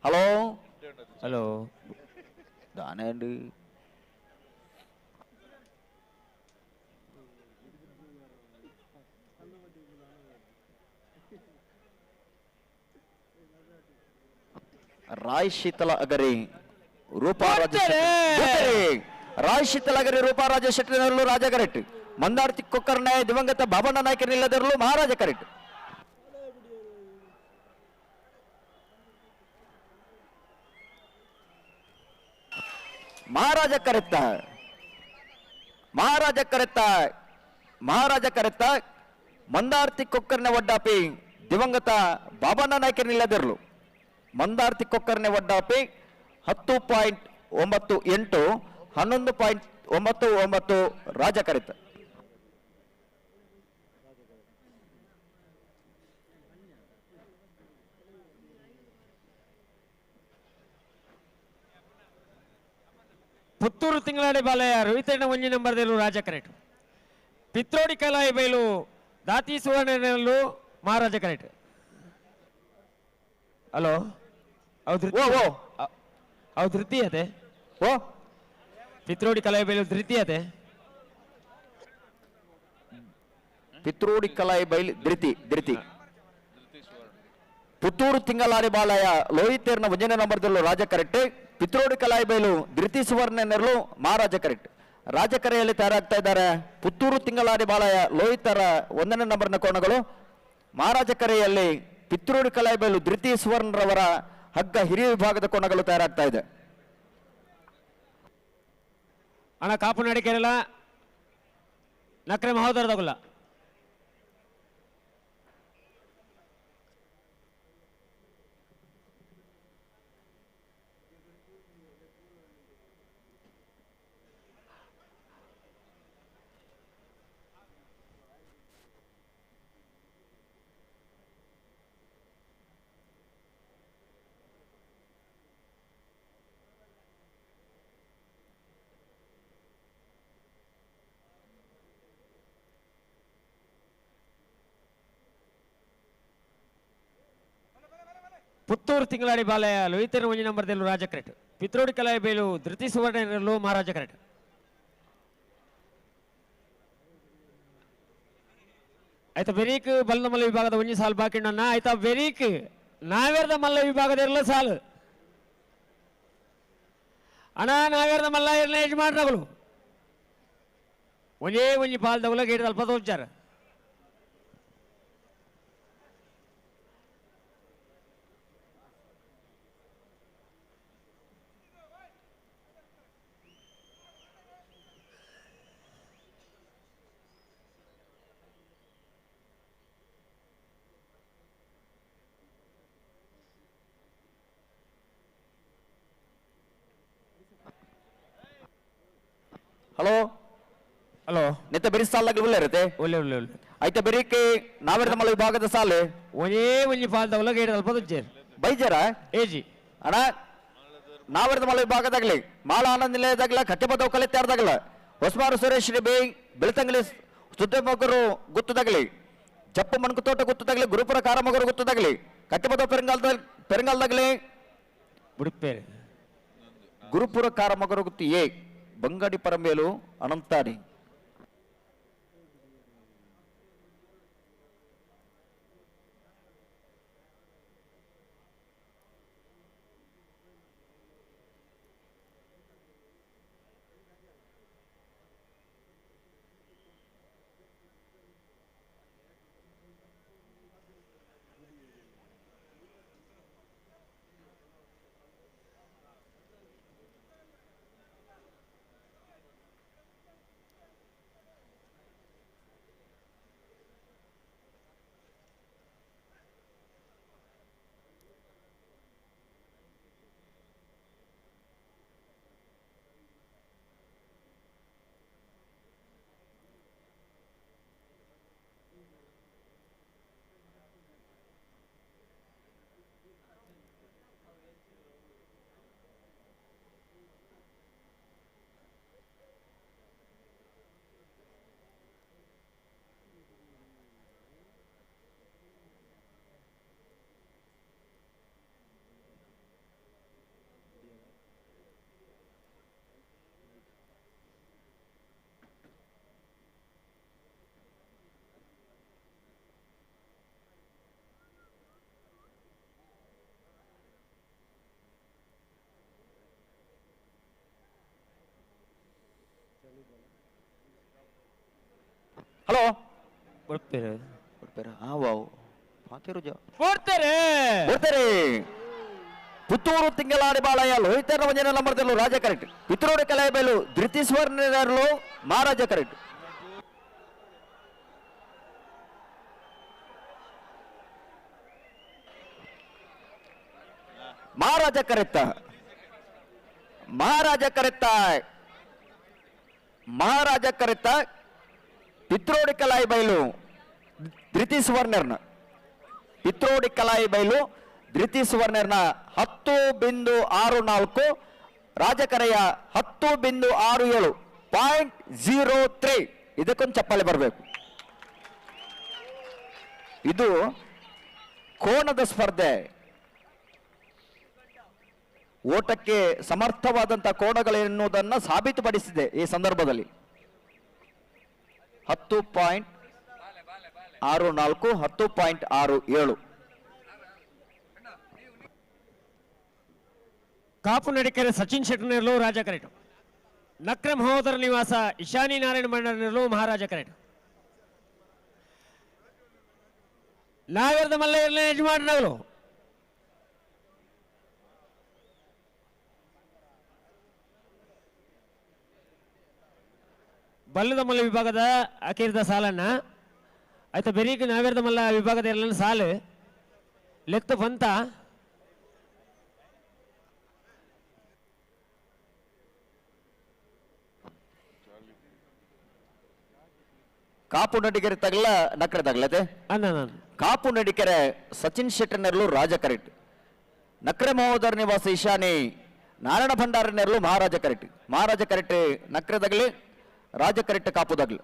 hello hello ದಾನೇಂಡಿ ರಾಯ್ ಶೀತಲ ಅಗರಿ ರೂಪಾ ರಾಜ ರಾಯ್ ಶೀತಲ ಅಗರಿ ರೂಪಾ ರಾಜ ಶೆಟ್ಟಿನಲ್ಲೂ ರಾಜ ಕರೆಕ್ಟ್, ಮಂದಾರ್ತಿ ಕೊಕ್ಕರ್ಣೆ ದಿವಂಗತ ಬಾಬಣ್ಣ ನಾಯಕನಿಲ್ಲದಿರಲು ಮಹಾರಾಜ ಕರೆಕ್ಟ್. ಮಹಾರಾಜ ಕರೆತ್ತ ಮಹಾರಾಜ ಕರೆತ್ತ ಮಹಾರಾಜ ಕರೆತ್ತ ಮಂದಾರ್ತಿ ಕೊಕ್ಕರ್ಣೆ ಒಡ್ಡಾಪಿ ದಿವಂಗತ ಬಾಬಣ್ಣ ನಾಯಕನಿಲ್ಲದಿರಲು ಮಂದಾರ್ತಿ ಕೊಕ್ಕರ್ಣೆ ಒಡ್ಡಾಪಿ 10.98 11.99 ರಾಜ ಕರೆತ. ಪುತ್ತೂರು ತಿಂಗಳಾಡಿ ಬಾಲಯ ರವಿತಣ್ಣ ಒಂಜಿ ನಂಬರ್ದಲ್ಲೂ ರಾಜ ಕರೆಟ್, ಪಿತ್ರೋಡಿ ಕಲಾಯಿ ಬೈಲು ದಾತಿ ಸುವರ್ಣನಲ್ಲೂ ಮಹಾರಾಜ ಕರೆಟ್. ಹಲೋ ಅವು ಅವು ಧೃತೀಯತೆ ಓ ಪಿತ್ರೋಡಿ ಕಲಾಯಿ ಬೈಲು ಧೃತೀಯತೆ. Pitrodi Kalai ಬೈಲ್ ಧೃತಿ ಧೃತಿ ಪುತ್ತೂರು ತಿಂಗಳಾರಿ ಬಾಲಯ ಲೋಹಿತೇರ್ನ ಒಂದನೇ ನಂಬರ್ದಲ್ಲೂ ರಾಜ ಕರೆಕ್ಟ್. ಪಿತ್ರೋಡಿ ಕಲಾಯಿ ಬೈಲು ಧೃತಿ ಸುವರ್ಣ ನೆರಳು ಮಹಾರಾಜ ಕರೆಕ್ಟ್. ರಾಜಕರೆಯಲ್ಲಿ ತಯಾರಾಗ್ತಾ ಇದ್ದಾರೆ ಪುತ್ತೂರು ತಿಂಗಳಾರಿ ಬಾಲಯ ಲೋಹಿತರ ಒಂದನೇ ನಂಬರ್ನ ಕೋಣಗಳು. ಮಹಾರಾಜ ಕರೆಯಲ್ಲಿ ಪಿತ್ರೋಡಿ ಕಲಾಯಿ ಬೈಲು ಧೃತಿ ಸುವರ್ಣರವರ ಹಗ್ಗ ಹಿರಿಯ ವಿಭಾಗದ ಕೋಣಗಳು ತಯಾರಾಗ್ತಾ ಇದೆ. ಅಣ್ಣ ಕಾಪು ನಡಿಕೆರಲ್ಲ ನಕ್ರೆ ಮಹೋದರದಾಗುಲ್ಲ. ಪುತ್ತೂರು ತಿಂಗಳಾಡಿ ಬಾಲಯ ಲೋಹಿತರ ಒಂಜಿ ನಂಬರ್ದಲ್ಲೂ ರಾಜ ಕರೆಕ್ಟ್. ಪಿತ್ರೋಡಿ ಕಲಾಯ ಬೇಲು ಧೃತಿ ಸುವರ್ಣ ಮಹಾರಾಜ ಕರೆಕ್ಟ್. ಆಯ್ತಾ ಬೆರೀಕ್ ಬಲ್ಲಮಲ್ಲ ವಿಭಾಗದ ಒಂಜಿ ಸಾಲು ಬಾಕಿ ಉಂಡಣ್ಣ. ಆಯ್ತಾ ಬೆರೀಕ್ ನಾವೇರ್ದ ಮಲ್ಲ ವಿಭಾಗದ ಇರಲ್ಲ ಸಾಲು ಅಣ್ಣ. ನಾವೇರ್ದ ಮಲ್ಲ ಇರಲ್ಲ ಯಜಮಾನ್ರಗಳು ಒಂಜೇ ಒಂಜಿ ಪಾಲ್ದಗುಲ ಗೇಟ್ ಅಲ್ಪ ತೋಚಾರ. ಹಲೋ ಹಲೋ ನಿತ್ತ ಬೆರಿ ಸಾಲಾಗಿ ಒಳ್ಳೆ ಇರುತ್ತೆ ಒಳ್ಳೆ ಒಳ್ಳೆ ಒಳ್ಳೆ. ಆಯ್ತಾ ಬೆರಿಕೆ ನಾವೇರ್ದ ಮಲ್ಲ ವಿಭಾಗದ ಸಾಲು ಒಂದೇ ಒಂಜಿ ಪಾಲ್ದವಲ ಗೇಟ್ ಅಲ್ಪ ತೋಚಾರ ಬೈಜಾರ ಏಜಿ ಅಣ್ಣ. ನಾವೇರ್ದ ಮಲ್ಲ ವಿಭಾಗದಾಗಲಿ ಮಾಳ ಆನಂದ್ ನಿಲಯದಾಗಲ ಕಟ್ಟೆಬದವ್ ಕಲಿತಾರ್ದಾಗಲ ಹೊಸಮಾರು ಸುರೇಶ್ ಬೇ ಬೆಳ್ತಂಗಲಿ ಸುದ್ದಮಗರು ಗುತ್ತದಾಗಲಿ ಜಪ್ಪು ಮಣಕುತೋಟ ಗುತ್ತದಾಗಲಿ ಗುರುಪುರ ಕಾರಮಗರು ಗುತ್ತದಾಗಲಿ ಕಟ್ಟೆಬದವ್ ಪೆರಂಗಾಲದಾಗಲಿ ಬುಡುಪೇರು ಗುರುಪುರ ಕಾರಮಗರು ಗುತ್ತು ಎ ಬಂಗಾಡಿ ಪರಮೇಲು ಅನಂತಾಡಿ. ಹಲೋ ಬರ್ತಾರೆ ಬರ್ತಾರೆ. ಹಾ ವಾವ್ ಪಾತಿರುಜ ಕೊಡ್ತಾರೆ ಬರ್ತಾರೆ. ಪುತ್ತೂರು ತಿಂಗಳಾಡಿ ಬಾಳಯ್ಯ ಲೋಹಿತರ ಒಂಜನ ನಂಬರ್ದಲ್ಲೂ ರಾಜ ಕರೆಕ್ಟ್. ಪಿತ್ರೋಡಿ ಕಲಾಯಬೈಲು ಧೃತಿ ಸುವರ್ಣರಲ್ಲೂ ಮಹಾರಾಜ ಕರೆಕ್ಟ್. ಮಹಾರಾಜ ಕರೆತ್ತ ಮಹಾರಾಜ ಕರೆತ್ತ ಮಹಾರಾಜ ಕರೆತ್ತ ಪಿತ್ರೋಡಿ ಕಲಾಯಿ ಬೈಲು ಧೃತಿ ಸುವರ್ಣರ್ನ ಪಿತ್ರೋಡಿ ಕಲಾಯಿ ಬೈಲು ಧೃತಿ ಸುವರ್ಣರ್ನ 10.64 ರಾಜಕರೆಯ 10.67 0.03. ಇದಕ್ಕೊಂದು ಚಪ್ಪಾಳೆ ಬರಬೇಕು. ಇದು ಕೋಣದ ಸ್ಪರ್ಧೆ. ಓಟಕ್ಕೆ ಸಮರ್ಥವಾದಂತಹ ಕೋಣಗಳೆನ್ನುವುದನ್ನು ಸಾಬೀತುಪಡಿಸಿದೆ ಈ ಸಂದರ್ಭದಲ್ಲಿ. 10. 64, 10.67. Kapu Nadikere Sachin ಶೆಟ್ಟರ್ನೇರ್ಲು ರಾಜ ಕರೆಟು. ನಕ್ರ ಮಹೋದರ ನಿವಾಸ ಇಶಾನಿ ನಾರಾಯಣ ಮಂಡನೇರ್ಲು ಮಹಾರಾಜ ಕರೆಟು. ನಾಗರದ ಮಲ್ಲ ಯಜಮಾನರು ಬಲ್ಲದ ಮಲ್ಲ ವಿಭಾಗದ ಅಕೀರ್ದ ಸಾಲನ್ನ ಆಯ್ತಾ ಬೆರೀಕ್ ನಾವೇರ್ದ ಮಲ್ಲ ವಿಭಾಗದ ಎಲ್ಲ ಸಾಲು ಲೆತ್ತ ಬಂತ. ಕಾಪು ನಡಿಗೆರೆ ತಗಲ ನಕ್ರೆ ತಗಲತೆ ಕಾಪು ನಡಿಕೆರೆ ಸಚಿನ್ ಶೆಟ್ಟರ್ನೆರ್ಲು ರಾಜ ಕರೆಕ್ಟ್. ನಕ್ರೆ ಮಹೋದರ ನಿವಾಸ ಈಶಾನಿ ನಾರಾಯಣ ಭಂಡಾರ ನೆರಳು ಮಹಾರಾಜ ಕರೆಕ್ಟ್. ಮಹಾರಾಜ ಕರೆಕ್ಟ್ ನಕ್ರೆ ತಗಲಿ, ರಾಜ ಕರೆಕ್ಟ್ ಕಾಪು ತಗಲು.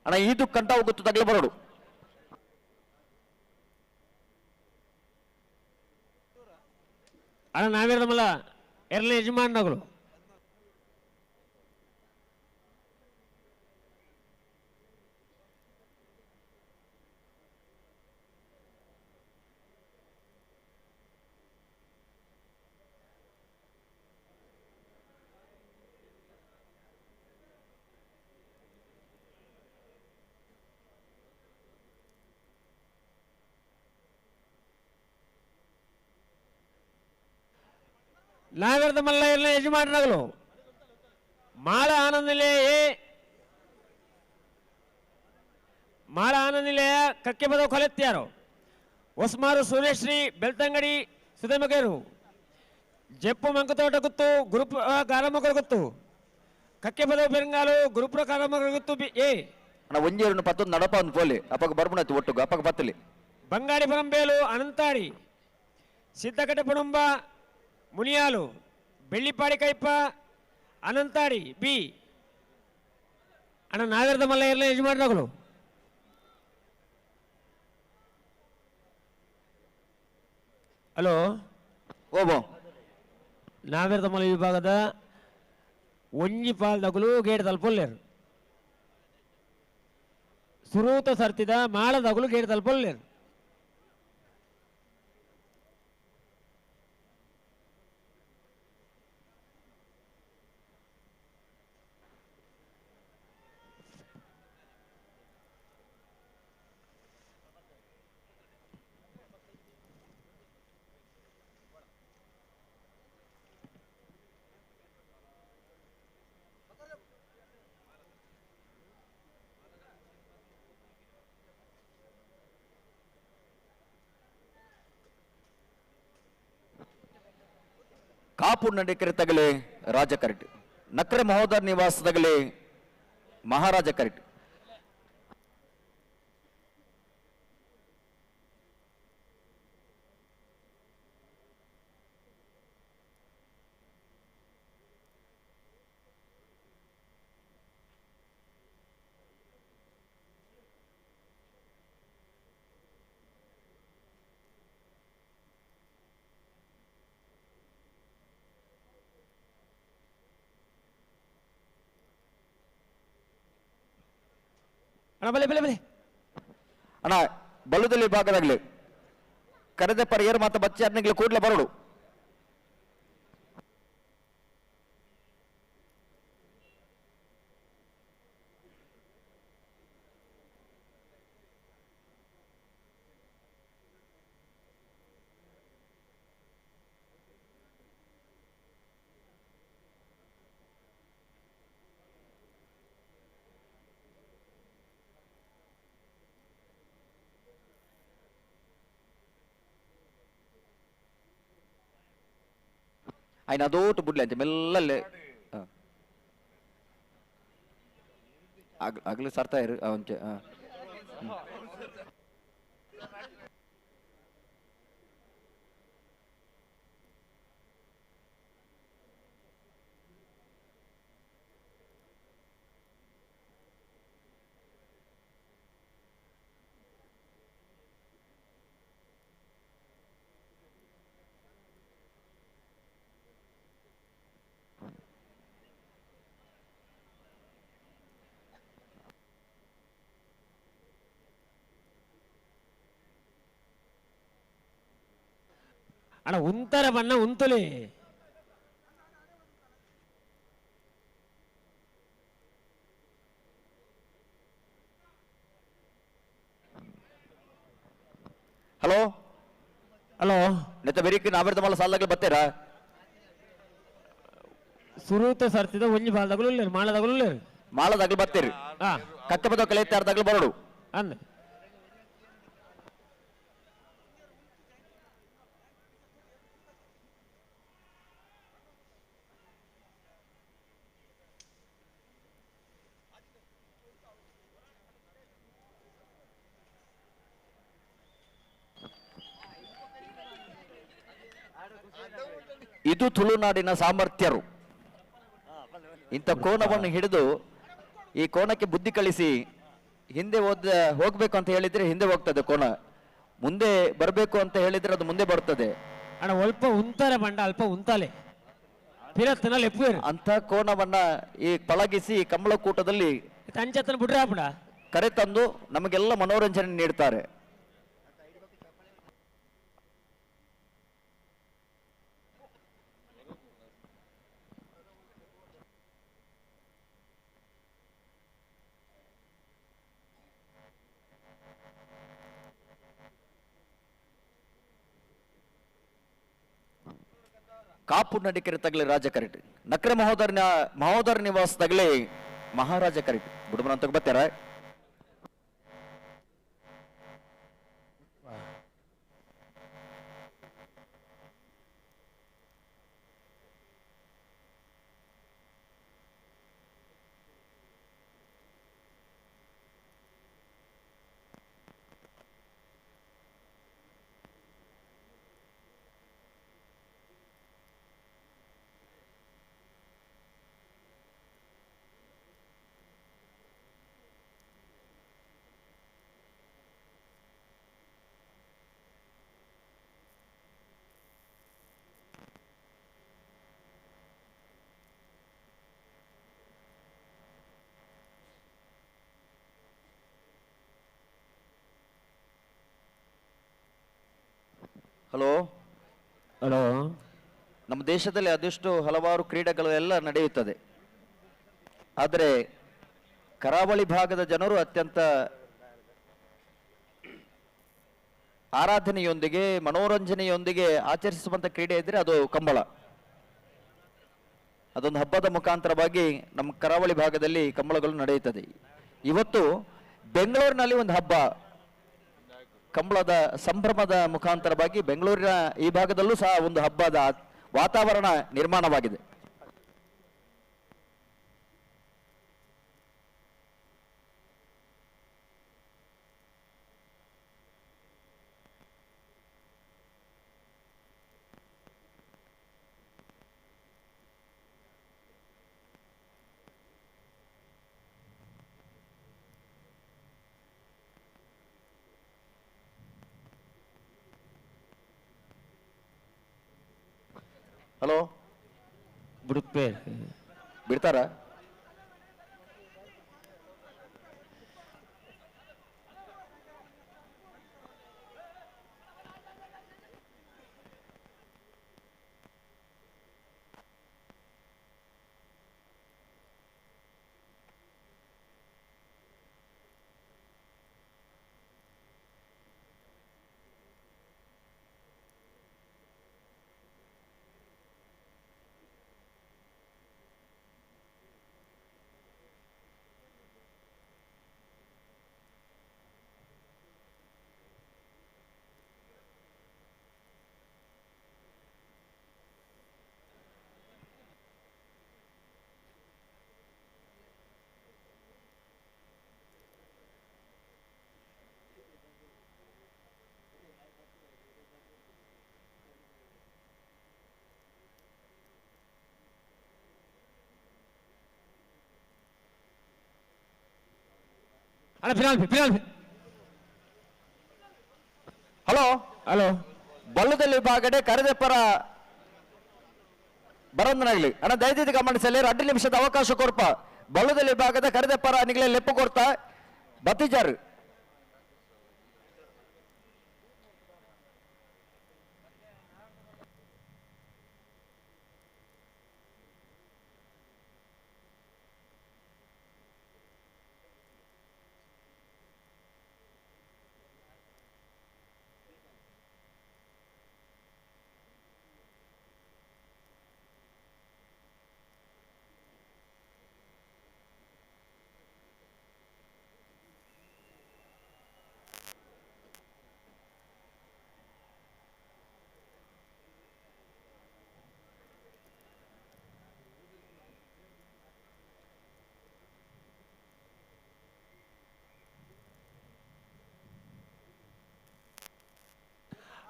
ಅಣ್ಣ ಇದು ಕಂಟ ಹೋಗುತ್ತು ತಗಲು ಬರೋಡು. ಅಣ್ಣ ನಾವಿರದಮಲ್ಲ ಎರಡನೇ ಯಜಮಾನಗಳು. ನಾಗರದ ಮಲ್ಲ ಎಲ್ಲ ಯಜಮಾನರಾಗಲು ಮಾಳ ಆನಂದಲೇ ಮಾಳ ಆನಂದಲೇ ಕಕ್ಕೆ ಬದವು ಕೊಲೆತ್ಯಾರು ಹೊಸ್ಮಾರು ಸೂರ್ಯಶ್ರೀ ಬೆಳ್ತಂಗಡಿ ಸುಧಮಗೇರು ಜಪ್ಪು ಮಂಕತೋಟ ಗುತ್ತು ಗುರುಪ ಗಾರಮಗರು ಗುತ್ತು ಕಕ್ಕೆ ಬದವು ಬೆರಂಗಾಲು ಗುರುಪುರ ಕಾರಮಗರು ಗುತ್ತು ಬಿ ಎ ಒಂಜೇರು ಪತ್ತೊಂದು ನಡಪ ಒಂದು ಪೋಲಿ ಅಪ್ಪಗ ಬರ್ಬುಣತ್ತು ಒಟ್ಟುಗು ಅಪ್ಪಗ ಪತ್ತಲಿ ಬಂಗಾಡಿ ಬರಂಬೇಲು ಅನಂತಾಡಿ ಸಿದ್ದಕಟ್ಟೆ ಪುಣಂಬ ಮುನಿಯಾಲು ಬೆಳ್ಳಿಪಾಡಿ ಕೈಪ ಅನಂತಾಡಿ ಬಿ ಅಣ್ಣ ನಾಗರದ ಮಲ್ಲ ಇರಲಿ ಯಜಮಾನಗಳು. ಹಲೋ ಓಬೋ ನಾಗರದ ಮಲ್ಲ ವಿಭಾಗದ ಒಂಜಿ ಪಾಲ್ದಗುಲು ಗೇಟ್ ತಲುಪೊಲ್ಲೇರು ಸುರೂತ ಸರ್ತಿದ ಮಾಳದಗುಲು ಗೇಟ್ ತಲುಪೊಲ್ಲೇರು. ಕಾಪು ನಡಿಕೆರೆ ತಗಲಿ ರಾಜ ಕರೆಕ್ಟ್. ನಕ್ರೆ ಮಹೋದರ ನಿವಾಸ ತಗಲಿ ಮಹಾರಾಜ ಕರೆಕ್ಟ್. ಅಣ್ಣ ಬಲೆ ಬಲೆ ಬಲೆ ಅಣ್ಣ ಬಲುದಲ್ಲಿ ಭಾಗದಾಗ್ಲಿ ಕರೆದ ಪರಿಯರ್ ಮತ್ತು ಬಚ್ಚಿ ಅರ್ನಿಗ್ಲಿ ಕೂಡಲೇ ಬರೋಡು. ఆయన ಅದೋಟು ಬುಡ್ಲೆ ಅಂಚೆ ಮೆಲ್ಲಲ್ಲೇ ಆಗಲು ಸರ್ತಾ ಇರು ಅಂಚೆ. ಅಣ್ಣ ಉಂತರ ಬಣ್ಣ ಉಂತುಲಿ. ಹಲೋ ಹಲೋ ನೆತ್ತ ಬೆರಿಕ್ ನಾವೆರ್ದ ಮಲ್ಲ ಸಾಲದಾಗಲಿ ಬತ್ತೀರಾ? ಸುರೂತ ಸರ್ತಿದ ಒಂಜಿ ಬಾಲ್ದಾಗಲು ಉಲ್ಲೇರು, ಮಾಳದಾಗಲು ಉಲ್ಲೇರು. ಮಾಳದಾಗಲು ಬತ್ತೀರಿ. ಕಕ್ಕ ಬದ ಕಲೆ ಬರಡು ಅಂದ ಇದು ತುಳುನಾಡಿನ ಸಾಮರ್ಥ್ಯರು. ಇಂಥ ಕೋನವನ್ನು ಹಿಡಿದು ಈ ಕೋನಕ್ಕೆ ಬುದ್ಧಿ ಕಳಿಸಿ ಹಿಂದೆ ಹೋಗ್ಬೇಕು ಅಂತ ಹೇಳಿದ್ರೆ ಹಿಂದೆ ಹೋಗ್ತದೆ ಕೋನ, ಮುಂದೆ ಬರಬೇಕು ಅಂತ ಹೇಳಿದ್ರೆ ಅದು ಮುಂದೆ ಬರ್ತದೆ. ಅಣ್ಣ ಅಲ್ಪ ಉಂತಾರೆ ಬಂಡ ಅಲ್ಪ ಉಂತಾಲೆ ಅಂತ ಕೋನವನ್ನ ಈ ಪಳಗಿಸಿ ಕಂಬಳಕೂಟದಲ್ಲಿ ಕರೆತಂದು ನಮಗೆಲ್ಲ ಮನೋರಂಜನೆ ನೀಡ್ತಾರೆ. ಕಾಪು ನಡಿಕೆರೆ ತಗಲಿ ರಾಜ ಕರೆಟ್, ನಕ್ರೆ ಮಹೋದರ ನಿವಾಸ ತಗಲಿ ಮಹಾರಾಜ ಕರೆಟ್. ಬುಡಮನ ಅಂತ ಬರ್ತಾರ. ಹಲೋ ಹಲೋ, ನಮ್ಮ ದೇಶದಲ್ಲಿ ಅದೆಷ್ಟು ಹಲವಾರು ಕ್ರೀಡೆಗಳು ಎಲ್ಲ ನಡೆಯುತ್ತದೆ. ಆದರೆ ಕರಾವಳಿ ಭಾಗದ ಜನರು ಅತ್ಯಂತ ಆರಾಧನೆಯೊಂದಿಗೆ ಮನೋರಂಜನೆಯೊಂದಿಗೆ ಆಚರಿಸುವಂಥ ಕ್ರೀಡೆ ಇದ್ದರೆ ಅದು ಕಂಬಳ. ಅದೊಂದು ಹಬ್ಬದ ಮುಖಾಂತರವಾಗಿ ನಮ್ಮ ಕರಾವಳಿ ಭಾಗದಲ್ಲಿ ಕಂಬಳಗಳು ನಡೆಯುತ್ತದೆ. ಇವತ್ತು ಬೆಂಗಳೂರಿನಲ್ಲಿ ಒಂದು ಹಬ್ಬ ಕಂಬಳದ ಸಂಭ್ರಮದ ಮುಖಾಂತರವಾಗಿ ಬೆಂಗಳೂರಿನ ಈ ಭಾಗದಲ್ಲೂ ಸಹ ಒಂದು ಹಬ್ಬದ ವಾತಾವರಣ ನಿರ್ಮಾಣವಾಗಿದೆ. ಹಲೋ, ಬಿಡುತ್ತೆ ಬಿಡ್ತಾರ? ಅಣ್ಣ final final. Hello hello, ಬಲ್ಲದಲ್ಲಿ Bagade ಕರೆದೆಪ್ಪರ ಬರಂದನಾಗ್ಲಿ ಅಣ್ಣ, ದಯದಿದ್ದು ಗಮನಿಸಲಿ. 2 ನಿಮಿಷದ ಅವಕಾಶ ಕೊರ್ಪ. ಬಲ್ಲದಲ್ಲಿ ಭಾಗದ ಕರೆದೆಪ್ಪರ ನಿಗಲೆ ಲೆಪ್ಪು ಕೊರ್ತ ಬತ್ತಿಜಾರು.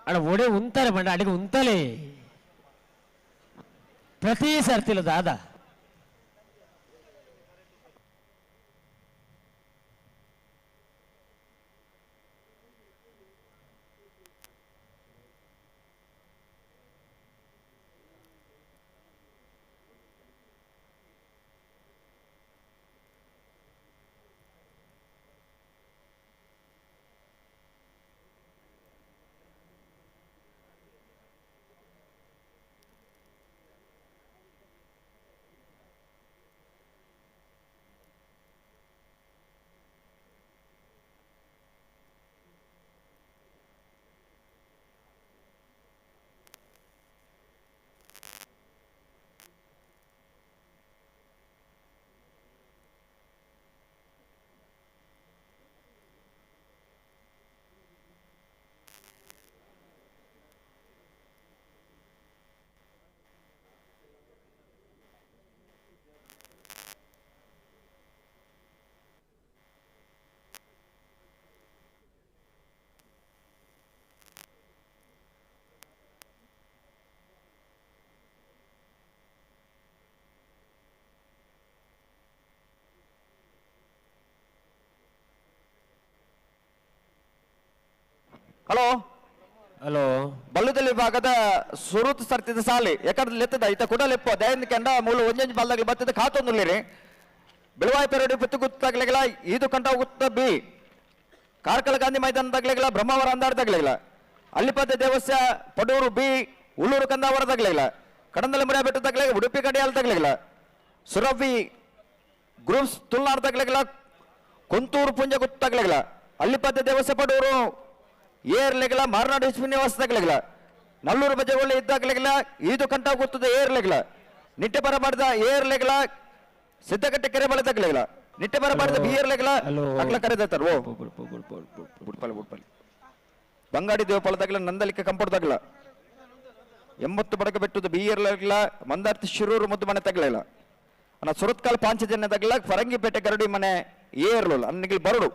ಅಡ ಒಡೆ ಉಂತಾರೆ ಬಂಡ ಅಡಿಗೆ ಉಂತಲೇ ಪ್ರತಿ ಸರ್ತಿಲ ದಾದ ಹಲೋ ಹಲೋ ಬಲ್ಲುದಲ್ಲಿ ವಿಭಾಗದ ಸುರುತ್ ಸರ್ತಿದ ಸಾಲಿ ಯಾಕಂದ್ರೆ ಲೆತ್ತದ ಈತ ಕೂಡ ಲೆಪ್ಪು ದಯಂದ ಕೆಂಡ ಮೂಲ ಒಂಜೊಂಜಿ ಬಲ್ದಾಗ್ಲಿ ಬತ್ತದ ಖಾತೊಂದುಲ್ಲಿರಿ ಬೆಳವಾಯಿ ಪೆರಡಿ ಪುತ್ತು ಗುತ್ತಾಗ್ಲಿಲ್ಲ ಈದು ಕಂಠ ಗುತ್ತ ಬಿ ಕಾರ್ಕಳ ಗಾಂಧಿ ಮೈದಾನದಾಗ್ಲಿಲ್ಲ ಬ್ರಹ್ಮಾವರ ಅಂದಾಡ್ದಾಗ್ಲಿಲ್ಲ ಅಲ್ಲಿಪದ ದೇವಸ್ಯ ಪಡೂರು ಬಿ ಉಳ್ಳೂರು ಕಂದಾವರದಾಗ್ಲಿಲ್ಲ ಕಡಂದಲ ಮುರಿಯ ಬೆಟ್ಟದಾಗ್ಲಿಲ್ಲ ಉಡುಪಿ ಕಡೆಯಾಲ್ದಾಗ್ಲಿಲ್ಲ ಸುರಭಿ ಗ್ರೂಪ್ಸ್ ತುಳ್ನಾಡ್ದಾಗ್ಲಿಲ್ಲ ಕುಂತೂರು ಪುಂಜ ಗುತ್ತಾಗ್ಲಿಲ್ಲ ಅಲ್ಲಿಪದ ದೇವಸ್ಯ ಪಡೂರು ಏರ್ಲಿಗಿಲ್ಲ ಮಾರನಾಡು ಶ್ರೀನಿವಾಸದಾಗ್ಲಿಲ್ಲ ನಲ್ಲೂರು ಬಜೆಗೊಳ್ಳಿ ಇದ್ದಾಗ್ಲಿಲ್ಲ ಈದು ಕಂಠ ಗೊತ್ತದ ಏರ್ಲಿಗಿಲ್ಲ ನಿಟ್ಟೆ ಬರ ಮಾಡಿದ ಏರ್ಲಿಗಿಲ್ಲ ಸಿದ್ದಕಟ್ಟೆ ಕೆರೆ ಬಳೆದಾಗ್ಲಿಲ್ಲ ನಿಟ್ಟೆ ಬರ ಮಾಡಿದ ಬಿ ಏರ್ಲಿಗಿಲ್ಲ ಅಕ್ಲ ಕರೆದಾರ ಓ ಬುಡ್ಪಲ್ಲಿ ಬುಡ್ಪಲ್ಲಿ ಬಂಗಾಡಿ ದೇವಪಾಲದಾಗಲ ನಂದಲಿಕ್ಕೆ ಕಂಪೌಂಡ್ದಾಗಲ 80 ಬಡಕ ಬೆಟ್ಟದ ಬಿ ಏರ್ಲಿಲ್ಲ ಮಂದಾರ್ತಿ ಶಿರೂರು ಮುದ್ದು ಮನೆ ತಗಲಿಲ್ಲ ಅನ್ನ ಸುರತ್ಕಾಲ್ ಪಾಂಚಜನ್ಯದಾಗಲ ಫರಂಗಿಪೇಟೆ ಗರಡಿ ಮನೆ ಏರ್ಲಿಲ್ಲ ಅನ್ನಿಗೆ ಬರಡು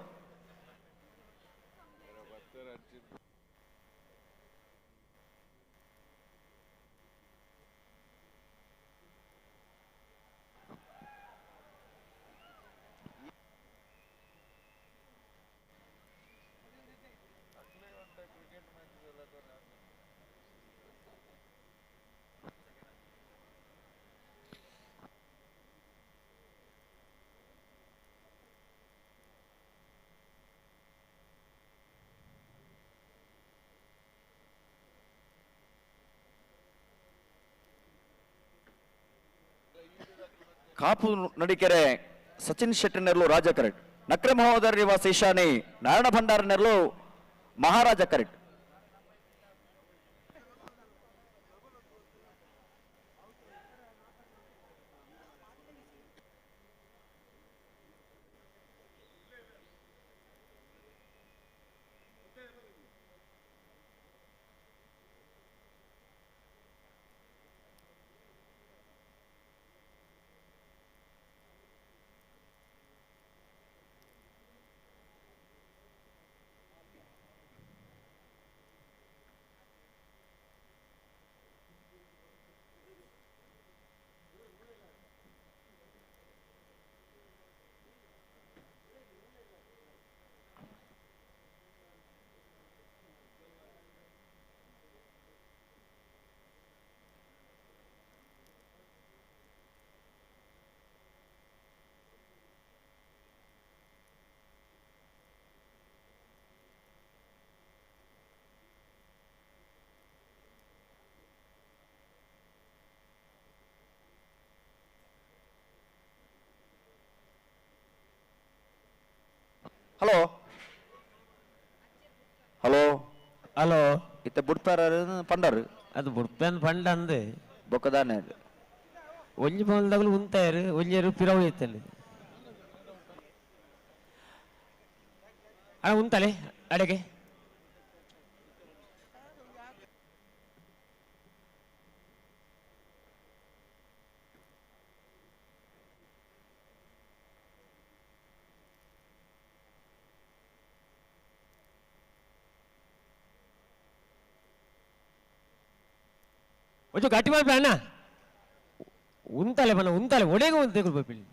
ಕಾಪು ನಡಿಕೆರೆ ಸಚಿನ್ ಶೆಟ್ಟಿ ನೆರಳು ರಾಜ ಕರೆಟ್ ನಕ್ರೆ ಮಹೋದರ ನಿವಾಸ ಈಶಾನಿ ನಾರಾಯಣ ಭಂಡಾರ ನೆರಳು ಮಹಾರಾಜ ಕರೆಟ್ ಹಲೋ ಹಲೋ ಹಲೋ ಇತ್ತ ಬುಡ್ಪಾರ ಪಂಡರು ಅದು ಬುಡ್ಪೆನ್ ಪಂಡ ಅಂದೆ ಬೊಕ್ಕದಾನೆ ಒಂಜಿ ಬಂದಾಗಲೂ ಉಂತಾಯರು ಒಂಜೇರು ಪಿರವು ಐತಲ್ಲಿ ಅಣ್ಣ ಉಂತಲೆ ಅಡೆಗೆ ಒಂಚೂರು ಗಟ್ಟಿ ಮಾಡ್ಬೇಡ ಅಣ್ಣ. ಉಂತಾಲೆ ಬಣ್ಣ ಉಂತಾಲೆ ಒಡೆಗೆ ಒಂದು ತೆಗೆದು ಪಿಲ್ಲಿ.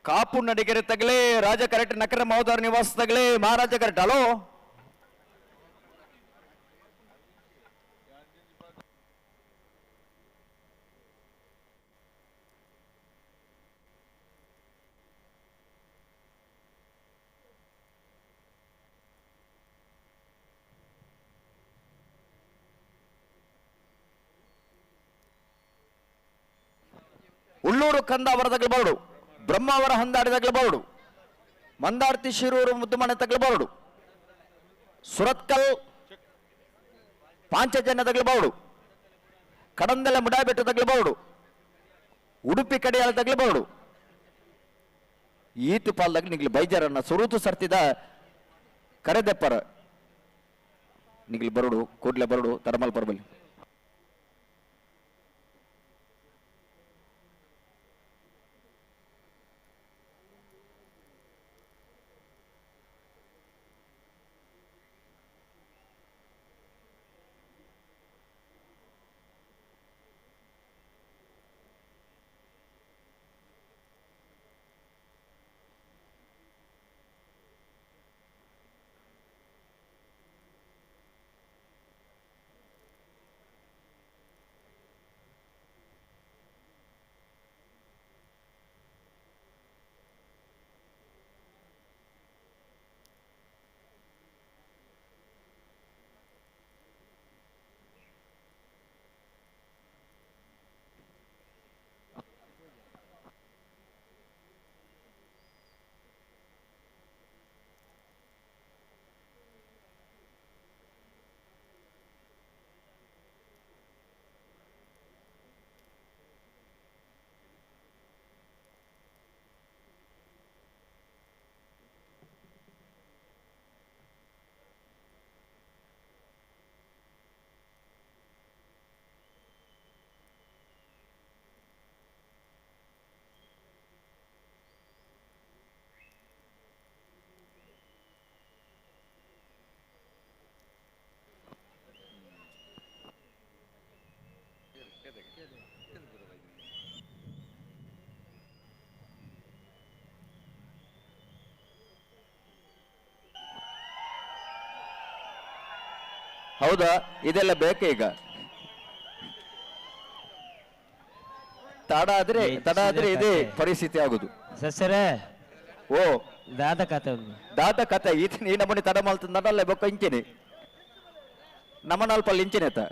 ಕಾಪು ನಡಿಗೆರೆ ತಗಲೇ ರಾಜ ಕರೆಕ್ಟ್ ನಕರ ಮಹೋದರ ನಿವಾಸ ತಗಲೇ ಮಹಾರಾಜ ಕರೆಕ್ಟ್. ಹಲೋ ಉಳ್ಳೂರು ಕಂದಾವರ ತಗಲಬಾರಡು, ಬ್ರಹ್ಮಾವರ ಹಂದಾಡಿ ತಗಲಬಾರಡು, ಮಂದಾರ್ತಿ ಶಿರೂರು ಮುದ್ದುಮನೆ ತಗಲಬಾರಡು, ಸುರತ್ಕಲ್ ಪಾಂಚಜನ್ಯ ತಗಲಬಾರಡು, ಕಡಂದಲೆ ಮುಡಾಬೆಟ್ಟು ತಗಲಬಾರಡು, ಉಡುಪಿ ಕಡೆಯಾಲ ತಗಲಬಾರಡು. ಈತು ಪಾಲ್ದಾಗ ನಿಗ್ಲಿ ಬೈಜಾರನ್ನ ಸುರೂತು ಸರ್ತಿದ ಕರೆದೆಪ್ಪರ ನಿಗ್ಲಿ ಬರಡು ಕೂಡ್ಲೆ ಬರಡು ತಡಮಲ್ ಪರಬಲಿ. ಹೌದಾ, ಇದೆಲ್ಲ ಬೇಕೇ ಈಗ? ತಡ ಆದ್ರೆ ತಡ ಆದ್ರೆ ಇದೇ ಪರಿಸ್ಥಿತಿ ಆಗುದು. ಸಸ್ಯರೇ ಓ ದಾದ ಕತೆ, ದಾದ ಕತೆ ಈತ ಈ ನಮ್ಮನೆ ತಡ ಮಾಡ್ತಂದಲ್ಲ ಬೊಕ್ಕ ಇಂಚೆನೆ ನಮ್ಮನಲ್ಪಲ್ಲಿ ಇಂಚೆನೆ ಆತ.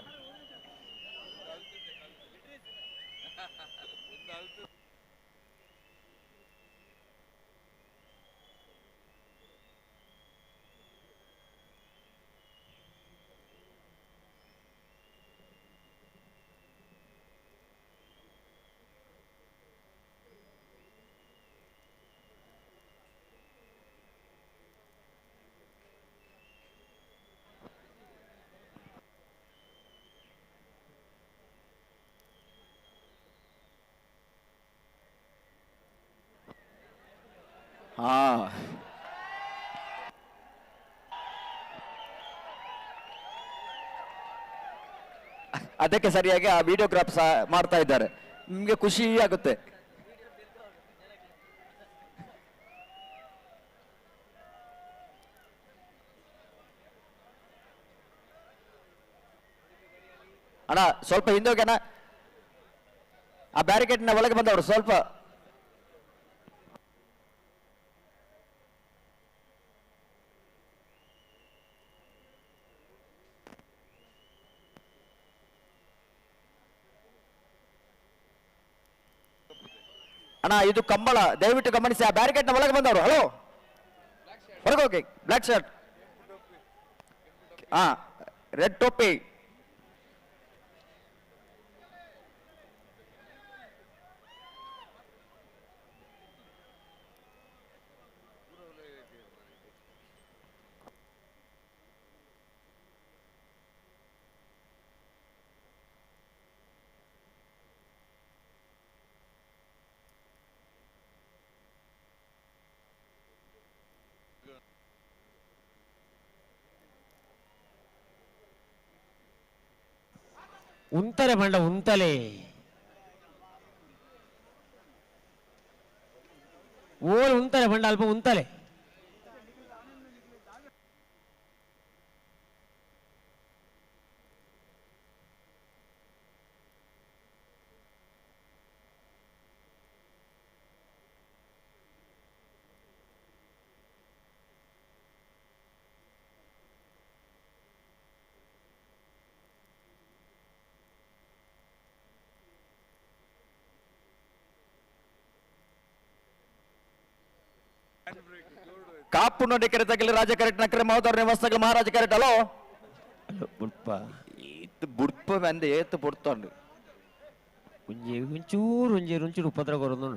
ಹಾ ಅದಕ್ಕೆ ಸರಿಯಾಗಿ ಆ ವಿಡಿಯೋಗ್ರಾಫ್ ಸಹ ಮಾಡ್ತಾ ಇದ್ದಾರೆ, ನಿಮ್ಗೆ ಖುಷಿ ಆಗುತ್ತೆ. ಅಣ್ಣ ಸ್ವಲ್ಪ ಹಿಂದೋಗಿ ಅಣ್ಣ, ಆ ಬ್ಯಾರಿಕೇಡ್ನ ಒಳಗೆ ಬಂದವರು ಸ್ವಲ್ಪ. ಅಣ್ಣ ಇದು ಕಂಬಳ, ದಯವಿಟ್ಟು ಗಮನಿಸಿ, ಆ ಬ್ಯಾರಿಕೇಡ್ನ ಒಳಗೆ ಬಂದವರು. ಹಲೋ, ಹೊರಗೆ ಹೋಗಿ, ಬ್ಲ್ಯಾಕ್ ಶರ್ಟ್, ಹಾ ರೆಡ್ ಟೋಪಿ. ಉಂತಲೆ ಬಂಡ ಉಂತಲೆ ಓಲ್ ಉಂತಲೆ ಬಂಡ ಅಲ್ಪ ಉಂತಲೆ ಕಾಪು ನೋಡಿ ಕೆರೆ ರಾಜ ಕರೆಕ್ಟ್ ನಕ್ರೆ ಮಹೋದರ ನಿವಾಸಗಳು ಮಹಾರಾಜ ಕರೆಕ್ಟ್ ಅಲೋ ಬುಡ್ಪ ಏತ್ ಬುಡ್ಪ ಅಂದ ಏತ್ ಬುಡ್ತಂಡು ಒಂಜಿ ಒಂಚೂರು ಒಂಜಿ ಒಂಚೂರು ಉಪದ್ರ ಕೊರೊಂದು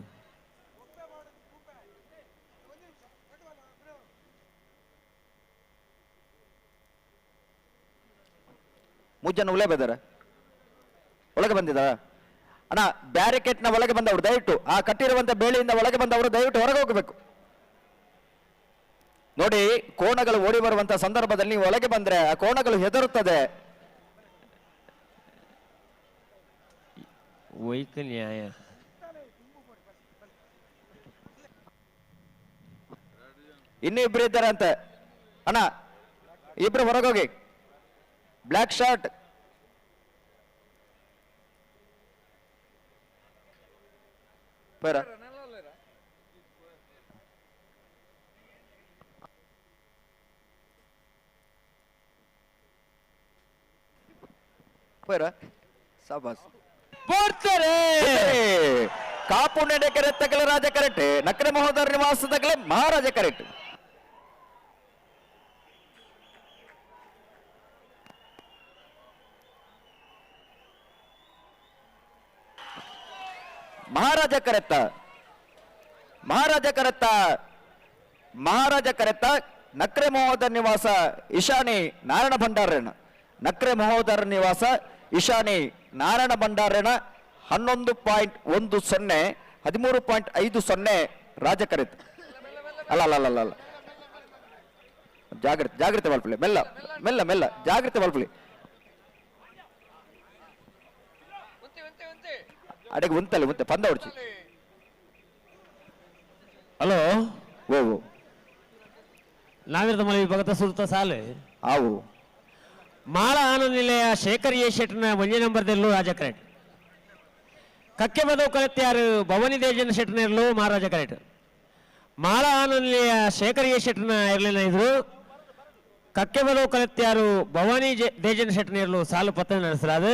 ಮುಜ್ಜನ ಉಲೆ ಬೆದಾರ ಒಳಗೆ ಬಂದಿದ್ದಾರ ಅಣ್ಣ ಬ್ಯಾರಿಕೇಡ್ನ ಒಳಗೆ ಬಂದವರು ದಯವಿಟ್ಟು ಆ ಕಟ್ಟಿರುವಂತ ಬೇಳೆಯಿಂದ ಒಳಗೆ ಬಂದವರು ದಯವಿಟ್ಟು ಹೊರಗೆ ಹೋಗಬೇಕು. ನೋಡಿ ಕೋಣಗಳು ಓಡಿ ಬರುವಂತ ಸಂದರ್ಭದಲ್ಲಿ ನೀವು ಒಳಗೆ ಬಂದ್ರೆ ಆ ಕೋಣಗಳು ಹೆದರುತ್ತದೆ. ವೈಕಲ್ಯಾಯ ಇನ್ನು ಇಬ್ರು ಇದ್ದಾರೆ ಅಂತೆ ಅಣ್ಣ, ಇಬ್ರು ಹೊರಗೋಗಿ. ಬ್ಲ್ಯಾಕ್ ಶರ್ಟ್ ಪೇರ ಪೇರ ಸಾಬಾಸ್ ಪೋಡ್ತಾರೆ. ಕಾಪು ನೆಡೆ ತಗಲ ರಾಜ ಕರೆಕ್ಟ್, ನಕ್ರೆ ಮಹೋದರ ನಿವಾಸ ತಗಲೆ ಮಹಾರಾಜ ಕರೆಕ್ಟ್. ಮಹಾರಾಜ ಕರೆತ್ತ, ಮಹಾರಾಜ ಕರೆತ್ತ, ಮಹಾರಾಜ ಕರೆತ್ತ. ನಕ್ರೆ ಮಹೋದರ ನಿವಾಸ ಇಶಾನಿ ನಾರಾಯಣ ಭಂಡಾರೇಣ, ನಕ್ರೆ ಮಹೋದರ ನಿವಾಸ ಇಶಾನಿ ನಾರಾಯಣ ಭಂಡಾರೇಣ 11.10, 13.50 ರಾಜ ಕರೆತ. ಅಲ್ಲ ಅಲ್ಲ ಅಲ್ಲ ಅಲ್ಲ, ಜಾಗ್ರತೆ ಜಾಗ್ರತೆ ಮಲ್ಪಲಿ, ಮೆಲ್ಲ ಮೆಲ್ಲ ಮೆಲ್ಲ ಜಾಗ್ರತೆ ಮಲ್ಪಲಿ. ಅಡೆಗೆ ಉಂತಲೆ ಉಂತೆ ಪಂದ ಹೊಡ್ಚಿ. ಹಲೋ ಓ ಓ ನಾವಿರದ ಮಲೆ ವಿಭಾಗದ ಸುರುತ ಸಾಲೆ ಆವು ಮಾಳ ಆನಂದ ನಿಲಯ ಶೇಖರ್ ಎ ಶೆಟ್ನ ಒಂಜೇ ನಂಬರ್ದಲ್ಲೂ ರಾಜ ಕರೆಟ್. ಕಕ್ಕೆ ಬದವು ಕಲೆತ್ಯಾರು ಭವಾನಿ ದೇಜನ ಶೆಟ್ನ ಇರಲು ಮಹಾರಾಜ ಕರೆಟ್. ಮಾಳ ಆನಂದ ನಿಲಯ ಶೇಖರ್ ಎ ಶೆಟ್ನ ಇರಲಿಲ್ಲ ಇದ್ರು ಕಕ್ಕೆ ಬದವು ಕಲೆತ್ಯಾರು ಭವಾನಿ ದೇಜನ ಶೆಟ್ನ ಇರಲು ಸಾಲು ಪತ್ತ ನಡೆಸಲಾದ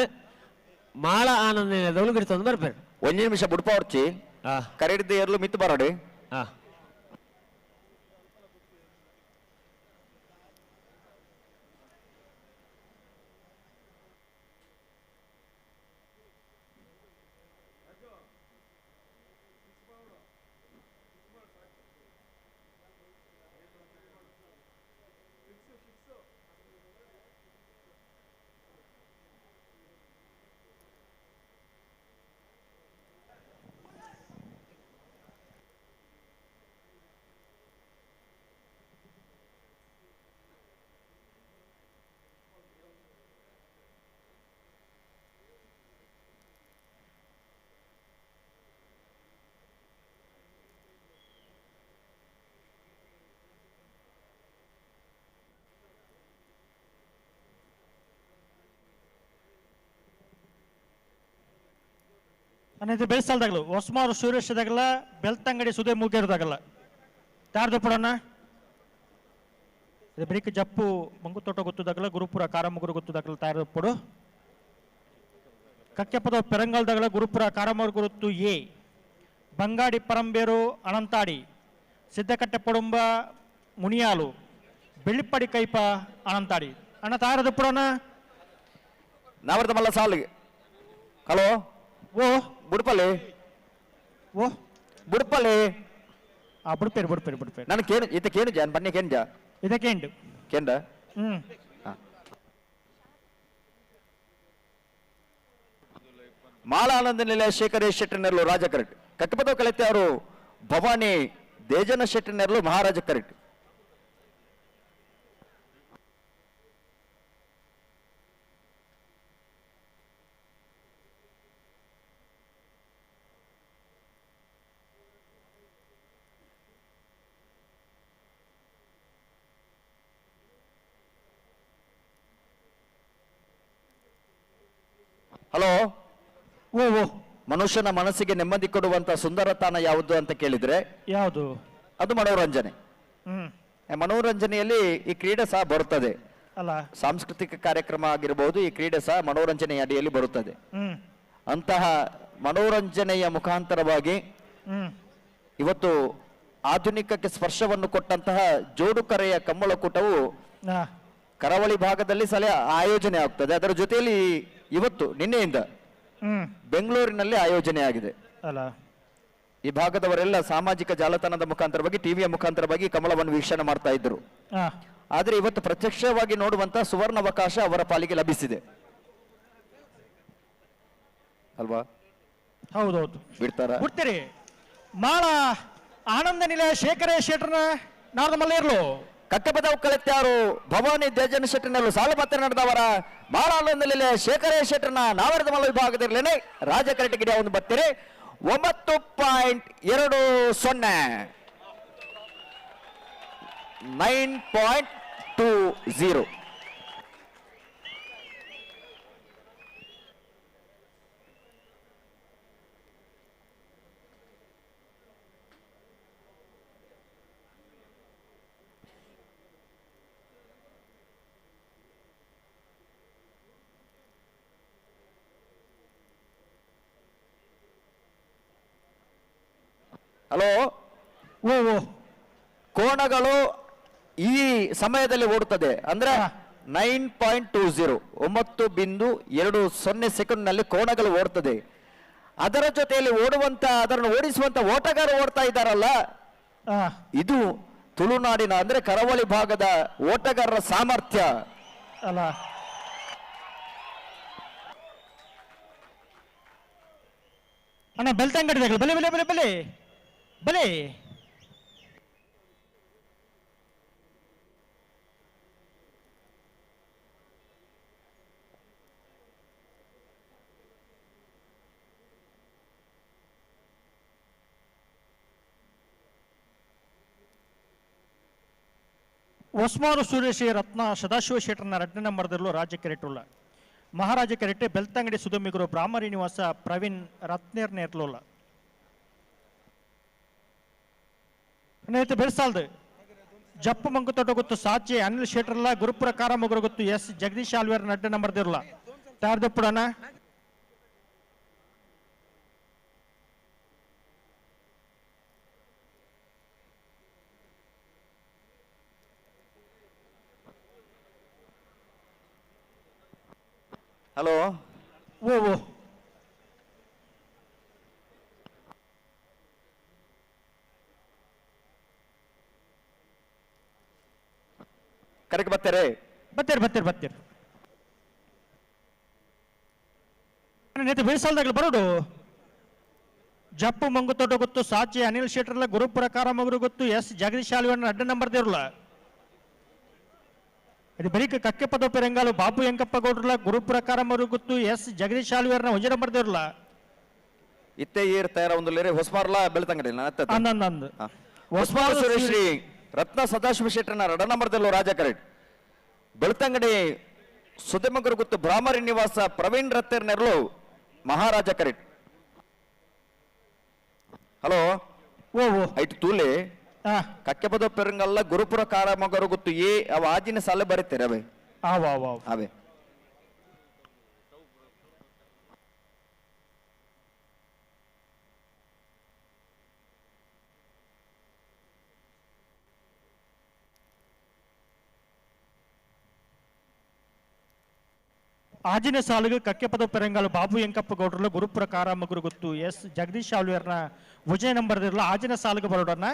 ಮಾಳ ಆನಂದ ನಿಲಯದವಳು ಗಿಡ್ತೊಂದು ಬರ್ಬೇಡ. ಒಂಜಿ ನಿಮಿಷ ಬುಡ್ಪ ಹೊರ್ಚಿ ಕರೆಡಿದ್ದ ಎರಲು ಮಿತ್ತು ಬರೋಡಿ. ಅನ್ನಿದ್ರೆ ಬೆಳೆಸಲ್ದಾಗಲು ಹೊಸ್ಮಾರು ಸೂರ್ಯದಾಗಲ್ಲ ಬೆಳ್ತಂಗಡಿ ಸುದೇ ಮೂಗೇರದಾಗಲ್ಲ ತಾರ್ದು ಪಡೋಣ. ಇದು ಬೆಳಿಗ್ಗೆ ಜಪ್ಪು ಮಂಗುತೋಟ ಗೊತ್ತದಾಗಲ್ಲ ಗುರುಪುರ ಕಾರಮುಗುರು ಗೊತ್ತದಾಗಲ್ಲ ತಾರ್ದು ಪಡು. ಕಕ್ಕೆಪದ ಪೆರಂಗಲ್ದಾಗಲ ಗುರುಪುರ ಕಾರಮುಗುರು ಗುರುತು ಎ ಬಂಗಾಡಿ ಪರಂಬೇರು ಅನಂತಾಡಿ ಸಿದ್ದಕಟ್ಟೆ ಪಡುಂಬ ಮುನಿಯಾಲು ಬೆಳ್ಳಿಪ್ಪಡಿ ಕೈಪ ಅನಂತಾಡಿ ಅಣ್ಣ ತಾರದು ಪಡೋಣ. ನಾವರ್ದ ಮಲ್ಲ ಸಾಲಿಗೆ ಹಲೋ ಓ ಬುಡ್ಪಲ್ಲಿ ಓ ಬುಡ್ಪಲ್ಲಿ ಆ ಬುಡ್ಪೇರು ಬುಡ್ಪೇರು ಬುಡ್ಪೇರು ನಾನು ಕೇನು ಈತ ಕೇನು ಜಾನ್ ಬನ್ನಿ ಕೇಂಜ ಇದಕ್ಕೆ ಕೇಂಡು ಕೇಂದ್ರ ಹ್ಮ್. ಮಾಲಾನಂದ ನಿಲಯ ಶೇಖರ್ ಶೆಟ್ಟಿನೆರ್ಲು ರಾಜ ಕರೆಕ್ಟ್. ಕಟ್ಟಪದ ಕಲಿತೆ ಅವರು ಭವಾನಿ ದೇಜನ ಶೆಟ್ಟಿನೆರ್ಲು ಮಹಾರಾಜ ಕರೆಕ್ಟ್. ಹಲೋ ಓ ಓ ಮನುಷ್ಯನ ಮನಸ್ಸಿಗೆ ನೆಮ್ಮದಿ ಕೊಡುವಂತ ಸುಂದರ ತಾಣ ಯಾವುದು ಅಂತ ಕೇಳಿದ್ರೆ ಯಾವುದು? ಅದು ಮನೋರಂಜನೆ. ಮನೋರಂಜನೆಯಲ್ಲಿ ಈ ಕ್ರೀಡೆ ಸಹ ಬರುತ್ತದೆ ಅಲ್ಲ? ಸಾಂಸ್ಕೃತಿಕ ಕಾರ್ಯಕ್ರಮ ಆಗಿರಬಹುದು, ಈ ಕ್ರೀಡೆ ಸಹ ಮನೋರಂಜನೆಯ ಅಡಿಯಲ್ಲಿ ಬರುತ್ತದೆ. ಅಂತಹ ಮನೋರಂಜನೆಯ ಮುಖಾಂತರವಾಗಿ ಇವತ್ತು ಆಧುನಿಕಕ್ಕೆ ಸ್ಪರ್ಶವನ್ನು ಕೊಟ್ಟಂತಹ ಜೋಡುಕರೆಯ ಕಂಬಳಕೂಟವು ಕರಾವಳಿ ಭಾಗದಲ್ಲಿ ಸಲ ಆಯೋಜನೆ ಆಗ್ತದೆ. ಅದರ ಜೊತೆಯಲ್ಲಿ ಇವತ್ತು ನಿನ್ನೆಯಿಂದ ಬೆಂಗಳೂರಿನಲ್ಲಿ ಆಯೋಜನೆ ಆಗಿದೆ ಅಲ್ಲ? ಈ ಭಾಗದವರೆಲ್ಲ ಸಾಮಾಜಿಕ ಜಾಲತಾಣದ ಮುಖಾಂತರವಾಗಿ, ಟಿವಿಯ ಮುಖಾಂತರವಾಗಿ ಕಮಲವನ್ನು ವೀಕ್ಷಣೆ ಮಾಡ್ತಾ ಇದ್ರು. ಆದರೆ ಇವತ್ತು ಪ್ರತ್ಯಕ್ಷವಾಗಿ ನೋಡುವಂತಹ ಸುವರ್ಣಾವಕಾಶ ಅವರ ಪಾಲಿಗೆ ಲಭಿಸಿದೆ ಅಲ್ವಾ? ಹೌದೌದು, ಬಿಡ್ತಾರ ಬಿಡ್ತೀರಿ. ಮಾಳ ಆನಂದ ನಿಲಯ ಶೇಖರ ಶೆಟ್ಟರ್ನ ನಾರದ ಮಲ್ಲೇರ್ಲು ಕಕ್ಕಪದವು ಕಳೆತ್ಯಾರು ಭವಾನಿ ದೇಜನ ಶೆಟ್ಟರ್ನಲ್ಲೂ ಸಾಲು ಪತ್ರ ನಡೆದವರ ಮಾಳ ಆನಂದ ನಿಲಯ ಶೇಖರ ಶೆಟ್ಟರ್ನ ನಾವರದ ಮಲ್ಲ ವಿಭಾಗದಿರಲೇನೆ ರಾಜ ಕರೆಟಗಿರಿಯ ಒಂದು ಬತ್ತೀರಿ 9.20 9.20. ಹಲೋ ಓ ಓ ಕೋಣಗಳು ಈ ಸಮಯದಲ್ಲಿ ಓಡುತ್ತದೆ ಅಂದ್ರೆ 9.20 9.20 ಸೆಕೆಂಡ್ ನಲ್ಲಿ ಕೋಣಗಳು ಓಡ್ತದೆ. ಅದರ ಜೊತೆಯಲ್ಲಿ ಓಡುವಂತ, ಅದನ್ನು ಓಡಿಸುವಂತ ಓಟಗಾರ ಓಡ್ತಾ ಇದ್ದಾರಲ್ಲ, ಇದು ತುಳುನಾಡಿನ ಅಂದ್ರೆ ಕರಾವಳಿ ಭಾಗದ ಓಟಗಾರರ ಸಾಮರ್ಥ್ಯ ಅಲ್ಲ? ಅಣ್ಣ ಬೆಲ್ತಂಗಡಿ ಬಲೆ ಬಲೆ ಬಲೆ ಬಲೆ ಬಲೆ. ಹೊಸ್ಮಾರು ಸುರೇಶ್ ರತ್ನ ಸದಾಶಿವ ಶೆಟ್ಟರ್ನ ಎರಡನೇ ನಂಬರ್ದಲ್ಲೂ ರಾಜ್ಯ ಕೆರೆಟುಳ್ಳ ಮಹಾರಾಜ ಕೆರೆಟೆ ಬೆಲ್ತಂಗಡಿ ಸುಧುಮಿಗರು ಬ್ರಾಹ್ಮರಿ ನಿವಾಸ ಪ್ರವೀಣ್ ರತ್ನೇರ್ ನೇರ್ಲೋಲ್ಲ ಬೆಳ್ಸಾಲ್ದು ಜಪ್ಪು ಮಂಕುತೋಟ ಗೊತ್ತು ಸಾಚಿ ಅನಿಲ್ ಶೆಟ್ಟರ್ಲ ಗುರುಪುರ ಕಾರಮಗುರು ಗೊತ್ತು ಎಸ್ ಜಗದೀಶ್ ಆಲ್ವೇರ್ ನಡ್ಡೆ ನಂಬರ್ದಿರಲ್ಲ ತಯಾರ್ದಪ್ಪಡಣ. ಹಲೋ ಓ ಓ ಕರೆಕ್ಟ್ ಬರ್ತಾರೆ ಬರ್ತೀರಿ ಬರ್ತೀರಿ ಬರ್ತೀರಿ. ನೇತು ಬೆಳೆಸಲ್ದಾಗಲಿ ಬರೋಡು ಜಪ್ಪು ಮಂಗುತೋಟ ಗೊತ್ತು ಸಾಚಿ ಅನಿಲ್ ಶೆಟ್ಟರ್ಲ ಗುರುಪುರ ಕಾರಮಗುರು ಗೊತ್ತು ಎಸ್ ಜಗದೀಶ್ ಆಲ್ವಣ್ಣ ಅಡ್ಡ ನಂಬರ್ ದೇವ್ರಲ್ಲ ಅದು ಬರೀಕ ಕಕ್ಕೆ ಪದ ಪೆರಂಗಾಲು ಬಾಬು ಎಂಕಪ್ಪ ಗೌಡ್ರಲ್ಲ ಗುರುಪುರ ಕಾರಮಗುರು ಗೊತ್ತು ಎಸ್ ಜಗದೀಶ್ ಆಲ್ವೇರ್ನ ಒಂಜೆ ನಂಬರ್ ದೇವ್ರಲ್ಲ ಇತ್ತೆ ಏರ್ ತಯಾರ ಒಂದು ಲೇರೆ ಹೊಸ್ಮಾರ್ಲ ಬೆಳ್ತಂಗಡಿ ಅಂದಂದು ಹೊಸ್ಮಾರು ಸುರೇಶ್ರೀ ರತ್ನ ಸದಾಶಿವ ಶೆಟ್ಟರ್ನ ರಡ ನಂಬರ್ದಲ್ಲೂ ರಾಜ ಕರೆಟ್ ಬೆಳ್ತಂಗಡಿ ಸುಧಮಗುರು ಗುತ್ತು ಭ್ರಾಮರಿ ನಿವಾಸ ಪ್ರವೀಣ್ ರತ್ತೇರ್ ನೆರಳು ಮಹಾರಾಜ ಕರೆಟ್. ಹಲೋ ಓ ಓ ಐಟ್ ತೂಲೆ ಕಕ್ಕೆಪದ ಪೆರಂಗಲ್ಲ ಗುರುಪುರ ಕಾರಮಗರು ಗುತ್ತು ಏ ಅವ ಆಜಿನ ಸಾಲ ಬರೀತಾರೆ ಅವೇ ಅವೇ. ಆಜಿನ ಸಾಲಿಗೆ ಕಕ್ಕೆಪದ ಪೆರಂಗಾಲು ಬಾಬು ಎಂಕಪ್ಪ ಗೌಡ್ರಲ್ಲ ಗುರುಪುರ ಕಾರಮಗುರು ಗೊತ್ತು ಎಸ್ ಜಗದೀಶ್ ಆಲ್ವೇರ್ನ ವಿಜಯ ನಂಬರ್ ಇರಲ್ಲ ಆಜಿನ ಸಾಲಿಗೆ ಬರೋಡನ್ನ.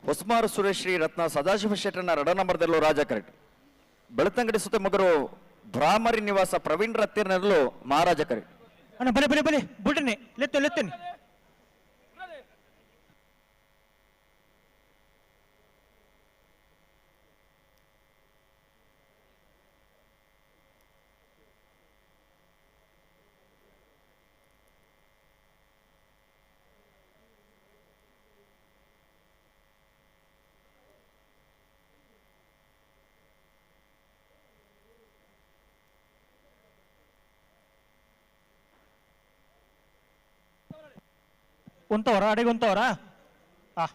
ಹೊಸ್ಮಾರು ಸುರೇಶ್ ಶ್ರೀ ರತ್ನ ಸದಾಶಿವ ಶೆಟ್ಟರ್ನ ರಡ ನಂಬರ್ದಲ್ಲೂ ರಾಜ ಕರೆಕ್ಟ್ ಬೆಳ್ತಂಗಡಿ ಸುತ್ತ ಮಗರು ಭ್ರಾಮರಿ ನಿವಾಸ ಪ್ರವೀಣ್ ರತ್ತಿರ್ನಲ್ಲೂ ಮಹಾರಾಜ ಕರೆಕ್ಟ್. ಅಣ್ಣ ಬಲೆ ಬಲೆ ಬಲೆ ಬುಡನೆ ಲೆತ್ತು ಲೆತ್ತೇನೆ. ಉಂತವರ ಅಡಿಗೆ ಉಂತವರ ಆ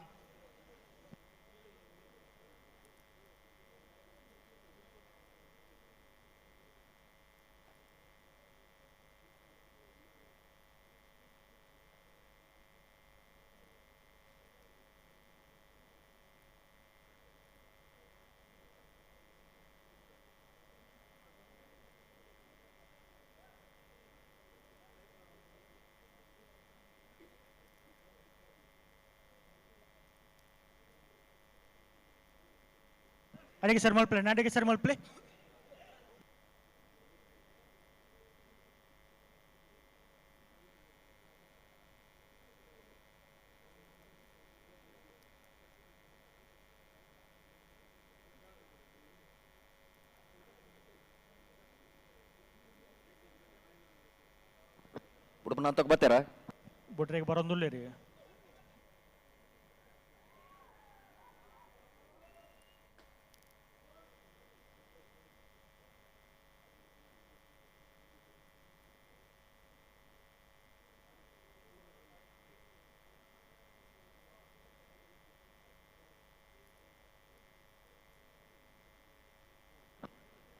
ಅಡಿಗೆ ಸರ್ ಮಲ್ಪ್ಲೆ ಅಡಿಗೆ ಸರ್ ಮಲ್ಪ್ಲೆ ಉಡುಪನ ಅಂತ ಬರ್ತಾರ ಬುಟ್ರಿಗೆ ಬರೋದಿಲ್ಲ ರೀ.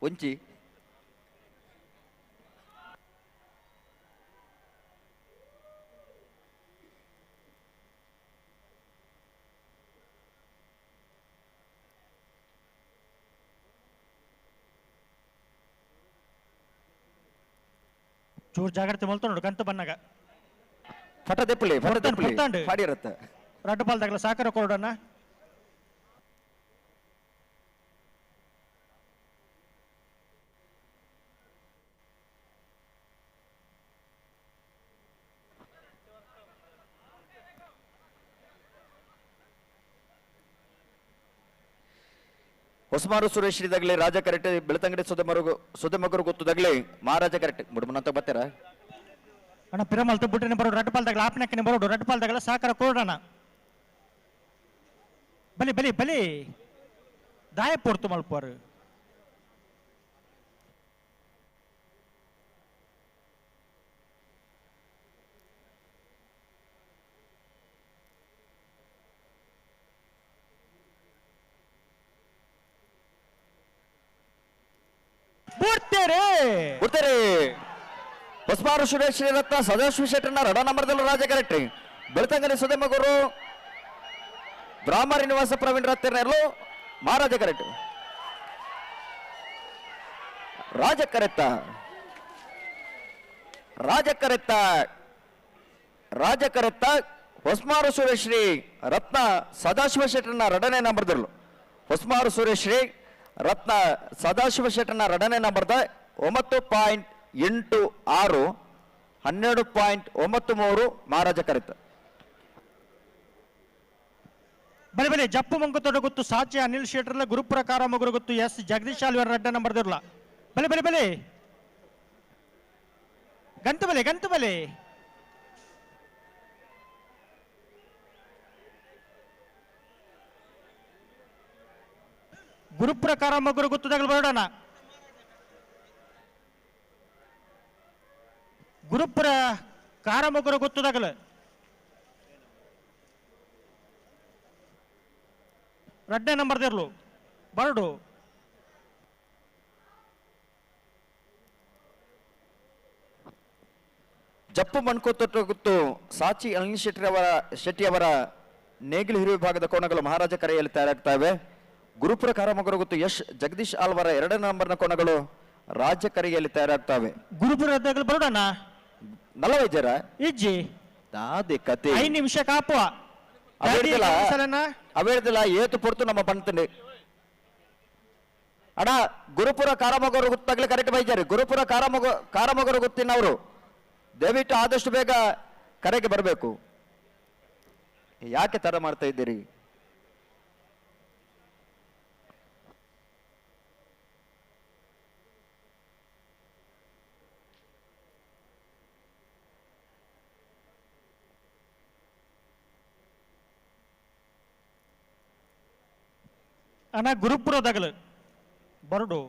ಒಂಚಿ ಚೂರು ಜಾಗ್ರತೆ ಮಲ್ತ ನೋಡು ಕಂತು ಬನ್ನಾಗ. ಫಟ ದೆಪ್ಪಲಿ ಫಟ ದೆಪ್ಪಲಿ ಪೊರ್ತಾಂಡು. ಫಾಡಿ ಇರುತ್ತೆ. ರಡ್ಡು ಪಾಲ್ದಾಗಲ ಸಾಕರ ಕೊರಡನ್ನ. ಹೊಸಮಾರು ಸುರೇಶ್ ದಗಲಿ ರಾಜ ಕರೆಕ್ಟ್, ಬೆಳ್ತಂಗಡಿ ಸುಧಮರು ಸುಧಮಗರು ಗೊತ್ತುದಗ್ಲಿ ಮಹಾರಾಜ ಕರೆಕ್ಟ್. ಮುಡುಮನ ಅಂತ ಬರ್ತಾರ ಅಣ್ಣ ಪಿರಮಲ್ತ ಬುಟ್ಟಿನ ಬರೋಡು ರಡ್ಡು ಪಾಲ್ದಾಗಲ ಆಪ್ನಕ್ಕನೆ ಬರೋಡು ರಡ್ಡು ಪಾಲ್ದಾಗಲ ಸಾಕರ ಕೊರಡಣ. ಬಲಿ ಬಲಿ ಬಲಿ ದಾಯ ಪೊರ್ತು ಮಲ್ಪುವರು. ಬುಡ್ತೇರೆ ಬುಡ್ತೇರೆ ಹೊಸಮಾರು ಸುರೇಶ್ ಶ್ರೀರತ್ನ ಸದಾಶಿವ ಶೆಟ್ಟರ್ನ ರಡ ನಂಬರ್ದಲ್ಲಿ ರಾಜ ಕರೆಕ್ಟ್. ಬೆಳ್ತಂಗಡಿ ಸುಧಮಗರು ಬ್ರಾಹ್ಮಣ ನಿವಾಸ ಪ್ರವೀಣ್ ರತ್ನರ್ಲು ಮಹಾರಾಜ ಕರೆಕ್ಟ್. ರಾಜ ಕರೆತ್ತ ರಾಜ ಕರೆತ್ತ ರಾಜ ಕರೆತ್ತ ಹೊಸಮಾರು ಸುರೇಶ್ರೀ ರತ್ನ ಸದಾಶಿವ ಶೆಟ್ಟರ್ನ ರಡನೆ ನಂಬರ್ದರ್ಲು. ಹೊಸಮಾರು ಸುರೇಶ್ರೀ ರತ್ನ ಸದಾಶಿವ ಶೆಟ್ಟರ್ನ ರಡನೆ ನಂಬರ್ದ 9.86 12.93 ಮಹಾರಾಜ ಕರೆತ್ತ. ಬಲೆ ಬಲೆ ಜಪ್ಪು ಮಂಕುತೋಟ ಗೊತ್ತು ಸಾಚಿ ಅನಿಲ್ ಶೆಟ್ಟರ್ಲ ಗುರುಪುರ ಕಾರಮಗುರು ಗೊತ್ತು ಎಸ್ ಜಗದೀಶ್ ಆಲ್ವರ್ ರಡ್ಡ ನಂಬರ್ ದಿರ್ಲ. ಬಲೆ ಬಲೆ ಬಲೆ ಗಂತು ಬಲೆ ಗಂತು ಬಲೆ ಗುರುಪುರ ಕಾರಮಗುರು ಗೊತ್ತುದಾಗಲು ಬರೋಣ. ಗುರುಪುರ ಕಾರಮಗುರು ಗೊತ್ತುದಾಗಲು ರಡ್ಡೆ ನಂಬರ್ ದಿರ್ಲು ಬರಡು. ಜಪ್ಪು ಮಣ್ಕೋತೋಟ ಗೊತ್ತು ಸಾಚಿ ಅನಿಲ್ ಶೆಟ್ಟಿಯವರ ನೇಗಿಲು ಹಿರಿಯ ವಿಭಾಗದ ಕೋಣಗಳು ಮಹಾರಾಜ ಕರೆಯಲ್ಲಿ ತಯಾರಾಗ್ತವೆ. ಗುರುಪುರ ಕಾರಮಗುರು ಗೊತ್ತು ಯಶ್ ಜಗದೀಶ್ ಆಲ್ವರ 2ನೇ ನಂಬರ್ನ ಕೋಣಗಳು ರಾಜ್ಯ ಕರೆಯಲ್ಲಿ ತಯಾರಾಗ್ತವೆ. ಗುರುಪುರ ಬರೋಣ ನಲವೈಜರ ಇಜ್ಜಿ ದಾದಿ ಕತೆ 5 ನಿಮಿಷ ಕಾಪುವ ಅವೇಳ್ದಿಲ್ಲ ಏತು ಪೊರ್ತು ನಮ್ಮ ಪಂತಂಡಿ ಅಣ್ಣ. ಗುರುಪುರ ಕಾರಮಗರು ಗೊತ್ತಾಗ್ಲಿ ಕರೆಕ್ಟ್ ಬೈಜಾರಿ. ಗುರುಪುರ ಕಾರಮಗರು ಗೊತ್ತಿನವರು ದಯವಿಟ್ಟು ಆದಷ್ಟು ಬೇಗ ಕರೆಗೆ ಬರಬೇಕು. ಯಾಕೆ ತರ ಮಾಡ್ತಾ ಇದ್ದೀರಿ? ಅಣ್ಣ ಗುರುಪುರದಾಗಲು ಬರಡು.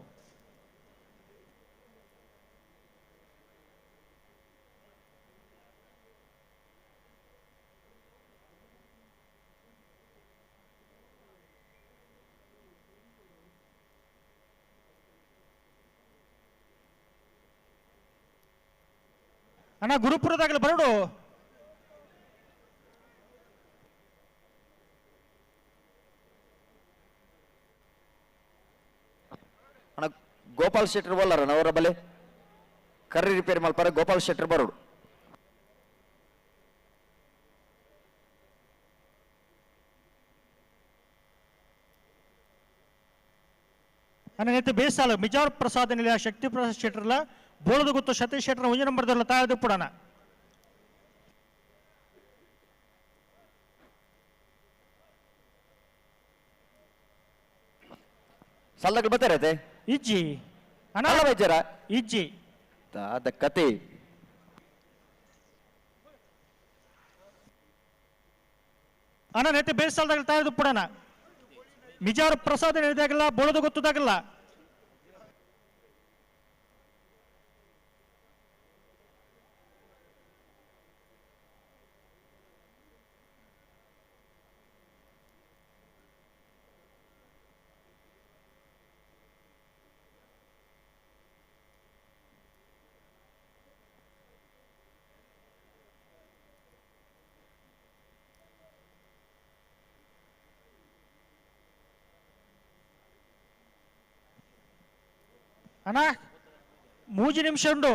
ಅಣ್ಣ ಗುರುಪುರದಾಗಲಿ ಬರಡು. ಅಣ್ಣ ಗೋಪಾಲ್ ಶೆಟ್ಟರ್ ಬಲ್ಲರ ಅವರ ಬಲೆ ಕರ್ರಿ ರಿಪೇರಿ ಮಲ್ಪಾರೆ ಗೋಪಾಲ್ ಶೆಟ್ಟರ್ ಬರೋಡು. ಅಣ್ಣ ನೆತ್ತು ಬೇಸಾಲ ಮಿಜಾರ್ ಪ್ರಸಾದ್ ನಿಲಯ ಶಕ್ತಿ ಪ್ರಸಾದ್ ಶೆಟ್ಟರ್ಲ ಬೋಳದ ಗೊತ್ತು ಸತೀಶ್ ಶೆಟ್ಟರ್ ಒಂಜಿ ನಂಬರ್ ದಲ್ಲ ತಾಯದು ಪುಡಣ. ಸಲ್ಲಗಳು ಬರ್ತಾರೆ ಇಜ್ಜಿ ಅಣ್ಣ ಬೈಜಾರ ಇಜ್ಜಿ ಅದ ಕತೆ. ಅಣ್ಣ ನೆತ್ತೆ ಬೇಸಾಲದಾಗ ತಾಯದು ಪುಡಣ. ಮಿಜಾರ್ ಪ್ರಸಾದ್ ನಿಲಯದಾಗಲ್ಲ ಬೋಳದ ಗೊತ್ತದಾಗಲ್ಲ. ಅಣ್ಣ ಮೂಜಿ ನಿಮಿಷ ಉಂಡು.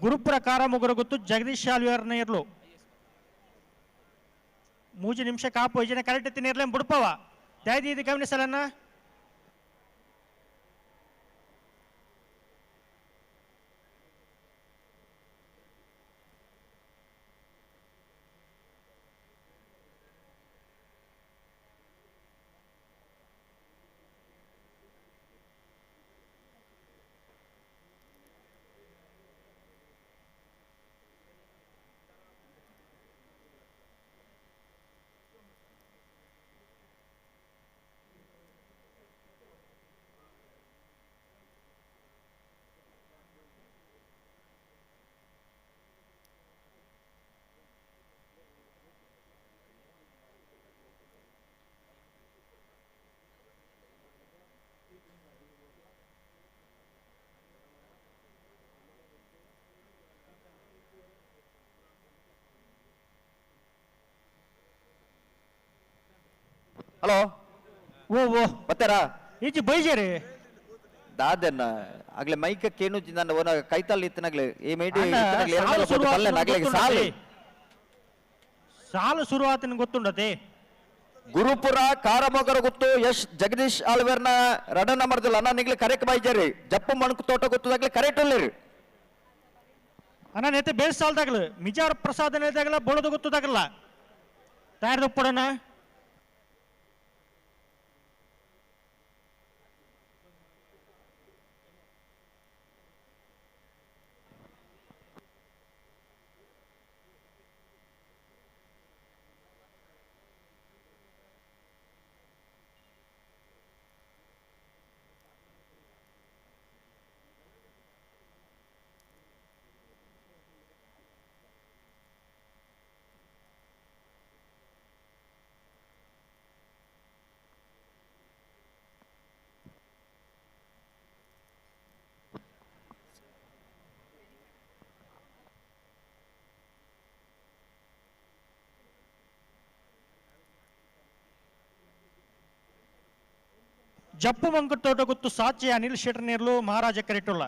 ಗುರುಪುರ ಕಾರಮುಗುರ ಗೊತ್ತು ಜಗದೀಶ್ ಶಾಲ್ವಿಯರ್ ನೀರ್ಲು ಮೂಜಿ ನಿಮಿಷ ಕಾಪು ಇಜನ ಕರೆಕ್ಟ್ ಎತ್ತಿ ನೀರ್ಲೇನ್ ಬುಡ್ಪವ ದಯದಿ ಇದು ಗಮನಿಸಲನ್ನ. ಹಲೋ ಓ ಓ ಬರ್ತಾರಾ ಇಜ್ಜಿ ಬೈಜೇರಿ ದಾದನ್ನ ಆಗ್ಲೇ ಮೈಕ ಕೇನು ನನ್ನ ಓನ ಕೈತಲ್ಲಿ ಇತ್ತನಾಗ್ಲೆ ಈ ಮೇಡಿ ಅಣ್ಣ, ಇತ್ತನಾಗ್ಲೆ ಸಾಲು ಎರಡಲ್ಲ ಶುರು ಪಲ್ಲೆ ನಾಗ್ಲೆ ಸಾಲು ಸಾಲು ಶುರುವಾತನ ಗೊತ್ತುಂಡತೆ. ಗುರುಪುರ ಕಾರಮೊಗರ ಗೊತ್ತು ಯಶ್ ಜಗದೀಶ್ ಆಳ್ವೇರ್ನ ರಡ ನಂಬರ್ದಿಲ್ಲ ಅಣ್ಣ ನಿಗ್ಲೆ ಕರೆಕ್ಟ್ ಬೈಜೇರಿ ಜಪ್ಪು ಮಣಕು ತೋಟ ಗೊತ್ತದಾಗ್ಲೆ ಕರೆಕ್ಟ್ ಉಳ್ಳೇರಿ. ಅಣ್ಣ ನೆತ್ತೆ ಬೇಸ್ ಸಾಲ್ದಾಗ್ಲು ಮಿಜಾರ್ ಪ್ರಸಾದ್ ನೇದಾಗಲ್ಲ ಬೋಳದ ಗೊತ್ತದಾಗಲ್ಲ ತಯಾರ್ದು ಪಡೋಣ. ಜಪ್ಪು ಮಂಕುತೋಟ ಗೊತ್ತು ಸಾಚಿ ಅನಿಲ್ ಶೆಟ್ಟರ್ ನೇರ್ಲು ಮಹಾರಾಜ ಕರೆಟುಲ್ಲ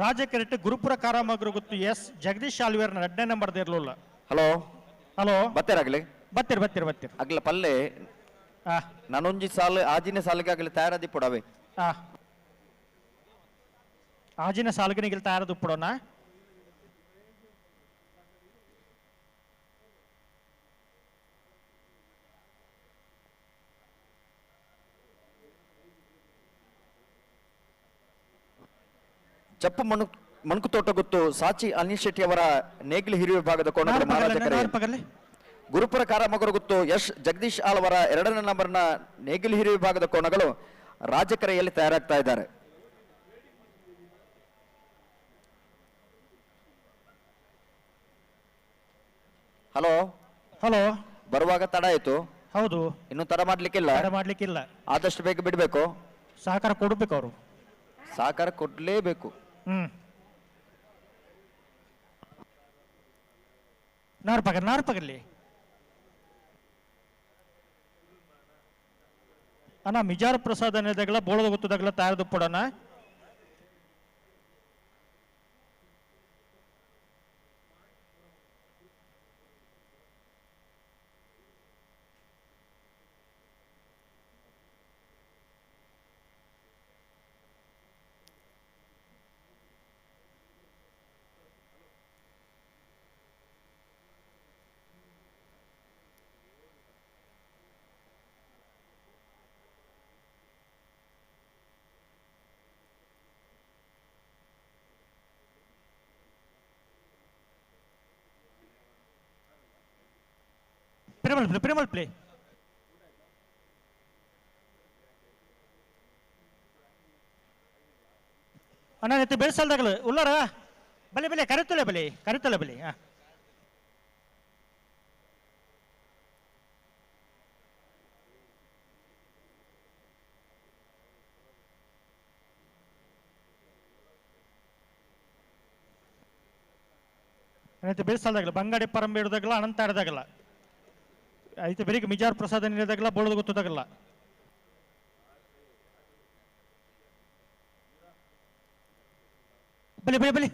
ರಾಜ ಕರೆಟ್ ಗುರುಪುರ ಕಾರಾಮಗ್ರು ಗೊತ್ತು ಎಸ್ ಜಗದೀಶ್ ಆಲ್ವೇರ್ನ ಎರಡನೇ ನಂಬರ್ ದೇರ್ಲುಲ್ಲ. ಹಲೋ ಹಲೋ ಬತ್ತೀರಾಗ್ಲಿ ಬತ್ತೀರ್ ಬತ್ತೀರ್ ಬತ್ತೀರ್ ಅಗ್ಲ ಪಲ್ಲೆ ನಾನೊಂಜಿ ಸಾಲು ಆಜಿನ ಸಾಲಿಗೆ ಆಗಲಿ ತಯಾರಾದಿ ಪುಡವೆ. ಆಜಿನ ಸಾಲುಗನಿಗೆ ತಯಾರದು ಪುಡೋಣ. ಜಪ್ಪು ಮಣುಕುತೋಟ ಗೊತ್ತು ಸಾಚಿ ಅನಿಲ್ ಶೆಟ್ಟಿ ಅವರ ನೇಗಿಲು ಹಿರಿಯ ವಿಭಾಗದ ಕೋಣಗಳ ಮಹಾರಾಜ ಕರೆ. ಗುರುಪುರ ಕಾರಾಮಗರು ಗೊತ್ತು ಯಶ್ ಜಗದೀಶ್ ಆಳ್ವರ ಎರಡನೇ ನಂಬರ್ನ ನೇಗಿಲು ಹಿರಿಯ ವಿಭಾಗದ ಕೋಣಗಳು ರಾಜಕರೆಯಲ್ಲಿ ತಯಾರಾಗ್ತಾ ಇದ್ದಾರೆ. ಹಲೋ ಹಲೋ ಬರುವಾಗ ತಡ ಆಯ್ತು. ಹೌದು, ಇನ್ನು ತಡ ಮಾಡ್ಲಿಕ್ಕಿಲ್ಲ, ಮಾಡ್ಲಿಕ್ಕಿಲ್ಲ, ಆದಷ್ಟು ಬೇಗ ಬಿಡಬೇಕು, ಸಹಕಾರ ಕೊಡ್ಬೇಕು, ಅವರು ಸಹಕಾರ ಕೊಡ್ಲೇಬೇಕು. ನಾರು ಪಗರ್ ನಾರು ಪಗರ್ಲಿ ಅಣ್ಣ Mijar Prasad ಅನ್ನೋದಾಗಲ ಬೋಳದ ಗೊತ್ತದಾಗಲ ತಯಾರದು ಪಡೋಣ. Primal play, primal play. ಅಣ್ಣ ನೆತ್ತು ಬೆಳೆಸಲ್ದಾಗಲು ಉಲ್ಲಾರ ಬಲೆ ಬಲೆ ಕರೆತಲೆ ಬಲೆ ಕರೆತಲೆ ಬಲೆ. ಹಾಂ ನೆತ್ತು ಬೆಳೆಸಲ್ದಾಗಲ ಬಂಗಾಡಿ ಪರಂಬೆ ಹಿಡ್ದಾಗಲ ಅನಂತ ಆಡ್ದಾಗಲ್ಲ ಐತೆ ಬೆಳಿಗ್ಗೆ ಮಿಜಾರ್ ಪ್ರಸಾದ ನೀಡಿದಾಗಲ್ಲ ಬೋಳದ ಗೊತ್ತದಾಗಲ್ಲ. ಬಲಿ ಬಲಿ ಬಲಿ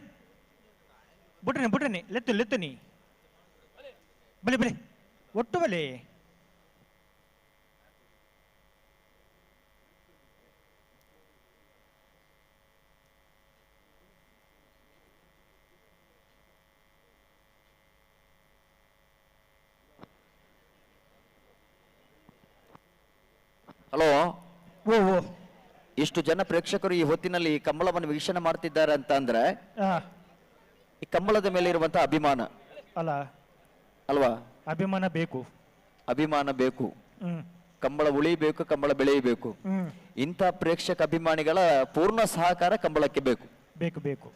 ಬುಟ್ರಿನಿ ಬುಟ್ರಿನಿ ಲೆತ್ತು ಲೆತ್ತು ನೀ ಬಲಿ ಬಲಿ ಒಟ್ಟು ಬಲಿ. ಹಲೋ ಓ ಓ ಇಷ್ಟು ಜನ ಪ್ರೇಕ್ಷಕರು ಈ ಹೊತ್ತಿನಲ್ಲಿ ಈ ಕಂಬಳವನ್ನು ವೀಕ್ಷಣೆ ಮಾಡ್ತಿದ್ದಾರೆ ಅಂತ ಅಂದ್ರೆ ಈ ಕಂಬಳದ ಮೇಲೆ ಇರುವಂತಹ ಅಭಿಮಾನ ಅಲ್ಲ ಅಲ್ವಾ? ಅಭಿಮಾನ ಬೇಕು, ಅಭಿಮಾನ ಬೇಕು, ಕಂಬಳ ಉಳಿಬೇಕು, ಕಂಬಳ ಬೆಳೆಯಬೇಕು. ಇಂಥ ಪ್ರೇಕ್ಷಕ ಅಭಿಮಾನಿಗಳ ಪೂರ್ಣ ಸಹಕಾರ ಕಂಬಳಕ್ಕೆ ಬೇಕು ಬೇಕು ಬೇಕು.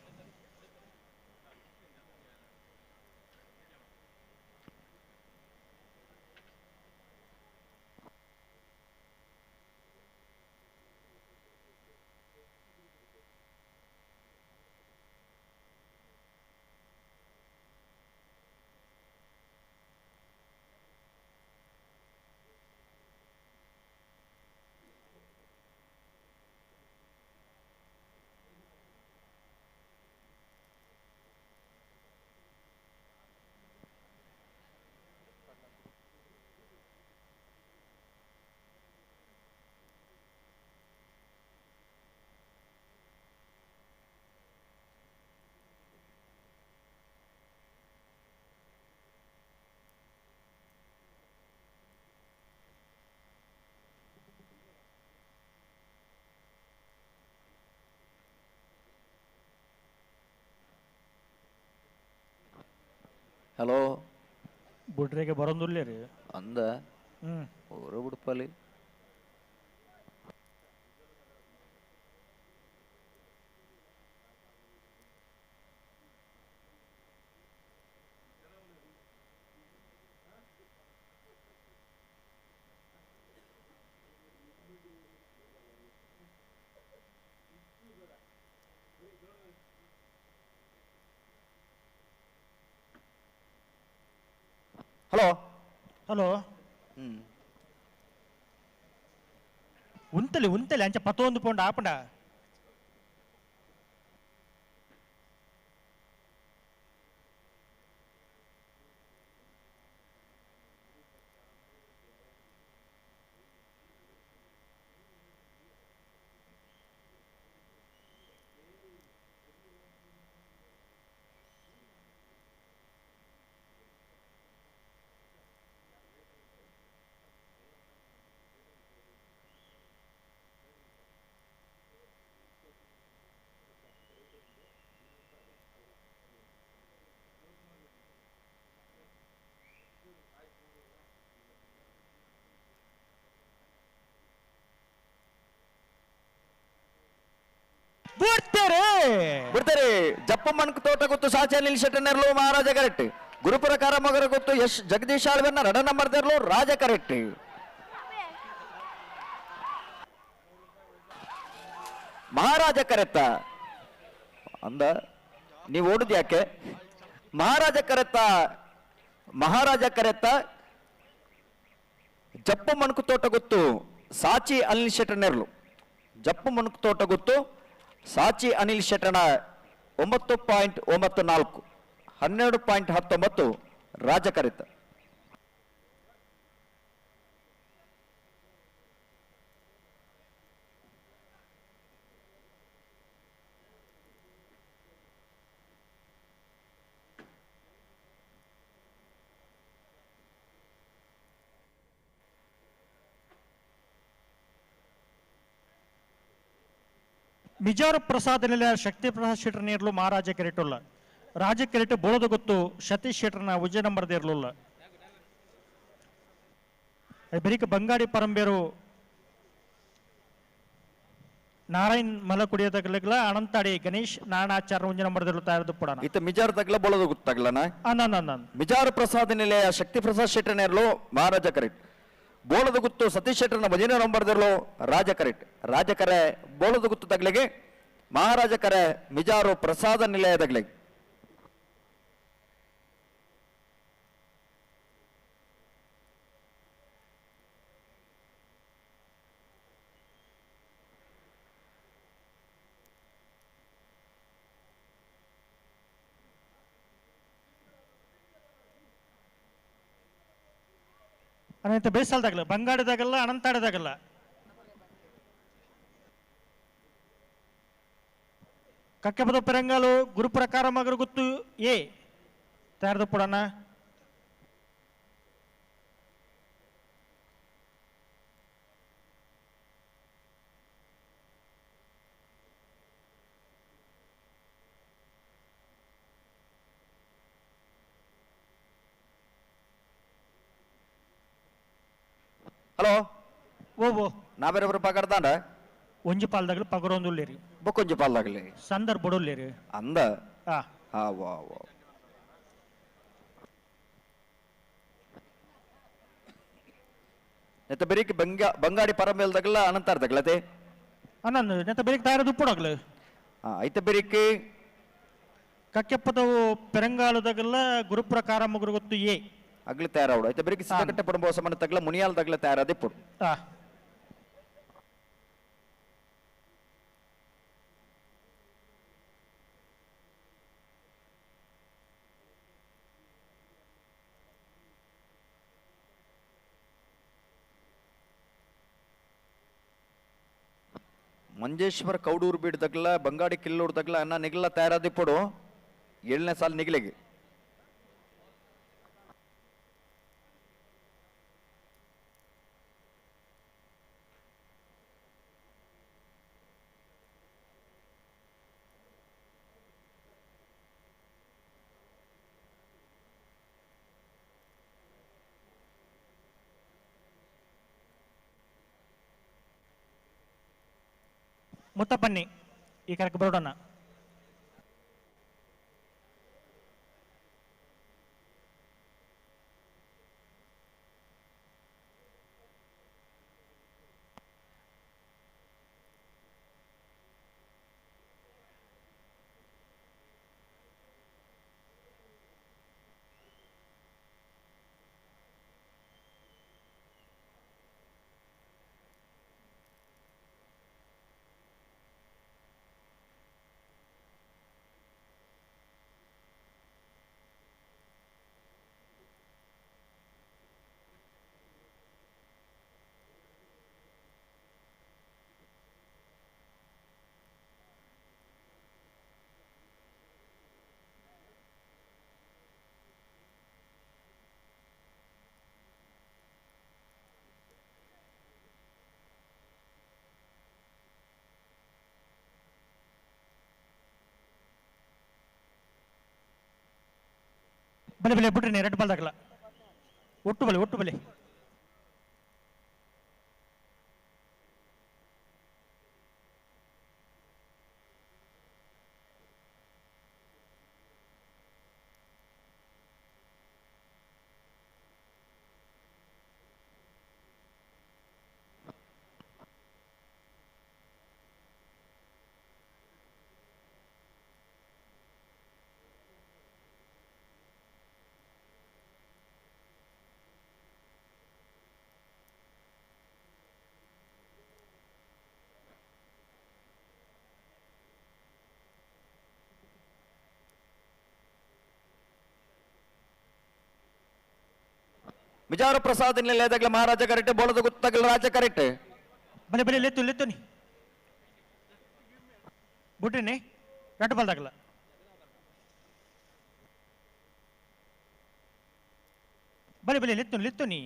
ಹಲೋ ಬುಡ್ರಿಗೆ ಬರೋದಿಲ್ಲ ರೀ ಅಂದ ಊರು ಬಿಡ್ಪಲ್ಲಿ. ಹಲೋ ಹಲೋ ಉಂತಲಿ ಉಂತಲಿ ಅಂಚ ಪತ್ತೊಂದು ಪೌಂಡ್ ಆಪಂಡ. ಬಿಡ್ತಾರೆ ಬಿಡ್ತಾರೆ. ಜಪ್ಪಮ್ಮನ್ ತೋಟ ಗೊತ್ತು ಸಾಚೆ ಶೆಟ್ಟನೆರ್ಲು ಮಹಾರಾಜ ಕರೆಕ್ಟ್. ಗುರುಪುರ ಕಾರಮಗರ ಗೊತ್ತು ಯಶ್ ಜಗದೀಶ್ ಆಳ್ವೆನ್ನ ರಡ ನಂಬರ್ ತೆರಲು ರಾಜ ಕರೆಕ್ಟ್. ಮಹಾರಾಜ ಕರೆತ್ತ ಅಂದ ನೀವು ಓಡುದು ಯಾಕೆ? ಮಹಾರಾಜ ಕರೆತ್ತ ಮಹಾರಾಜ ಕರೆತ್ತ ಜಪ್ಪು ಮಣಕು ತೋಟ ಗೊತ್ತು ಸಾಚಿ ಅನಿಲ್ ಶೆಟ್ಟರ್ನೆರ್ಲು. ಜಪ್ಪು ಮಣಕು ತೋಟ ಗೊತ್ತು ಸಾಚಿ ಅನಿಲ್ ಶೆಟ್ಟಣ 9.94 12.19 ರಾಜ ಕರೆತ. ಮಿಜಾರು ಪ್ರಸಾದ ನಿಲಯ ಶಕ್ತಿ ಪ್ರಸಾದ್ ಶೆಟ್ಟರ್ ನೇರ್ಲು ಮಹಾರಾಜ ಕೆರೆಟುಲ್ಲ. ರಾಜ ಕೆರೆಟು ಬೋಳದ ಗೊತ್ತು ಸತೀಶ್ ಶೆಟ್ಟರ್ನ ಉಜ್ಜೆ ನಂಬರ್ ದೇರ್ಲುಲ್ಲ. ಬೆರಿಕ ಬಂಗಾಡಿ ಪರಂಬೇರು ನಾರಾಯಣ್ ಮಲಕುಡಿಯದಗ್ಲಗ್ಲ ಅನಂತಾಡಿ ಗಣೇಶ್ ನಾರಾಯಣಾಚಾರ್ಯ ಉಂಜೆ ನಂಬರ್ ದೇರ್ಲು ತಯಾರದು ಪುಡಾನ. ಇತ್ತ ಮಿಜಾರು ತಗ್ಲ ಬೋಳದ ಗೊತ್ತಾಗ್ಲನ? ಮಿಜಾರು ಪ್ರಸಾದ ನಿಲಯ ಶಕ್ತಿ ಪ್ರಸಾದ್ ಶೆಟ್ಟರ್ ನೇರ್ಲು ಮಹಾರಾಜ ಕರೆಟ್. ಬೋಳದ ಗುತ್ತು ಸತೀಶ್ ಶೆಟ್ಟರ್ನ ಭಜನೆ ನಂಬರ್ದಿರಲು ರಾಜ ಕರೆಟ್. ರಾಜಕರೆ ಬೋಳದ ಗುತ್ತು ತಗ್ಲಿಗೆ, ಮಹಾರಾಜ ಕರೆ ಮಿಜಾರು ಪ್ರಸಾದ ನಿಲಯದಗ್ಲಿಗೆ. ಅನಂತ ಬೇಸಲ್ದಾಗಲ್ಲ ಬಂಗಾಡದಾಗಲ್ಲ ಅನಂತಾಡದಾಗಲ್ಲ. ಕಕ್ಕೆಪದ ಪೆರಂಗಾಲು ಗುರುಪ್ರಕಾರ ಮಗರು ಗೊತ್ತು ಎ ತಯಾರದು ಪುಡಣ. ಹಲೋ ಓ ನಾಬೇರೊಬ್ಬರು ಪಗಡ್ದಾಂಡ ಒಂಜಿ ಪಾಲ್ದಾಗಲಿ ಪಗರೊಂದುಲ್ಲೇರಿ ಬೊಕ್ಕೊಂಜಿ ಪಾಲ್ದಾಗಲಿ ಸಂದರ್ಭ ಅಂದ ಹಾ ವಾ ವಾ ನೆತ್ತ ಬೆರಿಕ್ ಬಂಗಾಡಿ ಪರಮೇಲ್ದಾಗಲ ಅನಂತಾರ್ದಾಗಲತೆ ಅನ್ನ ನೆತ್ತ ಬೆರಿಕ್ ತಯಾರದು ಉಪ್ಪುಡಾಗಲು ಐತ ಬೆರಿಕ್ ಕಕ್ಕೆಪ್ಪದವು ಪೆರಂಗಾಲದಾಗಲ್ಲ ಗುರುಪ್ರಕಾರ ಮುಗುರು ಗೊತ್ತು ಎ ಅಗ್ಲಿ ತಯಾರಾವಡು ಐತ ಬೆರಿಕ್ ಸಿದ್ದಕಟ್ಟೆ ಪಡಂಬೋ ಸಮಾನ ತಗ್ಲ ಮುನಿಯಾಲ್ ತಗ್ಲ ತಯಾರಾದಿ ಪುಡು. ಮಂಜೇಶ್ವರ ಕೌಡೂರು ಬೀಡ್ ತಗ್ಲ ಬಂಗಾಡಿ ಕಿಲ್ಲೂರು ತಗ್ಲ ಅನ್ನ ನಿಗಲ ತಯಾರಾದಿ ಪುಡು 7ನೇ ಸಾಲ ನಿಗಲಿಗೆ. ಮುತ್ತಪ್ಪನ್ನಿ ಈ ಕರೆಕ್ ಬರೋಣ. ಬಲೆ ಬಲೆ ಬಿಟ್ರಿ ರೆಡ್ ಬಾಲ್ದಾಗಲ್ಲ ಒಟ್ಟು ಬಲೆ ಒಟ್ಟು ಬಲೆ. Mijar Prasad ನಿಲಯದಾಗಲ ಮಹಾರಾಜ ಕರೆಕ್ಟ್ ಬೋಳದ ಗುತ್ತಗಲ ರಾಜ ಕರೆಕ್ಟ್ ಬಲೆ ಬಲೆ ಲೆತ್ತು ಲೆತ್ತು ನೀ ಬುಡ್ರಿನಿ ರಟ್ಟು ಬಲ್ದಾಗಲ ಬಲೆ ಬಲೆ ಲೆತ್ತು ಲೆತ್ತು ನೀ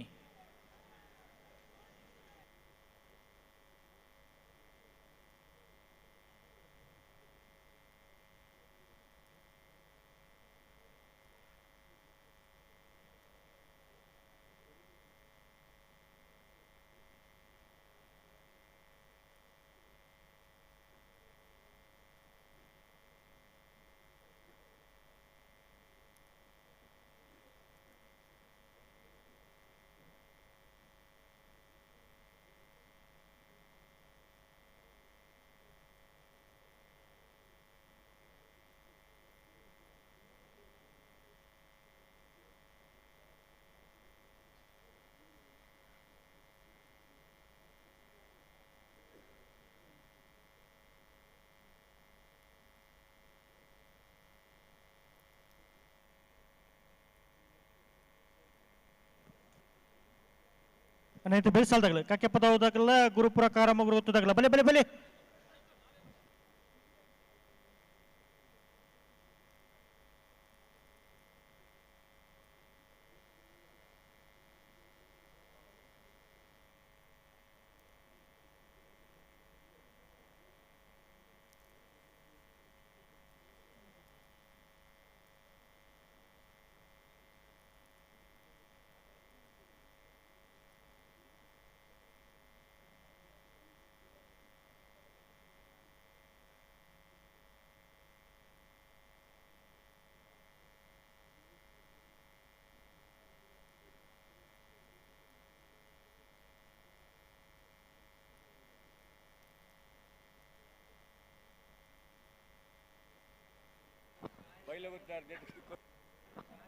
ನೈಟ್ ಬೇಸಾಲ್ದಾಗಲ ಕಕ್ಕೆ ಪದವದಾಗಲ ಗುರುಪುರ ಕಾರಮಗುರು ಗೊತ್ತದಾಗಲ ಬಲೆ ಬಲೆ ಬಲೆ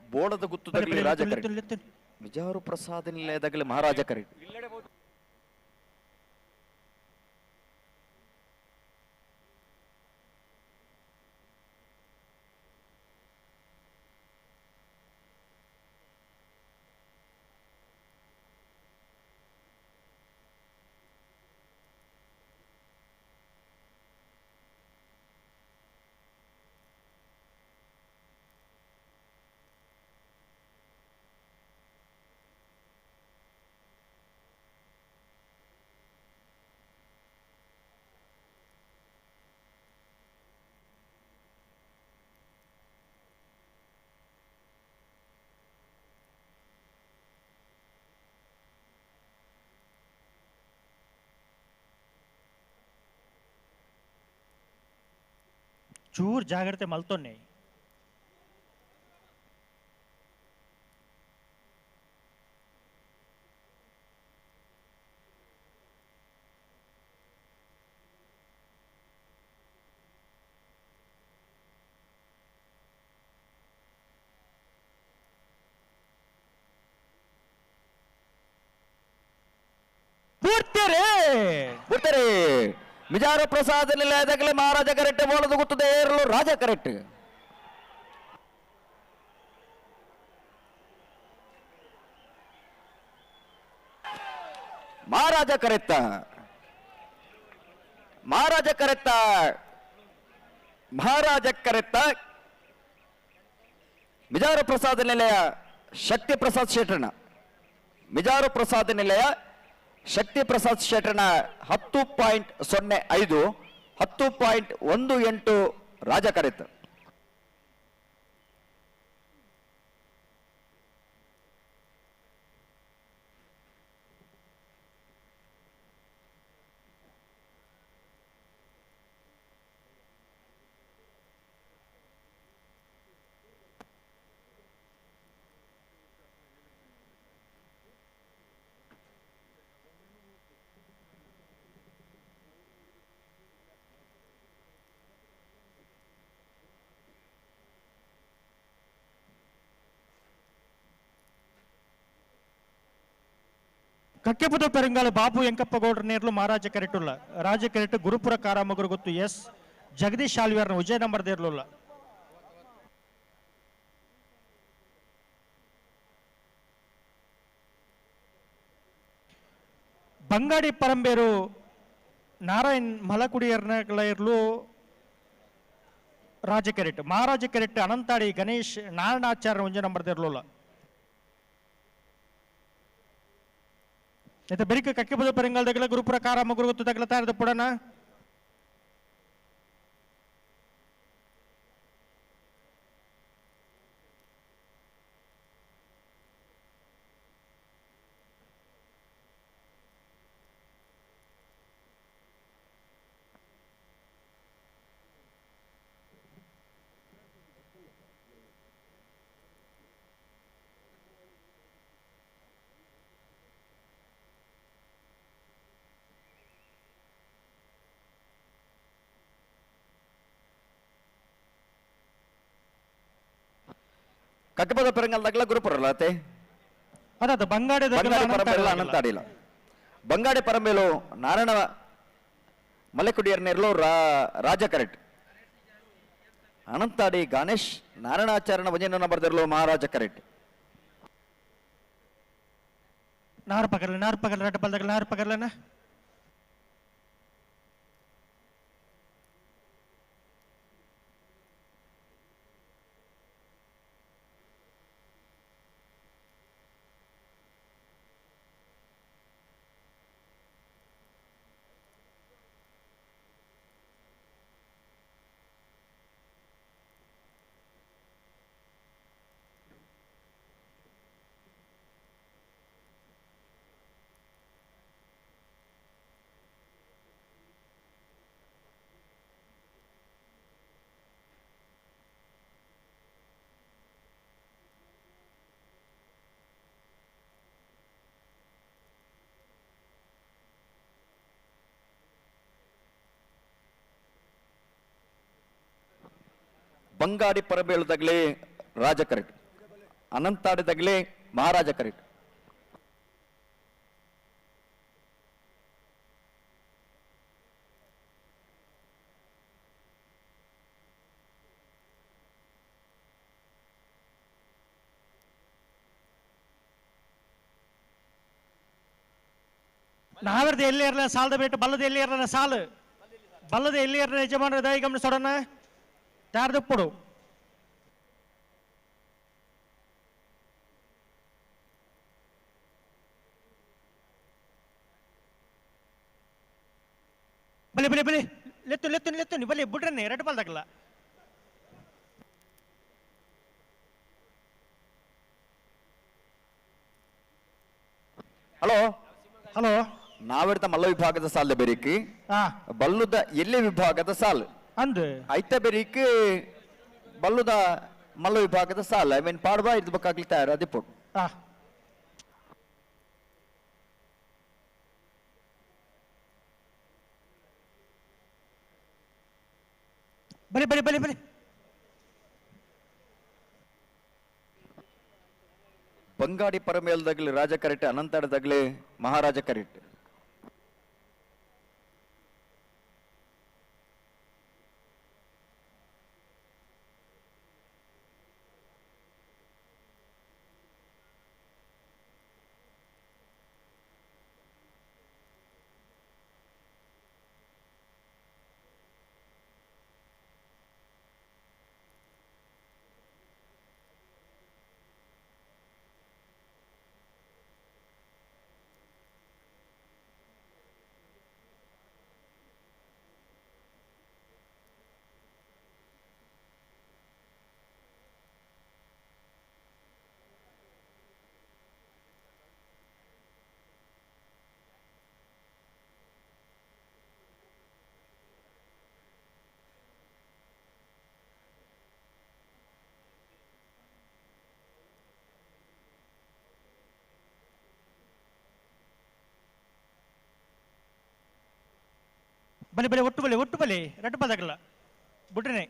ಬೋಳದ ಗುತ್ತುದಾಗಲಿ ರಾಜ ಕರೆಕ್ಟ್ ಮಿಜಾರು ಪ್ರಸಾದ್ ನಿಲಯದಾಗಲಿ ಮಹಾರಾಜ ಕರೆಕ್ಟ್ ಚೂರ್ ಜಾಗ್ರತೆ ಮಲ್ತೊನ್ನೆ ಬುಡ್ತಾರೆ ಬುಡ್ತಾರೆ ಮಿಜಾರು ಪ್ರಸಾದ್ ನಿಲಯದಾಗಲೇ ಮಹಾರಾಜ ಕರೆಕ್ಟ್ ಬೋಳದ ಗುತ್ತದ ಏರಲು ರಾಜ ಕರೆಕ್ಟ್ ಮಹಾರಾಜ ಕರೆತ್ತ ಮಹಾರಾಜ ಕರೆತ್ತ ಮಹಾರಾಜ ಕರೆತ್ತ ಮಿಜಾರು ಪ್ರಸಾದ್ ನಿಲಯ ಶಕ್ತಿ ಪ್ರಸಾದ್ ಶೇಟ್ರನ ಮಿಜಾರು ಪ್ರಸಾದ್ ನಿಲಯ ಶಕ್ತಿ ಪ್ರಸಾದ್ ಶೇಟ್ರನ 10.05 10.18 ರಾಜ ಕರೆತ. ಕಕ್ಕೆಪುದ ಪೆರಂಗಾಲ ಬಾಬು ಎಂಕಪ್ಪ ಗೌಡ್ರ ನೇರ್ಲು ಮಹಾರಾಜ ಕರೆಟುಲ್ಲ ರಾಜ ಕರೆಟು ಗುರುಪುರ ಕಾರಾಮಗುರು ಗೊತ್ತು ಎಸ್ ಜಗದೀಶ್ ಶಾಲ್ವಿಯರ್ನ ವಿಜಯ ನಂಬರ್ ದೇರ್ಲುಲ್ಲ. ಬಂಗಾಡಿ ಪರಂಬೇರು ನಾರಾಯಣ್ ಮಲಕುಡಿಯರ್ನಗಲೈರ್ಲು ರಾಜ ಕೆರೆಟ್ ಮಹಾರಾಜ ಕೆರೆಟ್ ಅನಂತಾಡಿ ಗಣೇಶ್ ನಾರಾಯಣಾಚಾರ್ಯ ಒಂಜಿ ನಂಬರ್ ದಿರ್ಲುಲ್ಲ. ಇತ್ತ ಬೆರಿಕ ಕಕ್ಕಿಬದ ಪರಿಂಗಲ್ ದಗಲ ಗುರುಪುರ ಕಾರ ಮಗುರು ಗೊತ್ತು ದಗಲ ತಾರದ ಪುಡನ. ಕಕ್ಕಬದ ಪೆರಂಗಲ್ ದಗಲ ಗುರುಪುರಲ್ಲ ಅತ್ತೆ. ಅದಾದ ಬಂಗಾಡಿ ಬಂಗಾಡಿ ಪರಂಬೇಲು ಅನಂತಾಡಿಲ್ಲ. ಬಂಗಾಡಿ ಪರಂಬೇಲು ನಾರಾಯಣ ಮಲೆಕುಡಿಯರ್ ನೆರ್ಲು ರಾಜ ಕರೆಕ್ಟ್. ಅನಂತಾಡಿ ಗಣೇಶ್ ನಾರಾಯಣಾಚಾರ್ಯನ ವಜನ ಬರೆದಿರಲು ಮಹಾರಾಜ ಕರೆಕ್ಟ್. ನಾರು ಪಗರ್ಲ ನಾರು ಪಗರ್ಲ ರಡ್ಡ ಬಲ್ದಗಲ ನಾರು ಪಗರ್ಲನ. ಬಂಗಾಡಿ ಪರಬೇಳು ತಗಲಿ ರಾಜ ಕರೆಕ್ಟ್, ಅನಂತಾಡಿ ತಗಲಿ ಮಹಾರಾಜ ಕರೆಕ್ಟ್. ನಾವರ್ದು ಎಲ್ಲಿ ಇರಲ್ಲ ಸಾಲದ ಬೇಟು ಬಲ್ಲದ ಎಲ್ಲಿ ಇರಲ್ಲ ಸಾಲು ಬಲ್ಲದ ಎಲ್ಲಿ ಇರಲ್ಲ ಯಜಮಾನರ ದಯ ಗಮನಿಸೋಣ ತಾರದಪ್ಪಡು. ಬಲಿ ಬಲಿ ಬಲಿ ಲೆತ್ತು ಲೆತ್ತು ಲೆತ್ತು ಬಲಿ ಬುಡ್ರನ್ನೇ ಎರಡು ಬಾಲ್ದಾಗಲ್ಲ. ಹಲೋ ಹಲೋ, ನಾವೆಡ್ತ ಮಲ್ಲ ವಿಭಾಗದ ಸಾಲ ಬೆರಿಕಿ ಬಲ್ಲುದ ಎಲ್ಲಿ ವಿಭಾಗದ ಸಾಲು ಅಂದು ಐತ ಬೆರಿಕಿ ಬಲ್ಲುದ ಮಲ್ಲ ವಿಭಾಗದ ಸಾಲ I mean ಪಾಡ್ಬಾ ಇದು ಬೇಕಾಗ್ಲಿ ತಯಾರ ಅದಿಪೋಟು. ಬಲಿ ಬಲಿ ಬಲಿ ಬಲಿ ಬಂಗಾಡಿ ಪರಮೇಲ್ದಾಗ್ಲಿ ರಾಜ ಕರೆಕ್ಟ್, ಅನಂತಾಡದಾಗ್ಲಿ ಮಹಾರಾಜ ಕರೆಕ್ಟ್. ಬಲಿ ಬಲಿ ಒಟ್ಟು ಬಲಿ ಒಟ್ಟು ಬಲಿ ರಟ್ಟು ಬಲ್ದಾಗಲ್ಲ ಬುಡ್ರನೆ.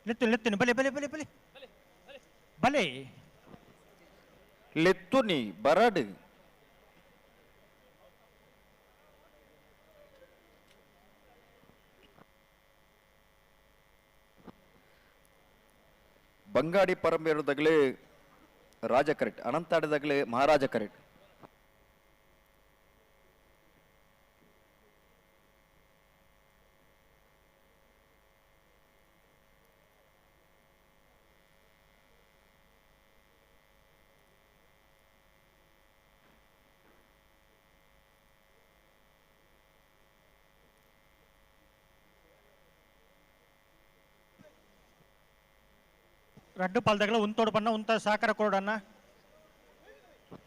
ಲೆತ್ತು ಲೆತ್ತುನಿ ಬಲಿ ಬಲಿ ಬಲಿ ಬಲಿ ಬಲಿ ಲೆತ್ತುನಿ ಬರಡು. ಬಂಗಾಡಿ ಪರಂಬೇರು ತಗಲಿ ರಾಜ ಕರೆಕ್ಟ್ ಅನಂತಾಡದಾಗಲೇ ಮಹಾರಾಜ ಕರೆಕ್ಟ್. ರಡ್ಡು ಪಾಲ್ದಾಗಲ ಉಂತೋಡು ಬಣ್ಣ ಉಂತ ಸಾಕರ ಕೊಡಣ್ಣ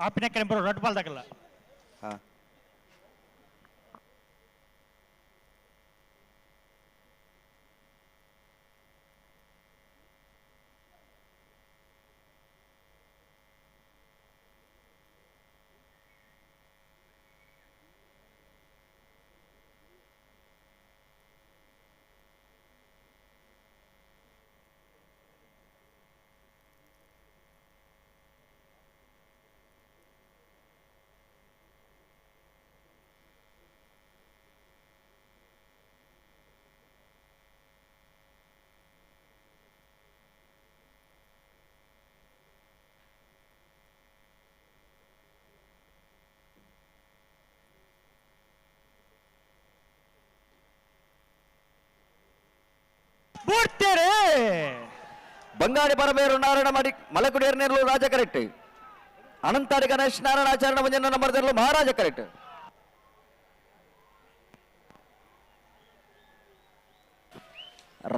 ಆಪಿನ ಕೆಂಬರು ರಡ್ಡು ಪಾಲ್ದಾಗಲ್ಲ. ಹಾ ಬಂಗಾಡಿ ಪರಮೇರು ನಾರಾಯಣ ಮಾಡಿ ಮಲಕುಡಿಯರ್ ನೇರಲು ರಾಜ ಕರೆಕ್ಟ್. ಅನಂತಾಡಿ ಗಣೇಶ್ ನಾರಾಯಣ ಆಚರಣ ಮಂಜನ ನಂಬರ್ ಮಹಾರಾಜ ಕರೆಕ್ಟ್.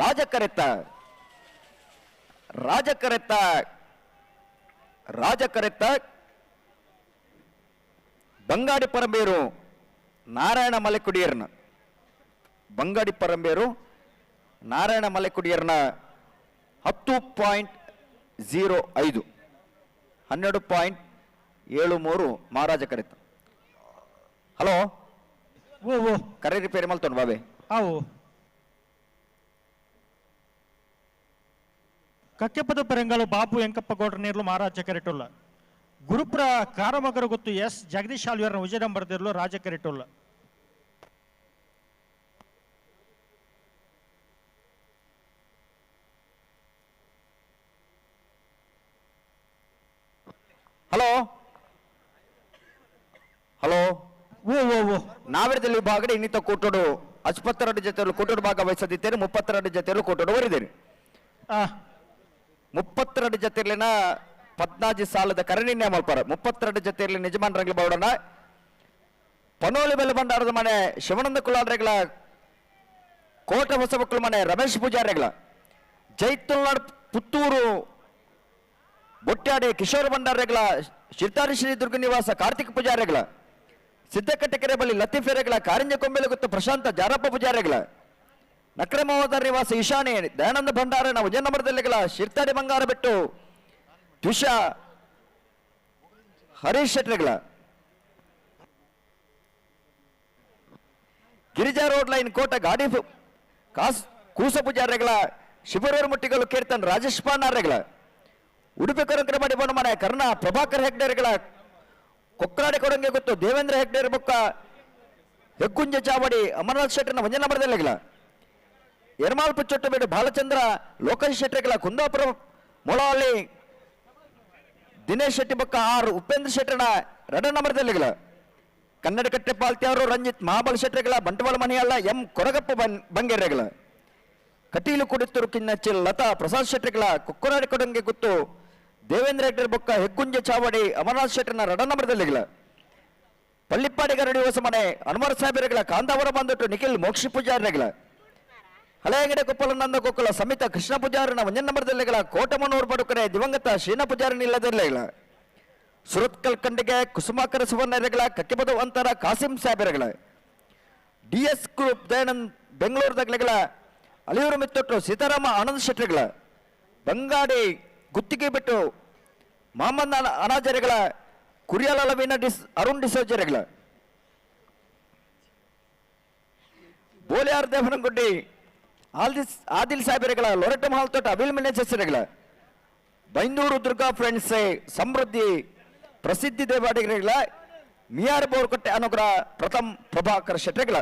ರಾಜ ಕರೆತ್ತ ರಾಜ ಕರೆತ್ತ ರಾಜ ಕರೆತ್ತ ಬಂಗಾಡಿ ಪರಂಬೇರು ನಾರಾಯಣ ಮಲೆಕುಡಿಯರ್ನ ಬಂಗಾಡಿ ಪರಂಬೇರು ನಾರಾಯಣ ಮಲೆಕುಡಿಯರ್ನ 10.05 12.73 ಮಹಾರಾಜ ಕರೆತ. ಹಲೋ ಓ ಓ ಕರೆ ರಿಪೇರಿ ಮಲ್ತೋಣ ಬಾಬೆ. ಅವು ಕಕ್ಕೆಪದ ಪೆರಂಗಲು ಬಾಬು ಎಂಕಪ್ಪ ಗೌಡ್ರ ನೇರ್ಲು ಮಹಾರಾಜ ಕರೆಟುಲ್ಲ. ಗುರುಪುರ ಕಾರಮಗರ ಗೊತ್ತು ಎಸ್ ಜಗದೀಶ್ ಆಲ್ವೇರ್ನ ವಿಜಯಂಬರದಿರ್ಲು ರಾಜ ಕರೆಟುಲ್ಲ. ಹಲೋ ಹಲೋ ಓ ಓ ಓ ನಾವಿರದಲ್ಲಿ ವಿಭಾಗಡೆ ಇನ್ನಿತ ಕೂಟೋಡು 22 ಜೊತೆಯಲ್ಲೂ ಕೂಟೋಡು ಭಾಗ ವಹಿಸದಿದ್ದೇನೆ, 32 ಜೊತೆಯಲ್ಲೂ ಕೂಟೋಡು ಬರಿದ್ದೇನೆ. 32 ಜೊತೆಯಲ್ಲಿನ 14 ಸಾಲದ ಕರಣಿನ್ಯ ಮಲ್ಪಾರ 32 ಜೊತೆಯಲ್ಲಿ ನಿಜಮಾನ್ ರಂಗ್ಲಿ ಬೌಡನ ಪನೋಲಿ ಬೆಲೆ ಭಂಡಾರದ ಮನೆ ಶಿವಾನಂದ ಕುಲಾಡ್ರೆಗಳ ಕೋಟ ಹೊಸಬಕ್ಕಳ ಮನೆ ರಮೇಶ್ ಪೂಜಾರಿಗಳ ಜೈತುಲ್ನಾಡ್ ಪುತ್ತೂರು ಬೊಟ್ಟಾಡಿ ಕಿಶೋರ್ ಭಂಡಾರೆಗಳ ಶಿರ್ತಾರಿ ಶ್ರೀ ದುರ್ಗ ನಿವಾಸ ಕಾರ್ತಿಕ್ ಪೂಜಾರಿಗಳ ಸಿದ್ದಕಟ್ಟೆಕೆರೆ ಬಳಿ ಲತೀಫೆರೆಗಳ ಕಾರಿಂಜ ಕೊಂಬೆಲೆ ಗೊತ್ತು ಪ್ರಶಾಂತ ಜಾರಪ್ಪ ಪೂಜಾರಿಗಳ ನಕ್ರಮವಾದ ನಿವಾಸ ಈಶಾನಿ ದಯಾನಂದ ಭಂಡಾರನ ವಿಜಯನಗರದಲ್ಲಿಗಳ ಶಿರ್ತಾಡಿ ಬಂಗಾರ ಬಿಟ್ಟು ತ್ವಿಷ ಹರೀಶ್ ಶೆಟ್ಟರ್ಗಳ ಗಿರಿಜಾ ರೋಡ್ ಲೈನ್ ಕೋಟ ಗಾಡಿ ಕಾಸ್ ಕೂಸ ಪೂಜಾರಿಗಳ ಶಿಬರೂರು ಮುಟ್ಟಿಗಳು ಕೀರ್ತನ್ ರಾಜೇಶ್ ಪಾನಾರೆಗಳ ಉಡುಪಿ ಕೊರಂಕರ ಮಾಡಿ ಬಣ್ಣ ಮನೆ ಕರ್ಣ ಪ್ರಭಾಕರ್ ಹೆಗ್ಡೇರ್ಗಳ ಕೊಕ್ರಾಡಿ ಕೊಡಂಗೆ ಗೊತ್ತು ದೇವೇಂದ್ರ ಹೆಗ್ಡೇರ್ ಬೊಕ್ಕ ಹೆಗ್ಗುಂಜೆ ಚಾವಡಿ ಅಮರನಾಥ್ ಶೆಟ್ಟರ್ನ ವಂಜನ ಬರದಲ್ಲಿಗಳ ಎರ್ಮಾಲ್ ಪುಚ್ಚೊಟ್ಟಬೇಡು ಬಾಲಚಂದ್ರ ಲೋಕೇಶ್ ಶೆಟ್ಟರ್ಗಳ ಕುಂದಾಪುರ ಮೊಳಹಳ್ಳಿ ದಿನೇಶ್ ಶೆಟ್ಟಿ ಬೊಕ್ಕ ಆರ್ ಉಪೇಂದ್ರ ಶೆಟ್ಟರ್ನ ರಡ ನಂಬರ್ದಲ್ಲಿಗಳ ಕನ್ನಡ ಕಟ್ಟೆ ಪಾಲ್ತಿಯವರು ರಂಜಿತ್ ಮಹಾಬಲ್ ಶೆಟ್ಟರ್ಗಳ ಬಂಟ್ವಾಳ ಮನೆಯಲ್ಲ ಎಂ ಕೊರಗಪ್ಪ ಬಂಗೇರೆಗಳ ಕಟೀಲು ಕುಡಿತೂರು ಕಿನ್ನಚ್ಚಿ ಲತಾ ಪ್ರಸಾದ್ ಶೆಟ್ಟರ್ಗಳ ಕೊಕ್ಕರಾಡಿ ಕೊಡಂಗೆ ಗೊತ್ತು ದೇವೇಂದ್ರ ಹೆಗ್ಡೆ ಬೊಕ್ಕ ಹೆಗ್ಗುಂಜೆ ಚಾವಡಿ ಅಮರನಾಥ್ ಶೆಟ್ಟರ್ನ ರಡ ನಂಬರ್ದಲ್ಲಿಗಳ ಪಳ್ಳಿಪ್ಪಾಡಿ ಗರಡಿ ಹೊಸ ಮನೆ ಅನ್ವರ್ ಸಾಹೇಬರುಗಳ ಕಾಂದಾವರ ಬಂದಿಟ್ಟು ನಿಖಿಲ್ ಮೋಕ್ಷ ಪೂಜಾರಿಗಳ ಹಳೆಯಂಗಡಿ ಕೊಪ್ಪಲ ನಂದ ಕೊಕ್ಕಲ ಸಮಿತ ಕೃಷ್ಣ ಪೂಜಾರಿನ ಒಂಜನ ನಂಬರ್ದಲ್ಲಿಗಳ ಕೋಟಮನೂರು ಬಡುಕರೆ ದಿವಂಗತ ಶೀನ ಪೂಜಾರಿ ನಿಲ್ಲದಲ್ಲಿಗಳ ಸುರತ್ಕಲ್ ಕಂಡಿಗೆ ಕುಸುಮಾಕರ ಸುವರ್ಣರೆಗಳ ಕಕ್ಕಿಬದು ಅಂತರ ಕಾಸಿಂ ಸಾಹೇಬರುಗಳ D S group Dayanand Bengaluru Aliyur ಮಿತ್ತೊಟ್ಟು ಸೀತಾರಾಮ ಆನಂದ್ ಶೆಟ್ಟರ್ಗಳ ಬಂಗಾಡಿ ಗುತ್ತಿಗೆ ಬಿಟ್ಟು ಮೊಹಮ್ಮದ್ ಅನಾಜರಿಗಳ ಕುರಿಯಾಲವೀನ ಡಿಸ್ ಅರುಣ್ ಡಿಸೋಜರಿಗಳ ಬೋಲಿಯಾರ್ ದೇವನಗುಡ್ಡಿ ಆಲ್ದಿಸ್ ಆದಿಲ್ ಸಾಹೇಬರುಗಳ ಲೊರೆಟ ಮಹಲ್ ತೋಟ ಅಬಿಲ್ ಮೆನೇಜರ್ಗಳ ಬೈಂದೂರು ದುರ್ಗಾ ಫ್ರೆಂಡ್ಸ್ ಸಮೃದ್ಧಿ ಪ್ರಸಿದ್ಧಿ ದೇವಾಡಿಗರುಗಳ ಮಿಯಾರ್ ಬೋರ್ಕಟ್ಟೆ ಅನುಗ್ರಹ ಪ್ರಥಮ್ ಪ್ರಭಾಕರ್ ಶೆಟ್ಟರ್ಗಳ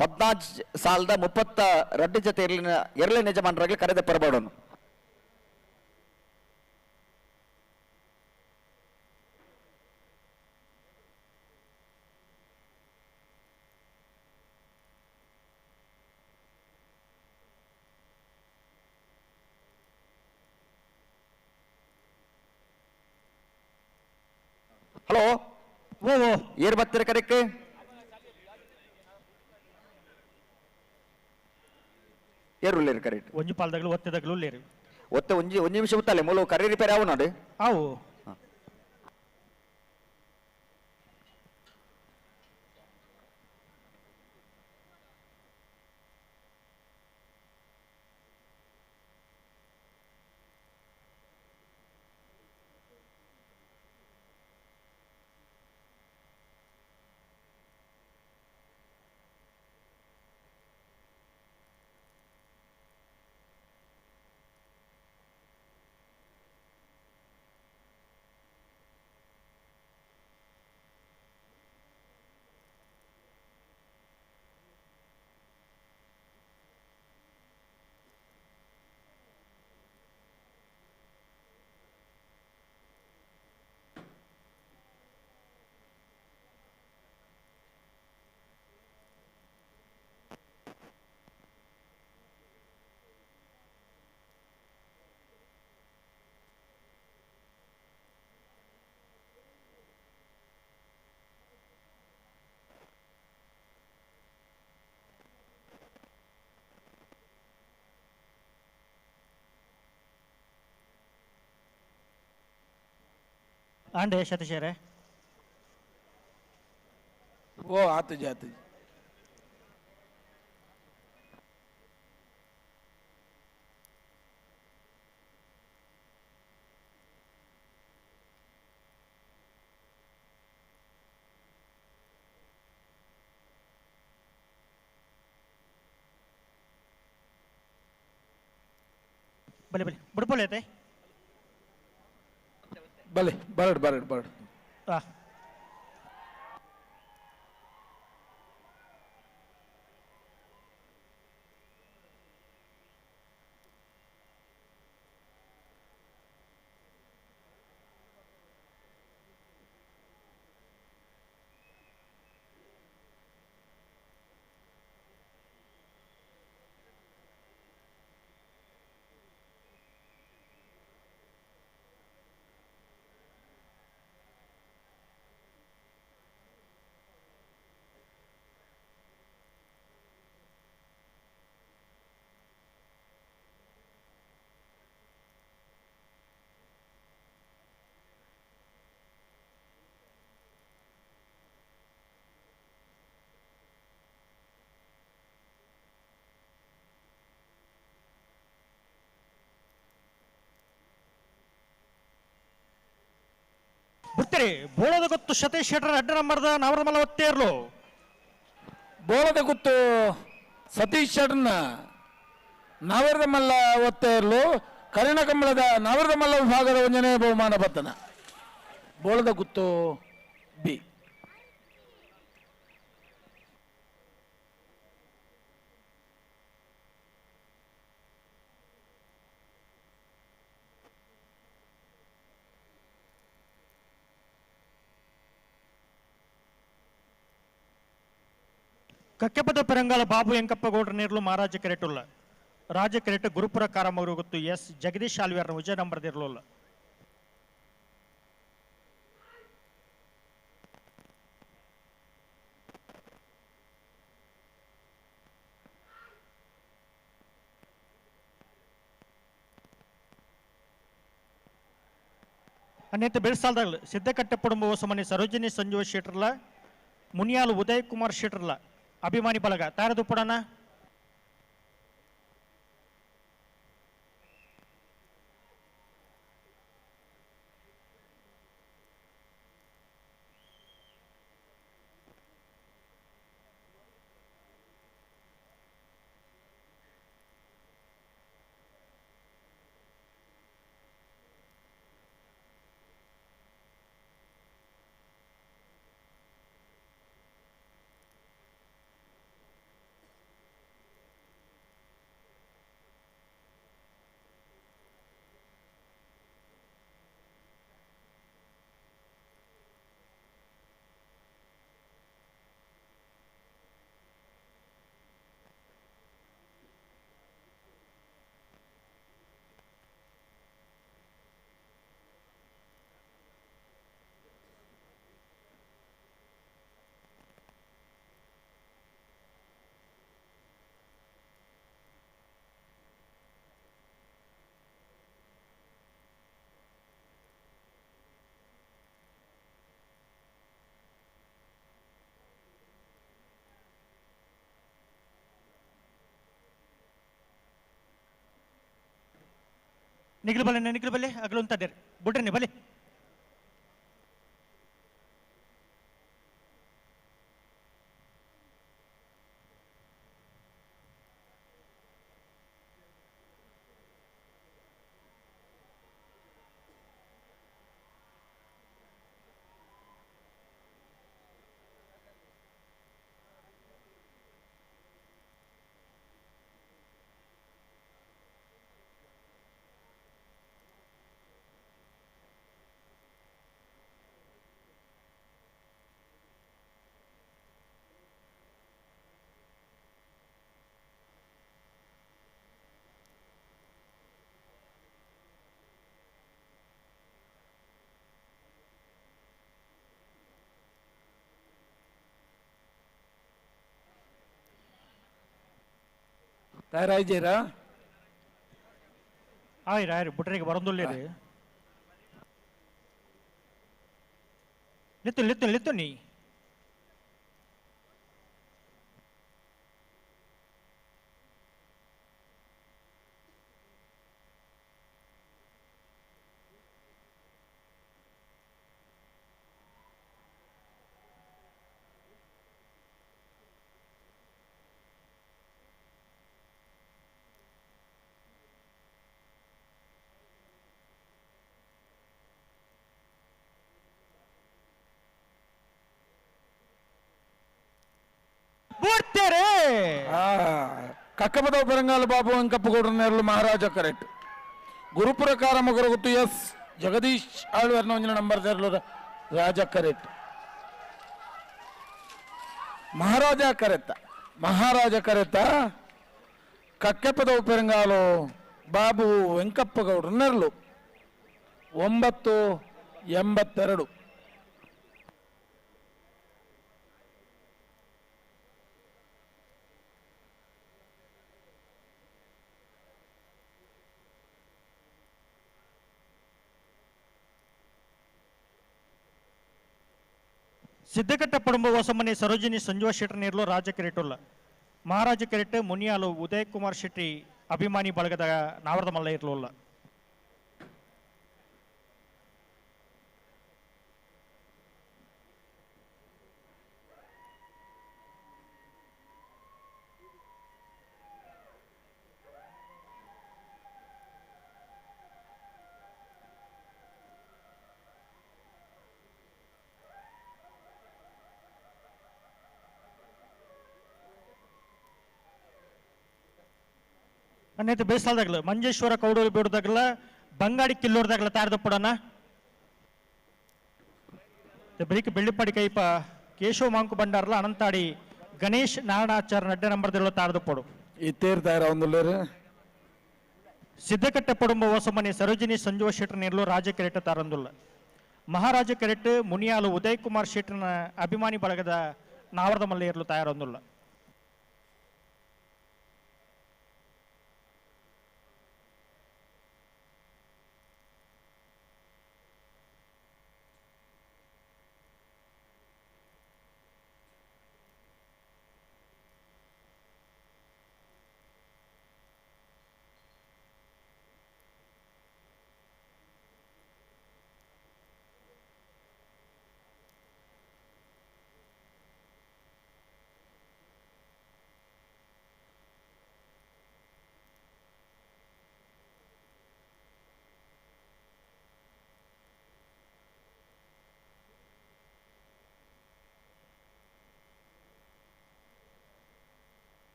14 ಸಾಲದ 32 ಜೊತೆ ಎರಳೆ ಯಜಮಾನರಾಗಲಿ ಕರೆದ ಪರಬಾಡೋನು. ಹಲೋ ಓ ಓ ಏರ್ ಬರ್ತೀರ ಕರೆಕ್ಕೆ? ಏರುಳ್ಳೇರು ಕರೆಕ್ಟ್. ಒಂಜಿ ಪಾಲ್ದಾಗಲು ಒತ್ತೆದಾಗಲು ಉಳ್ಳೇರು. ಒತ್ತೆ ಒಂಜಿ ಒಂಜಿ ನಿಮಿಷ ಉತ್ತಲೆ ಮೂಲ ಕರೆ ರಿಪೇರ್ ಆವು ನೋಡಿ. ಆವು. ಆಂಡೆ ಸತೀಶರೇ. ಓ ಆತಜಿ ಆತಜಿ. ಬಲೆ ಬಲೆ ಬುಡ್ಪೊಲೆ ಐತೆ. ಬಲೆ ಬರಡ್ ಬರಡ್ ಬರಡ್. ಬಿಡ್ತೀರಿ ಬೋಳದ ಗೊತ್ತು ಸತೀಶ್ ಶೆಟ್ಟರ್ ಅಡ್ಡ ನಂಬರ್ದ ನಾವರಮಲ್ಲ ಒತ್ತೇರ್ಲು. ಬೋಳದ ಗೊತ್ತು ಸತೀಶ್ ಶೆಟ್ಟರ್ನ ನಾವರದ ಮಲ್ಲ ಒತ್ತೇರ್ಲು ಕರಿಣಕಂಬಳದ ನಾವರದ ಮಲ್ಲ ವಿಭಾಗದ ಒಂಜನೇ ಬಹುಮಾನ ಬತ್ತನ ಬೋಳದ ಗುತ್ತು ಬಿ. ಕಕ್ಕೆಪದ ಪೆರಂಗಾಲ ಬಾಬು ಎಂಕಪ್ಪ ಗೌಡ್ರ ನೇರ್ಲು ಮಹಾರಾಜ ಕೆರೆಟುಲ್ಲ ರಾಜ ಕೆರೆಟ್ ಗುರುಪುರ ಕಾರಮಗರು ಗೊತ್ತು ಎಸ್ ಜಗದೀಶ್ ಆಲ್ವಿಯರ್ನ ವಿಜಯ ನಂಬರ್ದಿರ್ಲುಲ್ಲ. ಅನ್ನೇತ ಬೆಳ್ಸಾಲ್ದಾಗಲು ಸಿದ್ದಕಟ್ಟೆ ಕುಟುಂಬ ಹೊಸಮನಿ ಸರೋಜಿನಿ ಸಂಜೀವ ಶೆಟ್ಟರ್ಲ ಮುನಿಯಾಲು ಉದಯ್ ಕುಮಾರ್ ಶೆಟ್ಟರ್ಲ ಅಭಿಮಾನಿ ಬಳಗ ತಾರದು ಪುಡಣ. ನಿಗ್ಲು ಬಲೆ ನಿಗ್ಲು ಬಲೆ ಅಗಲು ಅಂತದೇರು ಬುಡ್ರನಿ ಬಲೆ ತಯಾರಾಯಿದ್ದೀರಾ? ಆಯ್ತು ಆಯ್ತು ಬುಟ್ರಿಗೆ ಬರಂದುಲ್ಲೇರಿ ಲಿತ್ತು ಲಿತ್ತು ಲಿತ್ತು ನೀ ಕಕ್ಕಪದ ಪೆರಂಗಾಲ ಬಾಬು ವೆಂಕಪ್ಪಗೌಡರ ನೇರಲು ಮಹಾರಾಜ ಕರೆಕ್ಟ್ ಗುರುಪುರ ಕಾರಮಗರ ಗೊತ್ತು ಎಸ್ ಜಗದೀಶ್ ಆಳ್ವರ್ನ ಒಂದಿನ ನಂಬರ್ ಸೇರಲು ರಾಜ ಕರೆಕ್ಟ್ ಮಹಾರಾಜ ಕರೆತ್ತ ಮಹಾರಾಜ ಕರೆತ್ತ ಕಕ್ಕೆಪದ ಪೆರಂಗಾಲು ಬಾಬು ವೆಂಕಪ್ಪಗೌಡರ ನೆರಳು 982. ಸಿದ್ದಕಟ್ಟ ಪಡುಂಬ ಹೊಸಮನೆ ಸರೋಜಿನಿ ಸಂಜುವ ಶೆಟ್ಟರ್ ನೇರ್ಲು ರಾಜ ಕೆರೆಟುಲ್ಲ ಮಹಾರಾಜ ಕೆರೆಟ್ ಮುನಿಯಾಲು ಉದಯ್ ಕುಮಾರ್ ಶೆಟ್ಟಿ ಅಭಿಮಾನಿ ಬಳಗದ ನಾವರದ ಮಲ್ಲ ಇರ್ಲುಲ್ಲ. ಅನ್ನೈತೆ ಬೇಸಾಲ್ದಾಗಲ ಮಂಜೇಶ್ವರ ಕೌಡೂರು ಬೇಡದಾಗಲ ಬಂಗಾಡಿ ಕಿಲ್ಲೂರ್ದಾಗಲ ತಾರದಪ್ಪಡನ ಬ್ರೀಕ್ ಬೆಳ್ಳಿಪಾಡಿ ಕೈಪ ಕೇಶವ ಮಾಂಕು ಭಂಡಾರ್ಲ ಅನಂತಾಡಿ ಗಣೇಶ್ ನಾರಾಯಣಾಚಾರ್ಯ ನಡ್ಡೆ ನಂಬರ್ದಿಲ್ಲ ತಾರದಪ್ಪಡು ಈ ತೇರ್ತಾರ ಒಂದು ಸಿದ್ದಕಟ್ಟ ಪಡುಂಬ ಹೊಸಮನೆ ಸರೋಜಿನಿ ಸಂಜುವ ಶೆಟ್ಟರ್ ನೇರ್ಲು ರಾಜ ಕೆರೆಟ ತಾರಂದುಲ್ಲ ಮಹಾರಾಜ ಕೆರೆಟ್ ಮುನಿಯಾಲು ಉದಯ್ ಕುಮಾರ್ ಶೆಟ್ಟರ್ನ ಅಭಿಮಾನಿ ಬಳಗದ ನಾವರದ ಮಲ್ಲೆಯರ್ಲು ತಯಾರೊಂದುಲ್ಲ.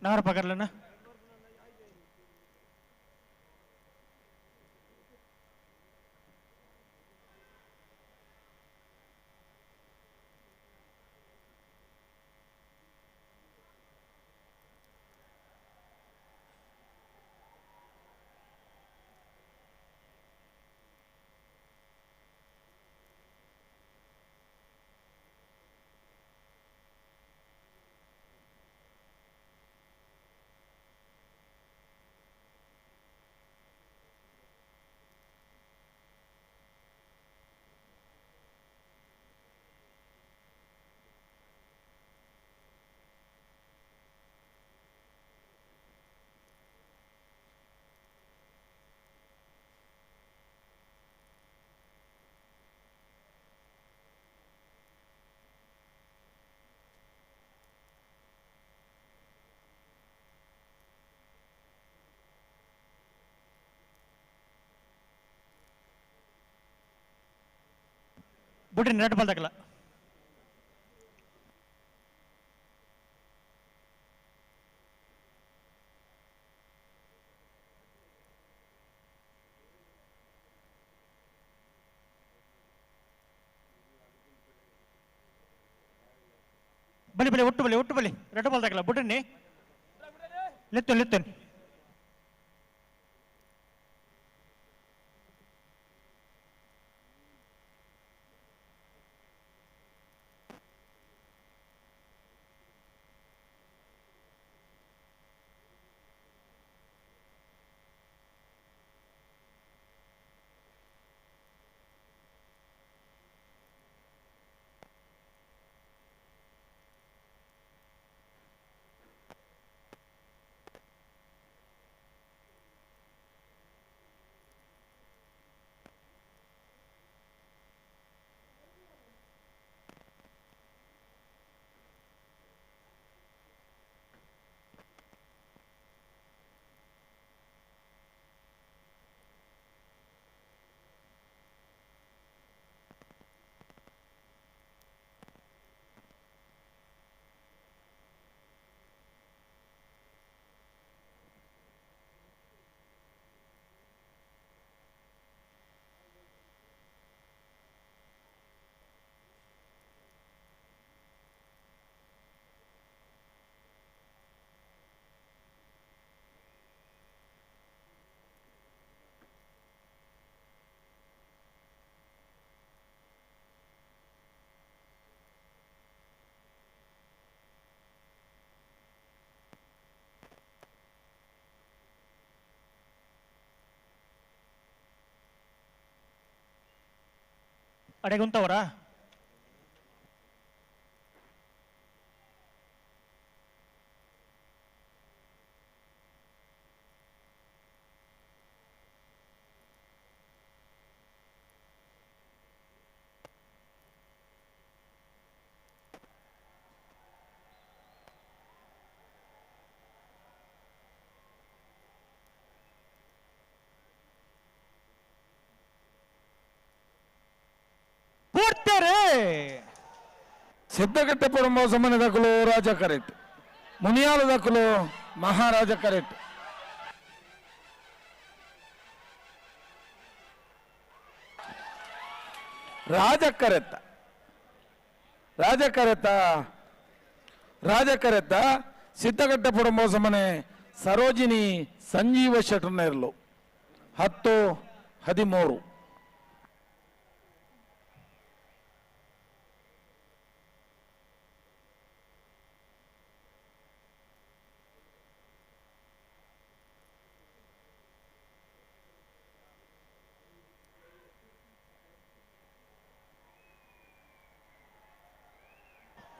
नार पकड़ लेना। ಬುಡ್ರಿ ನೆಟ್ ಬಲ್ದಕಲ ಬಲಿ ಬಲಿ ಒಟ್ಟು ಬಲಿ ಒಟ್ಟು ಬಲಿ ರೆಡ್ ಬಾಲ್ ತಗಲ ಬುಡ್ರಿ ಲೆತ್ತು ಲೆತ್ತೇನೆ ಅಡೆಗುಂತವರಾ ಸಿದ್ದಗಟ್ಟೆ ಪುರಂಬ ಸಮನೆ ದಕ್ಕಲು ರಾಜ ಕರೆಕ್ಟ್, ಮುನಿಯಾಲ ದಕ್ಕಲು ಮಹಾರಾಜ ಕರೆಕ್ಟ್. ರಾಜ ಕರೆತ್ತ ರಾಜ ಕರೆತ್ತ ರಾಜ ಕರೆತ್ತ ಸಿದ್ದಗಟ್ಟೆ ಪುರಂಬ ಸಮನೆ ಸರೋಜಿನಿ ಸಂಜೀವ ಶೆಟ್ಟರ್ನೇರ್ಲು 10-13.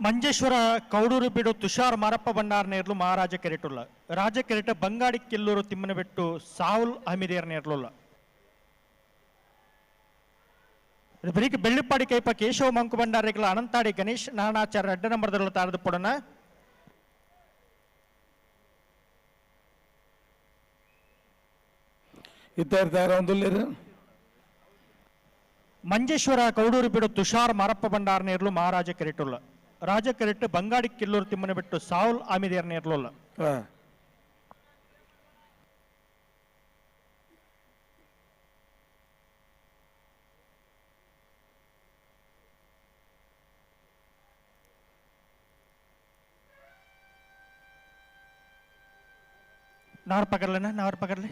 ಮಂಜೇಶ್ವರ ಕೌಡೂರು ಬೀಡು ತುಷಾರ್ ಮಾರಪ್ಪ ಭಂಡಾರ್ ನೇರ್ಲು ಮಹಾರಾಜ ಕೆರೆಟುಲ್ಲ ರಾಜ ಕೆರೆಟ ಬಂಗಾಡಿ ಕಿಲ್ಲೂರು ತಿಮ್ಮನಬೆಟ್ಟು ಸಾವುಲ್ ಅಹಮಿದೇರ್ ನೇರ್ಲುಲ್ಲ. ಬರೀಕ್ ಬೆಳ್ಳಿಪ್ಪಾಡಿ ಕೈಪ ಕೇಶವ ಮಂಕು ಭಂಡಾರಿಗಳ ಅನಂತಾಡಿ ಗಣೇಶ್ ನಾನಾಚಾರ್ಯ ಅಡ್ಡ ನಂಬರ್ದಲ್ಲ ತಾರದು ಪೊಡನ. ಮಂಜೇಶ್ವರ ಕೌಡೂರು ಬೀಡು ತುಷಾರ್ ಮಾರಪ್ಪ ಭಂಡಾರ್ ನೇರ್ಲು ಮಹಾರಾಜ ಕೆರೆಟುಲ್ಲ ರಾಜ ಕೆರೆಟ್ ಬಂಗಾಡಿ ಕಿಲ್ಲೂರು ತಿಮ್ಮನಬೆಟ್ಟು ಸಾವುಲ್ ಅಹಮಿದೇರ್ ನೇರ್ಲುಲ್ಲ. नार पकड़ लेना, नार पकड़ ले।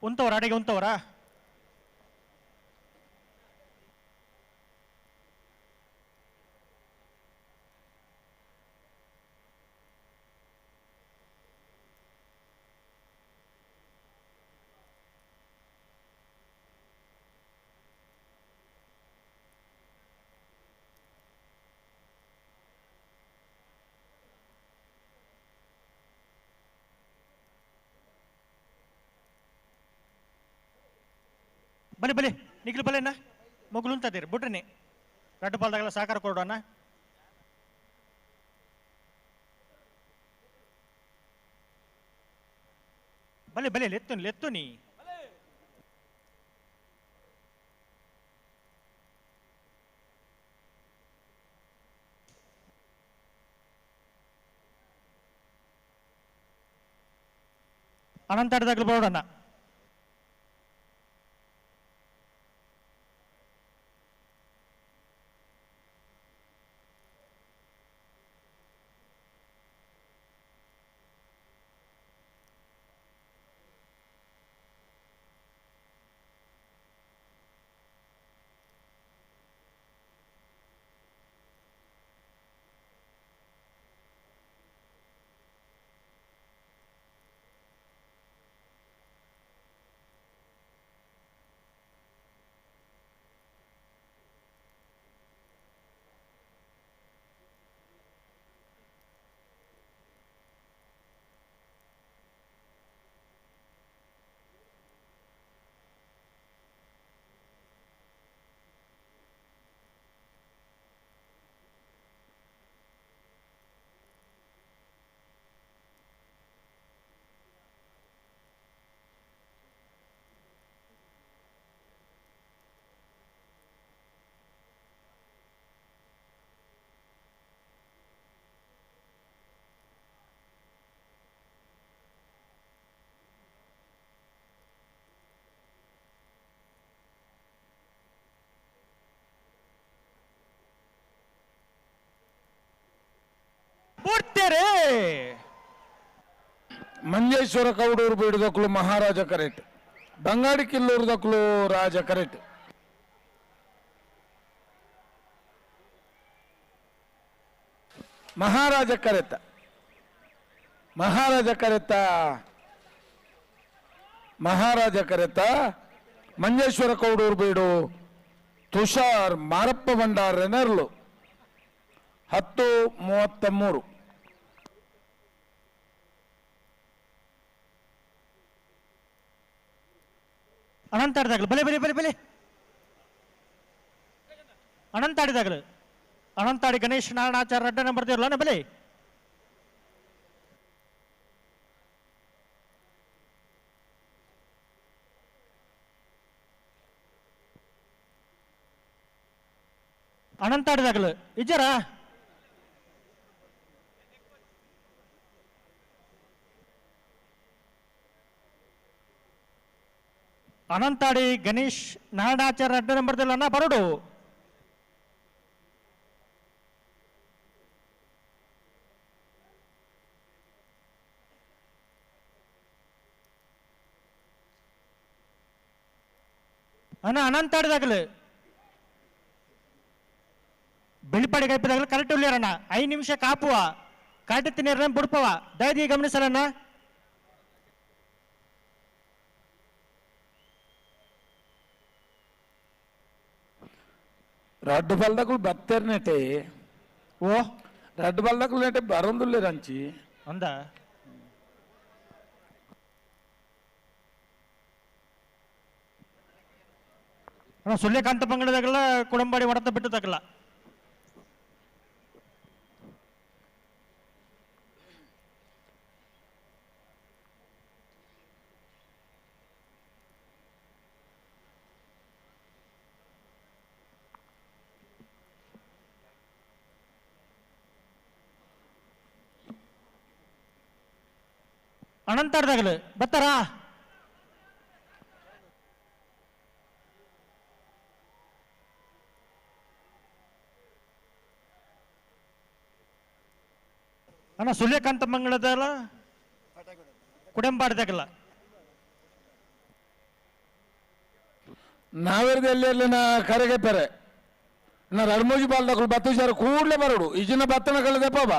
ಉಂತವರ ಅಡೆಗೆ ಉಂತವರ ಬಲೆ ಬಲೆ ನಿಖಿಲ್ ಬಲೆನ ಮೊಗಲು ಅಂತದಿರಿ ಬಿಡ್ರಿ ರಡ್ಡು ಪಾಲ್ದಾಗೆಲ್ಲ ಸಹಕಾರ ಕೊಡೋಣ. ಬಲೆ ಬಲೆ ಲೆತ್ತುನಿ ಲೆತ್ತುನಿ ಅನಂತಾಡ್ದಾಗ್ಲೂ ಬರೋಣ. ಮಂಜೇಶ್ವರ ಕೌಡೂರು ಬೀಡದಕ್ಕಲು ಮಹಾರಾಜ ಕರೆಕ್ಟ್, ಬಂಗಾಡಿ ಕಿಲ್ಲೂರು ರಾಜ ಕರೆಕ್ಟ್. ಮಹಾರಾಜ ಕರೆತ, ಮಹಾರಾಜ ಕರೆತ, ಮಹಾರಾಜ ಕರೆತ. ಮಂಜೇಶ್ವರ ಕೌಡೂರು ಬೀಡು ತುಷಾರ್ ಮಾರಪ್ಪ ಭಂಡಾರ ನೆರಳು 10:33. ಅನಂತಾಡಿದಾಗಲು ಬಲೆ ಬಲೆ ಬಲೆ ಬಲೆ ಅನಂತಾಡಿದಾಗಲು ಅನಂತಾಡಿ ಗಣೇಶ್ ನಾರಾಯಣಾಚಾರ್ಯ ಅಡ್ಡ ನಂಬರ್ ದೇವ್ರಲ್ಲ ಬಲೆ. ಅನಂತಾಡಿದಾಗಲು ಇಜ್ಜರ ಅನಂತಾಡಿ ಗಣೇಶ್ ನಾರಾಯಣಾಚಾರ್ಯ ಅಡ್ಡ ನಂಬರ್ ದೇವ್ರಲ್ಲ ಬರೋಡು. ಅಣ್ಣ ಅನಂತಾಡಿದಾಗಲು ಬೆಳಿಪಾಡಿ ಕೈಪದಾಗಲು ಕರೆಕ್ಟ್ ಉಳ್ಳಾರಣ್ಣ 5 ನಿಮಿಷ ಕಾಪುವ ಕರೆಕ್ಟ್ ತಿನ್ನಿರ ಬುಡ್ಪವ ದಯದಿ ಗಮನಿಸಲಣ್ಣ. ರಡ್ಡು ಬಲ್ದಕುಲು ಬತ್ತೇರ್ನೆಟೆ ಓ ರಡ್ಡು ಬಲ್ದಕುಲು ನೆಟೆ ಬರೊಂದುಲ್ಲೇರಂಚಿ ಅಂದ ಸೂರ್ಯಕಾಂತ ಪಂಗಡದಾಗಲ್ಲ ಕುಡಂಬಾಡಿ ಒಡತ ಬಿಟ್ಟು ತಗಲ್ಲ. ಅನಂತಾಡ್ದಾಗಲು ಬರ್ತಾರಾ? ಅಣ್ಣ ಸೂರ್ಯಕಾಂತ ಮಂಗಳದಲ್ಲ ಕುಡಂಬಾಡ್ದಾಗಲ್ಲ. ನಾವೆರ್ದ ಕರೆಗೆ ಪೆರೆ ನಾ ರಡ್ಮೋಜಿ ಬಾಲ್ದಕುಲು ಬತ್ತುಜಾರ ಕೂಡಲೇ ಬರೋಡು ಈಜಿನ ಬತ್ತನ ಕಳೆದೆ ಪಾಬ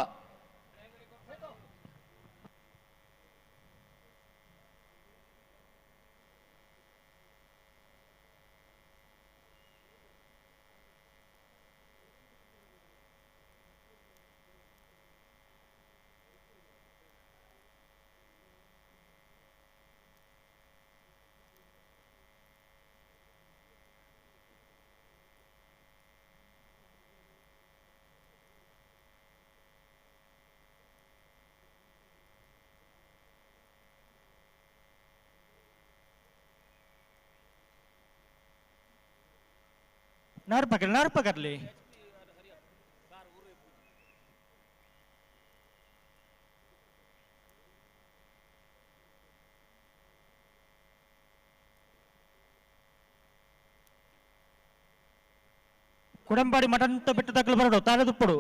नार पकड़ नार पकड़ ले ಕುಡಂಬಾಡಿ ಮಟನ್ ಬಿಟ್ಟು ತಕ್ಕಲು ಬರಡು ತಾಳೆ ತುಪ್ಪಡು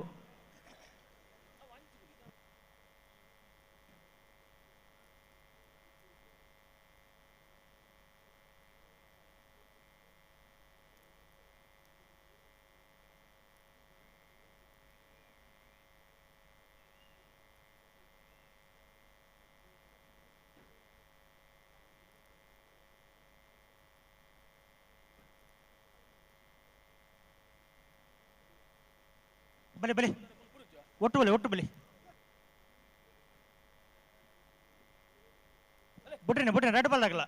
ಬಲೆ ಬಲೆ ಒಟ್ಟು ಬಲೆ ಒಟ್ಟು ಬಲೆ ಬುಟ್ರಿನ ಬುಟ್ರಿನ ರೆಡ್ ಬಾಲ್ ಆಗಲ್ಲ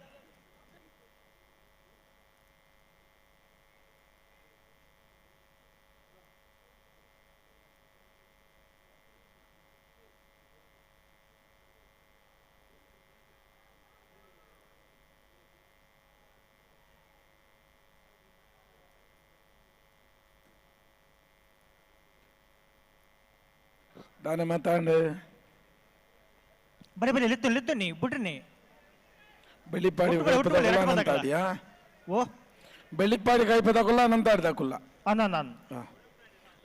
ದಾನೆ ಮಾತಾಂಡೆ ಬರೆ ಬಲೆ ಲಿತ್ತು ಲಿತ್ತು ನೀ ಬುಟ್ರಿನಿ ಬೆಳ್ಳಿಪಾಡಿ ಒಟ್ಟು ಬಲೆ, ಒಟ್ಟು ಬಲೆ, ಎರಡು ಬಾಲ್ ಅನಂತಾಡಿಯಾ ಓ ಬೆಳ್ಳಿಪಾಡಿ ಕೈಪದಕುಲ್ಲ ಅನಂತಾಡಿ ಅನ್ನ ನಾನು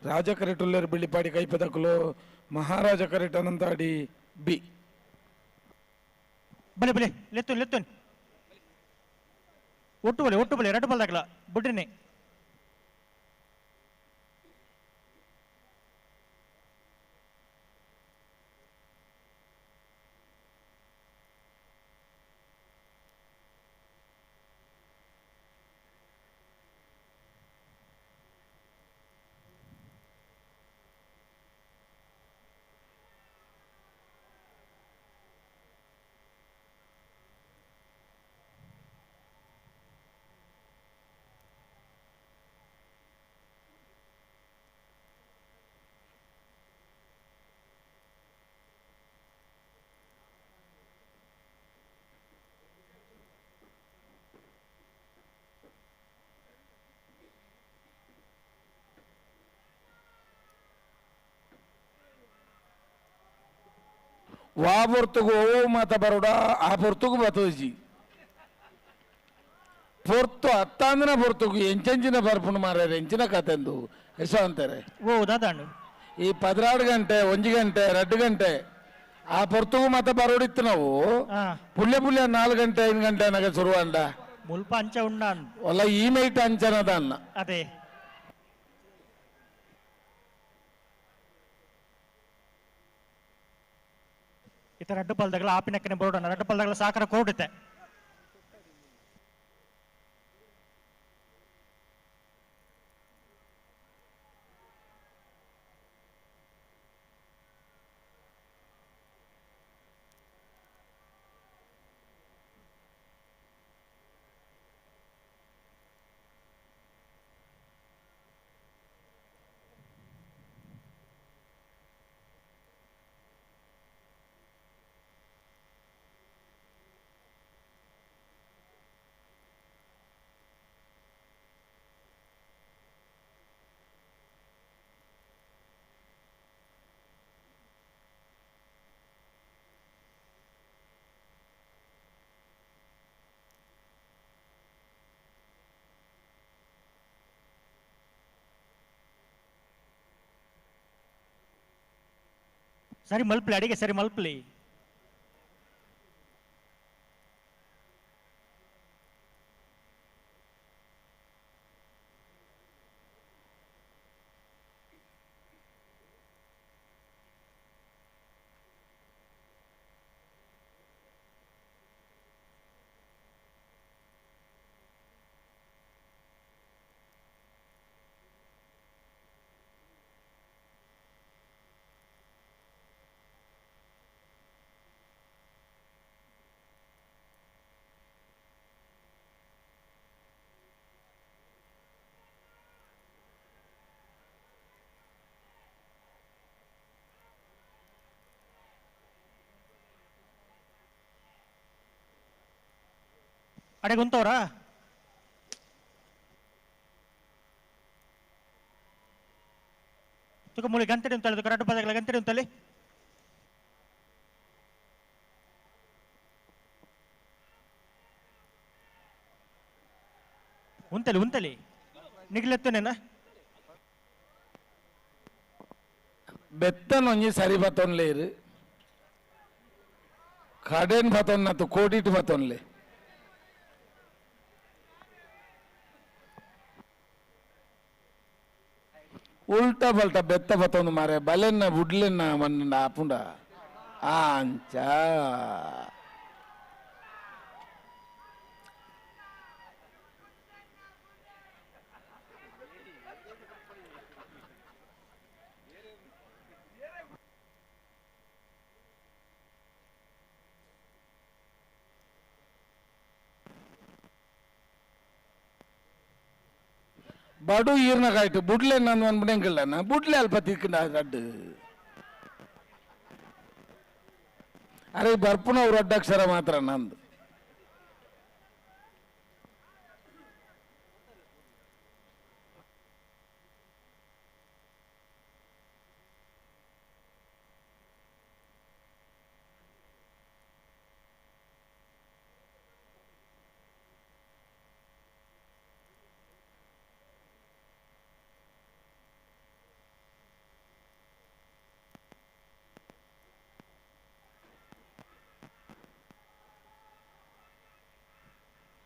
ರಾಜ ಕರೆಟುಲ್ಲೇರು ಬೆಳ್ಳಿಪಾಡಿ ಕೈಪದಕುಲು ಮಹಾರಾಜ ಕರೆಟ್ ಅನಂತಾಡಿ ಬಿ ಬಲೆ ಬಲೆ ಲೆತ್ತು ಲೆತ್ತು ಒಟ್ಟು ಬಲೆ ಒಟ್ಟು ಬಲೆ ಎರಡು ಬಾಲ್ ಆಗಲ್ಲ ಬುಟ್ರಿನಿ ವಾ ಪೊರ್ತುಗು ಓ ಮಾತ ಬರೋಡ ಆ ಪೊರ್ತುಗು ಬತ್ತೋಜಿ ಪೊರ್ತು ಅತ್ತಾಂದಿನ ಪೊರ್ತುಗು ಎಂಚೆಂಚಿನ ಬರ್ಪುಂಡು ಮಾರ್ರೆ ಎಂಚಿನ ಕತೆಂದು ಯಶ ಅಂತಾರೆ ಓ ದಾದಾಂಡು ಈ 12 ಗಂಟೆ 1 ಗಂಟೆ 2 ಗಂಟೆ ಆ ಪೊರ್ತುಗು ಮಾತ ಬರೋಡಿತ್ತು ನಾವು ಪುಲ್ಯ ಪುಲ್ಯ 4 ಗಂಟೆ 5 ಗಂಟೆ ಅನಗ ಶುರುವಂಡ ಮುಲ್ಪ ಅಂಚ ಉಂಡ ಒಲ್ಲ ಈ ಮೈಟ್ ಅಂಚನದ ಅನ್ನ ಅದೇ ಇತರ ರಡ್ಡು ಪಲ್ದಗಳ ಆಪಿನಕ್ಕನೆ ಬರೋಡೋಣ ರಡ್ಡು ಪಲ್ದಗಳ ಸಾಕರ ಕೋಡುತ್ತೆ ಸರಿ ಮಲ್ಪಲಿ ಅಡಿಗೆ ಸರಿ ಮಲ್ಪಲಿ ಅಡೆಗೆ ಉಂತವ್ರಾ? ತುಕ ಮೂಲಿ ಗಂಟೆ ಉಂತಲ್ಲಿ, ಕರೆಕ್ಟ್ ಪದಗಳ ಗಂಟೆ ಉಂತಲ್ಲಿ. ಉಂತಲಿ ಉಂತಲಿ ನಿಗ್ಲೆತ್ತನೇನ ಬೆತ್ತನೊಂಜಿ ಸರಿ ಬತ್ತೊನ್ಲೇರು ಕಡೆನ್ ಬತ್ತೊನ್ನತ್ತು ಕೋಟಿಟ್ ಬತ್ತೊನ್ಲೆ ಉಲ್ಟಾ ಪಲ್ಟಾ ಬೆತ್ತ ಬತ್ತೊಂದು ಮಾರೆ ಬಲೆನ್ನ ಬುಡ್ಲೆನ್ನ ಮನ್ನ ಆಪುಂಡ ಆಂಚ ಬಡು ಈರ್ನ ಕಾಯ್ತು ಬುಡ್ಲೆ ನಾನು ಅನ್ಬಿಡಂಗಿಲ್ಲ ಬುಡ್ಲೆ ಅಲ್ಪ ತಿಕ್ಕಂಡ ರಡ್ಡು ಅರೆ ಬರ್ಪುನ ಅವ್ರು ಅಡ್ಡಾಕ್ಷರ ಮಾತ್ರ ನಂದು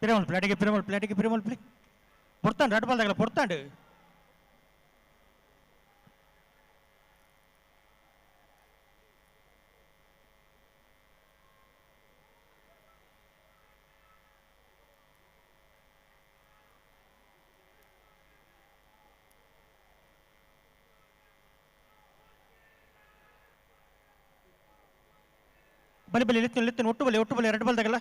ಪಿರಮಲ್ ಪ್ಲೇಟಿಗೆ ಪಿರಮಲ್ ಪ್ಲೇಟಿಗೆ ಪಿರಮಲ್ ಪ್ಲೇ పొడతాండు రెడ్ బాల్ దగ్గర పొడతాండు. బలి బలి లిత్తును లిత్తును ఒట్టు బలి ఒట్టు బలి రెడ్ బాల్ దగ్గర.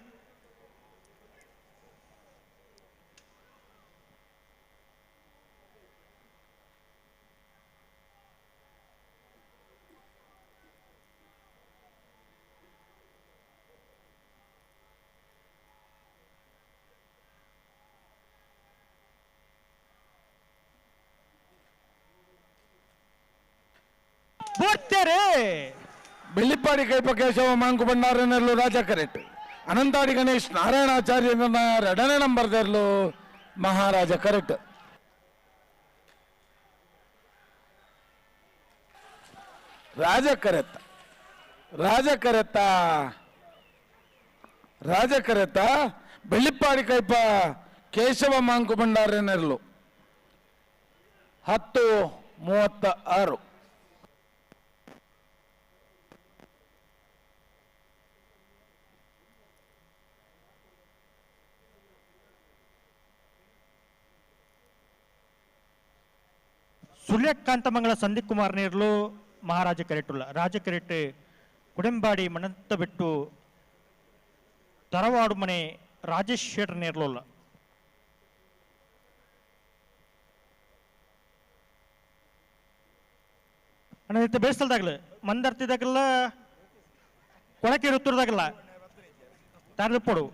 ಬೆಳ್ಳಿಪ್ಪಾಡಿ ಕೈಪ ಕೇಶವ ಮಾಂಕು ಭಂಡಾರನೆರ್ಲು ರಾಜ ಕರೆಕ್ಟ್ ಅನಂತಾಡಿ ಗಣೇಶ್ ನಾರಾಯಣಾಚಾರ್ಯ ಎರಡನೇ ನಂಬರ್ ದೇರ್ಲು ಮಹಾರಾಜ ಕರೆಕ್ಟ್ ರಾಜ ಕರೆತ್ತ ರಾಜ ಕರೆತ್ತ ರಾಜ ಕರೆತ್ತ ಬೆಳ್ಳಿಪ್ಪಾಡಿ ಕೈಪ ಕೇಶವ ಮಾಂಕು ಭಂಡಾರನೆರ್ಲು 10:36. ಸುಳ್ಯಕಾಂತಮಂಗಲ ಸಂದೀಪ್ ಕುಮಾರ್ ನೇರ್ಲು ಮಹಾರಾಜ ಕರೆಟುಲ್ಲ ರಾಜ ಕರೆಟ್ ಕುಡೆಂಬಾಡಿ ಮಣಂತ ಬಿಟ್ಟು ತರವಾಡು ಮನೆ ರಾಜೇಶ್ ಶೇಟ್ರ್ ನೇರ್ಲುಲ್ಲ. ಅಣ್ಣ ಇತ್ತ ಬೇಸಲ್ದಾಗಲ ಮಂದರ್ತಿದಾಗಲ್ಲ ಕೊಳಕೆ ಉತ್ತರದಾಗಲ್ಲ ತಾರಪೋಡು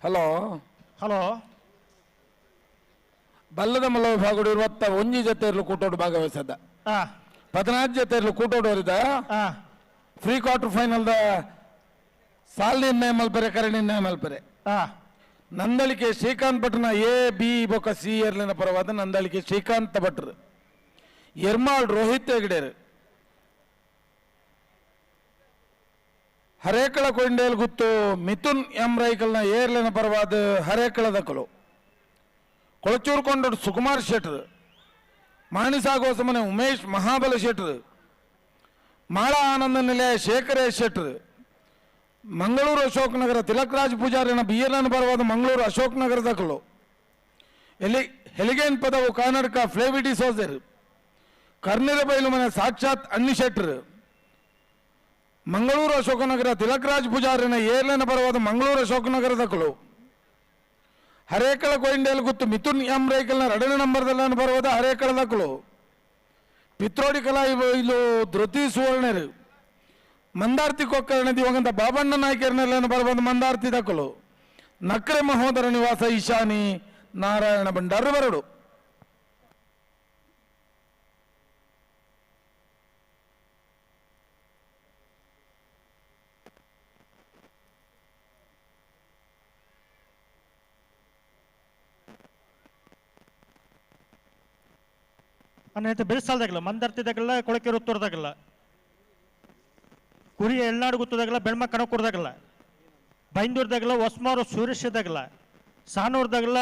ಹಲೋ ಹಲೋ ಬಲ್ಲದ ಮಲ್ಲ ವಿಭಾಗಡು ಇರುವತ್ತ ಒಂಜಿ ಜೊತೆ ಕೂಟೋಡು ಭಾಗವಹಿಸದ 14 ಜೊತೆ ಕೂಟೋಡು ಅವರಿದ free quarter final the ಸಾಲ್ ನಿರ್ಣಯ ಮಲ್ಪರೆ ಕರೆ ನಿರ್ಣಯ ಮಲ್ಪರೆ ನಂದಳಿಕೆ ಶ್ರೀಕಾಂತ್ ಭಟ್ನ ಎ ಬಿ ಬೊಕ ಸಿ ಎರ್ಲಿನ ಪರವಾದ ನಂದಳಿಕೆ ಶ್ರೀಕಾಂತ್ ಭಟ್ರು ಎರ್ಮಾಳ್ ರೋಹಿತ್ ಹೆಗ್ಡೇರು ಹರೇಕಳ ಕೊಂಡೇಲ್ ಗುತ್ತು ಮಿಥುನ್ ಎಂ ರೈಕಲ್ನ ಏರ್ಲಿನ ಪರವಾದ ಹರೇಕಳದಕಲು ಕೊಳಚೂರು ಕೊಂಡೋಡು ಸುಕುಮಾರ್ ಶೆಟ್ರು ಮಾಣಿಸಾಗೋಸಮನೆ ಉಮೇಶ್ ಮಹಾಬಲ ಶೆಟ್ರು ಮಾಳ ಆನಂದ ನಿಲಯ ಶೇಖರ ಶೆಟ್ರು ಮಂಗಳೂರು ಅಶೋಕ್ ನಗರ ತಿಲಕ್ರಾಜ್ ಪೂಜಾರಿನ ಬಿ ಎಲ್ ಎನ್ ಪರವಾದ ಮಂಗಳೂರು ಅಶೋಕ್ ನಗರದಕಲು ಎಲಿ ಹೆಲಿಗೇನ್ ಪದವು ಕರ್ನಾಟಕ ಫ್ಲೇವಿಡಿ ಸೋಜರ್ ಕರ್ನಿರ ಬೈಲು ಮನೆ ಸಾಕ್ಷಾತ್ ಅಣ್ಣಿ ಶೆಟ್ರು ಮಂಗಳೂರು ಅಶೋಕನಗರ ತಿಲಕ್ರಾಜ್ ಪೂಜಾರಿನ ಏರ್ಲೆನ ಪರವಾದ ಮಂಗಳೂರು ಅಶೋಕನಗರದಕಲು ಹರೇಕಳ ಕೊಯಿಂಡೇಲ್ ಗುತ್ತು ಮಿಥುನ್ ಎಂ ರೈಕಲ್ನ ಎರಡನೇ ನಂಬರ್ದಲ್ಲ ಪರವಾದ ಹರೇಕಳದಕಲು Pitrodi Kalaibail Dhriti ಸುವರ್ಣರು ಮಂದಾರ್ತಿ ಕೊಕ್ಕರ್ಣ ದಿವಂಗತ ಬಾಬಣ್ಣ ನಾಯ್ಕರ್ನೆಲ್ಲ ಬರಬಂದು ಮಂದಾರ್ತಿ ದಕ್ಕಲು ನಕ್ರೆ ಮಹೋದರ ನಿವಾಸ ಈಶಾನಿ ನಾರಾಯಣ ಭಂಡಾರ ಬರಡು. ಅನ್ನೈತೆ ಬೆಳೆಸಲ್ದಾಗಲ್ಲ ಮಂದರ್ತಿದಾಗಲ್ಲ ಕೊಳಕೆ ಉತ್ತರದಾಗಲ್ಲ ಕುರಿ ಎಳ್ನಾಡು ಗುತ್ತದಾಗಲ್ಲ ಬೆಳ್ಮ ಕಣಕೂರ್ದಾಗಲ್ಲ ಬೈಂದೂರ್ದಾಗಲ್ಲ ಹೊಸ್ಮಾರು ಸುರೇಶದಾಗಲ್ಲ ಸಾನೂರ್ದಾಗಲ್ಲ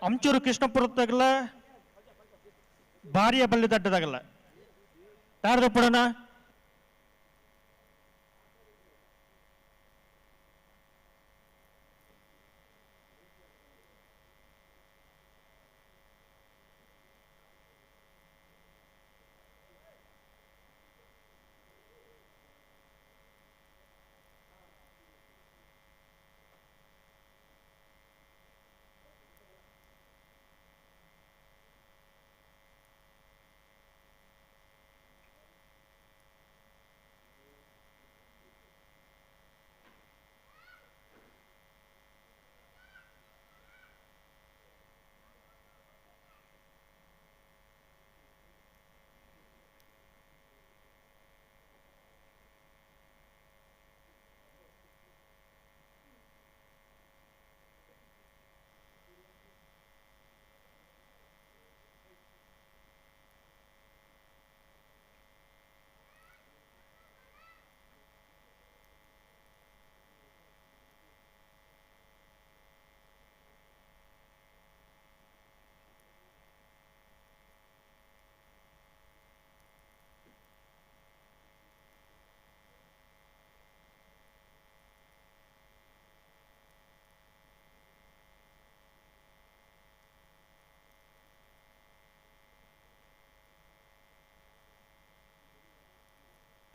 ಅಂಚೂರು ಕೃಷ್ಣಪುರದಾಗಲ್ಲ ಭಾರಿಯ ಬಳ್ಳಿ ದಡ್ಡದಾಗಲ್ಲ ಯಾರ್ದು ಪಡೋಣ.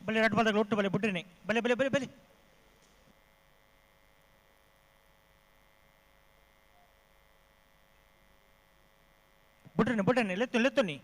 ಬಲೆ ಎರಡು ಬಾಲ್ದಾಗ ಒಟ್ಟು ಬಲೆ ಬಿಡ್ರಿನಿ ಬಲೆ ಬಲೆ ಬಲೆ ಬಲೆ ಬಿಡ್ರಿನಿ ಬಿಡ್ರಿನಿ ಲೆತ್ತು ಲೆತ್ತುನಿ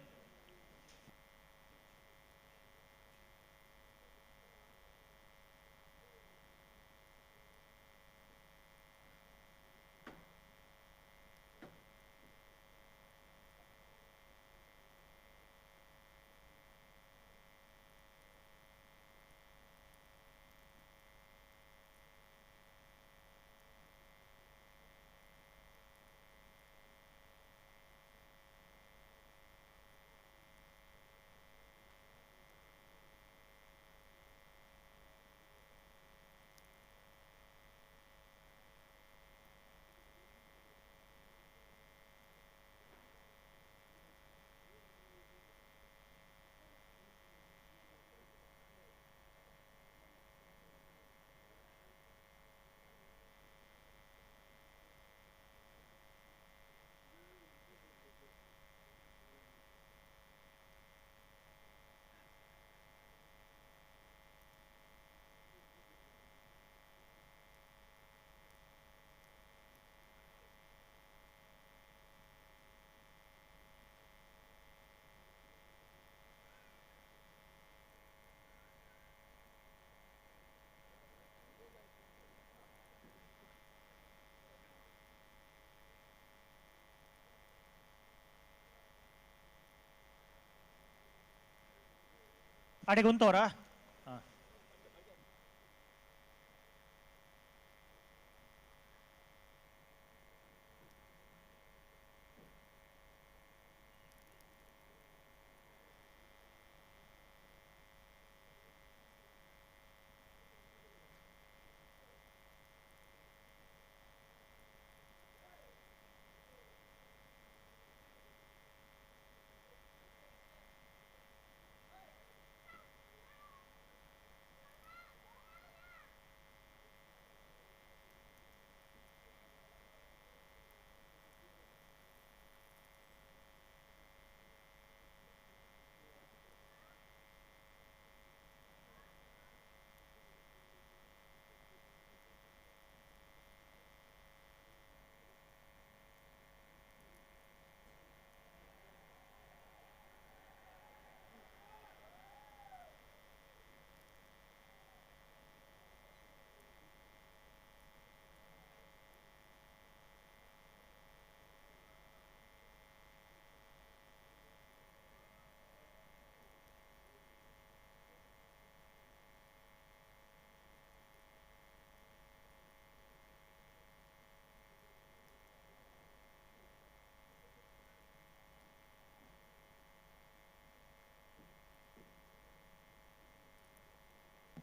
ಅಡೆಗೆ ಉಂತವರಾ?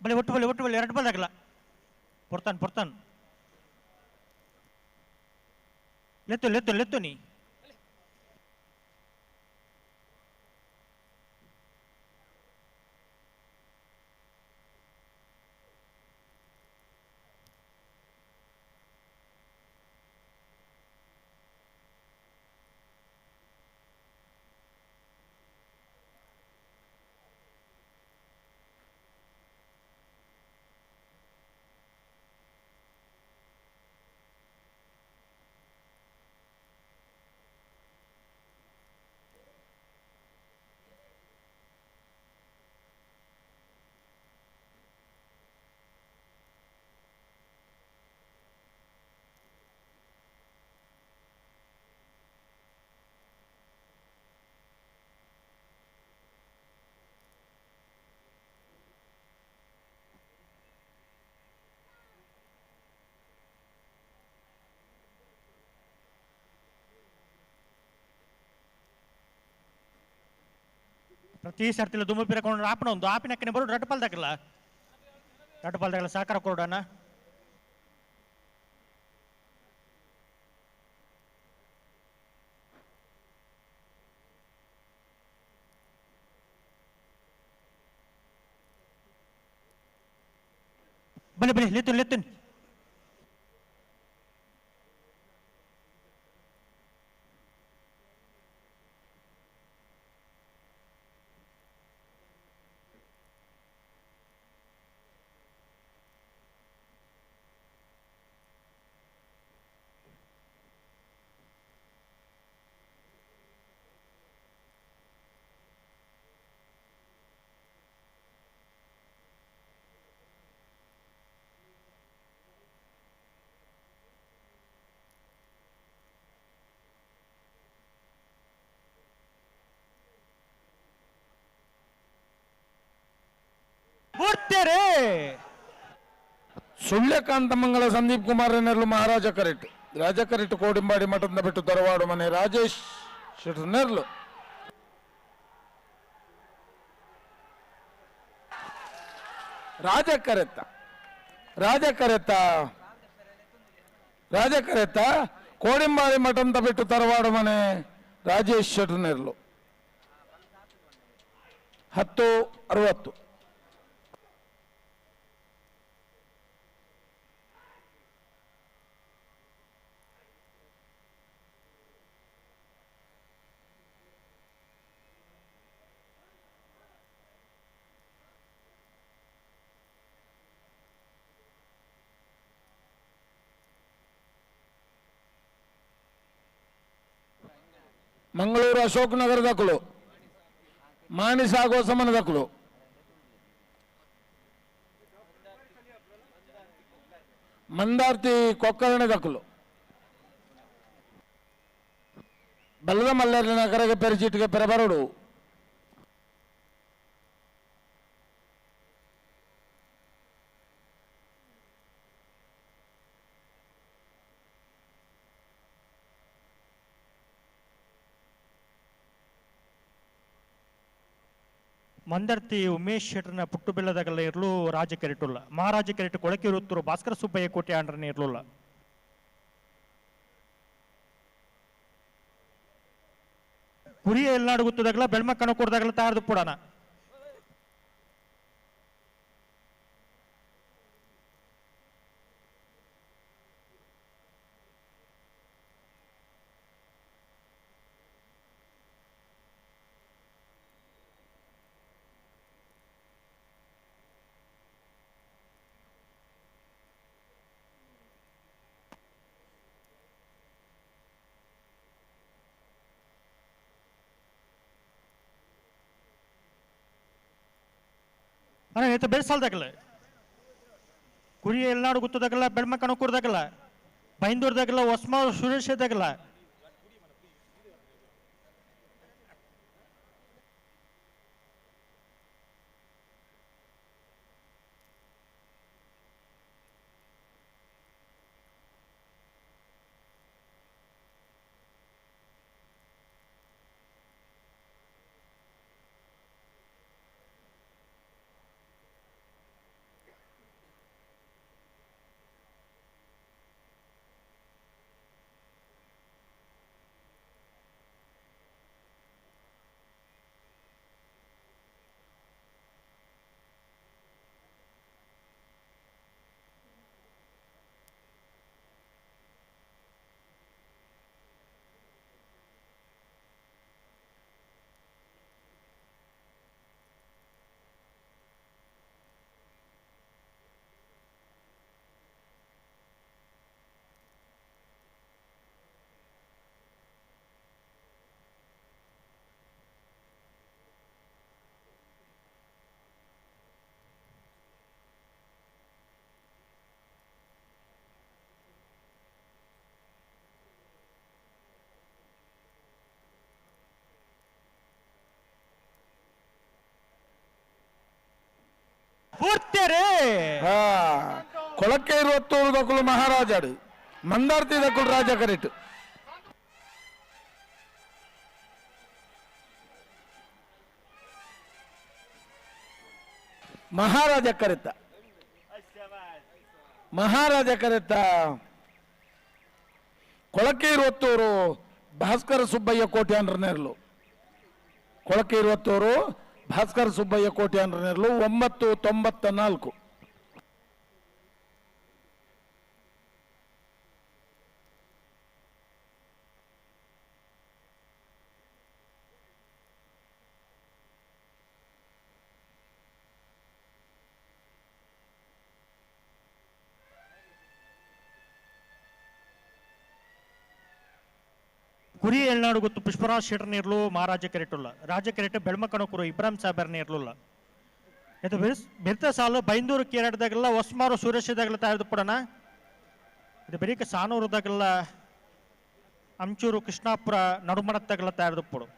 ಬಲೆ ಒಟ್ಟು ಬಲೆ ಒಟ್ಟು ಬಲೆ ಎರಡು ಬಲ್ದಾಗಲ್ಲ ಪೊರ್ತಾನ್ ಪೊರ್ತಾನ್ ಲೆತ್ತು ಲೆತ್ತು ಲೆತ್ತು ನೀ ಪ್ರತಿ ಸರ್ತಿಲ ದುಮ್ಮು ಪಿರಕೊಂಡು ಆಪನ ಒಂದು ಆಪಿನಕ್ಕನೆ ಬರೋ ರಟ್ಟಪಾಲ್ದಾಗಲ್ಲ ರಟ್ಟಪಾಲ್ದಾಗಲ್ಲ ಸಹಕಾರ ಕೊಡೋಣ. ಬಲೆ ಬಲೆ ಲೆತ್ತುನ್ ಲೆತ್ತುನ್ ಸುಳ್ಯಕಾಂತ ಮಂಗಲ ಸಂದೀಪ್ ಕುಮಾರ್ ನೆರ್ಲು ಮಹಾರಾಜ ಕರೆಟ್ ರಾಜ ಕರೆಟ್ ಕೋಡಿಂಬಾಡಿ ಮಠದ ಬಿಟ್ಟು ದೊರವಾಡು ಮನೆ ರಾಜೇಶ್ ಶೆಟ್ರು ನೆರ್ಲು. ರಾಜ ಕರೆತ್ತ ರಾಜ ಕರೆತ್ತ ರಾಜ ಕರೆತ್ತ ಕೋಡಿಂಬಾಡಿ ಮಠದ ಬಿಟ್ಟು ತರವಾಡು ಮನೆ ರಾಜೇಶ್ ಶೆಟ್ರು ನೆರ್ಲು. 10:60. ಮಂಗಳೂರು ಅಶೋಕ್ ನಗರದಕ್ಕಲು ಮಾಣಿಸಾಗೋ ಸಮನದಕ್ಕಲು ಮಂದಾರ್ತಿ ಕೊಕ್ಕರ್ಣದಕ್ಕಲು ಬಲ್ಲದ ಮಲ್ಲರಿನ ಕರೆಗೆ ಪೆರಿಚೀಟಿಗೆ ಪೆರಬರಡು. ಮಂದರ್ತಿ ಉಮೇಶ್ ಶೆಟ್ಟರ್ನ ಪುಟ್ಟು ಬೆಲ್ಲದಾಗಲ್ಲ ಇರಲು ರಾಜ ಕೆರೆಟುಲ್ಲ ಮಹಾರಾಜ ಕೆರೆಟು ಕೊಳಕಿರುತ್ತರು ಭಾಸ್ಕರ ಸುಬ್ಬಯ್ಯ ಕೋಟೆ ಆಂಡ್ರನ ಇರಲಿಲ್ಲ. ಕುರಿಯ ಎಲ್ನಾಡು ಗೊತ್ತದಾಗಲ ಬೆಳ್ಮ ಕಣ ಕೊಡ್ದಾಗಲ ತಾರದು ಪುಡಾನ. ಅಣ್ಣ ಏತ ಬೇಸಾಲ್ದಾಗಲ್ಲ ಕುರಿ ಎಲ್ನಾಡು ಗೊತ್ತದಾಗಲ್ಲ ಬೆಳ್ಮ ಕಣಕೂರ್ದಾಗಲ್ಲ ಬೈಂದೂರ್ದಾಗಲ್ಲ ಹೊಸ್ಮ ಸುರೇಶದಾಗಲ್ಲ. ಕೊಡ್ತೇರೆ. ಕೊಳಕ್ಕೆ ಇರುವತ್ತೂರು ದಕ್ಕಲು ಮಹಾರಾಜಾಡು ಮಂದಾರ್ತಿ ದಕ್ಕಲು ರಾಜ ಕರೆಟ್. ಮಹಾರಾಜ ಕರೆತ ಮಹಾರಾಜ ಕರೆತ ಕೊಳಕ್ಕೆ ಇರುವತ್ತೂರು ಭಾಸ್ಕರ ಸುಬ್ಬಯ್ಯ ಕೋಟ್ಯಾನ್ರ ನೆರಳು. ಕೊಳಕ್ಕೆ ಇರುವತ್ತೂರು ಭಾಸ್ಕರ ಸುಬ್ಬಯ್ಯ ಕೋಟ್ಯಾನ್ರ ನೆರಳು 9.94. ಕುರಿ ಎಳ್ನಾಡು ಗೊತ್ತು ಪುಷ್ಪರಾಜ್ ಶೆಟ್ಟರ್ ನೀರ್ಲು ಮಹಾರಾಜ ಕೆರೆಟುಲ್ಲ ರಾಜ ಕೆರೆಟ್ ಬೆಳ್ಮಕಣಕುರು ಇಬ್ರಾಹಿಂ ಸಾಹೇಬರ್ ನೀರ್ಲುಲ್ಲ. ಇದು ಬಿರ್ತ ಸಾಲು ಬೈಂದೂರು ಕೇರಳದಾಗೆಲ್ಲ ಹೊಸ್ಮಾರು ಸುರೇಶದಾಗೆಲ್ಲ ತಯಾರಿದು ಪಡೋಣ. ಇದು ಬರೀಕ ಸಾನೂರದಾಗೆಲ್ಲ ಅಂಚೂರು ಕೃಷ್ಣಾಪುರ ನಡುಮಣತ್ತಾಗೆಲ್ಲ ತಯಾರಿದು ಪಡು.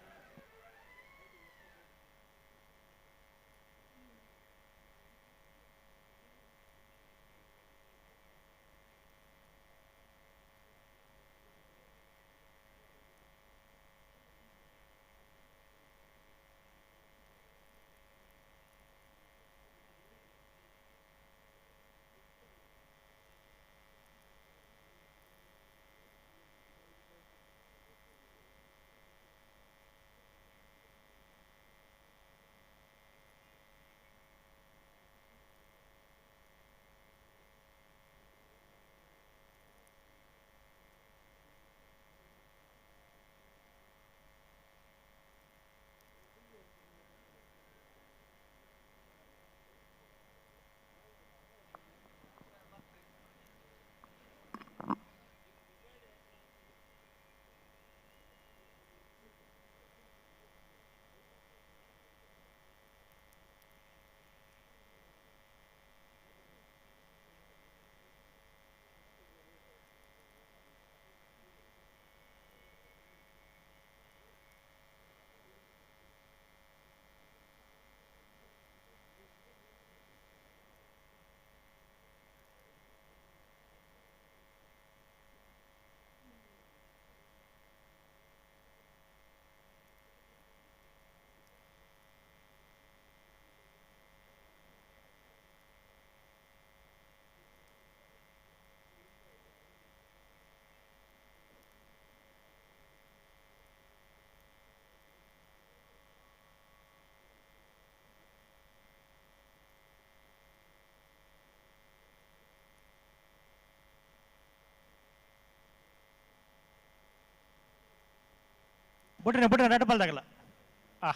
ಬುಟ್ರೆ ಬುಟ್ರೆ ರೆಡ್ ಬಾಲ್ದಾಗಲ್ಲ. ಆ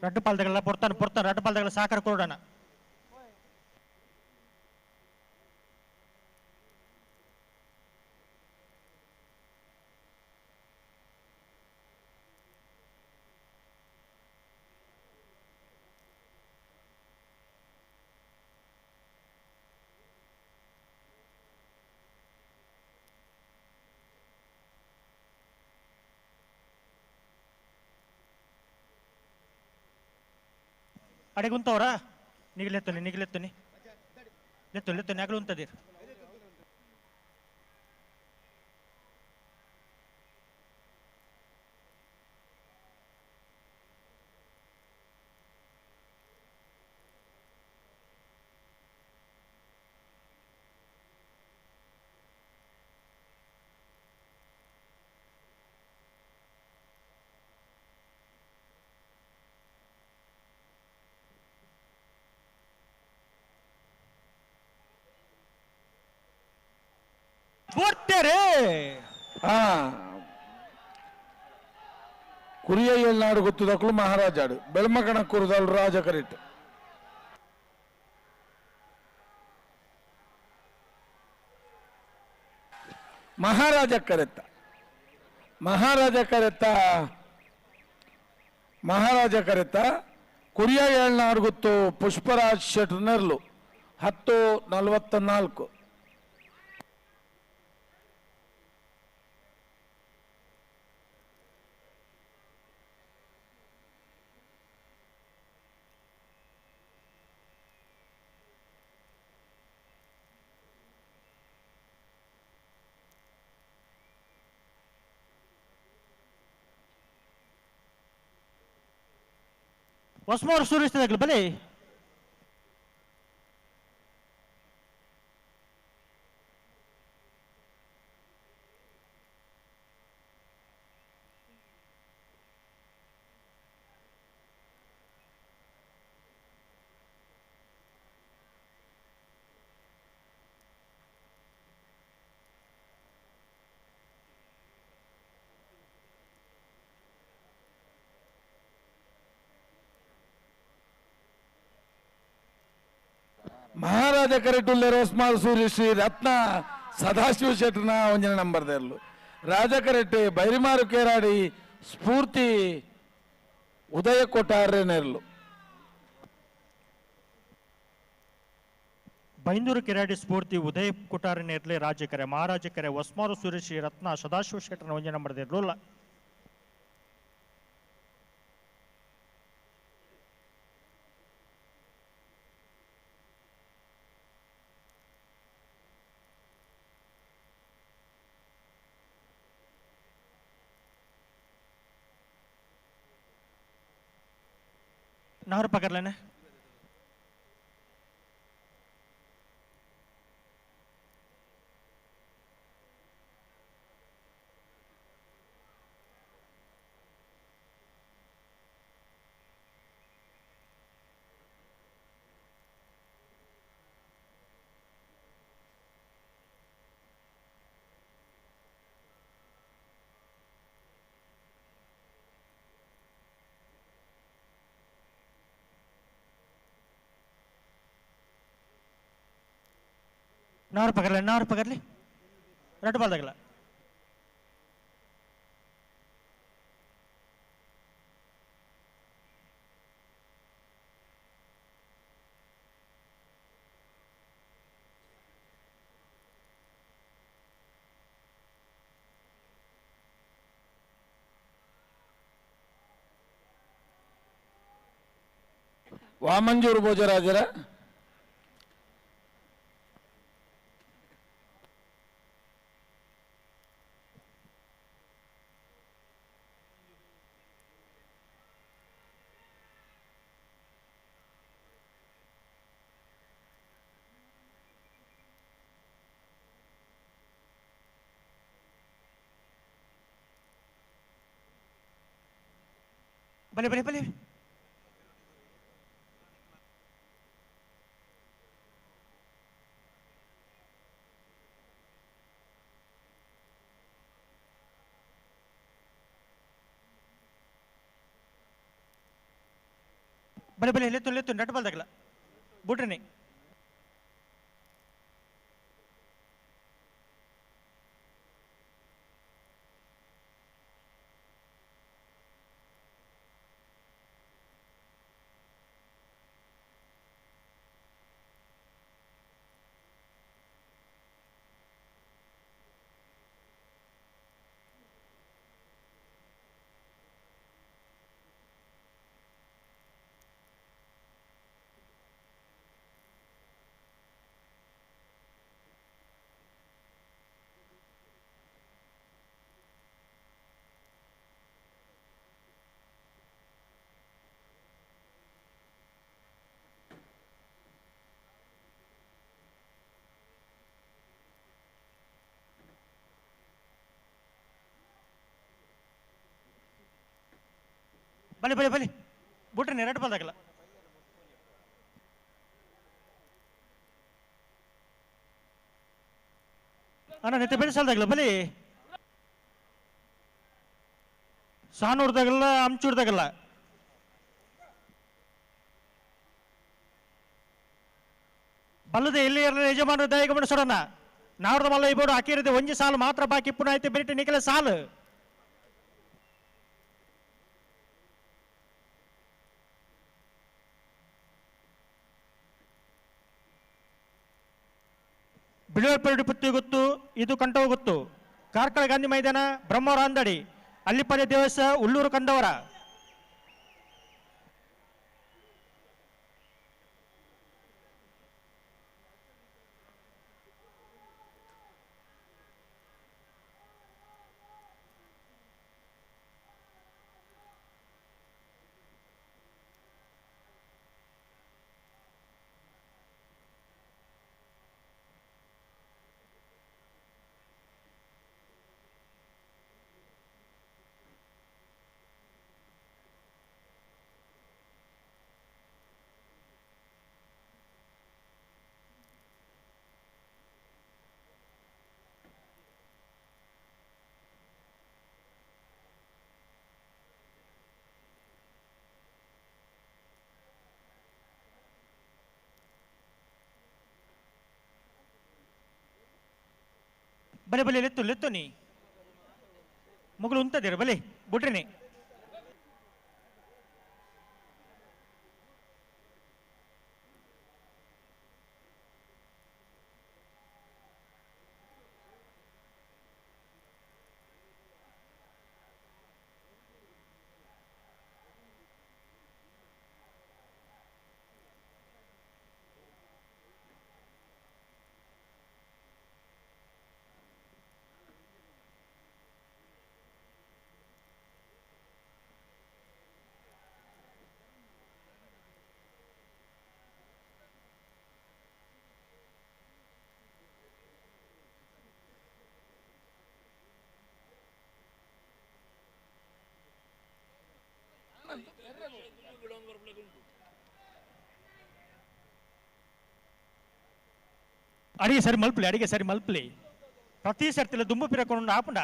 ರಡ್ಡು ಪಾಲ್ದಗಲ್ಲ ಪೊರ್ತಾನ ಪೊರ್ತಾನ ರಡ್ಡು ಪಾಲ್ದಗಲ್ಲ ಸಾಕರ ಕೊಡೋಣ. ಅಡೆಗೆ ಉಂತವ್ರಾ? ನಿಗಲೆತ್ತನಿ ನಿಗಲೆತ್ತನಿ ಲೆತ್ತು ಲೆತ್ತನಿ ಅಗಲು ಉಂತದಿರ್. ಕುರಿಯ ಏಳ್ನಾಡು ಗೊತ್ತದಕ್ಕಲು ಮಹಾರಾಜಾಡು ಬೆಳ್ಮಕಣ ಕುರುದಲ್ ರಾಜ ಕರಿಟ್. ಮಹಾರಾಜ ಕರೆತ್ತ ಮಹಾರಾಜ ಕರೆತ್ತ ಮಹಾರಾಜ ಕರೆತ್ತ ಕುರಿಯ ಏಳ್ನಾಡು ಗೊತ್ತು ಪುಷ್ಪರಾಜ್ ಶೆಟ್ರ್ ನೆರ್ಲು 10:44. ಹೊಸ್ಮೋರ್ ಸೂರಿಸ್ತದಾಗಲಿ ಬಲೆ. ಮಹಾರಾಜ ಕರೆಟುಲ್ಲೆ ರೋಸ್ಮಾಲ್ ಸೂರ್ಯ ಶ್ರೀ ರತ್ನ ಸದಾಶಿವ ಶೆಟ್ಟರ್ನ ಒಂಜನ ನಂಬರ್ ದೇರ್ಲು. ರಾಜ ಕರೆಟೆ ಬೈರಿಮಾರು ಕೇರಾಡಿ ಸ್ಫೂರ್ತಿ ಉದಯ ಕೊಟ್ಟಾರೆ ನೆರ್ಲು. ಬೈಂದೂರು ಕೆರಾಡಿ ಸ್ಫೂರ್ತಿ ಉದಯ ಕೊಟ್ಟಾರೆ ನೇರ್ಲೆ ರಾಜಕರೆ ಮಹಾರಾಜಕರೆ ಹೊಸ್ಮಾರು ಸೂರ್ಯ ಶ್ರೀ ರತ್ನ ಸದಾಶಿವ ಶೆಟ್ಟರ್ನ ಒಂಜನ ನಂಬರ್ ದೇರ್ಲು. नहर पकड़ लेना। नहर पकड़ ले नहर पकड़ ले रट बाल दगला। ವಾಮಂಜೂರು ಭೋಜರಾಜರ ಬಲೆ ಬಲೆ ಬಲೆ ಬಲೆ ಬಲೆ ಲೆತ್ತು ಲೆತ್ತು ನಟ್ ಬಲ್ದಾಗಲ ಬುಡ್ರಿನಿ ಬಲೆ ಬಲೆ ಬಲೆ ಬುಟ್ರೆ ಎರಡು ಬಲ್ದಾಗಲ್ಲ ಅಣ್ಣ ನೆತ್ತೆ ಬೆಳೆಸಲ್ದಾಗಲ್ಲ ಬಲಿ ಸಾನೂರ್ದಾಗಲ್ಲ ಅಮ್ಚೂರ್ದಾಗಲ್ಲ ಬಲ್ಲದೆ ಎಲ್ಲಿ ಇರಲಿ ಯಜಮಾನರು ದಯಗಮನ ಸೊಡನ ನಾಡ್ದ ಮಲ್ಲ ಇಬೋಡು ಅಕೀರದೆ ಒಂಜಿ ಸಾಲು ಮಾತ್ರ ಬಾಕಿ ಪುನಃ ಐತೆ ಬೆರಿಟೆ ನಿಖಲ ಸಾಲು ಬಿಳಿಯರ್ಪೇಟೆ ಪುತ್ತಿ ಗೊತ್ತು ಇದು ಕಂಠವು ಗೊತ್ತು ಕಾರ್ಕಳ ಗಾಂಧಿ ಮೈದಾನ ಬ್ರಹ್ಮವರ ಅಂದಡಿ ಅಲ್ಲಿಪದೆ ದೇವಸ್ಥಾನ ಉಳ್ಳೂರು ಕಂದವರ ಬಲೆ ಬಲೆ ಲೆತ್ತು ಲೆತ್ತು ನೀ ಮಗಳು ಉಂತದಿರ ಬಲೆ ಬುಡ್ರಿನಿ ಅಡಿಗೆ ಸರಿ ಮಲ್ಪಲಿ ಅಡಿಗೆ ಸರಿ ಮಲ್ಪಲಿ ಪ್ರತಿ ಸರ್ತಿಲ ದುಂಬು ಪಿರಕೊಂಡು ಆಪುಂಡ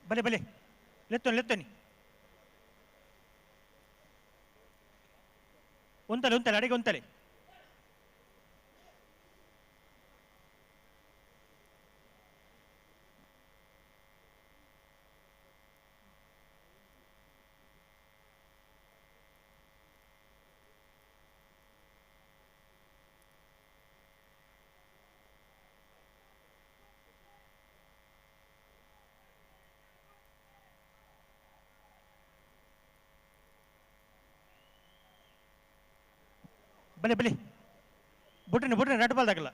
ಬಲೆ ಬಲೆ ಲೆತ್ತೋನಿ ಲೆತ್ತೋನಿ ಒಂತಲೆ ಒಂತಲೆ ಅಡಿಗೆ ಒಂತಲೆ ಬಲೆ ಬಲೆ ಬುಟ್ರಿನಿ ಬುಟ್ರಿನಿ ರೆಡ್ ಬಾಲ್ದಾಗಲ್ಲ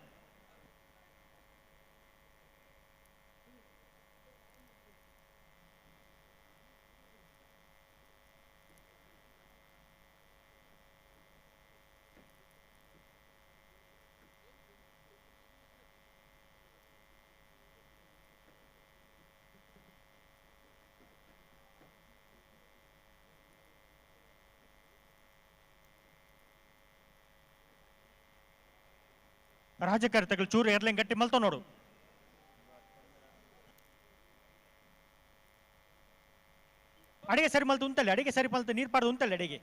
ರಾಜಕಾರಿತಗಳು ಚೂರು ಏರ್ಲಿಂಗ್ ಗಟ್ಟಿ ಮಲ್ತೋ ನೋಡು. ಅಡಿಗೆ ಸರಿ ಮಲ್ತು ಉಂಟಲ್ಲಿ, ಅಡಿಗೆ ಸರಿ ಮಲ್ತು ನೀರು ಪಾಡ್ದು ಉಂಟಲ್ಲಿ ಅಡಿಗೆ.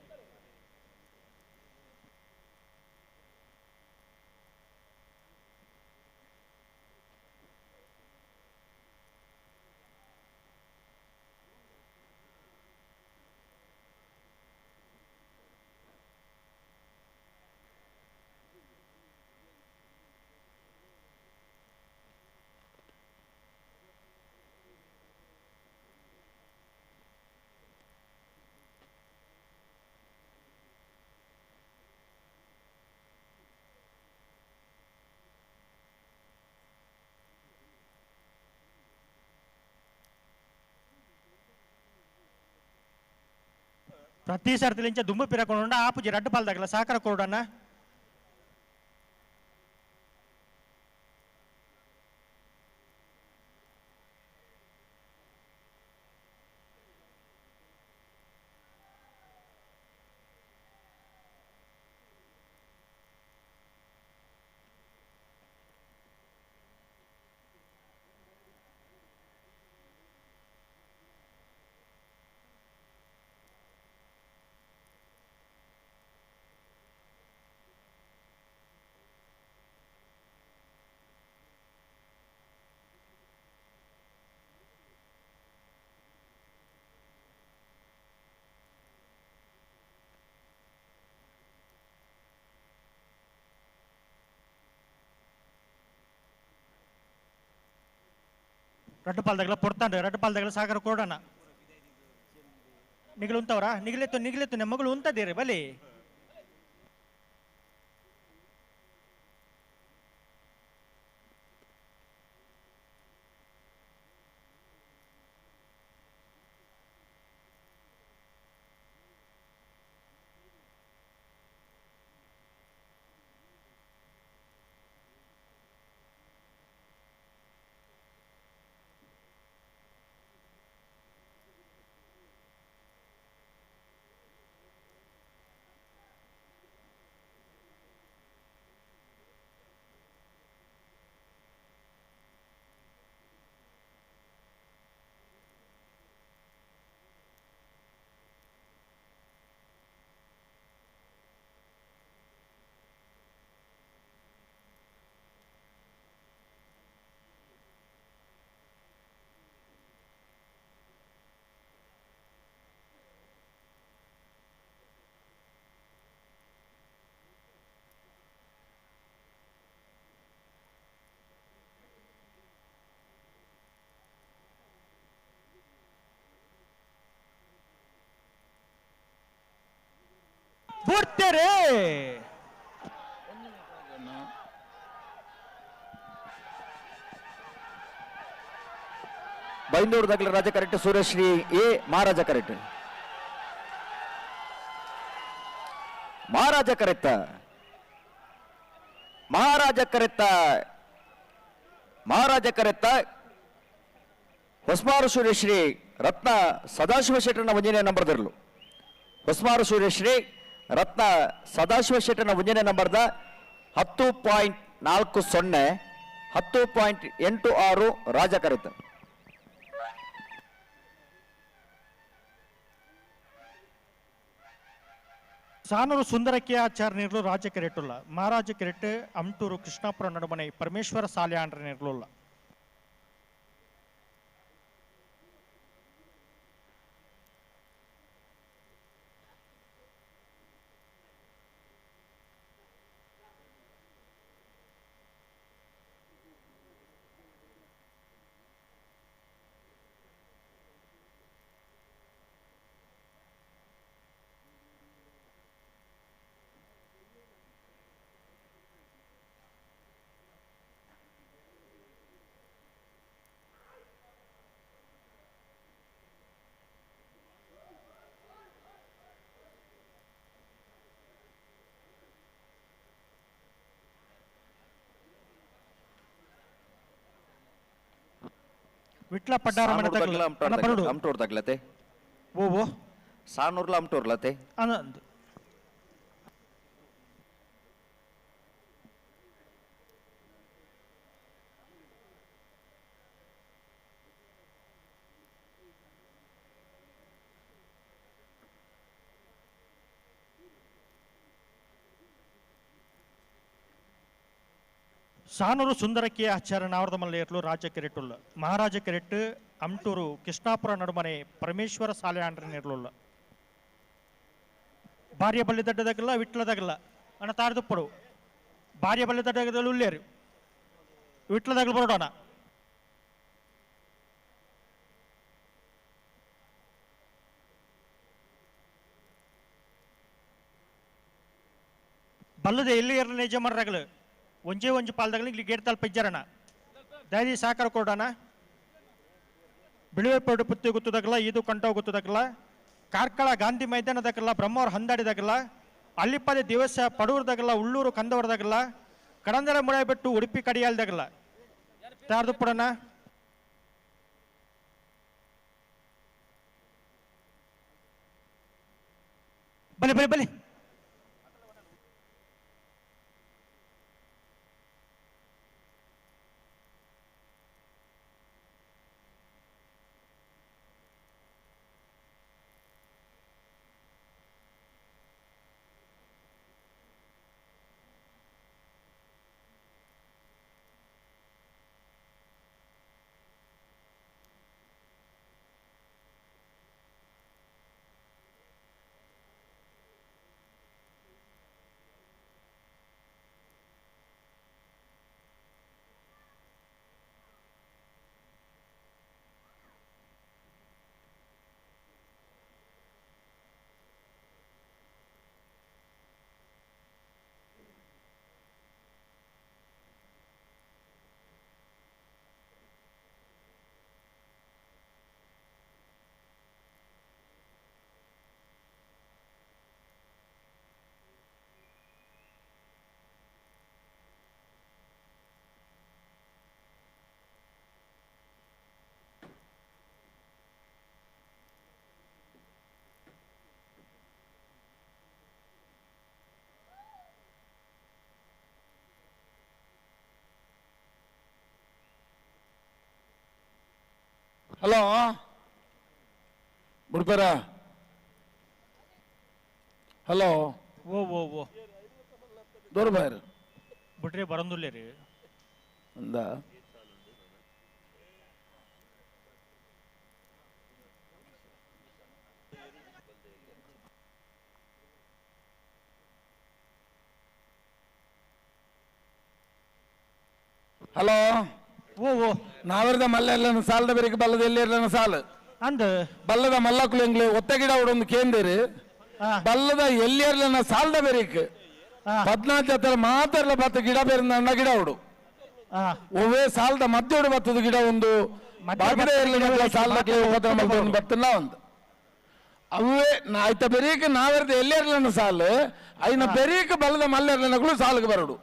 ಪ್ರತಿ ಸರ್ತಿಲಿಂಚ ದುಂಬು ಪಿರಕೊಂಡು ಆಪುಜಿ ರಡ್ಡು ಪಾಲ್ದಾಗಲ್ಲ ಸಾಕರ ಕೊಡೋಣ. ರಡ್ಡು ಪಾಲ್ದಾಗಲ ಪೊರ್ತಾಂಡು ರಡ್ಡು ಪಾಲ್ದಾಗಲ ಸಾಗರ ಕೊಡೋಣ. ನಿಗಲು ಉಂತವ್ರಾ? ನಿಗಲೆತ್ತು ನಿಗಲೆತ್ತು ನಮ್ಮ ಮಗಳು ಉಂತದಿರಿ ಬಲಿ. ಬುಡ್ತೇರೆ Byndoor ದಗ್ಲ Raja correct, Suryashree A Maharaja correct. Maharaja ಕರೆಕ್ತ, ಮಹಾರಾಜ ಕರೆತ್ತ, ಮಹಾರಾಜ ಕರೆತ್ತ. ಹೊಸ್ಮಾರು ಸೂರ್ಯಶ್ರೀ ರತ್ನ ಸದಾಶಿವ ಶೆಟ್ಟರ್ನ ಒಂದನೇ ನಂಬರ್ದಿರಲು. ಹೊಸ್ಮಾರು ಸೂರ್ಯಶ್ರೀ ರತ್ನ ಸದಾಶಿವ ಶೆಟ್ಟರ್ನ ಒಂದನೇ ನಂಬರ್ದ 10.40, 10.86 ರಾಜ ಕರೆತ. ಸಾನೂರು ಸುಂದರಕ್ಕೆ ಆಚಾರ್ಯನಿರ್ಲು ರಾಜ ಕೆರೆಟುಲ್ಲ. ಮಹಾರಾಜ ಕೆರೆಟ್ ಅಮ್ಟೂರು ಕೃಷ್ಣಾಪುರ ನಡುಮನೆ ಪರಮೇಶ್ವರ ಸಾಲ್ಯಾಂಡ್ರನಿರ್ಲುಲ್ಲ. ವಿಟ್ಲ ಪಡ್ಡಾರ ಮನೆ ತಗಲು ಅಮ್ಟೂರ್ ತಗ್ಲತೆ ಓ ಸಾನೂರ್ಲ ಅಮ್ಟೂರ್ಲತೆ ಆನಂದ್. ಸಾನೂರು ಸುಂದರಕ್ಕೆ ಆಚಾರ್ಯ ನಾವರ್ದಮಲ್ಲೇರ್ಲು ರಾಜ ಕೆರೆಟುಲ್ಲ ಮಹಾರಾಜ ಕೆರೆಟ್ ಅಮ್ಟೂರು ಕೃಷ್ಣಾಪುರ ನಡುಮನೆ ಪರಮೇಶ್ವರ ಸಾಲೆ ಆಂಡ್ರನೇರ್ಲುಲ್ಲ ಭಾರ್ಯ ಬಳ್ಳಿ ದಡ್ಡದಾಗಲ್ಲ ವಿಟ್ಲದಾಗಲ್ಲ ಅಣ್ಣ ತಾರದುಪ್ಪಡು ಭಾರ್ಯ ಬಳ್ಳಿ ದಡ್ಡದಲ್ಲಿ ಉಲ್ಲೇರು ವಿಟ್ಲದಾಗಲು ಬರೋಣ. ಬಲ್ಲದೆ ಎಲ್ಲಿ ಎರಡನೇ ಯಜಮಾನರಾಗಲು ಒಂಜೇ ಒಂಜಿ ಪಾಲ್ದಾಗಲಿ ಇಲ್ಲಿ ಗೇಟ್ ತಲುಪ ಇಜ್ಜರಣ ದಯದಿ ಸಾಕಾರ ಕೊಡೋಣ. ಬಿಳುವೆ ಪಡು ಪುತ್ತಿ ಗೊತ್ತದಾಗಲ್ಲ ಇದು ಕಂಠ ಗೊತ್ತದಾಗಲ್ಲ ಕಾರ್ಕಳ ಗಾಂಧಿ ಮೈದಾನದಾಗಲ್ಲ ಬ್ರಹ್ಮವ್ರ ಹಂದಾಡಿದಾಗಲ್ಲ ಅಲ್ಲಿಪ್ಪದೆ ದಿವಸ ಪಡೂರ್ದಾಗಲ್ಲ ಉಳ್ಳೂರು ಕಂದವರದಾಗಲ್ಲ ಕಡಂದರ ಮುಳೆ ಬಿಟ್ಟು ಉಡುಪಿ ಕಡಿಯಾಲ್ದಾಗಲ್ಲ ತಾರ್ದು ಪುಡಣ. ಬಲೆ ಬಲೆ ಬಲೆ ಹಲೋ ಬುಡ್ಪೇರ ಹಲೋ ಓ ಓ ಓ ದೂರ ಬಾಯರ್ ಬಿಟ್ರೆ ಬರಂದುಲ್ಲೆ ರೀ ಅಂದ ಹಲೋ ಓ ಓ ನಾವರ್ದ ಮಲ್ಲ ಎಲ್ಲ ಸಾಲದ ಬೇರೆ ಬಲ್ಲದ ಎಲ್ಲಿ ಇರಲನ ಸಾಲು ಅಂದ ಬಲ್ಲದ ಮಲ್ಲಕುಲು ಎಂಗ್ಲೆ ಒತ್ತ ಗಿಡ ಒಂದು ಕೇಂದಿರಿ ಬಲ್ಲದ ಎಲ್ಲಿ ಇರಲನ ಸಾಲದ ಬೇರಿಕ್ ಪದ್ನಾಲ್ಕು ಹತ್ರ ಮಾತ್ರ ಬತ್ತ ಗಿಡ ಬೇರೆ ನನ್ನ ಗಿಡ ಉಡು ಒವೇ ಸಾಲದ ಮಧ್ಯ ಬತ್ತದ ಗಿಡ ಒಂದು ಬಾಗಿಡ ಇರಲಿಲ್ಲ ಸಾಲದ ಬತ್ತಲ್ಲ ಒಂದು ಅವೇ ಆಯ್ತ ಬೆರೀಕ್ ನಾವೆರ್ದ ಎಲ್ಲಿ ಇರಲನ ಸಾಲು ಐನ ಬೆರೀಕ್ ಬಲ್ಲದ ಮಲ್ಲ ಇರಲನಗಳು ಸಾಲಿಗೆ ಬರಡು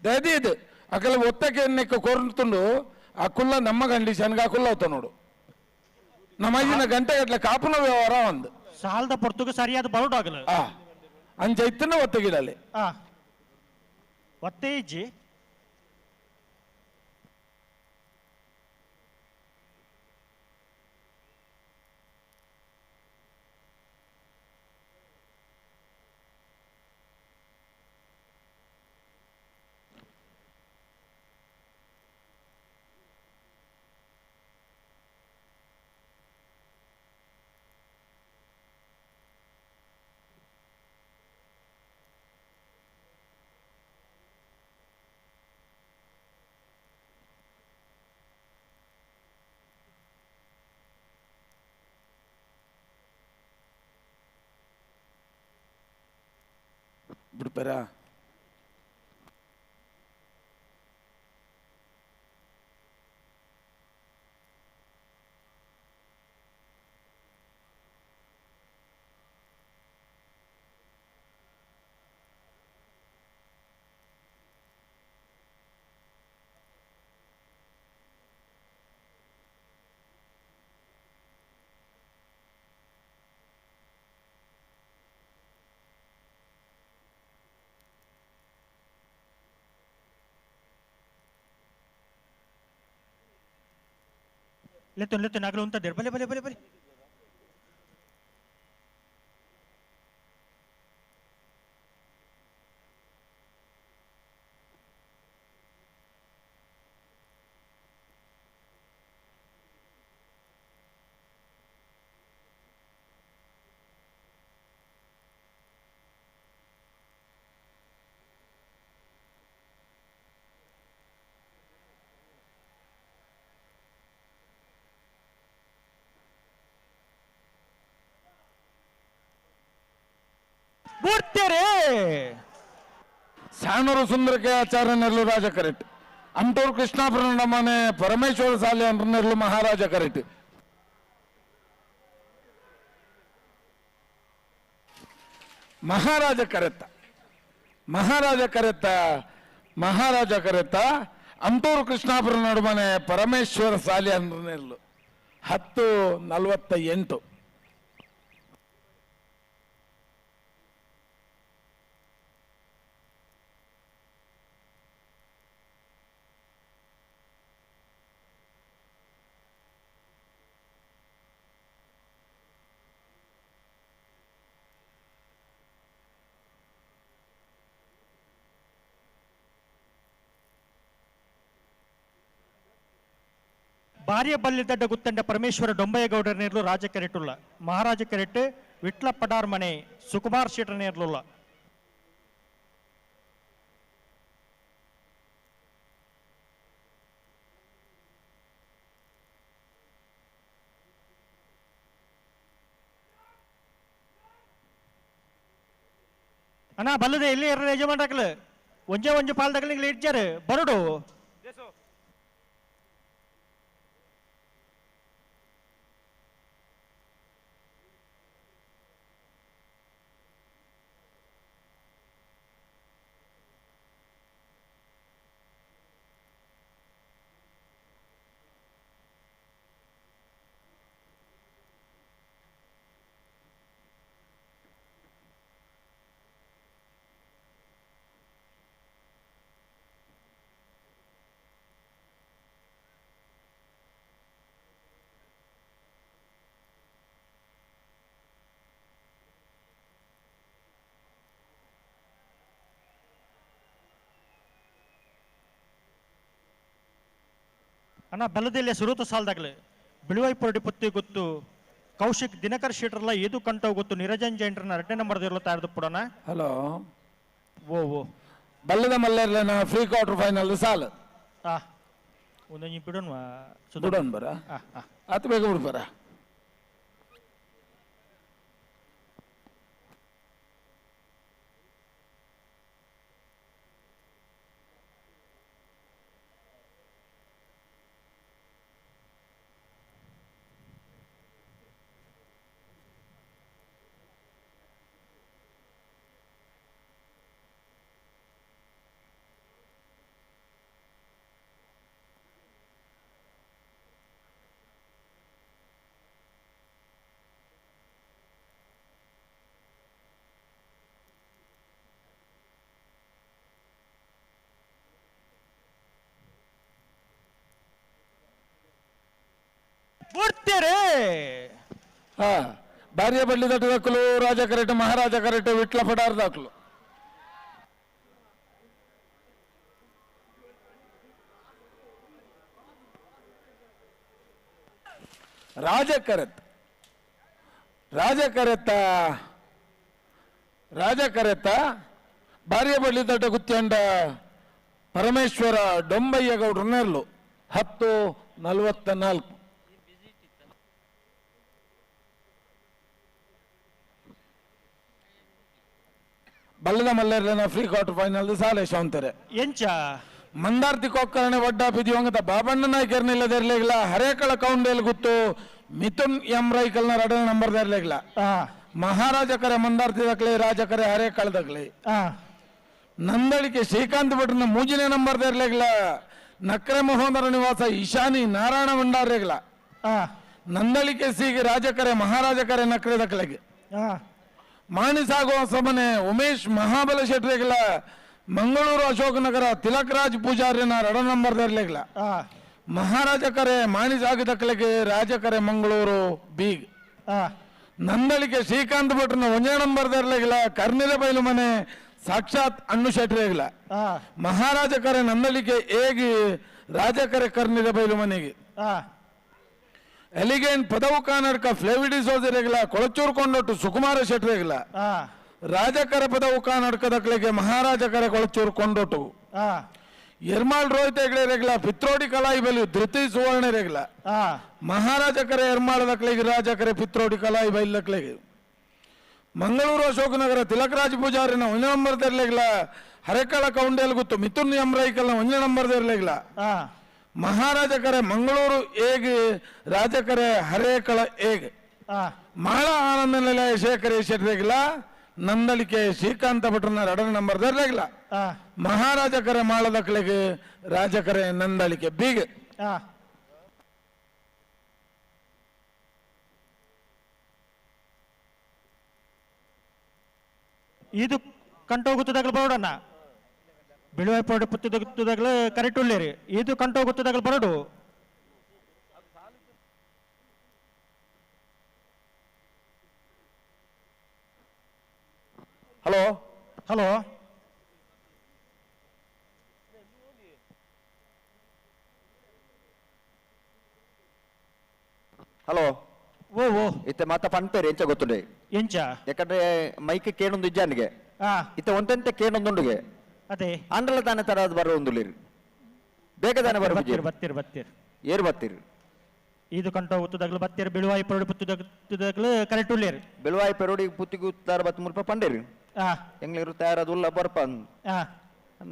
ದಯದಿ ಇದು ಅಕಲ ಒತ್ತಕ್ಕೆ ಎಣ್ಣೆಕ್ಕ ಕೊರಂತುಂಡು ಆ ಕುಲ್ಲ ನಮ್ಮ ಕಂಡೀಷನ್ಗೆ ಆ ಕುಲ್ಲ ಅವತ್ತ ನೋಡು ನಮ್ಮ ಐದಿನ ಗಂಟೆ ಗಟ್ಟಲೆ ಕಾಪುನ ವ್ಯವಹಾರ ಒಂದು ಸಾಲದ ಪೊರ್ತುಗೆ ಸರಿಯಾದ ಬರೋಡು ಆಗಲ್ಲ ಅಂಚ ಇತ್ತನ ಒತ್ತಗಿಡಲಿ ಒತ್ತೆ ಇಜ್ಜಿ ಬಿಡ್ಪಾರ ಲೆತ್ತೊನ್ ಲೆತ್ತೊನ್ ಆಗಲು ಉಂಟದೇರು ಬಲೆ ಬಲೆ ಬಲೆ ಬಲೆ ಬೂರ್ತೀರಿ. ಸಾಣೂರು ಸುಂದರಕ್ಕೆ ಆಚಾರ್ಯ ನೆರಳು ರಾಜ ಕರೆಕ್ಟ್. ಅಂಟೂರು ಕೃಷ್ಣಾಪುರ ನಮ್ಮನೆ ಪರಮೇಶ್ವರ ಸಾಲೆ ನೆರಳು ಮಹಾರಾಜ ಕರೆಕ್ಟ್. ಮಹಾರಾಜ ಕರೆತ್ತ ಮಹಾರಾಜ ಕರೆತ್ತ ಮಹಾರಾಜ ಕರೆತ್ತ ಅಂಟೂರು ಕೃಷ್ಣಾಪುರ ನಡುಮನೆ ಪರಮೇಶ್ವರ ಸಾಲೆ ನೆರಳು 10:48. ಭಾರ್ಯ ಬಲ್ಲಿದಡ್ಡ ಗುತ್ತಂಡ ಪರಮೇಶ್ವರ ಡೊಂಬಯ್ಯಗೌಡರ ನೇರ್ಲು ರಾಜ ಕೆರೆಟುಲ್ಲ ಮಹಾರಾಜ ಕೆರೆಟ್ ವಿಟ್ಲ ಪಡಾರ್ ಮನೆ ಸುಕುಮಾರ್ ಶೆಟ್ಟರ್ ನೇರ್ಲುಲ್ಲ. ಅಣ್ಣ ಬಲ್ಲದೆ ಇಲ್ಲಿ ಎರಡು ಯಜಮಾನ್ರಾಕ್ಲು ಒಂಜೆ ಒಂಜೆ ಪಾಲ್ದಾಗಲಿ ಇಡ್ಜಾರು ಬರಡು. ಅಣ್ಣ ಬಲ್ಲದಲ್ಲೇ ಸುರೂತ ಸಾಲದಾಗಲೇ ಬಿಳುವೈಪುರಡಿ ಪುತ್ತಿ ಗೊತ್ತು ಕೌಶಿಕ್ ದಿನಕರ್ ಶೆಟ್ಟರ್ಲ ಏದು ಕಂಟವ್ ಗೊತ್ತು ನಿರಜನ್ ಜೈನ್ರನ್ನ ಎರಡನೇ ನಂಬರ್ ಇರಲು ತಯಾರಿದು ಪುಡೋಣ. ಹಲೋ ಓ ಓ ಬಲ್ಲದ ಮಲ್ಲೇರ್ಲನ free quarter final ಸಾಲು. ಒಂದೊಂದು ಬಿಡೋಣ ಬಿಡೋಣ ಬರ ಆತು ಬೇಗ ಬಿಡ್ಬಾರ. ಭಾರ್ಯ ಬಳ್ಳಿ ದಟ್ಟ ದಾಖಲು ರಾಜ ಕರೆಟ್ ಮಹಾರಾಜ ಕರೆಟ್ ವಿಟ್ಲ ಪಡಾರ್ ದಾಖಲು. ರಾಜ ಕರೆತ್ ರಾಜ ಕರೆತ್ತ ರಾಜ ಕರೆತ್ತ ಭಾರ್ಯ ಬಳ್ಳಿ ದಟ್ಟ ಗುತ್ತಿಯಂಡ ಪರಮೇಶ್ವರ ಡೊಂಬಯ್ಯ ಗೌಡ್ರ ನೆರಳು 10:44. ಬಲ್ಲದ ಮಲ್ಲೇರ್ಲನ free quarter final ಸಾಲೆ ಶಾಂತರೆ ಎಂಚ ಮಂದಾರ್ತಿ ಕೊಕ್ಕರಣೆ ವಡ್ಡ ಬಿದಿವಂಗತ ಬಾಬಣ್ಣ ನಾಯ್ಕರ್ನಿಲ್ಲದಿರ್ಲಿಲ್ಲ ಹರೇಕಳ ಕೌಂಡೇಲ್ ಗುತ್ತು ಮಿಥುನ್ ಎಂ ರೈಕಲ್ನ ಎರಡನೇ ನಂಬರ್ ಇರ್ಲಿಲ್ಲ. ಮಹಾರಾಜ ಕರೆ ಮಂದಾರ್ತಿ ದಕ್ಲೆ ರಾಜ ಕರೆ ಹರೇಕಳ ದಕ್ಲೆ. ನಂದಳಿಕೆ ಶ್ರೀಕಾಂತ್ ಭಟ್ರನ ಮೂಜಿನೇ ನಂಬರ್ ಇರ್ಲಿಲ್ಲ. ನಕ್ರೆ ಮಹೋದರ ನಿವಾಸ ಈಶಾನಿ ನಾರಾಯಣ ಭಂಡಾರ್ರೆಗ್ಲ. ನಂದಳಿಕೆ ಸಿಗೆ ರಾಜಕರೆ ಮಹಾರಾಜ ಕರೆ ನಕ್ರೆ ದಕ್ಲೆಗೆ. ಮಾಣಿಸಾಗುವ ಸಮನೆ ಉಮೇಶ್ ಮಹಾಬಲ ಶೆಟ್ರೆಗ್ಲ ಮಂಗಳೂರು ಅಶೋಕನಗರ ತಿಲಕರಾಜ್ ಪೂಜಾರಿನ ಎರಡ ನಂಬರ್ ಇರ್ಲಿಲ್ಲ. ಮಹಾರಾಜ ಕರೆ ಮಾಣಿಸಾಗಿದಕ್ಲೆಗೆ ರಾಜಕರೆ ಮಂಗಳೂರು ಬೀಗ್. ನಂದಳಿಕೆ ಶ್ರೀಕಾಂತ್ ಭಟ್ರನ ಒಂದೇ ನಂಬರ್ ಇರ್ಲಿಲ್ಲ. ಕರ್ನಿಲ ಬೈಲು ಮನೆ ಸಾಕ್ಷಾತ್ ಅಣ್ಣು ಶೆಟ್ರೆಗ್ಲ. ಮಹಾರಾಜ ಕರೆ ನಂದಳಿಕೆ ಏಗಿ ರಾಜಕರೆ ಕರ್ನಿಲ ಬೈಲು ಮನೆಗೆ. ಎಲಿಗೇನ್ ಪದವು ಕಾನಡ್ಕ ಫ್ಲೇವಿಡಿ ಸೋದರಿಗಳ ಕೊಳಚೂರು ಕೊಂಡೊಟ್ಟು ಸುಕುಮಾರ ಶೆಟ್ರಿಗಳ. ರಾಜಕರ ಪದವು ಕಾನಡ್ಕದಕ್ಲೆಗೆ ಮಹಾರಾಜಕರ ಕೊಳಚೂರು ಕೊಂಡೊಟ್ಟು. ಎರ್ಮಾಳ್ ರೋಹಿತ್ ಹೆಗ್ಡೆ ಪಿತ್ರೋಡಿ ಕಲಾಯಿ ಬಲಿ ಧೃತಿ ಸುವರ್ಣ ರೆಗ್ಲ. ಮಹಾರಾಜಕರ ಎರ್ಮಾಳದಕ್ಲೆಗೆ ರಾಜಕರೆ ಪಿತ್ರೋಡಿ ಕಲಾಯಿ ಬೈಲಕ್ಲೆಗೆ. ಮಂಗಳೂರು ಅಶೋಕನಗರ ತಿಲಕರಾಜ್ ಪೂಜಾರಿನ ಒಂಜಿ ನಂಬರ್ ದೆರ್ಲೆಗ್ಲ ಹರೆಕಳ ಕೌಂಡೇಲ್ ಗುತ್ತು ಮಿಥುನ್ ಎಂ ರೈಕಲ್ನ ಒಂಜಿ ನಂಬರ್ ದೆರ್ಲೆಗ್ಲ ಮಹಾರಾಜ ಕರೆ ಮಂಗಳೂರು ಏಗ್ ರಾಜಕರೆ ಹರೇಕಳ ಏಗ್ ಮಾಳ ಆನಂದ ನಿಲಯ ಶೇಖರ ಶೆಟ್ರೆಗ್ಲ ನಂದಳಿಕೆ ಶ್ರೀಕಾಂತ ಭಟ್ರನ ಎರಡನೇ ನಂಬರ್ ದೆರ್ಲೆಗ್ಲ ಮಹಾರಾಜ ಕರೆ ಮಾಳದಕ್ಲೆಗ್ ರಾಜಕರೆ ನಂದಳಿಕೆ ಬೀಗ್ ಇದು ಕಂಟೋಗುತ್ತದಾಗಲು ಬರೋಡಣ್ಣ ಬಿಳುವೆ ಪೌಡಿ ಪುತ್ತಿದಾಗಲು ಕರೆಕ್ಟ್ ಉಳ್ಳೇರಿ ಇದು ಕಂಟೋಗುತ್ತದಾಗಲು ಬರೋಡು ಹಲೋ ಹಲೋ ಹಲೋ ಓ ಓ ಇತ್ತೆ ಮಾತ ಪನ್ಪೇರು ಎಂಚ ಗೊತ್ತುಂಡೆ ಎಂಚ ಯಾಕಂದ್ರೆ ಮೈಕ್ ಕೇಣೊಂದು ಇಜ್ಜಾನಿಗೆ ಇತ್ತೆ ಒಂತೆಂತೆ ಕೇಣೊಂದುಂಡುಗೆ ಅದೇ ಅಂಡಲ ತಾನೆ ತರದ ಬರೋ ಒಂದುಲಿರಿ ಬೇಗ ತಾನೆ ಬರೋ ಬತ್ತೀರ್ ಬತ್ತೀರ್ ಬತ್ತೀರ್ ಏರು ಬತ್ತೀರಿ ಇದು ಕಂಟೋಗುತ್ತದಾಗಲು ಬತ್ತೀರ್ ಬಿಳುವಾಯಿ ಪೌಡಿ ಪುತ್ತಿದಾಗಲು ಕರೆಕ್ಟ್ ಉಳ್ಳೇರಿ ಬೆಳುವಾಯಿ ಪೆರೋಡಿ ಪುತ್ತಿಗೆ ಉತ್ತಾರ ಬತ್ ಮುಲ್ಪ ಪಂಡೇರಿ ಎಂಗ್ಲಿರು ತಯಾರದು ಉಲ್ಲ ಬರ್ಪ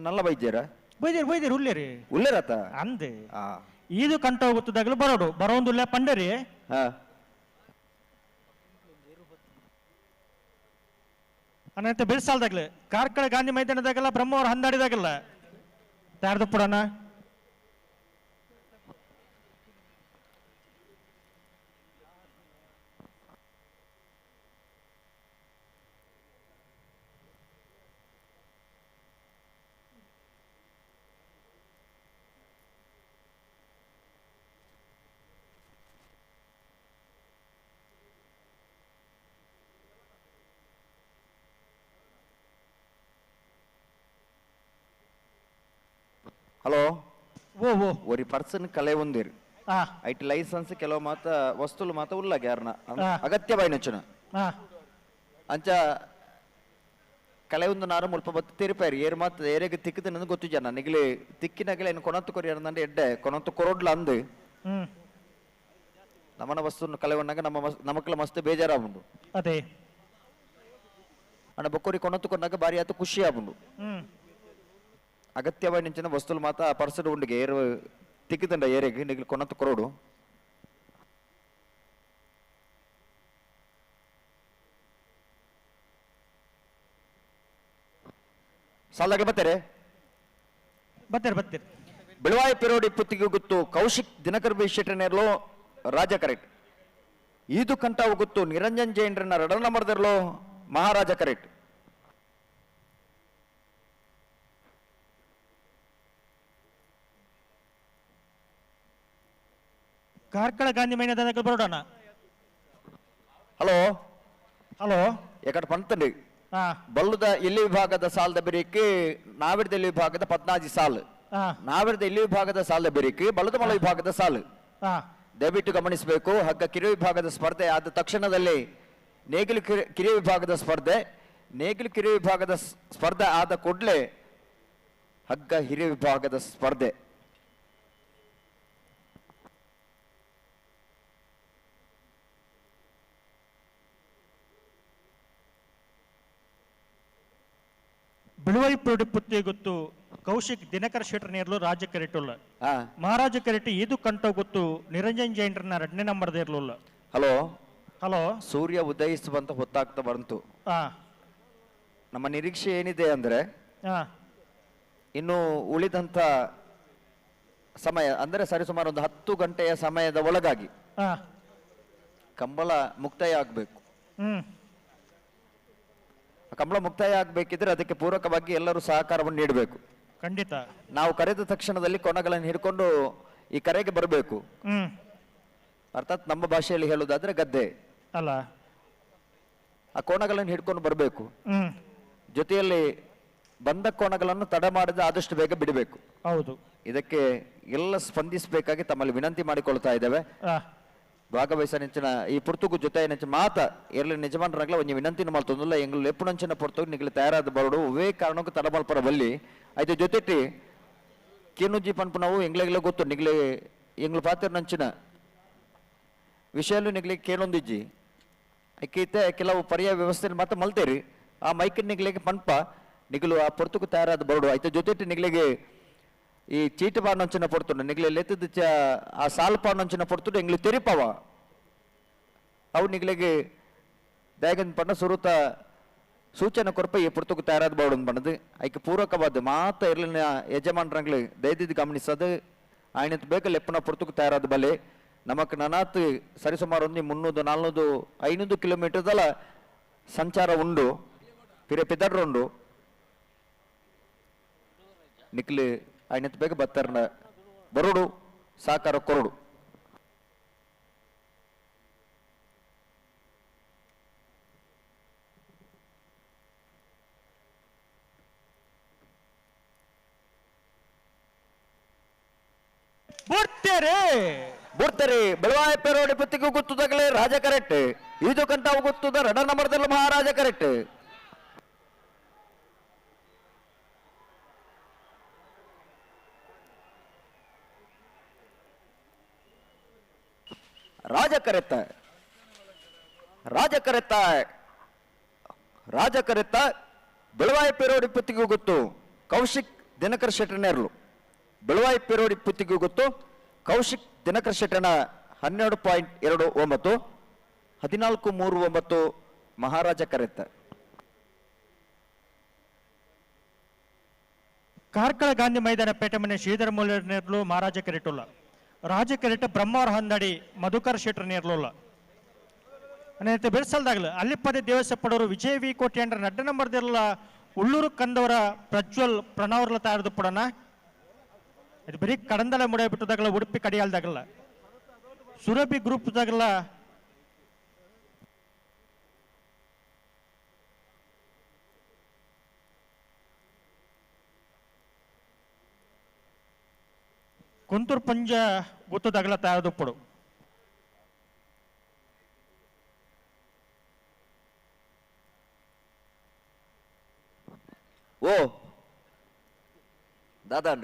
ನಲ್ಲ ಬೈಜೇರ ಬೈದೇರು ಬೈದೇರು ಉಳ್ಳೇರಿ ಉಲ್ಲೇರತ ಅಂದೆ ಇದು ಕಂಟೋಗುತ್ತದಾಗಲು ಬರೋಡು ಬರೋಂದುಲ್ಲ ಪಂಡರಿ ಅನಂತ ಬಿಳ್ಸಾಲ್ದಾಗ್ಲೆ ಕಾರ್ಕಳ ಗಾಂಧಿ ಮೈದಾನದಾಗಲ್ಲ ಬ್ರಹ್ಮವರ ಹಂದಾಡಿದಾಗಲ್ಲ ತಯಾರ್ದು ಪುಡಣ ಹಲೋ ಓ ಓ ಒರಿ ಪರ್ಸನ್ ಕಲೆ ಒಂದಿರು ಐಟ್ ಲೈಸೆನ್ಸ್ ಕೆಲವು ಮಾತ ವಸ್ತುಲು ಮಾತ ಉಲ್ಲಾಗ ಯಾರನ ಅಗತ್ಯ ಬಾಯಿನೊಚ್ಚನ ಅಂಚ ಕಲೆ ಒಂದು ನಾರು ಮುಲ್ಪ ಬತ್ತು ತೆರಿಪಾರಿ ಏರು ಮಾತ ಏರೆಗ್ ತಿಕ್ಕದ ನನಗೆ ಗೊತ್ತು ಜನ ನಿಗಲಿ ತಿಕ್ಕಿನಗಲೆ ಏನು ಕೊನತ್ತು ಕೊರಿಯರ್ ಅಂದ್ರೆ ಎಡ್ಡೆ ಕೊನತ್ತು ಕೊರೊಡ್ಲ ಅಂದು ನಮ್ಮನ ವಸ್ತುವನ್ನು ಕಲೆ ಒಣ್ಣಾಗ ನಮ್ಮ ನಮಕ್ಲ ಮಸ್ತ್ ಬೇಜಾರಾಗುಂಡು ಅದೇ ಅಣ್ಣ ಬೊಕ್ಕೋರಿ ಕೊನತ್ತು ಕೊನ್ನಾಗ ಬಾರಿ ಆತು ಖುಷಿ ಆಗುಂಡು ಅಗತ್ಯವಾಗಿ ನಿಂಚಿನ ವಸ್ತುలు ಮಾತ ಪರ್ಸಡ್ ಉಂಡಿಗೆ ಏರು ತಿಕ್ಕಿದಂಡ ಏರೆಗ್ ನಿಗಲಿ ಕೊನತ್ತು ಕೊರೋಡು ಸಾಲಾಗಿ ಬರ್ತಾರೆ ಬರ್ತಾರೆ ಬರ್ತಾರೆ ಬಿಳುವಾಯಿ ಪಿರೋಡಿ ಪುತ್ತಿಗೆ ಗುತ್ತು ಕೌಶಿಕ್ ದಿನಕರ್ ಬಿ ಶೆಟ್ಟರ್ನೇರ್ಲೋ ರಾಜ ಕರೆಕ್ಟ್ ಈದು ಕಂಠವು ಗುತ್ತು ನಿರಂಜನ್ ಜೈನ್ರನ್ನ ರಡರ್ ನಂಬರ್ದಿರ್ಲೋ ಮಹಾರಾಜ ಕರೆಕ್ಟ್ ಕಾರ್ಕಳ ಗಾಂಧಿ ಮೈದಾನಕ್ಕೆ ಬರೋಣ ಹಲೋ ಹಲೋ ಎಕಡೆ ಪಂತಂಡಿ ಬಲ್ಲುದ ಇಲ್ಲಿ ವಿಭಾಗದ ಸಾಲದ ಬೆರಿಕೆ ನಾವಿರದ ಇಲ್ಲಿ ವಿಭಾಗದ ಪದ್ನಾಜಿ ಸಾಲು ನಾವಿರದ ಇಲ್ಲಿ ವಿಭಾಗದ ಸಾಲದ ಬೆರಿಕೆ ಬಲ್ಲದ ಮಲ ವಿಭಾಗದ ಸಾಲು ದಯವಿಟ್ಟು ಗಮನಿಸಬೇಕು. ಹಗ್ಗ ಕಿರು ವಿಭಾಗದ ಸ್ಪರ್ಧೆ ಆದ ತಕ್ಷಣದಲ್ಲಿ ನೇಗಿಲು ಕಿರಿಯ ವಿಭಾಗದ ಸ್ಪರ್ಧೆ, ನೇಗಿಲು ಕಿರಿಯ ವಿಭಾಗದ ಸ್ಪರ್ಧೆ ಆದ ಕೂಡಲೇ ಹಗ್ಗ ಹಿರಿಯ ವಿಭಾಗದ ಸ್ಪರ್ಧೆ. ಬಿಳುವೈ ಪುಡಿ ಪುತ್ತಿ ಗೊತ್ತು ಕೌಶಿಕ್ ದಿನಕರ್ ಶೆಟ್ಟರ್ ನೇರ್ಲು ರಾಜ್ಯ ಕರೆಟುಲ್ಲ ಮಹಾರಾಜ ಕರೆಟ್ ಇದು ಕಂಠ ಗೊತ್ತು ನಿರಂಜನ್ ಜೈನ್ರನ್ನ ಎರಡನೇ ನಂಬರ್ ಇರ್ಲಿಲ್ಲ. ಹಲೋ ಹಲೋ ಸೂರ್ಯ ಉದಯಿಸುವಂತ ಹೊತ್ತಾಗ್ತಾ ಬಂತು. ನಮ್ಮ ನಿರೀಕ್ಷೆ ಏನಿದೆ ಅಂದ್ರೆ ಇನ್ನು ಉಳಿದಂತ ಸಮಯ ಅಂದ್ರೆ ಸರಿಸುಮಾರು ಒಂದು 10 ಗಂಟೆಯ ಸಮಯದ ಒಳಗಾಗಿ ಕಂಬಳ ಮುಕ್ತಾಯ ಆಗ್ಬೇಕು. ಕಂಬಳ ಮುಕ್ತಾಯ ಆಗ್ಬೇಕಿದ್ರೆ ಅದಕ್ಕೆ ಪೂರಕವಾಗಿ ಎಲ್ಲರೂ ಸಹಕಾರವನ್ನು ನೀಡಬೇಕು. ಖಂಡಿತ ನಾವು ಕರೆದ ತಕ್ಷಣದಲ್ಲಿ ಕೊನಗಳನ್ನು ಹಿಡ್ಕೊಂಡು ಈ ಕರೆಗೆ ಬರಬೇಕು. ಅರ್ಥಾತ್ ನಮ್ಮ ಭಾಷೆಯಲ್ಲಿ ಹೇಳುವುದಾದ್ರೆ ಗದ್ದೆ ಅಲ್ಲ, ಆ ಕೋಣಗಳನ್ನು ಹಿಡ್ಕೊಂಡು ಬರಬೇಕು. ಜೊತೆಯಲ್ಲಿ ಬಂದ ಕೋಣಗಳನ್ನು ತಡೆ ಮಾಡದೆ ಆದಷ್ಟು ಬೇಗ ಬಿಡಬೇಕು. ಹೌದು, ಇದಕ್ಕೆ ಎಲ್ಲ ಸ್ಪಂದಿಸಬೇಕಾಗಿ ತಮ್ಮಲ್ಲಿ ವಿನಂತಿ ಮಾಡಿಕೊಳ್ತಾ ಇದ್ದೇವೆ. ಭಾಗವಹಿಸ ನೆಂಚಿನ ಈ ಪುರ್ತುಗು ಜೊತೆ ನೆಂಚಿನ ಮಾತ ಎರ್ಲಿ ನಿಜಮಾನರಾಗ್ಲ ಒಂಜಿ ವಿನಂತಿನ ಮಲ್ತೊಂದುಲ್ಲ. ಎಂಗ್ಲು ಲೆಪ್ಪುನಂಚಿನ ಪುರ್ತುಗು ನಿಗ್ಲು ತಯಾರಾದ ಬರಡು ಅವೇ ಕಾರಣಕ್ಕೂ ತಡ ಮಲ್ಪರ ಬಲ್ಲಿ ಐತೆ. ಜೊತೆಟಿ ಕೇನುಜಿ ಪನ್ಪು ನಾವು ಎಂಗ್ಲೆಗ್ಲ ಗೊತ್ತು ನಿಗ್ಲೆ ಎಂಗ್ಲು ಪಾತ್ರ ನಂಚಿನ ವಿಷಯಲ್ಲೂ ನಿಗ್ಲಿ ಕೇಳೊಂದಿಜ್ಜಿ. ಐಕೈತೆ ಕೆಲವು ಪರ್ಯಾಯ ವ್ಯವಸ್ಥೆ ಮಾತ್ರ ಮಲ್ತೇರಿ ಆ ಮೈಕ್ ನಿಗ್ಲಿಗೆ ಪನ್ಪ ನಿಗಲು ಆ ಪೊರ್ತುಕು ತಯಾರಾದ ಬರಡು ಐತೆ ಜೊತೆ ನಿಗ್ಲಿಗೆ ಈ ಚೀಟ ಪಾನಂಚಿನ ಪೊರ್ತುಂಡು ನಿಗ್ಲೆ ಲೆತ್ತದ ಆ ಸಾಲ್ ಪಾನಂಚಿನ ಪೊರ್ತುಂಡು ಎಂಗ್ಲು ತೆರಿಪವ ಅವು ನಿಗ್ಲಿಗೆ ದಾಯಗನ್ ಪಣ್ಣ ಸುರುತ ಸೂಚನೆ ಕೊರಪ ಈ ಪುರ್ತುಕು ತಯಾರಾದ ಬರಡು ಪಣ್ಣದು ಐಕೆ ಪೂರಕವಾದ ಮಾತ ಇರ್ಲಿನ ಯಜಮಾನ್ರಂಗ್ಲು ದಯದಿದ್ದು ಗಮನಿಸೋದು ಆಯ್ನತ್ ಬೇಕ ಲೆಪ್ಪನ ಪುರ್ತುಕು ತಯಾರಾದ ಬಲೆ ನಮಕ್ ನನಾತ್ ಸರಿಸುಮಾರು ಒಂದು 300 400 500 ಕಿಲೋಮೀಟರ್ದಲ್ಲ ಸಂಚಾರ ಉಂಡು ಪಿರೆ ಪಿದಡ್ರುಂಡು ನಿಕ್ಲಿ ಆಯ್ನತ್ ಬೇಗ ಬತ್ತರ್ನ ಬರುಡು ಸಾಕಾರ ಕೊರಡು. ಬುಡ್ತೇರೆ ಬುಡ್ತೇರಿ ಬೆಳವಾಯ ಪೇರೋಡಿ ಪತ್ತಿಗೂ ಗೊತ್ತುದಾಗಲೇ ರಾಜ ಕರೆಕ್ಟ್ ಇದು ಕಂತಾವು ಗೊತ್ತುದ ರಡ ನಂಬರ್ದಲ್ಲ ಮಹಾರಾಜ ಕರೆಕ್ಟ್. ರಾಜ ಕರೆತ್ತ ರಾಜ ಕರೆತ್ತ ರಾಜ ಕರೆತ್ತ ಬೆಳವಾಯ ಪೇರೋಡಿ ಪತ್ತಿಗೂ ಗೊತ್ತು ಕೌಶಿಕ್ ದಿನಕರ್ ಶೆಟ್ಟರ್ನೇರ್ಲು ಬೆಳವಾಯಿ ಪೇರೋಡಿ ಪುತ್ತಿಗೂ ಗೊತ್ತು ಕೌಶಿಕ್ ದಿನಕರ್ ಶೆಟ್ಟನ 12.29 14.39 ಮಹಾರಾಜ ಕರೆತ್ತ. ಕಾರ್ಕಳ ಗಾಂಧಿ ಮೈದಾನ ಪೇಟೆ ಮನೆ ಶ್ರೀಧರ ಮೂಲ್ಯನೇರ್ಲು ಮಹಾರಾಜ ಕೆರೆಟುಲ್ಲ ರಾಜ ಕೆರೆಟ ಬ್ರಹ್ಮಾವರ ಹಂದಡಿ ಮಧುಕರ್ ಶೆಟ್ಟರ್ ನೇರ್ಲುಲ್ಲ ಅನೇಕ ಬೆಳೆಸಲ್ದಾಗಲು ಅಲ್ಲಿಪ್ಪದೆ ದೇವಸಪ್ಪಡವರು ವಿಜಯ ವಿ ಕೋಟ್ಯಾಂಡ್ರ ನಡ್ಡ ನಂಬರ್ದಿರಲ್ಲ ಉಳ್ಳೂರು ಕಂದವರ ಪ್ರಜ್ವಲ್ ಪ್ರಣವರ್ಲ ತಯಾರದು ಪಡೋಣ ಇದು ಬರೀ ಕಡಂದಲ ಮುಡೆ ಬಿಟ್ಟದಾಗಲ್ಲ ಉಡುಪಿ ಕಡಿಯಾಲ್ದಾಗಲ್ಲ ಸುರಭಿ ಗ್ರೂಪ್ದಾಗಲ್ಲ ಕುಂತೂರು ಪಂಜ ಗೊತ್ತದಾಗಲ್ಲ ತಯಾರದುಪ್ಪಡು. ಓ ದಾದಾ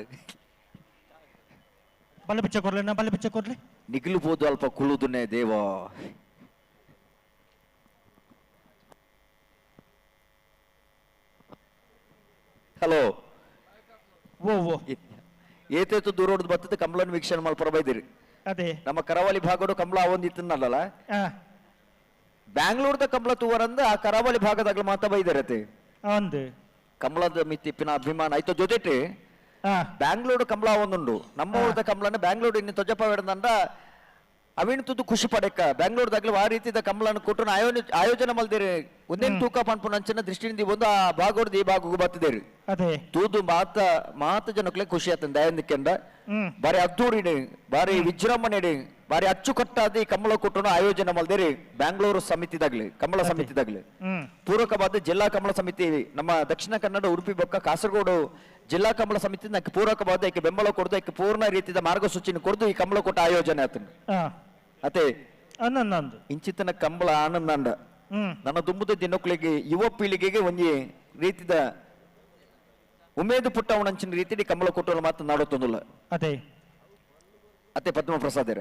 ಬಲ್ಲ ಬಿಚ್ಚ ಕೊರ್ಲಿ ನಾ ಬಲ್ಲ ಬಿಚ್ಚ ಕೊರ್ಲಿ ನಿಗಿಲು ಬೋದು ಅಲ್ಪ ಕುಳುದುನೆ ದೇವ. ಹಲೋ ಓ ಓ ಏತೇತು ದೂರ ಹೊಡೆದು ಬರ್ತದೆ ಕಮಲನ್ ವೀಕ್ಷಣೆ ಮಲ್ಪರ ಬೈದಿರಿ. ಅದೇ ನಮ್ಮ ಕರಾವಳಿ ಭಾಗಡು ಕಮಲ ಒಂದಿತ್ತನ್ನಲ್ಲ ಬ್ಯಾಂಗ್ಳೂರ್ದ ಕಮಲ ತೂವರಂದ ಆ ಕರಾವಳಿ ಭಾಗದಾಗ್ಲ ಮಾತಾ ಬೈದಿರತ್ತೆ ಒಂದು ಕಮಲದ ಮಿತ್ತಿಪ್ಪಿನ ಅಭಿಮಾನ ಆಯ್ತು ಜೊತೆಟಿ ಬ್ಯಾಂಗ್ಳೂರು ಕಮಲ ಒಂದುಂಡು ನಮ್ಮ ಊರದ ಕಮಲನ ಬ್ಯಾಂಗ್ಳೂರು ಇನ್ನು ತೊಜಪ್ಪ ಬೇಡದಂಡ ಅವಿನ ತುದು ಖುಷಿ ಪಡೆಕ ಬ್ಯಾಂಗ್ಳೂರ್ದಾಗ್ಲೂ ಆ ರೀತಿದ ಕಮಲನ್ನು ಕೊಟ್ಟು ಆಯೋಜನೆ ಮಲ್ದಿರಿ ಒಂದೇನು ತೂಕ ಪನ್ಪುನಂಚಿನ ದೃಷ್ಟಿಯಿಂದ ಒಂದು ಆ ಭಾಗದ ಈ ಭಾಗಕ್ಕೂ ಬತ್ತಿದೇರಿ ಅದೇ ತೂದು ಮಾತ ಮಾತ ಜನಕ್ಲೆ ಖುಷಿ ಆತಂದ ದಯಂದಿಕೆಂದ ಬಾರಿ ಅದ್ದೂರಿಡಿ ಬಾರಿ ವಿಜೃಂಭಣೆ ಬಾರಿ ಅಚ್ಚುಕಟ್ಟಾದ ಈ ಕಮಲ ಕೊಟ್ಟು ಆಯೋಜನೆ ಮಲ್ದಿರಿ ಬ್ಯಾಂಗ್ಳೂರು ಸಮಿತಿದಾಗ್ಲಿ ಕಮಲ ಸಮಿತಿದಾಗ್ಲಿ ಪೂರಕವಾದ ಜಿಲ್ಲಾ ಕಮಲ ಸಮಿತಿ ನಮ್ಮ ದಕ್ಷಿಣ ಕನ್ನಡ ಉಡುಪಿ ಬೊಕ್ಕ ಕಾಸರಗೋಡು ಜಿಲ್ಲಾ ಕಮಲ ಸಮಿತಿ ನಕ್ಕೆ ಪೂರಕವಾದ ಏಕೆ ಬೆಂಬಲ ಕೊಡ್ದು ಏಕೆ ಪೂರ್ಣ ರೀತಿಯ ಮಾರ್ಗಸೂಚಿನ ಕೊಡ್ದು ಈ ಕಮಲ ಕೊಟ್ಟ ಆಯೋಜನೆ ಆತನ ಅತೆ ಇಂಚಿತನ ಕಂಬಳ ಆನಂದ ನನ್ನ ದುಂಬುದ ದಿನಕ್ಕಳಿಗೆ ಯುವ ಪೀಳಿಗೆಗೆ ಒಂಜಿ ರೀತಿದ ಉಮೇದು ಪುಟ್ಟವನಂಚಿನ ರೀತಿಯಲ್ಲಿ ಕಮಲ ಕೊಟ್ಟವನ ಮಾತು ನಾಡುತ್ತೊಂದಿಲ್ಲ ಅದೇ ಅತೆ ಪದ್ಮಪ್ರಸಾದ್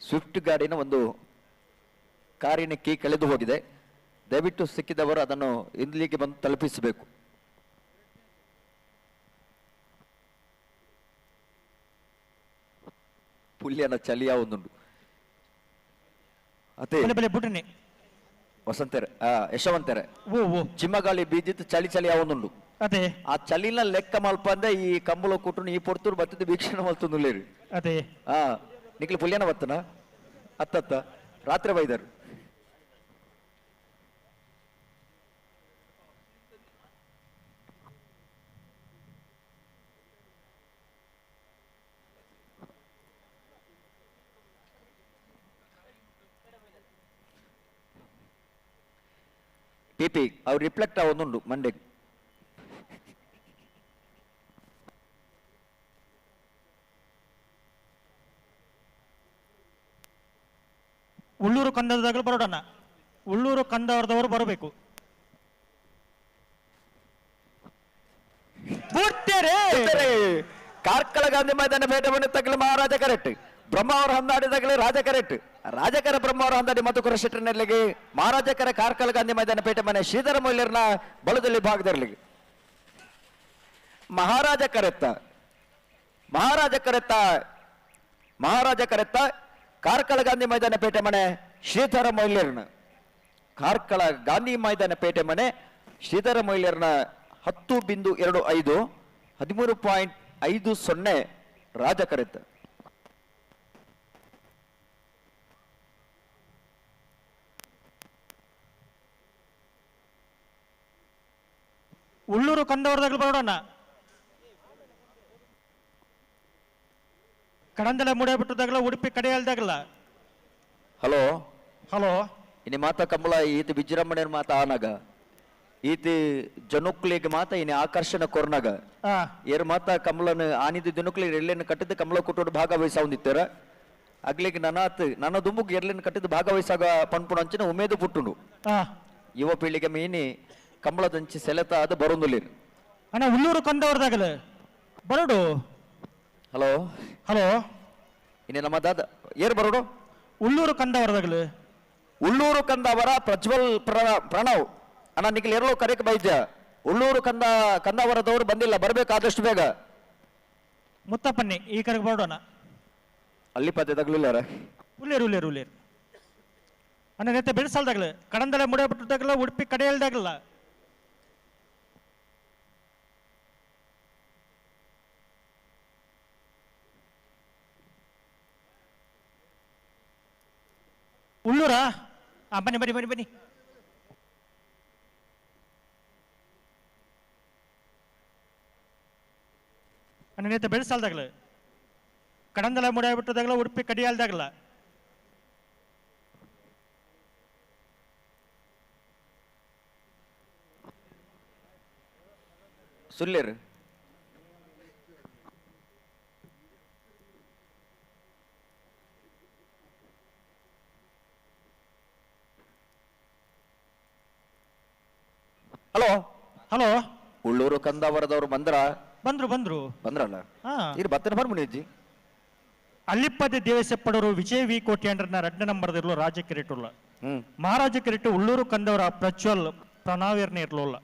ಸ್ವಿಫ್ಟ್ ಗಾಡಿನ ಒಂದು ಕಾರಿನ ಕೀ ಕಳೆದು ಹೋಗಿದೆ. ದಯವಿಟ್ಟು ಸಿಕ್ಕಿದವರು ಅದನ್ನು ಇಲ್ಲಿಗೆ ಬಂದು ತಲುಪಿಸಬೇಕು. ಪುಲ್ಯನ ಚಲಿಯ ಒಂದುಂಡು ಅದೇ ವಸಂತರೆ ಯಶವಂತರೆ ಚಿಮ್ಮಗಾಳಿ ಬೀಜಿತ್ತು ಚಳಿ ಚಳಿ ಒಂದುಂಡು ಅದೇ ಆ ಚಳಿನ ಲೆಕ್ಕ ಮಲ್ಪ ಅಂದ್ರೆ ಈ ಕಂಬಳ ಕೊಟ್ಟು ಈ ಪೊರ್ತೂರು ಬತ್ತಿದ್ದು ವೀಕ್ಷಣೆ ಮಲ್ತೊಂದುಲ್ಲೇರಿ ಅದೇ ಆ ನಿಕ್ಲು ಪುಲ್ಯನ ಬತ್ತನ ಅತ್ತತ್ತ ರಾತ್ರಿ ಬೈದರು. ಪಿಪಿ ಅವ್ರು ರಿಫ್ಲೆಕ್ಟ್ ಆವೊಂದುಂಡು ಮಂಡೆ. ಉಳ್ಳೂರು ಕಂದದಾಗಲೂ ಬರೋಡಣ, ಉಳ್ಳೂರು ಕಂದವರದವರು ಬರಬೇಕು. ಕಾರ್ಕಳ ಗಾಂಧಿ ಮೈದಾನ ಪೇಟೆ ಮನೆ ತಗಲು ಮಹಾರಾಜ ಕರೆಕ್ಟ್ ಬ್ರಹ್ಮಾವರ ಹಂದಾಡಿ ತಗಲು ರಾಜ ಕರೆಕ್ಟ್ ರಾಜಕರ ಬ್ರಹ್ಮಾವರ ಹಂದಾಡಿ ಮಧುಕರ ಶೆಟ್ಟರ್ನಲ್ಲಿಗೆ ಮಹಾರಾಜಕರ ಕಾರ್ಕಳ ಗಾಂಧಿ ಮೈದಾನ ಪೇಟೆ ಮನೆ ಶ್ರೀಧರ ಮೊಯ್ಲರ್ನ ಬಲದಲ್ಲಿ ಭಾಗದರ್ಲಿಗೆ ಮಹಾರಾಜ ಕರೆತ್ತ ಮಹಾರಾಜ ಕರೆತ್ತ ಮಹಾರಾಜ ಕರೆತ್ತ ಕಾರ್ಕಳ ಗಾಂಧಿ ಮೈದಾನ ಪೇಟೆ ಮನೆ ಶ್ರೀಧರ ಮೊಯ್ಲರ್ನ ಕಾರ್ಕಳ ಗಾಂಧಿ ಮೈದಾನ ಪೇಟೆ ಮನೆ ಶ್ರೀಧರ ಮೊಯ್ಲರ್ನ 10.25 13.50 ರಾಜ ಕರೆತ್ತ. ಉಳ್ಳೂರು ಕಂದವರದಾಗಲು ಬರೋಣ. ಕಡಂದಲ ಮೂಡಬಿಟ್ಟದಾಗಲ ಉಡುಪಿ ಕಡೆಯಲ್ದಾಗಲ. ಹಲೋ ಹಲೋ ಇನಿ ಮಾತ ಕಂಬಳ ಈತ ವಿಜೃಂಭಣೆ ಮಾತ ಆನಾಗ ಈತ ಜನುಕ್ಲಿಗೆ ಮಾತ ಇನಿ ಆಕರ್ಷಣೆ ಕೊರ್ನಾಗ ಏರ್ ಮಾತ ಕಮಲನ ಆನಿದ ದಿನಕ್ಲಿ ಎರ್ಲೆನ್ ಕಟ್ಟಿದ ಕಮಲ ಕುಟುಂಬ ಭಾಗವಹಿಸಾವಂದಿತ್ತಾರ ಅಗ್ಲಿಗೆ ನನಾತ್ ನನ್ನ ದುಂಬುಗ್ ಎರ್ಲೆನ್ ಕಟ್ಟಿದ ಭಾಗವಹಿಸಾಗ ಪನ್ಪುಣ ಅಂಚಿನ ಉಮೇದು ಪುಟ್ಟುಂಡು ಯುವ ಪೀಳಿಗೆ ಮೀನಿ ಕಮಲದಂಚಿ ಸೆಲೆತ ಅದು ಬರೋಂದುಲಿರು. ಅಣ್ಣ ಉಳ್ಳೂರು ಕಂದವರದಾಗಲ ಬರೋಡು. ಹಲೋ ಹಲೋ ಇನ್ನು ನಮ್ಮ ದಾದ ಏರ್ ಬರೋಡು ಉಳ್ಳೂರು ಕಂದವರದಾಗಲು ಉಳ್ಳೂರು ಕಂದವರ ಪ್ರಜ್ವಲ್ ಪ್ರಣವ್ ಅಣ್ಣ ನಿಖಿಲ್ ಎರಲೋ ಕರೆಕ್ ಬೈದ್ಯ ಉಳ್ಳೂರು ಕಂದವರದವರು ಬಂದಿಲ್ಲ, ಬರಬೇಕಾದಷ್ಟು ಬೇಗ. ಮುತ್ತಪ್ಪನ್ನಿ ಈ ಕರೆಗೆ ಬರೋಣ. ಅಲ್ಲಿ ಪತ್ತೆ ತಗಲಿಲ್ಲ ಉಳ್ಳೇರು ಉಳ್ಳೇರು ಉಳ್ಳೇರು ಅಣ್ಣ ನೆತ್ತೆ ಬೆಳೆಸಲ್ದಾಗಲ ಕಡಂದಲೆ ಮುಡಿಯಬಿಟ್ಟದಾಗಲ ಉಡುಪಿ ಕಡೆಯಲ್ದಾಗಲ್ಲ. ಉಳ್ಳೂರಾ ಬನ್ನಿ ಬನ್ನಿ ಬನ್ನಿ ಬನ್ನಿ. ಅಣ್ಣ ನೇತ ಬೆಳೆಸಲ್ದಾಗಲ ಕಡಂದಲ ಮುಡಿಯಬಿಟ್ಟದಾಗಲ ಉಡುಪಿ ಕಡಿಯಲ್ದಾಗಲ. ಸುಲ್ಲೇರು ಹಲೋ ಹಲೋ ಉಳ್ಳೂರು ಕಂದಾವರದವರು ಬಂದ್ರ ಬಂದ್ರು ಬಂದ್ರು ಬಂದ್ರಲ್ಲ ಇರು ಬತ್ತನ ಬರ್ಮುನಿ ಅಜ್ಜಿ. ಅಲ್ಲಿಪ್ಪದೆ ದೇವಸೆಪ್ಪಡವರು ವಿಜಯ್ ವಿ ಕೋಟ್ಯಾಂಡ್ರನ ಎರಡನೇ ನಂಬರ್ದಿರಲು ರಾಜ ಕಿರೀಟುಲ್ಲ ಮಹಾರಾಜ ಕಿರೀಟು ಉಳ್ಳೂರು ಕಂದವರ ಪ್ರಜ್ವಲ್ ಪ್ರಣಾವಿರ್ನ ಇರಲಿಲ್ಲ.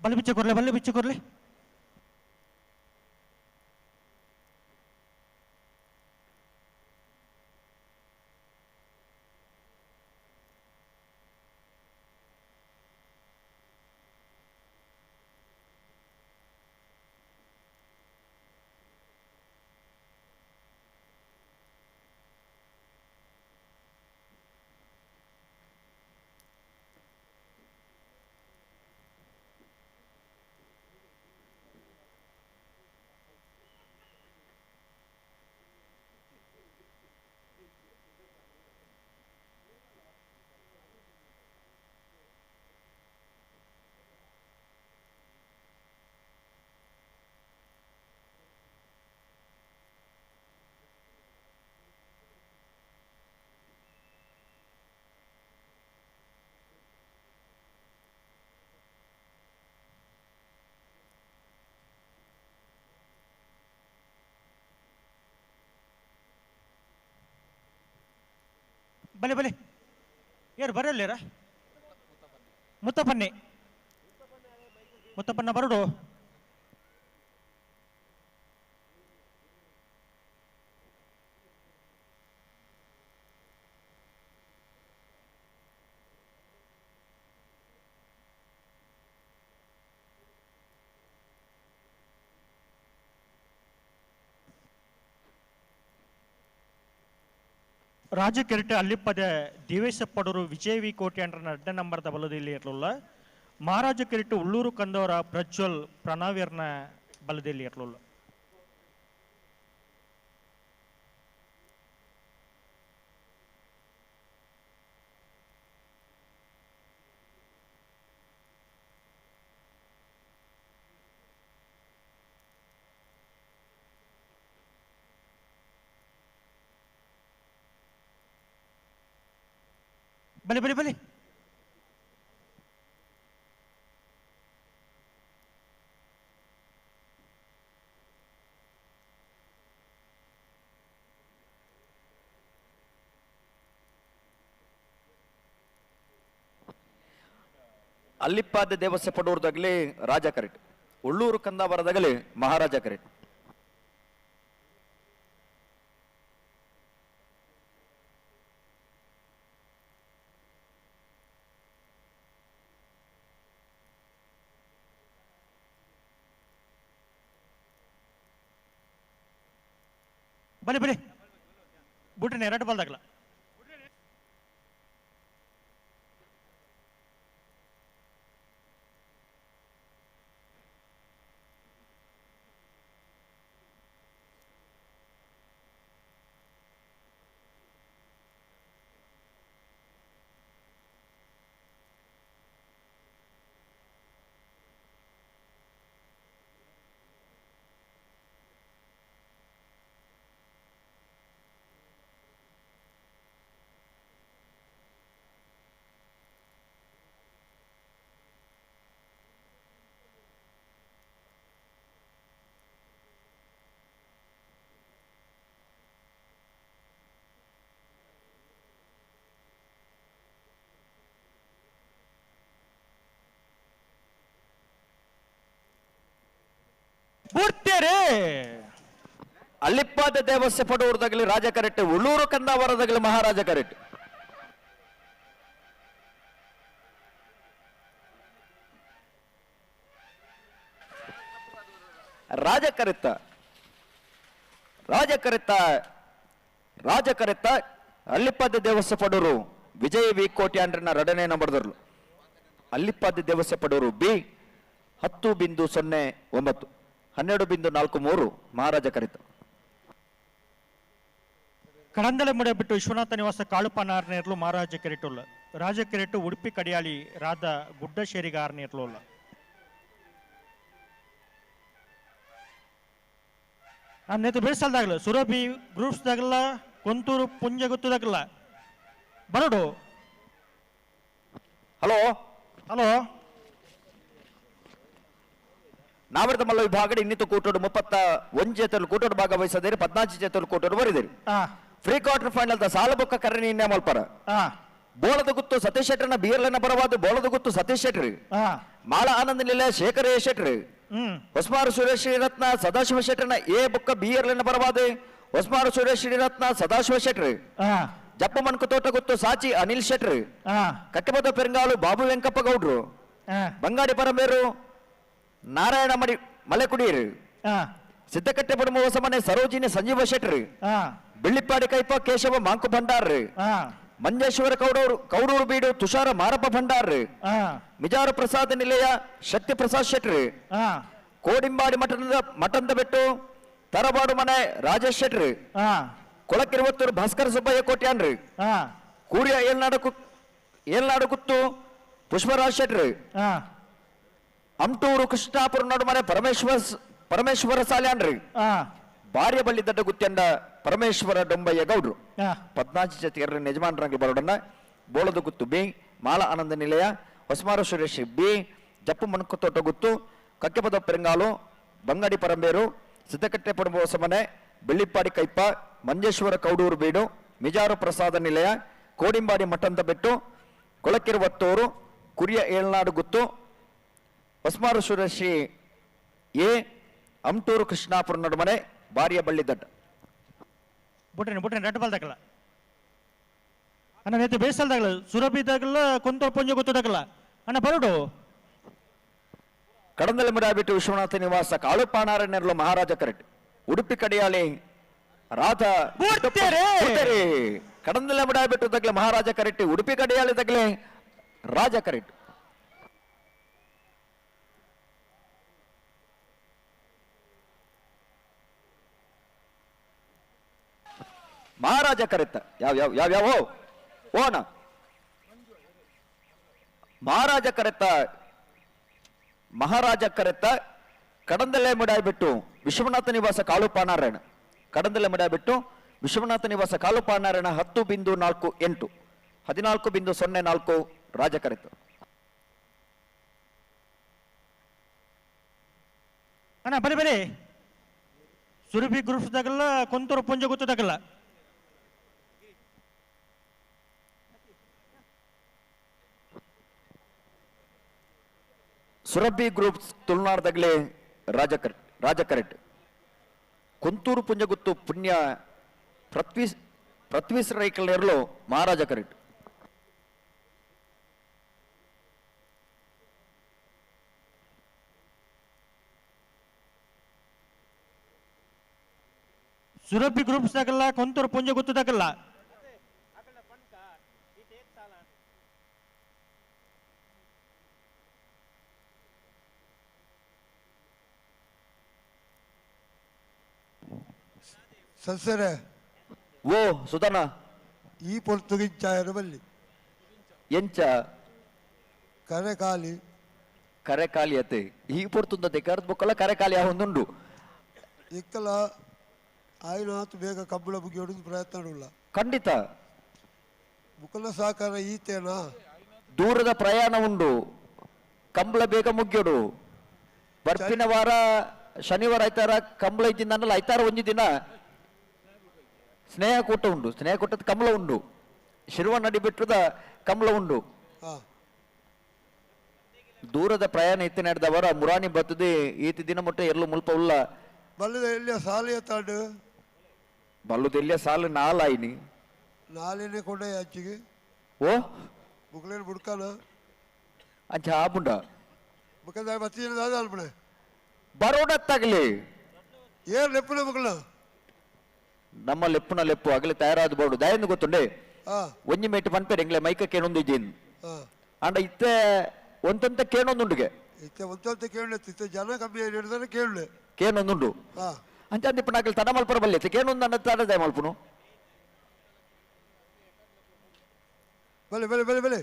ಬಲ್ಲೆ ಬಿಚ್ಚ ಕೊರ್ಲೆ ಬಲ್ಲೆ ಬಿಚ್ಚ ಕೊರ್ಲೆ. ಬಲೆ ಬಲೆ ಯಾರು ಬರಲ್ಲೇರ ಮುತ್ತಪ್ಪನ್ನೇ ಮುತ್ತಪ್ಪನ್ನ ಬರಡು. ರಾಜ ಕಿರೀಟ ಅಲ್ಲಿಪ್ಪದೆ ದೇವೇಶಪ್ಪಡವರು ವಿಜಯ್ ವಿ ಕೋಟ್ಯಾಂಡ್ರನ ಎರಡನೇ ನಂಬರ್ದ ಬಲದಲ್ಲಿ ಇರಲಿಲ್ಲ. ಮಹಾರಾಜ ಕಿರೀಟ ಉಳ್ಳೂರು ಕಂದವರ ಪ್ರಜ್ವಲ್ ಪ್ರಣಾವಿರ್ನ ಬಲದಲ್ಲಿ ಇರಲಿಲ್ಲ. ಬಲಿ ಬಲಿ ಬಲಿ ಅಲ್ಲಿಪ್ಪಾದ ದೇವಸ್ಯ ಪಡೂರ್ದಾಗಲಿ ರಾಜ ಕರೆಟ್, ಉಳ್ಳೂರು ಕಂದಾವರದಾಗಲಿ ಮಹಾರಾಜ ಕರೆಟ್. ಬಲಿ ಬಲಿ ಬುಟ್ರಿನ ಎರಡು ಬಾಲ್ದಾಗಲ. ಅಲ್ಲಿಪ್ಪಾದ ದೇವಸ್ಯ ಪಡೂರ್ದಾಗಲಿ ರಾಜ ಕರೆಟ್, ಉಳ್ಳೂರು ಕಂದಾವರದಾಗಲಿ ಮಹಾರಾಜ ಕರೆಟ್. ರಾಜ ಕರೆತ್ತ ರಾಜ ಕರೆತ್ತ ರಾಜ ಕರೆತ್ತ ಅಲ್ಲಿಪ್ಪಾದ ದೇವಸ್ಯ ಪಡೂರು ವಿಜಯ ವಿ ಕೋಟ್ಯಾಂಡ್ರನ ಎರಡನೇ ನಂಬರ್ದರ್ಲು. ಅಲ್ಲಿಪ್ಪಾದ ದೇವಸ್ಯ ಪಡೂರು ಬಿ 10.09 12.43 ಮಹಾರಾಜ ಕರೆತ. ಕಡಂದಲೆ ಮುಡೆ ಬಿಟ್ಟು ವಿಶ್ವನಾಥ ನಿವಾಸ ಕಾಳುಪ ನಾರನೇರ್ಲು ಮಹಾರಾಜ ಕೆರೆಟುಲ್ಲ. ರಾಜ ಕೆರೆಟು ಉಡುಪಿ ಕಡಿಯಾಳಿ ರಾಧ ಗುಡ್ಡ ಶೇರಿಗ ಆರ್ನೇರ್ಲು. ನೇತು ಬೇಸಲ್ದಾಗಲ ಸುರಭಿ ಗ್ರೂಪ್ಸ್ದಾಗಲ್ಲ ಕೊಂತೂರು ಪುಂಜ ಗೊತ್ತದಾಗಲ್ಲ ಬರಡು. ಹಲೋ ಹಲೋ ನಾವರ್ದ ಮಲ್ಲ ವಿಭಾಗ ಇನ್ನಿತ್ತು ಕೂಟೋಡು 31 ಜೇತಲು ಕೂಟೋಡು ಭಾಗವಹಿಸದಿರಿ, 14 ಜೇತಲು ಕೂಟೋಡು ಬರಿದಿರಿ. Free quarter final the ಸಾಲಬೊಕ್ಕ ಕರಣಿ ಇನ್ನೇ ಮಲ್ಪರ. ಬೋಳದ ಗುತ್ತು ಸತೀಶ್ ಶೆಟ್ಟರ್ನ ಬಿಯರ್ಲನ ಬರವಾದ ಬೋಳದ ಗುತ್ತು ಸತೀಶ್ ಶೆಟ್ಟರ್, ಮಾಳ ಆನಂದ ನಿಲಯ ಶೇಖರ ಎ ಶೆಟ್ಟರ್, ಹೊಸ್ಮಾರು ಸುರೇಶ್ ಶ್ರೀರತ್ನ ಸದಾಶಿವ ಶೆಟ್ಟರ್ನ ಎ ಬೊಕ್ಕ ಬಿಯರ್ಲನ ಬರವಾದ ಹೊಸ್ಮಾರು ಸುರೇಶ್ ಶ್ರೀರತ್ನ ಸದಾಶಿವ ಶೆಟ್ಟರ್, ಜಪ್ಪ ಮನ್ಕು ತೋಟ ಗುತ್ತು ಸಾಚಿ ಅನಿಲ್ ಶೆಟ್ಟರ್, ಕಟ್ಟಬದ ಪೆರಂಗಾಲು ಬಾಬು ವೆಂಕಪ್ಪ ಗೌಡ್ರು, ಬಂಗಾಡಿ ಪರಮೇರು ನಾರಾಯಣ ಮಡಿ ಮಲೆಕುಡಿಯರು, ಸಿದ್ದಕಟ್ಟೆ ಪಡುಮ ಹೊಸಮನೆ ಸರೋಜಿನಿ ಸಂಜೀವ ಶೆಟ್ಟರ್, ಬೆಳ್ಳಿಪ್ಪಾಡಿ ಕೈಪ ಕೇಶವ ಮಾಂಕು ಭಂಡಾರ್, ಮಂಜೇಶ್ವರ ಕೌಡೂರು ಕೌಡೂರು ಬೀಡು ತುಷಾರ ಮಾರಪ್ಪ ಭಂಡಾರ್, ಮಿಜಾರು ಪ್ರಸಾದ ನಿಲಯ ಶಕ್ತಿ ಪ್ರಸಾದ್ ಶೆಟ್ಟರ್, ಕೋಡಿಂಬಾಡಿ ಮಠದ ಬೆಟ್ಟು ತರಬಾಡು ಮನೆ ರಾಜೇಶ್ ಶೆಟ್ಟರ್, ಕೊಳಕಿರುವತ್ತೂರು ಭಾಸ್ಕರ ಸುಬ್ಬಯ್ಯ ಕೋಟ್ಯಾನ್ರಿ, ಕೂರಿಯ ಏಲ್ನಾಡು ಗುತ್ತು ಪುಷ್ಪರಾಜ್ ಶೆಟ್ಟರ್, ಅಮ್ಟೂರು ಕೃಷ್ಣಾಪುರ ನಡುಮನೆ ಪರಮೇಶ್ವರ ಸಾಲ್ಯಾನ್ರಿ, ಬಾರ್ಯ ಬಳ್ಳಿ ದಡ್ಡ ಗುತ್ಯಂಡ ಪರಮೇಶ್ವರ ಡೊಂಬಯ್ಯ ಗೌಡ್ರು. 14 ಜೊತೆ ಎರಡು ಯಜಮಾನರಂಗಿ ಬರೋಡನ್ನ. ಬೋಳದ ಗುತ್ತು ಬಿ ಮಾಲ ಆನಂದ ನಿಲಯ ಹೊಸಮಾರು ಸುರೇಶ್ ಬಿ ಜಪ್ಪು ಮಣಕತೋಟ ಗುತ್ತು ಕಕ್ಕೆಪದ ಪೆರಂಗಾಲು ಬಂಗಾಡಿ ಪರಂಬೇರು ಸಿದ್ದಕಟ್ಟೆ ಪಡುವ ಹೊಸಮನೆ ಬೆಳ್ಳಿಪ್ಪಾಡಿ ಕೈಪ ಮಂಜೇಶ್ವರ ಕೌಡೂರು ಬೀಡು ಮಿಜಾರು ಪ್ರಸಾದ ನಿಲಯ ಕೋಡಿಂಬಾಡಿ ಮಠಂತ ಬೆಟ್ಟು ಕೊಳಕಿರುವತ್ತೂರು ಕುರಿಯ ಏಳ್ನಾಡು ಗುತ್ತು ಹೊಸಮಾರು ಸುರೇಶ್ ಎ ಅಮ್ಟೂರು ಕೃಷ್ಣಾಪುರ ನಡುಮನೆ ಬಾರಿಯ ಬಳ್ಳಿ ದಡ್ಡ. ಬುಟ್ರಿನ ಬುಟ್ರಿನ ರೆಡ್ ಬಾಲ್ ದಾಕಲ್ಲ ಅಣ್ಣ ನೇತು ಬೇಸಲ್ದಾಗಲ್ಲ ಸುರಭಿ ದಾಗಲ್ಲ ಕೊಂತೋರ್ ಪಂಜ ಗೊತ್ತದಾಗಲ್ಲ ಅಣ್ಣ ಬರಡು. ಕಡಂದಲೆ ಮುರಾಬಿಟ್ಟು ವಿಶ್ವನಾಥ ನಿವಾಸ ಕಾಳುಪಾಣಾರಣ್ಯರ್ಲು ಮಹಾರಾಜ ಕರೆಟ್, ಉಡುಪಿ ಕಡಿಯಾಳಿ ರಾಧಾ ಕಡಂದಲೆ ಮುಡಾಬಿಟ್ಟು ತಗ್ಲೆ ಮಹಾರಾಜ ಕರೆಟ್, ಉಡುಪಿ ಕಡಿಯಾಳಿ ತಗ್ಲೆ ರಾಜ ಕರೆಟ್. ಮಹಾರಾಜ ಕರೆತ್ತ ಯಾವ ಯಾವ ಯಾವ ಯಾವ ಓನ ಮಹಾರಾಜ ಕರೆತ್ತ ಮಹಾರಾಜ ಕರೆತ್ತ ಕಡಂದಲೆ ಮುಡಾಯ್ಬಿಟ್ಟು ವಿಶ್ವನಾಥ ನಿವಾಸ ಕಾಳುಪಾನಾರಾಯಣ ಕಡಂದಲೆ ಮುಡಾಯ್ಬಿಟ್ಟು ವಿಶ್ವನಾಥ ನಿವಾಸ ಕಾಳುಪಾನಾರಾಯಣ 10.48 14.04 ರಾಜಕರೆತು. ಅಣ್ಣ ಬರಿ ಬರಿ ಸುರಭಿ ಗ್ರೂಪ್ಸ್ ದಾಗಲ್ಲ ಕೊಂತೂರು ಪುಂಜ ಗೊತ್ತದಾಗಲ್ಲ. ಸುರಭಿ ಗ್ರೂಪ್ಸ್ ತುಳುನಾಡದಾಗಲೇ ರಾಜಕರೆಟ್ ಕೊಂತೂರು ಪುಂಜಗುತ್ತು ಪುಣ್ಯ ಪೃಥ್ವೀಸ್ ರೈಕಲ್ ಮಹಾರಾಜ ಕರೆಟ್. ಸುರಭಿ ಗ್ರೂಪ್ಸ್ ದಾಗಲ್ಲ ಕೊಂತೂರು ಪುಂಜ ಗೊತ್ತದಾಗಲ್ಲ. ಸಸ್ಯರೇ ಓ ಸುಧನ ಈ ಪೊರ್ತುಗಿಂಚಾಯರು ಬಲ್ಲಿ ಎಂಚ ಕರೆ ಖಾಲಿ ಕರೆ ಖಾಲಿ ಅತ್ತೆ ಈ ಪೊರ್ತುಂದತೆ ಕರೆದ ಬೊಕ್ಕಲ್ಲ ಕರೆ ಖಾಲಿ ಒಂದುಂಡು ಇಕ್ಕಲ ಆಯ್ನಾತು ಬೇಗ ಕಬ್ಬಳ ಮುಗಿಯೋದು ಪ್ರಯತ್ನ ಉಲ್ಲ ಖಂಡಿತ ಮುಕಲ ಸಹಕಾರ ಈತೇನಾ ದೂರದ ಪ್ರಯಾಣ ಉಂಡು ಕಂಬಳ ಬೇಗ ಮುಗಿಯೋಡು ಬರ್ಪಿನ ವಾರ ಶನಿವಾರ ಐತಾರ ಕಂಬಳ ಇದ್ದಿಂದ ಐತಾರ ಒಂಜಿ ದಿನ ಸ್ನೇಹ ಕೂಟ ಉಂಡು ಸ್ನೇಹ ಕೂಟದ ಕಮಲ ಉಂಡು ಶಿರುವ ನಡಿ ಬಿಟ್ಟದ ಕಮಲ ಉಂಡು ದೂರದ ಪ್ರಯಾಣ ಇತ್ತ ನಡೆದವರ ಮುರಾಣಿ ಬತ್ತದೆ ಈತ ದಿನ ಮುಟ್ಟ ಎಲ್ಲೂ ಮುಲ್ಪ ಉಲ್ಲ ಬಲ್ಲದ ಎಲ್ಲಿಯ ಸಾಲು ಎತ್ತಾಡು ಬಲ್ಲದ ಎಲ್ಲಿಯ ಸಾಲು ನಾಲಾಯಿನಿ ನಾಲೇನೆ ಕೊಂಡೆ ಆಚಿಗೆ ಓ ಬುಕ್ಲೇನು ಬುಡ್ಕಾನ ಅಂಚ ಆಪುಂಡ ಬುಕ್ಕದ ಬತ್ತಿ ದಾದ ಅಲ್ಪಣೆ ಬರೋಡತ್ತಾಗಲಿ ಏನ್ ಲೆಪ್ಪುನ ಬುಕ್ಕಲ ನಮ್ಮ ಲೆಪ್ಪುನ ಲೆಪ್ಪು ಅಗಲಿ ತಯಾರಾದ ಬೋರ್ಡು ದಯಂದು ಗೊತ್ತುಂಡೆ ಒಂಜಿ ಮೇಟ್ ಪನ್ಪೇರು ಎಂಗ್ಲೆ ಮೈಕ ಕೇಣೊಂದು ಇದ್ದೀನಿ ಅಂಡ ಇತ್ತೆ ಒಂತಂತ ಕೇಣೊಂದುಂಡುಗೆ ಇತ್ತೆ ಒಂತಂತ ಕೇಳಲೆ ಇತ್ತೆ ಜನ ಕಮ್ಮಿ ಹಿಡಿದ್ರೆ ಕೇಳಲೆ ಕೇಣೊಂದುಂಡು ಅಂಚ ಅಂದಿಪ್ಪು ನಾಕಲ್ ತಡ ಮಲ್ಪರ ಬಲ್ಲೆ ಕೇಣೊಂದು ಅನ್ನ ತಡ ದಯ ಮಲ್ಪುನು ಬಲೆ ಬಲೆ ಬಲೆ ಬಲೆ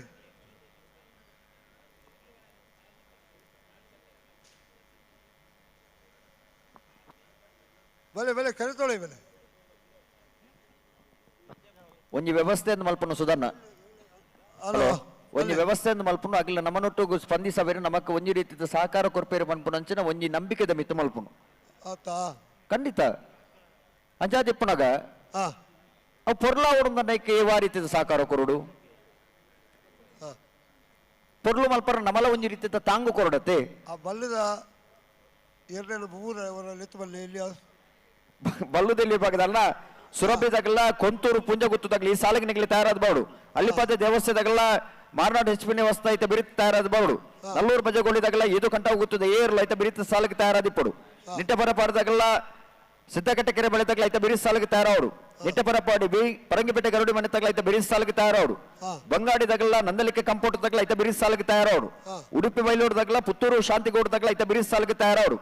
ಬಲೆ ಬಲೆ ಕರೆತೊಳೆ ಬಲೆ ಒಂಜಿ ವ್ಯವಸ್ಥೆಯನ್ನು ಮಲ್ಪನು ಸುಧನ್ನ ಹಲೋ ಒಂಜಿ ವ್ಯವಸ್ಥೆಯನ್ನು ಮಲ್ಪನು ಅಗಿಲ್ಲ ನಮ್ಮನೊಟ್ಟಿಗೂ ಸ್ಪಂದಿಸಬೇರು ನಮಕ್ ಒಂಜಿ ರೀತಿಯ ಸಹಕಾರ ಕೊರ್ಪೇರು ಪನ್ಪುನ ಅಂಚಿನ ಒಂಜಿ ನಂಬಿಕೆದ ಮಿತ್ತು ಮಲ್ಪನು ಖಂಡಿತ ಅಂಚಾದಿಪ್ಪುನಗ ಅವು ಪೊರ್ಲ ಓಡುಂದನ್ನೈಕೆ ಏವಾ ರೀತಿಯ ಸಹಕಾರ ಕೊರಡು ಪೊರ್ಲು ಮಲ್ಪರ ನಮಲ ಒಂಜಿ ರೀತಿಯ ತಾಂಗು ಕೊರಡತ್ತೆ ಆ ಬಲ್ಲದ ಎರಡೆರಡು ಮೂರು ಬಲ್ಲೆ ಎಲ್ಲಿ ಬಲ್ಲದಲ್ಲಿ ಭಾಗದಲ್ಲ ಸುರಭಿ ತಗಲ್ಲ ಕೊಂತೂರು ಪುಂಜ ಗುತ್ತು ತಗಲಿ ಈ ಸಾಲಿಗೆ ನಿಗಲಿ ತಯಾರಾದ ಬಾಡು ಅಲ್ಲಿಪಾದ ದೇವಸ್ಥಾನದಾಗಲ್ಲ ಮಾರ್ನಾಡು ಹೆಚ್ ಪಿ ವಸ್ತ ಐತೆ ಬಿರಿತ್ ತಯಾರಾದ ಬಾಡು ನಲ್ಲೂರು ಬಜಗೋಳಿ ತಗಲ್ಲ ಇದು ಕಂಠ ಗುತ್ತದೆ ಏರ್ಲ ಐತೆ ಬಿರಿತ ಸಾಲಿಗೆ ತಯಾರಾದಿಪ್ಪಡು ನಿಟ್ಟಪರಪಾಡದಾಗಲ್ಲ ಸಿದ್ದಕಟ್ಟೆ ಕೆರೆ ಬಳಿ ತಗಲ ಐತೆ ಬಿರಿಸ್ ಸಾಲಿಗೆ ತಯಾರವರು ನಿಟ್ಟಪರಪಾಡಿ ಬಿ ಪರಂಗಿಪೇಟೆ ಗರುಡಿ ಮನೆ ತಗಲ ಐತೆ ಬಿರಿಸ್ ಸಾಲಿಗೆ ತಯಾರವರು ಬಂಗಾಡಿ ತಗಲ್ಲ ನಂದಲಿಕ್ಕೆ ಕಂಪೌಂಡ್ ತಗಲ ಐತೆ ಬಿರಿಸ್ ಸಾಲಿಗೆ ತಯಾರವರು ಉಡುಪಿ ಬೈಲೂರು ತಗಲ ಪುತ್ತೂರು ಶಾಂತಿಗೌಡ ತಗಲ ಐತೆ ಬಿರಿಸ್ ಸಾಲಿಗೆ ತಯಾರವರು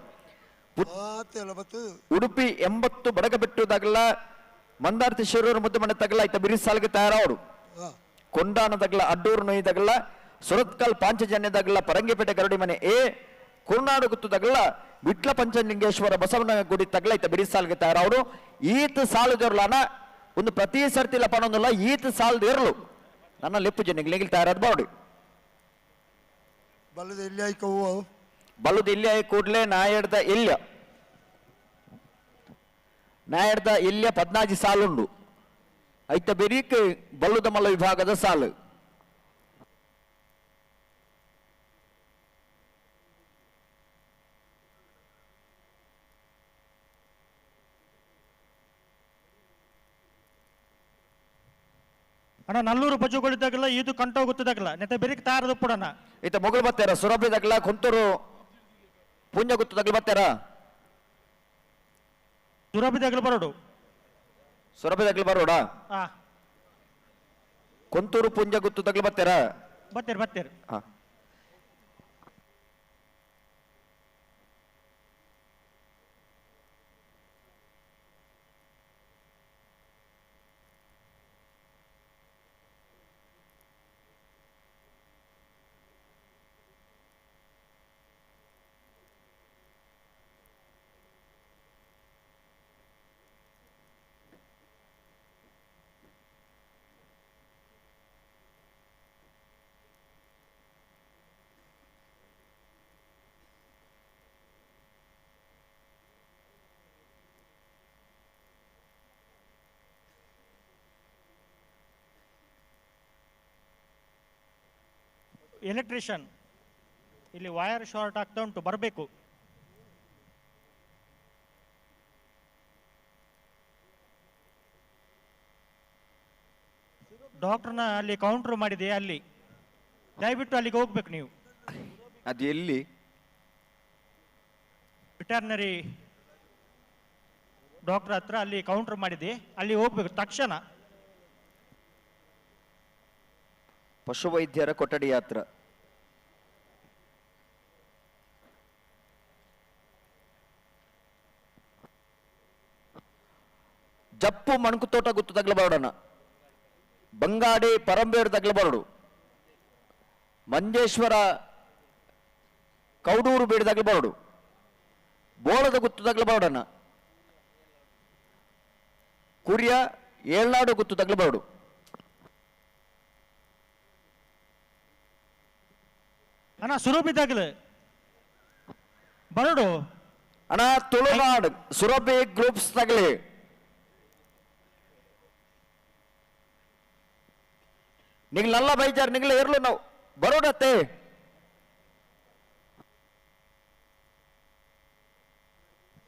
ಉಡುಪಿ 80 ಬಡಗಬೆಟ್ಟು ತಗಲ ಮಂದಾರ್ತಿ ಶಿರೂರು ಮುದ್ದು ಮನೆ ತಗಲ ಐತ ಬಿರಿಸ್ ಸಾಲಿಗೆ ತಯಾರವರು ಕೊಂಡಾನ ತಗಲ ಅಡ್ಡೂರು ನೊಯ್ ತಗಲ ಸುರತ್ಕಲ್ ಪಾಂಚಜನ್ಯ ತಗಲ ಪರಂಗಿಪೇಟೆ ಗರುಡಿ ಮನೆ ಎ ಕುರುನಾಡು ಗುತ್ತು ತಗಲ ವಿಟ್ಲ ಪಂಚಲಿಂಗೇಶ್ವರ ಬಸವನ ಗುಡಿ ತಗಲ ಐತ ಬಿರಿಸ್ ಸಾಲಿಗೆ ತಯಾರವರು ಈತ ಸಾಲು ಜರ್ಲಾನ ಒಂದು ಪ್ರತಿ ಸರ್ತಿ ಲಪನೊಂದಿಲ್ಲ ಈತ ಸಾಲದ ಇರಲು ನನ್ನ ಲೆಪ್ಪು ಜನಿಗೆ ತಯಾರಾದ ಬಾವಡಿ ಬಲ್ಲದ ಎಲ್ಲಿ ಆಯ್ಕವು ಬಲ್ಲದ ಇಲ್ಲಿ ಆಯ್ ಕೂಡಲೇ ನಾಯಡ್ದ ಎಲ್ಯ ನಾಯಡ್ದ ಎಲ್ಯ 14 ಸಾಲುಂಡು ಐತ ಬೆರೀಕ್ ಬಲ್ಲುದ ಮಲ್ಲ ವಿಭಾಗದ ಸಾಲು ಅಣ್ಣ ನಲ್ಲೂರು ಬಜುಗಳಿದ್ದಾಗಲ್ಲ ಇದು ಕಂಠ ಗೊತ್ತದಾಗಲ್ಲ ನೆತ್ತ ಬೆರೀಕ್ ತಯಾರದ ಪುಡಣ ಈತ ಮೊಗಲು ಬತ್ತಾರ ಸುರಭಿ ತಗಲ ಕುಂತೂರು ಪುಂಜ ಗುತ್ತು ತಗಲ ಬತ್ತಾರ ಸುರಭಿ ತಗಲು ಬರೋಡು ಸುರಭಿ ತಗಲು ಬರೋಡ ಕೊಂತೂರು ಪುಂಜ ಗುತ್ತು ತಗಲು ಬತ್ತಾರ ಬತ್ತೇರು ಬತ್ತೇರು ಹಾ ಎಲೆಕ್ಟ್ರಿಷಿಯನ್ ಇಲ್ಲಿ ವೈರ್ ಶಾರ್ಟ್ ಆಗ್ತಾ ಉಂಟು, ಬರಬೇಕು. ಡಾಕ್ಟರ್ನ ಅಲ್ಲಿ ಕೌಂಟರ್ ಮಾಡಿದೆ, ಅಲ್ಲಿ ದಯವಿಟ್ಟು ಅಲ್ಲಿಗೆ ಹೋಗ್ಬೇಕು ನೀವು. ಅದು ಎಲ್ಲಿ? ವೆಟರ್ನರಿ ಡಾಕ್ಟರ್ ಹತ್ರ ಅಲ್ಲಿ ಕೌಂಟರ್ ಮಾಡಿದೆ, ಅಲ್ಲಿ ಹೋಗ್ಬೇಕು ತಕ್ಷಣ. ಪಶುವೈದ್ಯರ ಕೊಠಡಿ ಹತ್ರ. ಜಪ್ಪು ಮಣಕುತೋಟ ಗುತ್ತು ತಗ್ಲಬಾರಡಣ, ಬಂಗಾಡಿ ಪರಂಬೇರು ತಗ್ಲಬಾರಡು, ಮಂಜೇಶ್ವರ ಕೌಡೂರು ಬೇಡಿ ತಗ್ಲಬಾರಡು, ಬೋಳದ ಗುತ್ತು ತಗ್ಲಬಾರಡಣ, ಕುರಿಯ ಏಳ್ನಾಡು ಗುತ್ತು ತಗ್ಲಬಾರಡು. ಅಣ್ಣ ಸುರಭಿ ತಗ್ಲು ಬರಡು. ಅಣ್ಣ ತುಳುನಾಡು ಸುರಭಿ ಗ್ರೂಪ್ಸ್ ತಗಲಿ. ನಿಗ್ಲೆಲ್ಲ ಬೈಜಾರ್ ನಿಗ್ಲ ಇರ್ಲು ನಾವು ಬರೋಡತ್ತೆ.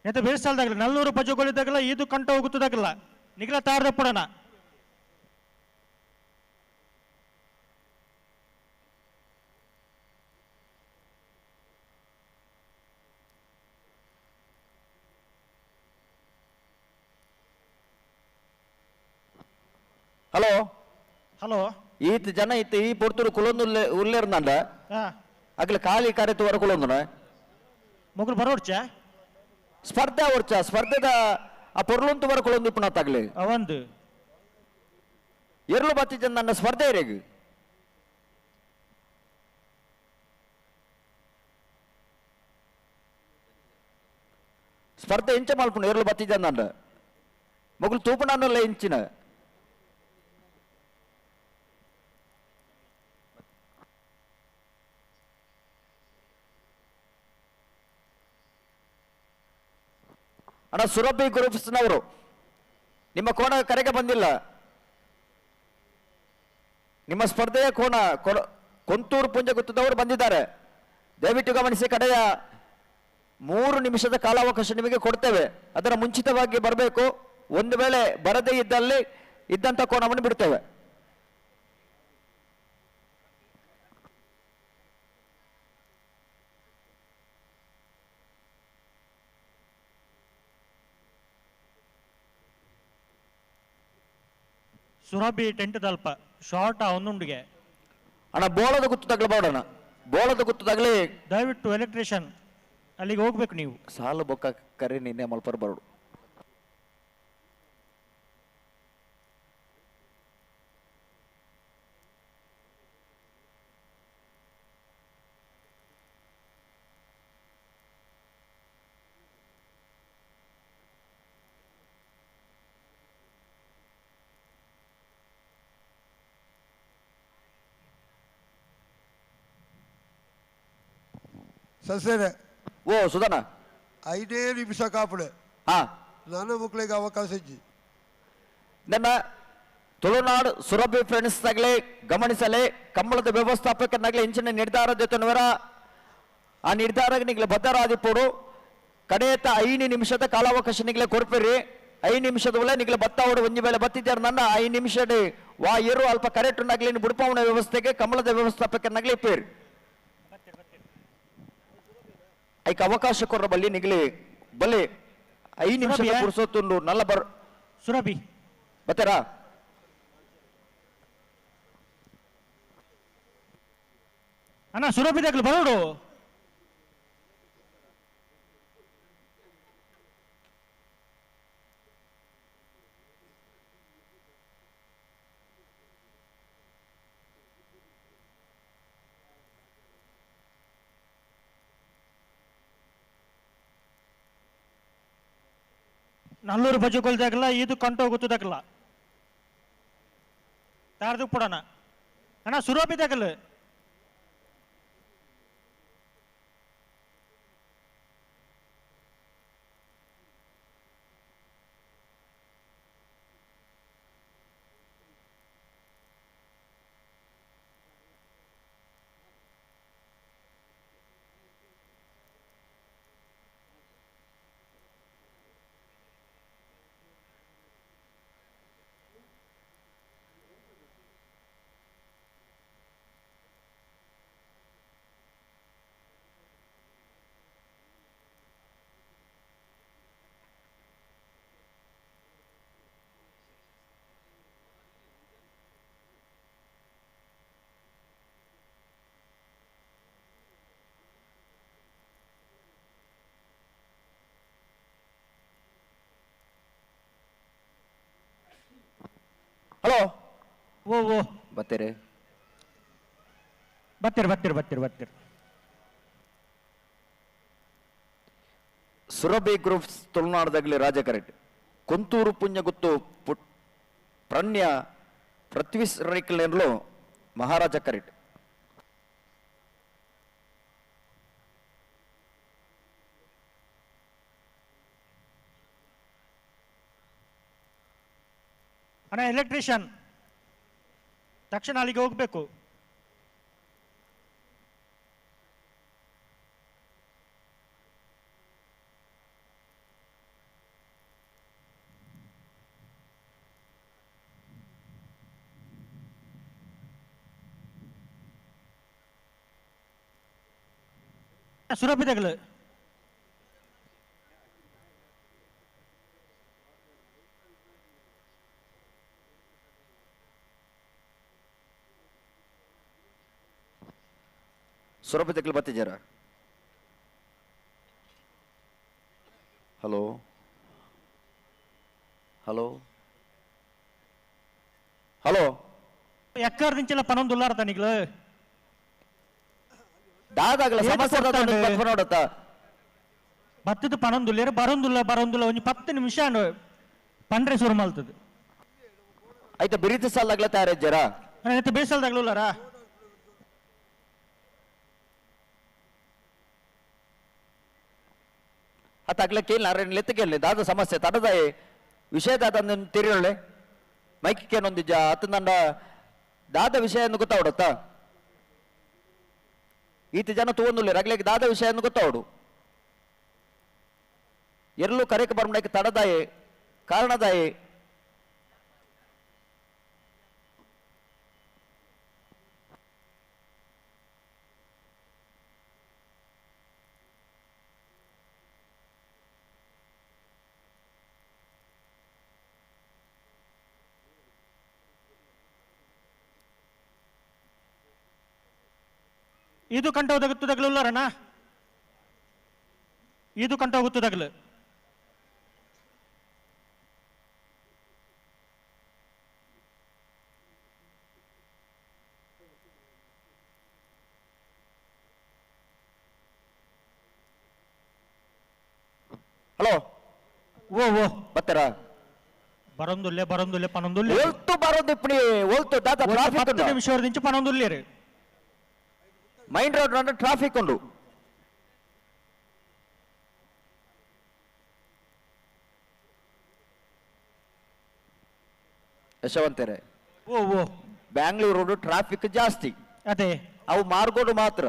ಎಂತ ಬೇಸಾಲ್ದಾಗಲ್ಲ ನಲ್ಲೂರು ಪಜಗೋಳಿದಾಗಲ್ಲ ಇದು ಕಂಟ ಹೋಗುತ್ತದಾಗಲ್ಲ ನಿಗ್ಲ ತಾರದ ಪಡೋಣ. ಹಲೋ ಹಲೋ, ಈತ ಜನ ಇತ್ತ ಈ ಪೊರ್ತುರು ಕುಲೊಂದು ಉಲ್ಲೇರ್ನಂಡ ಅಗ್ಲ ಖಾಲಿ ಕಾರ್ಯತ್ತು ವರ ಕುಲೊಂದು ಮೊಗಲು ಬರೋಡ್ಚ ಸ್ಪರ್ಧೆ ವರ್ಚ ಸ್ಪರ್ಧೆದ ಆ ಪೊರ್ಲುಂತು ವರ ಕುಲೊಂದು ಇಪ್ಪಣ ತಗ್ಲಿ ಒಂದು ಎರ್ಲು ಬತ್ತಿ ಜನ ನನ್ನ ಸ್ಪರ್ಧೆ ಇರೇಗ. ಸ್ಪರ್ಧೆ ಇಂಚ ಮಲ್ಪುಣ ಎರ್ಲು ಬತ್ತಿ ಜನ ಮೊಗಲು ತೂಪುನಲ್ಲ ಇಂಚಿನ. ಅಣ್ಣ ಸುರಭಿ ಗ್ರೂಪ್ಸ್ನವರು ನಿಮ್ಮ ಕೋಣ ಕರೆಗೆ ಬಂದಿಲ್ಲ. ನಿಮ್ಮ ಸ್ಪರ್ಧೆಯ ಕೋಣ ಕೊಂತೂರು ಪುಂಜ ಗುತ್ತದವರು ಬಂದಿದ್ದಾರೆ. ದಯವಿಟ್ಟು ಗಮನಿಸಿ, ಕಡೆಯ 3 ನಿಮಿಷದ ಕಾಲಾವಕಾಶ ನಿಮಗೆ ಕೊಡ್ತೇವೆ, ಅದರ ಮುಂಚಿತವಾಗಿ ಬರಬೇಕು. ಒಂದು ವೇಳೆ ಬರದೇ ಇದ್ದಲ್ಲಿ ಇದ್ದಂಥ ಕೋಣವನ್ನು ಬಿಡ್ತೇವೆ. ಸುರಭಿ ಟೆಂಟ್ ದಲ್ಪ ಶಾರ್ಟ್ ಒಂದುಂಡಿಗೆ. ಅಣ್ಣ ಬೋಳದ ಗುತ್ತು ತಗ್ಲಬೇಡಣ್ಣ, ಬೋಳದ ಗುತ್ತು ತಗಲಿ. ದಯವಿಟ್ಟು ಎಲೆಕ್ಟ್ರಿಷಿಯನ್ ಅಲ್ಲಿಗೆ ಹೋಗ್ಬೇಕು ನೀವು. ಸಾಲು ಬೊಕ್ಕ ಕರೆ ನಿನ್ನೆ ಮಲ್ಪರ್ ಬರೋಡು. ಸಸ್ಯನೆ ಓ ಸುಧಾನ 5 ನಿಮಿಷ ಕಾಪಡೆ. ಹಾ, ನನ್ನ ಮಕ್ಕಳಿಗೆ ಅವಕಾಶ ಇಜ್ಜಿ. ನನ್ನ ತುಳುನಾಡು ಸುರಭಿ ಫ್ರೆಂಡ್ಸ್ ತಗಲಿ ಗಮನಿಸಲಿ, ಕಂಬಳದ ವ್ಯವಸ್ಥಾಪಕನಾಗಲಿ ಇಂಚಿನ ನಿರ್ಧಾರ ಜೊತೆನವರ ಆ ನಿರ್ಧಾರ ನಿಗ್ಲೆ ಬದ್ಧರಾದಿಪ್ಪೋಡು. ಕಡೆಯತ್ತ 5 ನಿಮಿಷದ ಕಾಲಾವಕಾಶ ನಿಗ್ಲೆ ಕೊರ್ಪಿರಿ. 5 ನಿಮಿಷದ ಒಳ್ಳೆ ನಿಗ್ಲೆ ಬತ್ತಾವಡು ಒಂಜಿ ವೇಳೆ ಬತ್ತಿದ್ದಾರೆ ನನ್ನ 5 ನಿಮಿಷ ವಾ ಏರು ಅಲ್ಪ ಕರೆಕ್ಟ್ ನಾಗ್ಲಿ ಬುಡ್ಪಾವಣ ವ್ಯವಸ್ಥೆಗೆ ಕಂಬಳದ ವ್ಯವಸ್ಥಾಪಕನಾಗ್ಲಿ ಇಪ್ಪೇರಿ. ಐಕ ಅವಕಾಶ ಕೊರ್ರ ಬಲ್ಲಿ ನಿಗಲಿ ಬಲ್ಲಿ 5 ನಿಮಿಷ ಪುರ್ಸೊತ್ತುಂಡು ನಲ್ಲ ಬರ್ ಸುರಭಿ ಬತ್ತರ. ಅಣ್ಣ ಸುರಭಿ ತಗ್ಲು ಬರೋಡು. ನಲ್ಲೂರು ಬಜುಕೊಲ್ದಾಗಲ್ಲ ಇದು ಕಂಟೋ ಗೊತ್ತದಾಗಲ್ಲ ತಾರದು ಪಡೋಣ. ಅಣ್ಣ ಸುರಭಿ ತಗಲು. ಹಲೋ ಓ ಓ ಬತ್ತೀರಿ ಬತ್ತೀರಿ ಬತ್ತೀರಿ ಬತ್ತೀರಿ ಬತ್ತೀರಿ. ಸುರಭಿ ಗ್ರೂಪ್ಸ್ ತುಳುನಾಡದಾಗಲಿ ರಾಜ ಕರೆಟ್ ಕೊಂತೂರು ಪುಣ್ಯಗುತ್ತು ಪ್ರಣ್ಯ ಪೃಥ್ವಿ ರೈಕಲ್ನೇರ್ಲು ಮಹಾರಾಜ ಕರೆಟ್. ಅಣ್ಣ ಎಲೆಕ್ಟ್ರಿಷಿಯನ್ ತಕ್ಷಣ ಅಲ್ಲಿಗೆ ಹೋಗ್ಬೇಕು. ಸುರಭಿದಗಳು ಸುರಭಿದಗಳು ಬತ್ತಿದ್ದೀರಾ? Hello hello hello ಎಕ್ಕರ್ದಿಂಚೆಲ್ಲ ಪನೊಂದುಲ್ಲಾರ ತನಿಗ್ಲು ದಾದಾಗಲ ಸಮಸ್ಯೆ ನೋಡತ್ತ ಬತ್ತದ ಪನೊಂದುಲ್ಲೇರು ಬರೊಂದುಲ್ಲ ಬರೊಂದುಲ್ಲ ಒಂಜಿ 10 ನಿಮಿಷ ಪಂಡ್ರೆ ಶುರು ಮಲ್ತದೆ. ಆಯ್ತಾ ಬಿರಿತ ಸಾಲಾಗ್ಲ ತಯಾರಿದ್ದೀರಾ? ಬೇಸಲ್ದಾಗ್ಲುಲ್ಲಾರ ಅತ್ತ ಅಗ್ಲ ಕೇಳಿ ಅರಣ್ಯ ಲೆತ್ತ ಕೇಳಿ ದಾದ ಸಮಸ್ಯೆ ತಡದಾಯಿ ವಿಷಯ ದಾದ ತಿರಿಯೊಳ್ಳೆ ಮೈಕಿಕೇನೊಂದಿಜ್ಜ ಅತ್ತ ನಂಡ ದಾದ ವಿಷಯ ಗೊತ್ತಾವಡತ್ತ ಈತ ಜನ ತಗೊಂಡುಲ್ಲ ರಗ್ಲಿಗೆ ದಾದ ವಿಷಯ ಗೊತ್ತಾವಡು ಎಲ್ಲೂ ಕರೆಕ್ ಬರ್ಮಡಕ್ಕೆ ತಡದಾಯಿ ಕಾರಣದಾಯಿ ಇದು ಕಂಠ ಇದು ಕಂಠ ಗೊತ್ತದಾಗಲು ಹಲೋ ಓ ಓ ಬತ್ತರ ಬರೊಂದುಲ್ಲೆ ಬರೊಂದುಲ್ಲೆ ಪನೊಂದುಲ್ಲೆ ಒಲ್ತು ಬರೋದಿಪ್ಪಣಿ ಒಲ್ತು ದಾದ ಟ್ರಾಫಿಕ್ 10 ನಿಮಿಷ ಪನೊಂದುಲ್ಲೆ ರೀ ಮೈನ್ ರೋಡ್ ಅಂದ್ರೆ ಟ್ರಾಫಿಕ್ ಉಂಡು. ಯಶವಂತರೇ ಓ ಓ ಬ್ಯಾಂಗ್ಳೂರ್ ರೋಡ್ ಟ್ರಾಫಿಕ್ ಜಾಸ್ತಿ, ಅದೇ ಅವು ಮಾರ್ಗೋಡು ಮಾತ್ರ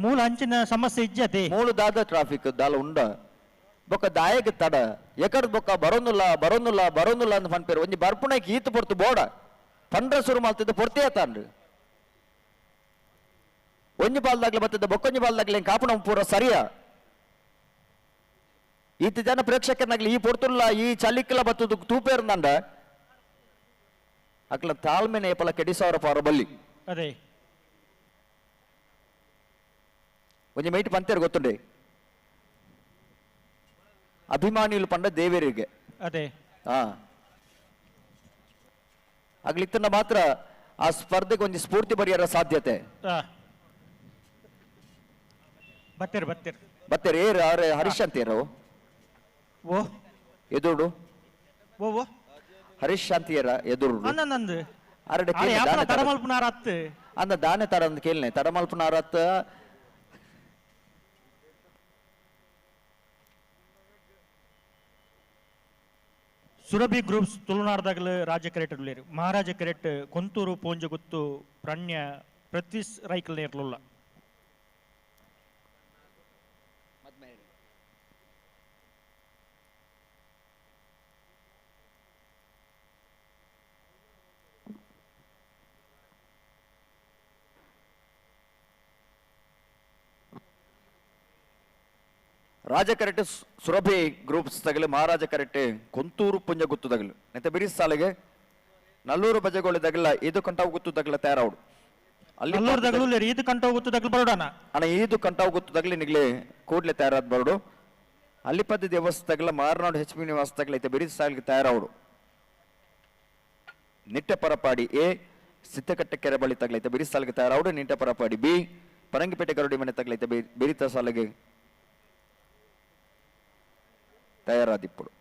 ಮೂಲ ಅಂಚಿನ ಸಮಸ್ಯೆ ಇಜ್ಜತೆ ಮೂಲ ದಾದ ಟ್ರಾಫಿಕ್ ದಾಲ ಉಂಡ ಬೊಕ್ಕ ದಾಯಕ ತಡ ಎಕಡ್ ಬೊಕ್ಕ ಬರೋನುಲ್ಲ ಬರೋನುಲ್ಲ ಬರೋನುಲ್ಲ ಅಂತ ಪನ್ಪೇರು ಒಂಜಿ ಬರ್ಪುಣಕ್ಕೆ ಈತ ಪೊರ್ತು ಬೋಡ ಪಂಡ್ರ ಶುರು ಮಾಡ್ತಿದ್ದ ಪೊರ್ತೆ ತಾನ್ರಿ ಒಂಜಿ ಬಾಲ್ದಾಗ್ಲೆ ಬತ್ತಿದ್ದ ಬೊಕ್ಕೊಂಜಿ ಬಾಲ್ದಾಗ್ಲೆ ಕಾಪುಣ ಪೂರ ಸರಿಯಾ ಈತ ಜನ ಪ್ರೇಕ್ಷಕನಾಗ್ಲಿ ಈ ಪೊರ್ತುಲ್ಲ ಈ ಚಲಿಕ್ಲ ಬತ್ತದು ತೂಪೇರ್ನಂಡ ಅಕ್ಲ ತಾಳ್ಮೆನೆ ಏಪಲ ಕೆಡಿಸವರ ಪಾರ ಬಲ್ಲಿ ಅದೇ ಒಂಜಿ ಮೈಟ್ ಪಂತೇರು ಗೊತ್ತುಂಡೆ ಅಭಿಮಾನಿಗಳು ಪಂಡ ದೇವರಿಗೆ ಅದೇ ಹಾ ಅಗ್ಲಿತ್ತನ್ನ ಮಾತ್ರ ಆ ಸ್ಪರ್ಧೆಗೆ ಒಂಜಿ ಸ್ಫೂರ್ತಿ ಬರಿಯರ ಸಾಧ್ಯತೆ. ಬತ್ತೀರಿ ಬತ್ತೀರಿ ಬತ್ತೀರಿ ಏರು ಅವ್ರೆ ಹರೀಶ್ ಅಂತೀರು ಓ ಎದುರು ಓ ಓ ಹರೀಶ್ ಶಾಂತಿಯರ ಎದುರು ನಂದು ಅರಡೆ ತಡಮಲ್ಪುನಾರತ್ ಅಂದ ದಾನೆ ತಡ ಅಂತ ಕೇಳನೆ ತಡಮಲ್ಪುನಾರತ್ ಸುರಭಿ ಗ್ರೂಪ್ಸ್ ತುಳುನಾಡ್ದಾಗಲು ರಾಜ್ಯ ಕರೆಟ್ ಉಳ್ಳೇರು ಮಹಾರಾಜ ಕರೆಟ್ ಕೊಂತೂರು ಪೋಂಜಗುತ್ತು ಪ್ರಣ್ಯ ಪೃಥ್ವಿಸ್ ರೈಕಲ್ ನೇರ್ಲುಲ್ಲ. ರಾಜ ಕರೆಟ್ ಸುರಭಿ ಗ್ರೂಪ್ಸ್ ತಗಲು ಮಹಾರಾಜ ಕರೆಟೆ ಕೊಂತೂರು ಪುಂಜ ಗುತ್ತು ತಗಲು ನೆತ್ತ ಬಿರಿಸ್ ಸಾಲಿಗೆ ನಲ್ಲೂರು ಬಜೆಗೋಳಿ ತಗಲ ಇದು ಕಂಟಾವು ಗುತ್ತು ತಗಲ ತಯಾರಾవుಡು ಅಲ್ಲಿ ನಲ್ಲೂರು ತಗಲು ಇದು ಕಂಟಾವು ಗುತ್ತು ತಗಲು ಬರೋಡಣ ಅಣ್ಣ ಇದು ಕಂಟಾವು ಗುತ್ತು ತಗಲಿ ನಿಗ್ಲೆ ಕೂಡ್ಲೆ ತಯಾರಾದ ಬರೋಡು ಅಲ್ಲಿಪದ್ದ ದೇವಸ್ಥಾನ ತಗಲ ಮಾರನಾಡು ಹೆಚ್ ಪಿ ನಿವಾಸ ತಗಲ ಐತೆ ಬಿರಿಸ್ ಸಾಲಿಗೆ ತಯಾರಾవుಡು. ನಿಟ್ಟೆ ಪರಪಾಡಿ ಎ ಸಿದ್ದಕಟ್ಟೆ ಕೆರೆ ಬಳಿ ತಗಲೈತೆ ಬಿರಿ ಸಾಲಿಗೆ ತಯಾರಾವಡು. ನಿಟ್ಟೆ ಪರಪಾಡಿ ಬಿ ಪರಂಗಿಪೇಟೆ ಗರುಡಿ ಮನೆ ತಗಲೈತೆ ಬಿರಿತ ಸಾಲಿಗೆ ತಯಾರಾದಿಪ್ಪುಡು.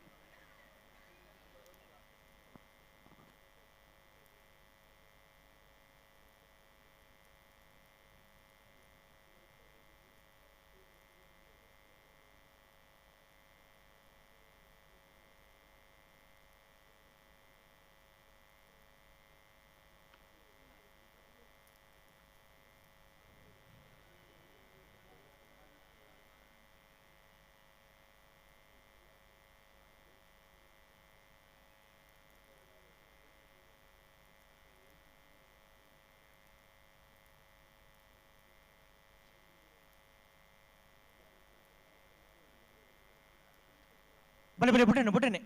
ಬಲೆ ಬಲೆ ಬುಟ್ಟನೆ ಬುಟ್ಟನೆ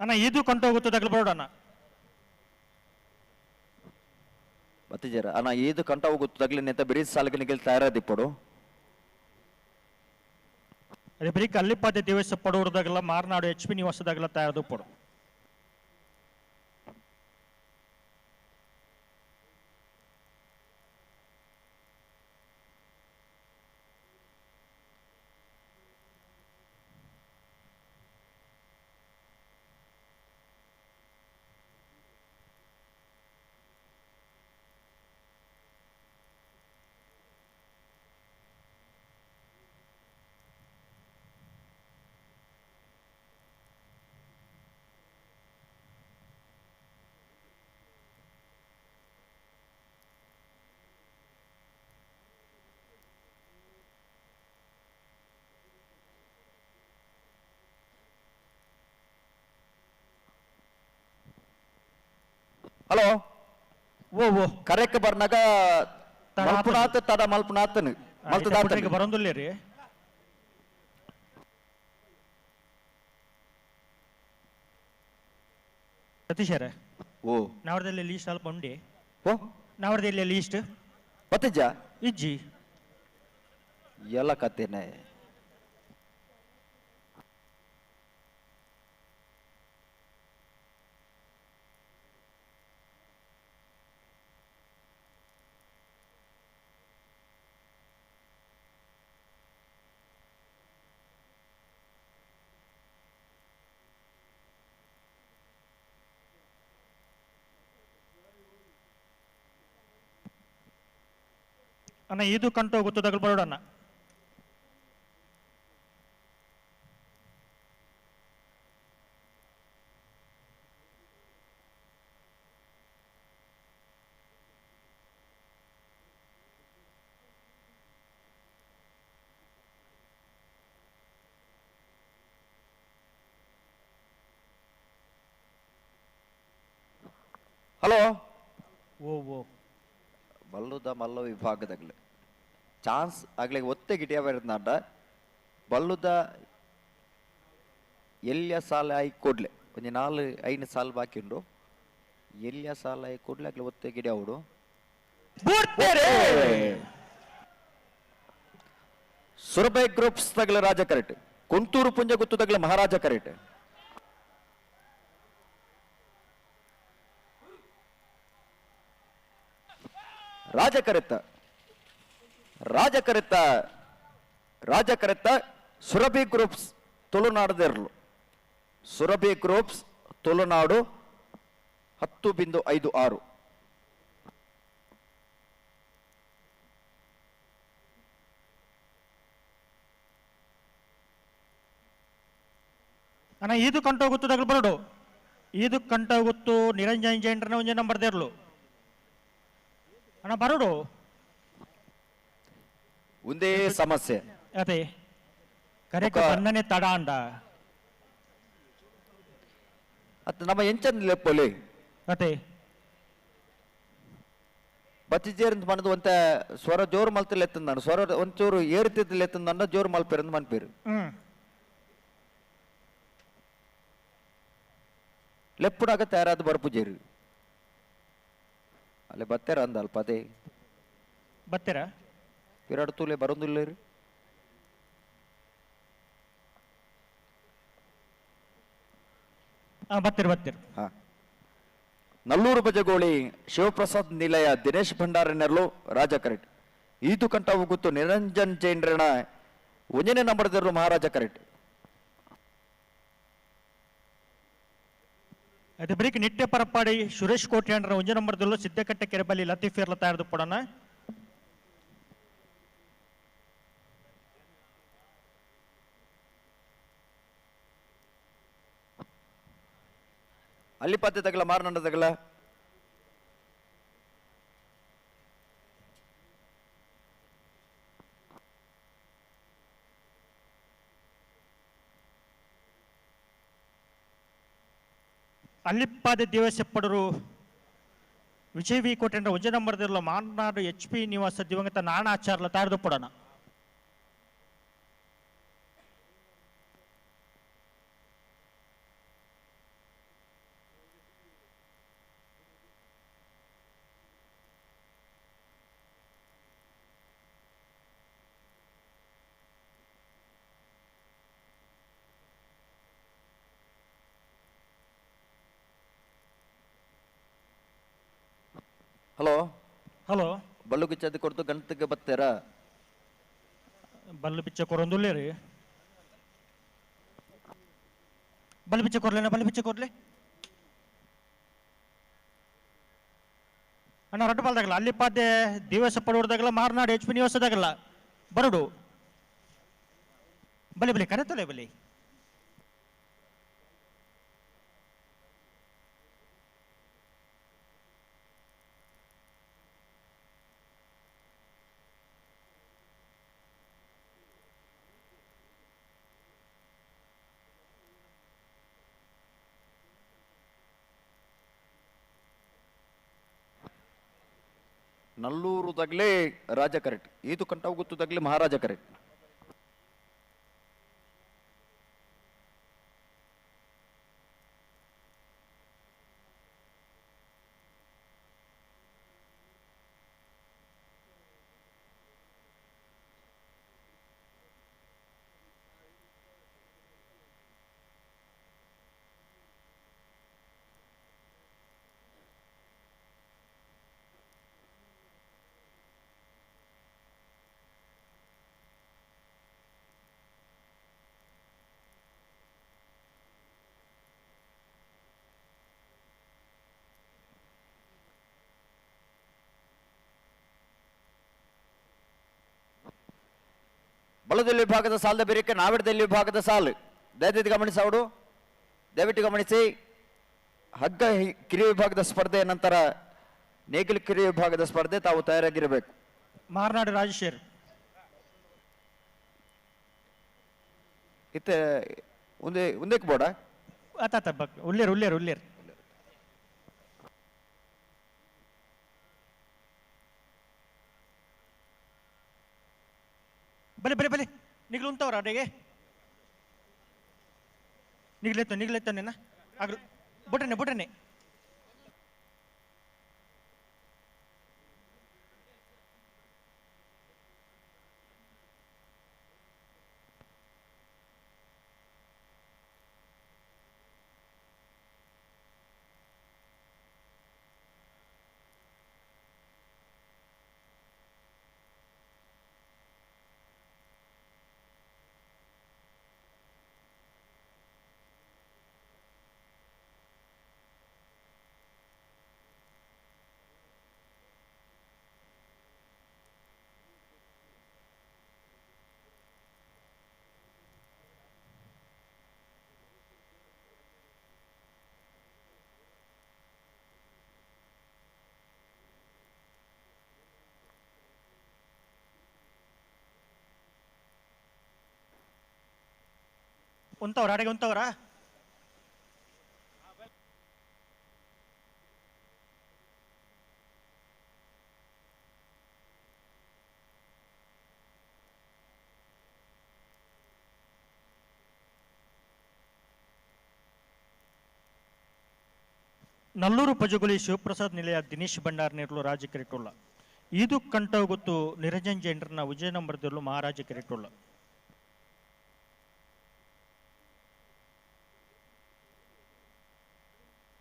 ಅಣ್ಣ ಇದು ಕಂಟೋಗುತ್ತೆ ತಗಲು ಬರೋಣ ಬತ್ತಿಜರ ಅಣ್ಣ ಇದು ಕಂಟ ಹೋಗುತ್ತೆ ತಗಲಿ ನಿಂತ ಬಿರಿ ಸಾಲಿಗೆ ನಿಗಲ್ ತಯಾರಾದಿಪ್ಪಡು. ಅದೇ ಬರೀ ಕಲ್ಲಿಪಾದೆ ದೇವಸ್ಥ ಪಡೋರ್ದಾಗಲ್ಲ ಮಾರ್ನಾಡು ಎಚ್ ಪಿ ನಿವಾಸದಾಗಲ್ಲ ತಯಾರದು ಪಡು. ಹಲೋ ಓ ಓ ಕರೆಕ್ ಬರ್ನಾಗ ಮಲ್ಪುನಾತ್ ತಡ ಮಲ್ಪುನಾತನ್ ಮಲ್ತದಾತನ್ ಬರೋದಿಲ್ಲ ರೀ. ಸತೀಶರ ಓ ನಾವರದಲ್ಲಿ ಲೀಸ್ಟ್ ಸ್ವಲ್ಪ ಉಂಡಿ. ಓ ನಾವರದಲ್ಲಿ ಲೀಸ್ಟ್ ಬತ್ತಿಜ ಇಜ್ಜಿ ಎಲ್ಲ ಕತ್ತೇನೆ. ಅಣ್ಣ ಇದು ಕಂಟು ಹೋಗುತ್ತೆ ತಗಲು ಬರೋಣ. ಹಲೋ ಓ ಓ ಬಲ್ಲುದ ಮಲ್ಲ ವಿಭಾಗದಾಗಲಿ ಚಾನ್ಸ್ ಆಗ್ಲಿ ಒತ್ತೆ ಗಿಟಿಯ ಬರೋದ್ನಾಡ ಬಲ್ಲುದ ಎಲ್ಲಿಯ ಸಾಲ ಆಯಿ ಕೊಡ್ಲೆ ಒಂಜಿ 4 5 ಸಾಲ ಬಾಕಿ ಉಂಡು. ಎಲ್ಲಿಯ ಸಾಲ ಆಯಿ ಕೊಡ್ಲೆ ಆಗ್ಲಿ ಒತ್ತೆ ಗಿಡಿ ಅವಡು. ಸುರಭೈ ಗ್ರೂಪ್ಸ್ ತಗಲ ರಾಜ ಕರೆಟ್, ಕುಂತೂರು ಪುಂಜ ಗುತ್ತು ತಗಲ ಮಹಾರಾಜ ಕರೆಟ್. ರಾಜ ಕರೆತ್ತ ರಾಜ ಕರೆತ್ತ ರಾಜ ಕರೆತ್ತ ಸುರಭಿ ಗ್ರೂಪ್ಸ್ ತುಳುನಾಡದಿರಲು. ಸುರಭಿ ಗ್ರೂಪ್ಸ್ ತುಳುನಾಡು 10.56. ಅಣ್ಣ ಇದು ಕಂಟೋಗುತ್ತು ತಗಲು ಬರೋಡು. ಇದು ಕಂಟೋಗುತ್ತು ನಿರಂಜನ್ ಜೈನ್ರನ್ನ ಒಂಜೆ ನಂಬರ್ ದೇರ್ಲು. ಅಣ್ಣ ಬರೋಡು ಒಂದೇ ಸಮಸ್ಯೆ ಅದೇ ಕರೆಕ್ಟ್ ಬಂದನೆ ತಡ ಅಂಡ ಅತ್ತ ನಮ್ಮ ಎಂಚನ್ ಲೆಪ್ಪೊಲಿ ಅದೇ ಬತ್ತಿಜೇರಂತ ಮನದು ಒಂತ ಸ್ವರ ಜೋರು ಮಲ್ತಿಲ್ಲ ಎತ್ತಂದಾನು ಸ್ವರ ಒಂಚೂರು ಏರ್ತಿದ್ದಿಲ್ಲ ಎತ್ತಂದಾನ ಜೋರು ಮಲ್ಪೇರಂತ ಮನ್ಪೇರು ಲೆಪ್ಪುಡಾಗ ತಯಾರಾದ ಬರಪುಜೇರು ಅಲ್ಲಿ ಬತ್ತೇರ ಅಂದ ಅಲ್ಪ ಅದೇ ಬತ್ತೀರಾ ವಿರಾಟ್ ತೂಲೆ ಬರೋದಿಲ್ಲ ರೀ. ಬತ್ತೀರಿ ಬತ್ತೀರಿ. ನಲ್ಲೂರು ಬಜಗೋಳಿ ಶಿವಪ್ರಸಾದ್ ನಿಲಯ ದಿನೇಶ್ ಭಂಡಾರನೆರ್ಲು ರಾಜ ಕರೆಟ್. ಈತು ಕಂಠವು ಗೊತ್ತು ನಿರಂಜನ್ ಜೈನ್ರಣ ಒಂಜನೇ ನಂಬರ್ದೆರ್ಲು ಮಹಾರಾಜ ಕರೆಟ್. ಅದು ಬರೀಕ್ ನಿಟ್ಟೆ ಪರಪ್ಪಾಡಿ ಸುರೇಶ್ ಕೋಟ್ಯಾಂಡ್ರ ಒಂಜಿ ನಂಬರ್ದಲ್ಲೂ ಸಿದ್ದಕಟ್ಟೆ ಕೆರೆಬಲ್ಲಿ ಲತೀಫ್ ಇರ್ಲ ತಯಾರ್ದು ಪಡೋಣ. ಅಲ್ಲಿ ಪಾತೆ ತಗಲ ಮಾರನಂಡ ತಗಲ. ಅಲ್ಲಿಪ್ಪಾದೆ ದೇವಸೆಪ್ಪಡರು ವಿಜಯ್ ವಿ ಕೋಟೆಂಡ್ರ ಒಂಜಿ ನಂಬರ್ದಿರಲು ಮಾರ್ನಾಡು ಎಚ್ ಪಿ ನಿವಾಸ ದಿವಂಗತ ನಾಣಾಚಾರ್ಲ ತಯಾರ್ದು ಪಡೋಣ. ಹಲೋ ಹಲೋ, ಬಲ್ಲು ಗಿಚ್ಚದ ಕೊಡ್ತು ಗಂಟೆಗೆ ಬತ್ತೀರಾ? ಬಲ್ಲು ಬಿಚ್ಚ ಕೊರೊಂದುಲ್ಲೆ ರೀ. ಬಲ್ಲು ಬಿಚ್ಚ ಕೊರ್ಲೇನ? ಬಲ್ಲು ಬಿಚ್ಚ ಕೊರ್ಲೆ ಅಣ್ಣ. ರೊಡ್ಡ ಬಾಲ್ದಾಗಲ್ಲ ಅಲ್ಲಿ ಪಾದೆ ದಿವಸ ಪಡೋರ್ದಾಗಲ್ಲ ಮಾರ್ನಾಡು ಎಚ್ ಪಿ ನಿವಾಸದಾಗಲ್ಲ ಬರಡು. ಬಲಿ ಬಲಿ ಕರೆತಲೆ ಬಲಿ. ನಲ್ಲೂರು ತಗಲೇ ರಾಜ ಕರೆಕ್ಟ್, ಈತು ಕಂಠವು ಗೊತ್ತು ತಗಲಿ ಮಹಾರಾಜ ಕರೆಕ್ಟ್. ಬಲದಲ್ಲಿ ವಿಭಾಗದ ಸಾಲದ ಬೇರಿಕೆ ನಾವಿಡದಲ್ಲಿ ವಿಭಾಗದ ಸಾಲು. ದಯವಿಟ್ಟು ಗಮನಿಸಿ ಅವರು, ದಯವಿಟ್ಟು ಗಮನಿಸಿ. ಹಗ್ಗ ಕಿರಿಯ ವಿಭಾಗದ ಸ್ಪರ್ಧೆಯ ನಂತರ ನೇಗಿಲು ಕಿರಿಯ ವಿಭಾಗದ ಸ್ಪರ್ಧೆ, ತಾವು ತಯಾರಾಗಿರಬೇಕು. ಮಾರ್ನಾಡು ರಾಜೇಶ್ವರ್ ಇತ್ತೆ ಒಂದೇ ಒಂದೇಕ್ ಬೋಡ ಆತ ಉಳ್ಳೇರು ಉಳ್ಳೇರು ಉಳ್ಳೇರು. ಬಲೆ ಬಲೆ ಬಲೆ ನಿಗ್ಲು ಉಂಟವ್ರ ಅಡೆಗೆ ನಿಗ್ಲೆತ್ತ ನಿಗ್ಲೆತ್ತ ನಿನ್ನ ಆಗ್ಲು ಬುಟನೆ ಬುಟನೆ. ಉಂತವ್ರ ಅಡೆಗೆ ಉಂತವ್ರ. ನಲ್ಲೂರು ಪಜುಗುಲಿ ಶಿವಪ್ರಸಾದ್ ನಿಲಯ ದಿನೇಶ್ ಭಂಡಾರ್ ನೇರ್ಲು ರಾಜ ಕಿರಿಟುಳ್ಳ. ಇದು ಕಂಠ ಗೊತ್ತು ನಿರಂಜನ್ ಜೈನ್ರನ್ನ ವಿಜಯ ನಂಬರ್ದಲ್ಲೂ ಮಹಾರಾಜ ಕಿರಿಟುಳ್ಳ.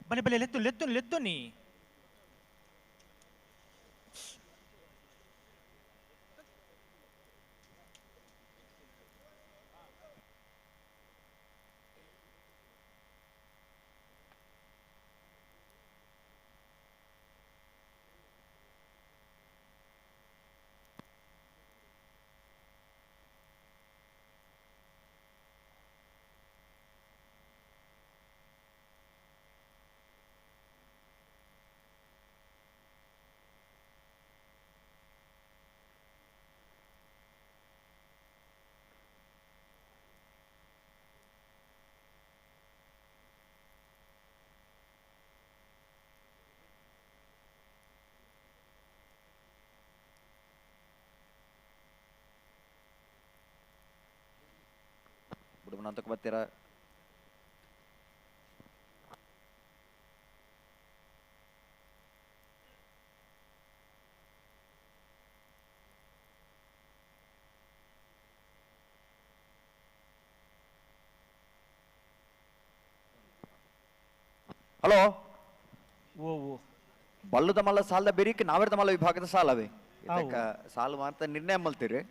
ಬಲೆ ಬಲೆ ಲೆತ್ತು ಲೆತ್ತು ಲೆತ್ತು ನೀ ಅಂತಕ್ಕೆ ಬರ್ತೀರಾ? ಹಲೋ ಓ ಓ ಬಲ್ಲದ ಮಲ್ಲ ಸಾಲದ ಬೆರಿಕೆ ನಾವೆರ್ದ ಮಲ್ಲ ವಿಭಾಗದ ಸಾಲವೇ ಇದಕ್ಕ ಸಾಲು ಅಂತ ನಿರ್ಣಯ ಮಲ್ತೀರಿ.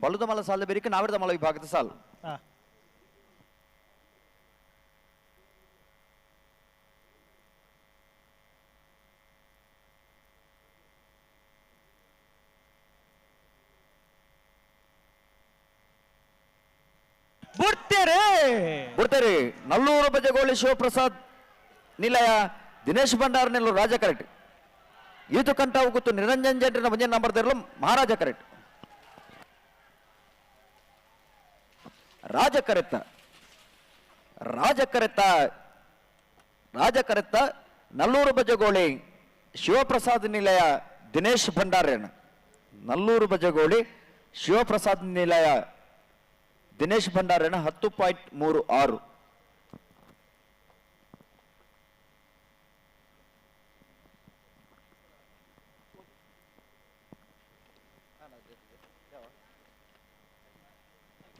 ಬಲ್ಲದ ಮಲ್ಲ ಸಾಲದ ಬೆರಿಕೆ ನಾವೆರ್ದ ಮಲ್ಲ ವಿಭಾಗದ ಸಾಲು. ಬಿಡ್ತೇರಿ ನಲ್ಲೂರು ಬಜಗೋಳಿ ಶಿವಪ್ರಸಾದ್ ನಿಲಯ ದಿನೇಶ್ ಭಂಡಾರ್ ನೆಲ್ಲು ರಾಜ ಕರೆಕ್ಟ್. ಈತು ಕಂಠ ಗೊತ್ತು ನಿರಂಜನ್ ಜಂಟ್ರಿನ ಮಂಜನ್ ನಂಬರ್ ತೆರಲು ಮಹಾರಾಜ ಕರೆಕ್ಟ್. ರಾಜ ಕರೆತ್ತ ರಾಜ ಕರೆತ್ತ ರಾಜ ಕರೆತ್ತ ನಲ್ಲೂರು ಬಜಗೋಳಿ ಶಿವಪ್ರಸಾದ್ ನಿಲಯ ದಿನೇಶ್ ಭಂಡಾರೇನ. ನಲ್ಲೂರು ಬಜಗೋಳಿ ಶಿವಪ್ರಸಾದ್ ನಿಲಯ ದಿನೇಶ್ ಭಂಡಾರೇನ 10.36.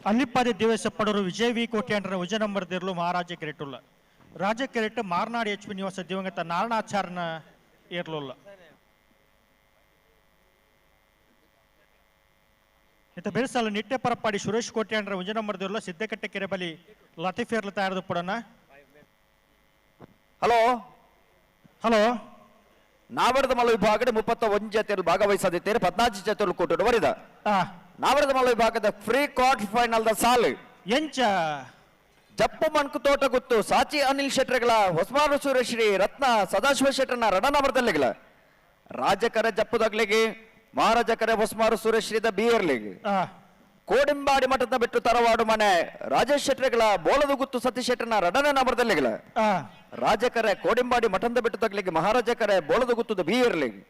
ಅಲ್ಲಿಪ್ಪಾದೆ ದೇವೇಶ ಪಡವರು ವಿಜಯ್ ವಿ ಕೋಟ್ಯಾಂಡ್ರ ಉಜ ನಂಬರ್ ದಿರ್ಲು ಮಹಾರಾಜ ಕೆರೆಟುಲ್ಲ. ರಾಜ ಕೆರೆಟ್ ಮಾರ್ನಾಡ್ ಎಚ್ ಪಿ ನಿವಾಸ ದಿವಂಗತ ನಾರಾಯಣಾಚಾರ್ಯನ ಏರ್ಲುಲ್ಲ. ಇತ್ತ ಬೆಳಸಲು ನಿಟ್ಟೆ ಪರಪ್ಪಾಡಿ ಸುರೇಶ್ ಕೋಟ್ಯಾಂಡ್ರ ಉಜ ನಂಬರ್ ದಿರ್ಲು ಸಿದ್ದಕಟ್ಟೆ ಕೆರೆಬಲಿ ಲತೀಫೇರ್ಲು ತಯಾರದು ಪಡೋಣ. ಹಲೋ ಹಲೋ ನಾವರದ ಮಲ್ಲ ವಿಭಾಗದ 31 ಜತೆಯಲ್ಲಿ ಭಾಗವಹಿಸದಿದ್ದೇನೆ 14 ಜತೆಯಲ್ಲಿ ಕೂಟು ಬರಿದ. ನಾವರದ ಮಲ್ಲ ವಿಭಾಗದ ಫ್ರೀ ಕ್ವಾರ್ಟರ್ ಫೈನಲ್ the ಸಾಲು ಎಂಚ ಜಪ್ಪು ಮನ್ಕು ತೋಟ ಗುತ್ತು ಸಾಚಿ ಅನಿಲ್ ಶೆಟ್ಟರ್ಗಳ ಹೊಸಮಾರು ಸುರೇಶ್ರೀ ರತ್ನ ಸದಾಶಿವ ಶೆಟ್ಟರ್ನ ರಣನವರದಲ್ಲಿಗಳ ರಾಜಕರ ಜಪ್ಪುದಗ್ಲಿಗೆ ಮಹಾರಾಜಕರ ಹೊಸಮಾರು ಸುರೇಶ್ರೀದ ಬಿಯರ್ಲಿಗೆ ಕೋಡಿಂಬಾಡಿ ಮಠದ ಬಿಟ್ಟು ತರವಾಡು ಮನೆ ರಾಜೇಶ್ ಶೆಟ್ಟರ್ಗಳ ಬೋಲದ ಗುತ್ತು ಸತೀಶ್ ಶೆಟ್ಟರ್ನ ರಣನವರದಲ್ಲಿಗಳ ರಾಜಕರೆ ಕೋಡಿಂಬಾಡಿ ಮಠದ ಬಿಟ್ಟು ತಗ್ಲಿಗೆ ಮಹಾರಾಜಕರೆ ಬೋಲದ ಗುತ್ತದ ಬಿಯರ್ಲಿಗೆ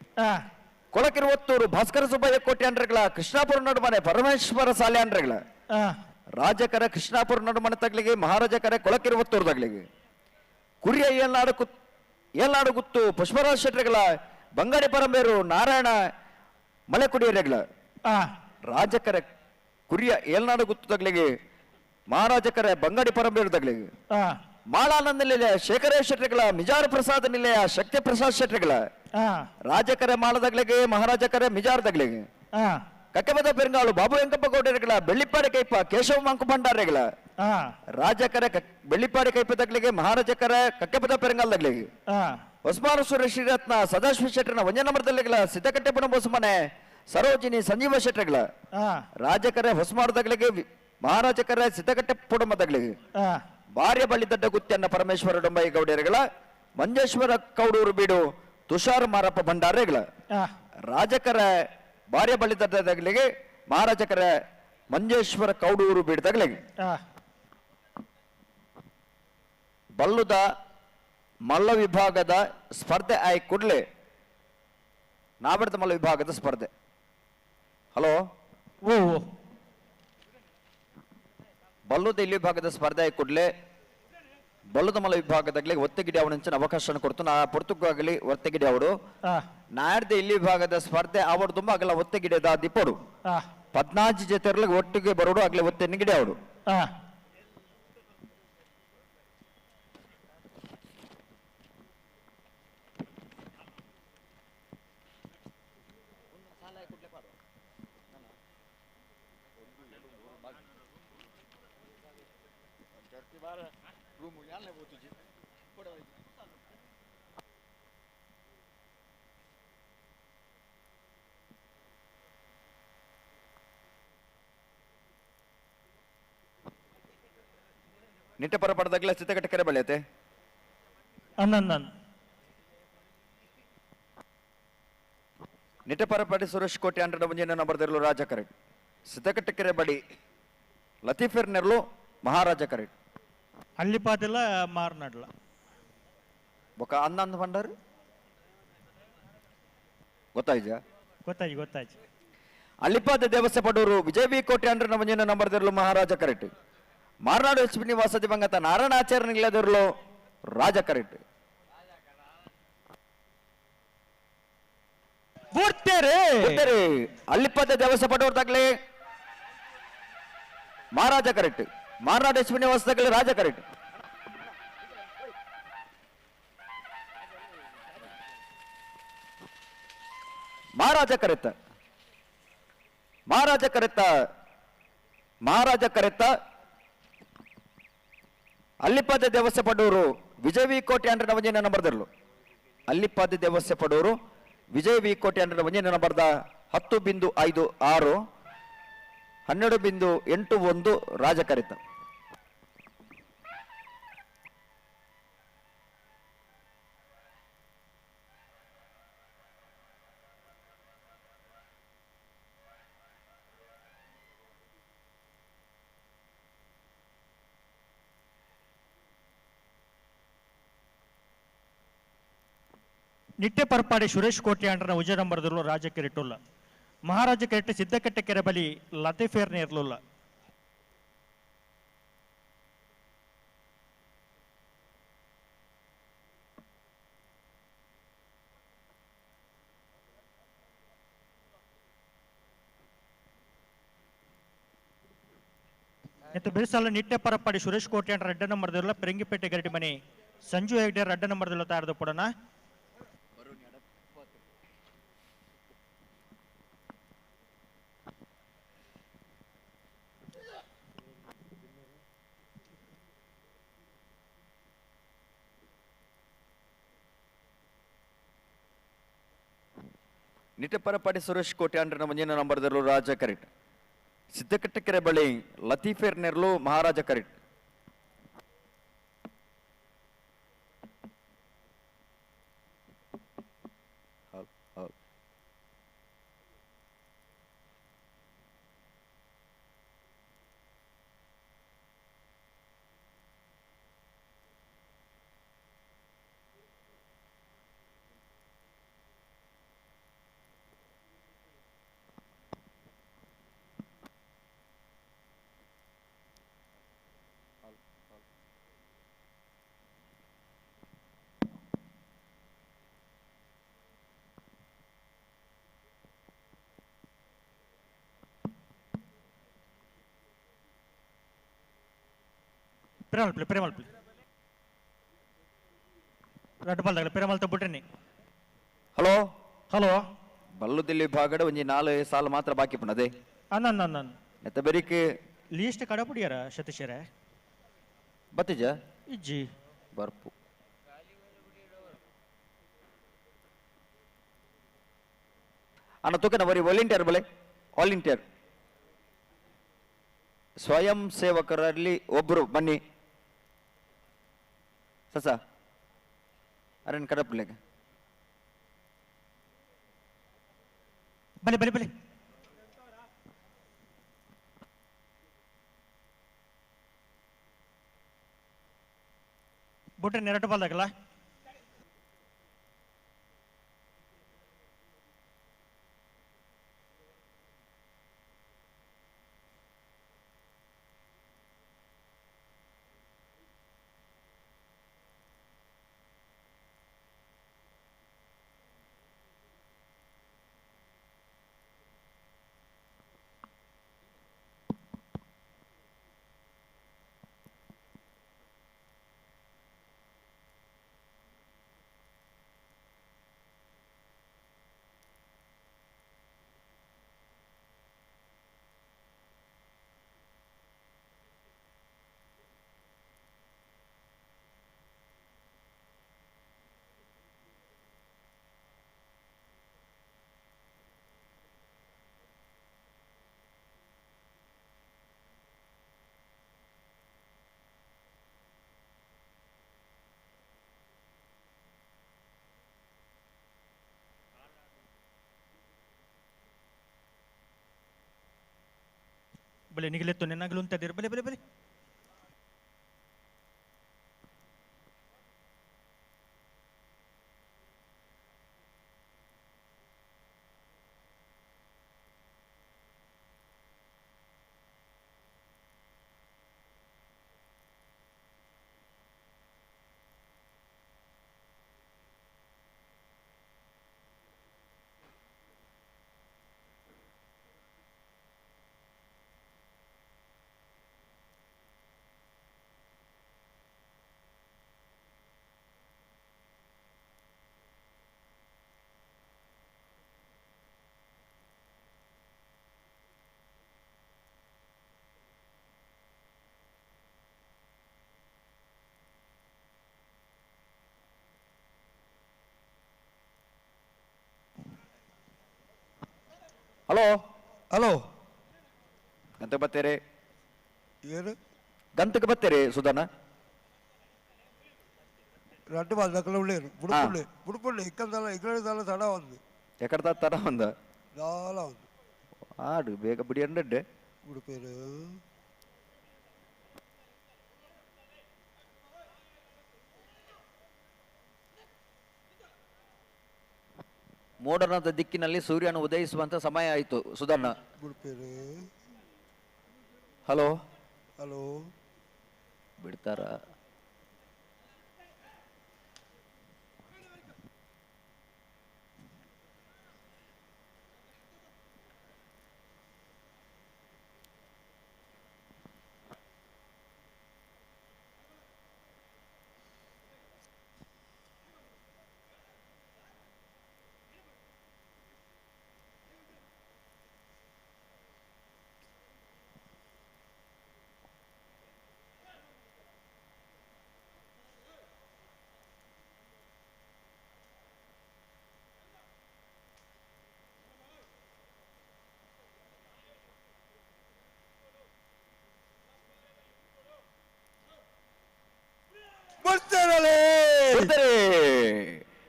ಕೊಳಕಿರುವತ್ತೂರು ಭಾಸ್ಕರ ಸುಬ್ಬಯ್ಯ ಕೋಟೆ ಅಂಡ್ರಗಳ ಕೃಷ್ಣಾಪುರ ನಡುಮನೆ ಪರಮೇಶ್ವರ ಸಾಲೆ ಅಂಡ್ರಗಳ ರಾಜಕರ ಕೃಷ್ಣಾಪುರ ನಡುಮನೆ ತಗ್ಲಿಗೆ ಮಹಾರಾಜಕರ ಕೊಳಕಿರುವತ್ತೂರು ತಗ್ಲಿಗೆ ಕುರಿಯ ಏಲ್ನಾಡು ಗುತ್ತು ಪುಷ್ಪರಾಜ್ ಶೆಟ್ಟರ್ಗಳ ಬಂಗಾಡಿ ಪರಂಬೇರು ನಾರಾಯಣ ಮಲೆಕುಡಿಯರೆಗಳ ರಾಜಕರ ಕುರಿಯ ಏಲ್ನಾಡು ಗುತ್ತು ತಗ್ಲಿಗೆ ಮಹಾರಾಜಕರ ಬಂಗಾಡಿ ಪರಂಬೇರು ತಗ್ಲಿಗೆ ಮಾಳಾನಂದ ನಿಲಯ ಶೇಖರೇಶ್ ಶೆಟ್ಟರ್ಗಳ ಮಿಜಾರ ಪ್ರಸಾದ್ ನಿಲಯ ಶಕ್ತಿ ಪ್ರಸಾದ್ ಶೆಟ್ಟರ್ಗಳ ರಾಜಕರೆ ಮಾಳದಗ್ಲಿಗೆ ಮಹಾರಾಜಕರೆ ಮಿಜಾರದಗ್ಲಿಗೆ ಕಕ್ಕಬದ ಪೆರಂಗಾಳು ಬಾಬು ವೆಂಕಪ್ಪ ಗೌಡರುಗಳ ಬೆಳ್ಳಿಪ್ಪಾಡಿ ಕೈಪ ಕೇಶವ ಮಂಕು ಭಂಡಾರಿಗಳ ರಾಜಕರೆ ಬೆಳ್ಳಿಪ್ಪಾಡಿ ಕೈಪ ತಗ್ಲಿಗೆ ಮಹಾರಾಜಕರೆ ಕಕ್ಕೆಪದ ಪೆರಂಗಾಲ್ದಗ್ಲಿಗೆ ಹೊಸಮಾರು ಸುರೇಶ್ ಶ್ರೀರತ್ನ ಸದಾಶಿವ ಶೆಟ್ಟರ್ನ ವಂಜನಮರದಲ್ಲಿಗಳ ಸಿದ್ದಕಟ್ಟೆಪುಣ ಬೋಸಮನೆ ಸರೋಜಿನಿ ಸಂಜೀವ ಶೆಟ್ಟರ್ಗಳ ರಾಜಕರೆ ಹೊಸಮಾರದಗ್ಲಿಗೆ ಮಹಾರಾಜಕರೆ ಸಿದ್ದಕಟ್ಟೆ ಪುಡಮದಗ್ಲಿಗೆ ಭಾರ್ಯ ಬಳ್ಳಿದಡ್ಡ ಗುತ್ತಿಯನ್ನ ಪರಮೇಶ್ವರ ಡೊಂಬೈ ಗೌಡರುಗಳ ಮಂಜೇಶ್ವರ ಕೌಡೂರು ಬೀಡು ತುಷಾರ್ ಮಾರಪ್ಪ ಭಂಡಾರಿಗಳ ರಾಜಕರ ಭಾರ್ಯ ಬಳ್ಳಿದಡ್ಡದಗ್ಲಿಗೆ ಮಹಾರಾಜಕರ ಮಂಜೇಶ್ವರ ಕೌಡೂರು ಬೀಡದಗ್ಲಿಗೆ ಬಲ್ಲುದ ಮಲ್ಲ ವಿಭಾಗದ ಸ್ಪರ್ಧೆ ಆಯ್ ಕೂಡಲೇ ನಾಬರ್ದ ಮಲ್ಲ ವಿಭಾಗದ ಸ್ಪರ್ಧೆ. ಹಲೋ ಓ ಬಲ್ಲುದ ಇಲ್ಲಿ ವಿಭಾಗದ ಸ್ಪರ್ಧೆ ಆಯ್ ಕೂಡಲೇ ಬಲ್ಲದ ಮಲ್ಲ ವಿಭಾಗದಾಗಲಿ ಒತ್ತೆಗಿಡಿ ಅವನ ಅವಕಾಶ ಕೊಡ್ತು ನಾ ಪೊರ್ತುಗಾಗಲಿ ಒತ್ತೆಗಿಡಿ ಅವರು ನಾಡ್ದ ಇಲ್ಲಿ ವಿಭಾಗದ ಸ್ಪರ್ಧೆ ಅವರು ತುಂಬ ಆಗಲ ಒತ್ತೆಗಿಡಿಯದ ದಿಪ್ಪರು 14 ಜೊತೆರ್ಲಿಗೆ ಒಟ್ಟಿಗೆ ಬರೋಡು ಆಗ್ಲಿ ಒತ್ತೆ ಗಿಡಿ ಅವರು. Nitte ಪರ ಪಡೆದಾಗಲೇ ಸಿದ್ದಕಟ್ಟೆ ಕೆರೆ ಬಳಿಯತೆ. ಅನ್ನಂದನ್. ನಿಟ್ಟೆ ಪರಪಾಡಿ ಸುರೇಶ್ ಕೋಟೆ ಅಂಡ್ರ ಮುಂಜಿನ ನಂಬರ್ದಿರಲು ರಾಜ ಕರೆಟ್. ಸಿದ್ದಕಟ್ಟೆ ಕೆರೆ ಬಳಿ ಲತೀಫೆರ್ ನೆರಳು ಮಹಾರಾಜ ಕರೆಟ್. ಅಲ್ಲಿಪಾದಿಲ್ಲ ಮಾರ್ನಾಡ್ಲ. ಬೊಕ ಅಂದಂದು ಬಂಡಾರು ಗೊತ್ತಾಯ್ತಾ? ಗೊತ್ತಾಯ್ತು ಗೊತ್ತಾಯ್ತು. ಅಲ್ಲಿಪಾದ ದೇವಸ್ಥೆ ಪಡೂರು ವಿಜಯ್ ವಿ ಕೋಟೆ ಅಂಡ್ರ ಮುಂಜಿನ ನಂಬರ್ದಿರಲು ಮಹಾರಾಜ ಕರೆಟ್. ಮಾರ್ನಾಡು ಎಚ್ ಪಿ ನಿವಾಸ ದಿವಂಗತ ನಾರಾಯಣ ಆಚಾರ್ಯ ನಿಲ್ಲದಿರಲು ರಾಜ ಕರೆಟ್. ಅಲ್ಲಿಪ್ಪದ ದೇವಸ್ಥೆ ಪಡೋರ್ದಾಗ್ಲಿ ಮಹಾರಾಜ ಕರೆಕ್ಟ್. ಮಾರ್ನಾಡು ಎಚ್ ಪಿ ನಿವಾಸದಾಗಲಿ ರಾಜ ಕರೆಕ್ಟ್. ಮಹಾರಾಜ ಕರೆತ್ತ ಮಹಾರಾಜ ಕರೆತ್ತ ಮಹಾರಾಜ ಕರೆತ್ತ ಅಲ್ಲಿಪಾದ ದೇವಸ್ಥೆ ಪಡೂರು ವಿಜಯ್ ವಿ ಕೋಟೆ ಅಂದ್ರೆ ನವಜನ ನಂಬರ್ದಿರಲು. ಅಲ್ಲಿಪಾದ ದೇವಸ್ಥೆ ಪಡೂರು ವಿಜಯ್ ವಿ ಕೋಟೆ ಅಂದ್ರೆ ಒಂಜಿನ ನಂಬರ್ದ 10.56 12.81 ರಾಜ ಕರಿತ. ನಿಟ್ಟೆ ಪರ್ಪಾಡಿ ಸುರೇಶ್ ಕೋಟೆ ಅಂಡ್ರನ ಉಜಯ ನಂಬರ್ದಲ್ಲೂ ರಾಜ ಕೆರೆಟುಲ್ಲ. ಮಹಾರಾಜ ಕೆರೆಟ್ ಸಿದ್ದಕಟ್ಟೆ ಕೆರೆ ಬಲಿ ಲತೀಫೇರ್ನೆ ಇರಲಿಲ್ಲ. ಮತ್ತು ಬಿರುಸಲ್ಲ ನಿಟ್ಟೆ ಪರಪ್ಪಾಡಿ ಸುರೇಶ್ ಕೋಟೆ ಅಂಡ್ರ ಅಡ್ಡ ನಂಬರ್ದಲ್ಲ ಪೆರಂಗಿಪೇಟೆ ಗರಡಿ ಮನೆ ಸಂಜು ಹೆಗ್ಡೆ ಅಡ್ಡ ನಂಬರ್ದಲ್ಲ ತಯಾರದು ಪಡೋಣ. ನಿಟ್ಟೆಪರಪಾಡಿ ಸುರೇಶ್ ಕೋಟೆ ಅಂಡ್ರನ ಮುಂದಿನ ನಂಬರ್ದಲ್ಲೂ ರಾಜ ಕರೆಟ್. ಸಿದ್ದಕಟ್ಟೆಕೆರೆ ಬಳಿ ಲತೀಫೇರ್ ನೆರಳು ಮಹಾರಾಜ ಕರೆಟ್. ಪ್ರೇಮಲ್ಪಿ ಪ್ರೇಮಲ್ಪಿ ರಡ್ಡು ಬಾಲ್ ಪ್ರೇಮಲ್ ತಬ್ಬುಟ್ರಿ. ಹಲೋ ಹಲೋ ಬಲ್ಲುದಿಲ್ಲಿ ಭಾಗಡ ಒಂಜಿ 4 ಸಾಲು ಮಾತ್ರ ಬಾಕಿ ಪುನದೆ. ಅನ್ನ ನೆತ್ತ ಬೆರಿಕ್ ಲೀಸ್ಟ್ ಕಡಪುಡಿಯಾರ ಸತೀಶರೇ ಬತ್ತಿಜ ಇಜ್ಜಿ ಬರ್ಪು. ಅಣ್ಣ ತೂಕನ ಬರೀ ವಾಲಂಟಿಯರ್ ಬಲೆ ವಾಲಂಟಿಯರ್ ಸ್ವಯಂ ಸೇವಕರಲ್ಲಿ ಒಬ್ಬರು ಬನ್ನಿ ಸಸ ಅರಣ್ಯ ಕಡಪುಲೆಗೆ ಬಲೆ ಬಲೆ ಬಲೆ ಬುಟ್ರೆ ನೆರಟು ಬಾಲ್ದಾಗಲ್ಲ. ಬಲೆ ನಿಗಲೆತ್ತು ನಿನ್ನಗಲು ಬಲೆ ಬಲೆ ಬಲೆ ಹಲೋ ಹಲೋ ಗಂತಕ್ಕೆ ಬತ್ತೀರಿ? ಏನು ಗಂತಕ್ಕೆ ಬತ್ತೀರಿ ಸುಧಾನ? రెండు మంది ఉండేరు బుడుపుండే బుడుపుండే ఇక్కడ ఇక్కడ తడ ఉంది. ఎక్కడ తడ ఉందా? చాలా ఉంది. ఆడు ಬೇಗ ಬಿಡಿ ಅಂಡೆ బుడిపేరు ಮೋಡನದ ದಿಕ್ಕಿನಲ್ಲಿ ಸೂರ್ಯನು ಉದಯಿಸುವಂತ ಸಮಯ ಆಯಿತು ಸುಧಣ್ಣ. ಹಲೋ ಹಲೋ ಬಿಡ್ತಾರ?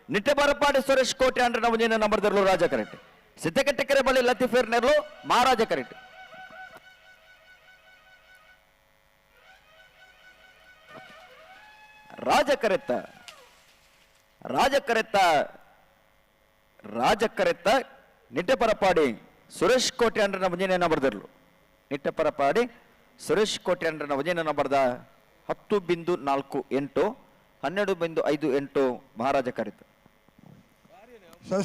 ನಿಟ್ಟೆ ಬರಪಾಡಿ ಸುರೇಶ್ ಕೋಟೆ ಅಂದ್ರೆ ನಮ್ಮ ನಂಬರ್ ದರ್ಲು ರಾಜ ಕರೆಕ್ಟ್. ಸಿದ್ದಕಟ್ಟೆಕೆರೆ ಬಳಿ ಲತೀಫೇರ್ ನೆರಳು ಮಹಾರಾಜ ಕರೆಕ್ಟ್. ರಾಜ ಕರೆತ್ತ ರಾಜ ಕರೆತ್ತ ರಾಜ ಕರೆತ್ತ ನಿಟ್ಟೆ ಪರಪಾಡಿ ಸುರೇಶ್ ಕೋಟೆ ಅಂದ್ರೆ ನಮ್ಮ ನಂಬರ್ ದರ್ಲು. ನಿಟ್ಟೆ ಪರಪಾಡಿ ಸುರೇಶ್ ಕೋಟೆ ಅಂದ್ರೆ ನಮ್ಮ ನಂಬರ್ದ 10.48 12.58 ಮಹಾರಾಜ ಕರೆತ.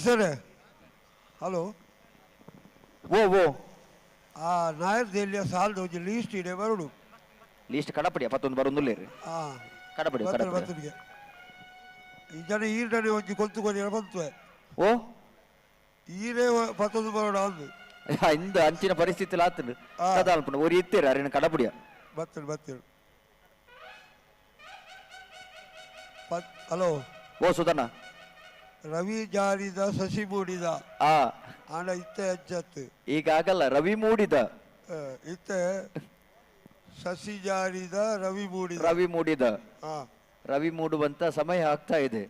ಸರ್ ಹಲೋ ಓ ಓ ಆ ನಾಯರ್ ದೇಲಿಯ ಸಾಲದ ಒಂಜಿ ಲೀಸ್ಟ್ ಇಡೆ ಬರುಡು. ಲೀಸ್ಟ್ ಕಡಪಡಿ ಪತ್ತೊಂದು ಬರುಂದುಲ್ಲೇರಿ. ಕಡಪಡಿ ಕಡಪಡಿ ಈ ಜನ ಈರ್ಡನೆ ಒಂಜಿ ಕೊಲ್ತು ಕೊರಿಯರ ಬಂತು. ಓ ಈರೇ ಪತ್ತೊಂದು ಬರೋಡ ಅಂದು ಇಂದ ಅಂಚಿನ ಪರಿಸ್ಥಿತಿ ಆತನು ಅಲ್ಪನ ಒರಿ ಇತ್ತೀರ ಅರಿನ ಕಡಪಡಿಯ ಬರ್ತೇನೆ ಬರ್ತೇನೆ. ಹಲೋ ಓ ಸುಧಣ್ಣ. ರವಿ ಜಾರಿದ ಶಶಿ ಮೂಡಿದ ಆಂಡ ಇತ್ತೆ ಅಜ್ಜತ್ತು ಈಗ ಆಗಲ್ಲ. ರವಿ ಮೂಡಿದ ಇತ್ತೆ ಶಶಿ ಜಾರಿದ ರವಿ ಮೂಡಿದ ರವಿ ಮೂಡಿದ ರವಿ ಮೂಡುವಂತ ಸಮಯ ಆಗ್ತಾ ಇದೆ.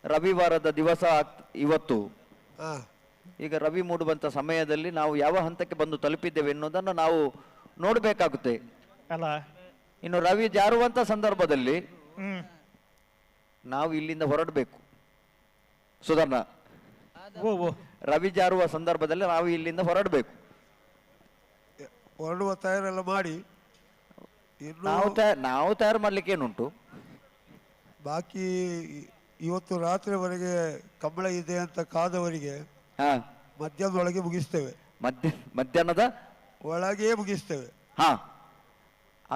ರವಿವಾರದ ದಿವಸ ಇವತ್ತು. ಈಗ ರವಿ ಮೂಡುವಂತ ಸಮಯದಲ್ಲಿ ನಾವು ಯಾವ ಹಂತಕ್ಕೆ ಬಂದು ತಲುಪಿದ್ದೇವೆ ಎನ್ನುವುದನ್ನು ನಾವು ನೋಡಬೇಕಾಗುತ್ತೆ ಅಲ್ಲ. ಇನ್ನು ರವಿ ಜಾರುವಂತ ಸಂದರ್ಭದಲ್ಲಿ ನಾವು ಇಲ್ಲಿಂದ ಹೊರಡಬೇಕು ಸುಧರ್ಣ. ರವಿ ಜಾರುವ ಸಂದರ್ಭದಲ್ಲಿ ನಾವು ಇಲ್ಲಿಂದ ಹೊರಡಬೇಕು. ಹೊರಡುವ ತಯಾರೆಲ್ಲ ಮಾಡಿ ನಾವು ತಯಾರು ಮಾಡ್ಲಿಕ್ಕೆ ಏನುಂಟು ಬಾಕಿ. ಇವತ್ತು ರಾತ್ರಿವರೆಗೆ ಕಂಬಳ ಇದೆ ಅಂತ ಕಾದವರಿಗೆ ಮಧ್ಯಾಹ್ನದೊಳಗೆ ಮುಗಿಸ್ತೇವೆ. ಮಧ್ಯಾಹ್ನದ ಒಳಗೆ ಮುಗಿಸ್ತೇವೆ. ಹಾ,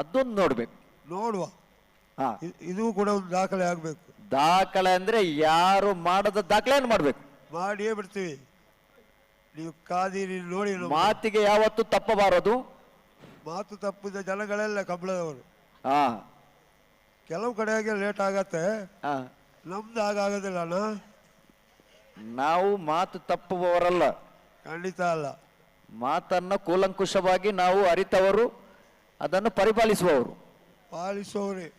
ಅದೊಂದು ನೋಡ್ಬೇಕು, ನೋಡುವ. ಇದು ಕೂಡ ಒಂದು ದಾಖಲೆ ಆಗ್ಬೇಕು. ದಾಖಲೆ ಅಂದ್ರೆ ಯಾರು ಮಾಡದ ದಾಖಲೆಯನ್ನು ಮಾಡ್ಬೇಕು. ಮಾಡಿಯೇ ಬಿಡ್ತೀವಿ. ನೀವು ಕಾದಿರಿ ನೋಡಿ. ಮಾತಿಗೆ ಯಾವತ್ತು ತಪ್ಪಬಾರದು. ಮಾತು ತಪ್ಪಿದ ಜನಗಳೆಲ್ಲ ಕಂಬಳದವರು. ಕೆಲವು ಕಡೆಗೆ ಲೇಟ್ ಆಗತ್ತೆ, ನಮ್ದು ಆಗೋದಿಲ್ಲ ಅಣ್ಣ. ನಾವು ಮಾತು ತಪ್ಪುವವರಲ್ಲ, ಖಂಡಿತ ಅಲ್ಲ. ಮಾತನ್ನ ಕೂಲಂಕುಷವಾಗಿ ನಾವು ಅರಿತವರು, ಅದನ್ನು ಪರಿಪಾಲಿಸುವವರು, ಪಾಲಿಸುವವರೇ.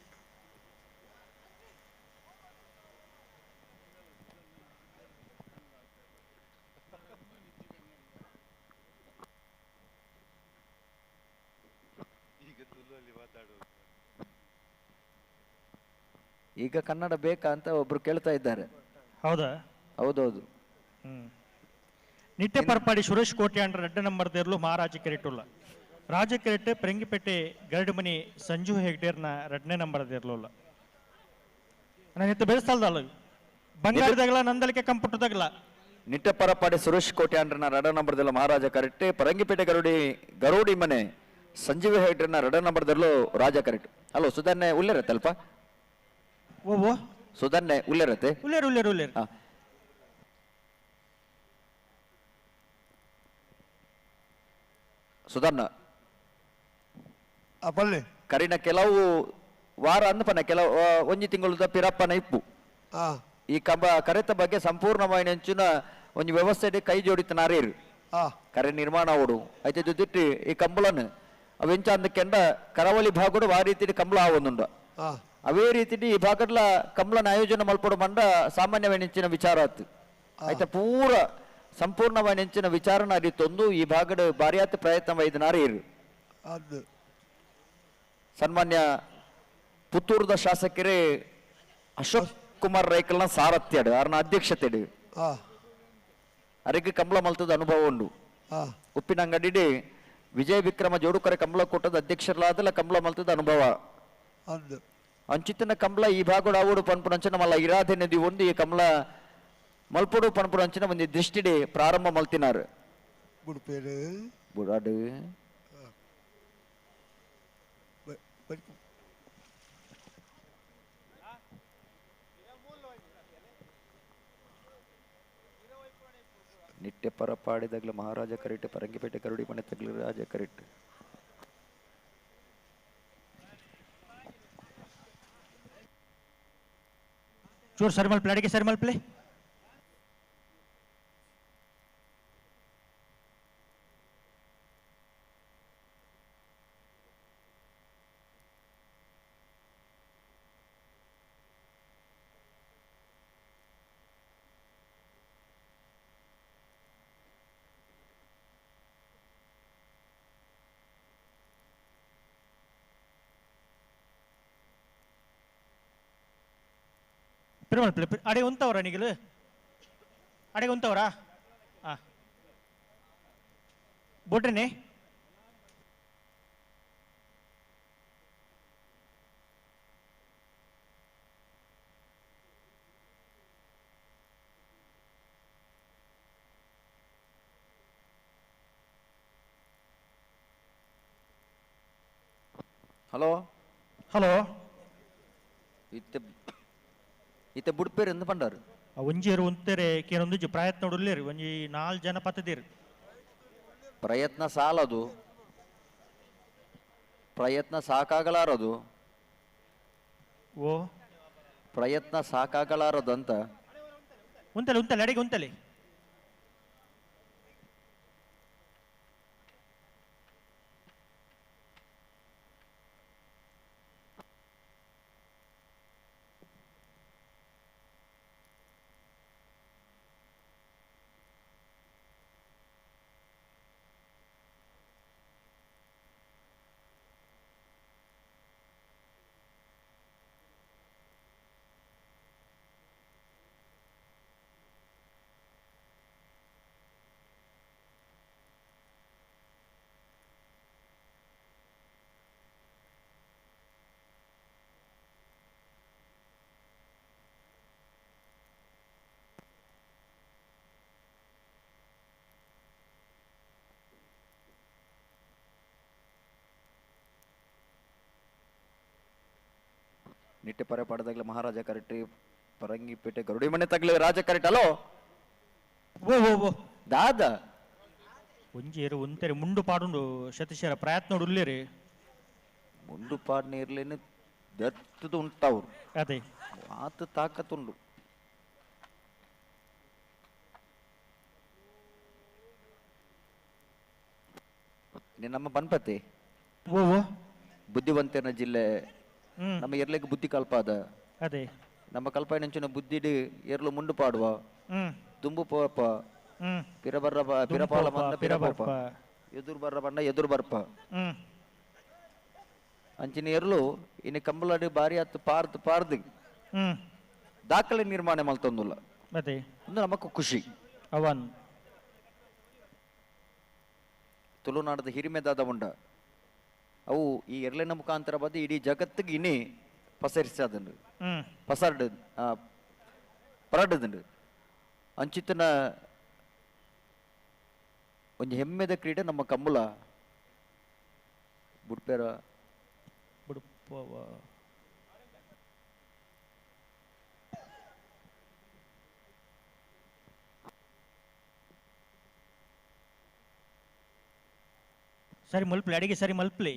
ಈಗ ಕನ್ನಡ ಬೇಕಾ ಅಂತ ಒಬ್ರು ಕೇಳ್ತಾ ಇದ್ದಾರೆ. ಹೌದಾ? ಹೌದೌದು. ನಿಟ್ಟೆ ಪರ್ಪಾಡಿ ಸುರೇಶ್ ಕೋಟ್ಯಾಂಡ್ರ 2 ನಂಬರ್ ದೇರ್ಲು ಮಹಾರಾಜ ಕೆರೆಟುಲ್ಲ. ರಾಜ ಕೆರೆಟೆ ಪರಂಗಿಪೇಟೆ ಗರಡುಮನಿ ಸಂಜು ಹೆಗ್ಡೇರ್ನ 2ನೇ ನಂಬರ್ ದೇರ್ಲುಲ್ಲ. ನಾನು ಇತ್ತ ಬೆಳೆಸ್ತಲ್ದಲ್ಲ ಬಂಗಾರದಾಗಲ ನಂದಲಿಕೆ ಕಂಪ್ಯೂಟರ್ದಾಗಲ. ನಿಟ್ಟೆ ಪರಪಾಡಿ ಸುರೇಶ್ ಕೋಟ್ಯಾಂಡ್ರನ 2 ನಂಬರ್ದಲ್ಲೂ ಮಹಾರಾಜ ಕರೆಕ್ಟ್, ಪರಂಗಿಪೇಟೆ ಗರುಡಿ ಮನೆ ಸಂಜೀವಿ ಹೆಗ್ಡೇರ್ನ 2 ನಂಬರ್ದಲ್ಲೂ ರಾಜ ಕರೆಕ್ಟ್. ಹಲೋ ಸುಧನ್ನೆ ಉಲ್ಲೇರತ್ತೆ ಅಲ್ಪ? ಓ ಸುಧನ್ನೆ ಉಲ್ಲೇರತ್ತೆ? ಉಲ್ಲೇರು ಉಲ್ಲೇರು ಉಲ್ಲೇರು. ಸುಧನ್ನ ಕರಿನ ಕೆಲವು ವಾರ ಅಂದಪನ ಕೆಲವು ಒಂಜಿ ತಿಂಗಳು ಪಿರಪ್ಪನ ಇಪ್ಪು ಈ ಕಂಬ ಕರೆತ ಬಗ್ಗೆ ಸಂಪೂರ್ಣವಾಗಿ ನೆಂಚಿನ ಒಂಜಿ ವ್ಯವಸ್ಥೆ ಕೈ ಜೋಡಿತನಾರೇರು ಕರೆ ನಿರ್ಮಾಣ ಅವಡು ಐತೆ ಜೊತೆ ಈ ಕಂಬಳನ್ನು ಅವೆಂಚ ಅಂದಕೆಂಡ ಕರಾವಳಿ ಭಾಗಡು ಆ ರೀತಿ ಕಂಬಳ ಆವೊಂದುಂಡ. ಅವೇ ರೀತಿ ಈ ಭಾಗಡ್ಲ ಕಂಬಳನ ಆಯೋಜನೆ ಮಲ್ಪಡು ಮಂಡ ಸಾಮಾನ್ಯವಾಗಿ ನೆಂಚಿನ ವಿಚಾರ ಆತು. ಆಯ್ತಾ ಪೂರ ಸಂಪೂರ್ಣವಾಗಿ ನೆಂಚಿನ ವಿಚಾರನ ಅರಿತೊಂದು ಈ ಭಾಗದ ಬಾರಿಯಾತ ಪ್ರಯತ್ನ ವೈದ್ಯನಾರೇರು. ಸನ್ಮಾನ್ಯ ಪುತ್ತೂರದ ಶಾಸಕರೇ ಅಶೋಕ್ ಕುಮಾರ್ ರೈಕಲ್ನ ಸಾರಥ್ಯಡು ಅವರನ್ನ ಅಧ್ಯಕ್ಷತೆ ಅರಿಗೆ ಕಂಬಳ ಮಲ್ತದ ಅನುಭವ ಉಂಡು. ಉಪ್ಪಿನಂಗಡಿ ವಿಜಯ ವಿಕ್ರಮ ಜೋಡುಕರೆ ಕಂಬಳ ಕೂಟದ ಅಧ್ಯಕ್ಷರಾದಲ್ಲ ಕಂಬಳ ಮಲ್ತದ ಅನುಭವ. ಅಂಚಿತನ ಕಂಬಳ ಈ ಭಾಗಡು ಆವಡು ಪನ್ಪುನಂಚಿನ ಮಲ್ಲ ಇರಾಧೆ ನದಿ ಒಂದು ಈ ಕಂಬಳ ಮಲ್ಪುಡು ಪನ್ಪುನಂಚಿನ ಒಂದು ದೃಷ್ಟಿಡೆ ಪ್ರಾರಂಭ ಮಲ್ತಿನಾರು. ಬುಡಾಡು ನಿಟ್ಟೆ ಪರಪಾಡಿದಾಗಲೂ ಮಹಾರಾಜ ಕರಿಟೆ ಪರಂಗಿಪೇಟೆ ಕರುಡಿ ಮನೆ ತಗ್ಲು ರಾಜ ಕರಿಟೆ. ಚೂರು ಸರಿ ಮಲ್ಪಲೆ, ಅಡಿಗೆ ಸರಿ ಮಲ್ಪಲೆ. ಅಡೆ ಉಂತವರ ನಿಗಿಲು ಅಡೆಗೆ ಉಂತವರಾ? ಹಾಂ ಬೋಟ್ರಿನಿ. ಹಲೋ ಹಲೋ ಇತ್ತೆ ಇತ್ತೆ ಬುಡ್ಪೇರು ಎಂದು ಪಂಡಾರು ಒಂಜಿಯರು ಉಂತೆರೆ ಕೇನೊಂದು ಪ್ರಯತ್ನ ಉಲ್ಲೇರು ಒಂಜಿ 4 ಜನ ಪತ್ತದಿರು. ಪ್ರಯತ್ನ ಸಾಲದು, ಪ್ರಯತ್ನ ಸಾಕಾಗಲಾರದು. ಓ ಪ್ರಯತ್ನ ಸಾಕಾಗಲಾರದು ಅಂತ ಉಂತಲೆ ಉಂತಲೆ ಅಡಿಗೆ ಉಂತಲೆ. ನಿಟ್ಟೆ ಪರೆ ಪಡೆದಾಗಲೇ ಮಹಾರಾಜ ಕರೆಕ್ಟ್ ಪರಂಗಿಪೇಟೆ ಗರುಡಿ ಮನೆ ತಗಲಿ ರಾಜ ಕರೆಕ್ಟ್. ಅಲೋ ಓ ಓ ಓ ದಾದ ಒಂಜೇರು ಒಂತೆರೆ ಮುಂಡು ಪಾಡುಂಡು ಶತೀಶರ ಪ್ರಯತ್ನ ಉಲ್ಲೇರಿ. ಮುಂಡು ಪಾಡ್ ನೀರ್ಲೇನು ದತ್ತದು ಉಂಟವ್ರು ಅದೇ ಆತ ತಾಕತ್ತುಂಡು. ನಮ್ಮ ಬನ್ಪತಿ ಓ ಓ ಬುದ್ಧಿವಂತನ ಜಿಲ್ಲೆ ನಮ್ಮ ಎರ್ಲೆಗ್ ಬುದ್ಧಿ ಕಲ್ಪಾದ ಅದೇ ನಮ್ಮ ಕಲ್ಪಾಯಿನಂಚಿನ ಬುದ್ಧಿಡ್ ಎರ್ಲು ಮುಂಡು ಪಾಡುವ ದುಂಬು ಪೋಪ ಪಿರಬರ್ರ ಪಿರಪಾಲ ಬಂದ ಪಿರಪೋಪ ಎದುರು ಬರ್ರ ಬಂಡ ಎದುರು ಬರ್ಪ ಅಂಚಿನ ಎರ್ಲು ಇನ್ನು ಕಂಬಳಾಡಿ ಬಾರಿ ಹತ್ತು ಪಾರ್ದು ಪಾರ್ದು ದಾಖಲೆ ನಿರ್ಮಾಣ ಮಲ್ತೊಂದುಲ್ಲ ಮತ್ತೆ ಒಂದು ನಮಕ್ ಖುಷಿ ಅವನ್ ತುಳುನಾಡದ ಹಿರಿಮೆದಾದ ಉಂಡ ಅವು ಈ ಎರ್ಲೆನ ಮುಖಾಂತರ ಬದ್ದು ಇಡೀ ಜಗತ್ತಿಗೆ ಇನಿ ಪಸರಿಸದುಂಡು ಪಸರ್ಡ್ ಪರಡದುಂಡು ಅಂಚಿತನ ಒಂಜಿ ಹೆಮ್ಮೆದ ಕ್ರೀಡೆ ನಮ್ಮ ಕಂಬುಲ ಬುಡ್ಪೇರ ಬುಡ್ಪವ ಸರಿ ಮಲ್ಪ್ಲಿ ಅಡಿಗೆ ಸರಿ ಮಲ್ಪ್ಲಿ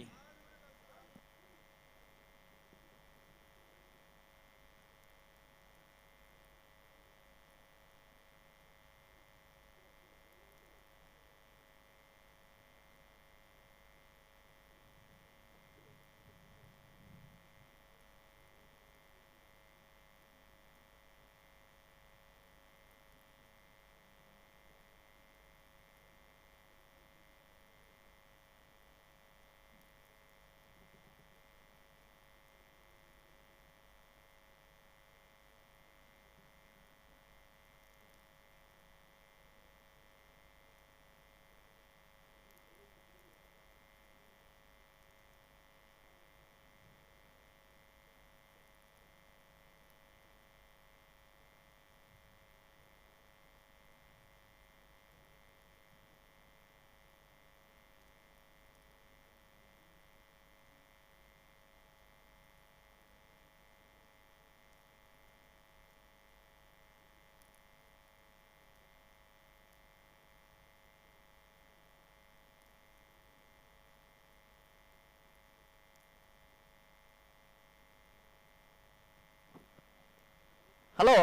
ಹಲೋ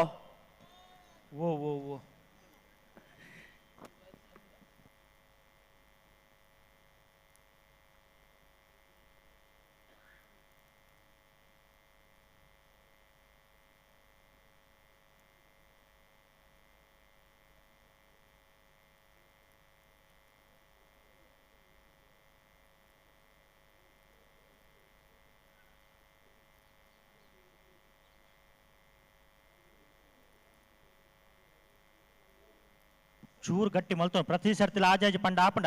ಓ ಓ ಓ ಚೂರು ಗಟ್ಟಿ ಮಲ್ತು ಪ್ರತಿ ಸರ್ತಿಲ ಆಜಾಜಿ ಪಂಡ ಆಪಂಡ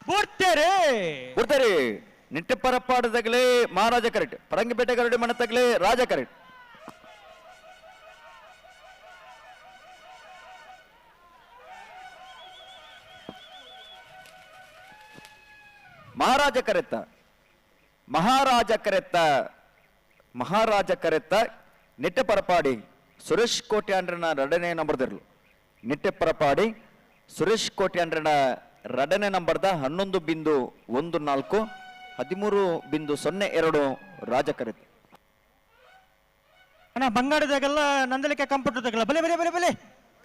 ಬುಡ್ತೇರಿ ನಿಟ್ಟೆಪರಪ್ಪಾಡದಾಗಲೇ ಮಹಾರಾಜ ಕರೆಕ್ಟ್, ಪರಂಗಿಪೇಟೆ ಗರುಡಿ ಮಣತಾಗಲೇ ರಾಜ ಕರೆಕ್ಟ್. ಮಹಾರಾಜ ಕರೆತ್ತ, ಮಹಾರಾಜ ಕರೆತ್ತ, ಮಹಾರಾಜ ಕರೆತ್ತ ನಿಟ್ಟೆಪರಪಾಡಿ ಸುರೇಶ್ ಕೋಟ್ಯಾಂಡ್ರನ ಎರಡನೇ ನಂಬರ್ದಿರಲು. ನಿಟ್ಟೆಪರಪಾಡಿ ಸುರೇಶ್ ಕೋಟ್ಯಾಂಡ್ರನ ಎರಡನೇ ನಂಬರ್ದ 11.14 13.02 ರಾಜ ಕರೆತ್ತ. ಅಣ್ಣ ಬಂಗಾರದಾಗೆಲ್ಲ ನಂದಲಿಕೆ ಕಂಪ್ಯೂಟರ್ದಾಗೆಲ್ಲ ಬಲೆ ಬಲೆ ಬಲೆ ಬಲೆ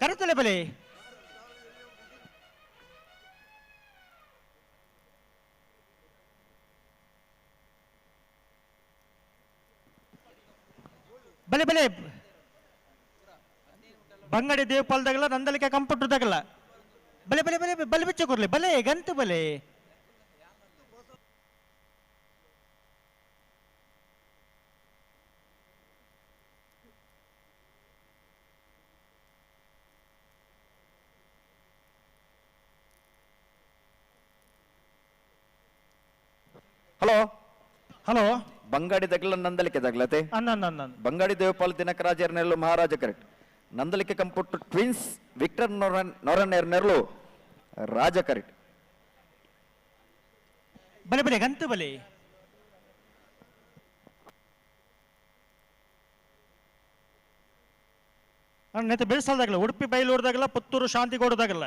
ಕರೆತಲೆ ಬಲೆ. ಬಲೆ ಬಲೆ ಬಂಗಡಿ ದೇವಪಾಲದಾಗಲ್ಲ ನಂದಲಿಕೆ ಕಂಪ್ಯೂಟರ್ದಾಗಲ್ಲ ಬಲೆ ಬಲೆ ಬಲೆ ಬಲೆ ಬಿಚ್ಚ ಕೊರ್ಲಿ ಬಲೆ ಗಂತು ಬಲೆ. ಹಲೋ ಹಲೋ ಬಂಗಾಡಿ ದಗ್ಲ ನಂದಲಿಕೆ ದಗ್ಲತೆ Bangadi Devapal Dinakaraj Maharaja correct. Nandalike computer twins Victor ನೊರನ್ ರಾಜ ಕರೆಕ್ಟ್. ಬಲೆ ಬಲೆ ಗಂತು ಬಲೆ. ನೆತ್ತ ಬೆಳೆಸಲ್ದಾಗಲ್ಲ ಉಡುಪಿ ಬೈಲೂರ್ದಾಗಲ್ಲ ಪುತ್ತೂರು ಶಾಂತಿಗೌಡದಾಗಲ್ಲ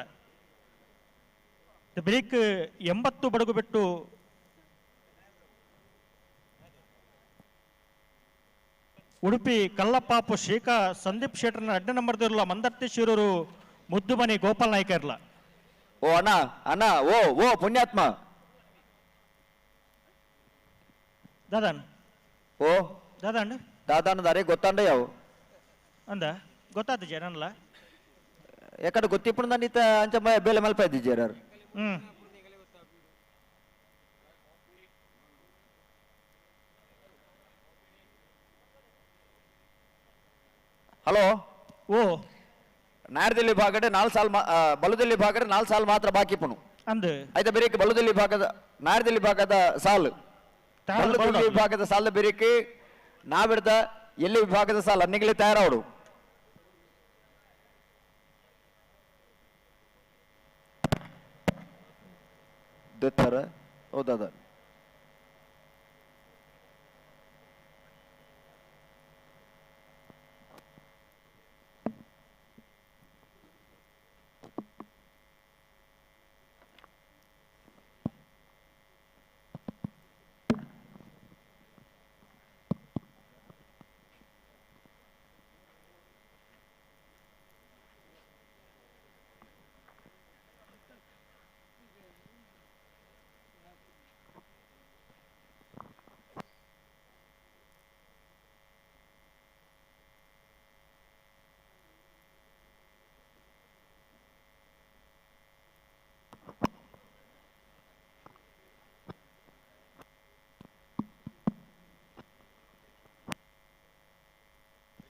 ಬ್ರೇಕ್ 80 ಬಡಗು ಬಿಟ್ಟು ಉಡುಪಿ ಕಲ್ಲಪ್ಪಾಪು ಶೇಖ ಸಂದೀಪ್ ಶೇಟ್ರನ ಅಡ್ಡ ನಂಬರ್ದಿರಲ್ಲ ಮಂದರ್ತಿ ಶಿರೂರು ಮುದ್ದುಮನೆ ಗೋಪಾಲ್ ನಾಯ್ಕರ್ಲ. ಓ ಅಣ್ಣ ಅಣ್ಣ ಓ ಓ ಪುಣ್ಯಾತ್ಮ ದಾದಾನ್ ಓ ದಾದಾಂಡ್ ದಾದಾನ ದಾರಿ ಗೊತ್ತಾಂಡ ಯಾವ ಅಂದ ಗೊತ್ತಾದ ಜನಲ್ಲ ಯಾಕಂದ್ರೆ ಗೊತ್ತಿಪ್ಪು ನಾನು ಈತ ಅಂಚ ಬೇಲೆ ಮಲ್ಪ ಇದ್ದಿದ್ದೀರ. ಹ್ಮ್ ಹಲೋ ಓ ನಾಯರ್ದಲ್ಲಿ ಭಾಗಡೆ 4 ಸಾಲ್ ಬಲುದಲ್ಲಿ ಭಾಗಡೆ 4 ಸಾಲ್ ಮಾತ್ರ ಬಾಕಿ ಪುನು ಅಂದು ಆಯ್ತಾ ಬೇರೆ ಬಲುದಲ್ಲಿ ಭಾಗದ ನಾಯರ್ದಲ್ಲಿ ಭಾಗದ ಸಾಲು ಬಲುದಲ್ಲಿ ವಿಭಾಗದ ಸಾಲ ಬೇರೆಕ್ಕೆ ನಾವಿಡ್ದ ಎಲ್ಲಿ ವಿಭಾಗದ ಸಾಲ ಅನ್ನಿಗಲೇ ತಯಾರವರು. ದತ್ತರ ಹೌದದ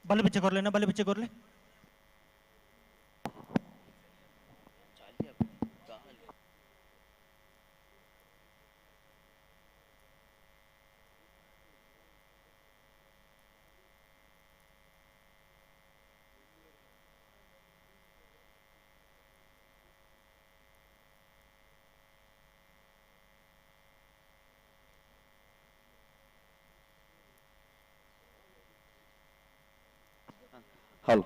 ಬಲ್ಲೆ ಬಿಚ್ಚೆ ಕೊರ್ಲೆ ಬಲ್ಲೆ ಬಿಚ್ಚೆ ಕೊರ್ಲೆ. ಹಲೋ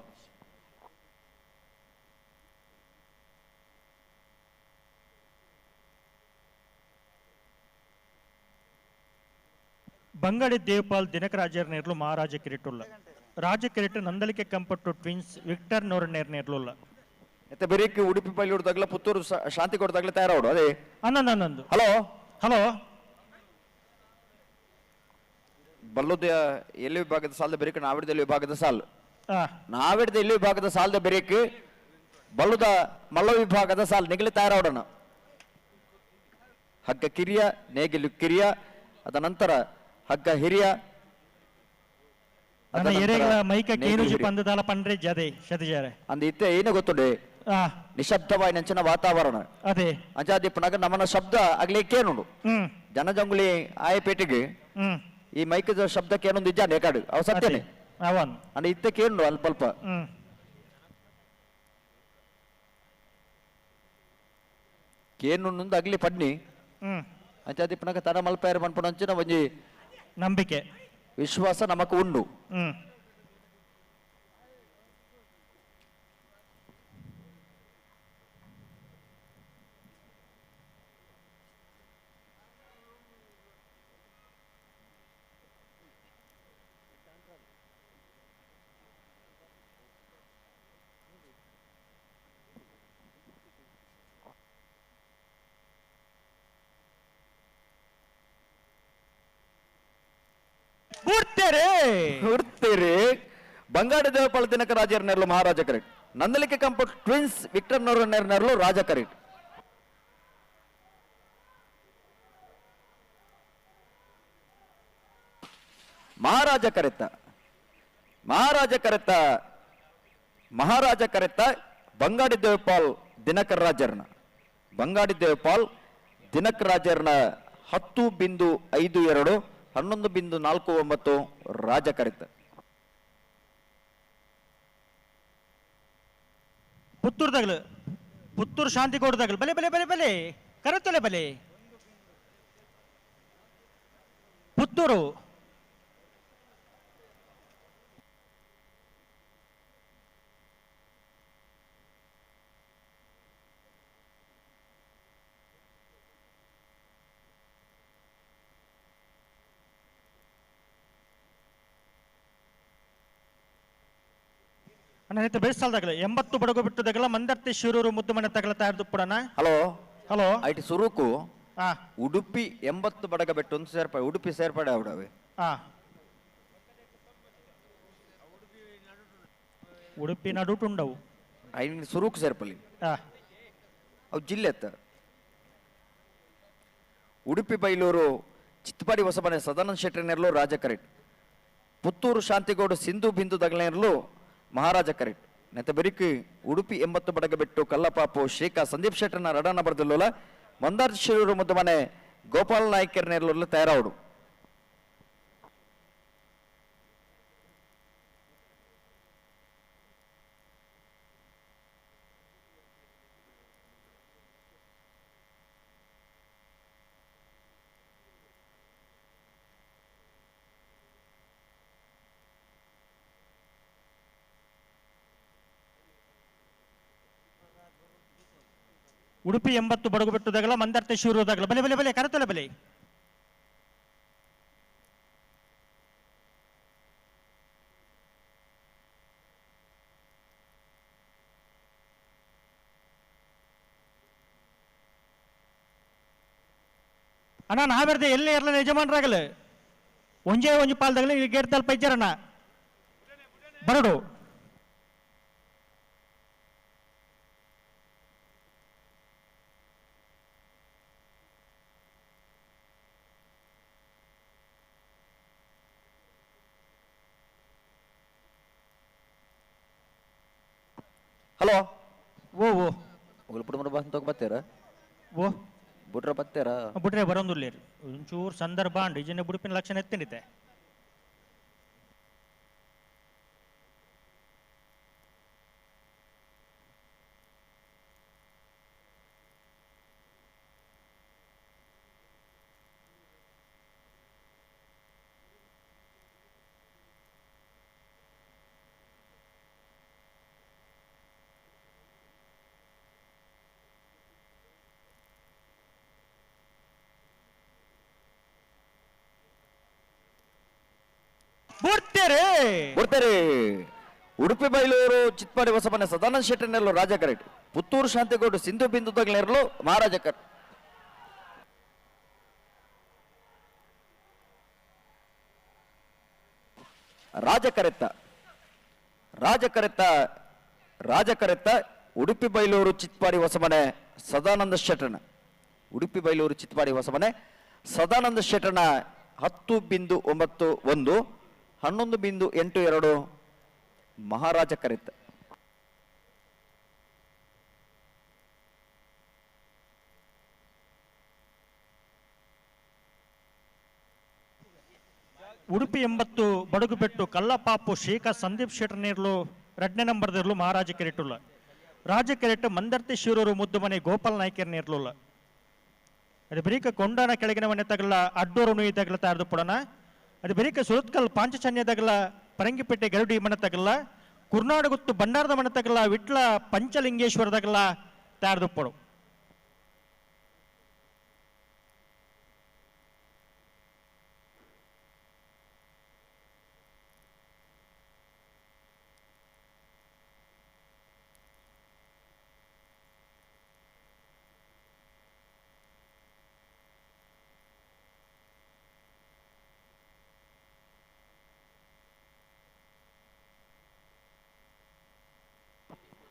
ಬಂಗಡಿ ದೇವಪಾಲ್ ದಿನಕರಾಜರ್ ನೇರ್ಲು ಮಹಾರಾಜ ಕಿರೀಟುಲ್ಲ ರಾಜ ಕಿರೀಟ ನಂದಲಿಕೆ ಕಂಪಟ್ಟು ಟ್ವಿನ್ಸ್ ವಿಕ್ಟರ್ ನೋರನೇರ್ ನೇರ್ಲುಲ್ಲ. ಎತ್ತ ಬೆರೀಕಿ ಉಡುಪಿ ಪೈಲಿ ಹೊಡೆದಾಗಲ ಪುತ್ತೂರು ಶಾಂತಿ ಕೊಡ್ದಾಗಲೇ ತಯಾರವಡು ಅದೇ ಹನ್ನೊಂದು ಹನ್ನೊಂದು. ಹಲೋ ಹಲೋ ಬಲ್ಲುದ ಎಲ್ಲಿ ವಿಭಾಗದ ಸಾಲದ ಬೆರೀಕು ನಾವಿಡದಲ್ಲಿ ವಿಭಾಗದ ಸಾಲು ನಾವಿಡದ ಎಲ್ಲಿ ವಿಭಾಗದ ಸಾಲದ ಬೆರೀಕು ಬಲ್ಲುದ ಮಲ್ಲ ವಿಭಾಗದ ಸಾಲು ನಿಗಲಿ ತಯಾರವಡೋಣ. ಹಗ್ಗ ಕಿರಿಯ ನೇಗಿಲು ಕಿರಿಯ ಅದ ನಂತರ ಹಗ್ಗ ಹಿರಿಯ ಅಂದ ಇತ್ತೆ ಏನು ಗೊತ್ತುಂಡೆ ನಿಶಬ್ದವಾಯಿ ನಂಚಿನ ವಾತಾವರಣ ಅದೇ ಅಂಚಾದಿಪ್ಪನಾಗ ನಮ್ಮನ ಶಬ್ದ ಆಗ್ಲಿಕ್ಕೇನುಂಡು ಜನಜಂಗುಳಿ ಆಯಪೇಟೆಗೆ ಈ ಮೈಕ್ ಶಬ್ದಕ್ಕೆ ಏನೊಂದು ಇಜ್ಜಾಂಡ ಏಕಾಡು ಅವ ಸತ್ಯನೇ ಅಂಡ ಇತ್ತಕ್ಕೇನು ಅಲ್ಪ ಅಲ್ಪ ಕೇನುಂದು ಅಗ್ಲಿ ಪಡ್ನಿ ಅಂಚಾದಿಪ್ಪನಾಗ ತಡ ಮಲ್ಪೇರು ಮನ್ಪುನಂಚಿನ ಒಂಜಿ ನಂಬಿಕೆ ವಿಶ್ವಾಸ ನಮಕ್ ಉಂಡು. ಹುಡ್ತೀರಿ ಬಂಗಾಡಿ ದೇವಪಾಲ ದಿನಕ ರಾಜರ ನೆರಳು ಮಹಾರಾಜ correct Nandalike compound twins Victor ನವರು ನೆರಳು ರಾಜ ಕರೆಕ್ಟ್. ಮಹಾರಾಜ ಕರೆತ ಮಹಾರಾಜ ಕರೆತ ಮಹಾರಾಜ ಕರೆತ ಬಂಗಾಡಿ ದೇವಪಾಲ್ ದಿನಕರ್ ರಾಜರ್ನ ಬಂಗಾಡಿ ದೇವಪಾಲ್ ದಿನಕರ್ ರಾಜರ್ನ 10.52 11.49 ರಾಜ ಕರೆತ. ಪುತ್ತೂರು ತಗಲು ಪುತ್ತೂರು ಶಾಂತಿ ಕೊಡ್ದಾಗಲು ಬಲೆ ಬಲೆ ಬಲೆ ಬಲೆ ಕರೆತಲೆ ಬಲೆ ಪುತ್ತೂರು ಅಣ್ಣ ಇತ್ತೆ ಬೇಸಾಲ್ದಾಗಲ 80 ಬಡಗು ಬಿಟ್ಟುದಾಗಲ ಮಂದರ್ತಿ ಶಿರೂರು ಮುದ್ದು ಮನೆ ತಗಲ ತಯಾರ್ದು ಪುಡಣ. ಹಲೋ ಹಲೋ IT ಸುರುಕು ಉಡುಪಿ 80 ಬಡಗ ಬೆಟ್ಟು ಒಂದು ಸೇರ್ಪಡೆ ಉಡುಪಿ ಸೇರ್ಪಡೆ ಅವಡವೆ. ಉಡುಪಿ ನಡುಟುಂಡವು ಐನ್ ಸುರುಕು ಸೇರ್ಪಲಿ ಅವು ಜಿಲ್ಲೆ ಅತ್ತ. ಉಡುಪಿ ಬೈಲೂರು ಚಿತ್ತಪಾಡಿ ಹೊಸಮನೆ ಸದಾನಂದ ಶೆಟ್ಟರ್ನೆರ್ಲು ರಾಜ ಕರೆಟ್, ಪುತ್ತೂರು ಶಾಂತಿಗೌಡ ಸಿಂಧು ಬಿಂದು ದಗಲೇರ್ಲು ಮಹಾರಾಜ ಕರೆಟ್. ನೆತ್ತ ಬೆರಿಕಿ ಉಡುಪಿ 80 ಬಡಗ ಬೆಟ್ಟು ಕಲ್ಲಪಾಪು ಶ್ರೀಕಾ ಸಂದೀಪ್ ಶೆಟ್ಟರ್ನ ರಡನ ಬರೆದಿಲ್ಲೋಲ ಮಂದಾರ್ ಶಿರೂರು ಮುದ್ದು ಮನೆ ಗೋಪಾಲ ನಾಯ್ಕರ್ನೆರ್ಲು ತಯಾರಾವಡು. ಉಡುಪಿ 80 ಬಡಗು ಬಿಟ್ಟುದಾಗಲ ಮಂದರ್ತಿ ಶಿರೂರುದಾಗಲ ಬಲೆ ಬಲೆ ಬಲೆ ಕರತೊಲೆ ಬಲೆ. ಅಣ್ಣ ನಾವೆರ್ದೆ ಎಲ್ಲೇ ಇರಲಿಲ್ಲ ಯಜಮಾನರಾಗಲ ಒಂಜೇ ಒಂಜಿ ಪಾಲ್ದಾಗಲ ಈ ಗೇಟ್ ತಲ್ಪ ಇಜ್ಜರಣ್ಣ ಬರಡು. ಹಲೋ ಓ ಓ ಒಗಲು ಪುಡುಮರ ಬಂತ ಬತ್ತೀರ ಓ ಬುಟ್ರ ಬತ್ತೀರ ಬುಟ್ರೆ ಬರೋಂದುಲ್ಲೇರಿ ಒಂಚೂರು ಸಂದರ್ಭ ಅಂಡ್ ಇಜನೆ ಬುಡುಪಿನ ಲಕ್ಷಣ ಎತ್ತಿನಿತೆ. ಬುಡ್ತೇರೆ ಬುಡ್ತೇರೆ. ಉಡುಪಿ ಬೈಲೂರು ಚಿತ್ಪಾಡಿ ಹೊಸಮನೆ ಸದಾನಂದ ಶೆಟ್ಟರ್ನೆಲ್ಲೂ ರಾಜ ಕರೆಟ್, ಪುತ್ತೂರು ಶಾಂತಿಗೌಡ ಸಿಂಧು ಬಿಂದು ತಗಲೇರ್ಲು ಮಹಾರಾಜ ಕರ್. ರಾಜ ಕರೆತ್ತ ರಾಜ ಕರೆತ್ತ ರಾಜ ಕರೆತ್ತ ಉಡುಪಿ ಬೈಲೂರು ಚಿತ್ಪಾಡಿ ಹೊಸಮನೆ ಸದಾನಂದ ಶೆಟ್ಟರ್ನ ಉಡುಪಿ ಬೈಲೂರು ಚಿತ್ಪಾಡಿ ಹೊಸಮನೆ ಸದಾನಂದ ಶೆಟ್ಟರ್ನ 10.91 11.82 ಮಹಾರಾಜ ಕರೆತ್ತ. ಉಡುಪಿ 80 ಬಡಗುಬೆಟ್ಟು ಕಲ್ಲಪಾಪು ಶ್ರೀಕಾ ಸಂದೀಪ್ ಶೆಟ್ಟರ್ ನೀರ್ಲು 2ನೇ ನಂಬರ್ದಿರ್ಲು ಮಹಾರಾಜ ಕೆರೆಟುಲ್ಲ ರಾಜ ಕೆರೆಟ್ ಮಂದರ್ತಿ ಶಿರೂರು ಮುದ್ದುಮನೆ ಗೋಪಾಲ್ ನಾಯ್ಕರ್ ನೀರ್ಲುಲ್ಲ. ಅದು ಬರೀಕ ಕೊಂಡಾನ ಕೆಳಗಿನ ಮನೆ ತಗಲ ಅಡ್ಡೂರು ನುಯಿ ತಗಲ ತಾರ್ದು ಪುಡನ. ಅದು ಬರೀಕ ಸುರತ್ಕಲ್ ಪಾಂಚಚನ್ಯ ತಗಲ ಪರಂಗಿಪೇಟೆ ಗರುಡಿ ಮನೆ ತಗಲ ಕುರ್ನಾಡುಗುತ್ತು ಭಂಡಾರದ ಮನೆ ತಗಲ ವಿಟ್ಲ ಪಂಚಲಿಂಗೇಶ್ವರ ತಗಲ ತಾರ್ದು ಪೊಡು.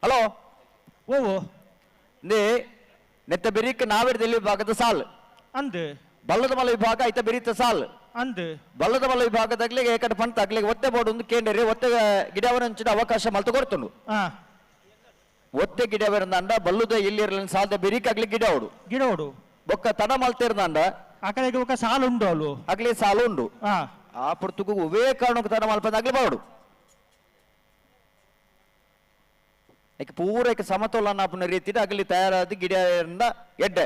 ಹಲೋ ಓ ನೇ ನೆತ್ತ ಬೆರೀಕ್ ನಾವೆರ್ದಲ್ಲಿ ವಿಭಾಗದ ಸಾಲ್ ಅಂದ್ ಬಲ್ಲದ ಮಲ ವಿಭಾಗ ಐತ ಬೆರೀತ ಸಾಲ್ ಅಂದ್ ಬಲ್ಲದ ಮಲ ವಿಭಾಗದಾಗ್ಲಿ ಏಕಡ ಪಂತ ಆಗ್ಲಿ ಒತ್ತೆ ಬೋರ್ಡ್ ಒಂದು ಕೇಂದ್ರಿ ಒತ್ತೆ ಗಿಡವರ ಹಂಚಿನ ಅವಕಾಶ ಮಲ್ತು ಕೊಡ್ತುಂಡು. ಒತ್ತೆ ಗಿಡವರಂದ ಬಲ್ಲುದ ಎಲ್ಲಿ ಸಾಲದ ಬೆರೀಕ್ ಆಗ್ಲಿ ಗಿಡ ಗಿಡವಡು ಬೊಕ್ಕ ತಡ ಮಲ್ತಿರ್ದಂಡ ಆ ಕಡೆಗೆ ಒಕ್ಕ ಸಾಲು ಉಂಡು ಅಲ್ಲು ಆಗ್ಲಿ ಸಾಲು ಉಂಡು ಆ ಪುರ್ತುಗು ಒವೇ ಕಾರಣಕ್ಕೆ ತಡ ಮಲ್ಪದಾಗ್ಲಿ ಬಾವಡು ಏಕೆ ಪೂರೈಕೆ ಸಮತೋಲನ ಆಪುನ ರೀತಿಡ್ ಅಗಲಿ ತಯಾರಾದ ಗಿಡ ಎಡ್ಡೆ.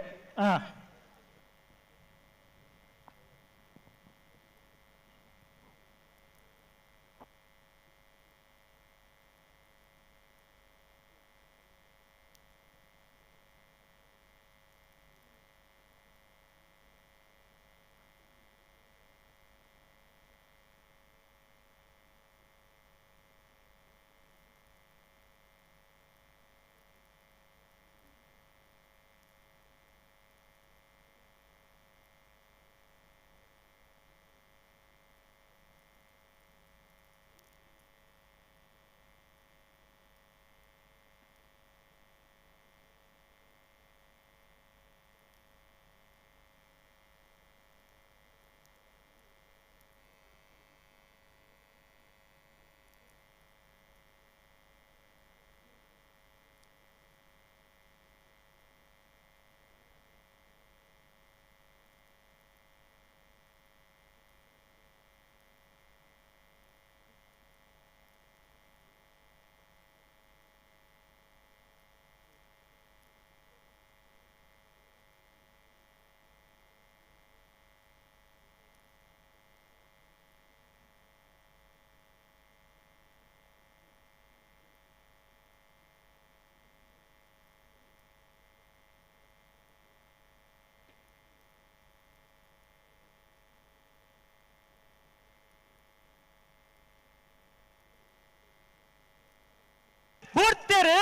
ಏರೇ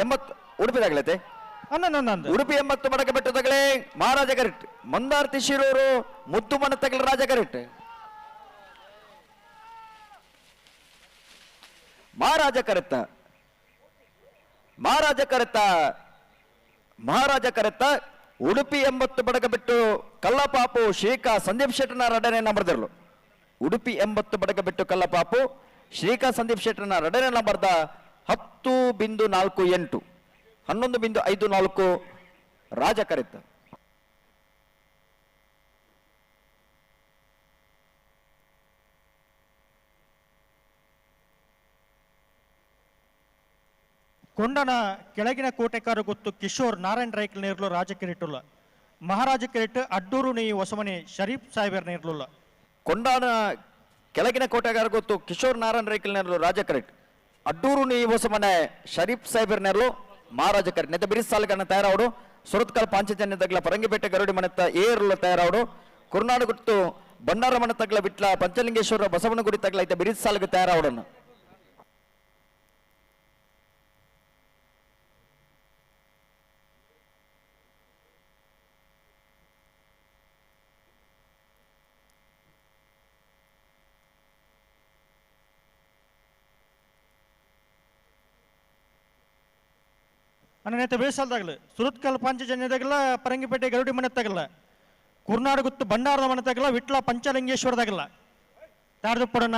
80 ಉಡುಪಿದಾಗಲತೆ ಉಡುಪಿ 80 ಮಡಕ ಬೆಟ್ಟದಾಗಲೇ ಮಹಾರಾಜ ಕರೆಕ್ಟ್ ಮಂದಾರ್ತಿ ಶಿರೂರು ಮುದ್ದು ಮನ ತಗಲ ರಾಜ ಕರೆಕ್ಟ್ ಮಹಾರಾಜ ಕರೆತ್ತ ಮಹಾರಾಜ ಕರೆತ್ತ ಮಹಾರಾಜ ಕರೆತ್ತ ಉಡುಪಿ 80 ಬಡಗ ಬಿಟ್ಟು ಕಲ್ಲಪಾಪು ಶ್ರೀಕಾ ಸಂದೀಪ್ ಶೆಟ್ಟನ ಎರಡನೇ ನಂಬರ್ದಿರಲು ಉಡುಪಿ 80 ಬಡಗ ಬಿಟ್ಟು ಕಲ್ಲಪಾಪು ಶ್ರೀಕಾ ಸಂದೀಪ್ ಶೆಟ್ಟನ ಎರಡನೇ ನಂಬರ್ದ 10.48 11.54 ರಾಜ ಕರೆತ್ತ. ಕೊಂಡನ ಕೆಳಗಿನ ಕೋಟೆಕಾರು ಗೊತ್ತು ಕಿಶೋರ್ ನಾರಾಯಣ್ ರೈಕಲ್ ನೇರ್ಲು ರಾಜ ಕಿರೀಟುಲ್ಲ ಮಹಾರಾಜ ಕಿರೀಟ್ ಅಡ್ಡೂರು ನೀ ಹೊಸಮನೆ ಶರೀಫ್ ಸಾಹೇಬರ್ ನೇರ್ಲುಲ್ಲ. ಕೊಂಡಾನ ಕೆಳಗಿನ ಕೋಟೆಗಾರ ಗೊತ್ತು ಕಿಶೋರ್ ನಾರಾಯಣ್ ರೈಕಲ್ ನೇರ್ಲು ರಾಜ ಕರೆಕ್ಟ್ ಅಡ್ಡೂರು ನೀ ಹೊಸಮನೆ ಶರೀಫ್ ಸಾಹೇಬರ್ ನೇರ್ಲು ಮಹಾರಾಜ ಕರೆಕ್ಟ್ ನೆತ್ತ ಬಿರಿಸ್ ಸಾಲುಗನ್ನ ತಯಾರಾವಡು ಸುರತ್ಕಲ್ ಪಾಂಚಜನ್ಯ ತಗ್ಲ ಪರಂಗಿಪೇಟೆ ಗರುಡಿ ಮನೆತ್ತ ಏರ್ಲ ತಯಾರಾವಡು ಕುರ್ನಾಡು ಗುತ್ತು ಬಂಡಾರ ಮನೆ ತಗ್ಲ ಬಿಟ್ಲ ಪಂಚಲಿಂಗೇಶ್ವರ ಬಸವನಗುಡಿ ತಗ್ಲ ಐತೆ ಬಿರಿಸ್ ಸಾಲುಗ ತಯಾರಾವಡನ್ನು. ಅನ್ನನೇತ ಬೇಸಲ್ದಾಗಲ ಸುರತ್ಕಲ್ ಪಾಂಚಜನ್ಯದಾಗಲ ಪರಂಗಿಪೇಟೆ ಗರುಡಿ ಮನೆ ತಗಲ ಕುರ್ನಾಡು ಗುತ್ತು ಭಂಡಾರದ ಮನೆ ತಗಲ ವಿಟ್ಲ ಪಂಚಲಿಂಗೇಶ್ವರದಾಗಲ ತಾರದಪ್ಪಡಣ್ಣ.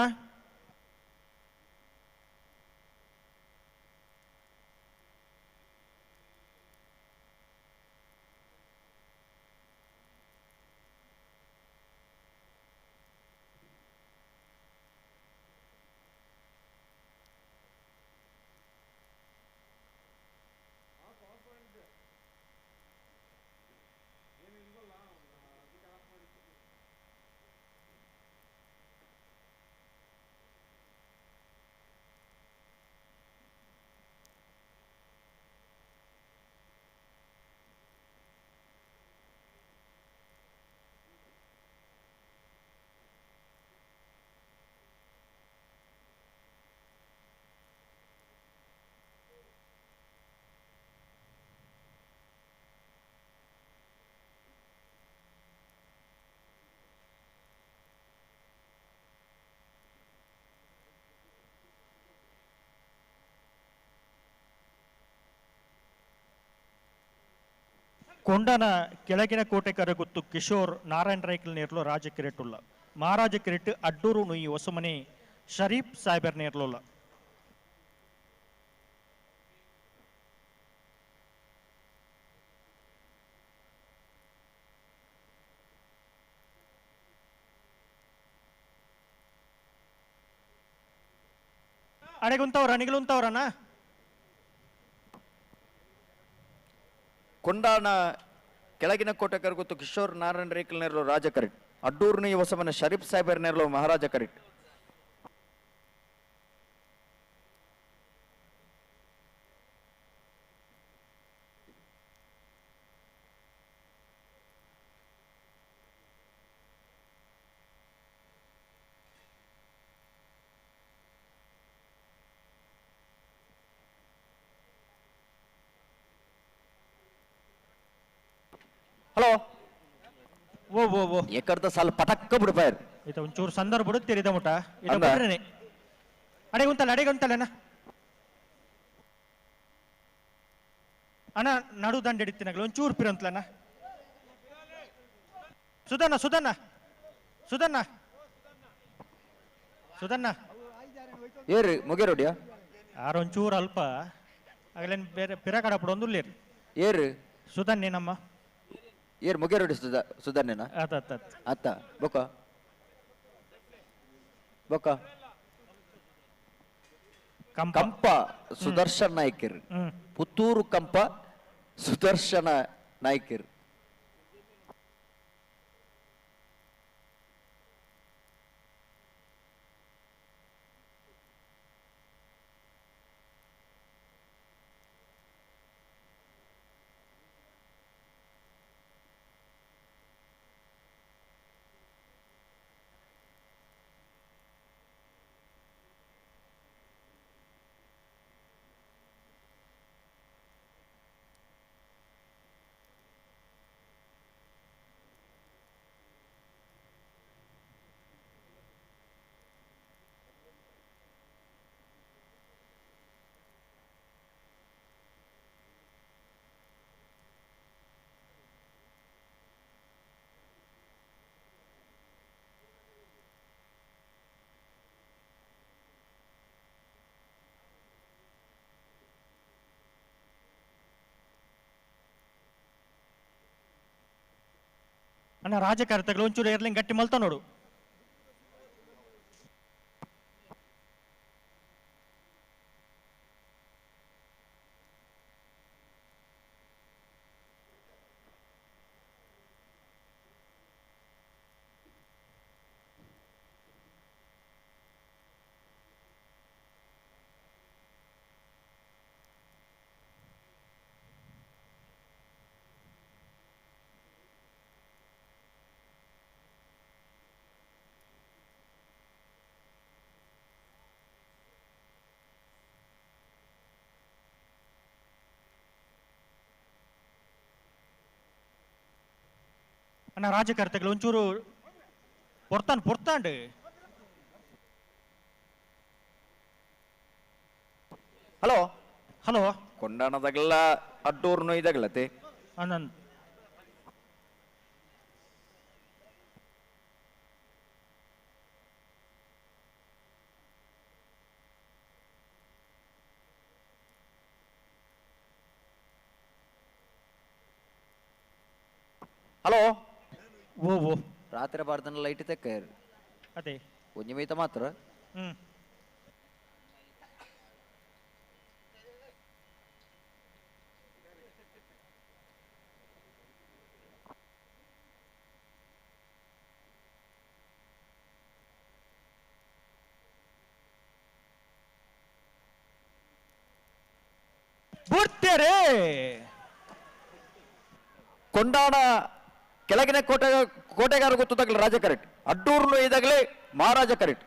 ಕೊಂಡನ ಕೆಳಗಿನ ಕೋಟೆ ಕರಗುತ್ತು ಕಿಶೋರ್ ನಾರಾಯಣ್ ರೈಕಲ್ ನೇರ್ಲು ರಾಜ ಕಿರೀಟುಲ್ಲ ಮಹಾರಾಜ ಕಿರೀಟ್ ಅಡ್ಡೂರು ನುಯಿ ಹೊಸಮನೆ ಶರೀಫ್ ಸಾಹೇಬರ್ ನೇರ್ಲುಲ್ಲ. ಅಡೆಗುಂತವ್ರ ಅಣಿಗಲುಂತವ್ರಣ್ಣ. ಕೊಂಡಾಣ ಕೆಳಗಿನ ಕೋಟೆ ಕರಗುತ್ತು ಕಿಶೋರ್ ನಾರಾಯಣ್ ರೇಕಲ್ ನೇರ್ಲು ರಾಜ ಕರೆಕ್ಟ್ ಅಡ್ಡೂರು ನುಯಿ ಹೊಸಮನೆ ಶರೀಫ್ ಸಾಹೇಬರ್ ನೇರ್ಲು ಮಹಾರಾಜ ಕರೆಕ್ಟ್. ಹಲೋ ಓ ಓ ಓ ಎಕ್ಕರ್ದ ಸಾಲ ಪಟಕ್ಕ ಬಿಡ್ಪಾಯರ್ ಇದು ಒಂಚೂರು ಸಂದರ್ಭ ಬಿಡುತ್ತೀರಿ ಇದ ಮುಟ ಇದು ಬಿಡ್ರೇನೆ ಅಡೆಗುಂತಲ್ಲ ಅಡೆಗುಂತಲ್ಲ ಅಣ್ಣ ಅಣ್ಣ ನಡು ದಂಡ ಹಿಡಿತೀನಗ್ಲ ಒಂಚೂರು ಪಿರಂತಲಣ್ಣ. ಸುಧಣ್ಣ ಸುಧಣ್ಣ ಸುಧಣ್ಣ ಸುಧಣ್ಣ ಏರಿ ಮುಗಿರೋಡಿಯಾ ಯಾರು ಒಂಚೂರು ಅಲ್ಪ ಆಗಲೇನು ಬೇರೆ ಪಿರ ಕಡ ಬಿಡೊಂದು ಏರು ಸುಧನ್ನೇ ನಮ್ಮ ಏರ್ ಮುಗಿರೋಡಿ ಸುಧನ್ನೇನಾ ಆತ ಆತ ಅತ್ತ ಬೊಕ್ಕ ಬೊಕ್ಕ ಕಂಪ ಸುದರ್ಶನ್ ನಾಯ್ಕರ್ ಪುತ್ತೂರು ಕಂಪ ಸುದರ್ಶನ ನಾಯ್ಕರ್. ಅಣ್ಣ ರಾಜಕಾರತಗಳು ಒಂಚೂರು ಏರ್ಲಿಂಗ್ ಗಟ್ಟಿ ಮಲ್ತ ನೋಡು. ಅಣ್ಣ ರಾಜಕರ್ತಗಳು ಒಂಚೂರು ಪೊರ್ತಾನ್ ಪೊರ್ತಾಂಡ್. ಹಲೋ ಹಲೋ ಕೊಂಡಾಣದಾಗಲ್ಲ ಅಡ್ಡೂರ್ನು ಇದಾಗಲತ್ತೆ ಆನಂದ್. ಹಲೋ ಓ ಓ ರಾತ್ರಿ ಬಾರ್ದನ ಲೈಟ್ ತೆಕ್ಕ ಅದೇ ಒಂಜಿ ಮೈತ ಮಾತ್ರ. ಬುಡ್ತೇರೆ ಕೊಂಡಾಣ ಕೆಳಗಿನ ಕೋಟೆ ಕೋಟೆಗಾರ ಗೊತ್ತದಾಗಲಿ ರಾಜ ಕರೆಕ್ಟ್, ಅಡ್ಡೂರ್ನು ಇದಾಗಲೇ ಮಹಾರಾಜ ಕರೆಕ್ಟ್.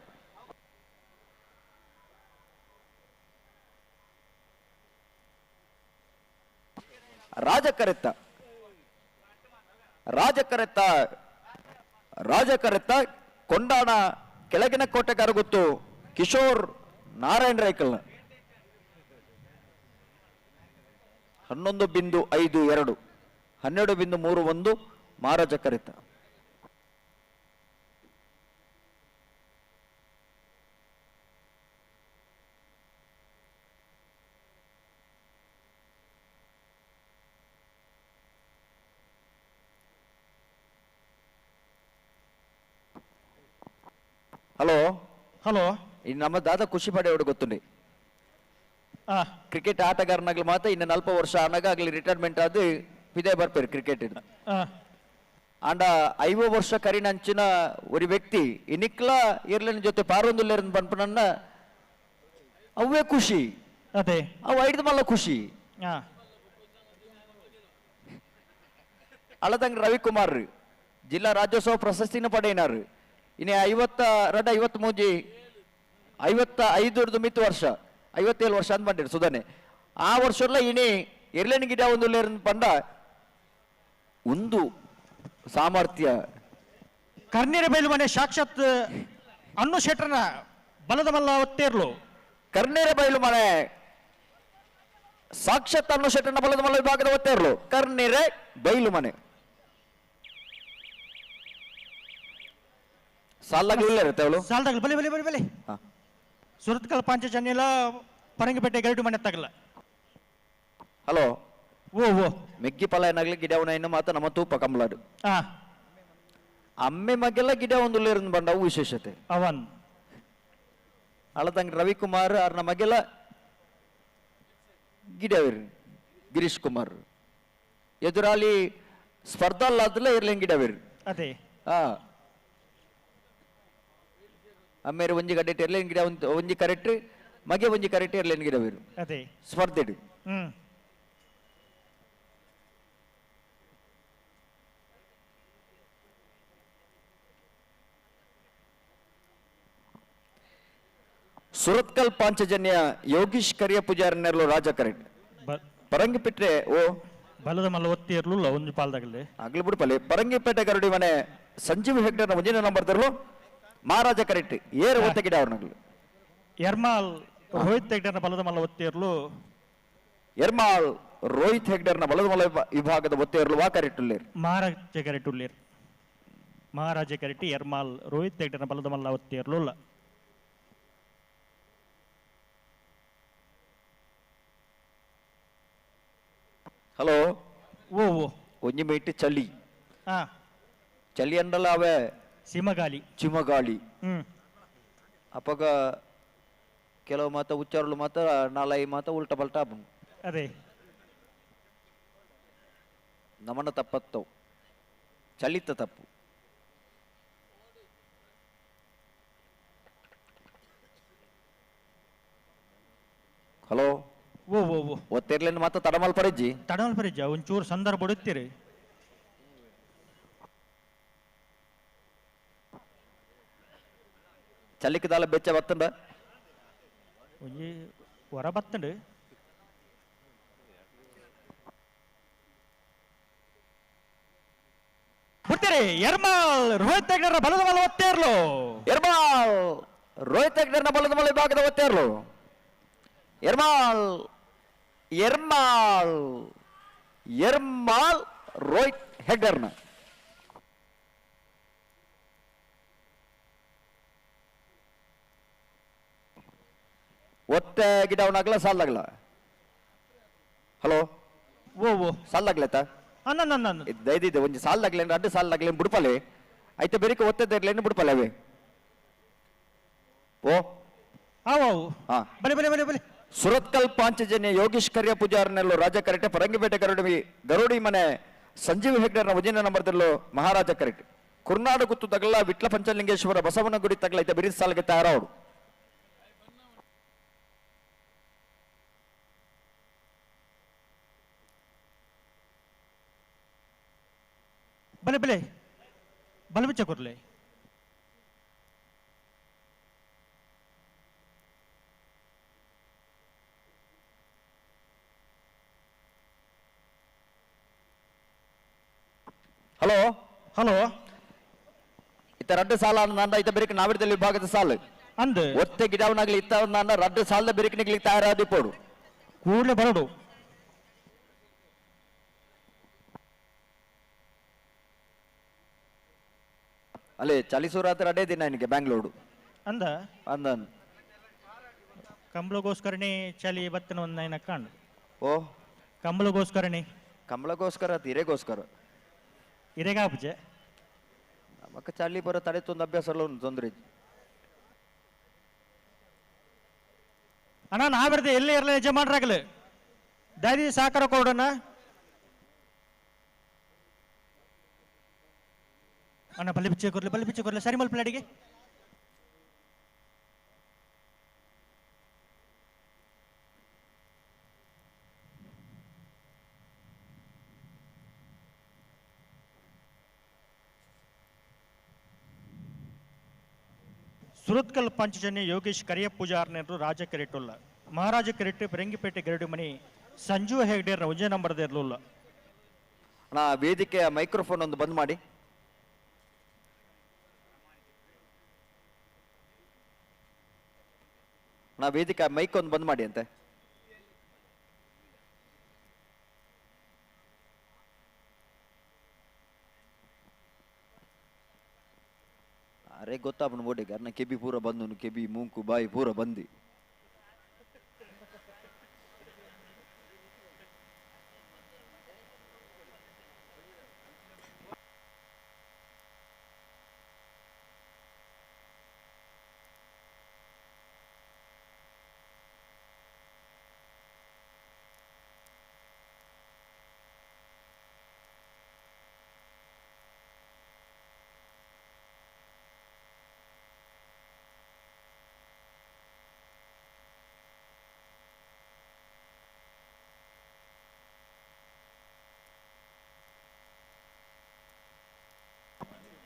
ರಾಜ ಕರೆತ್ತ ರಾಜ ಕರೆತ್ತ ರಾಜ ಕರೆತ್ತ ಕೊಂಡಾಣ ಕೆಳಗಿನ ಕೋಟೆಗಾರ ಗೊತ್ತು ಕಿಶೋರ್ ನಾರಾಯಣ ರೈಕಲ್ನ 11.52 12.31 ಮಹಾರಾಜ ಕರೆತ. ಹಲೋ ಹಲೋ ಇನ್ನು ನಮ್ಮ ದಾದ ಖುಷಿ ಪಡೆಯೋಡು ಗೊತ್ತುಂಡಿ ಕ್ರಿಕೆಟ್ ಆಟಗಾರನಾಗ್ಲಿ ಮಾತ್ರ ಇನ್ನು 40 ವರ್ಷ ಆನಾಗ ಆಗ್ಲಿ ರಿಟೈರ್ಮೆಂಟ್ ಆದ ಪಿದೆ ಬರ್ಪೇರು ಕ್ರಿಕೆಟ್ ಆಂಡ 50 ವರ್ಷ ಕರಿನಂಚಿನ ಒಂದು ವ್ಯಕ್ತಿ ಇನಿಕ್ಲ ಇರ್ಲಿನ ಜೊತೆ ಪಾರೊಂದುಲ್ಲೇರನ್ ಪನ್ಪನನ್ನ ಅವೇ ಖುಷಿ ಅದೇ ಅವು ಐದು ಮಲ್ಲ ಖುಷಿ. ಅಳದಂಗ್ ರವಿಕುಮಾರ್ ಜಿಲ್ಲಾ ರಾಜ್ಯೋತ್ಸವ ಪ್ರಶಸ್ತಿನ ಪಡೆಯಿನಾರು. ಇನ್ನು 52 53 55 ಮಿತ್ತು ವರ್ಷ 57 ವರ್ಷ ಅಂದ್ ಬಂದಿರು ಸುಧಾನೆ ಆ ವರ್ಷ ಇನಿ ಎರ್ಲೇನ್ ಗಿಡ ಒಂದು ಪಂಡ ಒಂದು ಸಾಮರ್ಥ್ಯ. ಕರ್ನೀರ ಬೈಲು ಮನೆ ಸಾಕ್ಷಾತ್ ಅನ್ನು ಶೆಟ್ರನ ಬಲದ ಮಲ್ಲ ಒತ್ತೇರ್ಲು. ಕರ್ನೀರ ಬೈಲು ಮನೆ ಸಾಕ್ಷಾತ್ ಅನ್ನು ಶೆಟ್ರನ ಬಲದ ಮಲ್ಲ ವಿಭಾಗದ ಒತ್ತೇರ್ಲು ಕರ್ನೀರೆ ಬೈಲು ಮನೆ. ಸಾಲಾಗ್ಲಿ ಇಲ್ಲ ಇರುತ್ತೆ ಅವಳು ಸಾಲದಾಗ್ಲಿ ಬಲಿ ಬಲಿ ಬಲಿ ಬಲಿ ಸುರತ್ಕಲ್ ಪಾಂಚಜನ್ಯಲ ಪರಂಗಿಪೇಟೆ ಗರಡು ಮನೆ ತಗಲ. ಹಲೋ ಓ ಓ ಮೆಗ್ಗಿ ಪಲ ಏನಾಗ್ಲಿ ಗಿಡವನ ಇನ್ನು ಮಾತ್ರ ನಮ್ಮ ತೂಪ ಕಮಲಾಡು ಅಮ್ಮೆ ಮಗ್ಗೆಲ್ಲ ಗಿಡ ಒಂದು ಬಂಡವು ವಿಶೇಷತೆ ಅವನ್ ಅಳದಂಗ್ ರವಿಕುಮಾರ್ ಅವ್ರ ಮಗೆಲ್ಲ ಗಿಡವಿರ್ ಗಿರೀಶ್ ಕುಮಾರ್ ಎದುರಾಲಿ ಸ್ಪರ್ಧಾ ಅಲ್ಲಾದ್ರಲ್ಲ ಇರ್ಲಿ ಗಿಡವಿರ್ ಅದೇ ಅಮ್ಮೇರು ಒಂಜಿ ಗಡ್ಡೆ ಎರ್ಲೇನ್ ಗಿಡ ಒಂಜಿ ಕರೆಕ್ಟ್ ಮಗೆ ಒಂಜಿ ಕರೆಕ್ಟ್ ಎರ್ಲೇನ್ ಗಿಡವಿರು ಅದೇ ಸ್ಪರ್ಧೆ. ಸುರತ್ಕಲ್ ಪಾಂಚಜನ್ಯ ಯೋಗೀಶ್ ಕರಿಯ ಪೂಜಾರಿ ನೆರಳು ರಾಜ ಕರೆಕ್ಟ್ ಪರಂಗಿಪೇಟೆ ಓ ಬಲದ ಮಲ್ಲ ಒತ್ತಿ ಇರ್ಲಿಲ್ಲ ಒಂದು ಪಾಲ್ದಾಗಲಿ ಆಗ್ಲಿ ಬಿಡುಪಲ್ಲಿ ಪರಂಗಿಪೇಟೆ ಗರುಡಿ ಮನೆ ಸಂಜೀವ್ ಹೆಗ್ಡೆ ಒಂದಿನ ನಂಬರ್ ತರಲು ಮಹಾರಾಜ ಕರೆಕ್ಟ್ ಏರು ಒತ್ತ ಗಿಡ ಅವ್ರನಗ್ಲು. ಎರ್ಮಾಲ್ ರೋಹಿತ್ ಹೆಗ್ಡೆನ ಬಲದ ಮಲ್ಲ ಒತ್ತಿ ಇರಲು. ಎರ್ಮಾಲ್ ರೋಹಿತ್ ಹೆಗ್ಡೆರ್ನ ಬಲದ ಮಲ್ಲ ವಿಭಾಗದ ಒತ್ತಿ ಇರಲು ವಾ ಕರೆಕ್ಟ್ ಉಳ್ಳೇರು ಮಹಾರಾಜ ಕರೆಕ್ಟ್ ಉಳ್ಳೇರು ಮಹಾರಾಜ ಕರೆಕ್ಟ್ ಎರ್ಮಾಲ್ ರೋಹಿತ್ ಹೆಗ್ಡೆನ ಬಲದ ಮಲ್ಲ ಒತ್ತಿ ಇರಲಿಲ್ಲ. ಹಲೋ ಓ ಓ ಒಂಜಿ ಮೀಟ್ ಚಳಿ ಚಳಿ ಅಂಡಲ ಅವೇ ಸಿಮಗಾಲಿ ಚಿಮಗಾಳಿ. ಅಪ್ಪಗ ಕೆಲವು ಮಾತ ಉಚ್ಚಾರಲು ಮಾತ್ರ ನಾಲೈ ಮಾತ ಉಲ್ಟಾ ಪಲ್ಟಾ. ಅದೇ ನಮನ ತಪ್ಪತ್ತವು, ಚಲಿತ ತಪ್ಪು. ಹಲೋ ಓ ಓ ಓ ಒತ್ತಿರ್ಲಿಂದ ಮಾತ್ರ ತಡಮಲ್ ಪರಿಜ್ಜಿ ತಡಮಲ್ ಪರಿಜ್ಜ ಒಂಚೂರು ಸಂದರ್ಭ ಹೊಡುತ್ತೀರಿ. ಚಲಿಕದಾಲ ಬೆಚ್ಚ ಬತ್ತಂಡ ಒಂಜಿ ಹೊರ ಬತ್ತಂಡು. ಬಿಡ್ತೀರಿ ಎರ್ಮಾಲ್ ರೋಹಿತ್ ಹೆಗ್ಡೆರ ಬಲದ ಮಲ ಒತ್ತೇರ್ಲು. ಎರ್ಮಾಲ್ ರೋಹಿತ್ ಹೆಗ್ಡೆರ್ನ ಬಲದ ಮಲ ವಿಭಾಗದ ಒತ್ತೇರ್ಲು. ಎರ್ಮಾಲ್ ಎರ್ಮಾಲ್ ಎರ್ಮಾಲ್ ರೋಹಿತ್ ಹೆಗ್ಡೆರ್ನ ಒತ್ತೆ ಗಿಡ ಅವನಾಗಲ ಸಾಲಾಗಲ. ಹಲೋ ಓ ಓ ಸಾಲಾಗ್ಲತ್ತ ದಯದಿದೆ ಒಂಜಿ ಸಾಲ್ದಾಗ್ಲೇನು ಅಡ್ಡು ಸಾಲ್ದಾಗ್ಲೇನು ಬುಡ್ಪಲೆ ಐತೆ ಬೇರಿಕೆ ಒತ್ತೆ ಬುಡ್ಪಲೆ ಅವೇ. ಓ ಹಾ ಬಲೆ ಬಲೆ ಬಲೆ ಬಲೆ. ಸುರತ್ಕಲ್ ಪಾಂಚಜನ್ಯ ಯೋಗೇಶ್ ಕರ್ಯ ಪೂಜಾರನೆಲ್ಲೋ ರಾಜ ಕರೆಕ್ಟ್. ಪರಂಗಿಪೇಟೆ ಗರುಡಿ ಗರುಡಿ ಮನೆ ಸಂಜೀವ್ ಹೆಗ್ಡೆರ್ನ ವಜಿನ ನಂಬರ್ದಲ್ಲೋ ಮಹಾರಾಜ ಕರೆಕ್ಟ್. ಕುರ್ನಾಡು ಗುತ್ತು ತಗಲ ವಿಟ್ಲ ಪಂಚಲಿಂಗೇಶ್ವರ ಬಸವನಗುಡಿ ತಗಲ ಐತೆ ಬಿರಿಸ್ ಸಾಲ್ಗೆ ತಯಾರವರು. ಬಲೆ ಬಲೆ ಬಲಬಿಚ್ಚ ಕೊರ್ಲೆ. ಹಲೋ ಹಲೋ ಇತ್ತ ರಡ್ಡು ಸಾಲ ಅಂದ ಇತ್ತ ಬೆರಿಕೆ ನಾವಿಡದಲ್ಲಿ ವಿಭಾಗದ ಸಾಲು ಅಂದ ಒತ್ತೆ ಗಿಡವನಾಗ್ಲಿ ಇತ್ತ ಅಂದ ರಡ್ಡು ಸಾಲದ ಬೆರಿಕೆ ತಯಾರಾದಿ ಪೋಡು ಕೂಡಲೇ ಬರಡು. ಅಲ್ಲಿ ಚಲಿಸೂರಾತ್ರ ಅಡೇ ದಿನ ನನಗೆ ಬ್ಯಾಂಗ್ಳೂರು ಅಂದ ಅಂದ ಕಂಬಳಗೋಸ್ಕರನೇ ಚಳಿ ಬತ್ತನ ಒಂದು ಕಾಣು. ಓ ಕಂಬಳಗೋಸ್ಕರನೇ ಕಂಬಳಗೋಸ್ಕರ ಹಿರೇಗೋಸ್ಕರ ಹಿರೇಗಾಪುಜೆ ನಮಕ ಚಳಿ ಬರೋ ತಡೆ ತೊಂದು ಅಭ್ಯಾಸ ಎಲ್ಲ ಒಂದು ತೊಂದರೆ. ಅಣ್ಣ ನಾ ಬರ್ದೆ ಎಲ್ಲೇ ಇರಲಿ ಯಜಮಾನ್ರಾಗಲಿ ದಾರಿ ಸಾಕಾರ ಕೊಡೋಣ ಅಣ್ಣ. ಬಲ್ಲಿ ಬಿಚ್ಚೆ ಕೊರ್ಲಿ ಬಲ್ಲಿ ಬಿಚ್ಚೆ ಕೊರ್ಲಿ ಸರಿ ಮಲ್ಪಲ ಅಡಿಗೆ. ಸುರತ್ಕಲ್ ಪಂಚಜನ್ಯ ಯೋಗೇಶ್ ಕರಿಯ ಪೂಜಾರ್ನೆರು ರಾಜ ಕೆರೆಟುಲ್ಲ ಮಹಾರಾಜ ಕೆರೆಟ್ಟು ಪರಂಗಿಪೇಟೆ ಗರಡು ಮನಿ ಸಂಜು ಹೆಗ್ಡೆ ಒಂಜೇ ನಂಬರ್ದ ಇರಲಿಲ್ಲ. ಅಣ್ಣ ವೇದಿಕೆಯ ಮೈಕ್ರೋಫೋನ್ ಒಂದು ಬಂದ್ ಮಾಡಿ. ನಾ ವೇದಿಕೆ ಮೈಕ್ ಒಂದು ಬಂದ್ ಮಾಡಿ ಅಂತೆ. ಅರೆ ಗೊತ್ತಾಪನ ಬೋಡಿಗೆ ಅರ್ನ ಕೆಬಿ ಪೂರ ಬಂದು ಕೆಬಿ ಮೂಂಕು ಬಾಯಿ ಪೂರ ಬಂದಿ.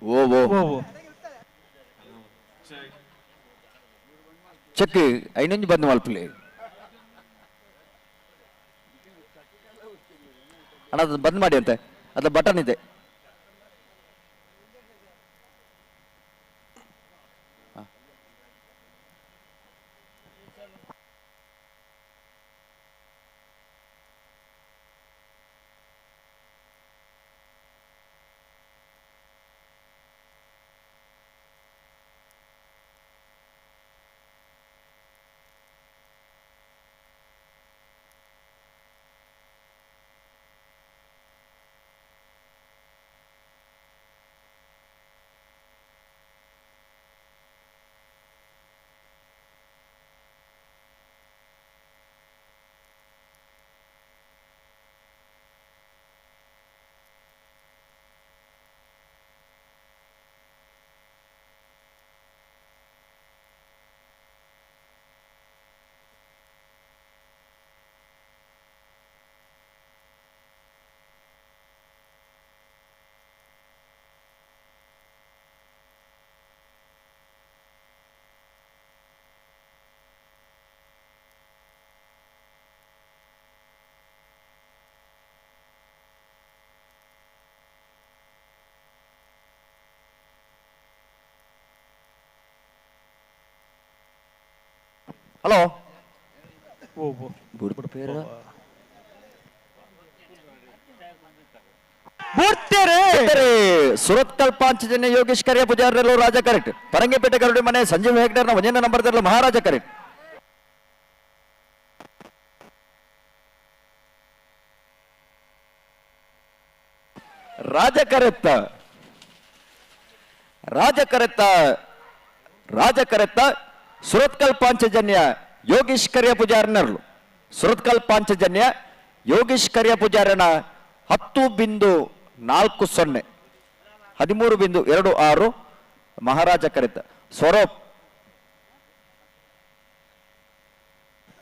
ಓ ಓ ಚೆಕ್ ಐನೊಂಜಿ ಬಂದ್ ಮಲ್ಪಲೆ ಅಣ್ಣ, ಅದನ್ನ ಬಂದ್ ಮಾಡಿ ಅಂತೆ. ಅದ್ರ ಬಟನ್ ಇದೆ. ಹಲೋ ಓ ಸುರತ್ಕಲ್ ಪಾಂಚಜನ್ಯ ಯೋಗೇಶ್ ಕರಿಯ ಪೂಜಾರರು ರಾಜ ಕರೆಕ್ಟ್. ಪರಂಗಿಪೇಟೆ ಗರುಡಿ ಮನೆ ಸಂಜೀವ್ ಹೆಗ್ಡರ್ನ ಒಂದನೇ ನಂಬರ್ ಮಹಾರಾಜ ಕರೆಕ್ಟ್. ರಾಜ ಕರೆತ್ತ ರಾಜ ಕರೆತ್ತ ರಾಜ ಕರೆತ್ತ ಸುರತ್ಕಲ್ ಪಾಂಚಜನ್ಯ ಯೋಗೀಶ್ ಕರಿಯ ಪೂಜಾರನರ್ಲು. ಸುರತ್ಕಲ್ ಪಾಂಚಜನ್ಯ ಯೋಗೀಶ್ ಕರಿಯ ಪೂಜಾರನ 10.40 13.26 ಮಹಾರಾಜ ಕರೆತ. ಸ್ವರೂಪ್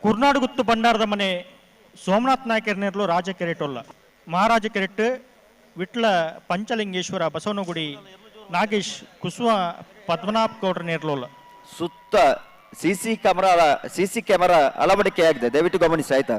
ಕುರ್ನಾಡುಗುತ್ತು ಭಂಡಾರದ ಮನೆ ಸೋಮನಾಥ್ ನಾಯಕರ್ನೇರ್ಲು ರಾಜ ಕೆರೆಟೊಲ್ಲ. ಮಹಾರಾಜ ಕೆರೆಟ್ ವಿಟ್ಲ ಪಂಚಲಿಂಗೇಶ್ವರ ಬಸವನಗುಡಿ ನಾಗೇಶ್ ಕುಸುಮ ಪದ್ಮನಾಭ ಗೌಡ್ರ ನೇರ್ಲೋಲ್ಲ. ಸುತ್ತ ಸಿಸಿ ಕ್ಯಾಮರಾ ಅಳವಡಿಕೆಯಾಗಿದೆ, ದಯವಿಟ್ಟು ಗಮನಿಸಿ ಆಯ್ತಾ.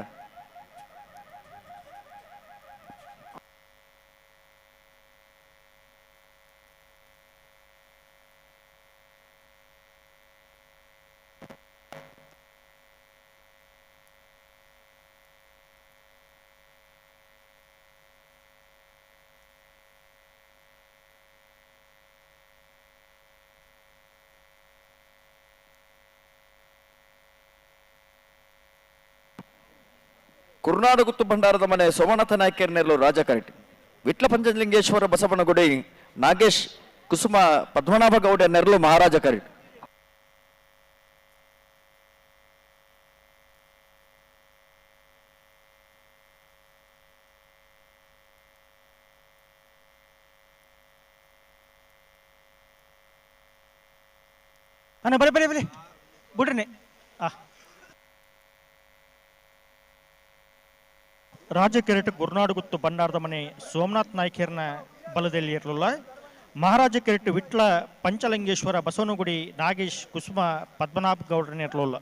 ಕುರ್ನಾಡುಗುತ್ತು ಭಂಡಾರದ ಮನೆ ಸೋಮನಾಥ ನಾಯ್ಕರ್ನೆರಲು ರಾಜ ಕರೆಟ್. ವಿಟ್ಲ ಪಂಚಲಿಂಗೇಶ್ವರ ಬಸವನಗುಡಿ ನಾಗೇಶ್ ಕುಸುಮ ಪದ್ಮನಾಭ ಗೌಡ ನೆರಳು ಮಹಾರಾಜ ಕರೆಟ್. ಅಣ್ಣ ಬರೀ ಬರೀ ಬರೀ ಬಿಡ್ರಿ. ರಾಜ ಕೆರೆಟ್ ಗುರ್ನಾಡುಗುತ್ತು ಭಂಡಾರದ ಮನೆ ಸೋಮನಾಥ್ ನಾಯ್ಕರ್ನ ಬಲದಲ್ಲಿ ಇರಲಿಲ್ಲ. ಮಹಾರಾಜ ಕೆರೆಟ್ ವಿಟ್ಲ ಪಂಚಲಿಂಗೇಶ್ವರ ಬಸವನಗುಡಿ ನಾಗೇಶ್ ಕುಸುಮ ಪದ್ಮನಾಭ ಗೌಡ್ರನ್ನ ಇರಲಿಲ್ಲ.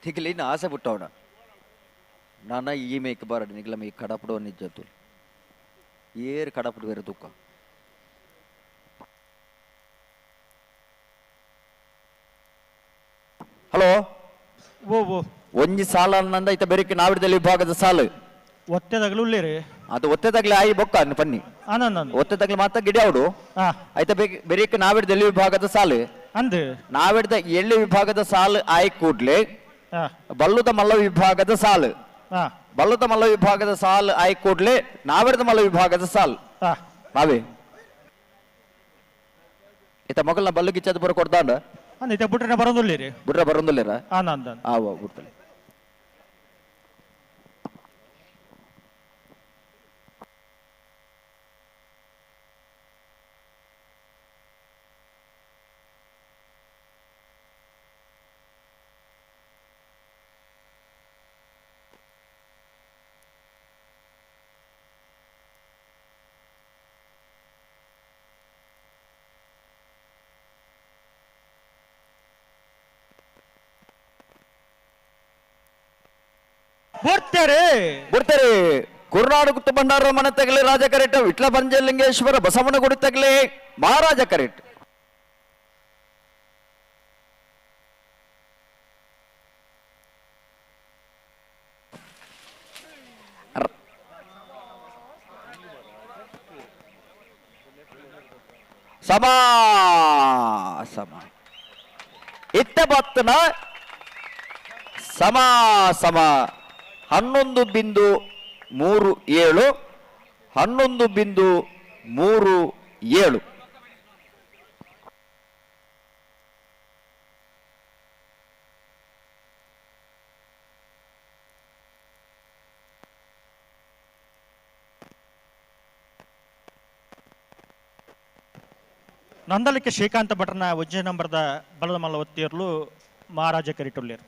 ತಿಗ್ಲಿನ ಆಸೆ ಬಿಟ್ಟವಣ ನಾನ ಈ ಮೇಕ್ ಬಾರಡಿ ನಿಗ್ಲ ಮೇ ಕಡಪಡು ನಿಜ್ಜತ್ತು ಏರ್ ಕಡಪಡು ಬೇರೆ ದುಃಖ. ಹಲೋ ಓ ಓ ಒಂಜಿ ಸಾಲ ಅನ್ನಂದ ಐತ ಬೆರಿಕೆ ನಾವಿಡದಲ್ಲಿ ವಿಭಾಗದ ಸಾಲು ಒತ್ತೆದಾಗಲೂ ಉಳ್ಳೇರಿ ಅದು ಒತ್ತೆದಾಗ್ಲೇ ಆಯಿ ಬೊಕ್ಕ ಅನ್ನು ಪನ್ನಿ ಒತ್ತೆದಾಗ್ಲೇ ಮಾತ್ರ ಗಿಡ ಅವಡು ಆಯ್ತಾ ಬೆರಿಕೆ ನಾವಿಡದಲ್ಲಿ ವಿಭಾಗದ ಸಾಲು ಅಂದು ನಾವಿಡ್ದ ಎಳ್ಳಿ ವಿಭಾಗದ ಸಾಲು ಆಯ್ ಕೂಡ್ಲೆ ಬಲ್ಲುದ ಮಲ್ಲ ವಿಭಾಗದ ಸಾಲು ಬಲ್ಲುದ ಮಲ್ಲ ವಿಭಾಗದ ಸಾಲು ಆಯ್ ಕೂಡ್ಲೆ ನಾವಿಡ್ದ ಮಲ್ಲ ವಿಭಾಗದ ಸಾಲು ನಾವೇ ಇತ ಮಗಲ್ನ ಬಲ್ಲು ಗಿಚ್ಚದ ಬರ ಕೊಡ್ದಾಂಡ ಬಿಟ್ರೆ ಬರೋದಿಲ್ಲ ಬಿಟ್ರೆ ಬರೋದಿಲ್ಲ ಆವ ಬಿಡ್ತಲೆ. ಬರ್ತಾರೆ ಬರ್ತಾರೆ ಕುರ್ನಾಡು ಗುತ್ತು ಭಂಡಾರ ಮನೆ ತಗಲಿ ರಾಜ ಕರೆಟ್, ವಿಟ್ಲ ಪಂಚಲಿಂಗೇಶ್ವರ ಬಸವನಗುಡಿ ತಗಲಿ ಮಹಾರಾಜ ಕರೆಟ್. ಸಮ ಸಮ ಇತ್ತ ಬತ್ತನ ಸಮ ಸಮ 11.37 11.37. ನಂದಲಿಕ್ಕೆ ಶ್ರೀಕಾಂತ ಭಟ್ರನ ಉಜ್ಜಯ ನಂಬರ್ದ ಬಲದ ಮಲ್ಲ ಒತ್ತಿಯರ್ಲು ಮಹಾರಾಜ ಕರಿಟೊಲ್ಲೇರು.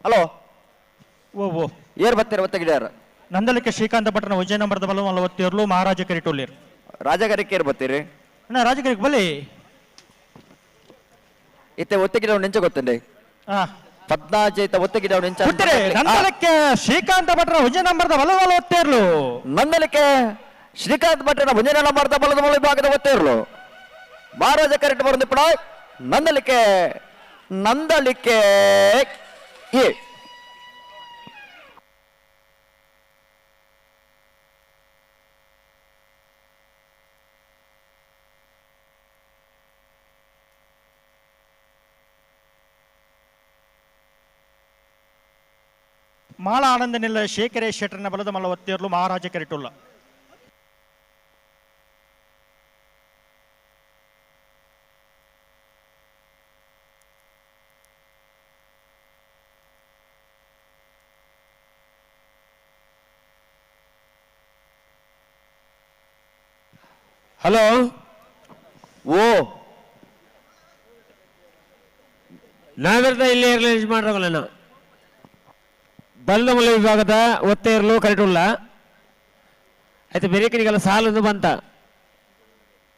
Hello ಓ ಓ ಏರ್ ಬತ್ತೀರ ಒತ್ತಗಿಡ್ಯಾರ ನಂದಲಿಕೆ ಶ್ರೀಕಾಂತ ಭಟ್ರನ ವಿಜಯ ನಂಬರ್ದ ಬಲ ಒತ್ತೇರ್ಲು ಮಹಾರಾಜ ಕರಿಟೋಲಿರ್ ರಾಜಗರಿಕೆ ಏರ್ ಬತ್ತೀರಿ ಅಣ್ಣ ರಾಜಗರಿಗೆ ಬಲಿ ಇತ್ತೆ ಒತ್ತಗಿಡವ್ ನೆಂಚ ಗೊತ್ತಂಡೆ ಹಾ ಪದ್ನಾಜೆ ಇತ್ತ ಒತ್ತಗಿಡವ್ ನೆಂಚ ಬಿಟ್ಟರೆ ನಂದಲಕ್ಕೆ ಶ್ರೀಕಾಂತ ಭಟ್ರ ವಿಜಯ ನಂಬರ್ದ ಬಲ ಒತ್ತೇರ್ಲು ನಂದಲಿಕೆ ಶ್ರೀಕಾಂತ್ ಭಟ್ರನ ವಿಜಯ ನಂಬರ್ದ ಬಲದ ಮೂಲ ವಿಭಾಗದ ಒತ್ತೇರ್ಲು ಮಹಾರಾಜ ಕರೆಕ್ಟ್ ಬರಂದು ಪಡ ನಂದಲಿಕೆ ನಂದಲಿಕೆ ಎ ಮಾಳ ಆನಂದ ನಿಲ್ಲ ಶೇಖರೇ ಶೆಟ್ಟರ್ನ ಬಲದ ಮಲ್ಲ ಒತ್ತೇರ್ಲು ಮಹಾರಾಜ ಕರಿಟುಲ್ಲ ಹಲೋ ಓ ನಾವೆರ್ದ ಇಲ್ಲಿ ಏರ್ಲೈನ್ಸ್ ಮಾಡ್ರವಲ್ಲ ಬಲ್ಲಮೂಲ ವಿಭಾಗದ ಒತ್ತೇರ್ಲು ಕರೆಟುಲ್ಲ ಆಯ್ತು ಬೇರೆ ಸಾಲೊಂದು ಬಂತ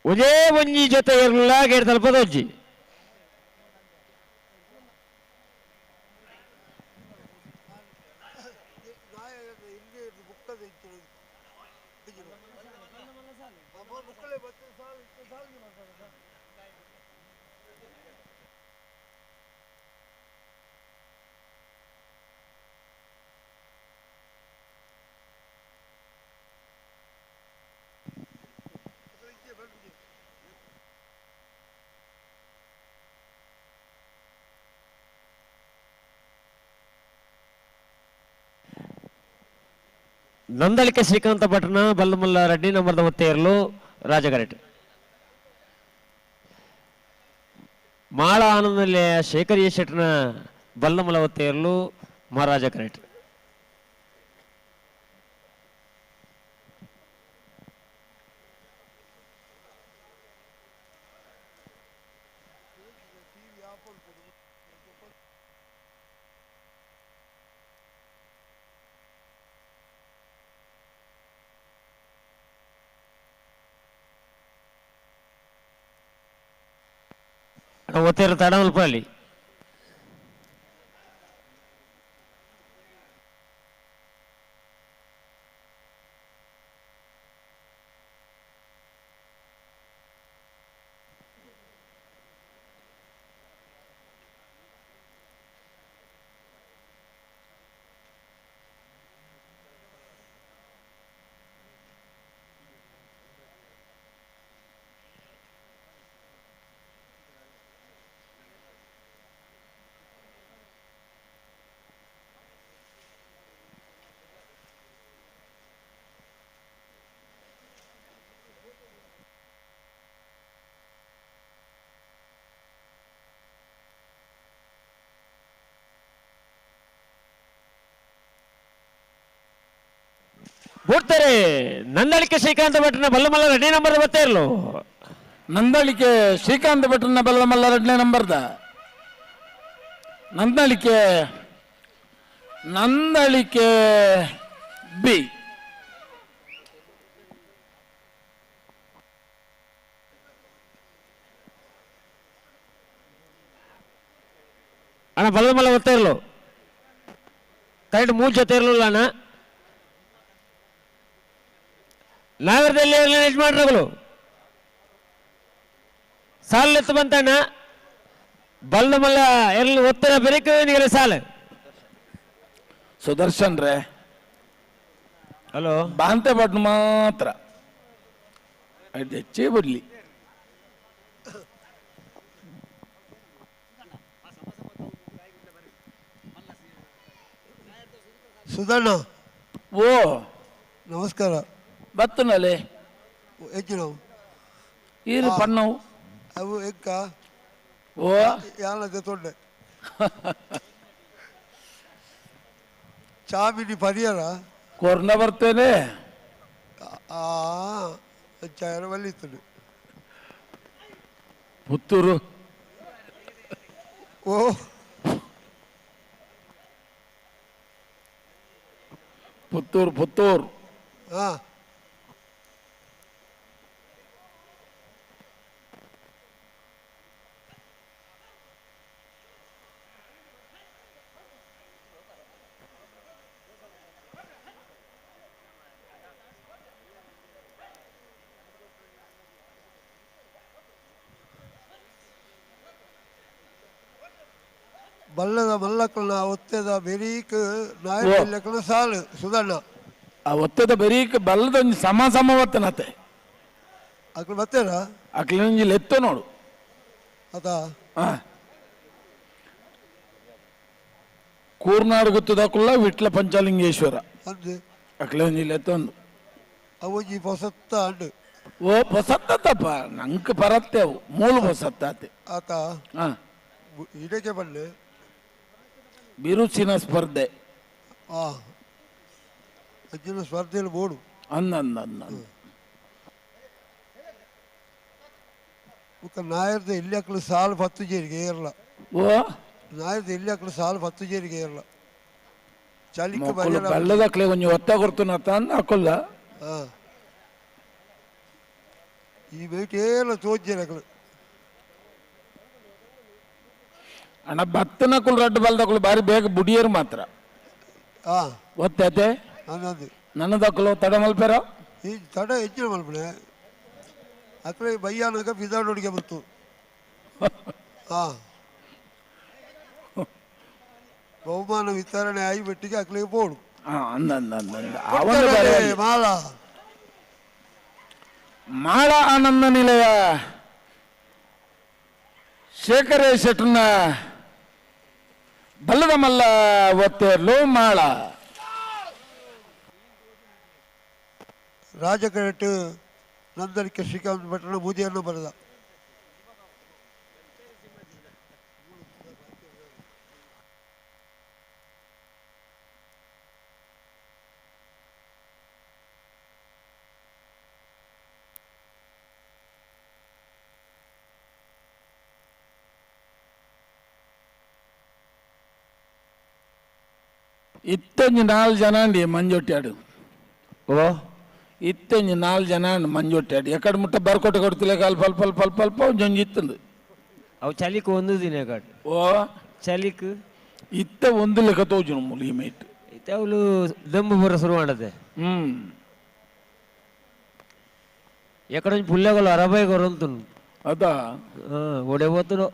ಒಂದೇ ಒಂಜಿ ಜೊತೆ ಏರ್ಲುಲ್ಲ ಗೇಟ್ ತಲುಪದ ಒಂಜಿ ನಂದಳಿಕೆ ಶ್ರೀಕಾಂತ ಭಟ್ರನ ಬಲ್ಲಮಲ್ಲ ರೆಡ್ಡಿ ನಂಬರ್ದ ಒತ್ತೇರ್ಲು ರಾಜಗರೆಟ್ ಮಾಳ ಆನಂದಲ್ಲೇ ಶೇಖರ್ ಎ ಶೆಟ್ಟರ್ನ ಬಲ್ಲಮಲ ಒತ್ತೇರ್ಲು ಮಹಾರಾಜ ಕರೆಟ್ ಒತ್ತೇರು ತಡಮಲ್ಪಲ್ಲಿ ಬಿಡ್ತಾರೆ ನಂದಳಿಕೆ ಶ್ರೀಕಾಂತ ಭಟ್ರನ ಬಲ್ಲಮಲ್ಲ ರೆಡ್ಡಿ ನಂಬರ್ ಬರ್ತಾ ಇರಲು ನಂದಳಿಕೆ ಶ್ರೀಕಾಂತ ಭಟ್ರನ ಬಲ್ಲಮಲ್ಲ ಎರಡನೇ ನಂಬರ್ದ ನಂದಳಿಕೆ ನಂದಳಿಕೆ ಬಿ ಅಣ್ಣ ಬಲ್ಲಮಲ್ಲ ಬರ್ತಾ ಇರಲು ಕರೆಕ್ಟ್ ಮೂರು ಜೊತೆ ಇರಲಿಲ್ಲ ಅಣ್ಣ ನಾಗರದಲ್ಲಿ ಯಜಮಾನ್ರುಗಳು ಸಾಲ ಎತ್ತು ಬಂತಣ್ಣ ಬಲ್ಲಮಲ್ಲ ಎಲ್ಲಿ ಒತ್ತರ ಬೆರಕು ನಿಗಲ ಸಾಲ ಸುದರ್ಶನ್ ರೇ ಹಲೋ ಬಾಂತೆ ಭಟ್ ಮಾತ್ರ ಅದು ಹೆಚ್ಚೇ ಬಿಡ್ಲಿ ಸುಧಣ್ಣ ಓ ನಮಸ್ಕಾರ ಬತ್ತನಲ್ಲಿ ಹೆಚ್ಚಿನ ಈರು ಪಣ್ಣವು ಅವು ಎಕ್ಕ ಓ ಯಾನದ ತೊಂಡೆ ಚಾ ಬಿಡಿ ಪರಿಯರ ಕೊರ್ನ ಬರ್ತೇನೆ ಆ ಚಾರ ಬಲ್ಲಿತ್ತುಂಡು ಪುತ್ತೂರು ಓ Puttur Puttur ಹಾ ಬಲ್ಲದ ಮಲ್ಲಕ್ಕಲ್ನ ಒತ್ತೆದ ಬೆರೀಕ್ ನಾಯಕನ ಸಾಲು ಸುಧಣ್ಣ ಆ ಒತ್ತೆದ ಬೆರೀಕ್ ಬಲ್ಲದ ಒಂಜಿ ಸಮ ಸಮ ಒತ್ತನತೆ ಅಕ್ಲು ಬತ್ತೇನ ಅಕ್ಲಿನೊಂಜಿ ಲೆತ್ತ ನೋಡು ಅತ ಕೂರ್ನಾಡು ಗುತ್ತದಕುಲ್ಲ ವಿಟ್ಲ ಪಂಚಲಿಂಗೇಶ್ವರ ಅಂದು ಅಕ್ಲೊಂಜಿ ಲೆತ್ತೊಂದು ಅವೊಂಜಿ ಪೊಸತ್ತ ಅಂಡು ಓ ಪೊಸತ್ತಪ್ಪ ನಂಗೆ ಪರತ್ತೆ ಅವು ಮೂಲ ಪೊಸತ್ತಾತೆ ಆತ ಹಾ ಇಡಕ್ಕೆ ಬಲ್ಲೆ ಬಿರುಸಿನ ಸ್ಪರ್ಧೆ ಆ ಅಜ್ಜನ ಸ್ಪರ್ಧೆಯಲ್ಲಿ ಬೋಡು ಅಂದ ಅಂದ ಅಂದ ಅಂದ ಬೊಕ್ಕ ನಾಯರ್ದ ಎಲ್ಲಿ ಅಕ್ಲು ಸಾಲು ಪತ್ತು ಜೇರಿಗೆ ಏರ್ಲ ಓ ನಾಯರ್ದ ಎಲ್ಲಿ ಅಕ್ಲು ಸಾಲು ಪತ್ತು ಜೇರಿಗೆ ಏರ್ಲ ಚಳಿಕ್ ಮೊಕ್ಕಲು ಬರಿಯಲ ಬಲ್ಲದಕ್ಲೆ ಒಂಜಿ ಒತ್ತ ಕೊಡ್ತುನತ್ತ ಅಂದ ಅಕ್ಕುಲ್ಲ ಆ ಈ ಬೇಟೇಲ ತೋಜ್ಜೇರು ಅಕ್ಲು ಅಣ್ಣ ಬತ್ತನಕುಲು ರಡ್ಡು ಬಲ್ದಕುಲು ಬಾರಿ ಬೇಗ ಬುಡಿಯರು ಮಾತ್ರ ಆ ಒತ್ತತೆ ಅಂದಂದು ನನ್ನದಕ್ಕಲು ತಡ ಮಲ್ಪೆರ ಈ ತಡ ಹೆಚ್ಚಿನ ಮಲ್ಪನೆ ಅಕ್ಲೆ ಬಯ್ಯಾನಗ ಬಿದಾಡೋಡಿಗೆ ಬಂತು ಆ ಬಹುಮಾನ ವಿತರಣೆ ಆಯಿ ಬೆಟ್ಟಿಗೆ ಅಕ್ಲಿಗೆ ಬೋಡು ಹಾ ಅಂದ ಅಂದ ಅಂದ ಅಂದ ಅವನು ಬಾರಿ ಅಲ್ಲಿ. ಮಾಲ ಮಾಳ ಆನಂದ ನಿಲಯ ಶೇಖರ ಶೆಟ್ಟನ ಬಲ್ಲದ ಮಲ್ಲ ಒತ್ತೇರ್ಲು ಮಾಳ ರಾಜಕರೆಟ್ ನಂದನಿಕೆ ಶ್ರೀಕಾಂತ್ ಭಟ್ರನ ಮೋದಿಯನ್ನು ಬರೆದ ಇತ್ತೊಂಜಿ ನಾಲ್ ಜನ ಅಂಡಿ ಮಂಜೊಟ್ಟಾಡು ಓ ಇತ್ತೊಂಜಿ ನಾಲ್ ಜನ ಅಂಡ್ ಮಂಜೊಟ್ಟಾಡು ಎಕಡೆ ಮುಟ್ಟ ಬರ್ಕೊಟ್ಟೆ ಕೊಡ್ತಿಲ್ಲ ಅಲ್ಪ ಅಲ್ಪ ಅಲ್ಪ ಅಲ್ಪ ಅಲ್ಪ ಒಂಜೊಂಜಿ ಇತ್ತಂದು ಅವು ಚಲಿಕ್ ಒಂದು ದಿನ ಕಾಟ್ ಓ ಚಲಿಕ್ ಇತ್ತ ಒಂದು ಲೆಕ್ಕ ತೋಜುನು ಮೂಲು ಈ ಮೇಟ್ ಇತ್ತೆ ಅವಳು ದಮ್ಮು ಬರ ಶುರು ಮಾಡದೆ ಹ್ಮ್ ಎಕಡೊಂಜಿ ಪುಲ್ಲೆಗಳು ಅರಬೈ ಕೊರಂತುನು ಅದ ಒಡೆ ಹೋತನು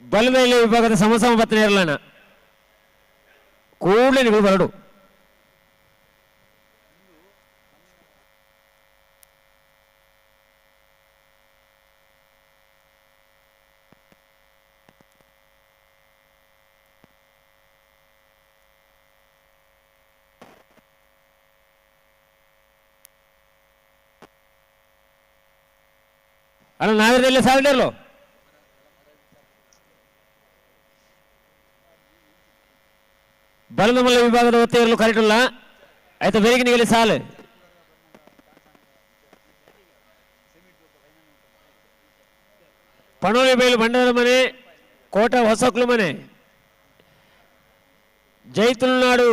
ಬಲಮೇಲೆ ವಿಭಾಗದ ಸಮಸಮ ಬತ್ತನೆ ಇರಲಣ ಕೂಡಲೇ ನೀವು ಬರಡು ಅಣ್ಣ ನಾವಿರಲಿಲ್ಲ ಸಾವಿರಲ್ಲೋ ಬಲದ ವಿಭಾಗದ ಒತ್ತೆ ಇರಲು ಕರೆಟಲ್ಲ ಆಯ್ತಾ ಬೆಳಗಿನ ಸಾಲು ಪಣೋಲಿ ಬೈಲು ಬಂಡದ ಮನೆ ಕೋಟ ಹೊಸಕ್ಲು ಮನೆ ಜೈ ತುಳುನಾಡು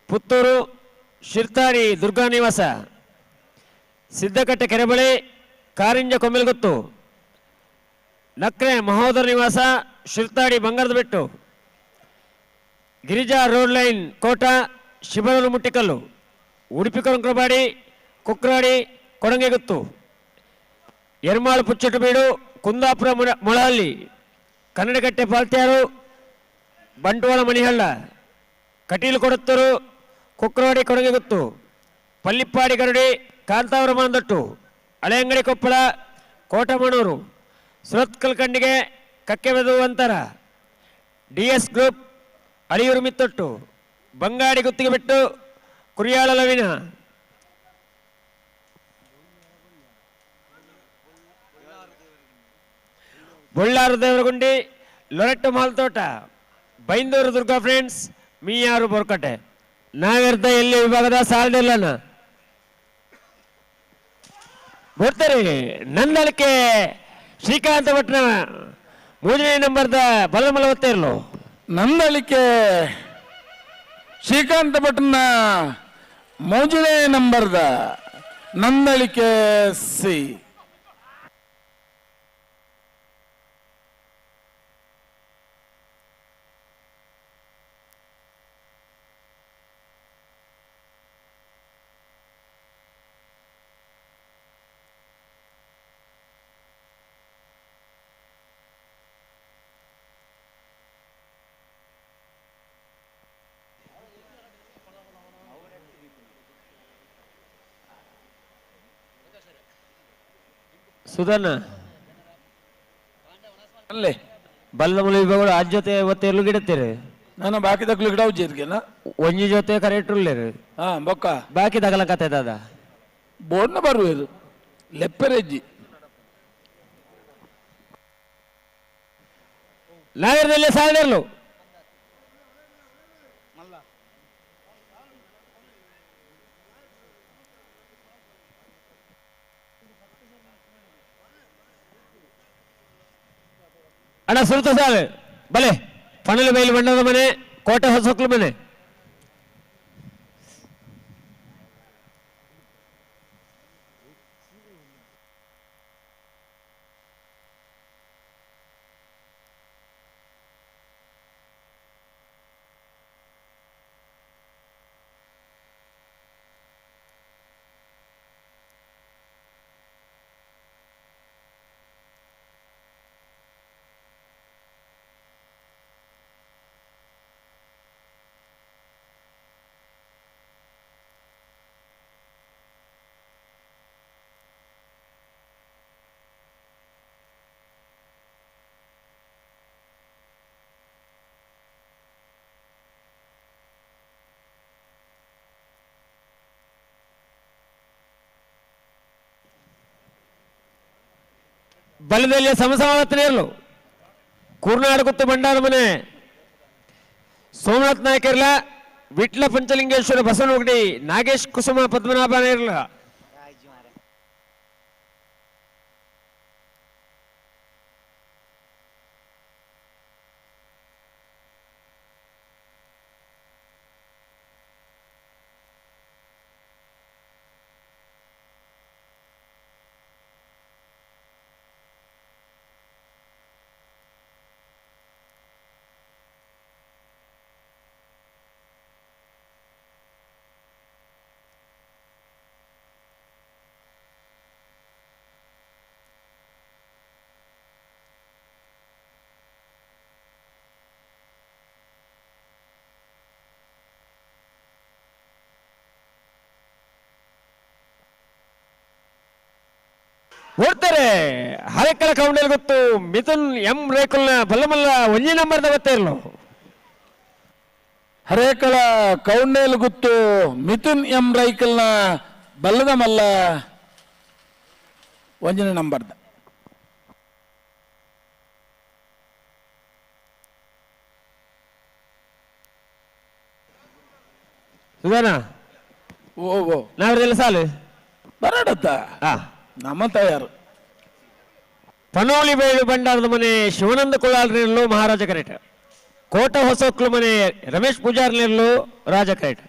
ಪುತ್ತೂರು ಶಿರ್ತಾಡಿ ದುರ್ಗಾ ನಿವಾಸ ಸಿದ್ದಕಟ್ಟೆ ಕೆರೆಬಳಿ ಕಾರಿಂಜ ಕೊಮ್ಮೆಲ್ಗುತ್ತು ನಕ್ರೆ ಮಹೋದರ ನಿವಾಸ ಶಿರ್ತಾಡಿ ಬಂಗಾರದ ಬೆಟ್ಟು ಗಿರಿಜಾ ರೋಡ್ ಲೈನ್ ಕೋಟ ಶಿಬರೂರು ಮುಟ್ಟಿಕಲ್ಲು ಉಡುಪಿ ಕೊಂಕ್ರಬಾಡಿ ಕುಕ್ರಾಡಿ ಕೊಡಂಗೆಗುತ್ತು ಎರ್ಮಾಳು ಪುಚ್ಚಟುಬೀಡು ಕುಂದಾಪುರ ಮೊಳಹಳ್ಳಿ ಕನ್ನಡಕಟ್ಟೆ ಪಾಲ್ತ್ಯಾರು ಬಂಟ್ವಾಳ ಮಣಿಹಳ್ಳ ಕಟೀಲು ಕೊಡತ್ತೂರು ಕುಕ್ರವಾಡಿ ಕೊಡಂಗೆಗುತ್ತು ಪಲ್ಲಿಪ್ಪಾಡಿ ಗರುಡಿ ಕಾಂತಾವರ ಮಾಂದಟ್ಟು ಹಳೆಯಂಗಡಿ ಕೊಪ್ಪಳ ಕೋಟಮಣೂರು ಸುರತ್ಕಲ್ ಕಣ್ಣಿಗೆ ಕಕ್ಕೆಬೆದು ಅಂತರ D S group Aliyur Mithottu Bangadi ಗುತ್ತಿಗೆ ಬಿಟ್ಟು ಕುರಿಯಾಳ ಲವಿನ Bollaru Devaragundi Loreto Malthota Byndoor Durga friends Miyar Borkatte ನಾಗರ್ದ ಎಲ್ಲಿ ವಿಭಾಗದ ಸಾಲದಿಲ್ಲನ ಬರ್ತಾರೆ ನಂದಳಿಕೆ ಶ್ರೀಕಾಂತ ಭಟ್ನ ಮೂರನೇ ನಂಬರ್ದ ಬಲಮಲ ಒತ್ತೇರ್ಲು. ನಂದಳಿಕೆ ಶ್ರೀಕಾಂತ ಭಟ್ನ ಮೂರನೇ ನಂಬರ್ದ ನಂದಳಿಕೆ ಸಿ. ಸುಧನ್ ಅಲ್ಲೇ ಬಲ್ಲಮುಲಿ ವಿಭಾಗಗಳು ಆ ಜೊತೆ ಒತ್ತೆರ್ಲು ಗಿಡತ್ತೀರಿ. ನಾನು ಬಾಕಿ ದಕ್ಲು ಗಿಡ ಉಜ್ಜಿರ್ಗೆನ ಒಂಜಿ ಜೊತೆ ಕರೆಕ್ಟ್ ಉಳ್ಳೇರು. ಹಾ ಬೊಕ್ಕ ಬಾಕಿ ದಗಲ ಕತೆ ದಾದ ಬೋರ್ಡ್ನ ಬರುವೇರು ಲೆಪ್ಪರೆಜ್ಜಿ. ನಾಗರದಲ್ಲಿ ಸಾಲರ್ಲು ಅಣ್ಣ ಸುರುತ ಸಾಲು ಬಲೆ ಪಣಲು ಬೈಲು ಬಣ್ಣದ ಮನೆ ಕೋಟೆ ಹೊಸಕ್ಲು ಮನೆ. ಬಲದಲ್ಲಿ ಸಮಸಮಾವರ್ತನೆಯಲ್ಲೂ ಕೂರ್ನಾಡು ಗುತ್ತು ಬಂಡಾರ ಮನೆ ಸೋಮನಾಥ್ ನಾಯಕರ್ಲ ವಿಟ್ಲ ಪಂಚಲಿಂಗೇಶ್ವರ ಬಸವನಗುಡಿ ನಾಗೇಶ್ ಕುಸುಮ ಪದ್ಮನಾಭ ನೇರ್ಲ. ಓಡ್ತಾರೆ ಹರಕಳ ಕೌಂಡಲ್ ಗೊತ್ತು ಮಿಥುನ್ ಎಂ ರೇಕುಲ್ನ ಬಲ್ಲಮಲ್ಲ ಒಂಜಿ ನಂಬರ್ದ ಗೊತ್ತೇ ಇರಲು. ಹರೇಕಳ ಕೌಂಡೇಲ್ ಗುತ್ತು ಮಿಥುನ್ ಎಂ ರೈಕಲ್ನ ಬಲ್ಲದ ಮಲ್ಲ ಒಂಜನೇ ನಂಬರ್ದ. ಸುಧಾನ ಓ ಓ ನಾವ್ರೆಲ್ಲ ಸಾಲು ಬರಡತ್ತ ನಮ್ಮ ತಯಾರು. ಪನೋಲಿ ಬೇಳು ಬಂಡಾರದ ಮನೆ ಶಿವಾನಂದ ಕುಳಾಲ್ನೇರ್ಲು ಮಹಾರಾಜ ಕರೆಟ, ಕೋಟ ಹೊಸಕ್ಲು ಮನೆ ರಮೇಶ್ ಪೂಜಾರ್ನೇರ್ಲು ರಾಜ ಕರೆಟ.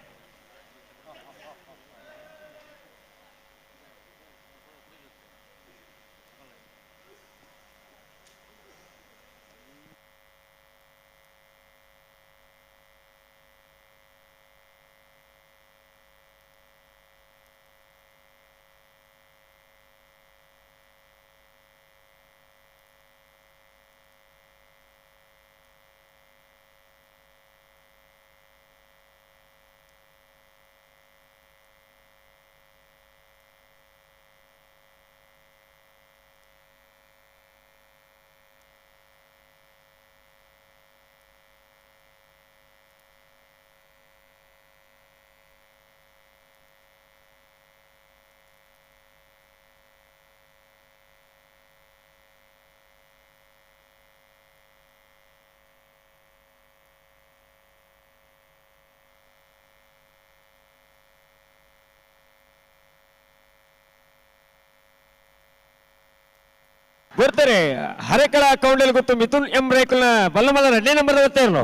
ಬರ್ತಾರೆ ಹರೇಕಳ ಕೌಂಡಲ್ ಗೊತ್ತು ಮಿಥುನ್ ಎಂ ರೇಕುಲ್ನ ಬಲ್ಲಮಲ್ಲ 2ನೇ ನಂಬರ್ ಬರ್ತಾ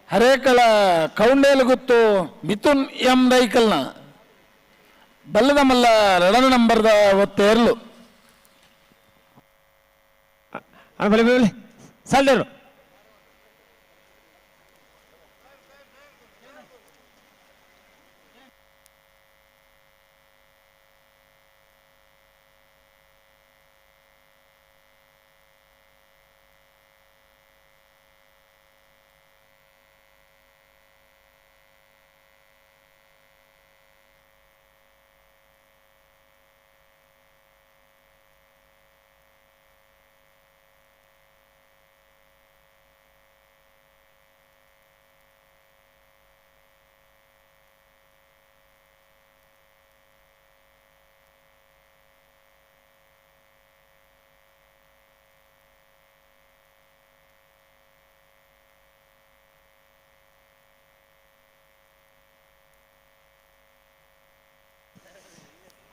ಹರೇಕಳ ಕೌಂಡೇಲು ಗೊತ್ತು ಮಿಥುನ್ ಎಂ ರೈಕಲ್ನ ಬಲ್ಲದ ಮಲ್ಲ 2ನೇ ನಂಬರ್ದ ಒತ್ತೇರ್ಲು. ಬಲೆ ಬಲೆ ಸಾಲ್ದೇರು.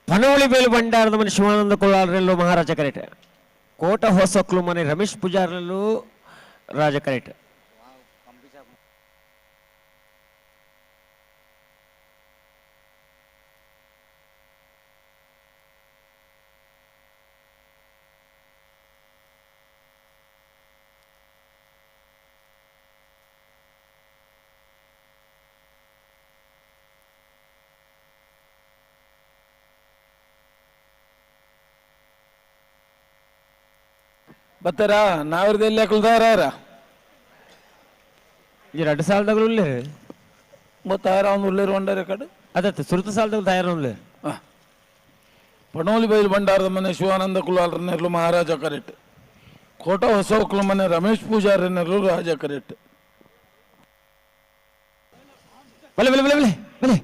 ಪನವಳಿ ಬೇಲು ಭಂಡಾರದ ಮನೆ ಶಿವಾನಂದ ಕೊಲ್ಲಾರಲ್ಲೂ ಮಹಾರಾಜ ಕರೆಟ್, ಕೋಟ ಹೊಸಕ್ಲು ಮನೆ ರಮೇಶ್ ಪೂಜಾರಲ್ಲೂ ರಾಜ ಕರೆಟ್. ಬತ್ತಾರಾ ನಾವ್ರದೆಲ್ಲ ಕುಲ್ದಾರ ಈ 2 ಸಾಲದಾಗಲೂ ಉಳ್ಳೇರು ತಯಾರ ಒಂದು ಉಳ್ಳೇರು ಒಂಡಾರೆ ಕಡೆ ಅದತ್ತೆ ಸುರುತ ಸಾಲದಾಗ ತಯಾರ ಉಳ್ಳೇರು. ಪಣೋಲಿ ಬೈಲು ಭಂಡಾರದ ಮನೆ ಶಿವಾನಂದ ಕುಲಾಲ್ರನೆರ್ಲು ಮಹಾರಾಜ ಕರೆಟ್, ಕೋಟ ಹೊಸೋಕ್ಲ ಮನೆ ರಮೇಶ್ ಪೂಜಾರನೆರ್ಲು ರಾಜ ಕರೆಟ್. ಬಲೆ ಬಲೆ ಬಲೆ ಬಲೆ ಬಲೆ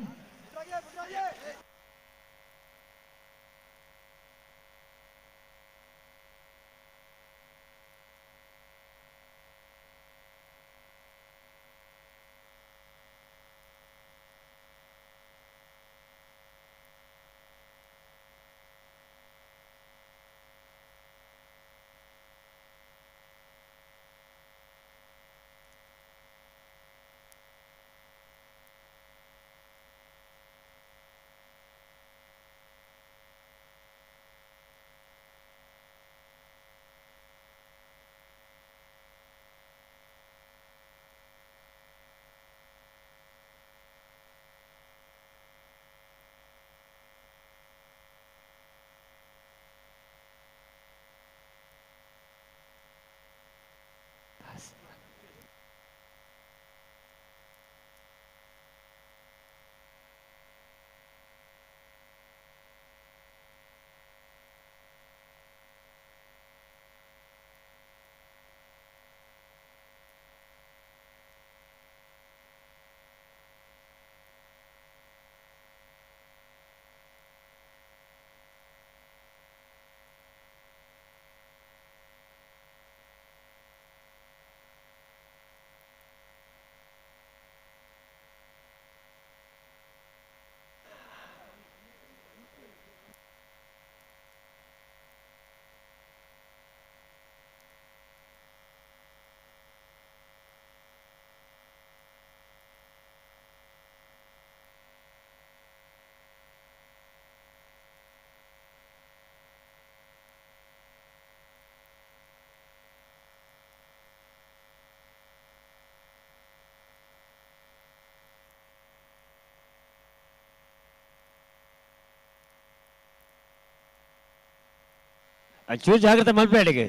ಚೂರು ಜಾಗ್ರತೆ ಮಲ್ಪೇಡಿಗೆ.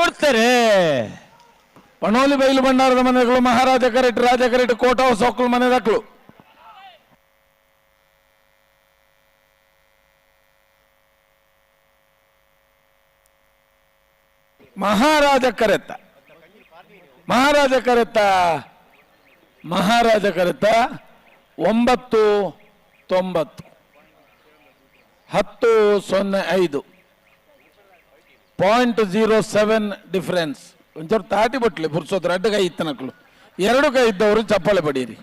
ಓಡ್ತಾರೆ. ಪಣೋಲಿ ಬೈಲು ಭಂಡಾರದ ಮನೆಗಳು ಮಹಾರಾಜ ಕರೆಟ್ ರಾಜ ಕರೆಟ್ ಕೋಟ ಸೋಕಲ್ ಮನೆ ದಾಖಲು. ಮಹಾರಾಜ ಕರೆತ್ತ ಮಹಾರಾಜ ಕರೆತ್ತ ಮಹಾರಾಜ ಕರೆತ್ತ 9.90 10.05 0.07 ಡಿಫರೆನ್ಸ್. ಒಂಚೂರು ತಾಟಿ ಬಟ್ಲಿ ಪುರ್ಸೋದ್ರ ಅಡ್ಡ ಕೈ ಇತ್ತನಕ್ಲು ಎರಡು ಕೈ ಇದ್ದವರು ಚಪ್ಪಾಳೆ ಪಡೀರಿ.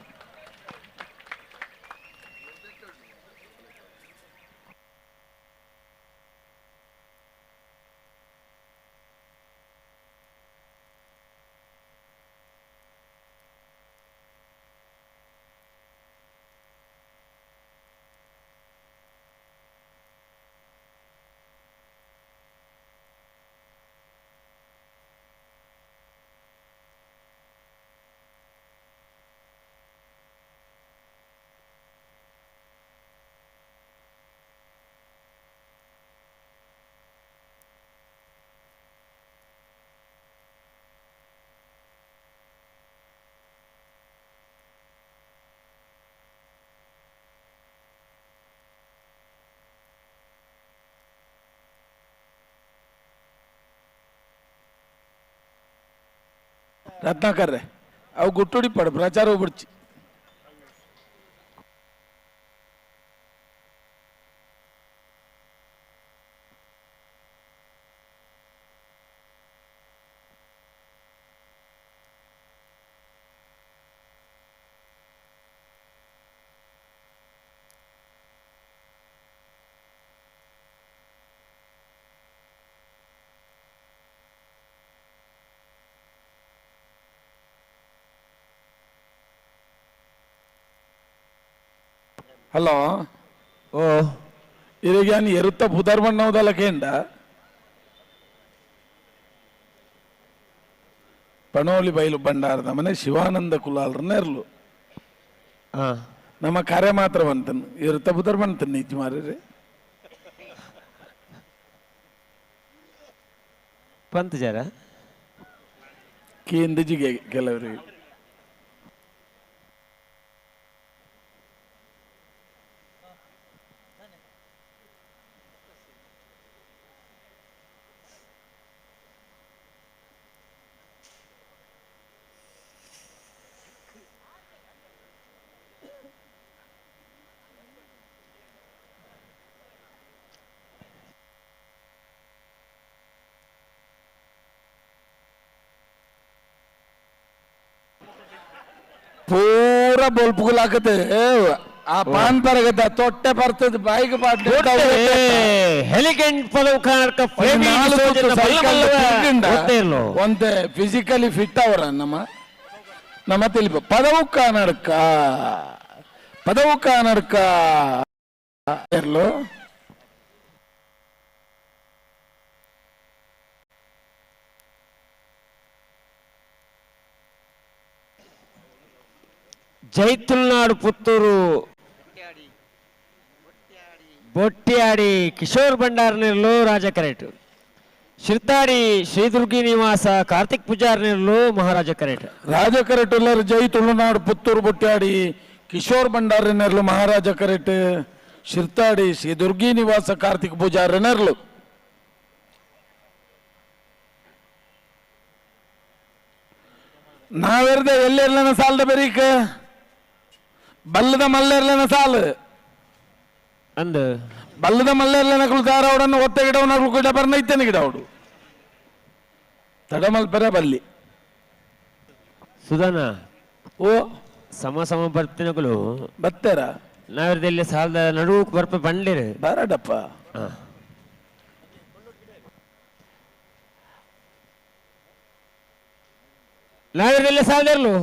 ರತ್ನಾಕರ್ರೆ ಅವು ಗುಟ್ಟುಡಿ ಪಡು ಪ್ರಚಾರ ಬಿಡ್ಚಿ. ಹಲೋ ಓ ಇರಿಗೆ ಎರುತ್ತ ಪುದರ್ ಬಣ್ಣವುದಲ್ಲ ಕೇಂಡ ಪಣೋಲಿ ಬೈಲು ಭಂಡಾರದ ಮನೆ ಶಿವಾನಂದ ಕುಲಾಲ್ರನ್ನ ಇರ್ಲು. ನಮ್ಮ ಕಾರ್ಯ ಮಾತ್ರ ಬಂತನು ಎರುತ್ತ ಪುದರ್ ಬಂತನು ನಿಜ ಮಾರಿ ಪಂತ ಜರ ಕೇಂದ್ರಜಿಗೆ ಕೆಲವರಿಗೆ ಪೂರ ಬೊಲ್ಪುಗುಲಾಕತೆ ಆ ಪಾನ್ ಪರಗದ ತೊಟ್ಟೆ ಬರ್ತದೆ ಬಾಯಿಗೆ ಒಂತೆ ಫಿಸಿಕಲಿ ಫಿಟ್ ಅವರ ನಮ್ಮ ನಮ್ಮ ತಿಳಿಪ ಪದವು ಕಾನಡ್ಕ ಪದವು ಕಾನಡ್ಕ ಇರ್ಲು. ಜೈತುಲ್ನಾಡು ಪುತ್ತೂರು ಬೊಟ್ಟಿಯಾಡಿ ಕಿಶೋರ್ ಭಂಡಾರನಿರ್ಲು ರಾಜ ಕರೇಟು. ಶಿರ್ತಾಡಿ ಶ್ರೀದುರ್ಗಿ ನಿವಾಸ ಕಾರ್ತಿಕ್ ಪೂಜಾರ್ನಿರ್ಲು ಮಹಾರಾಜ ಕರೇಟು. ರಾಜ ಕರೇಟು ಜೈ ತುಳುನಾಡು ಪುತ್ತೂರು ಬೊಟ್ಟಾಡಿ ಕಿಶೋರ್ ಭಂಡಾರನಿರ್ಲು ಮಹಾರಾಜ ಕರೇಟು. ಶಿರ್ತಾಡಿ ಶ್ರೀ ದುರ್ಗಿ ನಿವಾಸ ಕಾರ್ತಿಕ್ ಪೂಜಾರನಿರ್ಲು. ನಾವೆರ್ದೆ ಎಲ್ಲೆರ್ಲನ ಸಾಲದ ಬೆರೀಕ ಬಲ್ಲದ ಮಲ್ಲೆರ್ಲನ ಸಾಲು ಅಂದ ಬಲ್ಲದ ಮಲ್ಲೆರ್ಲನ ಕುಳಿತಾರವಡನ್ನು ಒತ್ತೆ ಗಿಡವನ ಗಿಡ ಬರ್ನ ಇತ್ತೇನೆ ಗಿಡವಡು ತಡಮಲ್ಪರ ಬಲ್ಲಿ ಸುಧಾನ ಓ ಸಮ ಸಮ ಬರ್ತಿನಕಲು ಬತ್ತಾರ ನಾವೆರ್ದೆಲ್ಲಿ ಸಾಲದ ನಡು ಬರ್ಪ ಬಂಡಿರು ಬಾರಡಪ್ಪ. ನಾವೆರ್ದೆಲ್ಲ ಸಾಲದಿರ್ಲು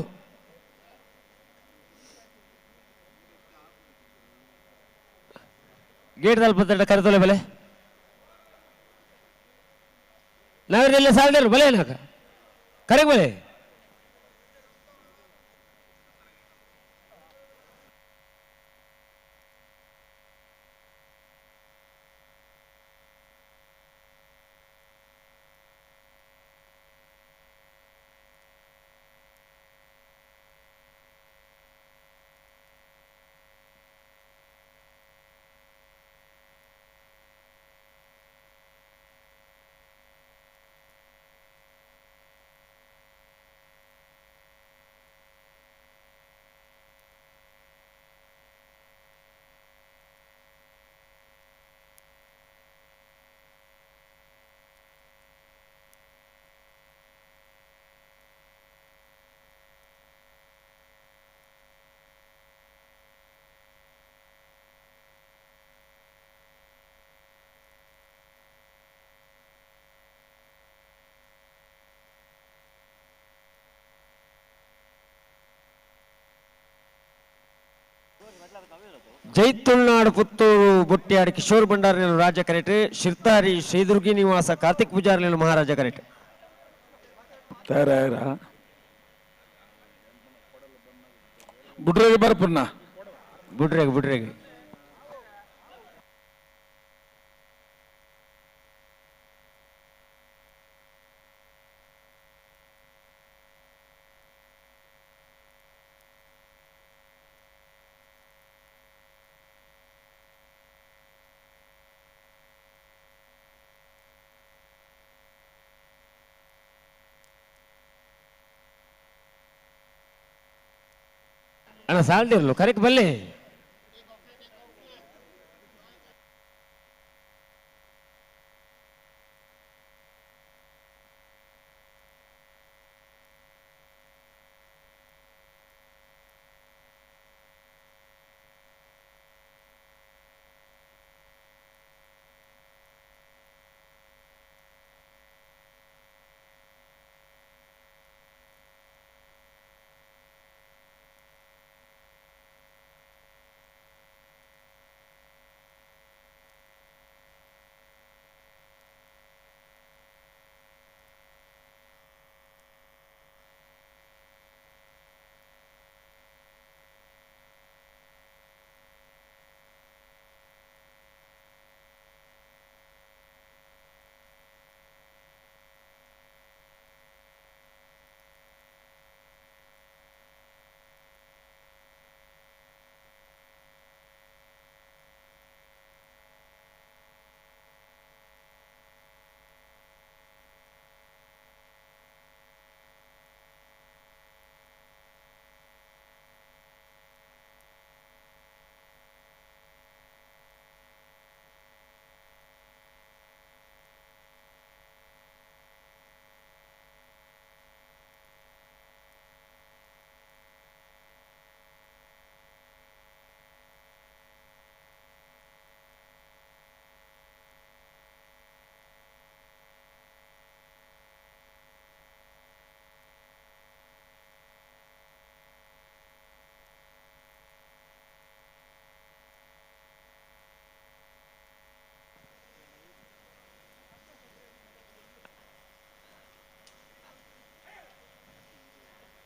ಗೇಟ್ ತಲುಪತ್ತಡ ಕರೆತೊಲೆ ಬಲೆ ನಾವೆರ್ದೆಲ್ಲ ಸಾಲದಿರ್ಲು ಬಲೆ ಏನಾಕ ಕರೆಗೆ ಬಲೆ. Jai Tulunadu Puttur Bottiyadi Kishore ಭಂಡಾರಿನ ರಾಜ ಕರೆಟ್ ಶಿರ್ತಾರಿ ಶ್ರೀದುರ್ಗಿ ನಿವಾಸ ಕಾರ್ತಿಕ್ ಪೂಜಾರಿನ ಮಹಾರಾಜ ಕರೆಟ್ ತಯಾರಾಯರ ಬುಡ್ರೆಗೆ ಬರ್ಪುನ್ನ ಬುಡ್ರೆಗೆ ಬುಡ್ರೆಗೆ ಅಣ್ಣ ಸಾಲ್ದಿರ್ಲು ಕರೆಕ್ಟ್ ಬಲ್ಲಿ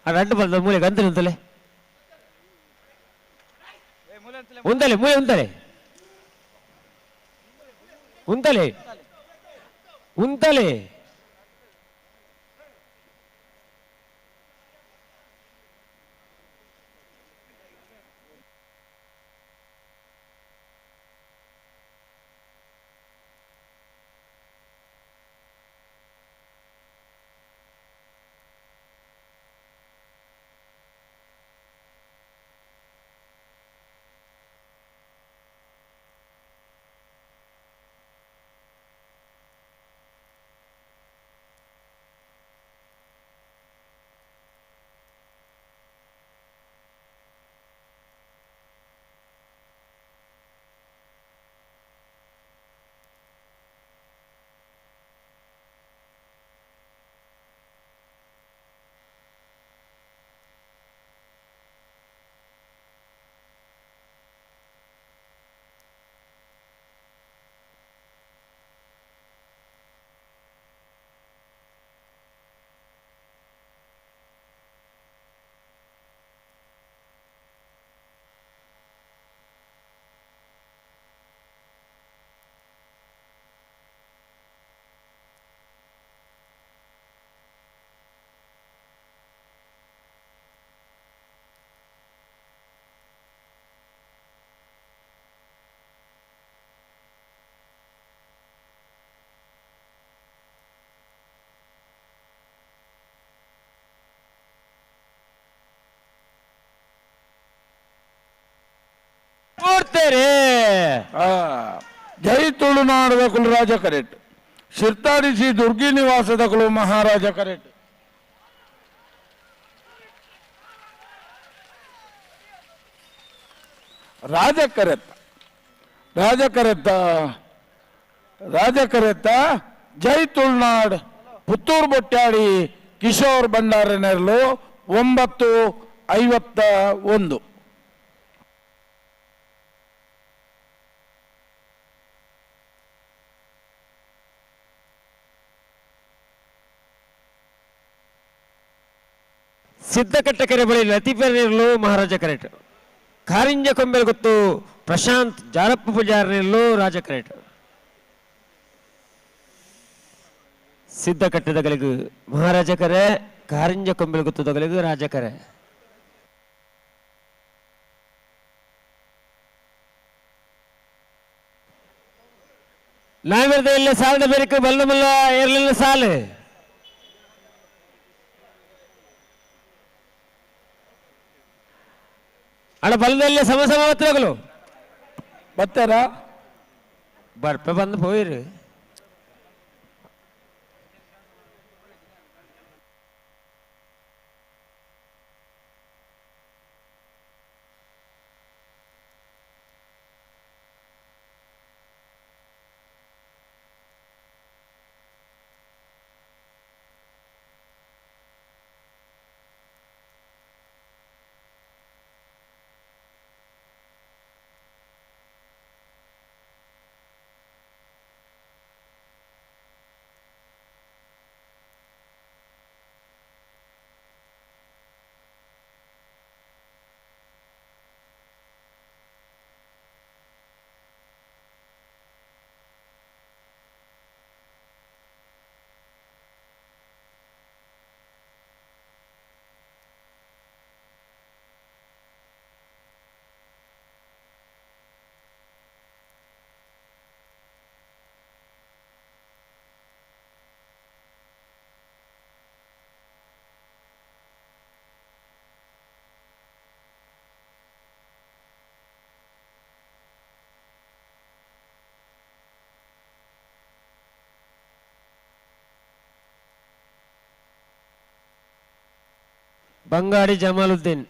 ಆ ರಡ್ಡು ಬಲ್ದ ಮೂಲೆ ಗಂತಲೆ ಉಂತಲೆ ಉಂತಲೆ ಮೂಲೆ ಉಂತಲೆ ಉಂತಲೆ ಉಂತಲೆ ನೋಡ್ತೇರೆ ಜೈ ತುಳುನಾಡದ ಕುಲರಾಜ ಕರೆಟ್ ಶಿರ್ತಾಡಿ ಶ್ರೀ ದುರ್ಗಿ ನಿವಾಸದ ಕುಲು ಮಹಾರಾಜ ಕರೆಟ್ ರಾಜ ಕರೆತ್ತ ರಾಜ ಕರೆತ್ತ ರಾಜ ಕರೆತ್ತ ಜೈ ತುಳುನಾಡ್ ಪುತ್ತೂರು ಬೊಟ್ಟಾಡಿ ಕಿಶೋರ್ ಭಂಡಾರ ನೆರಳು 9:51. ಸಿದ್ಧಕಟ್ಟೆ ಕೆರೆ ಬಳಿ ಲತೀಫೆರ್ಲು ಮಹಾರಾಜ ಕರೆಟ್. ಕಾರಿಂಜ ಕೊಂಬೆಲ್ ಗೊತ್ತು ಪ್ರಶಾಂತ್ ಜಾಲಪ್ಪ ಪೂಜಾರ್ನೆಲ್ಲು ರಾಜ ಕರೆಟ್. ಸಿದ್ಧಕಟ್ಟೆದಗಲಿಗು ಮಹಾರಾಜ ಕರೆ, ಕಾರಿಂಜ ಕೊಂಬೆಲ್ ಗೊತ್ತದಗಲಿಗು ರಾಜ ಕರೆ. ನಾವಿರದ ಇಲ್ಲ ಸಾಲದ ಬೇರೆ ಬಲ್ಲ ಮಲ್ಲ ಏರ್ಲಿಲ್ಲ ಸಾಲು. ಅಡ ಬಲದಲ್ಲಿ ಸಮ ಸಮ ಹತ್ರಗಳು ಬರ್ತಾರ ಬರ್ಪೆ ಬಂದು ಪೋಯಿರು. ಬಂಗಾಡಿ ಜಮಾಲುದ್ದೀನ್.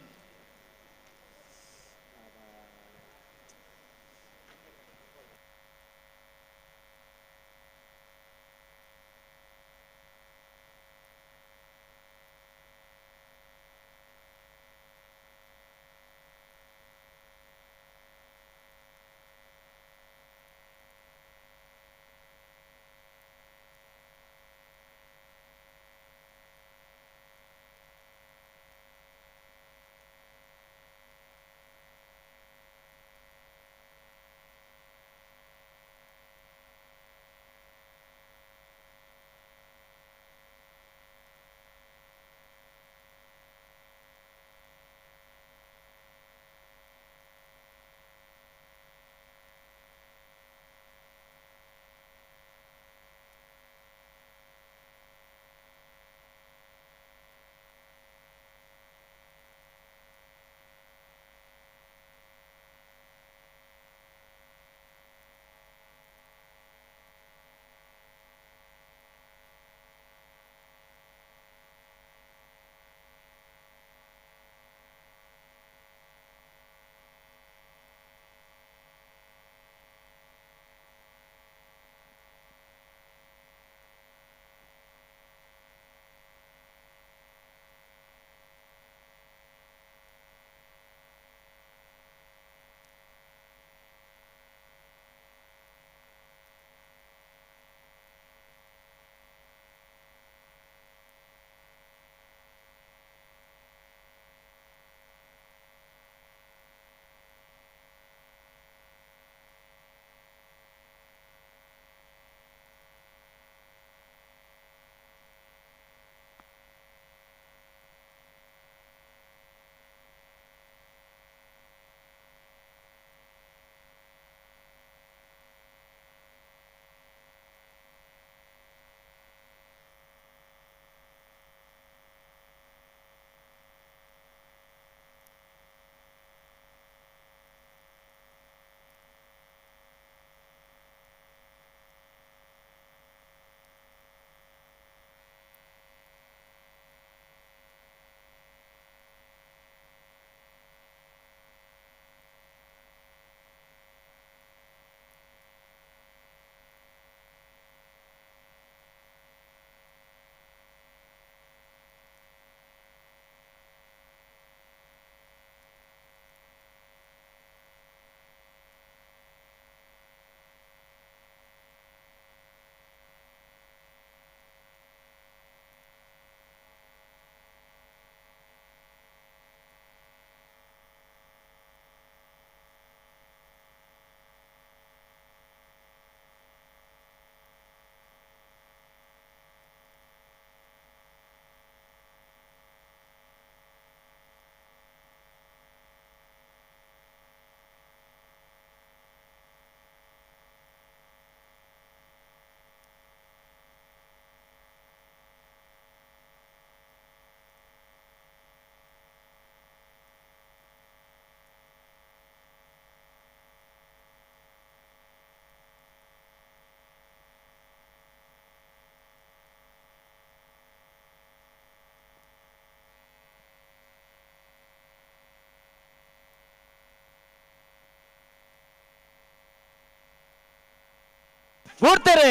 ಪೂರ್ತಾರೆ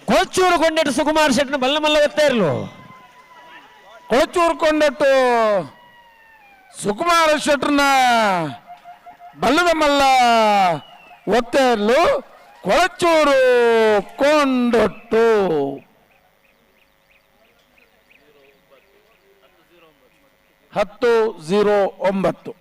ಕೊಳಚೂರು ಕೊಂಡೆಟ್ಟು ಸುಕುಮಾರ್ ಶೆಟ್ಟಿನ ಬಲ್ಲ ಮಲ್ಲ ಒತ್ತಾ ಇರಲು. ಕೊಳಚೂರು ಕೊಂಡೆಟ್ಟು ಸುಕುಮಾರ ಶೆಟ್ಟರ್ನ ಬಲ್ಲದ ಮಲ್ಲ ಒತ್ತಾ ಇರಲು ಕೊಳಚೂರು ಕೊಂಡೊಟ್ಟು. 10-09.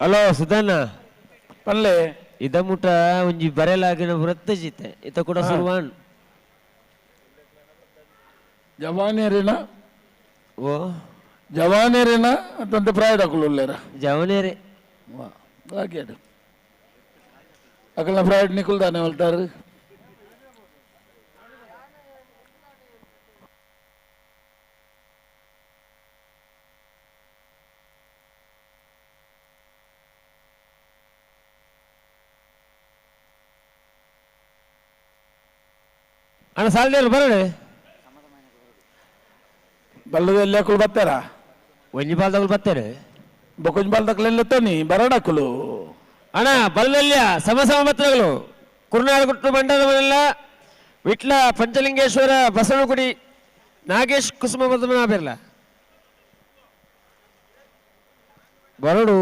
ಹಲೋ ಸುಧಾನ ಪಲ್ಲೆ ಇದ ಮುಟ ಒಂಜಿ ಬರೆಲಾಗಿನ ವೃತ್ತ ಜಿತೆ ಇತ ಕೂಡ ಸುರುವಾನ್ ಜವಾನೇರಿನ ಓ ಜವಾನೇರಿನ ಅಂತಂತ ಪ್ರಾಯದಕುಲು ಜವನೇರಿ ಹಾಗೆ ಅಕಲ್ನ ಪ್ರಾಯಡ್ ನಿಕುಲ್ದಾನೆ ಹೇಳ್ತಾರೆ. ಅಣ್ಣ ಸಾಲದೇರು ಬರೋಣ ಬಲ್ಲದಲ್ಲಿ ಅಕುಲು ಬರ್ತಾರ ಒಂಜಿ ಬಾಲ್ದಕುಲು ಬರ್ತಾರೆ ಬೊಕೊಂಜಿ ಬಾಲ್ದಕುಲೆಲ್ಲ ತೋನಿ ಬರಡಕುಲು ಅಣ್ಣ ಬಲ್ಲದಲ್ಲಿಯ ಸಮ ಸಮ ಬತ್ತಗಳು ಕುರುನಾಡುಗುಟ್ಟು ಮಂಡದ ಮನೆಲ್ಲ ವಿಟ್ಲ ಪಂಚಲಿಂಗೇಶ್ವರ ಬಸವನಗುಡಿ ನಾಗೇಶ್ ಕುಸುಮ ಪದ್ಮನಾಭಿರ್ಲ ಬರಡು.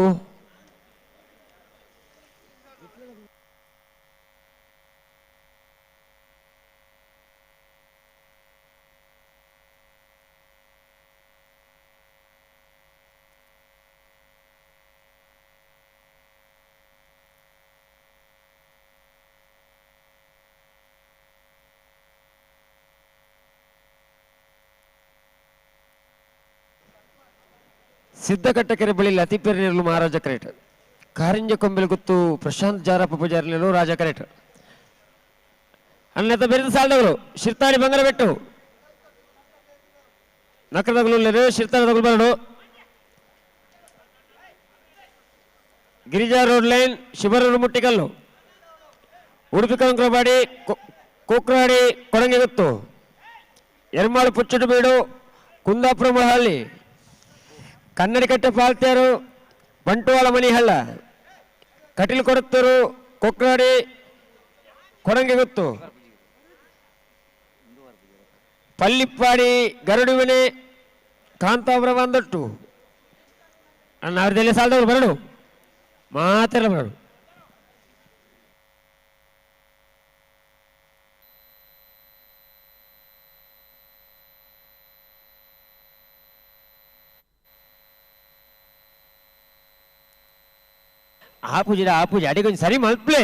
ಸಿದ್ದಕಟ್ಟಕೆರೆ ಬಳಿ ಲತಿಪೆರಿನಲ್ಲೂ ಮಹಾರಾಜ ಕರೇಟ್ ಕಾರಿಂಜ ಕೊಂಬೆಲ್ ಗುತ್ತು ಪ್ರಶಾಂತ್ ಜಾರಪ್ಪ ಪೂಜಾರಿನಲ್ಲೂ ರಾಜ ಕರೇಟ್ ಅಣ್ಣತ ಬೆರೆದ ಸಾಲದವರು ಶಿರ್ತಾಡಿ ಬಂಗರಬೆಟ್ಟು ನಕರದಗಲು ಶಿರ್ತಾಡದಗಲು ಬರಡು ಗಿರಿಜಾ ರೋಡ್ ಲೈನ್ ಶಿಬರೂರು ಮುಟ್ಟಿಕಲ್ಲು ಉಡುಪಿ ಕಂಕ್ರಬಾಡಿ ಕೊಕ್ರಾಡಿ ಕೊಡಂಗೆಗುತ್ತು ಎರ್ಮಾಳು ಪುಚ್ಚುಟುಬೀಡು ಕುಂದಾಪುರ ಮೊಳಹಳ್ಳಿ ಕನ್ನಡಿಕಟ್ಟೆ ಪಾಲ್ತೇರು ಬಂಟುವಾಳ ಮನಿಹಳ್ಳ ಕಟೀಲು ಕೊಡತ್ತೂರು ಕೊಕ್ರಾಡಿ ಕೊಡಂಗೆಗುತ್ತು ಪಲ್ಲಿಪ್ಪಾಡಿ ಗರುಡುವಿನೆ ಕಾಂತಾಪುರ ಬಂದಟ್ಟು ಅಣ್ಣ ಅವ್ರದ್ದೆಲ್ಲ ಸಾಲದವ್ರು ಬರಡು ಮಾತೆಲ್ಲ ಬರಡು. ಆ ಪೂಜೆ ಆ ಪೂಜೆ ಅಡಿಗೆ ಸರಿ ಮಲ್ಪ್ಲೆ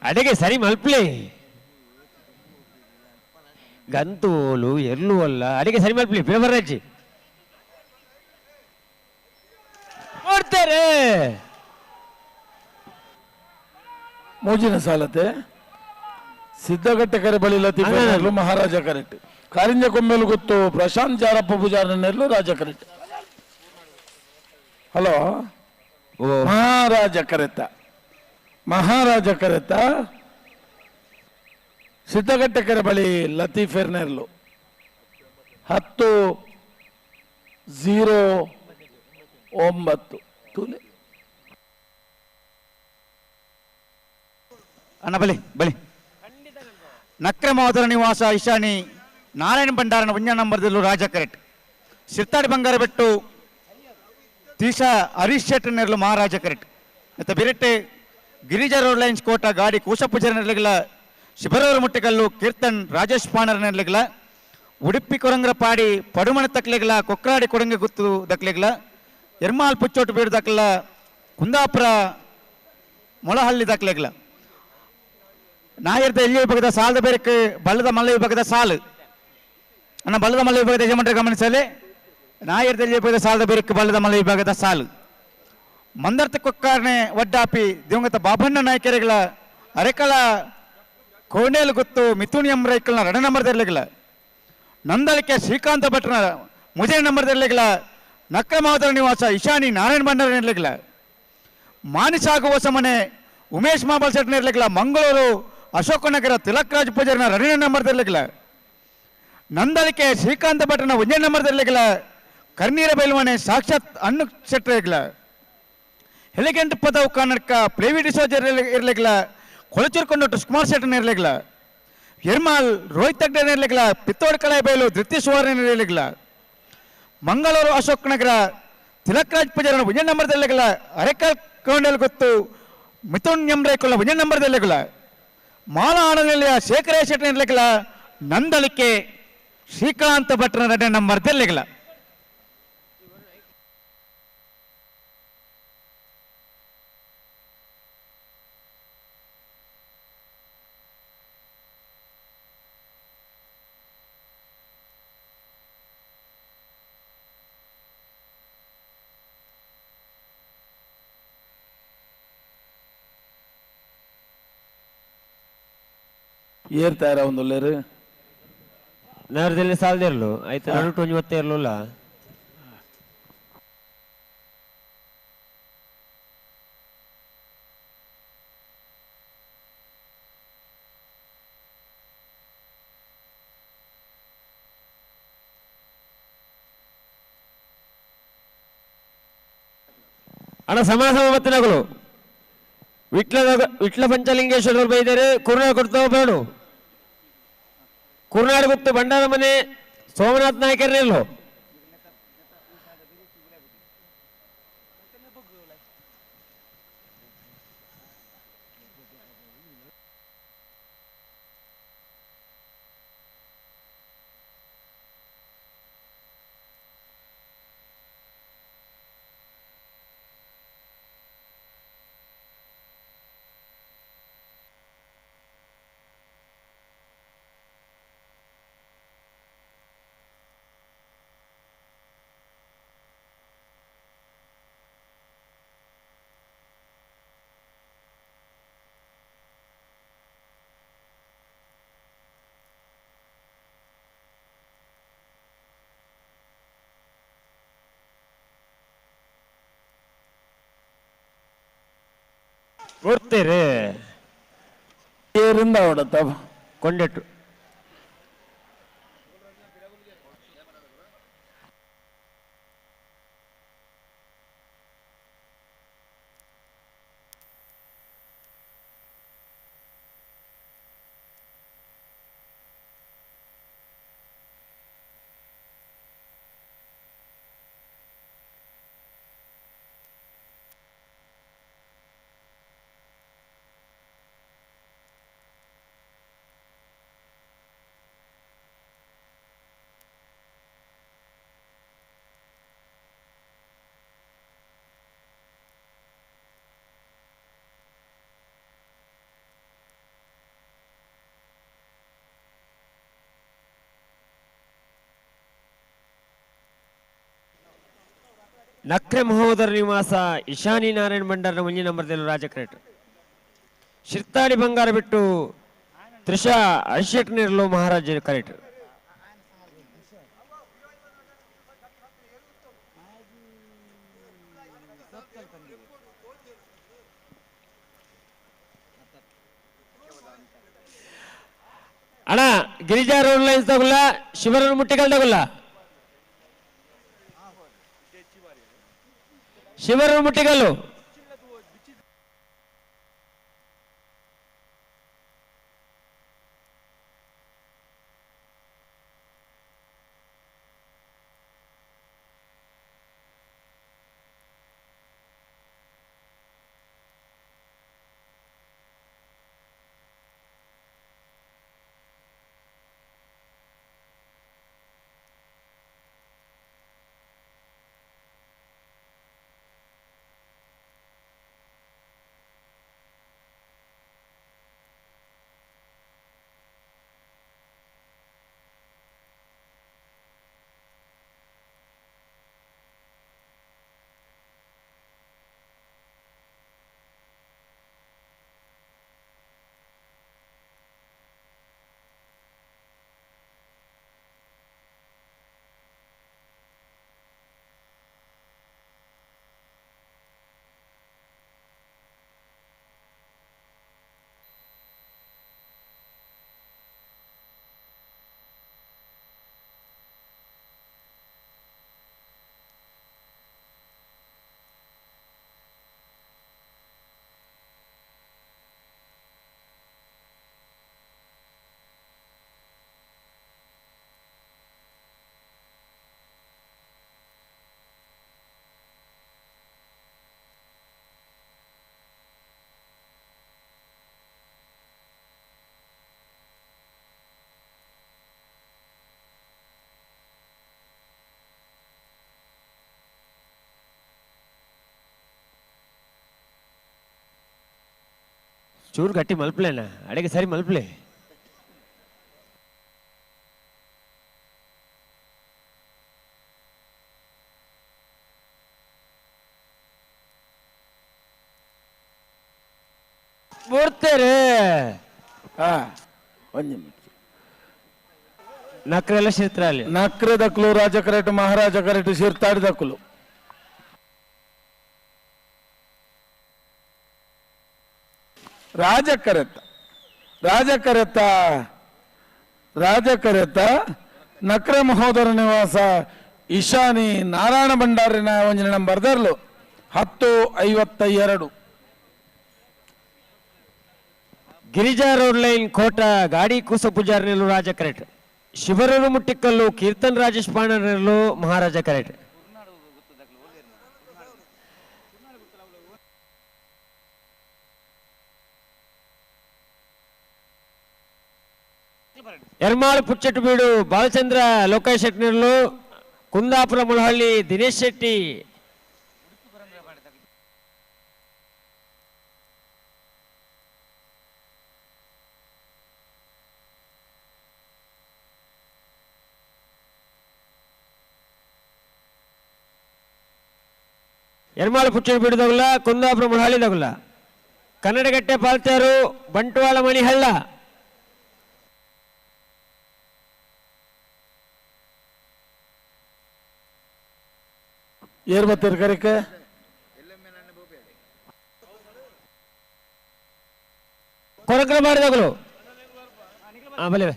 ಅಡಿಗೆ ಸರಿ ಮಲ್ಪ್ಲೆ ಗಂತೋಲು ಎಲ್ಲೂ ಅಲ್ಲ ಅಡಿಗೆ ಸರಿ ಮಲ್ಪ್ಲಿ ಪೇಪರ್ ನೋಡ್ತಾರೆ. ಮೋಜಿನ ಸಾಲತೆ ಸಿದ್ದಘಟ್ಟ ಕರೆ ಬಳಿ ಲತೀಫ್ ಮಹಾರಾಜ ಕರೆಕ್ಟ್ ಕಾರಿಂಜ ಕೊಂಬೆಲು ಗೊತ್ತು ಪ್ರಶಾಂತ್ ಜಾರಪ್ಪ ಪೂಜಾರನೆಲ್ಲೂ ರಾಜ ಕರೆಕ್ಟ್. ಹಲೋ ಮಹಾರಾಜ ಕರೆತ ಮಹಾರಾಜ ಕರೆತ ಸಿದ್ದಘಟ್ಟ ಕೆರೆ ಬಳಿ ಲತೀಫ್ ಎರ್ನೆರ್ಲು 10-09 ತೂಲೆ. ಅಣ್ಣ ಬಲಿ ಬಲಿ ನಕ್ರೆ ಮಹೋದರ ನಿವಾಸ ಇಶಾನಿ ನಾರಾಯಣ ಭಂಡಾರನ ಒಂಜ ನಂಬರ್ದಲ್ಲೂ ರಾಜ ಕರೆಕ್ಟ್ ಸಿರ್ತಾಡಿ ಬಂಗಾರಬೆಟ್ಟು ತೀಶಾ ಹರೀಶ್ ಶೆಟ್ಟರ್ನೆರ್ಲು ಮಹಾರಾಜ ಕರೆಕ್ಟ್ ಮತ್ತು ಬಿರೆಟ್ಟೆ ಗಿರಿಜಾ ರೋಡ್ ಲೈನ್ಸ್ ಕೋಟ ಗಾಡಿ ಕೂಸಪೂಜಾರ ನೆರಳಿಗಳ ಶಿಬರೂರು ಮುಟ್ಟಿಕಲ್ಲು ಕೀರ್ತನ್ ರಾಜೇಶ್ ಪಾಣರ್ ನೆರಳಿಗಳ ಉಡುಪಿ ಕೊರಂಗ್ರಪಾಡಿ ಪಡುಮಣ ತಕ್ಲೆಗ್ಲ ಕೊಕ್ರಾಡಿ ಕೊಡಂಗೆ ಗುತ್ತು ದಕ್ಲೆಗ್ಲ ಎರ್ಮಾಲ್ ಪುಚ್ಚೋಟು ಬೀಡು ದಕ್ಲ ಕುಂದಾಪುರ ಮೊಳಹಳ್ಳಿ ದಕ್ಲೆಗ್ಲ ನಾಯರ್ದ ಎಲ್ಲಿ ವಿಭಾಗದ ಸಾಲದ ಬೇರಕ್ಕೆ ಬಳ್ಳದ ಮಲ್ಲ ವಿಭಾಗದ ಸಾಲು ಅಣ್ಣ ಬಳ್ಳದ ಮಲ್ಲ ವಿಭಾಗದ ಯಜಮಾನರು ಗಮನಿಸಲಿ ನಾಯರ್ದ ಎಲ್ಲಿ ವಿಭಾಗದ ಸಾಲದ ಬೇರಕ್ಕೆ ಬಳ್ಳದ ಮಲ್ಲ ವಿಭಾಗದ ಸಾಲು ಮಂದರ್ತ ಕೊಕ್ಕಾರ್ನೆ ವಡ್ಡಾಪಿ ದಿವಂಗತ ಬಾಬಣ್ಣ ನಾಯಕರಿಗಳ ಅರೆಕಳ ಕೋಣೇಲು ಗುತ್ತು ಮಿಥುನ್ ಎಂ ರೈಕಲ್ನ ರಡ ನಂಬರ್ದಿರ್ಲಿಲ್ಲ ನಂದಳಿಕೆ ಶ್ರೀಕಾಂತ ಭಟ್ರನ ಮುಜೆ ನಂಬರ್ದಿರ್ಲಿಲ್ಲ ನಕ್ರಮಾದರ ನಿವಾಸ ಇಶಾನಿ ನಾರಾಯಣ ಭಂಡಾರ ಇರಲಿಲ್ಲ ಮಾನಿಸಾಗುವ ಸಮನೆ ಉಮೇಶ್ ಮಾಬಲ್ ಶೆಟ್ನ ಇರಲಿಲ್ಲ ಮಂಗಳೂರು ಅಶೋಕನಗರ ತಿಲಕ್ರಾಜ್ ಪೂಜಾರಿನ ರಡಿನ ನಂಬರ್ದಿರ್ಲಿಲ್ಲ ನಂದಳಿಕೆ ಶ್ರೀಕಾಂತ ಭಟ್ರನ ಒಂದೇ ನಂಬರ್ದಿರ್ಲಿಲ್ಲ ಕರ್ನೀರ ಬೈಲ್ವಾನೆ ಸಾಕ್ಷಾತ್ ಅಣ್ಣು ಶೆಟ್ರ ಇರ್ಲಿಲ್ಲ ಹೆಲಿಗೆಂಟ್ ಪದವು ಕನ್ನಡಕ ಪ್ಲೇವಿ ಡಿಸೋಜರ್ ಇರಲಿಲ್ಲ ಕೊಳಚೂರ್ಕೊಂಡು ಸುಕುಮಾರ್ ಶೆಟ್ಟನ್ ಇರಲಿಲ್ಲ ಎರ್ಮಾಲ್ ರೋಹಿತ್ ತಗ್ಡನ್ ಇರಲಿಲ್ಲ ಪಿತ್ತೋಡ್ ಕಳೆ ಬಯಲು ಧೃತಿ ಸುವರ್ಣ ಇರಲಿಲ್ಲ ಮಂಗಳೂರು ಅಶೋಕ್ ನಗರ ತಿಲಕ್ರಾಜ್ ಪೂಜಾರನ ಒಂದೇ ನಂಬರ್ದಲ್ಲಿಲ್ಲ ಅರೆಕಲ್ ಕೌಂಡಲ್ ಗೊತ್ತು ಮಿಥುನ್ ಎಂ ರೇಕುಲ ಒಂದೇ ನಂಬರ್ದಲ್ಲಿಲ್ಲ ಮಾಲ ಆನಂದಲಿಯ ಶೇಖರ ಶೆಟ್ಟನ್ ಇರಲಿಲ್ಲ ನಂದಳಿಕೆ ಶ್ರೀಕಾಂತ ಭಟ್ರನ ಎರಡನೇ ನಂಬರ್ದಲ್ಲಿಲ್ಲ. ಏರ್ತಾರ ಒಂದೊಲ್ಲೇರು ನಗರದಲ್ಲಿ ಸಾಲದಿರ್ಲು ಆಯ್ತು ನಡುಟು ಒಂಜಿ ಒತ್ತೆ ಇರ್ಲಿಲ್ಲ. ಅಣ್ಣ ಸಮ ಸಮ ಮತ್ತಿನಗಳು ವಿಟ್ಲ ವಿಟ್ಲ ಪಂಚಲಿಂಗೇಶ್ವರರು ಬೈದರೆ ಕುರುನಾಡು ಕೊಡ್ತಾ ಬೇಡು ಕುರುನಾಡು ಗುತ್ತು ಭಂಡಾರ ಮನೆ ಸೋಮನಾಥ್ ನಾಯಕರನ್ನೆಲ್ಲೋ ಕೊಡ್ತೀರಿ ಏರಿಂದ ಅವಡತ್ತ ಕೊಂಡೆಟ್ಟು ನಕ್ರೆ ಮಹೋದರ ನಿವಾಸ ಇಶಾನಿ ನಾರಾಯಣ ಭಂಡಾರನ ಮುಂಜಿನ ನಂಬರ್ದಲ್ಲಿ ರಾಜಕ್ರೇಟ್ ಶಿರ್ತಾಡಿ ಬಂಗಾರ ಬಿಟ್ಟು ತ್ರಿಷಾ ಅರಿಶೆಟ್ನಿರ್ಲು ಮಹಾರಾಜ ಕರೆಕ್ಟ್. ಅಣ್ಣ ಗಿರಿಜಾ ರೋಡ್ ಲೈನ್ಸ್ ತಗುಲ್ಲ ಶಿವರನ್ ಮುಟ್ಟಿಗಲ್ ತಗುಲ್ಲ ಶಿವರನ್ ಮುಟ್ಟಿಗಲ್ಲು ಚೂರು ಗಟ್ಟಿ ಮಲ್ಪಲೇನ ಅಡಿಗೆ ಸರಿ ಮಲ್ಪಲೆ. ಬೋಡ್ತೇರೆ ಒಂಜಿ ನಿಮಿಷ. ನಕ್ರೆಲ್ಲ ಶಿರ್ತಾಳಿ ನಕ್ರೆ ದಕ್ಕಲು ರಾಜ ಕರೆಟ್ ಮಹಾರಾಜ ಕರೆಟ್ ಶಿರ್ತಾಡಿ ದಕ್ಕಲು. ರಾಜ ಕರೆತ್ತ ರಾಜ ಕರೆತ್ತ ರಾಜ ಕರೆತ್ತ ನಕ್ರೆ ಮಹೋದರ ನಿವಾಸ ಈಶಾನಿ ನಾರಾಯಣ ಭಂಡಾರಿನ ಒಂಜಿನ ನಂಬರ್ ದರ್ಲು 10:52. ಗಿರಿಜಾ ರೋಡ್ ಲೈನ್ ಕೋಟ ಗಾಡಿ ಕೂಸ ಪೂಜಾರಿನಲ್ಲೂ ರಾಜ ಕರೆಟ್. ಶಿವರೂರು ಮುಟ್ಟಿಕಲ್ಲು ಕೀರ್ತನ್ ರಾಜೇಶ್ ಪಾಂಡರಲ್ಲೂ ಮಹಾರಾಜ ಕರೆಟ್. ಎರ್ಮಾಳು ಪುಚ್ಚಟ್ಟು ಬೀಡು ಬಾಲಚಂದ್ರ ಲೋಕೇಶ್ ಶೆಟ್ಟಿನಲ್ಲೂ ಕುಂದಾಪುರ ಮುಳಹಳ್ಳಿ ದಿನೇಶ್ ಶೆಟ್ಟಿ. ಎರ್ಮಾಳು ಪುಚ್ಚಟ್ಟು ಬೀಡು ದಗುಲ ಕುಂದಾಪುರ ಮುಳಹಳ್ಳಿ ದಗುಲ. ಕನ್ನಡಗಟ್ಟೆ ಪಾಲ್ತಾರು ಬಂಟ್ವಾಳ ಮಣಿಹಳ್ಳ. ಏರ್ ಬತ್ತೀರಿ ಕರಿಕೆ ಕೊರಕರ ಮಾಡಿದಗಳು ಬಲೆ.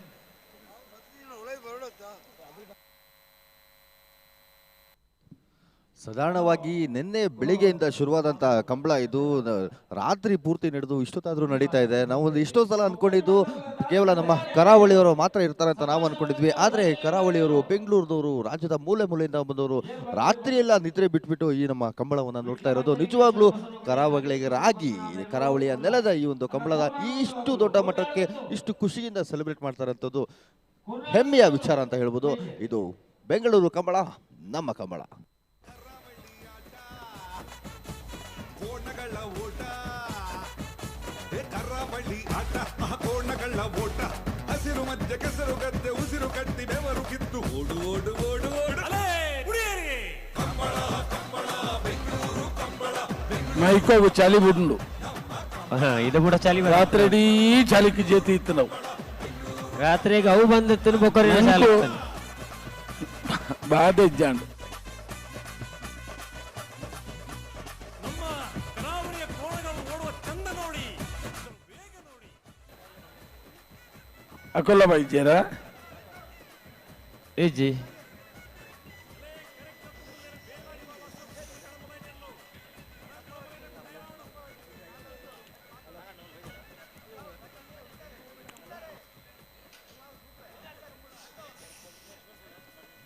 ಸಾಧಾರಣವಾಗಿ ನಿನ್ನೆ ಬೆಳಿಗ್ಗೆಯಿಂದ ಶುರುವಾದಂಥ ಕಂಬಳ ಇದು ರಾತ್ರಿ ಪೂರ್ತಿ ನಡೆದು ಇಷ್ಟೊತ್ತಾದರೂ ನಡೀತಾ ಇದೆ. ನಾವು ಒಂದು ಇಷ್ಟೋ ಸಲ ಅಂದ್ಕೊಂಡಿದ್ದು ಕೇವಲ ನಮ್ಮ ಕರಾವಳಿಯವರು ಮಾತ್ರ ಇರ್ತಾರೆ ಅಂತ ನಾವು ಅಂದ್ಕೊಂಡಿದ್ವಿ. ಆದರೆ ಕರಾವಳಿಯವರು, ಬೆಂಗಳೂರದವರು, ರಾಜ್ಯದ ಮೂಲೆ ಮೂಲೆಯಿಂದ ಬಂದವರು ರಾತ್ರಿಯೆಲ್ಲ ನಿದ್ರೆ ಬಿಟ್ಬಿಟ್ಟು ಈ ನಮ್ಮ ಕಂಬಳವನ್ನು ನೋಡ್ತಾ ಇರೋದು ನಿಜವಾಗ್ಲೂ ಕರಾವಳಿಗರಾಗಿ ಕರಾವಳಿಯ ನೆಲದ ಈ ಒಂದು ಕಂಬಳದ ಇಷ್ಟು ದೊಡ್ಡ ಮಟ್ಟಕ್ಕೆ ಇಷ್ಟು ಖುಷಿಯಿಂದ ಸೆಲೆಬ್ರೇಟ್ ಮಾಡ್ತಾರಂಥದ್ದು ಹೆಮ್ಮೆಯ ವಿಚಾರ ಅಂತ ಹೇಳ್ಬೋದು. ಇದು ಬೆಂಗಳೂರು ಕಂಬಳ, ನಮ್ಮ ಕಂಬಳ. ಕೋಣಗಳ ಓಟ ಕರಾವಳಿ ಆಟ, ಕೋಣಗಳ ಓಟ, ಹಸಿರು ಮಧ್ಯ ಕೆಸರು ಗದ್ದೆ ಉಸಿರು ಕಟ್ಟಿ ಬೆವರು ಕಿತ್ತು ಓಡು ಓಡು ಓಡು ಓಡು ಕಂಬಳ ಕಂಬಳ ಬೆಂಗಳೂರು ಕಂಬಳ. ಮೈಕೋಗು ಚಾಲಿ ಬಿಡ್ಲು ಇದು ಕೂಡ ಚಾಲಿ ರಾತ್ರಿ ಇಡೀ ಚಾಲಿకి ಜೇತಿ ಇತ್ತು. ನಾವು ರಾತ್ರಿಗೆ ಅವು ಬಂದು ತಿನ್ಬೇಕು ಬಾಧೆ ಇಜ್ಜಾಂಡು. ಅಕೊಲ್ಲ ಬೈಜೇರ ಇಜ್ಜಿ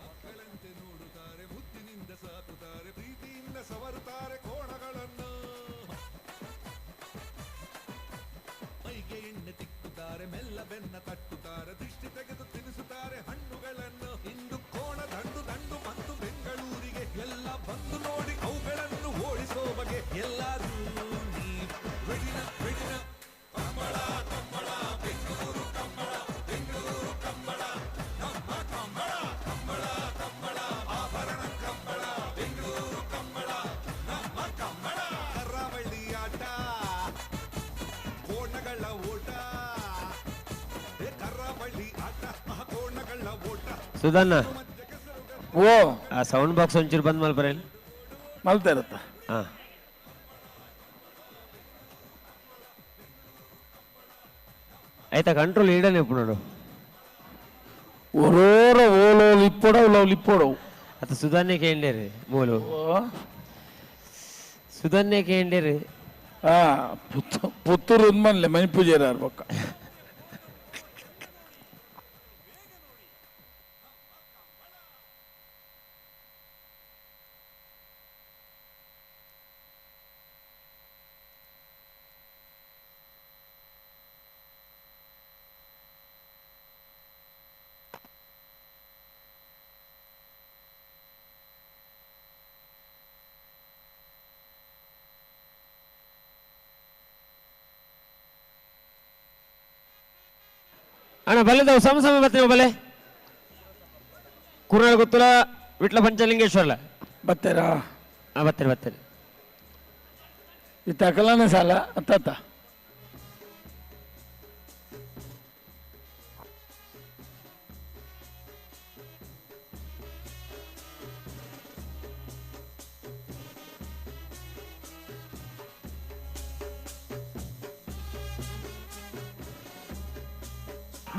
ಮಕ್ಕಳಂತೆ ನೋಡುತ್ತಾರೆ, ಮುದ್ದಿನಿಂದ ಸಾಕುತ್ತಾರೆ, ಪ್ರೀತಿಯಿಂದ ಸವರುತ್ತಾರೆ ಕೋಣಗಳನ್ನು. ಮೈಗೆ ಎಣ್ಣೆ ತಿಕ್ಕುತ್ತಾರೆ, ಮೆಲ್ಲ ಬೆನ್ನ ತಟ್ಟುತ್ತಾರೆ, ದೃಷ್ಟಿ ತೆಗೆದು ತಿನ್ನಿಸುತ್ತಾರೆ ಹಣ್ಣುಗಳನ್ನು. ಇಂದು ಕೋಣ ದಂಡು ದಂಡು ಬಂತು ಬೆಂಗಳೂರಿಗೆ, ಎಲ್ಲ ಬಂದು ನೋಡಿ ಅವುಗಳನ್ನು ಓಡಿಸೋ ಬಗೆ. ಎಲ್ಲರೂ ಬೆಡಿನ ಬೆಡಿನ ಕಂಬಳ ಕಂಬಳ ಬೆಂಗಳೂರು ಕಂಬಳ, ಬೆಂಗಳೂರು ಕಂಬಳ, ನಮ್ಮ ಕಂಬಳ ಕಂಬಳ ಕಂಬಳ, ಆಭರಣ ಕಂಬಳ, ಬೆಂಗಳೂರು ಕಂಬಳ, ನಮ್ಮ ಕಂಬಳ. ಕರಾವಳಿ ಆಟ, ಕೋಣಗಳ ಓಟ, ಕರಾವಳಿ ಆಟ, ಕೋಣಗಳ ಓಟ. ಸುಧನ್ನ ಓ ಆ ಸೌಂಡ್ ಬಾಕ್ಸ್ ಒಂಚೂರು ಬಂದ್ ಮಲ್ಪರೆ ಮಲ್ತಾ ಇರುತ್ತ. ಹಾ ಆಯ್ತಾ ಕಂಟ್ರೋಲ್ ಈಡನೆ ನೋಡು. ಒರೋರ ಓಲೋ ಲಿಪ್ಪೊಡವು ಲವ್ ಲಿಪ್ಪೊಡವು. ಅತ ಸುಧನ್ನೆ ಕೇಂಡೇರಿ ಮೂಲು ಸುಧನ್ನೆ ಕೇಂಡೇರಿ. ಹಾ ಪುತ್ತೂರು ಉನ್ಮನ್ಲೆ ಮಣಿ ಪೂಜಾರ ಬೊಕ್ಕ. ಅಣ್ಣ ಬಲ್ಲೆದವು ಸಮ ಸಮ ಬತ್ತೀವಿ ಬಲೆ ಕುರ್ನಾಡ್ ಗೊತ್ತಲ್ಲ ವಿಟ್ಲ ಪಂಚಲಿಂಗೇಶ್ವರಲ ಬತ್ತೀರಾ? ಹಾಂ ಬತ್ತೀರಿ ಬತ್ತೀರಿ. ಈ ತಕಲನೇ ಸಾಲ ಅತ್ತ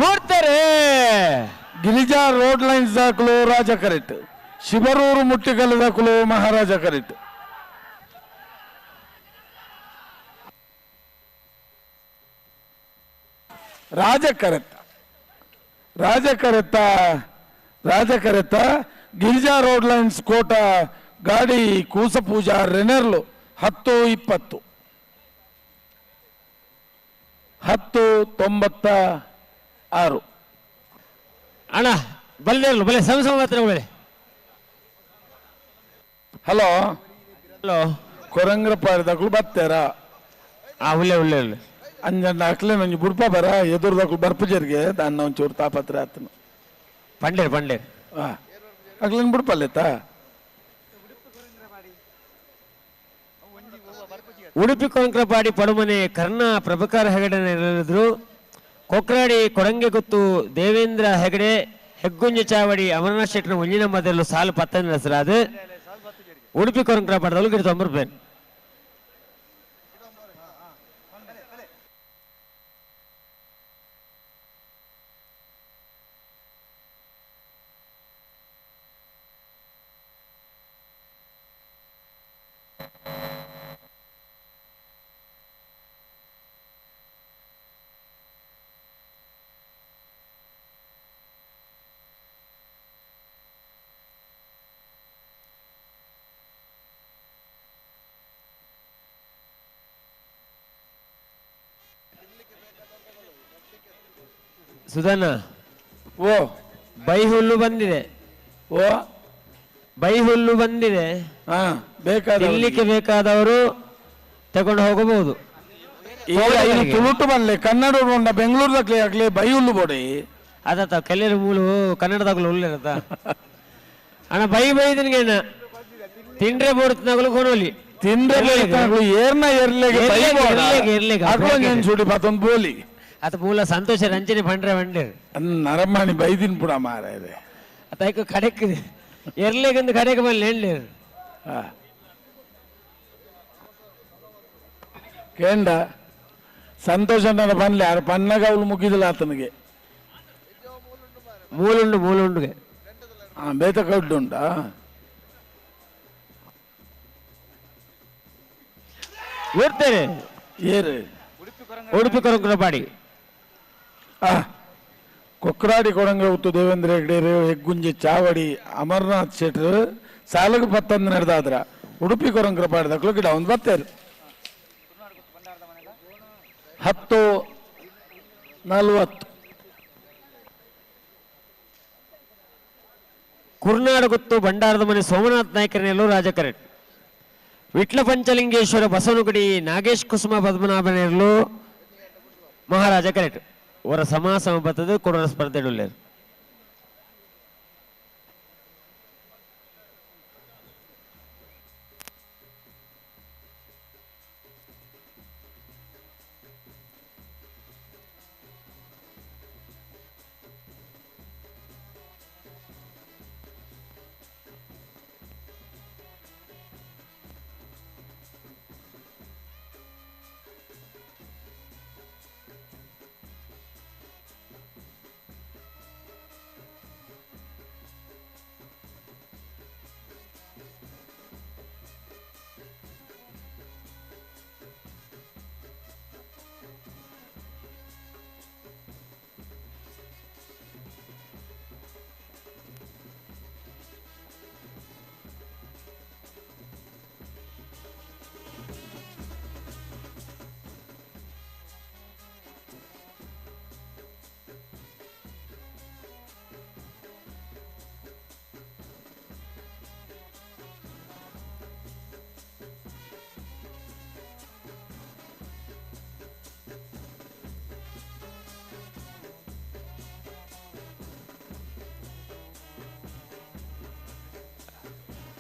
ಮೂರ್ತಾರೆ. ಗಿರಿಜಾ ರೋಡ್ ಲೈನ್ಸ್ ದಾಖಲು ರಾಜ ಕರೆಕ್ಟ್, ಶಿಬರೂರು ಮುಟ್ಟಿಗಲ್ಲು ದಾಖಲು ಮಹಾರಾಜ ಕರೆಕ್ಟ್. ರಾಜ ಕರೆತ್ತ ರಾಜ ಕರೆತ್ತ ರಾಜ ಕರೆತ್ತ ಗಿರಿಜಾ ರೋಡ್ ಲೈನ್ಸ್ ಕೋಟ ಗಾಡಿ ಕೂಸಪೂಜಾ ರೆನೆರ್ಲು 10:20 10:96. ಅಣ್ಣ ಬಲ್ಲೆ ಬಲೆ ಸಮ ಸಮ ಮಾತ್ರ ಬೆಲೆ. ಹಲೋ ಹಲೋ ಕೊರಂಗ್ರಪ್ಪ ಬತ್ತೇರಾ? ಆ ಉಳ್ಳೆ ಉಳ್ಳೆ ಉಳ್ಳೆ ಅಂಜಣ್ಣ ಅಕ್ಲೆ ನಂಜು ಬುಡ್ಪ ಬರ ಎದುರ್ದಕ್ಲು ಬರ್ಪುಜರಿಗೆ ದಾನ್ನ ಒಂಚೂರು ತಾಪತ್ರ ಆತನು. ಪಂಡೇರ್ ಪಂಡೇರ್ ಹಾಂ ಅಕ್ಲೇನು ಬುಡ್ಪಲ್ಲೇತ? ಉಡುಪಿ ಕೊಂಕ್ರಪಾಡಿ ಪಡುಮನೆ ಕರ್ಣ ಪ್ರಭಾಕರ್ ಹೆಗಡೆ ನೆರಳಿದ್ರು. ಕೊಕ್ರಾಡಿ ಕೊಡಂಗೆ ಗುತ್ತು ದೇವೇಂದ್ರ ಹೆಗಡೆ, ಹೆಗ್ಗುಂಜೆ ಚಾವಡಿ ಅಮರನಾಥ್ ಶೆಟ್ಟರ್ ಒಂಜಿನ ಮದಲು ಸಾಲು ಪತ್ತನ ಹೆಸರಾದ ಉಡುಪಿ ಕೊರಂಕ್ರಪಾಡದಲ್ಲೂ ಗಿಡ ತೊಂಬರ್ಬೇನು. ಸುಧನ ಓ ಬೈಹುಲ್ಲು ಬಂದಿದೆ. ಓ ಬೈಹುಲ್ಲು ಬಂದಿದೆ. ಬೇಕಾದ ತಿನ್ಲಿಕ್ಕೆ ಬೇಕಾದವರು ತಗೊಂಡು ಹೋಗಬಹುದು. ತುಳುಟು ಬಲ್ಲೆ ಕನ್ನಡ ಉಂಡ ಬೆಂಗಳೂರದಾಗ್ಲಿ ಆಗ್ಲಿ ಬೈಹುಲ್ಲು ಬೋಡಿ ಅದತ್ತ ಕೆಲವರು ಮೂಲು ಕನ್ನಡದಾಗಲು ಉಳ್ಳಿರತ್ತ ಅಣ್ಣ. ಬೈ ಬೈದನಿಗೆ ತಿಂಡ್ರೆ ಬೋಡ್ತನಾಗಲು ಕೊನೋಲಿ ತಿಂಡ್ರೆ ಏರ್ನ ಏರ್ಲೆಗೆ ಸುಡಿ ಪತ್ತೊಂದು ಬೋಲಿ ಅತ ಮೂಲ ಸಂತೋಷ ರಂಜನೆ ಪಂಡ್ರೆ ಬಂಡೇರು ನರಮಾಣಿ ಬೈದಿನ ಪುಡ ಮಾರ ಅತ ಕಡೆಕ್ ಎರ್ಲೆಗಂದು ಕಡೆಗೆ ಬಲ್ಲೆ ಎಳ್ಳೇರು. ಕೇಂಡ ಸಂತೋಷ ನನ್ನ ಪನ್ಲೆ ಯಾರು ಪನ್ನಗ ಅವಳು ಮುಗಿದಿಲ್ಲ ಆತನಿಗೆ. ಮೂಲುಂಡು ಮೂಲುಂಡುಗೆ ಬೇತ ಕಡ್ಡುಂಟಾ? ಓಡ್ತೇನೆ ಏರು ಉಡುಪಿ ಕೊರಂಗ್ರಪಾಡಿ ಕೊಕ್ರಾಡಿ ಕೊಡಂಗ ಉತ್ತು ದೇವೇಂದ್ರ ಹೆಗ್ಡೇರು ಹೆಗ್ಗುಂಜಿ ಚಾವಡಿ ಅಮರನಾಥ್ ಶೆಟ್ರು ಸಾಲಗು ಪತ್ತಂದು ನಡೆದಾದ್ರ ಉಡುಪಿ ಕೊರಂಗ್ರಪಾಡಿದಕ್ಲು ಗಿಡ ಒಂದು ಬತ್ತೇರು. 10:40. ಕುರ್ನಾಡು ಗುತ್ತು ಭಂಡಾರದ ಮನೆ ಸೋಮನಾಥ್ ನಾಯ್ಕರನೆಲ್ಲೂ ರಾಜಕರೆಟ್, ವಿಟ್ಲ ಪಂಚಲಿಂಗೇಶ್ವರ ಬಸವನಗುಡಿ ನಾಗೇಶ್ ಕುಸುಮ ಪದ್ಮನಾಭನೆರಲು ಮಹಾರಾಜ ಕರೆಟ್. ಅವರ ಸಮಾಸ ಬರ್ತದೆ ಕೊಡೋರ ಸ್ಪರ್ಧೆ ಉಳ್ಳೇರು.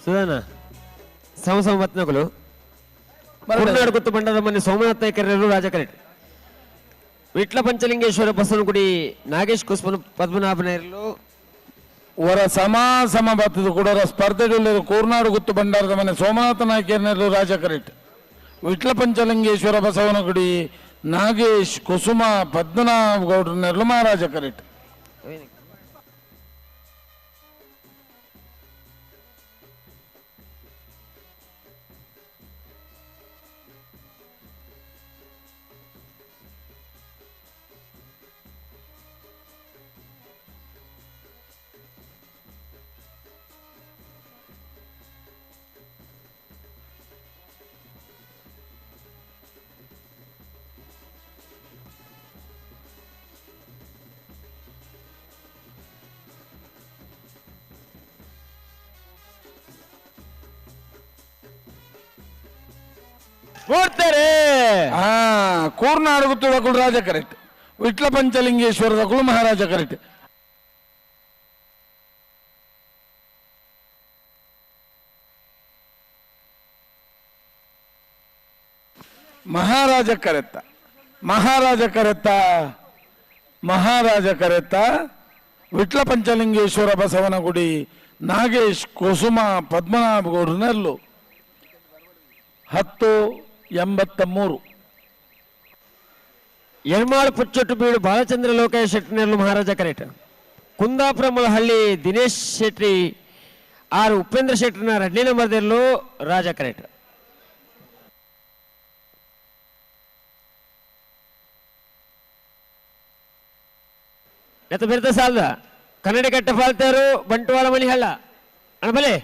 ಸುಧಾನ ಸಮ ಸಮ ಬತ್ನಕುಲು ಕುರ್ನಾಡು ಗುತ್ತು ಬಂಡದ ಮನೆ ಸೋಮನಾಥ ಕೆರೆಯರು ರಾಜ ಕರೆಟ್. ವಿಟ್ಲ ಪಂಚಲಿಂಗೇಶ್ವರ ಬಸವನಗುಡಿ ನಾಗೇಶ್ ಕುಸ್ಮನ್ ಪದ್ಮನಾಭನೇರ್ಲು. ವರ ಸಮ ಸಮ ಬತ್ತದ ಕೂಡ ಸ್ಪರ್ಧೆಗಳು ಕೂರ್ನಾಡು ಗುತ್ತು ಭಂಡಾರದ ಮನೆ ಸೋಮನಾಥ ನಾಯ್ಕೇರ್ನೆರ್ಲು ರಾಜ ಕರೆಟ್. ವಿಟ್ಲ ಪಂಚಲಿಂಗೇಶ್ವರ ಬಸವನಗುಡಿ ನಾಗೇಶ್ ಕುಸುಮ ಪದ್ಮನಾಭ ಗೌಡ್ರನೆರ್ಲು ಮಹಾರಾಜ ಕರೆಟ್. ಕೂರ್ನಾಡು ಗುತ್ತುದಕುಲು ರಾಜ ಕರೆಕ್ಟ್. ವಿಟ್ಲ ಪಂಚಲಿಂಗೇಶ್ವರದಕುಲು ಮಹಾರಾಜ ಕರೆಕ್ಟ್. ಮಹಾರಾಜ ಕರೆತ್ತ ಮಹಾರಾಜ ಕರೆತ್ತ ಮಹಾರಾಜ ಕರೆತ್ತ ವಿಟ್ಲ ಪಂಚಲಿಂಗೇಶ್ವರ ಬಸವನಗುಡಿ ನಾಗೇಶ್ ಕುಸುಮ ಪದ್ಮನಾಭ ಗೌಡ್ರನೆಲ್ಲು 10:83. ಎರ್ಮಾಳು ಪುಚ್ಚೊಟ್ಟು ಬೀಡು ಬಾಲಚಂದ್ರ ಲೋಕೇಶ್ ಶೆಟ್ಟಿನೆರ್ಲು ಮಹಾರಾಜ ಕರೆಟ್. ಕುಂದಾಪುರ ಮೊಳಹಳ್ಳಿ ದಿನೇಶ್ ಶೆಟ್ಟಿ ಆರ್ ಉಪೇಂದ್ರ ಶೆಟ್ಟಿನ ರಡ್ನೇ ನಂಬರ್ದೆರ್ಲು ರಾಜ ಕರೆಟ್. ಎತ್ತ ಬಿರ್ತ ಸಾಲದ ಕನ್ನಡಿ ಕಟ್ಟ ಫಾಲ್ತಾರು ಬಂಟ್ವಾಳ ಮಣಿಹಳ್ಳ ಅಣಬಲೆ.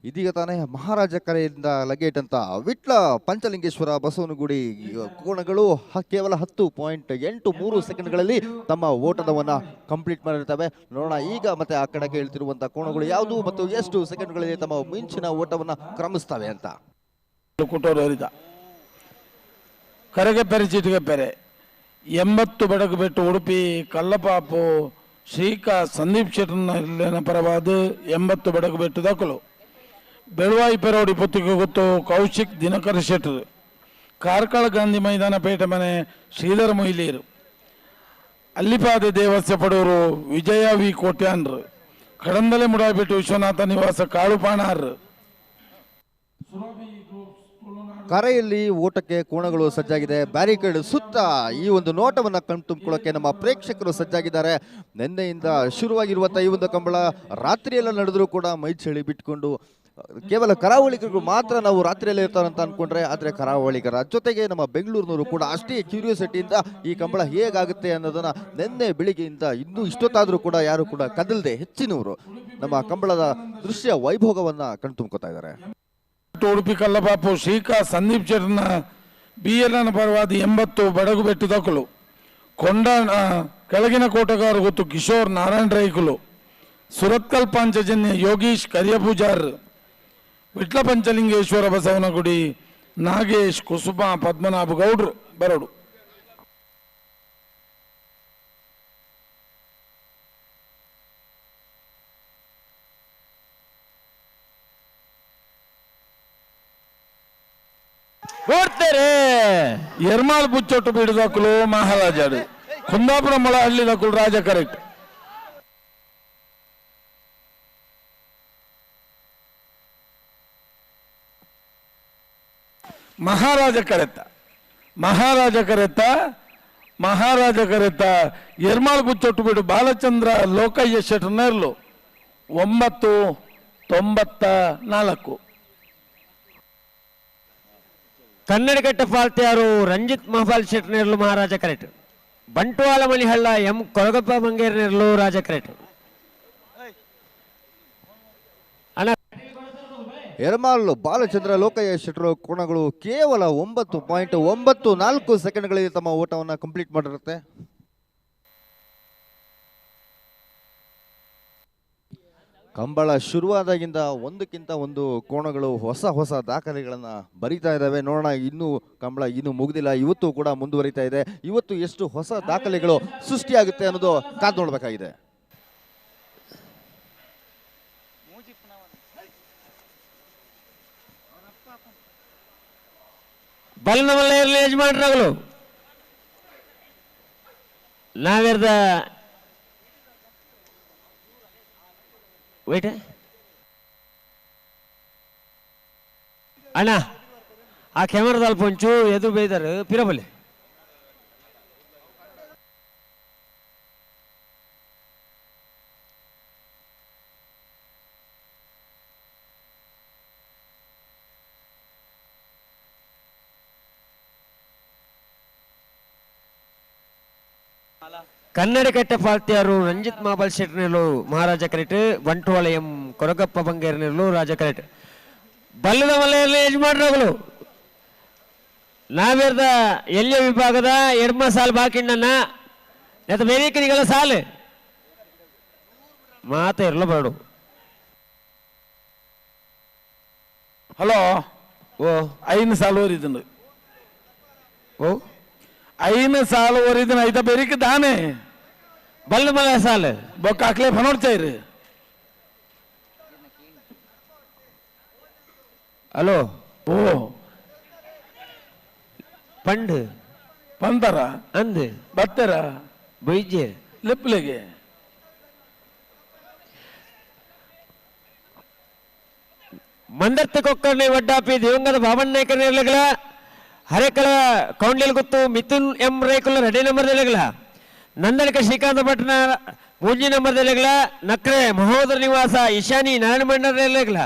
ಇದೀಗ ತಾನೇ ಮಹಾರಾಜ ಕರೆಯಿಂದ ಲಗೇಟ್ ಅಂತ ವಿಟ್ಲ ಪಂಚಲಿಂಗೇಶ್ವರ ಬಸವನಗುಡಿ ಕೋಣಗಳು ಕೇವಲ 10.83 ಸೆಕೆಂಡ್ಗಳಲ್ಲಿ ತಮ್ಮ ಓಟದವನ್ನು ಕಂಪ್ಲೀಟ್ ಮಾಡಿರ್ತವೆ. ನೋಡೋಣ ಈಗ ಮತ್ತೆ ಆ ಕಡೆಗೆ ಹೇಳ್ತಿರುವಂಥ ಕೋಣಗಳು ಯಾವುದು ಮತ್ತು ಎಷ್ಟು ಸೆಕೆಂಡ್ಗಳಲ್ಲಿ ತಮ್ಮ ಮಿಂಚಿನ ಓಟವನ್ನು ಕ್ರಮಿಸ್ತವೆ ಅಂತ. ಕರಗೆಪ್ಪೆರೆ ಚೀಟಿಗೆಪ್ಪೆರೆ 80 ಬಡಗು ಬೆಟ್ಟು ಉಡುಪಿ ಕಲ್ಲಪಾಪು ಶ್ರೀಕಾ ಸಂದೀಪ್ ಶೆಟ್ಟರ್ನ ಪರವಾದ 80 ಬಡಗು ಬೆಟ್ಟು ದಾಖಲು. ಬೆಳುವಾಯಿ ಪೆರೋಡಿ ಪೊತ್ತಿಗೆ ಗೊತ್ತು ಕೌಶಿಕ್ ದಿನಕರ ಶೆಟ್ಟರು. ಕಾರ್ಕಳ ಗಾಂಧಿ ಮೈದಾನ ಪೇಟೆ ಮನೆ ಶ್ರೀಧರ ಮೊಯ್ಲಿಯರು. ಅಲ್ಲಿಪಾದ ದೇವಸ್ಯ ಪಡೂರು ವಿಜಯ ವಿ ಕೋಟ್ಯಾನ್ರು. ಕಡಂದಲೆ ಮುಡಾಬಿಟ್ಟು ವಿಶ್ವನಾಥ ನಿವಾಸ ಕಾಳುಪಾಣಾರ್. ಕರೆಯಲ್ಲಿ ಓಟಕ್ಕೆ ಕೋಣಗಳು ಸಜ್ಜಾಗಿದೆ. ಬ್ಯಾರಿಕೇಡ್ ಸುತ್ತ ಈ ಒಂದು ನೋಟವನ್ನು ಕಣ್ತುಂಬಿಕೊಳ್ಳೋಕೆ ನಮ್ಮ ಪ್ರೇಕ್ಷಕರು ಸಜ್ಜಾಗಿದ್ದಾರೆ. ನಿನ್ನೆಯಿಂದ ಶುರುವಾಗಿರುವಂಥ ಈ ಒಂದು ಕಂಬಳ ರಾತ್ರಿಯೆಲ್ಲ ನಡೆದರೂ ಕೂಡ ಮೈ ಚಳಿ ಬಿಟ್ಕೊಂಡು ಕೇವಲ ಕರಾವಳಿಗರಿಗೂ ಮಾತ್ರ ನಾವು ರಾತ್ರಿಯಲ್ಲೇ ಇರ್ತಾರಂತ ಅನ್ಕೊಂಡ್ರೆ, ಆದರೆ ಕರಾವಳಿಗರ ಜೊತೆಗೆ ನಮ್ಮ ಬೆಂಗಳೂರಿನವರು ಕೂಡ ಅಷ್ಟೇ ಕ್ಯೂರಿಯಾಸಿಟಿಯಿಂದ ಈ ಕಂಬಳ ಹೇಗಾಗುತ್ತೆ ಅನ್ನೋದನ್ನ ನಿನ್ನೆ ಬೆಳಿಗ್ಗೆಯಿಂದ ಇನ್ನೂ ಇಷ್ಟೊತ್ತಾದರೂ ಕೂಡ ಯಾರು ಕೂಡ ಕದಲದೆ ಹೆಚ್ಚಿನವರು ನಮ್ಮ ಕಂಬಳದ ದೃಶ್ಯ ವೈಭೋಗವನ್ನು ಕಣ್ತುಂಬ್ಕೊತಾ ಇದ್ದಾರೆ. ಉಡುಪಿ ಕಲ್ಲಪಾಪು ಶ್ರೀಕಾ ಸಂದೀಪ್ ಶೆಟ್ಟರ್ನ ಬಿ ಎಲ್ ಎನ್ ಪರವಾದ 80 ಬಡಗು ಬೆಟ್ಟು ದಾಖಲು. ಕೊಂಡಾಣ ಕೆಳಗಿನ ಕೋಟಗಾರು ಗೊತ್ತು ಕಿಶೋರ್ ನಾರಾಯಣ ರೈಕುಲು. ಸುರತ್ಕಲ್ ಪಾಂಚಜನ್ಯ ಯೋಗೀಶ್ ಕರಿಯಪೂಜಾರ್. ವಿಟ್ಲ ಪಂಚಲಿಂಗೇಶ್ವರ ಬಸವನಗುಡಿ ನಾಗೇಶ್ ಕುಸುಮ ಪದ್ಮನಾಭ ಗೌಡ್ರು ಬರಡು. ಎರ್ಮಾಲ್ ಬುಚ್ಚೊಟ್ಟು ಬೀಡು ದಾಖಲು ಮಹಾರಾಜರು. ಕುಂದಾಪುರ ಮೊಳಹಳ್ಳಿ ದಾಖಲು ರಾಜ ಕರೆಕ್ಟ್. ಮಹಾರಾಜ ಕರೆತ್ತ ಮಹಾರಾಜ ಕರೆತ್ತ ಮಹಾರಾಜ ಕರೆತ್ತ ಎರ್ಮಾಲ್ ಬುಚ್ಚೊಟ್ಟು ಬೀಡು ಬಾಲಚಂದ್ರ ಲೋಕಯ್ಯ ಶೆಟ್ಟರ್ನೆರ್ಲು 9:94. ಕನ್ನಡಕಟ್ಟ ಫಾಲ್ತ್ಯಾರು ರಂಜಿತ್ ಮಹಬಾಲ್ ಶೆಟ್ಟರ್ನೆರ್ಲು ಮಹಾರಾಜ ಕರೆಟ್. ಬಂಟ್ವಾಳ ಮಣಿಹಳ್ಳ ಎಂ ಕೊರಗಪ್ಪ ಮಂಗೇರ್ನೆರ್ಲು ರಾಜ ಕರೆಟ್. ಎರ್ಮಾಲ್ ಬಾಲಚಂದ್ರ ಲೋಕಯ್ಯ ಶೆಟ್ಟರು ಕೋಣಗಳು ಕೇವಲ 9.94 ಸೆಕೆಂಡ್ಗಳಲ್ಲಿ ತಮ್ಮ ಓಟವನ್ನು ಕಂಪ್ಲೀಟ್ ಮಾಡಿರುತ್ತೆ. ಕಂಬಳ ಶುರುವಾದಾಗಿಂದ ಒಂದಕ್ಕಿಂತ ಒಂದು ಕೋಣಗಳು ಹೊಸ ಹೊಸ ದಾಖಲೆಗಳನ್ನು ಬರೀತಾ ಇದ್ದಾವೆ. ನೋಡೋಣ, ಇನ್ನೂ ಕಂಬಳ ಇನ್ನೂ ಮುಗಿದಿಲ್ಲ, ಇವತ್ತು ಕೂಡ ಮುಂದುವರಿತಾ ಇದೆ. ಇವತ್ತು ಎಷ್ಟು ಹೊಸ ದಾಖಲೆಗಳು ಸೃಷ್ಟಿಯಾಗುತ್ತೆ ಅನ್ನೋದು ಕಾದು ನೋಡಬೇಕಾಗಿದೆ. ಬಲನಮಲ್ಲ ಇರಲಿ ಯಜಮಾನ್ರಗಳು ನಾವೇರ್ದ ವೇಟ್ ಅಣ್ಣ ಆ ಕ್ಯಾಮರಾದಲ್ಲಿ ಪೊಂಚು ಎದುರು ಬೈದಾರು ಪಿರಬಲಿ ಕನ್ನಡ ಕಟ್ಟ ಪಾಲ್ತಿಯಾರು ರಂಜಿತ್ ಮಾಬಲ್ ಶೆಟ್ನಲ್ಲೂ ಮಹಾರಾಜ ಕರೆಟ್ ಬಂಟ್ವಾಳ ಎಂ ಕೊರಗಪ್ಪ ಬಂಗೇರ್ನಲ್ಲೂ ರಾಜ ಕರೆಟ್ ಬಲ್ಲದ ಮಲೆಯಲ್ಲಿ ಯಜಮಾನ್ರಗಳು ನಾವೇರ್ದ ಎಲ್ಯ ವಿಭಾಗದ ಎಡ್ಮ ಸಾಲು ಬಾಕಿಣ್ಣನ ನೆತ ಬೇರೆ ಸಾಲು ಮಾತ ಇರಲ ಬೇಡು ಹಲೋ ಓ ಐನು ಸಾಲು ಓರಿದ್ದು ಓ ಐನು ಸಾಲು ಓರಿದನ ಐತ ಬೇರಿಕೆ ದಾನೆ ಬಲ್ಲ ಮಲೆ ಸಾಲು ಬೊಕ್ಕ ಹಾಕ್ಲೆ ಫನೋಡ್ಚಾಯ್ರಿ ಹಲೋ ಓ ಪಂಡ್ ಪಂದರ ಅಂದ್ ಬತ್ತೆರ ಬೈಜೆ ಲೆಪ್ಲೆಗೆ ಮಂದರ್ತಿ ಕೊಕ್ಕರ್ಣಿ ವಡ್ಡಾಪಿ ದಿವಂಗತ ಬಾಬಣ್ಣನಾಯ್ಕರ್ ಇರ್ಲಿಗಳ ಹರೇಕಳ ಕೌಂಡಿಲ್ ಗುತ್ತು ಮಿಥುನ್ ಎಂ ರೇಕುಲ ರೆಡಿ ನಂಬರ್ ದಿಲಗಳ ನಂದಳಿಕ ಶ್ರೀಕಾಂತ ಭಟ್ನ ಮೂಜಿ ನಂಬರ್ ದಿಲಗಳ ನಕ್ರೆ ಮಹೋದರ ನಿವಾಸ ಇಶಾನಿ ನಾರಾಯಣ ಮಂಡಲ ಇರ್ಲಿಗಳ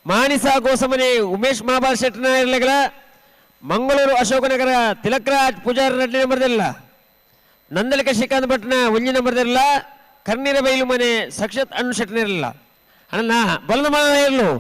ಮಾನಿಸ ಗೋಸಮನೆ ಉಮೇಶ್ ಮಹಾಬಾಲ್ ಶೆಟ್ಟನ ಇರ್ಲಿಗಳ ಮಂಗಳೂರು ಅಶೋಕನಗರ ತಿಲಕರಾಜ್ ಪೂಜಾರಿ ರೆಡ್ಡಿ ನಂಬರ್ ದಿಲ್ಲ ನಂದಳಿಕ ಶ್ರೀಕಾಂತ ಭಟ್ನ ಒಂಜಿ ನಂಬರ್ ದಿಲ್ಲ ಕರ್ನೀರ ಬೈಲು ಮನೆ ಸಕ್ಷತ್ ಅಣ್ಣು ಶೆಟ್ಟನ ಇರಲಿಲ್ಲ ಅಣ್ಣ ಬಲದ ಮನ ಇರಲು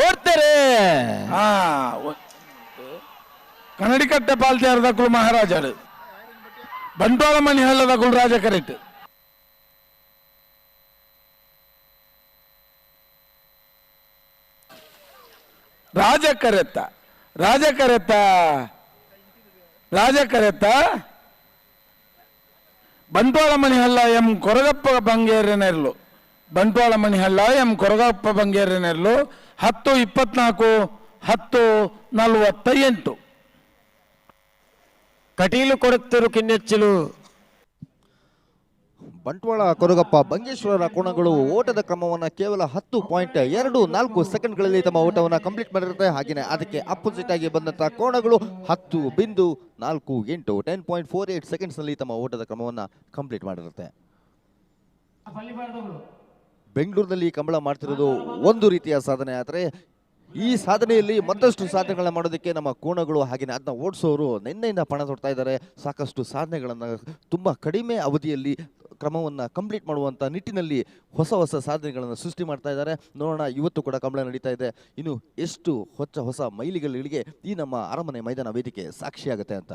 ಓಡ್ತಾರೆ ಹಾ ಕನ್ನಡಿಕಟ್ಟೆ ಪಾಲ್ತಿಯಾರ ದಕ್ಕಲು ಮಹಾರಾಜರು ಬಂಟ್ವಾಳ ಮಣಿ ಹಳ್ಳದಕ್ಕಲು ರಾಜ ಕರೆಕ್ಟ್ ರಾಜ ಕರೆತ್ತ ರಾಜ ಕರೆತ್ತ ರಾಜ ಕರೆತ್ತ ಬಂಟ್ವಾಳ ಮಣಿಹಳ್ಳ ಎಂ ಕೊರಗಪ್ಪ ಬಂಗೇರನೆರ್ಲು ಬಂಟ್ವಾಳ ಮಣಿಹಳ್ಳ ಎಂ ಕೊರಗಪ್ಪ ಬಂಗೇರನೆರ್ಲು 10:24 10:48. ಕಟೀಲು ಕೊಡುತ್ತಿರು ಕಿನ್ನೆಚ್ಚಲು ಬಂಟ್ವಾಳ ಕೊರಗಪ್ಪ ಬಂಗೇಶ್ವರರ ಕೋಣಗಳು ಓಟದ ಕ್ರಮವನ್ನು ಕೇವಲ 10.24 ಸೆಕೆಂಡ್ಗಳಲ್ಲಿ ತಮ್ಮ ಓಟವನ್ನು ಕಂಪ್ಲೀಟ್ ಮಾಡಿರುತ್ತೆ. ಹಾಗೆಯೇ ಅದಕ್ಕೆ ಅಪೋಸಿಟ್ ಆಗಿ ಬಂದಂತಹ ಕೋಣಗಳು 10.48 10.48 ಸೆಕೆಂಡ್ಸ್ನಲ್ಲಿ ತಮ್ಮ ಓಟದ ಕ್ರಮವನ್ನು ಕಂಪ್ಲೀಟ್ ಮಾಡಿರುತ್ತೆ. ಬೆಂಗಳೂರಿನಲ್ಲಿ ಕಂಬಳ ಮಾಡ್ತಿರೋದು ಒಂದು ರೀತಿಯ ಸಾಧನೆ, ಆದರೆ ಈ ಸಾಧನೆಯಲ್ಲಿ ಮತ್ತಷ್ಟು ಸಾಧನೆಗಳನ್ನ ಮಾಡೋದಕ್ಕೆ ನಮ್ಮ ಕೋಣಗಳು ಹಾಗೆಯೇ ಅದನ್ನ ಓಡಿಸೋರು ನಿನ್ನೆಯಿಂದ ಪಣ ತೊಡ್ತಾ ಇದ್ದಾರೆ. ಸಾಕಷ್ಟು ಸಾಧನೆಗಳನ್ನು ತುಂಬ ಕಡಿಮೆ ಅವಧಿಯಲ್ಲಿ ಕ್ರಮವನ್ನು ಕಂಪ್ಲೀಟ್ ಮಾಡುವಂಥ ನಿಟ್ಟಿನಲ್ಲಿ ಹೊಸ ಹೊಸ ಸಾಧನೆಗಳನ್ನು ಸೃಷ್ಟಿ ಮಾಡ್ತಾ ಇದ್ದಾರೆ. ನೋಡೋಣ, ಇವತ್ತು ಕೂಡ ಕಂಬಳ ನಡೀತಾ ಇದೆ. ಇನ್ನು ಎಷ್ಟು ಹೊಸ ಹೊಸ ಮೈಲಿಗಲ್ಲುಗಳಿಗೆ ಈ ನಮ್ಮ ಅರಮನೆ ಮೈದಾನ ವೇದಿಕೆ ಸಾಕ್ಷಿಯಾಗುತ್ತೆ ಅಂತ.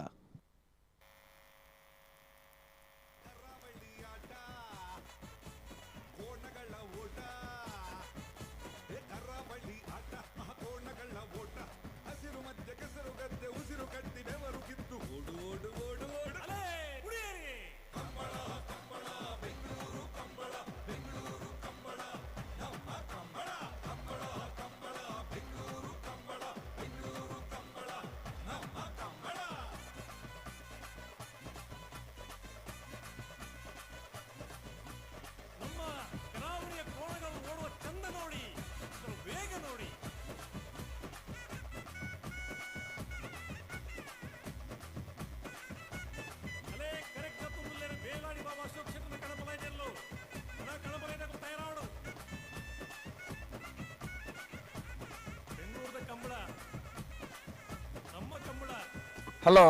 ಹಲೋ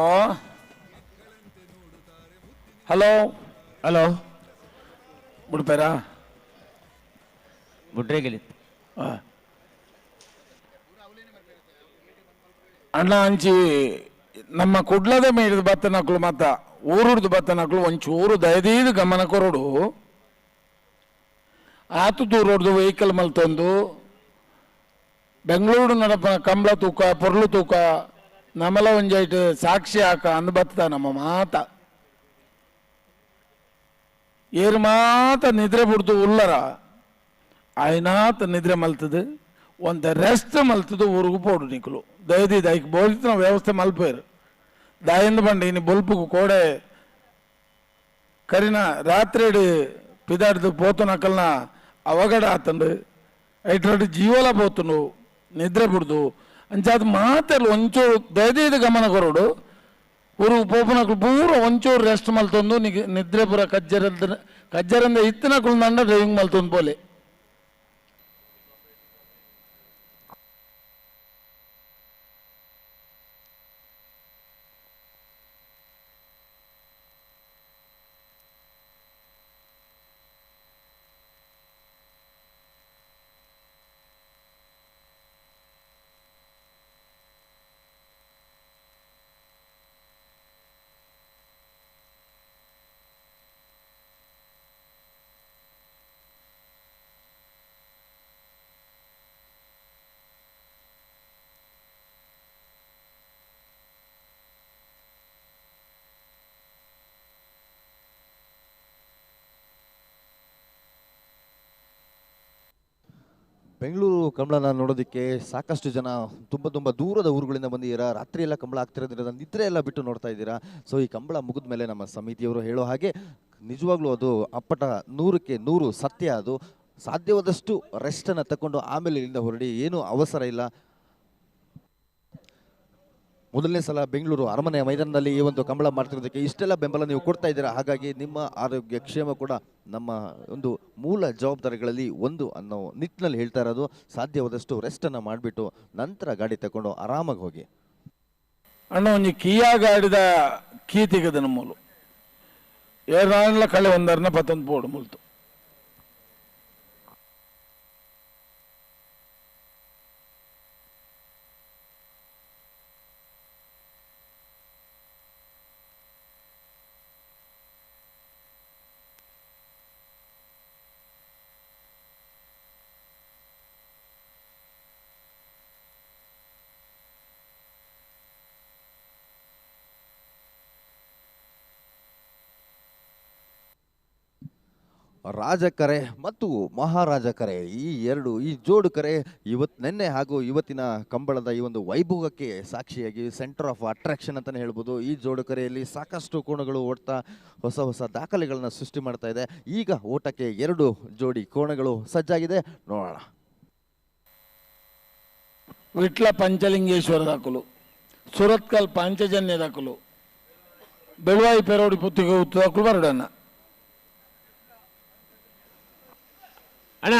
ಹಲೋ ಹಲೋ ಬಿಡ್ಪೇರಾ ಬುಡ್ರೆಗಿಲಿ. ಅಣ್ಣ ಅಂಚಿ ನಮ್ಮ ಕುಡ್ಲದ ಮೇಲಿದ ಬತ್ತನಕ್ಲು ಮಾತ ಊರುಡ್ದು ಬತ್ತನಕ್ಲು ಒಂಚೂರು ದಯದೀದು ಗಮನ ಕೊರಡು. ಆತು ದೂರೋಡ್ದು ವೆಹಿಕಲ್ ಮಲ್ತೊಂದು ಬೆಂಗಳೂರು ನಡಪ ಕಂಬಳ ತೂಕ ಪೊರ್ಲು ತೂಕ ನಮಲ ಒಂಜೈಟ್ ಸಾಕ್ಷಿ ಹಾಕ ಅಂದ್ ಬತ್ತ ನಮ್ಮ ಮಾತ ಏರು ಮಾತ ನಿದ್ರೆ ಬಿಡ್ದು ಉಲ್ಲರ ಆಯ್ನಾತ ನಿದ್ರೆ ಮಲ್ತದು ಒಂದ ರೆಸ್ಟ್ ಮಲ್ತದು ಊರಿಗೂ ಪೋಡು ನಿಕ್ಲು ದಯದಿದ್ದು ಐಕ್ ಬೋಲ್ತಿನ ವ್ಯವಸ್ಥೆ ಮಲ್ಪೇರು ದಾಯಿಂದ ಬಂಡಿ ಇನ್ನು ಬೊಲ್ಪುಗು ಕೋಡೆ ಕರಿನ ರಾತ್ರಿ ಪಿದಾಡ್ದು ಪೋತುನಕಲ್ನ ಅವಗಡ ಆತಂಡು ಐಟ್ರಡು ಜೀವಲ ಪೋತುನು ನಿದ್ರೆ ಬಿಡ್ದು ಅಂಚಾದ ಮಾತೆಲ್ಲ ಒಂಚೂರು ದಯದೀದು ಗಮನ ಕೊರಡು ಊರು ಪೋಪುನಕುಲು ಪೂರ ಒಂಚೂರು ರೆಸ್ಟ್ ಮಲ್ತೊಂದು ನಿದ್ರೆ ಪೂರ ಕಜ್ಜರ ಕಜ್ಜರಿಂದ ಇತ್ತಿನಕುಲು ನಂಡ ಡ್ರೈವಿಂಗ್ ಮಲ್ತೊಂದು ಪೋಲೆ. ಬೆಂಗಳೂರು ಕಂಬಳನ ನೋಡೋದಕ್ಕೆ ಸಾಕಷ್ಟು ಜನ ತುಂಬ ತುಂಬ ದೂರದ ಊರುಗಳಿಂದ ಬಂದಿದ್ದೀರಾ. ರಾತ್ರಿ ಎಲ್ಲ ಕಂಬಳ ಆಗ್ತಿರೋದ್ರಿಂದ ನಿದ್ರೆ ಎಲ್ಲ ಬಿಟ್ಟು ನೋಡ್ತಾ ಇದ್ದೀರಾ. ಸೊ ಈ ಕಂಬಳ ಮುಗಿದ ಮೇಲೆ ನಮ್ಮ ಸಮಿತಿಯವರು ಹೇಳೋ ಹಾಗೆ ನಿಜವಾಗ್ಲೂ ಅದು ಅಪ್ಪಟ 100ಕ್ಕೆ 100 ಸತ್ಯ. ಅದು ಸಾಧ್ಯವಾದಷ್ಟು ರೆಸ್ಟನ್ನು ತಗೊಂಡು ಆಮೇಲೆ ಇಲ್ಲಿಂದ ಹೊರಡಿ, ಏನೂ ಅವಸರ ಇಲ್ಲ. ಮೊದಲನೇ ಸಲ ಬೆಂಗಳೂರು ಅರಮನೆಯ ಮೈದಾನದಲ್ಲಿ ಈ ಒಂದು ಕಂಬಳ ಮಾಡ್ತಿರೋದಕ್ಕೆ ಇಷ್ಟೆಲ್ಲ ಬೆಂಬಲ ನೀವು ಕೊಡ್ತಾ ಇದ್ದೀರಾ. ಹಾಗಾಗಿ ನಿಮ್ಮ ಆರೋಗ್ಯ ಕ್ಷೇಮ ಕೂಡ ನಮ್ಮ ಒಂದು ಮೂಲ ಜವಾಬ್ದಾರಿಗಳಲ್ಲಿ ಒಂದು ಅನ್ನೋ ನಿಟ್ಟಿನಲ್ಲಿ ಹೇಳ್ತಾ ಇರೋದು. ಸಾಧ್ಯವಾದಷ್ಟು ರೆಸ್ಟನ್ನು ಮಾಡಿಬಿಟ್ಟು ನಂತರ ಗಾಡಿ ತಗೊಂಡು ಆರಾಮಾಗಿ ಹೋಗಿ. ಅಣ್ಣ ಒಂದು ಕಿಯಾ ಗಾಡಿದ ಕೀ ತೆಗೆದ ನಮ್ಮೂಲು ಏರಾನ್ಲ ಕಳೆ ಒಂದರ್ನ ಪತ್ತೊಂದು ಬೋರ್ಡ್ ಮುಲ್ತು. ರಾಜಕರೆ ಮತ್ತು ಮಹಾರಾಜ ಕರೆ, ಈ ಎರಡು ಈ ಜೋಡು ಕರೆ ಇವತ್ತು ನಿನ್ನೆ ಹಾಗೂ ಇವತ್ತಿನ ಕಂಬಳದ ಈ ಒಂದು ವೈಭೋಗಕ್ಕೆ ಸಾಕ್ಷಿಯಾಗಿ centre of attraction ಅಂತಲೇ ಹೇಳ್ಬೋದು. ಈ ಜೋಡು ಕರೆಯಲ್ಲಿ ಸಾಕಷ್ಟು ಕೋಣಗಳು ಓಡ್ತಾ ಹೊಸ ಹೊಸ ದಾಖಲೆಗಳನ್ನು ಸೃಷ್ಟಿ ಮಾಡ್ತಾ ಇದೆ. ಈಗ ಓಟಕ್ಕೆ ಎರಡು ಜೋಡಿ ಕೋಣಗಳು ಸಜ್ಜಾಗಿದೆ, ನೋಡೋಣ. ವಿಟ್ಲ ಪಂಚಲಿಂಗೇಶ್ವರ ದಾಖಲು, ಸುರತ್ಕಲ್ ಪಾಂಚಜನ್ಯ ದಾಖಲು, ಬೆಳುವಾಯಿ ಪೆರೋಡಿ ಪುತ್ತಿಗೆ ದಾಖಲು ಬರಡಣ್ಣ. ಅಣ್ಣ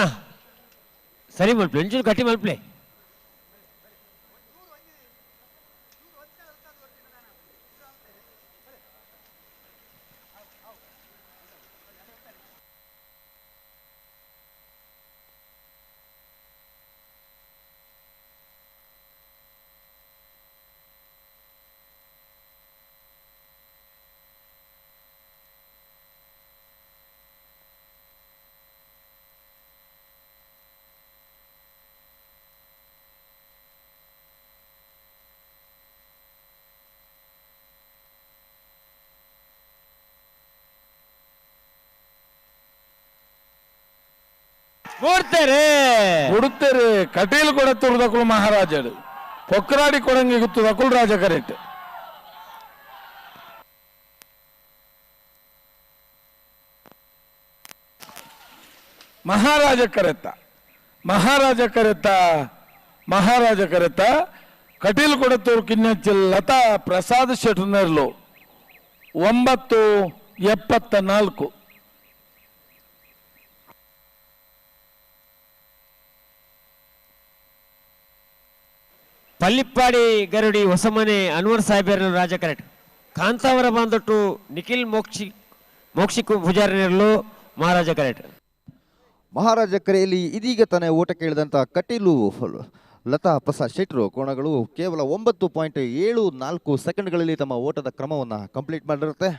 ಸರಿ ಮಲ್ಪ್ಲೆ, ಒಂಚೂರು ಗಟ್ಟಿ ಮಲ್ಪ್ಲೆ. ಕೊಡುತ್ತಾರೆ ಕಟೀಲ್ ಕೊಡತ್ತುರ್ದಕುಲು ಮಹಾರಾಜರು, ಕೊಕ್ಕರಾಡಿ ಕೊಡಂಗಿ ಗುತ್ತದಕುಲು ರಾಜ ಕರೆಕ್ಟ್. ಮಹಾರಾಜ ಕರೆತ್ತ, ಮಹಾರಾಜ ಕರೆತ್ತ, ಮಹಾರಾಜ ಕರೆತ್ತ. ಕಟೀಲ್ ಕೊಡತ್ತೂರು ಕಿನ್ನಚ್ಚಲ್ ಲತಾ ಪ್ರಸಾದ್ ಶೆಟ್ಟರ್ನರ್ಲು 9:74. ಪಲ್ಲಿಪ್ಪಾಡಿ ಗರುಡಿ ಹೊಸಮನೆ ಅನ್ವರ್ ಸಾಹೇಬರನ್ನು ರಾಜ ಕರೆಕ್ಟ್. ಕಾಂತಾವರ ಬಾಂದೊಟ್ಟು ನಿಖಿಲ್ ಮೋಕ್ಷಿಕು ಪೂಜಾರಿನರಲು ಮಹಾರಾಜ ಕರೆಕ್ಟ್. ಮಹಾರಾಜ ಕರೆಯಲ್ಲಿ ಇದೀಗ ತಾನೇ ಓಟ ಕೇಳಿದಂಥ ಕಟೀಲು ಲತಾ ಪ್ರಸಾದ್ ಶೆಟ್ರು ಕೋಣಗಳು ಕೇವಲ 9.74 ಸೆಕೆಂಡ್ಗಳಲ್ಲಿ ತಮ್ಮ ಓಟದ ಕ್ರಮವನ್ನು ಕಂಪ್ಲೀಟ್ ಮಾಡಿರುತ್ತೆ.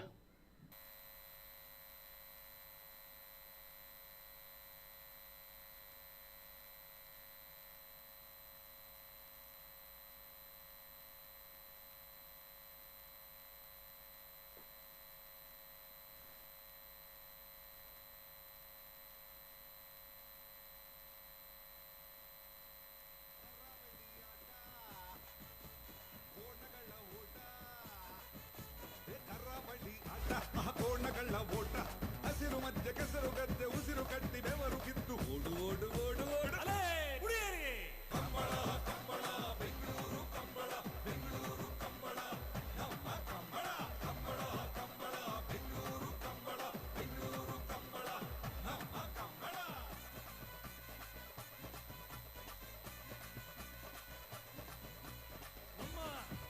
ಹಸಿರು ಮಧ್ಯ ಕೆಸರು ಗದ್ದೆ ಉಸಿರು ಕಟ್ಟಿ ಬೆವರು ಕಿತ್ತು ಓಡು ಓಡು ಓಡು ಓಡು ಅಲೇ ಉಡಿಯರಿ ಕಂಬಳ ಕಂಬಳ ಬೆಂಗಳೂರು ಕಂಬಳ ಬೆಂಗಳೂರು ಕಂಬಳ ನಮ್ಮ ಕಂಬಳ ಕಂಬಳ ಕಂಬಳ ಬೆಂಗಳೂರು ಕಂಬಳ ಬೆಂಗಳೂರು ಕಂಬಳ ನಮ್ಮ ಕಂಬಳ. ನಮ್ಮ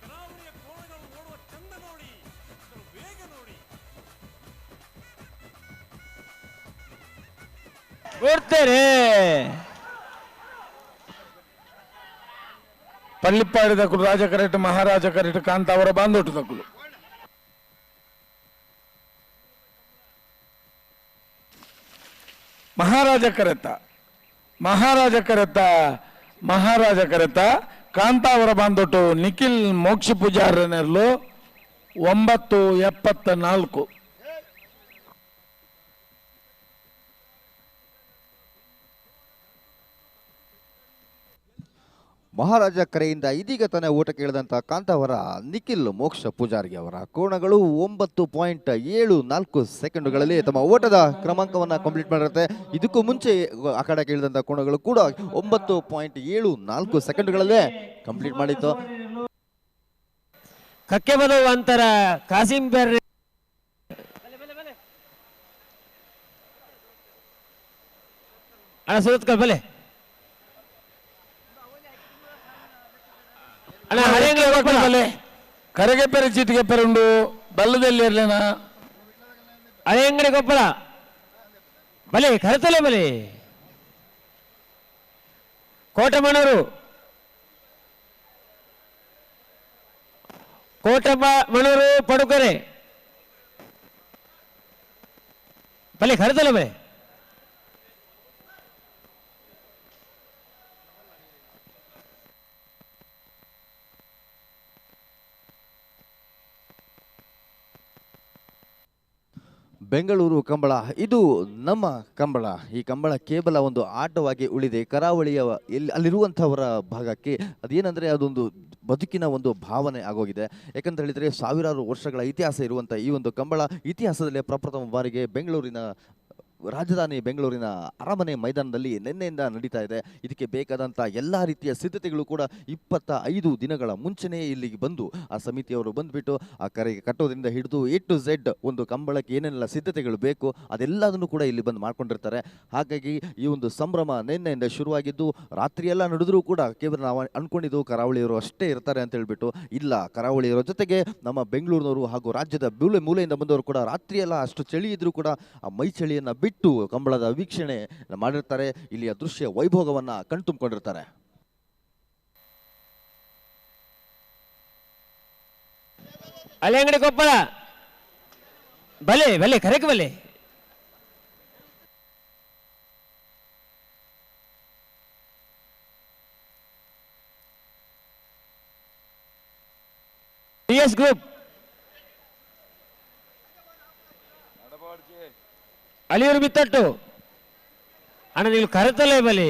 ಕರಾವಳಿಯ ಕೋಣಗಳು ಓಡುವ ಚಂದ ನೋಡಿ, ಅದರ ವೇಗ ನೋಡಿ. ಓಡ್ತಾರೆ. ಪಳ್ಳಿಪ್ಪಾಡಿ ದಕ್ಕಲು ರಾಜ ಕರೆಟ್ ಮಹಾರಾಜ ಕರೆಟ್ ಕಾಂತಾವರ ಬಾಂದೋಟು ದಕ್ಕಲು. ಮಹಾರಾಜ ಕರೆತ ಮಹಾರಾಜ ಕರೆತ ಮಹಾರಾಜ ಕರೆತ ಕಾಂತಾವರ ಬಾಂದೋಟು ನಿಖಿಲ್ ಮೋಕ್ಷ ಪೂಜಾರನೆರ್ಲು 9.74. ಮಹಾರಾಜ ಕರೆಯಿಂದ ಇದೀಗ ತಾನೇ ಓಟ ಕೇಳಿದಂಥ ಕಾಂತಾವರ ನಿಖಿಲ್ ಮೋಕ್ಷ ಪೂಜಾರಿ ಅವರ ಕೋಣಗಳು 9.74 ಸೆಕೆಂಡುಗಳಲ್ಲಿ ತಮ್ಮ ಓಟದ ಕ್ರಮಾಂಕವನ್ನು ಕಂಪ್ಲೀಟ್ ಮಾಡಿರುತ್ತೆ. ಇದಕ್ಕೂ ಮುಂಚೆ ಅಖಾಡ ಕೇಳಿದಂಥ ಕೋಣಗಳು ಕೂಡ 9.74 ಸೆಕೆಂಡುಗಳಲ್ಲೇ ಕಂಪ್ಲೀಟ್ ಮಾಡಿತ್ತು. ಕಕ್ಕೆ ಬದವು ಅಂತರ ಕಾಸಿಂ ಬೇರೆ ಅಣ್ಣ ಸುರತ್ಕಲ್ ಬಲೆ ಅಣ್ಣ ಹಳೆಯಂಗಡಿ ಕರೆಗೆ ಪೆರೆ ಚೀಟಿಗೆ ಪೆರೆ ಉಂಡು ಬಲ್ಲದಲ್ಲಿ ಇರ್ಲೇನಾ ಹಳೆಯಂಗಡಿ ಕೊಪ್ಪಳ ಬಲೆ ಕರೆತಲೆ ಬಲೆ ಕೋಟಮಣೂರು ಕೋಟಮಣೂರು ಪಡುಕರೆ ಬಲೆ ಕರೆತಲೆ ಬಲೆ. ಬೆಂಗಳೂರು ಕಂಬಳ ಇದು ನಮ್ಮ ಕಂಬಳ. ಈ ಕಂಬಳ ಕೇವಲ ಒಂದು ಆಟವಾಗಿ ಉಳಿದೆ. ಕರಾವಳಿಯ ಎಲ್ಲಿ ಅಲ್ಲಿರುವಂಥವರ ಭಾಗಕ್ಕೆ ಅದೇನೆಂದರೆ ಅದೊಂದು ಬದುಕಿನ ಒಂದು ಭಾವನೆ ಆಗೋಗಿದೆ. ಯಾಕಂತ ಹೇಳಿದರೆ ಸಾವಿರಾರು ವರ್ಷಗಳ ಇತಿಹಾಸ ಇರುವಂಥ ಈ ಒಂದು ಕಂಬಳ ಇತಿಹಾಸದಲ್ಲೇ ಪ್ರಪ್ರಥಮ ಬಾರಿಗೆ ಬೆಂಗಳೂರಿನ ರಾಜಧಾನಿ ಬೆಂಗಳೂರಿನ ಅರಮನೆ ಮೈದಾನದಲ್ಲಿ ನಿನ್ನೆಯಿಂದ ನಡೀತಾ ಇದೆ. ಇದಕ್ಕೆ ಬೇಕಾದಂಥ ಎಲ್ಲ ರೀತಿಯ ಸಿದ್ಧತೆಗಳು ಕೂಡ 25 ದಿನಗಳ ಮುಂಚೆನೇ ಇಲ್ಲಿಗೆ ಬಂದು ಆ ಸಮಿತಿಯವರು ಬಂದುಬಿಟ್ಟು ಆ ಕರೆಗೆ ಕಟ್ಟೋದ್ರಿಂದ ಹಿಡಿದು A to Z ಒಂದು ಕಂಬಳಕ್ಕೆ ಏನೆಲ್ಲ ಸಿದ್ಧತೆಗಳು ಬೇಕು ಅದೆಲ್ಲದನ್ನು ಕೂಡ ಇಲ್ಲಿ ಬಂದು ಮಾಡ್ಕೊಂಡಿರ್ತಾರೆ. ಹಾಗಾಗಿ ಈ ಒಂದು ಸಂಭ್ರಮ ನಿನ್ನೆಯಿಂದ ಶುರುವಾಗಿದ್ದು ರಾತ್ರಿಯೆಲ್ಲ ನಡೆದರೂ ಕೂಡ ಕೇವಲ ನಾವು ಅಂದ್ಕೊಂಡಿದ್ದು ಕರಾವಳಿಯವರು ಅಷ್ಟೇ ಇರ್ತಾರೆ ಅಂತ ಹೇಳ್ಬಿಟ್ಟು ಇಲ್ಲ, ಕರಾವಳಿಯವರ ಜೊತೆಗೆ ನಮ್ಮ ಬೆಂಗಳೂರಿನವರು ಹಾಗೂ ರಾಜ್ಯದ ಮೂಲೆ ಮೂಲೆಯಿಂದ ಬಂದವರು ಕೂಡ ರಾತ್ರಿಯೆಲ್ಲ ಅಷ್ಟು ಚಳಿ ಇದ್ರೂ ಕೂಡ ಆ ಮೈ ಚಳಿಯನ್ನು ಬಿಟ್ಟು ಕಂಬಳದ ವೀಕ್ಷಣೆ ಮಾಡಿರ್ತಾರೆ. ಇಲ್ಲಿಯ ದೃಶ್ಯ ವೈಭೋಗವನ್ನ ಕಣ್ತುಂಬಿಕೊಂಡಿರ್ತಾರೆ. ಹಳೆಯಂಗಡಿ ಕೊಪ್ಪಳ ಬಲೆ ಬಲೆ ಕರೆಕ್ ಬಲೆ. ಎಸ್ ಗ್ರೂಪ್ ಅಳಿಯೂರು ಬಿತ್ತಟ್ಟು ಅಣ್ಣ ನೀವು ಕರೆತಲೇ ಬಲಿ.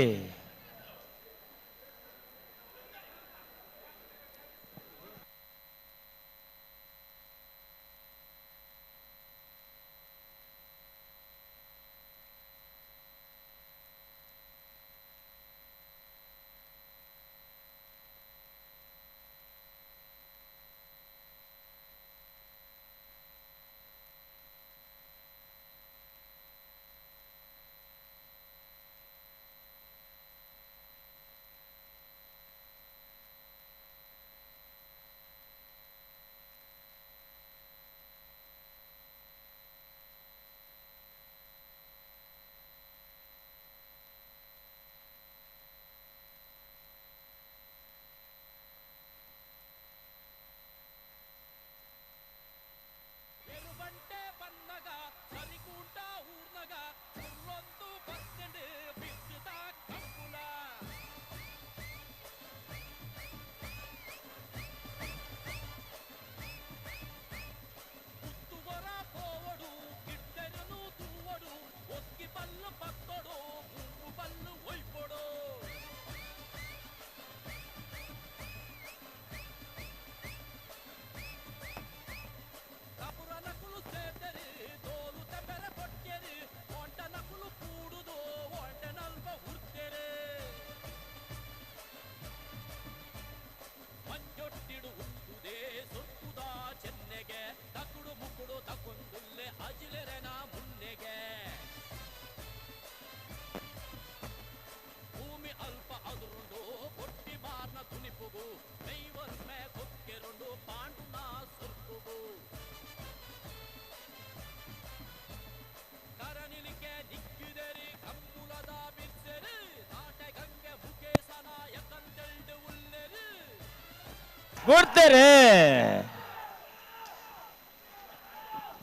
ಕೊಡ್ತಾರೆ.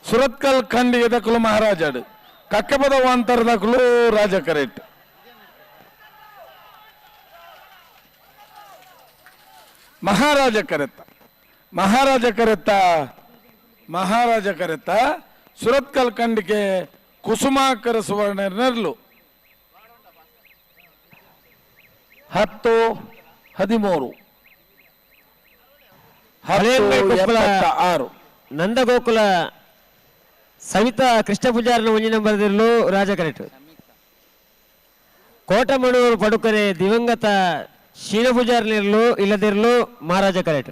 ಸುರತ್ಕಲ್ ಖಂಡಿಗೆ ದಕ್ಕಲು ಮಹಾರಾಜಾಡು ಕಕ್ಕಪದ ವಾಂತರ ದಕ್ಕಲು ರಾಜ ಕರೆಟ್. ಮಹಾರಾಜ ಕರೆತ್ತ ಮಹಾರಾಜ ಕರೆತ್ತ ಮಹಾರಾಜ ಕರೆತ್ತ ಸುರತ್ಕಲ್ ಖಂಡಿಗೆ ಕುಸುಮಾಕರ ಸುವರ್ಣ ನೆರಳು 10-13 10-76. ನಂದಗೋಕುಲ ಸವಿತಾ ಕೃಷ್ಣ ಪೂಜಾರನ ಒಂಜಿ ನಂಬರ್ದಿರಲು ರಾಜ ಕರೆಟ್. ಕೋಟಮಣೂರು ಪಡುಕರೆ ದಿವಂಗತ ಶೀನ ಪೂಜಾರನಿರಲು ಇಲ್ಲದಿರಲು ಮಹಾರಾಜ ಕರೆಟ್.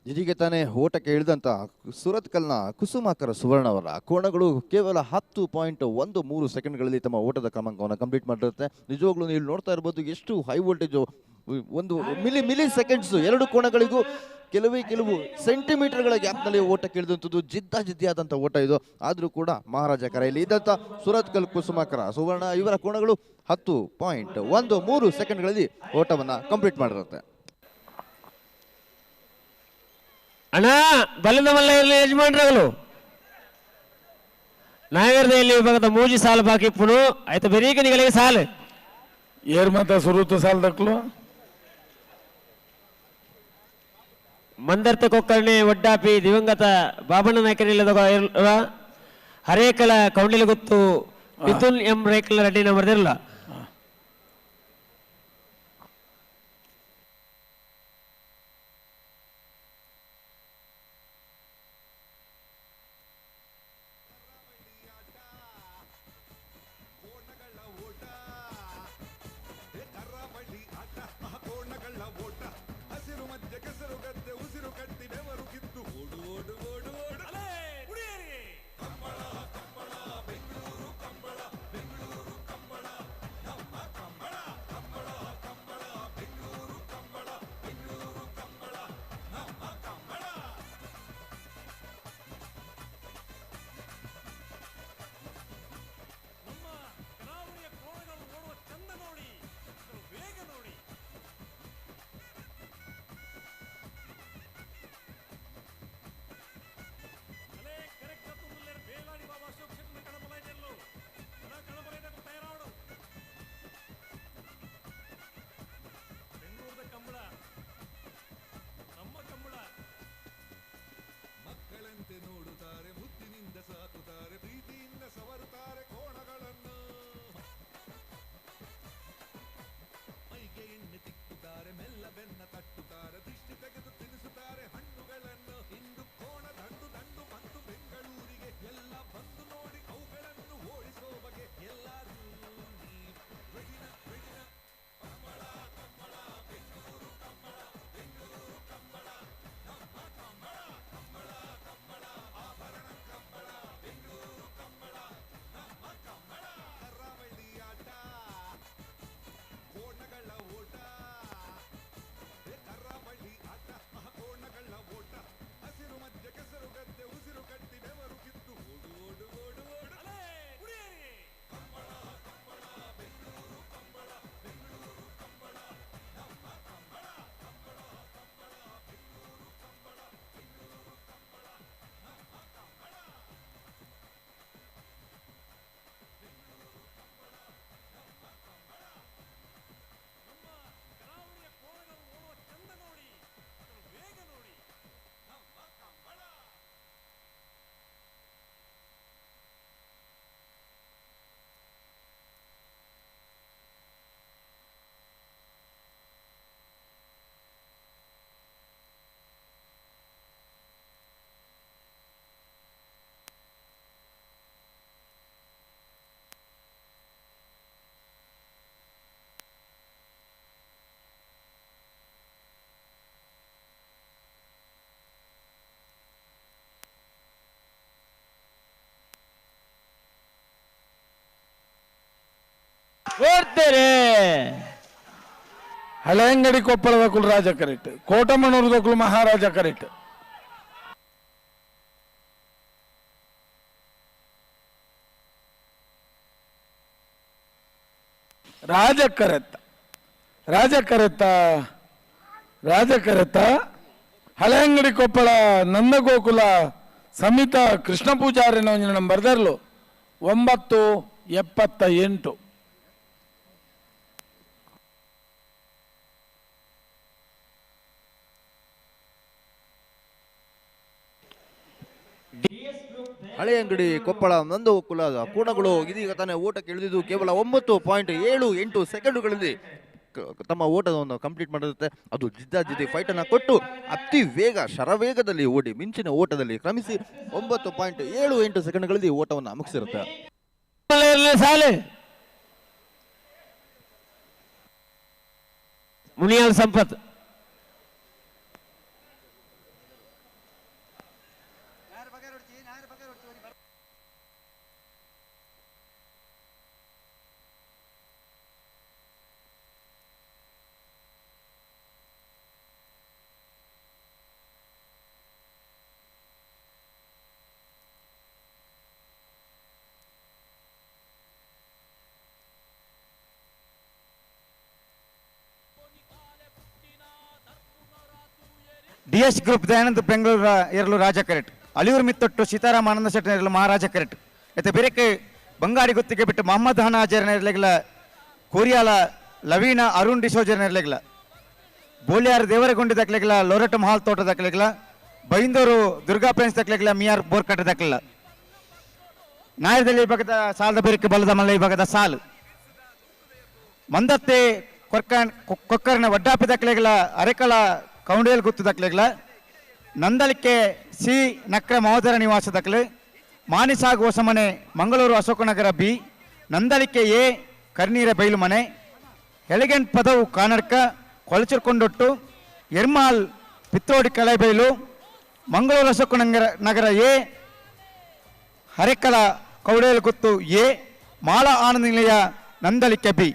ಇದೀಗ ತಾನೇ ಓಟಕ್ಕೆ ಇಳಿದಂಥ ಸುರತ್ಕಲ್ನ ಕುಸುಮಾಕರ ಸುವರ್ಣ ಅವರ ಕೋಣಗಳು ಕೇವಲ 10.13 ಸೆಕೆಂಡ್ಗಳಲ್ಲಿ ತಮ್ಮ ಓಟದ ಕ್ರಮಾಂಕವನ್ನು ಕಂಪ್ಲೀಟ್ ಮಾಡಿರುತ್ತೆ. ನಿಜವಾಗ್ಲೂ ನೀವು ನೋಡ್ತಾ ಇರ್ಬೋದು ಎಷ್ಟು ಹೈ ವೋಲ್ಟೇಜು, ಒಂದು ಮಿಲಿ ಸೆಕೆಂಡ್ಸು ಎರಡು ಕೋಣಗಳಿಗೂ ಕೆಲವೇ ಕೆಲವು ಸೆಂಟಿಮೀಟರ್ಗಳ ಗ್ಯಾಪ್ನಲ್ಲಿ ಓಟಕ್ಕೆ ಇಳಿದಂಥದ್ದು ಜಿದ್ದಾಜಿದ್ದಿಯಾದಂಥ ಓಟ ಇದು. ಆದರೂ ಕೂಡ ಮಹಾರಾಜ ಕರೆಯಲ್ಲಿ ಇದ್ದಂಥ ಸುರತ್ಕಲ್ ಕುಸುಮಾಕರ ಸುವರ್ಣ ಇವರ ಕೋಣಗಳು 10.13 ಸೆಕೆಂಡ್ಗಳಲ್ಲಿ ಓಟವನ್ನು ಕಂಪ್ಲೀಟ್ ಮಾಡಿರುತ್ತೆ. ಅಣ್ಣ ಬಲದ ಮಲ್ಲ ಇರಲಿ ಯಜಮಾನ್ರಗಳು ನಾಯಕರದಲ್ಲಿ ವಿಭಾಗದ ಮೂಜಿ ಸಾಲು ಬಾಕಿ ಇಪ್ಪುನು ಆಯ್ತು ಬೆರೀಕ ನಿಗಳಿಗೆ ಸಾಲು ಏರ್ ಮಾತ ಸುರೂತ ಸಾಲು ದಕ್ಕಲು ಮಂದರ್ತ ಕೊಕ್ಕರ್ಣೆ ಒಡ್ಡಾಪಿ ದಿವಂಗತ ಬಾಬಣ್ಣ ನಾಯಕರಿಲ್ಲದ ಹರೇಕಲ ಕೌಂಡಿಲ ಗೊತ್ತು ಮಿಥುನ್ ಎಂ ರೇಕಲ ರೆಡ್ಡಿ ಬರೆದಿರಲ್ಲ. ಓಡ್ತಾರೆ. ಹಳೆಯಂಗಡಿ ಕೊಪ್ಪಳದ ಕುಲ್ ರಾಜ ಕರೆಕ್ಟ್, ಕೋಟಮಣೂರದ ಕುಲ್ ಮಹಾರಾಜ ಕರೆಕ್ಟ್. ರಾಜಕರೆತ್ತ ರಾಜಕರೆತ್ತ ರಾಜಕರೆತ್ತ ಹಳೆಯಂಗಡಿ ಕೊಪ್ಪಳ ನಂದಗೋಕುಲ ಸಮಿತ ಕೃಷ್ಣ ಪೂಜಾರಿನ ಒಂಜಿನ ನಂಬರ್ದರ್ಲು 9:78. ಹಳೆಯಂಗಡಿ ಕೊಪ್ಪಳ ನಂದಗೋಕುಲದ ಕೋಣಗಳು ಇದೀಗ ತಾನೇ ಓಟಕ್ಕೆ ಇಳಿದಿದ್ದು ಕೇವಲ 9.78 ಸೆಕೆಂಡುಗಳಲ್ಲಿ ತಮ್ಮ ಓಟವನ್ನು ಕಂಪ್ಲೀಟ್ ಮಾಡಿರುತ್ತೆ. ಅದು ಜಿದ್ದಾಜಿದ್ದಿ ಫೈಟನ್ನು ಕೊಟ್ಟು ಅತಿ ವೇಗ ಶರವೇಗದಲ್ಲಿ ಓಡಿ ಮಿಂಚಿನ ಓಟದಲ್ಲಿ ಕ್ರಮಿಸಿ 9.78 ಸೆಕೆಂಡ್ಗಳಲ್ಲಿ ಓಟವನ್ನು ಮುಗಿಸಿರುತ್ತೆ. ಮುನಿಯಾಲ್ ಸಂಪತ್ D S group Dayanand Bengaluru ಎರಲು ರಾಜ ಕರೆಟ್, ಅಳಿಯೂರು ಮಿತ್ತೊಟ್ಟು ಸೀತಾರಾಮ ಆನಂದ ಶೆಟ್ಟಿ ಎರಲು ಮಹಾರಾಜ ಕರೆಟ್, ಮತ್ತು ಬೇರೆಕ್ಕೆ ಬಂಗಾಡಿ ಗುತ್ತಿಗೆ ಬಿಟ್ಟು ಮೊಹಮ್ಮದ್ ಹಣ ಆಚಾರ್ಯನ ಇರಲಿಲ್ಲ, ಕೋರಿಯಾಲ ಲವೀನ ಅರುಣ್ ಡಿಸೋಜರ್ನ ಇರಲಿಲ್ಲ, ಬೋಲಿಯಾರ್ ದೇವರಗುಂಡಿ ದಕ್ಕಲಿಲ್ಲ, ಲೊರೆಟ್ ಮಹಾಲ್ ತೋಟ ದಕ್ಕಲಿಲ್ಲ, ಬೈಂದೂರು ದುರ್ಗಾ ಪ್ಲೇನ್ಸ್ ದಕ್ಕಲಿಲ್ಲ, ಮಿಯಾರ್ ಬೋರ್ಕಟ್ಟೆ ದಕ್ಕಲಿಲ್ಲ. ನಾಯರದಲ್ಲಿ ವಿಭಾಗದ ಸಾಲದ ಬೇರೆಕ್ಕೆ ಬಲದ ಮಲ್ಲ ವಿಭಾಗದ ಸಾಲು ಮಂದತ್ತೆ ಕೊಕ್ಕರ್ನ ವಡ್ಡಾಪಿ ದಕ್ಕಲಿಲ್ಲ, ಅರೆಕಲ ಕೌಂಡೇಲ್ ಗುತ್ತು ದಕ್ಕಲಿಲ್ಲ, ನಂದಲಿಕೆ ಸಿ ನಕ್ರ ಮಹೋದರ ನಿವಾಸ ದಕ್ಕಲು, ಮಾನಿಸಾಗ್ ಹೊಸಮನೆ ಮಂಗಳೂರು ಅಶೋಕನಗರ ಬಿ, ನಂದಲಿಕೆ ಎ ಕರ್ನೀರ ಬೈಲುಮನೆ, ಎಲಿಗೆಂಟ್ ಪದವು ಕಾನಡ್ಕ ಕೊಳಚರ್ಕೊಂಡೊಟ್ಟು, ಎರ್ಮಾಲ್ ಪಿತ್ರೋಡಿ ಕಳೆಬೈಲು, ಮಂಗಳೂರು ಅಶೋಕನಗರ ನಗರ ಎ, ಹರೆಕಲ ಕೌಡೇಲ್ ಗುತ್ತು ಎ, ಮಾಲಾ ಆನಂದ ನಿಲಯ ನಂದಲಿಕೆ ಬಿ.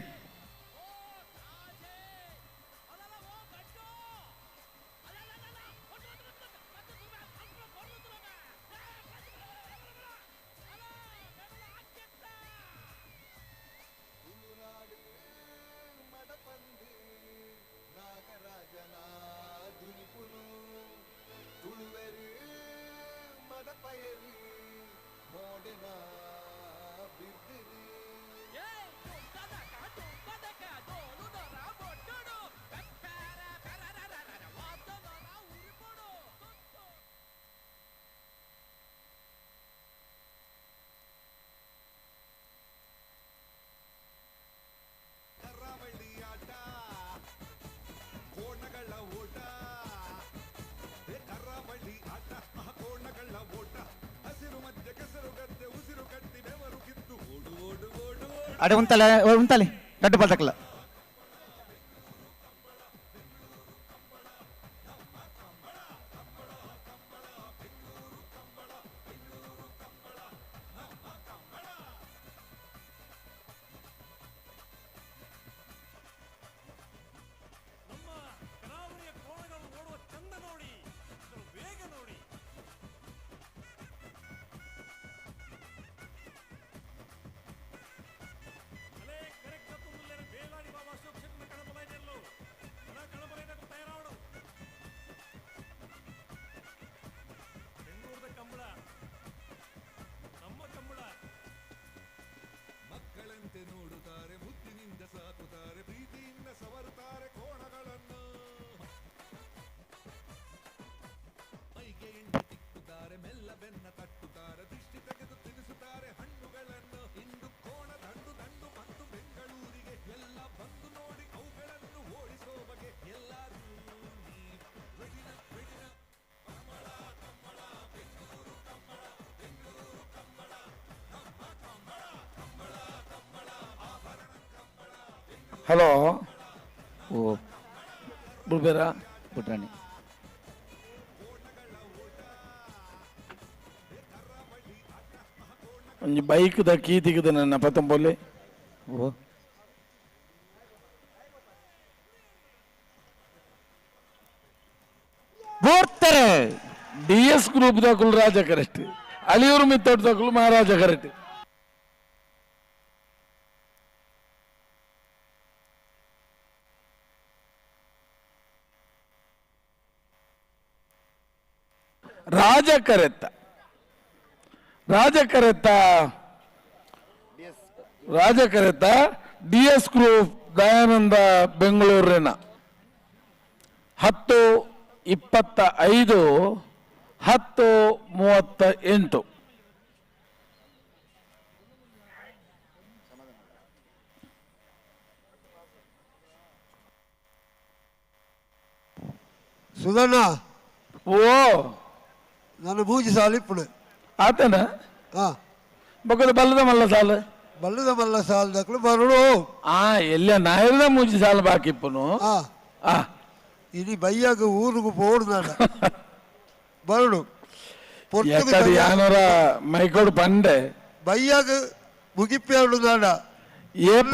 ಅಡೆ ಉಂತಲೆ ಉಂತಲೆ ದೊಡ್ಡ ಬಲ್ದಕ್ಕಲ್ಲ. ನೋಡುತ್ತಾರೆ, ಮುದ್ದಿನಿಂದ ಸಾಕುತ್ತಾರೆ, ಪ್ರೀತಿಯಿಂದ ಸವರುತ್ತಾರೆ ಕೋಣಗಳನ್ನು. ಮೈಗೆ ಎಂಟು ತಿಕ್ಕುತ್ತಾರೆ, ಮೆಲ್ಲ ಬೆನ್ನ ತಟ್ಟುತ್ತಾರೆ, ದೃಷ್ಟಿ ತೆಗೆದು ತಿನ್ನಿಸುತ್ತಾರೆ ಹಣ್ಣುಗಳನ್ನು. ಇಂದು ಕೋಣ ದಂಡು ದಂಡು ಬಂದು ಬೆಂಗಳೂರಿಗೆ ಎಲ್ಲ ಬಂದು ನೋಡಿ ಅವುಗಳನ್ನು ಓಡಿಸೋ ಬಗೆ ಎಲ್ಲರೂ ರೆಡಿನ ರೆಡಿನ. ಕಂಬಳ ಕಂಬಳ ಬೆಂಗಳೂರು ಕಂಬಳ, ಬೆಂಗಳೂರು ಕಂಬಳ, ನಮ್ಮ ಕಂಬಳ, ಕಂಬಳ ಕಂಬಳ ಆಭರಣ ಕಂಬಳ. ಹಲೋ ಓ ಬುಡ್ಬೇರ ಪುಟ್ರಾಣಿ ಒಂಜಿ ಬೈಕ್ದ ಕೀ ತಿಕ್ಕದ ನನ್ನ ಪತ್ತೊಂಬೊಲ್ಲಿ. ಓ ಬೋರ್ತಾರೆ D S group ದಕುಲು ರಾಜ ಕರೆಕ್ಟ್, ಅಳಿಯೂರು ಮಿತ್ತೋಟ್ ದಕುಲು ಮಹಾರಾಜ ಕರೆಕ್ಟ್. ರಾಜಕರೆತ್ತ ರಾಜಕರೆತ್ತ ರಾಜಕರೆತ್ತ ಡಿ ಎಸ್ ಗ್ರೂಪ್ ದಯಾನಂದ ಬೆಂಗಳೂರಿನ 10:25 10:38. ಸುಧಣ್ಣ. ಓ ನಾನು ಮೂಜಿ ಸಾಲು ಇಪ್ಪುಡು. ಆತನ ಹಾ ಬೊಕ್ಕದ ಬಲ್ಲದ ಮಲ್ಲ ಸಾಲು ಬಲ್ಲದ ಮಲ್ಲ ಸಾಲು ದಕ್ಕಲು ಬರಡು. ಆ ಎಲ್ಲ ನಾಯರದ ಮೂಜಿ ಸಾಲು ಬಾಕಿ ಇಪ್ಪನು. ಆ ಆ ಇನಿ ಬಯ್ಯಾಗ ಊರುಗು ಪೋಡು ನಾಡ ಬರಡು. ಎಕ್ಕದ ಯಾನರ ಮೈಕೋಡು ಪಂಡೆ ಬಯ್ಯಾಗ ಮುಗಿಪ್ಪಾಡು ನಾಡ. ಏಪ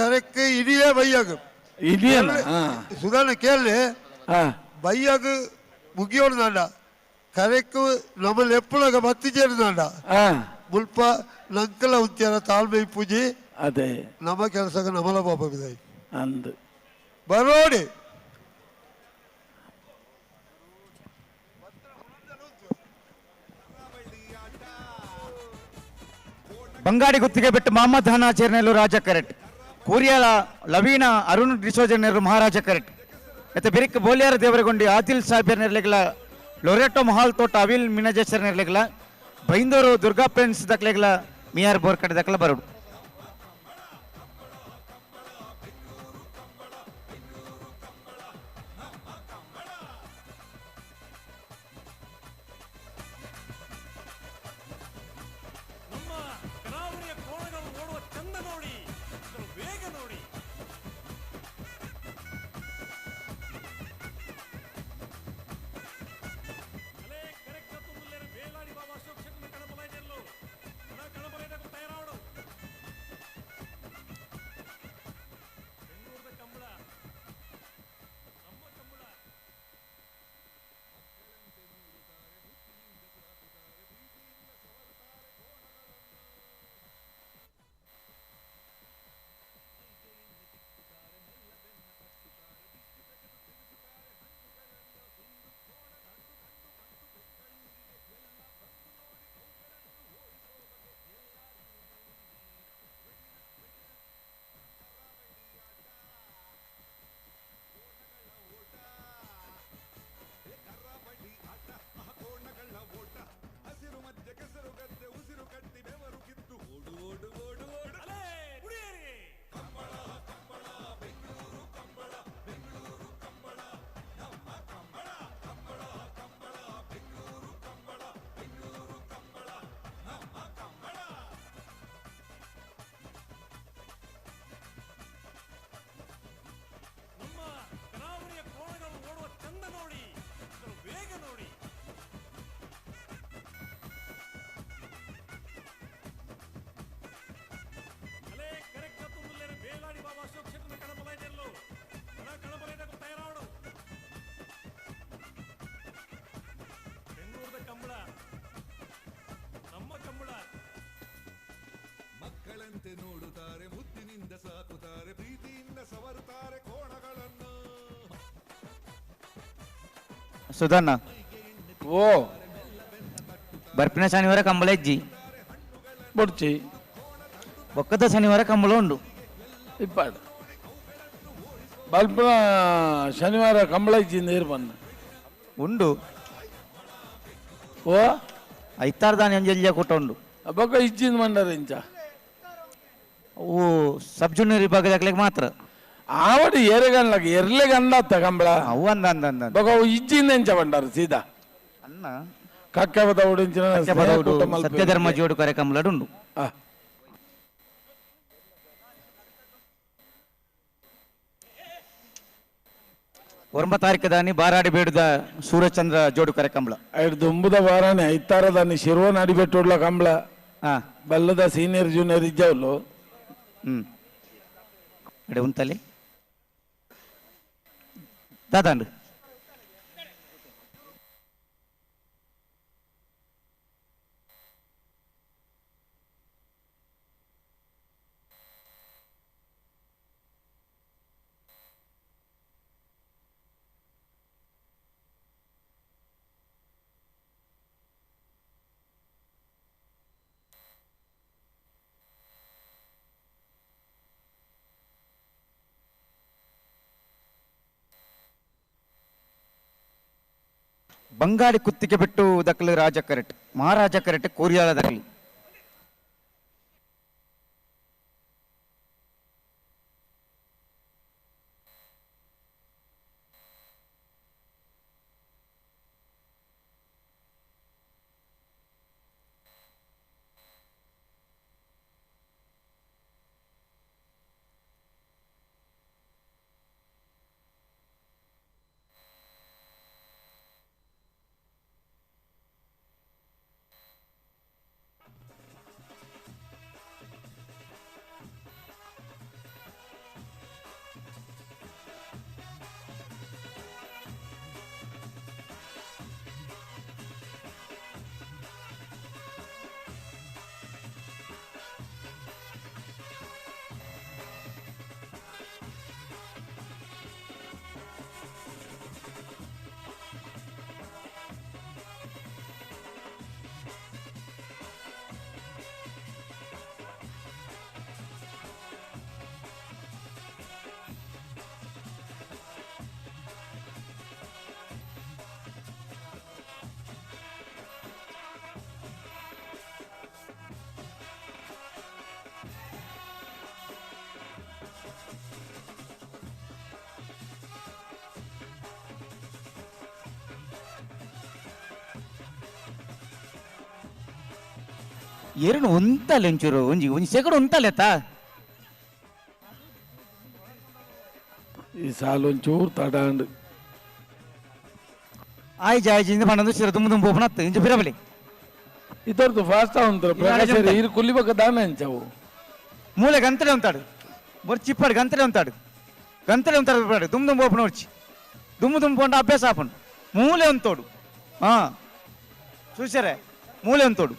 ಕರೆಕ್ಟ್ ಇಡಿಯೇ ಬಯ್ಯಾಗ ಇದೆಯಲ್ಲ. ಸುಧಾರಣ ಕೇಳಿ ಬಯ್ಯಾಗ ಮುಗಿಯೋಡು ನಾಡ ಕರೆಕ್ಟ್ ನಮ್ಮಲ್ಲಿ ಎಪ್ಪಳಾಗ ಬತ್ತಿ ಸೇರಿದಾಂಡ ಮುಲ್ಪ ನಂಕಲ ಉಂತ್ಯಾರ ತಾಳ್ಮೆ ಪೂಜೆ ಅದೇ ನಮ್ಮ ಕೆಲಸಕ್ಕೆ ನಮಲ ಪಾಪ ಬಿದಾಯಿ ಅಂದು ಬರೋಡಿ. ಬಂಗಾಡಿ ಗುತ್ತಿಗೆ ಬಿಟ್ಟು ಮೊಹಮ್ಮದ್ ಹನಾಚೇರ್ನೆಲ್ಲು ರಾಜ ಕರೆಟ್ ಕೂರಿಯಾಳ ಲವೀನ ಅರುಣ್ ಡಿಸೋಜನೆರು ಮಹಾರಾಜ ಕರೆಟ್ ಮತ್ತೆ ಬಿರಿಕ್ ಬೋಲಿಯಾರ ದೇವರಗೊಂಡಿ ಆದಿಲ್ ಸಾಹೇಬ್ ನೆರ್ಲೆಗ್ಲ ಲೊರೆಟೋ ಮಹಾಲ್ ತೋಟ ಅವಿಲ್ ಮಿನಜೇಶ್ವರ ನೆರ್ಲೆಗ್ಲ ಬೈಂದೂರು ದುರ್ಗಾ ಫ್ರೆಂಡ್ಸ್ ದಕ್ಲೆಗ್ಲ ಮಿಯಾರ್ ಬೋರ್ಕಡೆ ದಕ್ಲ ಬರೋಡು. ಕರಾವಳಿಯ ಕೋಣಗಳು ಓಡುವ ಚಂದ ನೋಡಿ, ಅದರ ವೇಗ ನೋಡಿ. ಅಲೇ ಕರೆಕ್ಟ್ ಮುಲ್ಲೇರ ಬೇಲಾಡಿ ಬಾಬಾ ಅಶೋಕ್ ಶೆಟ್ಟನ ಕಣಬಲ ಕಣಬಲ ತಯಾರಾವಡು. ಬೆಂಗಳೂರದ ಕಂಬಳ ನಮ್ಮ ಕಂಬಳ. ಹಸಿರು ಮಧ್ಯೆ ಕೆಸರು ಗದ್ದೆ ಉಸಿರು ಕಟ್ಟಿ ಬೆವರು ಕಿತ್ತು ಓಡು ಓಡು ಓಡು ಓಡು ಅಲೇ ಉಳಿಯಿರಿ. ಕಂಬಳ ಕಂಬಳ ಬೆಂಗಳೂರು ಕಂಬಳ ಬೆಂಗಳೂರು ಕಂಬಳ ನಮ್ಮ ಕಂಬಳ ಕಂಬಳ ಕಂಬಳ ಬೆಂಗಳೂರು ಕಂಬಳ ಬೆಂಗಳೂರು ಕಂಬಳ ನಮ್ಮ ಕಂಬಳ. ನಮ್ಮ ಕರಾವಳಿಯ ಕೋಣಗಳು ಓಡುವ ಚಂದ ನೋಡಿ, ಅದರ ವೇಗ ನೋಡಿ. ಅಲೇ ಕರೆಕ್ಟ್ ಮುಲ್ಲೇರ ಬೇಲಾಡಿ ಬಾಬಾ ಅಶೋಕ್ ಶೆಟ್ಟನ ಕಣಬಲ ಇದೆಯಲ್ಲೋ ಕಣಬಲ ತಯಾರಾವಡು. ಬೆಂಗಳೂರದ ಕಂಬಳ ನಮ್ಮ ಕಂಬಳ. ಮಕ್ಕಳಂತೆ ನೋಡುತ್ತಾರೆ ಮುದ್ದಿನಿಂದ ಸಾಕುತ್ತಾರೆ ಪ್ರೀತಿಯಿಂದ ಸವರುತ್ತಾರೆ ಕೋಣಗಳನ್ನು. ಸುಧಣ್ಣ. ಓ ಬರ್ಪಿನ ಶನಿವಾರ ಕಂಬಳ ಇಜ್ಜಿ ಬೊಡ್ಚಿ ಬೊಕ್ಕದ ಶನಿವಾರ ಕಂಬಳ ಉಂಡು. ಇಪ್ಪಾಡು ಬಲ್ಪನ ಶನಿವಾರ ಕಂಬಳ ಇಜ್ಜಿ ನೀರು ಬಂದ ಉಂಡು. ಓ ಐತಾರ ದಾನಿ ಒಂಜಿ ಎಲ್ಯ ಕೂಟ ಉಂಡು. ಬೊಕ್ಕ ಇಜ್ಜಿಂದ ಮಂಡರ ಇಂಚ ಅವು ಸಬ್ ಜೂನಿಯರ್ ವಿಭಾಗದಾಗ್ಲಿಕ್ಕೆ ಮಾತ್ರ. ಆವಡಿ ಏರೆಗನ್ಲಕ ಎರ್ಲೆಗೆ ಅಂದಾತ್ತ ಕಂಬಳ ಅವು ಅಂದ ಅಂದ ಅಂದ ಬೊಕ್ಕ ಅವು ಇಜ್ಜಿಂದ ಎಂಚ ಬಂಡಾರ ಸೀದಾ ಅನ್ನ ಕಕ್ಕಬದ ಉಡಿಂಚಿನ ಕಕ್ಕಬದೌಡು ಸತ್ಯಧರ್ಮ ಜೋಡು ಕರೆ ಕಂಬಳಡು ಉಂಡು. ಒಂಬ ತಾರೀಕು ದಾನಿ ಬಾರಾಡಿ ಬೇಡದ ಸೂರ್ಯಚಂದ್ರ ಜೋಡು ಕರೆ ಕಂಬಳ. ಐದು ದುಂಬುದ ವಾರಾನೆ ಐತಾರ ದಾನಿ ಶಿರ್ವ ನಡಿಬೆಟ್ಟುಡ್ಲ ಕಂಬಳ. ಬಲ್ಲದ ಸೀನಿಯರ್ ಜೂನಿಯರ್ ಇಜ್ಜವಲು. ಅಡೆ ಉಂತಲ್ಲಿ ದಾದಾಂಡು ಬಂಗಾಡಿ ಕುತ್ತಿಗೆ ಬಿಟ್ಟು ದಕ್ಕಲು ರಾಜ ಕರೆಟ್ ಮಹಾರಾಜ ಕರೆಟ್ ಕೋರಿಯಾಳ ದಕ್ಕಲು. ಎರಡು ಉಂತಲೆ ಒಂಚೂರು ಒಂಜಿ ಒಂಜಿ ಸೆಕಡ್ ಉಂತಲೆತ್ತಾ ಈ ಸಾಲು ಒಂಚೂರು ತಡ ಅಂಡ್ ಆಯ್ಜ ಆಯ್ಜ ಇಂದ ಪಂಡಂದು ಸಿರ ತುಂಬ ತುಂಬ ಪೋಪನತ್ತು ಇಂಚ ಬಿರಬಲಿ ಇದರದ್ದು ಫಾಸ್ಟ್ ಉಂಟು ಪ್ರಕಾಶ್ ಇರು ಕುಲ್ಲಿ ದಾನ ಅಂಚವು ಮೂಲೆ ಗಂತಲೆ ఉంటాడు ಬೊರ್ಚಿ ಚಿಪ್ಪಾಡು ಗಂತಲೆ ఉంటాడు ಗಂತಲೆ ఉంటాడు ದುಮ್ ದುಮ್ ಪೋಪನ వచ్చి దుమ్ము దుమ్ము పంట అభ్యాస ఆపండు మూలే ఉంతోడు చూసారే మూలే ఉంతోడు.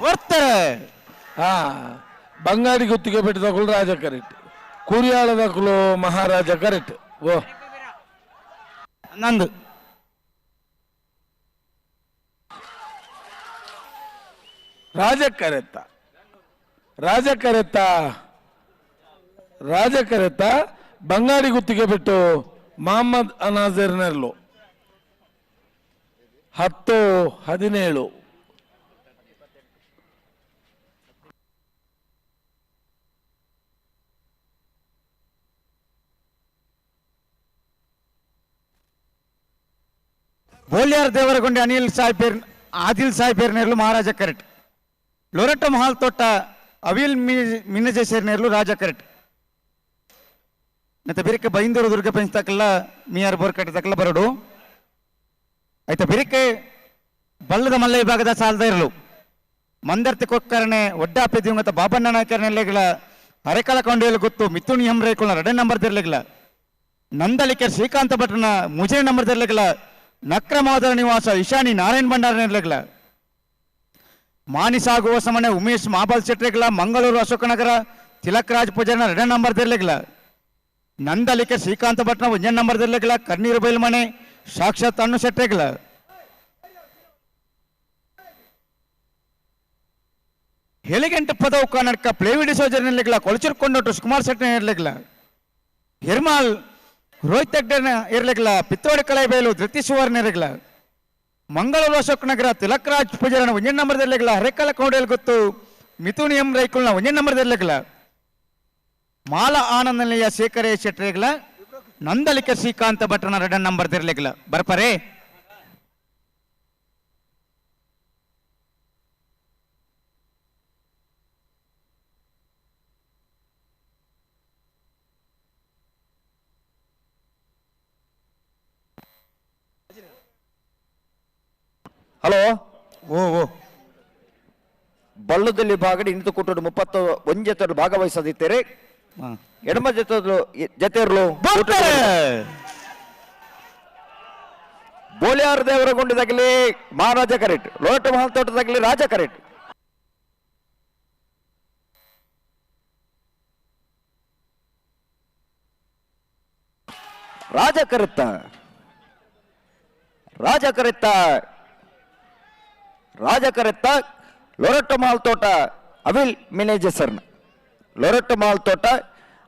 ಬರ್ತಾರೆ. ಹಾ ಬಂಗಾಡಿ ಗುತ್ತಿಗೆ ಬಿಟ್ಟದಕ್ಕಳು ರಾಜ ಕರೆಕ್ಟ್, ಕುರಿಯಾಳದಕ್ಕಳು ಮಹಾರಾಜ ಕರೆಕ್ಟ್. ಓ ನಂದು ರಾಜ ಕರೆತ್ತ, ರಾಜ ಕರೆತ್ತ, ರಾಜ ಕರೆತ್ತ ಬಂಗಾಡಿ ಗುತ್ತಿಗೆ ಬಿಟ್ಟು ಮಹಮ್ಮದ್ ಅನಾಜರ್ನಲ್ಲೂ 10-17. ಬೋಲ್ಯಾರ್ ದೇವರಗೊಂಡೆ ಅನಿಲ್ ಸಾಹೇಬ್ ಆದಿಲ್ ಸಾಹೇಬ್ ಮಹಾರಾಜ ಕರೆಕ್ಟ್, ಲೊರೆಟೊ ಮಹಾಲ್ ತೋಟ ಅವಿಲ್ ಮಿನ್ನಜೇಸೇರ್ನೇರ್ಲು ರಾಜ ಕರೆಕ್ಟ್. ಮತ್ತೆ ಬಿರಿಕೆ ಬೈಂದೂರು ದುರ್ಗ ಪಂಚತಕ್ಕಲ್ಲ ಮಿಯಾರ್ ಬೋರ್ಕಟ್ಟೆ ತಕ್ಕಲ್ಲ ಬರಡು ಆಯ್ತಾ. ಬಿರಿಕೆ ಬಲ್ಲದ ಮಲ್ಲ ವಿಭಾಗದ ಸಾಲದ ಇರಲು ಮಂದರ್ತಿ ಕೊಕ್ಕರಣೆ ಒಡ್ಡಾಪೆ ದಿವಂಗತ ಬಾಬಣ್ಣ ನಾಯಕರನೆಲೆಗಳ ಅರೆಕಾಲ ಕೊಂಡೆಯಲ್ಲಿ ಗೊತ್ತು ಮಿಥುನ್ ಎಂ ರಡೆ ನಂಬರ್ ದಿರ್ಲೆಗಳ ನಂದಲಿಕೆ ಶ್ರೀಕಾಂತ ಭಟ್ರನ ಮುಜೆ ನಂಬರ್ ದಿರ್ಲೆಗಳ ನಕ್ರ ಮಾದರ ನಿವಾಸ ಇಶಾನಿ ನಾರಾಯಣ ಭಂಡಾರ ನೆರಲೆಗಳ ಮಾನಿಸಾಗುವ ಸಮನೆ ಉಮೇಶ್ ಮಾಬಲ್ ಶೆಟ್ರೆಗಳ ಮಂಗಳೂರು ಅಶೋಕನಗರ ತಿಲಕ್ ರಾಜ್ ಪೂಜಾರಿನ ಎರಡನೇ ನಂಬರ್ ದಿರ್ಲೆಗಳ ನಂದಲಿಕೆ ಶ್ರೀಕಾಂತ ಭಟ್ನ ಒಂದನೇ ನಂಬರ್ ದಿರ್ಲೆಗಳ ಕಣ್ಣೀರು ಬೈಲ್ಮನೆ ಸಾಕ್ಷಾತ್ ಅಣ್ಣು ಶೆಟ್ರೆಗಳ ಹೆಲಿಗೆಂಟು ಪದವು ಕರ್ನಾಟಕ ಪ್ಲೇವಿಡಿ ಸೋಜರ್ ನೆರಲೆಗಳ ಕೊಳಚೂರು ಸುಕುಮಾರ್ ಶೆಟ್ಟಿ ನೆರಲೆಗಳ ಹಿರ್ಮಾಲ್ ರೋಹಿತ್ ಹೆಗ್ಡೆ ಇರ್ಲಿಕ್ಲ ಪಿತ್ತೋಡಿ ಕಲೆಬೇಲು ಧೃತಿ ಸುವರ್ಣ ಇರಲಿಲ್ಲ ಮಂಗಳೂರು ಅಶೋಕ್ ನಗರ ತಿಲಕ್ ರಾಜ್ ಪೂಜಾರನ ಒಂದೇ ನಂಬರ್ ಇರ್ಲಿಕ್ಲ ಹರೇಕಲ ಕೌಡೇಲ್ ಗೊತ್ತು ಮಿಥುನ್ ಎಂ ರೈಕುಲ್ನ ಒಂದೇ ನಂಬರ್ ಇರ್ಲಿಕ್ಲ ಮಾಲ ಆನಂದನಿಯ ಶೇಖರೇ ಶೆಟ್ರಿಗಳ ನಂದಲಿಕ ಶ್ರೀಕಾಂತ ಭಟ್ರನ ಎರಡನೇ ನಂಬರ್ ಇರ್ಲಿಕ್ಲ ಬರ್ಪರೆ. ಹಲೋ ಓ ಓ ಬಳ್ಳದಲ್ಲಿ ಭಾಗಡಿ ಇಂದು ಕೂಟಡು 31 ಜೊತೆ ಭಾಗವಹಿಸದಿದ್ದೀರಿ. ಎಡಮ ಜೊತೆ ಜೊತೆರ್ಲು ಬೋಲಿಯಾರ್ ದೇವರ ಗುಂಡಿದಾಗಲಿ ಮಹಾರಾಜ ಕರೆಕ್ಟ್, ಲೋಟ ಮಹಲ್ ತೋಟದಾಗಲಿ ರಾಜ ಕರೆಕ್ಟ್. ರಾಜ ಕರೆತ್ತ, ರಾಜ ಕರೆತ್ತ, ರಾಜ ಕರೆತ್ತ. ಲೊರೊಟ್ಟ ಮಾಲ್ ತೋಟ ಅವಿಲ್ ಮಿನೇಜಸರ್ನ, ಲೊರೊಟ್ಟ ಮಾಲ್ ತೋಟ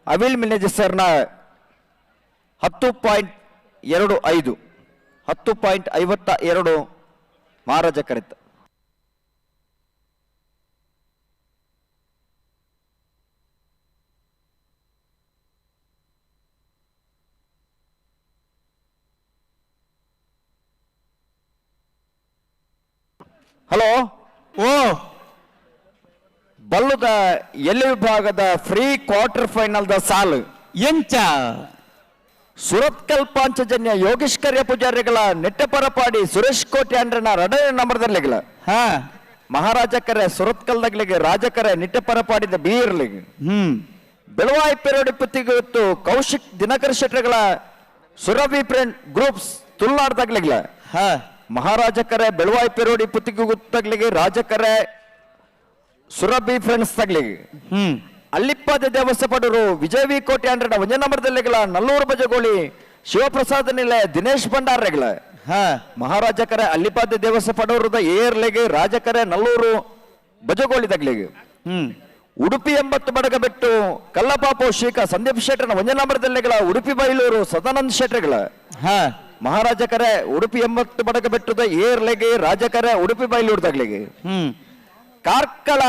ಅವಿಲ್ ಮಿನೇಜಸರ್ನ 10.25, 10.52 ಮಹಾರಾಜ ಕರೆತ್ತ. ಹಲೋ ಓ ಬಲ್ಲುದ ಎಲ್ಲಿ ವಿಭಾಗದ ಫ್ರೀ ಕ್ವಾರ್ಟರ್ ಫೈನಲ್ the ಸಾಲು ಎಂಚ ಸುರತ್ಕಲ್ ಪಾಂಚಜನ್ಯ ಯೋಗೇಶ್ ಕರ್ಯ ಪೂಜಾರಿಗಳ ನೆಟ್ಟಪರಪಾಡಿ ಸುರೇಶ್ ಕೋಟೆ ಅಂಡ್ರನ ಎರಡನೇ ನಂಬರ್ದಲ್ಲಿಗಳ ಮಹಾರಾಜ ಕರೆ ಸುರತ್ಕಲ್ದಗ್ಲಿಗೆ ರಾಜಕರೆ ನಿಟ್ಟಪರಪಾಡಿದ ಬೀರ್ಲಿಗೆ ಬೆಳವಾಯಿ ಪೆರೋಡಿ ಪುತ್ತಿಗೆ ಕೌಶಿಕ್ ದಿನಕರ್ ಶೆಟ್ಟರ್ಗಳ ಸುರಭಿ ಫ್ರೆಂಡ್ ಗ್ರೂಪ್ಸ್ ತುಳ್ನಾಡ್ದಾಗ್ಲಿಗಳ ಮಹಾರಾಜ ಕರೆ ಬೆಳವಾಯಿ ಪೆರೋಡಿ ಪುತ್ತಿಗೆ ಗುತ್ತಗ್ಲಿಗೆ ರಾಜಕರೆ ಸುರಭಿ ಫ್ರೆಂಡ್ಸ್ ತಗ್ಲಿಗೆ ಅಲ್ಲಿಪ್ಪಾದ ದೇವಸ್ಥಪಡರು ವಿಜಯ ವಿ ಕೋಟೆ ಅಂಡ್ರನ ಒಂದೇ ನಂಬರ್ದಲ್ಲಿಗಳ ನಲ್ಲೂರು ಬಜಗೋಳಿ ಶಿವಪ್ರಸಾದ ನಿಲೆ ದಿನೇಶ್ ಭಂಡಾರಗಳ ಮಹಾರಾಜಕರೆ ಅಲ್ಲಿಪಾದ ದೇವಸ್ಥಪಡವರದ ಏರ್ಲೆಗೆ ರಾಜಕರೆ ನಲ್ಲೂರು ಬಜಗೋಳಿ ತಗ್ಲಿಗೆ ಉಡುಪಿ 80 ಬಡಗ ಬೆಟ್ಟು ಕಲ್ಲಪಾಪು ಶ್ರೀಕ ಸಂದೀಪ್ ಶೆಟ್ಟರ್ನ ಒಂದೇ ನಂಬರ್ದಲ್ಲಿಗಳ ಉಡುಪಿ ಬೈಲೂರು ಸದಾನಂದ ಶೆಟ್ಟರ್ಗಳ ಮಹಾರಾಜಕರೆ ಉಡುಪಿ 80 ಬಡಗ ಬೆಟ್ಟದ ಏರ್ಲೆಗೆ ರಾಜಕರೆ ಉಡುಪಿ ಬೈಲೂರು ತಗ್ಲಿಗೆ ಕಾರ್ಕಳ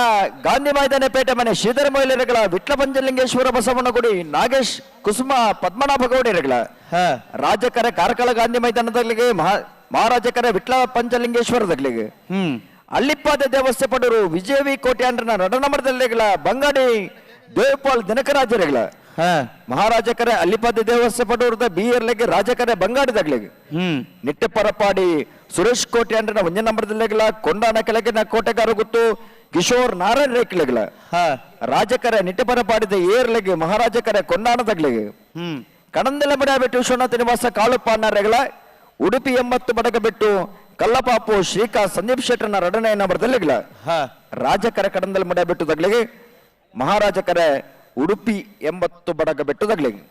ಗಾಂಧಿ ಮೈದಾನ ಪೇಟೆ ಮನೆ ಶ್ರೀಧರ ಮೊಯ್ಲಿರಗಳ ವಿಟ್ಲ ಪಂಚಲಿಂಗೇಶ್ವರ ಬಸವನಗುಡಿ ನಾಗೇಶ್ ಕುಸುಮ ಪದ್ಮನಾಭ ಗೌಡರಗಳ ರಾಜಕರೆ ಕಾರ್ಕಳ ಗಾಂಧಿ ಮೈದಾನದಲ್ಲಿಗೆ ಮಹಾರಾಜಕರೆ ವಿಟ್ಲ ಪಂಚಲಿಂಗೇಶ್ವರದಲ್ಲಿಗೆ ಅಲ್ಲಿಪ್ಪಾದ ದೇವಸ್ಥಪಡರು ವಿಜಯ ವಿ ಕೋಟ್ಯಾಂಡ್ರನ ನಡನಮರದಲ್ಲಿಗಳ ಬಂಗಾಡಿ ದೇವಪಾಲ್ ದಿನಕರಾಜರಗಳ ಮಹಾರಾಜಕರೆ ಅಲ್ಲಿಪಾದ ದೇವಸ್ಥಪಡೂರದ ಬಿ ಎರ್ಲೆಗೆ ರಾಜಕರೆ ಬಂಗಾಡಿದಾಗ್ಲಿಗೆ ನಿಟ್ಟೆಪರಪಾಡಿ ಸುರೇಶ್ ಕೋಟ್ಯಾಂಡ್ರನ ಒಂದೇ ನಂಬರ್ದಲ್ಲಿಗಳ ಕೊಂಡಾಣ ಕೆಳಗಿನ ಕೋಟೆಗಾರ ಗುತ್ತು ಕಿಶೋರ್ ನಾರಾಯಣ ರೇಕ್ಲೆಗಳ ರಾಜಕರೆ ನಿಟ್ಟೆಪರಪಾಡಿದ ಏರ್ಲೆಗೆ ಮಹಾರಾಜಕರೆ ಕೊಂಡಾಣದಾಗ್ಲಿಗೆ ಕಡಂದೆಲ ಬಿಟ್ಟು ವಿಶ್ವನಾಥ ನಿವಾಸ ಕಾಳುಪ್ಪ ಅನ್ನಾರೆಗಳ ಉಡುಪಿ 80 ಬಡಗ ಬಿಟ್ಟು ಕಲ್ಲಪಾಪು ಶ್ರೀಕಾ ಸಂದೀಪ್ ಶೆಟ್ಟರ್ನ ಎರಡನೇ ನಂಬರ್ದಲ್ಲಿಗಳ ರಾಜಕರೆ ಕಡಂದಲ ಮಡ ಬಿಟ್ಟು ತಗ್ಲಿಗೆ ಮಹಾರಾಜಕರೆ ಉಡುಪಿ 80 ಬಡಗ ಬೆಟ್ಟು ತಗ್ಲಿಗೆ.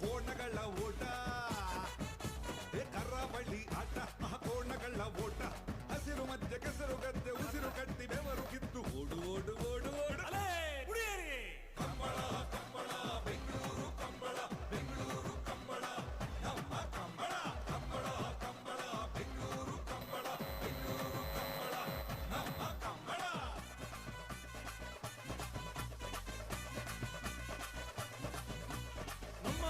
ಕೋಣಗಳ ಓಟ, ಕರಾವಳಿ ಆಟ, ಕೋಣಗಳ ಓಟ, ಹಸಿರು ಮಧ್ಯೆ ಕೆಸರು ಗದ್ದೆ, ಉಸಿರು ಕಟ್ಟಿ ಬೆವರು ಕಿತ್ತು ಓಡು ಓಡು ಓಡು ಓಡು. ಕಂಬಳ ಕಂಬಳ ಬೆಂಗಳೂರು ಕಂಬಳ, ಬೆಂಗಳೂರು ಕಂಬಳ, ನಮ್ಮ ಕಂಬಳ, ಕಂಬಳ ಕಂಬಳ ಬೆಂಗಳೂರು ಕಂಬಳ, ಬೆಂಗಳೂರು ಕಂಬಳ, ನಮ್ಮ ಕಂಬಳ. ನಮ್ಮ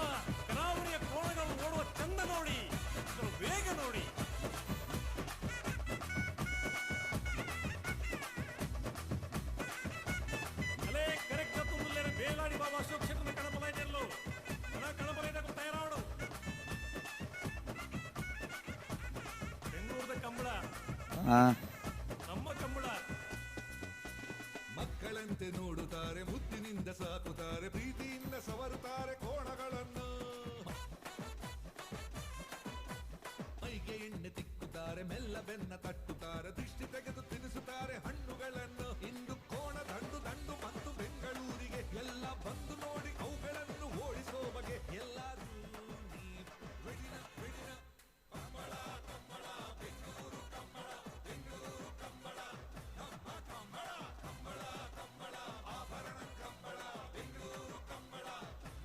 ಕರಾವಳಿಯ ಕೋಣಗಳು ಓಡುವ ಚಂದ ನೋಡಿ, ಇದರ ವೇಗ ನೋಡಿ. ಅಲೇ ಕರೆಕ್ಟ್ ತುಂಬಿಲ್ಲೇನೆ ಬೇಲಾಡಿ ಬಾಬಾ ಅಶೋಕ್ ಕ್ಷೇತ್ರದ ಕಣಬಲ ಇದೆಲ್ಲೋ ಕಣ ಕಣಬಲ ಇದೆ ತಯಾರಾಡು. ಬೆಂಗಳೂರದ ಕಂಬಳ, ನಮ್ಮ ಕಂಬಳ. ಮಕ್ಕಳಂತೆ ನೋಡುತ್ತಾರೆ, ಮುದ್ದಿನಿಂದ ಸಾಕುತ್ತಾರೆ, ಪ್ರೀತಿಯಿಂದ ಸವರುತ್ತಾರೆ ಕೋಣಗಳನ್ನು. ಮೈಗೆ ಎಣ್ಣೆ ತಿಕ್ಕುತ್ತಾರೆ, ಮೆಲ್ಲ ಬೆನ್ನ ತಟ್ಟುತ್ತಾರೆ, ದೃಷ್ಟಿ ತೆಗೆದು ತಿನ್ನಿಸುತ್ತಾರೆ ಹಣ್ಣುಗಳನ್ನು. ಇಂದು ಕೋಣ ದಂಡು ದಂಡು ಬಂತು ಬೆಂಗಳೂರಿಗೆ, ಎಲ್ಲ ಬಂದು ನೋಡಿ ಅವುಗಳನ್ನು ಓಡಿಸೋ ಬಗೆ. ಎಲ್ಲರೂ ಕಂಬಳ ಕಂಬಳ ಬೆಂಗಳೂರು ಕಂಬಳ, ಬೆಂಗಳೂರು ಕಂಬಳ, ನಮ್ಮ ಕಂಬಳ, ಕಂಬಳ ಕಂಬಳ ಆಭರಣ ಕಂಬಳ, ಬೆಂಗಳೂರು ಕಂಬಳ,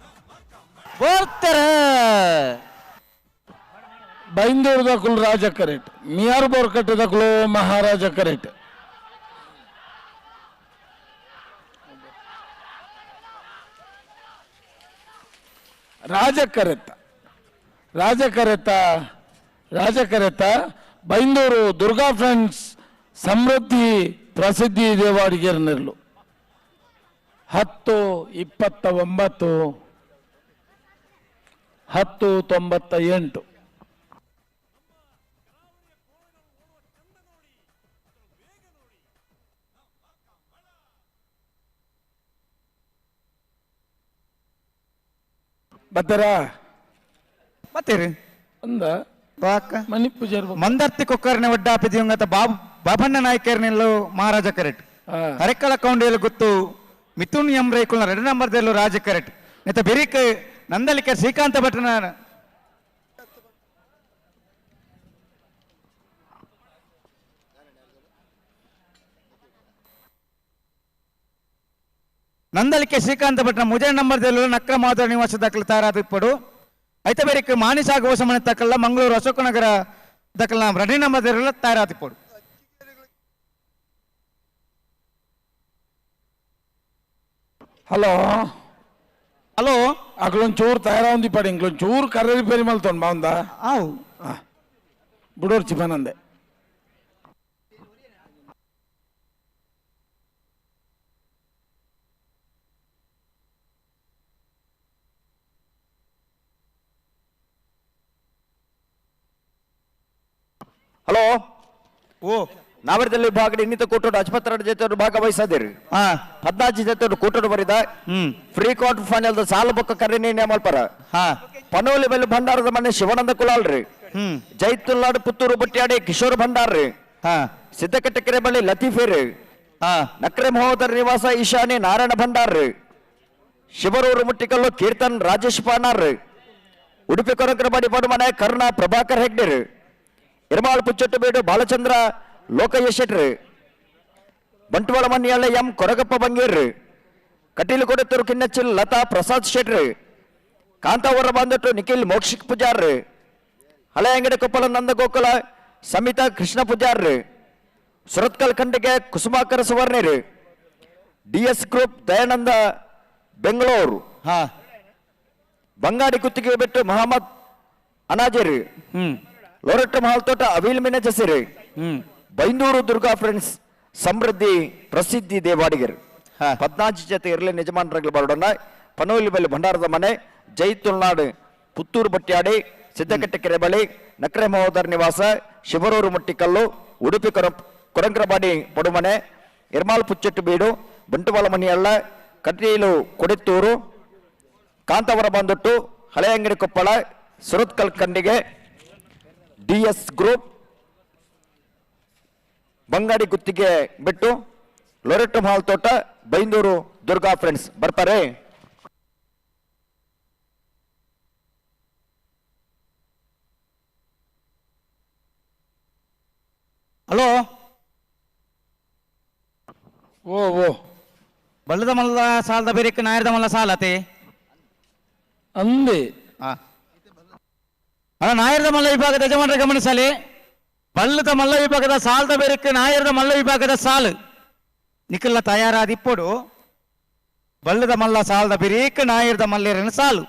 ನಮ್ಮ ಕಂಬಳ. ಬರ್ತಾರೆ. Byndoor ದಕುಲು ರಾಜ ಕರೆಟ್, ಮಿಯಾರ್ ಬೋರ್ಕಟ್ಟೆ ದಕುಲು ಮಹಾರಾಜ ಕರೆಟ್. ರಾಜ ಕರೆತ್ತ ರಾಜ ಕರೆತ್ತ ರಾಜ ಕರೆತ್ತ ಬೈಂದೂರು ದುರ್ಗಾ ಫ್ರೆಂಡ್ಸ್ ಸಮೃದ್ಧಿ ಪ್ರಸಿದ್ಧಿ ದೇವಾಡಿಗೆರ ನೆರಳು. 10:29, 10:98. ಬತ್ತರ ಬತ್ತೀರಿ ಅಂದ ಮಣಿಪೂಜಾರ್ ಮಂದರ್ತಿ ಕೊಕ್ಕರ್ನೆ ಒಡ್ಡಾಪಿ ದಿವಂಗತ ಬಾಬಣ್ಣ ನಾಯ್ಕರ್ನೆಲ್ಲು ಮಹಾರಾಜ ಕರೆಟ್. ಹರೆಕ್ಕಳ ಕೌಂಡಿಯಲ್ಲಿ ಗೊತ್ತು ಮಿಥುನ್ ಎಂ ರೈಕುಲ್ನ 2 ನಂಬರ್ದಲ್ಲೂ ರಾಜ ಕರೆಟ್. ನೆತ್ತ ಬೆರಿಕ್ ನಂದಲಿಕ ಶ್ರೀಕಾಂತ ಭಟ್ರನ ನಂದಲಿಕೆ ಶ್ರೀಕಾಂತ ಭಟ್ನ ಮುಜೆ ನಂಬರ್ದಲ್ಲೂ ನಕ್ರ ಮಾಧವ ನಿವಾಸ ದಾಖಲು ತಯಾರಾದ ಇಪ್ಪಡು. ಐತ ಬೇರಿಕ್ ಮಾನಿಸಾಗ ಹೋಸಮನೆ ತಕ್ಕಲ್ಲ ಮಂಗಳೂರು ಅಶೋಕನಗರ ದಾಖಲ 2 ನಂಬರ್ದಲ್ಲ ತಯಾರಾದ ಇಪ್ಪಡು. ಹಲೋ ಹಲೋ ಅಕ್ಲೊಂಚೂರು ತಯಾರಾಂದಿ ಪಡಿ, ಇಂಕ್ಲೊಂಚೂರು ಕರ್ರೆ ರಿಪೇರಿ ಮಲ್ತೊಂಡು ಬಾಂದ ಆವು ಬುಡೋರ್ಚಿ ಪನಂದೆ. ಹಲೋ ಓ ನಾವರದಲ್ಲಿ ವಿಭಾಗದ ಇನ್ನಿತ ಕೂಟೋಡು ಅಜ್ಪತ್ರ ಜೊತೆ ಭಾಗವಹಿಸದಿರಿ. 14 ಜೊತೆ ಕೂಟೋಡು ಬರಿದ free quarter final ಸಾಲು ಬೊಕ್ಕ ಕರೆ ನಿರ್ಣಯ ಮಲ್ಪರ. ಪನೋಲಿ ಬೆಲ್ಲ ಭಂಡಾರದ ಮನೆ ಶಿವಾನಂದ ಕುಲಾಲ್ರಿ, ಜೈತುಲ್ನಾಡು ಪುತ್ತೂರು ಬಟ್ಟಿಯಾಡಿ ಕಿಶೋರ್ ಭಂಡಾರ್ರಿ, ಸಿದ್ದಕಟ್ಟೆ ಕೆರೆ ಬಳಿ ಲತೀಫೇರಿ, ನಕ್ರೆ ಮಹೋದರ ನಿವಾಸ ಈಶಾನಿ ನಾರಾಯಣ ಭಂಡಾರ್ರಿ, ಶಿವರೂರು ಮುಟ್ಟಿಕಲ್ಲು ಕೀರ್ತನ್ ರಾಜೇಶ್ ಪಾನಾರ್ರಿ, ಉಡುಪಿ ಕೊರಕರಬಾಡಿ ಪಡುಮನೆ ಕರುಣಾ ಪ್ರಭಾಕರ್ ಹೆಗ್ಡೆರಿ, ಇರ್ಮಾಳ್ ಪುಚ್ಚಟ್ಟು ಬೀಡು ಬಾಲಚಂದ್ರ ಲೋಕಯ್ಯ ಶೆಟ್ರಿ, ಬಂಟ್ವಾಳ ಮನ್ಯಾಳ ಎಂ ಕೊರಗಪ್ಪ ಬಂಗೇರ್ರಿ, ಕಟೀಲು ಕೊಡತ್ತೂರು ಕಿನ್ನಚ್ಚಿಲ್ ಲತಾ ಪ್ರಸಾದ್ ಶೆಟ್ರಿ, ಕಾಂತಾವರ ಬಾಂದಟ್ಟು ನಿಖಿಲ್ ಮೋಕ್ಷಿಕ್ ಪೂಜಾರ್ರಿ, ಹಳೆ ಅಂಗಡಿ Koppal Nandagokula Samita Krishna ಪೂಜಾರ್ರಿ, Surathkal Khandige Kusumakara ಸುವರ್ಣಿರಿ, D S group Dayananda Bengaluru, Bangadi Guttige Bettu Mohammed ಅನಾಜೇರಿ, ಲೋರಟ್ಟ ಮಹಲ್ ತೋಟ ಅವಿಲ್ ಮಿನಜಸಿರಿ, ಬೈಂದೂರು ದುರ್ಗಾ ಫ್ರೆಂಡ್ಸ್ ಸಮೃದ್ಧಿ ಪ್ರಸಿದ್ಧಿ ದೇವಾಡಿಗರು. 14 ಜೊತೆ ಇರಲಿ ಯಜಮಾನರಾಗಲಿ ಬರೋಣ. ಪನೋಲಿ ಬಳಿ ಭಂಡಾರದ ಮನೆ, ಜೈ ತುಳ್ನಾಡು ಪುತ್ತೂರು ಬಟ್ಟಿಯಾಡಿ, ಸಿದ್ದಕಟ್ಟೆ ಕೆರೆ ಬಳಿ ನಕ್ರೆ ಮಹೋದರ ನಿವಾಸ, ಶಿವರೂರು ಮುಟ್ಟಿಕಲ್ಲು, ಉಡುಪಿ ಕೊರಂಕ್ರಬಾಡಿ ಪಡುಮನೆ, ಇರ್ಮಾಲ್ ಪುಚ್ಚೆಟ್ಟು ಬೀಡು, ಬಂಟುವಾಳ ಮನಿಯಳ್ಳ, ಕಟೀಲು ಕೊಡಿತ್ತೂರು, ಕಾಂತಾವರ ಬಂದೊಟ್ಟು, Haleyangadi Koppal, Surathkal Khandige, D S group Bangadi Guttige Bettu, Loreto Mahal Thota, Byndoor Durga friends ಬರ್ತಾರೆ. ಹಲೋ ಓ ಓ ಬಲ್ಲದ ಮಲ್ಲ ಸಾಲದ ಬೇರೆ ನಾಯರದ ಮಲ್ಲ ಸಾಲತೆ ಅಂದೆ. ಅಲ್ಲ, ನಾಯರದ ಮಲ್ಲ ವಿಭಾಗದ ಯಜಮಾನರ ಗಮನಿಸಲಿ. ಬಲ್ಲದ ಮಲ್ಲ ವಿಭಾಗದ ಸಾಲದ ಬೇರೆ ನಾಯರದ ಮಲ್ಲ ವಿಭಾಗದ ಸಾಲು ನಿಖಲ್ಲ ತಯಾರಾದಿಪ್ಪಡು. ಬಲ್ಲದ ಮಲ್ಲ ಸಾಲದ ಬಿರೇಕ ನಾಯರದ ಮಲ್ಲೇರನ ಸಾಲು.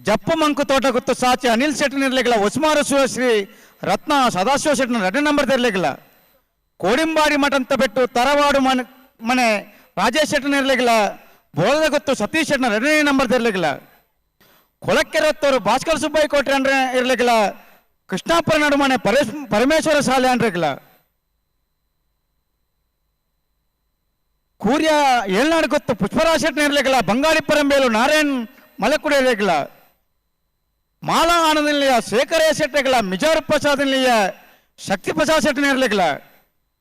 ಜಪ್ಪು ಮಂಕು ತೋಟ ಗುತ್ತು ಸಾಚಿ ಅನಿಲ್ ಶೆಟ್ಟಿ ನಿರ್ಲಿಗಿಲ್ಲ, ಉಸ್ಮಾರು ಶ್ರೀ ರತ್ನ ಸದಾಶಿವ ಶೆಟ್ಟಿನ 2 ನಂಬರ್ ಇರಲಿಲ್ಲ, ಕೋಡಿಂಬಾಡಿ ಮಠಂತ ಬೆಟ್ಟು ತರವಾಡು ಮನೆ ಮನೆ ರಾಜೇಶ್ ಶೆಟ್ಟಿನ ಇರಲಿಲ್ಲ, ಬೋಳದ ಗೊತ್ತು ಸತೀಶ್ ಶೆಟ್ಟಿನ 2ನೇ ನಂಬರ್ ಇರಲಿಲ್ಲ, ಕೊಳಕೆರತ್ತವರು ಭಾಸ್ಕರ್ ಸುಬ್ಬಯ್ಯ ಕೋಟ್ರೆ ಅಂದ್ರೆ ಇರಲಿಲ್ಲ, ಕೃಷ್ಣಾಪುರ ನಡುಮನೆ ಪರಮೇಶ್ವರ ಶಾಲೆ ಅಂದ್ರಿಗಿಲ್ಲ, ಕೂರ್ಯ ಏಳ್ನಾಡು ಗೊತ್ತು ಪುಷ್ಪರಾಜ್ ಶೆಟ್ಟಿನ ಇರಲಿಲ್ಲ, ಬಂಗಾಳಿ ಪರಂಬೇಲು ನಾರಾಯಣ್ ಮಲಕುಡಿ ಇರಲಿಲ್ಲ, ಮಾಲಾ ಆನಂದನಿಲಯ ಶೇಖರಯ್ಯ ಶೆಟ್ಟಿಗಳ ಮಿಜಾರು ಪ್ರಸಾದ್ ನಿಲಯ ಶಕ್ತಿ ಪ್ರಸಾದ್ ಶೆಟ್ಟಿನ ಇರಲಿಲ್ಲ,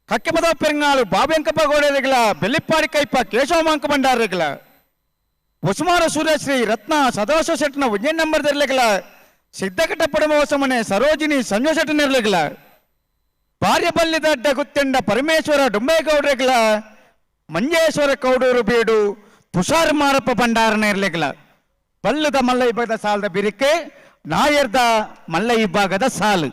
ಕಕ್ಕೆಪದ ಪೆರಂಗಾಳು ಬಾಬೆಂಕಪ್ಪ ಗೌಡ ಇರಲಿಲ್ಲ, ಬೆಳ್ಳಿಪ್ಪಾಡಿ ಕೈಪ ಕೇಶವ ಮಾಂಕ ಭಂಡಾರ ಇರಲಿಲ್ಲ, ಉಸ್ಮಾರ ಸೂರ್ಯಶ್ರೀ ರತ್ನ ಸದಾಶಿವ ಶೆಟ್ಟಿನ ಉಜ್ಜಯನ್ ನಂಬರ್ ಇರಲಿಲ್ಲ, ಸಿದ್ದಕಟ್ಟ ಪಡಮವಸಮನೆ ಸರೋಜಿನಿ ಸಂಜು ಶೆಟ್ಟಿನ ಇರಲಿಲ್ಲ, ಬಾರ್ಯಬಲ್ಲಿದಡ್ಡ ಗುತ್ತೆಂಡ ಪರಮೇಶ್ವರ ಡುಂಬೇಗೌಡರಿಗಿಲ್ಲ, ಮಂಜೇಶ್ವರ ಕೌಡೂರು ಬೀಡು ತುಷಾರ್ ಮಾರಪ್ಪ ಭಂಡಾರನ ಇರಲಿಲ್ಲ. ಬಲ್ಲದ ಮಲ್ಲ ವಿಭಾಗದ ಸಾಲದ ಬಿರಿಕೆ ನಾಯರ್ದ ಮಲ್ಲ ವಿಭಾಗದ ಸಾಲು.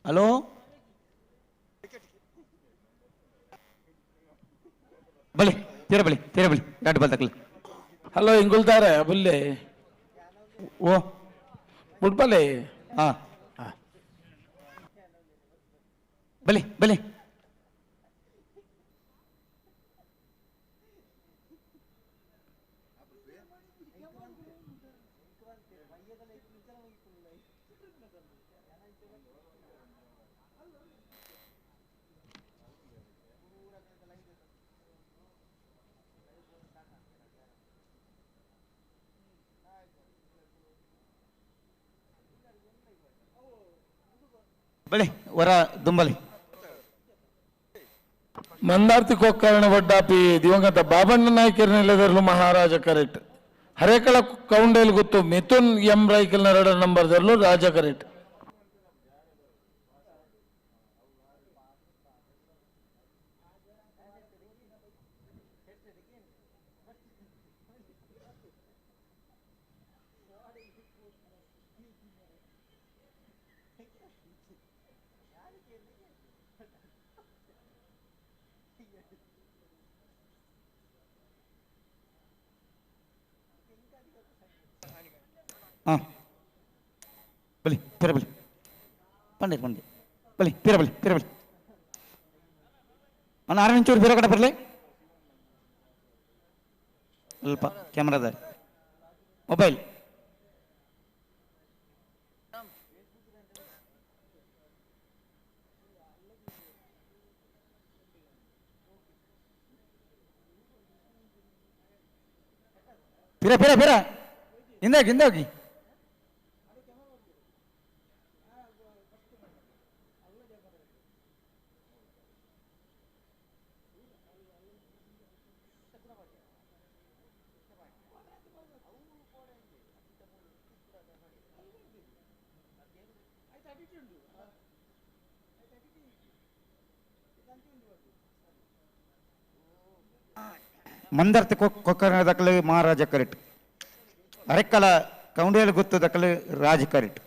ಹಲೋ ಬಲಿ ತೀರ ಬಲಿ ತೀರ ಬಲಿ ಎರಡು ಬಲ್ ತಕಲಿ. ಹಲೋ ಇಂಗುಲ್ತಾರೆ ಬುಲ್ಲೆ ಓ ಬುಡ್ಬಲೆ. ಹಾ ಬಲಿ ಬಲಿ. ಬಳಿ ವರ ದುಂಬಲಿ. ಮಂದಾರ್ತಿ ಕೊಕ್ಕರ್ಣ ವಡ್ಡಾಪಿ ದಿವಂಗತ ಬಾಬಣ್ಣ ನಾಯ್ಕರ್ ನೆಲೆದರ್ಲು ಮಹಾರಾಜ ಕರೆಕ್ಟ್. ಹರೇಕಳ ಕೌಂಡೇಲ್ ಗೊತ್ತು ಮಿಥುನ್ ಎಂ ರೈಕಲ್ ನರಡ ನಂಬರ್ ದರ್ಲು ರಾಜ ಕರೆಕ್ಟ್. ಹಾಂ ಬಲಿ ತೀರ ಬಲಿ ಪಂಡೆ ಪಂಡೆ ಬಲಿ ತೀರ ಬಲಿ ತೀರ ಬಲಿ ಅಣ್ಣ ಆರು ಬೇರೆ ಕಡೆ ಬರಲಿ ಸ್ವಲ್ಪ ಕ್ಯಾಮ್ರಾದಾರಿ ಮೊಬೈಲ್ ಪಿರ ಪಿರ ಪಿರ ಹಿಂದೆ ಹೋಗಿ ಹಿಂದೆ ಹೋಗಿ. ಮಂದರ್ತಿ ಕೊಕ್ಕರ್ಣ ದಕ್ಕಲು ಮಹಾರಾಜ ಕರೆಕ್ಟ್. ಅರೆಕ್ಕಲ ಕೌಂಡೇಲು ಗುತ್ತು ದಕ್ಕಲು ರಾಜ ಕರೆಕ್ಟ್.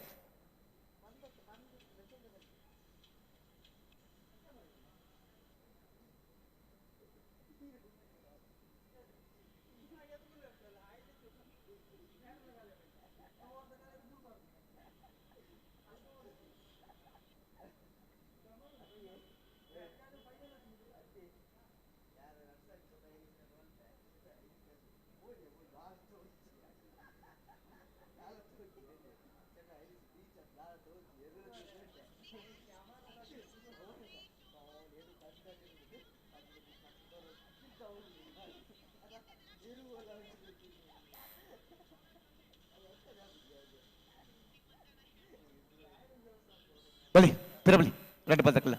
ಬಲಿ ಪಿರಬಲಿ ರೆಡ್ ಪದಕಲ್ಲ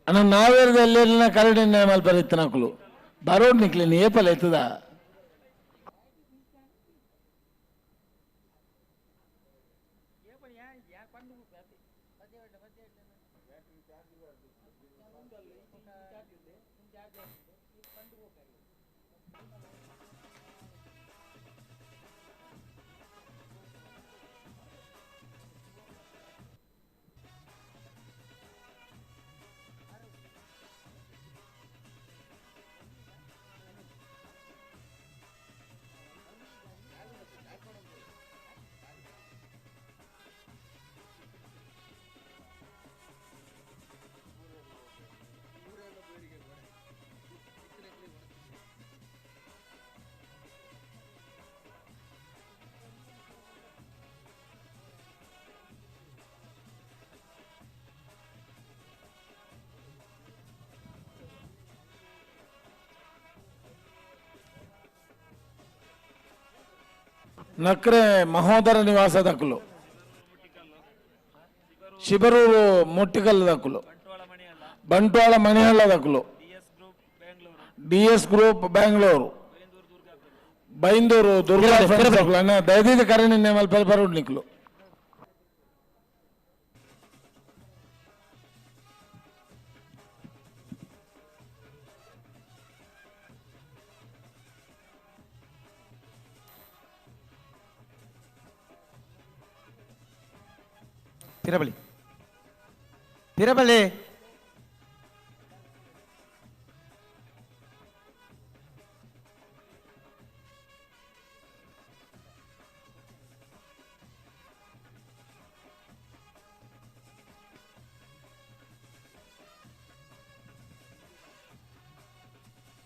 ಅಣ್ಣ ನಾವೇರ್ದ ಕರಡಿ ಮಲ್ಪರಿತ್ತನಕುಲು ಬರೋಡ್ ನಿಕ್ಲಿನ ಏಪಲ್ ಎತ್ತದ ನಕ್ರೆ ಮಹೋದರ ನಿವಾಸ ದಕ್ಕಲು Shibaroor ಮೊಟ್ಟಿಕಲ್ ದಕ್ಕಲು Bantwal ಮಣಿಹಳ್ಳ ದಕ್ಕಲು D S group Bangalore Byndoor Durga friends ದಕ್ಕಲು ಅಣ್ಣ ದಯದೀದ ಕರೆ ನೇಮಲ್ ಬರೋಡ್ ನಿಕ್ಲು ತಿರಬಲಿ ತಿರಬಲಿ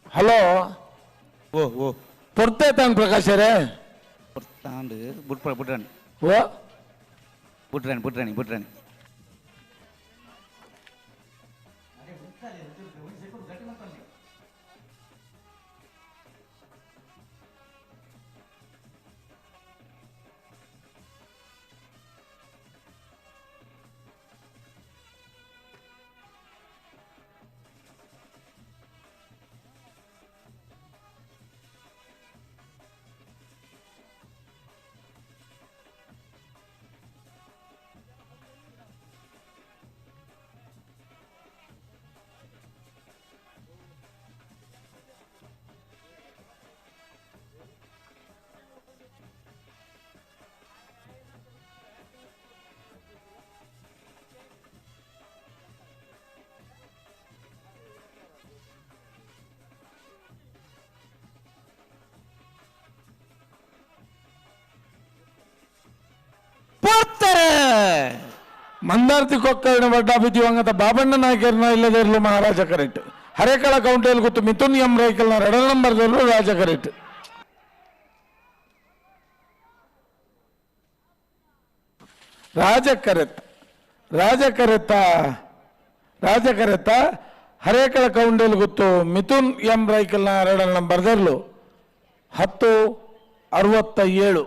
ಹಲೋ ಓ ಓ ಪೊರ್ತೆ ತಾನು ಪ್ರಕಾಶರೇ ಪೊರ್ತಾಂಡು ಬುಟ್ಪ ಬುಡ್ರಾಣಿ ಓ ಬುಡ್ರಾಣಿ ಬುಡ್ರಾಣಿ ಬುಡ್ರಾಣಿ ಮಂದಾರ್ತಿ ಕೊಕ್ಕರ್ಣ ಬಡ್ಡ ದಿವಂಗತ ಬಾಬಣ್ಣ ನಾಯಕರ್ನ ಇಲ್ಲದೆ ಇರಲು ಮಹಾರಾಜ ಕರೆಕ್ಟ್ ಹರೇಕಳ ಕೌಂಟೆಯಲ್ಲಿ ಗೊತ್ತು ಮಿಥುನ್ ಎಂ ರೈಕಲ್ನ ಎರಡನೇ ನಂಬರ್ ರಾಜ ಕರೆಕ್ಟ್. ರಾಜ ಕರೆತ್ತ ರಾಜ ಕರೆತ್ತ ರಾಜ ಕರೆತ್ತ ಹರೇಕಳ ಕೌಂಟೆಯಲ್ಲಿ ಗೊತ್ತು ಮಿಥುನ್ ಎಂ ರೈಕಲ್ನ ಎರಡನೇ ನಂಬರ್ 10:67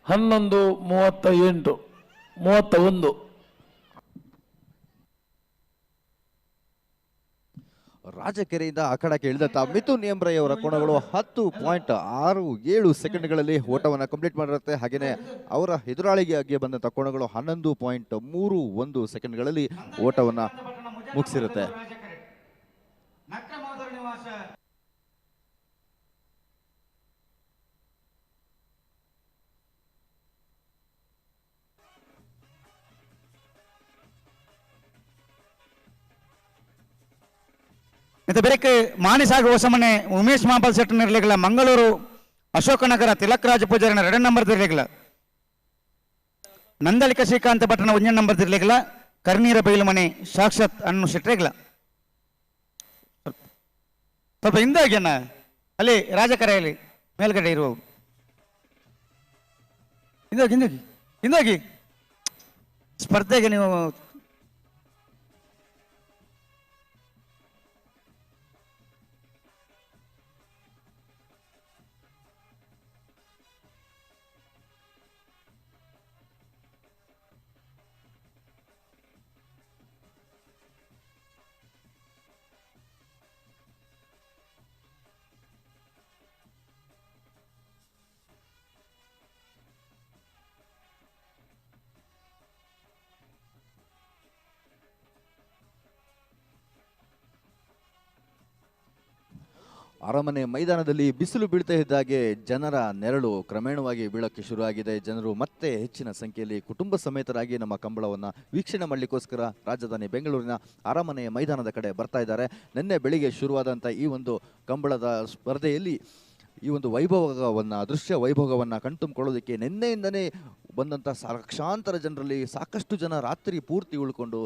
11:38 31. ರಾಜಕೆರೆಯಿಂದ ಅಖಾಡಕ್ಕೆ ಇಳಿದಂತ ಮಿಥುನ್ ಎಂಬ್ರೈ ಅವರ ಕೋಣಗಳು 10.67 ಸೆಕೆಂಡ್ಗಳಲ್ಲಿ ಓಟವನ್ನು ಕಂಪ್ಲೀಟ್ ಮಾಡಿರುತ್ತೆ. ಹಾಗೆಯೇ ಅವರ ಎದುರಾಳಿಗೆ ಬಂದಂಥ ಕೋಣಗಳು 11.31 ಸೆಕೆಂಡ್ಗಳಲ್ಲಿ ಓಟವನ್ನು ಮುಗಿಸಿರುತ್ತೆ. ಮತ್ತೆ ಬೆರಕೆ ಮಾನಿಸಾಗ ಹೊಸಮನೆ ಉಮೇಶ್ ಮಾಂಬಲ್ ಶೆಟ್ಟರ್ ಇರಲಿಲ್ಲ. ಮಂಗಳೂರು ಅಶೋಕನಗರ ತಿಲಕ್ ರಾಜ ಪೂಜಾರಿನ 2 ನಂಬರ್ ಇರಲಿಲ್ಲ. ನಂದಳಿಕ ಶ್ರೀಕಾಂತ ಭಟ್ಟನ 1 ನಂಬರ್ ಇರಲಿಲ್ಲ. ಕರ್ನೀರ ಬೈಲುಮನೆ ಸಾಕ್ಷಾತ್ ಅನ್ನು ಶೆಟ್ಟರೆಗಿಲ್ಲ. ಸ್ವಲ್ಪ ಹಿಂದೆ ಹೋಗಿ ಅಣ್ಣ, ಅಲ್ಲಿ ರಾಜಕರೆಯಲ್ಲಿ ಮೇಲ್ಗಡೆ ಇರುವವರು ಹಿಂದೋಗಿ ಹಿಂದೋಗಿ ಹಿಂದೋಗಿ ಸ್ಪರ್ಧೆಗೆ ನೀವು ಅರಮನೆ ಮೈದಾನದಲ್ಲಿ ಬಿಸಿಲು ಬೀಳ್ತಾ ಇದ್ದಾಗೆ ಜನರ ನೆರಳು ಕ್ರಮೇಣವಾಗಿ ಬೀಳಕ್ಕೆ ಶುರುವಾಗಿದೆ. ಜನರು ಮತ್ತೆ ಹೆಚ್ಚಿನ ಸಂಖ್ಯೆಯಲ್ಲಿ ಕುಟುಂಬ ಸಮೇತರಾಗಿ ನಮ್ಮ ಕಂಬಳವನ್ನು ವೀಕ್ಷಣೆ ಮಾಡಲಿಕ್ಕೋಸ್ಕರ ರಾಜಧಾನಿ ಬೆಂಗಳೂರಿನ ಅರಮನೆ ಮೈದಾನದ ಕಡೆ ಬರ್ತಾ ಇದ್ದಾರೆ. ನಿನ್ನೆ ಬೆಳಿಗ್ಗೆ ಶುರುವಾದಂಥ ಈ ಒಂದು ಕಂಬಳದ ಸ್ಪರ್ಧೆಯಲ್ಲಿ ಈ ಒಂದು ವೈಭವವನ್ನು, ದೃಶ್ಯ ವೈಭವವನ್ನು ಕಣ್ತುಂಬಿಕೊಳ್ಳೋದಕ್ಕೆ ನಿನ್ನೆಯಿಂದನೇ ಬಂದಂಥ ಲಕ್ಷಾಂತರ ಜನರಲ್ಲಿ ಸಾಕಷ್ಟು ಜನ ರಾತ್ರಿ ಪೂರ್ತಿ ಉಳ್ಕೊಂಡು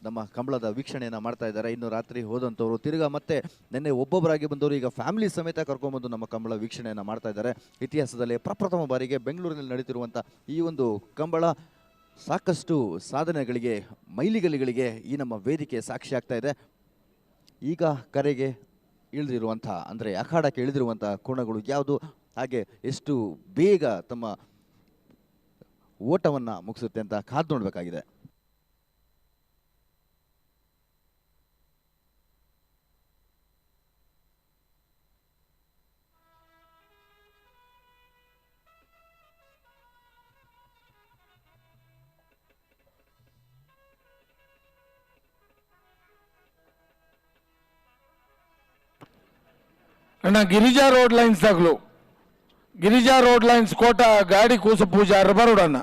ನಮ್ಮ ಕಂಬಳದ ವೀಕ್ಷಣೆಯನ್ನು ಮಾಡ್ತಾ ಇದ್ದಾರೆ. ಇನ್ನು ರಾತ್ರಿ ಹೋದಂಥವ್ರು ತಿರ್ಗಾ ಮತ್ತೆ ನಿನ್ನೆ ಒಬ್ಬೊಬ್ಬರಾಗಿ ಬಂದವರು ಈಗ ಫ್ಯಾಮಿಲಿ ಸಮೇತ ಕರ್ಕೊಂಡ್ಬಂದು ನಮ್ಮ ಕಂಬಳ ವೀಕ್ಷಣೆಯನ್ನು ಮಾಡ್ತಾ ಇದ್ದಾರೆ. ಇತಿಹಾಸದಲ್ಲೇ ಪ್ರಪ್ರಥಮ ಬಾರಿಗೆ ಬೆಂಗಳೂರಿನಲ್ಲಿ ನಡೀತಿರುವಂಥ ಈ ಒಂದು ಕಂಬಳ ಸಾಕಷ್ಟು ಸಾಧನೆಗಳಿಗೆ, ಮೈಲಿಗಲ್ಲುಗಳಿಗೆ ಈ ನಮ್ಮ ವೇದಿಕೆ ಸಾಕ್ಷಿ ಆಗ್ತಾ ಇದೆ. ಈಗ ಕರೆಗೆ ಇಳಿದಿರುವಂಥ, ಅಂದರೆ ಅಖಾಡಕ್ಕೆ ಇಳಿದಿರುವಂಥ ಕೋಣಗಳು ಯಾವುದು, ಹಾಗೆ ಎಷ್ಟು ಬೇಗ ತಮ್ಮ ಓಟವನ್ನು ಮುಗಿಸುತ್ತೆ ಅಂತ ಕಾದು ನೋಡಬೇಕಾಗಿದೆ. ಅಣ್ಣ ಗಿರಿಜಾ ರೋಡ್ ಲೈನ್ಸ್ ತಗಲು, ಗಿರಿಜಾ ರೋಡ್ ಲೈನ್ಸ್ ಕೋಟ ಗಾಡಿ ಕೂಸು ಪೂಜಾರ ಬರೋಡಣ್ಣ.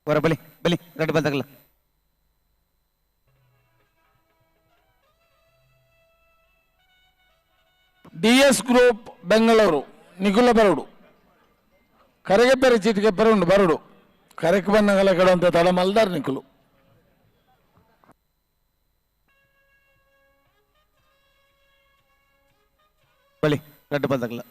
ಬರ ಬಲಿ ಬಲಿ ರೆಡ್ ಬಂದಾಗಲ್ಲ. ಡಿ ಎಸ್ ಗ್ರೂಪ್ ಬೆಂಗಳೂರು ನಿಖಿಲ ಬರೋಡು ಕರೆಗೆ ಪೆರೆ ಚೀಟಿಗೆ ಪೆರುಂಡು ಬರೋಡು ಕರೆಕ್ ಬನ್ನಗಲ ಕಡೆ ತಡ ಮಲ್ದಾರ್ ನಿಖಲು. ಬಲಿ ರೆಡ್ ಬಂದಾಗಲ್ಲ.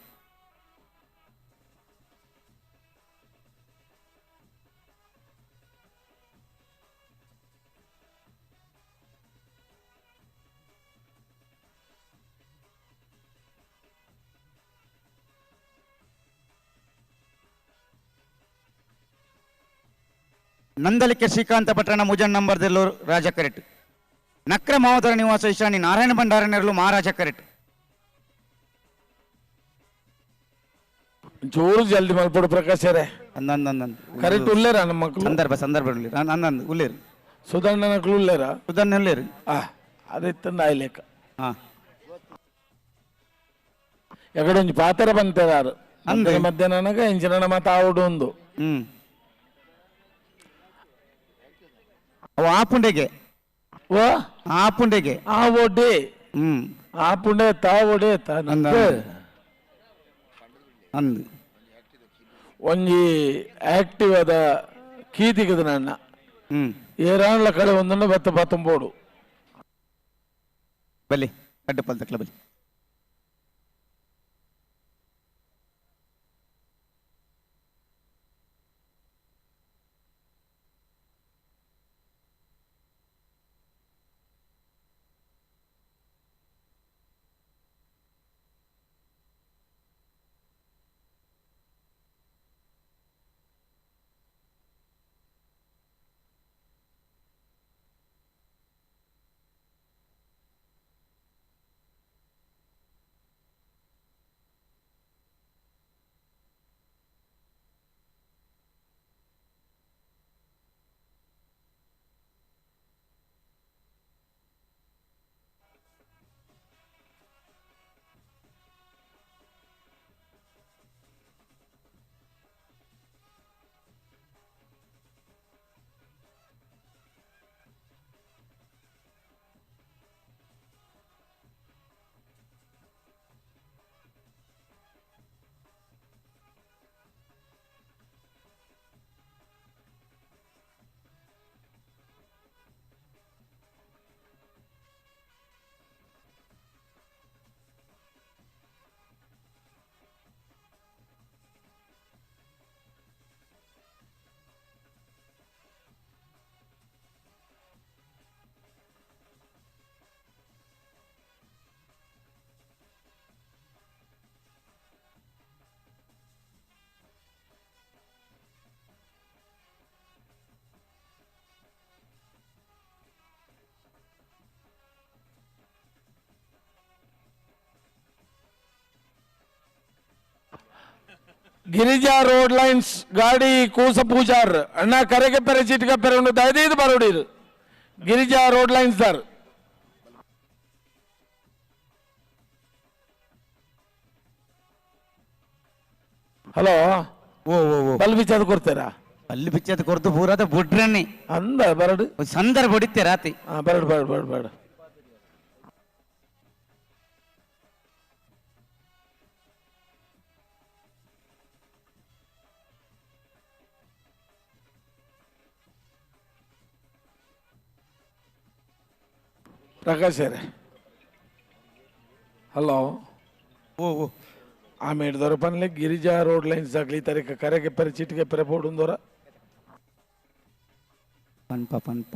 ನಂದಲಿಕೆ ಶ್ರೀಕಾಂತ ಪಟ್ಟಣ ಮುಜನ್ ನಂಬರ್ ದೆಲ್ಲೂರು ರಾಜ ಕರೆಟ್. ನಕ್ರ ಮಾವತರ ನಿವಾಸ ಈಶಾನಿ ನಾರಾಯಣ ಭಂಡಾರ ನೆರಳು ಮಹಾರಾಜ ಕರೆಟ್. ಚೂರು ಜಲ್ದಿ ಮಲ್ಪಡು ಪ್ರಕಾಶ್ ರೇ. ಕರೆಕ್ಟ್ ಉಲ್ಲೇರ ನಮ್ಮ ಮಕ್ಕಳು? ಸಂದರ್ಭ ಸಂದರ್ಭ ಉಳ್ಳೇರು. ಅಂದಂದು ಉಳ್ಳೇರು. ಸುಧಣ್ಣ ಮಕ್ಕಳು ಉಳ್ಳೇರ? ಸುಧಣ್ಣ ಉಳ್ಳೇರು. ಅದಿತ್ತಂದ ಆಯ್ಲೇಕ. ಎಕಡೆ ಒಂಜಿ ಪಾತ್ರ ಬಂತೇದಾರು ಅಂದ್ರೆ ಮಧ್ಯಾಹ್ನ ಇಂಚಿನ ಮಾತ ಆವುಡು ಒಂದು. ಅವು ಆಪುಂಡೆಗೆ. ಓ ಆಪುಂಡೆಗೆ. ಆ ಓಡಿ. ಆಪುಂಡೆ ತಾ ಓಡಿ ತಾ ನಂದು. ಅಂದು. ಒಂಜಿ ಆಕ್ಟಿವ್ ಆದ ಕೀತಿಗದ ನನ್ನ. ಏರಾನ್ಲ ಕಳೆ ಒಂದನ್ನು ಬತ್ತ ಬತ್ತಂಬೋಡು. ಬಲಿ ಅಡ್ಡ ಪಲ್ತಕ್ಲ ಬಲಿ. ಗಿರಿಜಾ ರೋಡ್ ಲೈನ್ಸ್ ಗಾಡಿ ಕೂಸ ಪೂಜಾರ್ ಅಣ್ಣ ಕರೆಗೆ ಪೆರೆ ಚೀಟಿಗೆ ಪೆರೆ ಉಂಡು ದಯದೀದು ಬರೋಡಿರು ಗಿರಿಜಾ ರೋಡ್ ಲೈನ್ಸ್ ದಾರ್. ಹಲೋ, ಓ ಓ ಓ ಬಲ್ ಬಿಚ್ಚದ ಕೊಡ್ತೀರಾ? ಬಲ್ಲು ಬಿಚ್ಚದ ಕೊರ್ದು ಪೂರದ ಬುಡ್ರನ್ನಿ. ಅಂದ ಬರಡು. ಸಂದರ್ಭ ಹೊಡಿತೆ ರಾತಿ. ಹಾ, ಬರಡು ಬರಡು ಬರಡು ಬರಡು. ಪ್ರಕಾಶ್ ಹಲೋ, ಓ ಓ ಆಮೇಲೆ ದೊರ ಪನ್ಲೆ ಗಿರಿಜಾ ರೋಡ್ ಲೈನ್ಸ್ ಆಗಲಿ ತಾರೀಕು ಕರೆಗೆ ಪೆರೆ ಚೀಟಿಗೆ ಪೆರೆ ಪೋಡುಂದೊರ. ಪನ್ಪ ಪನ್ಪ.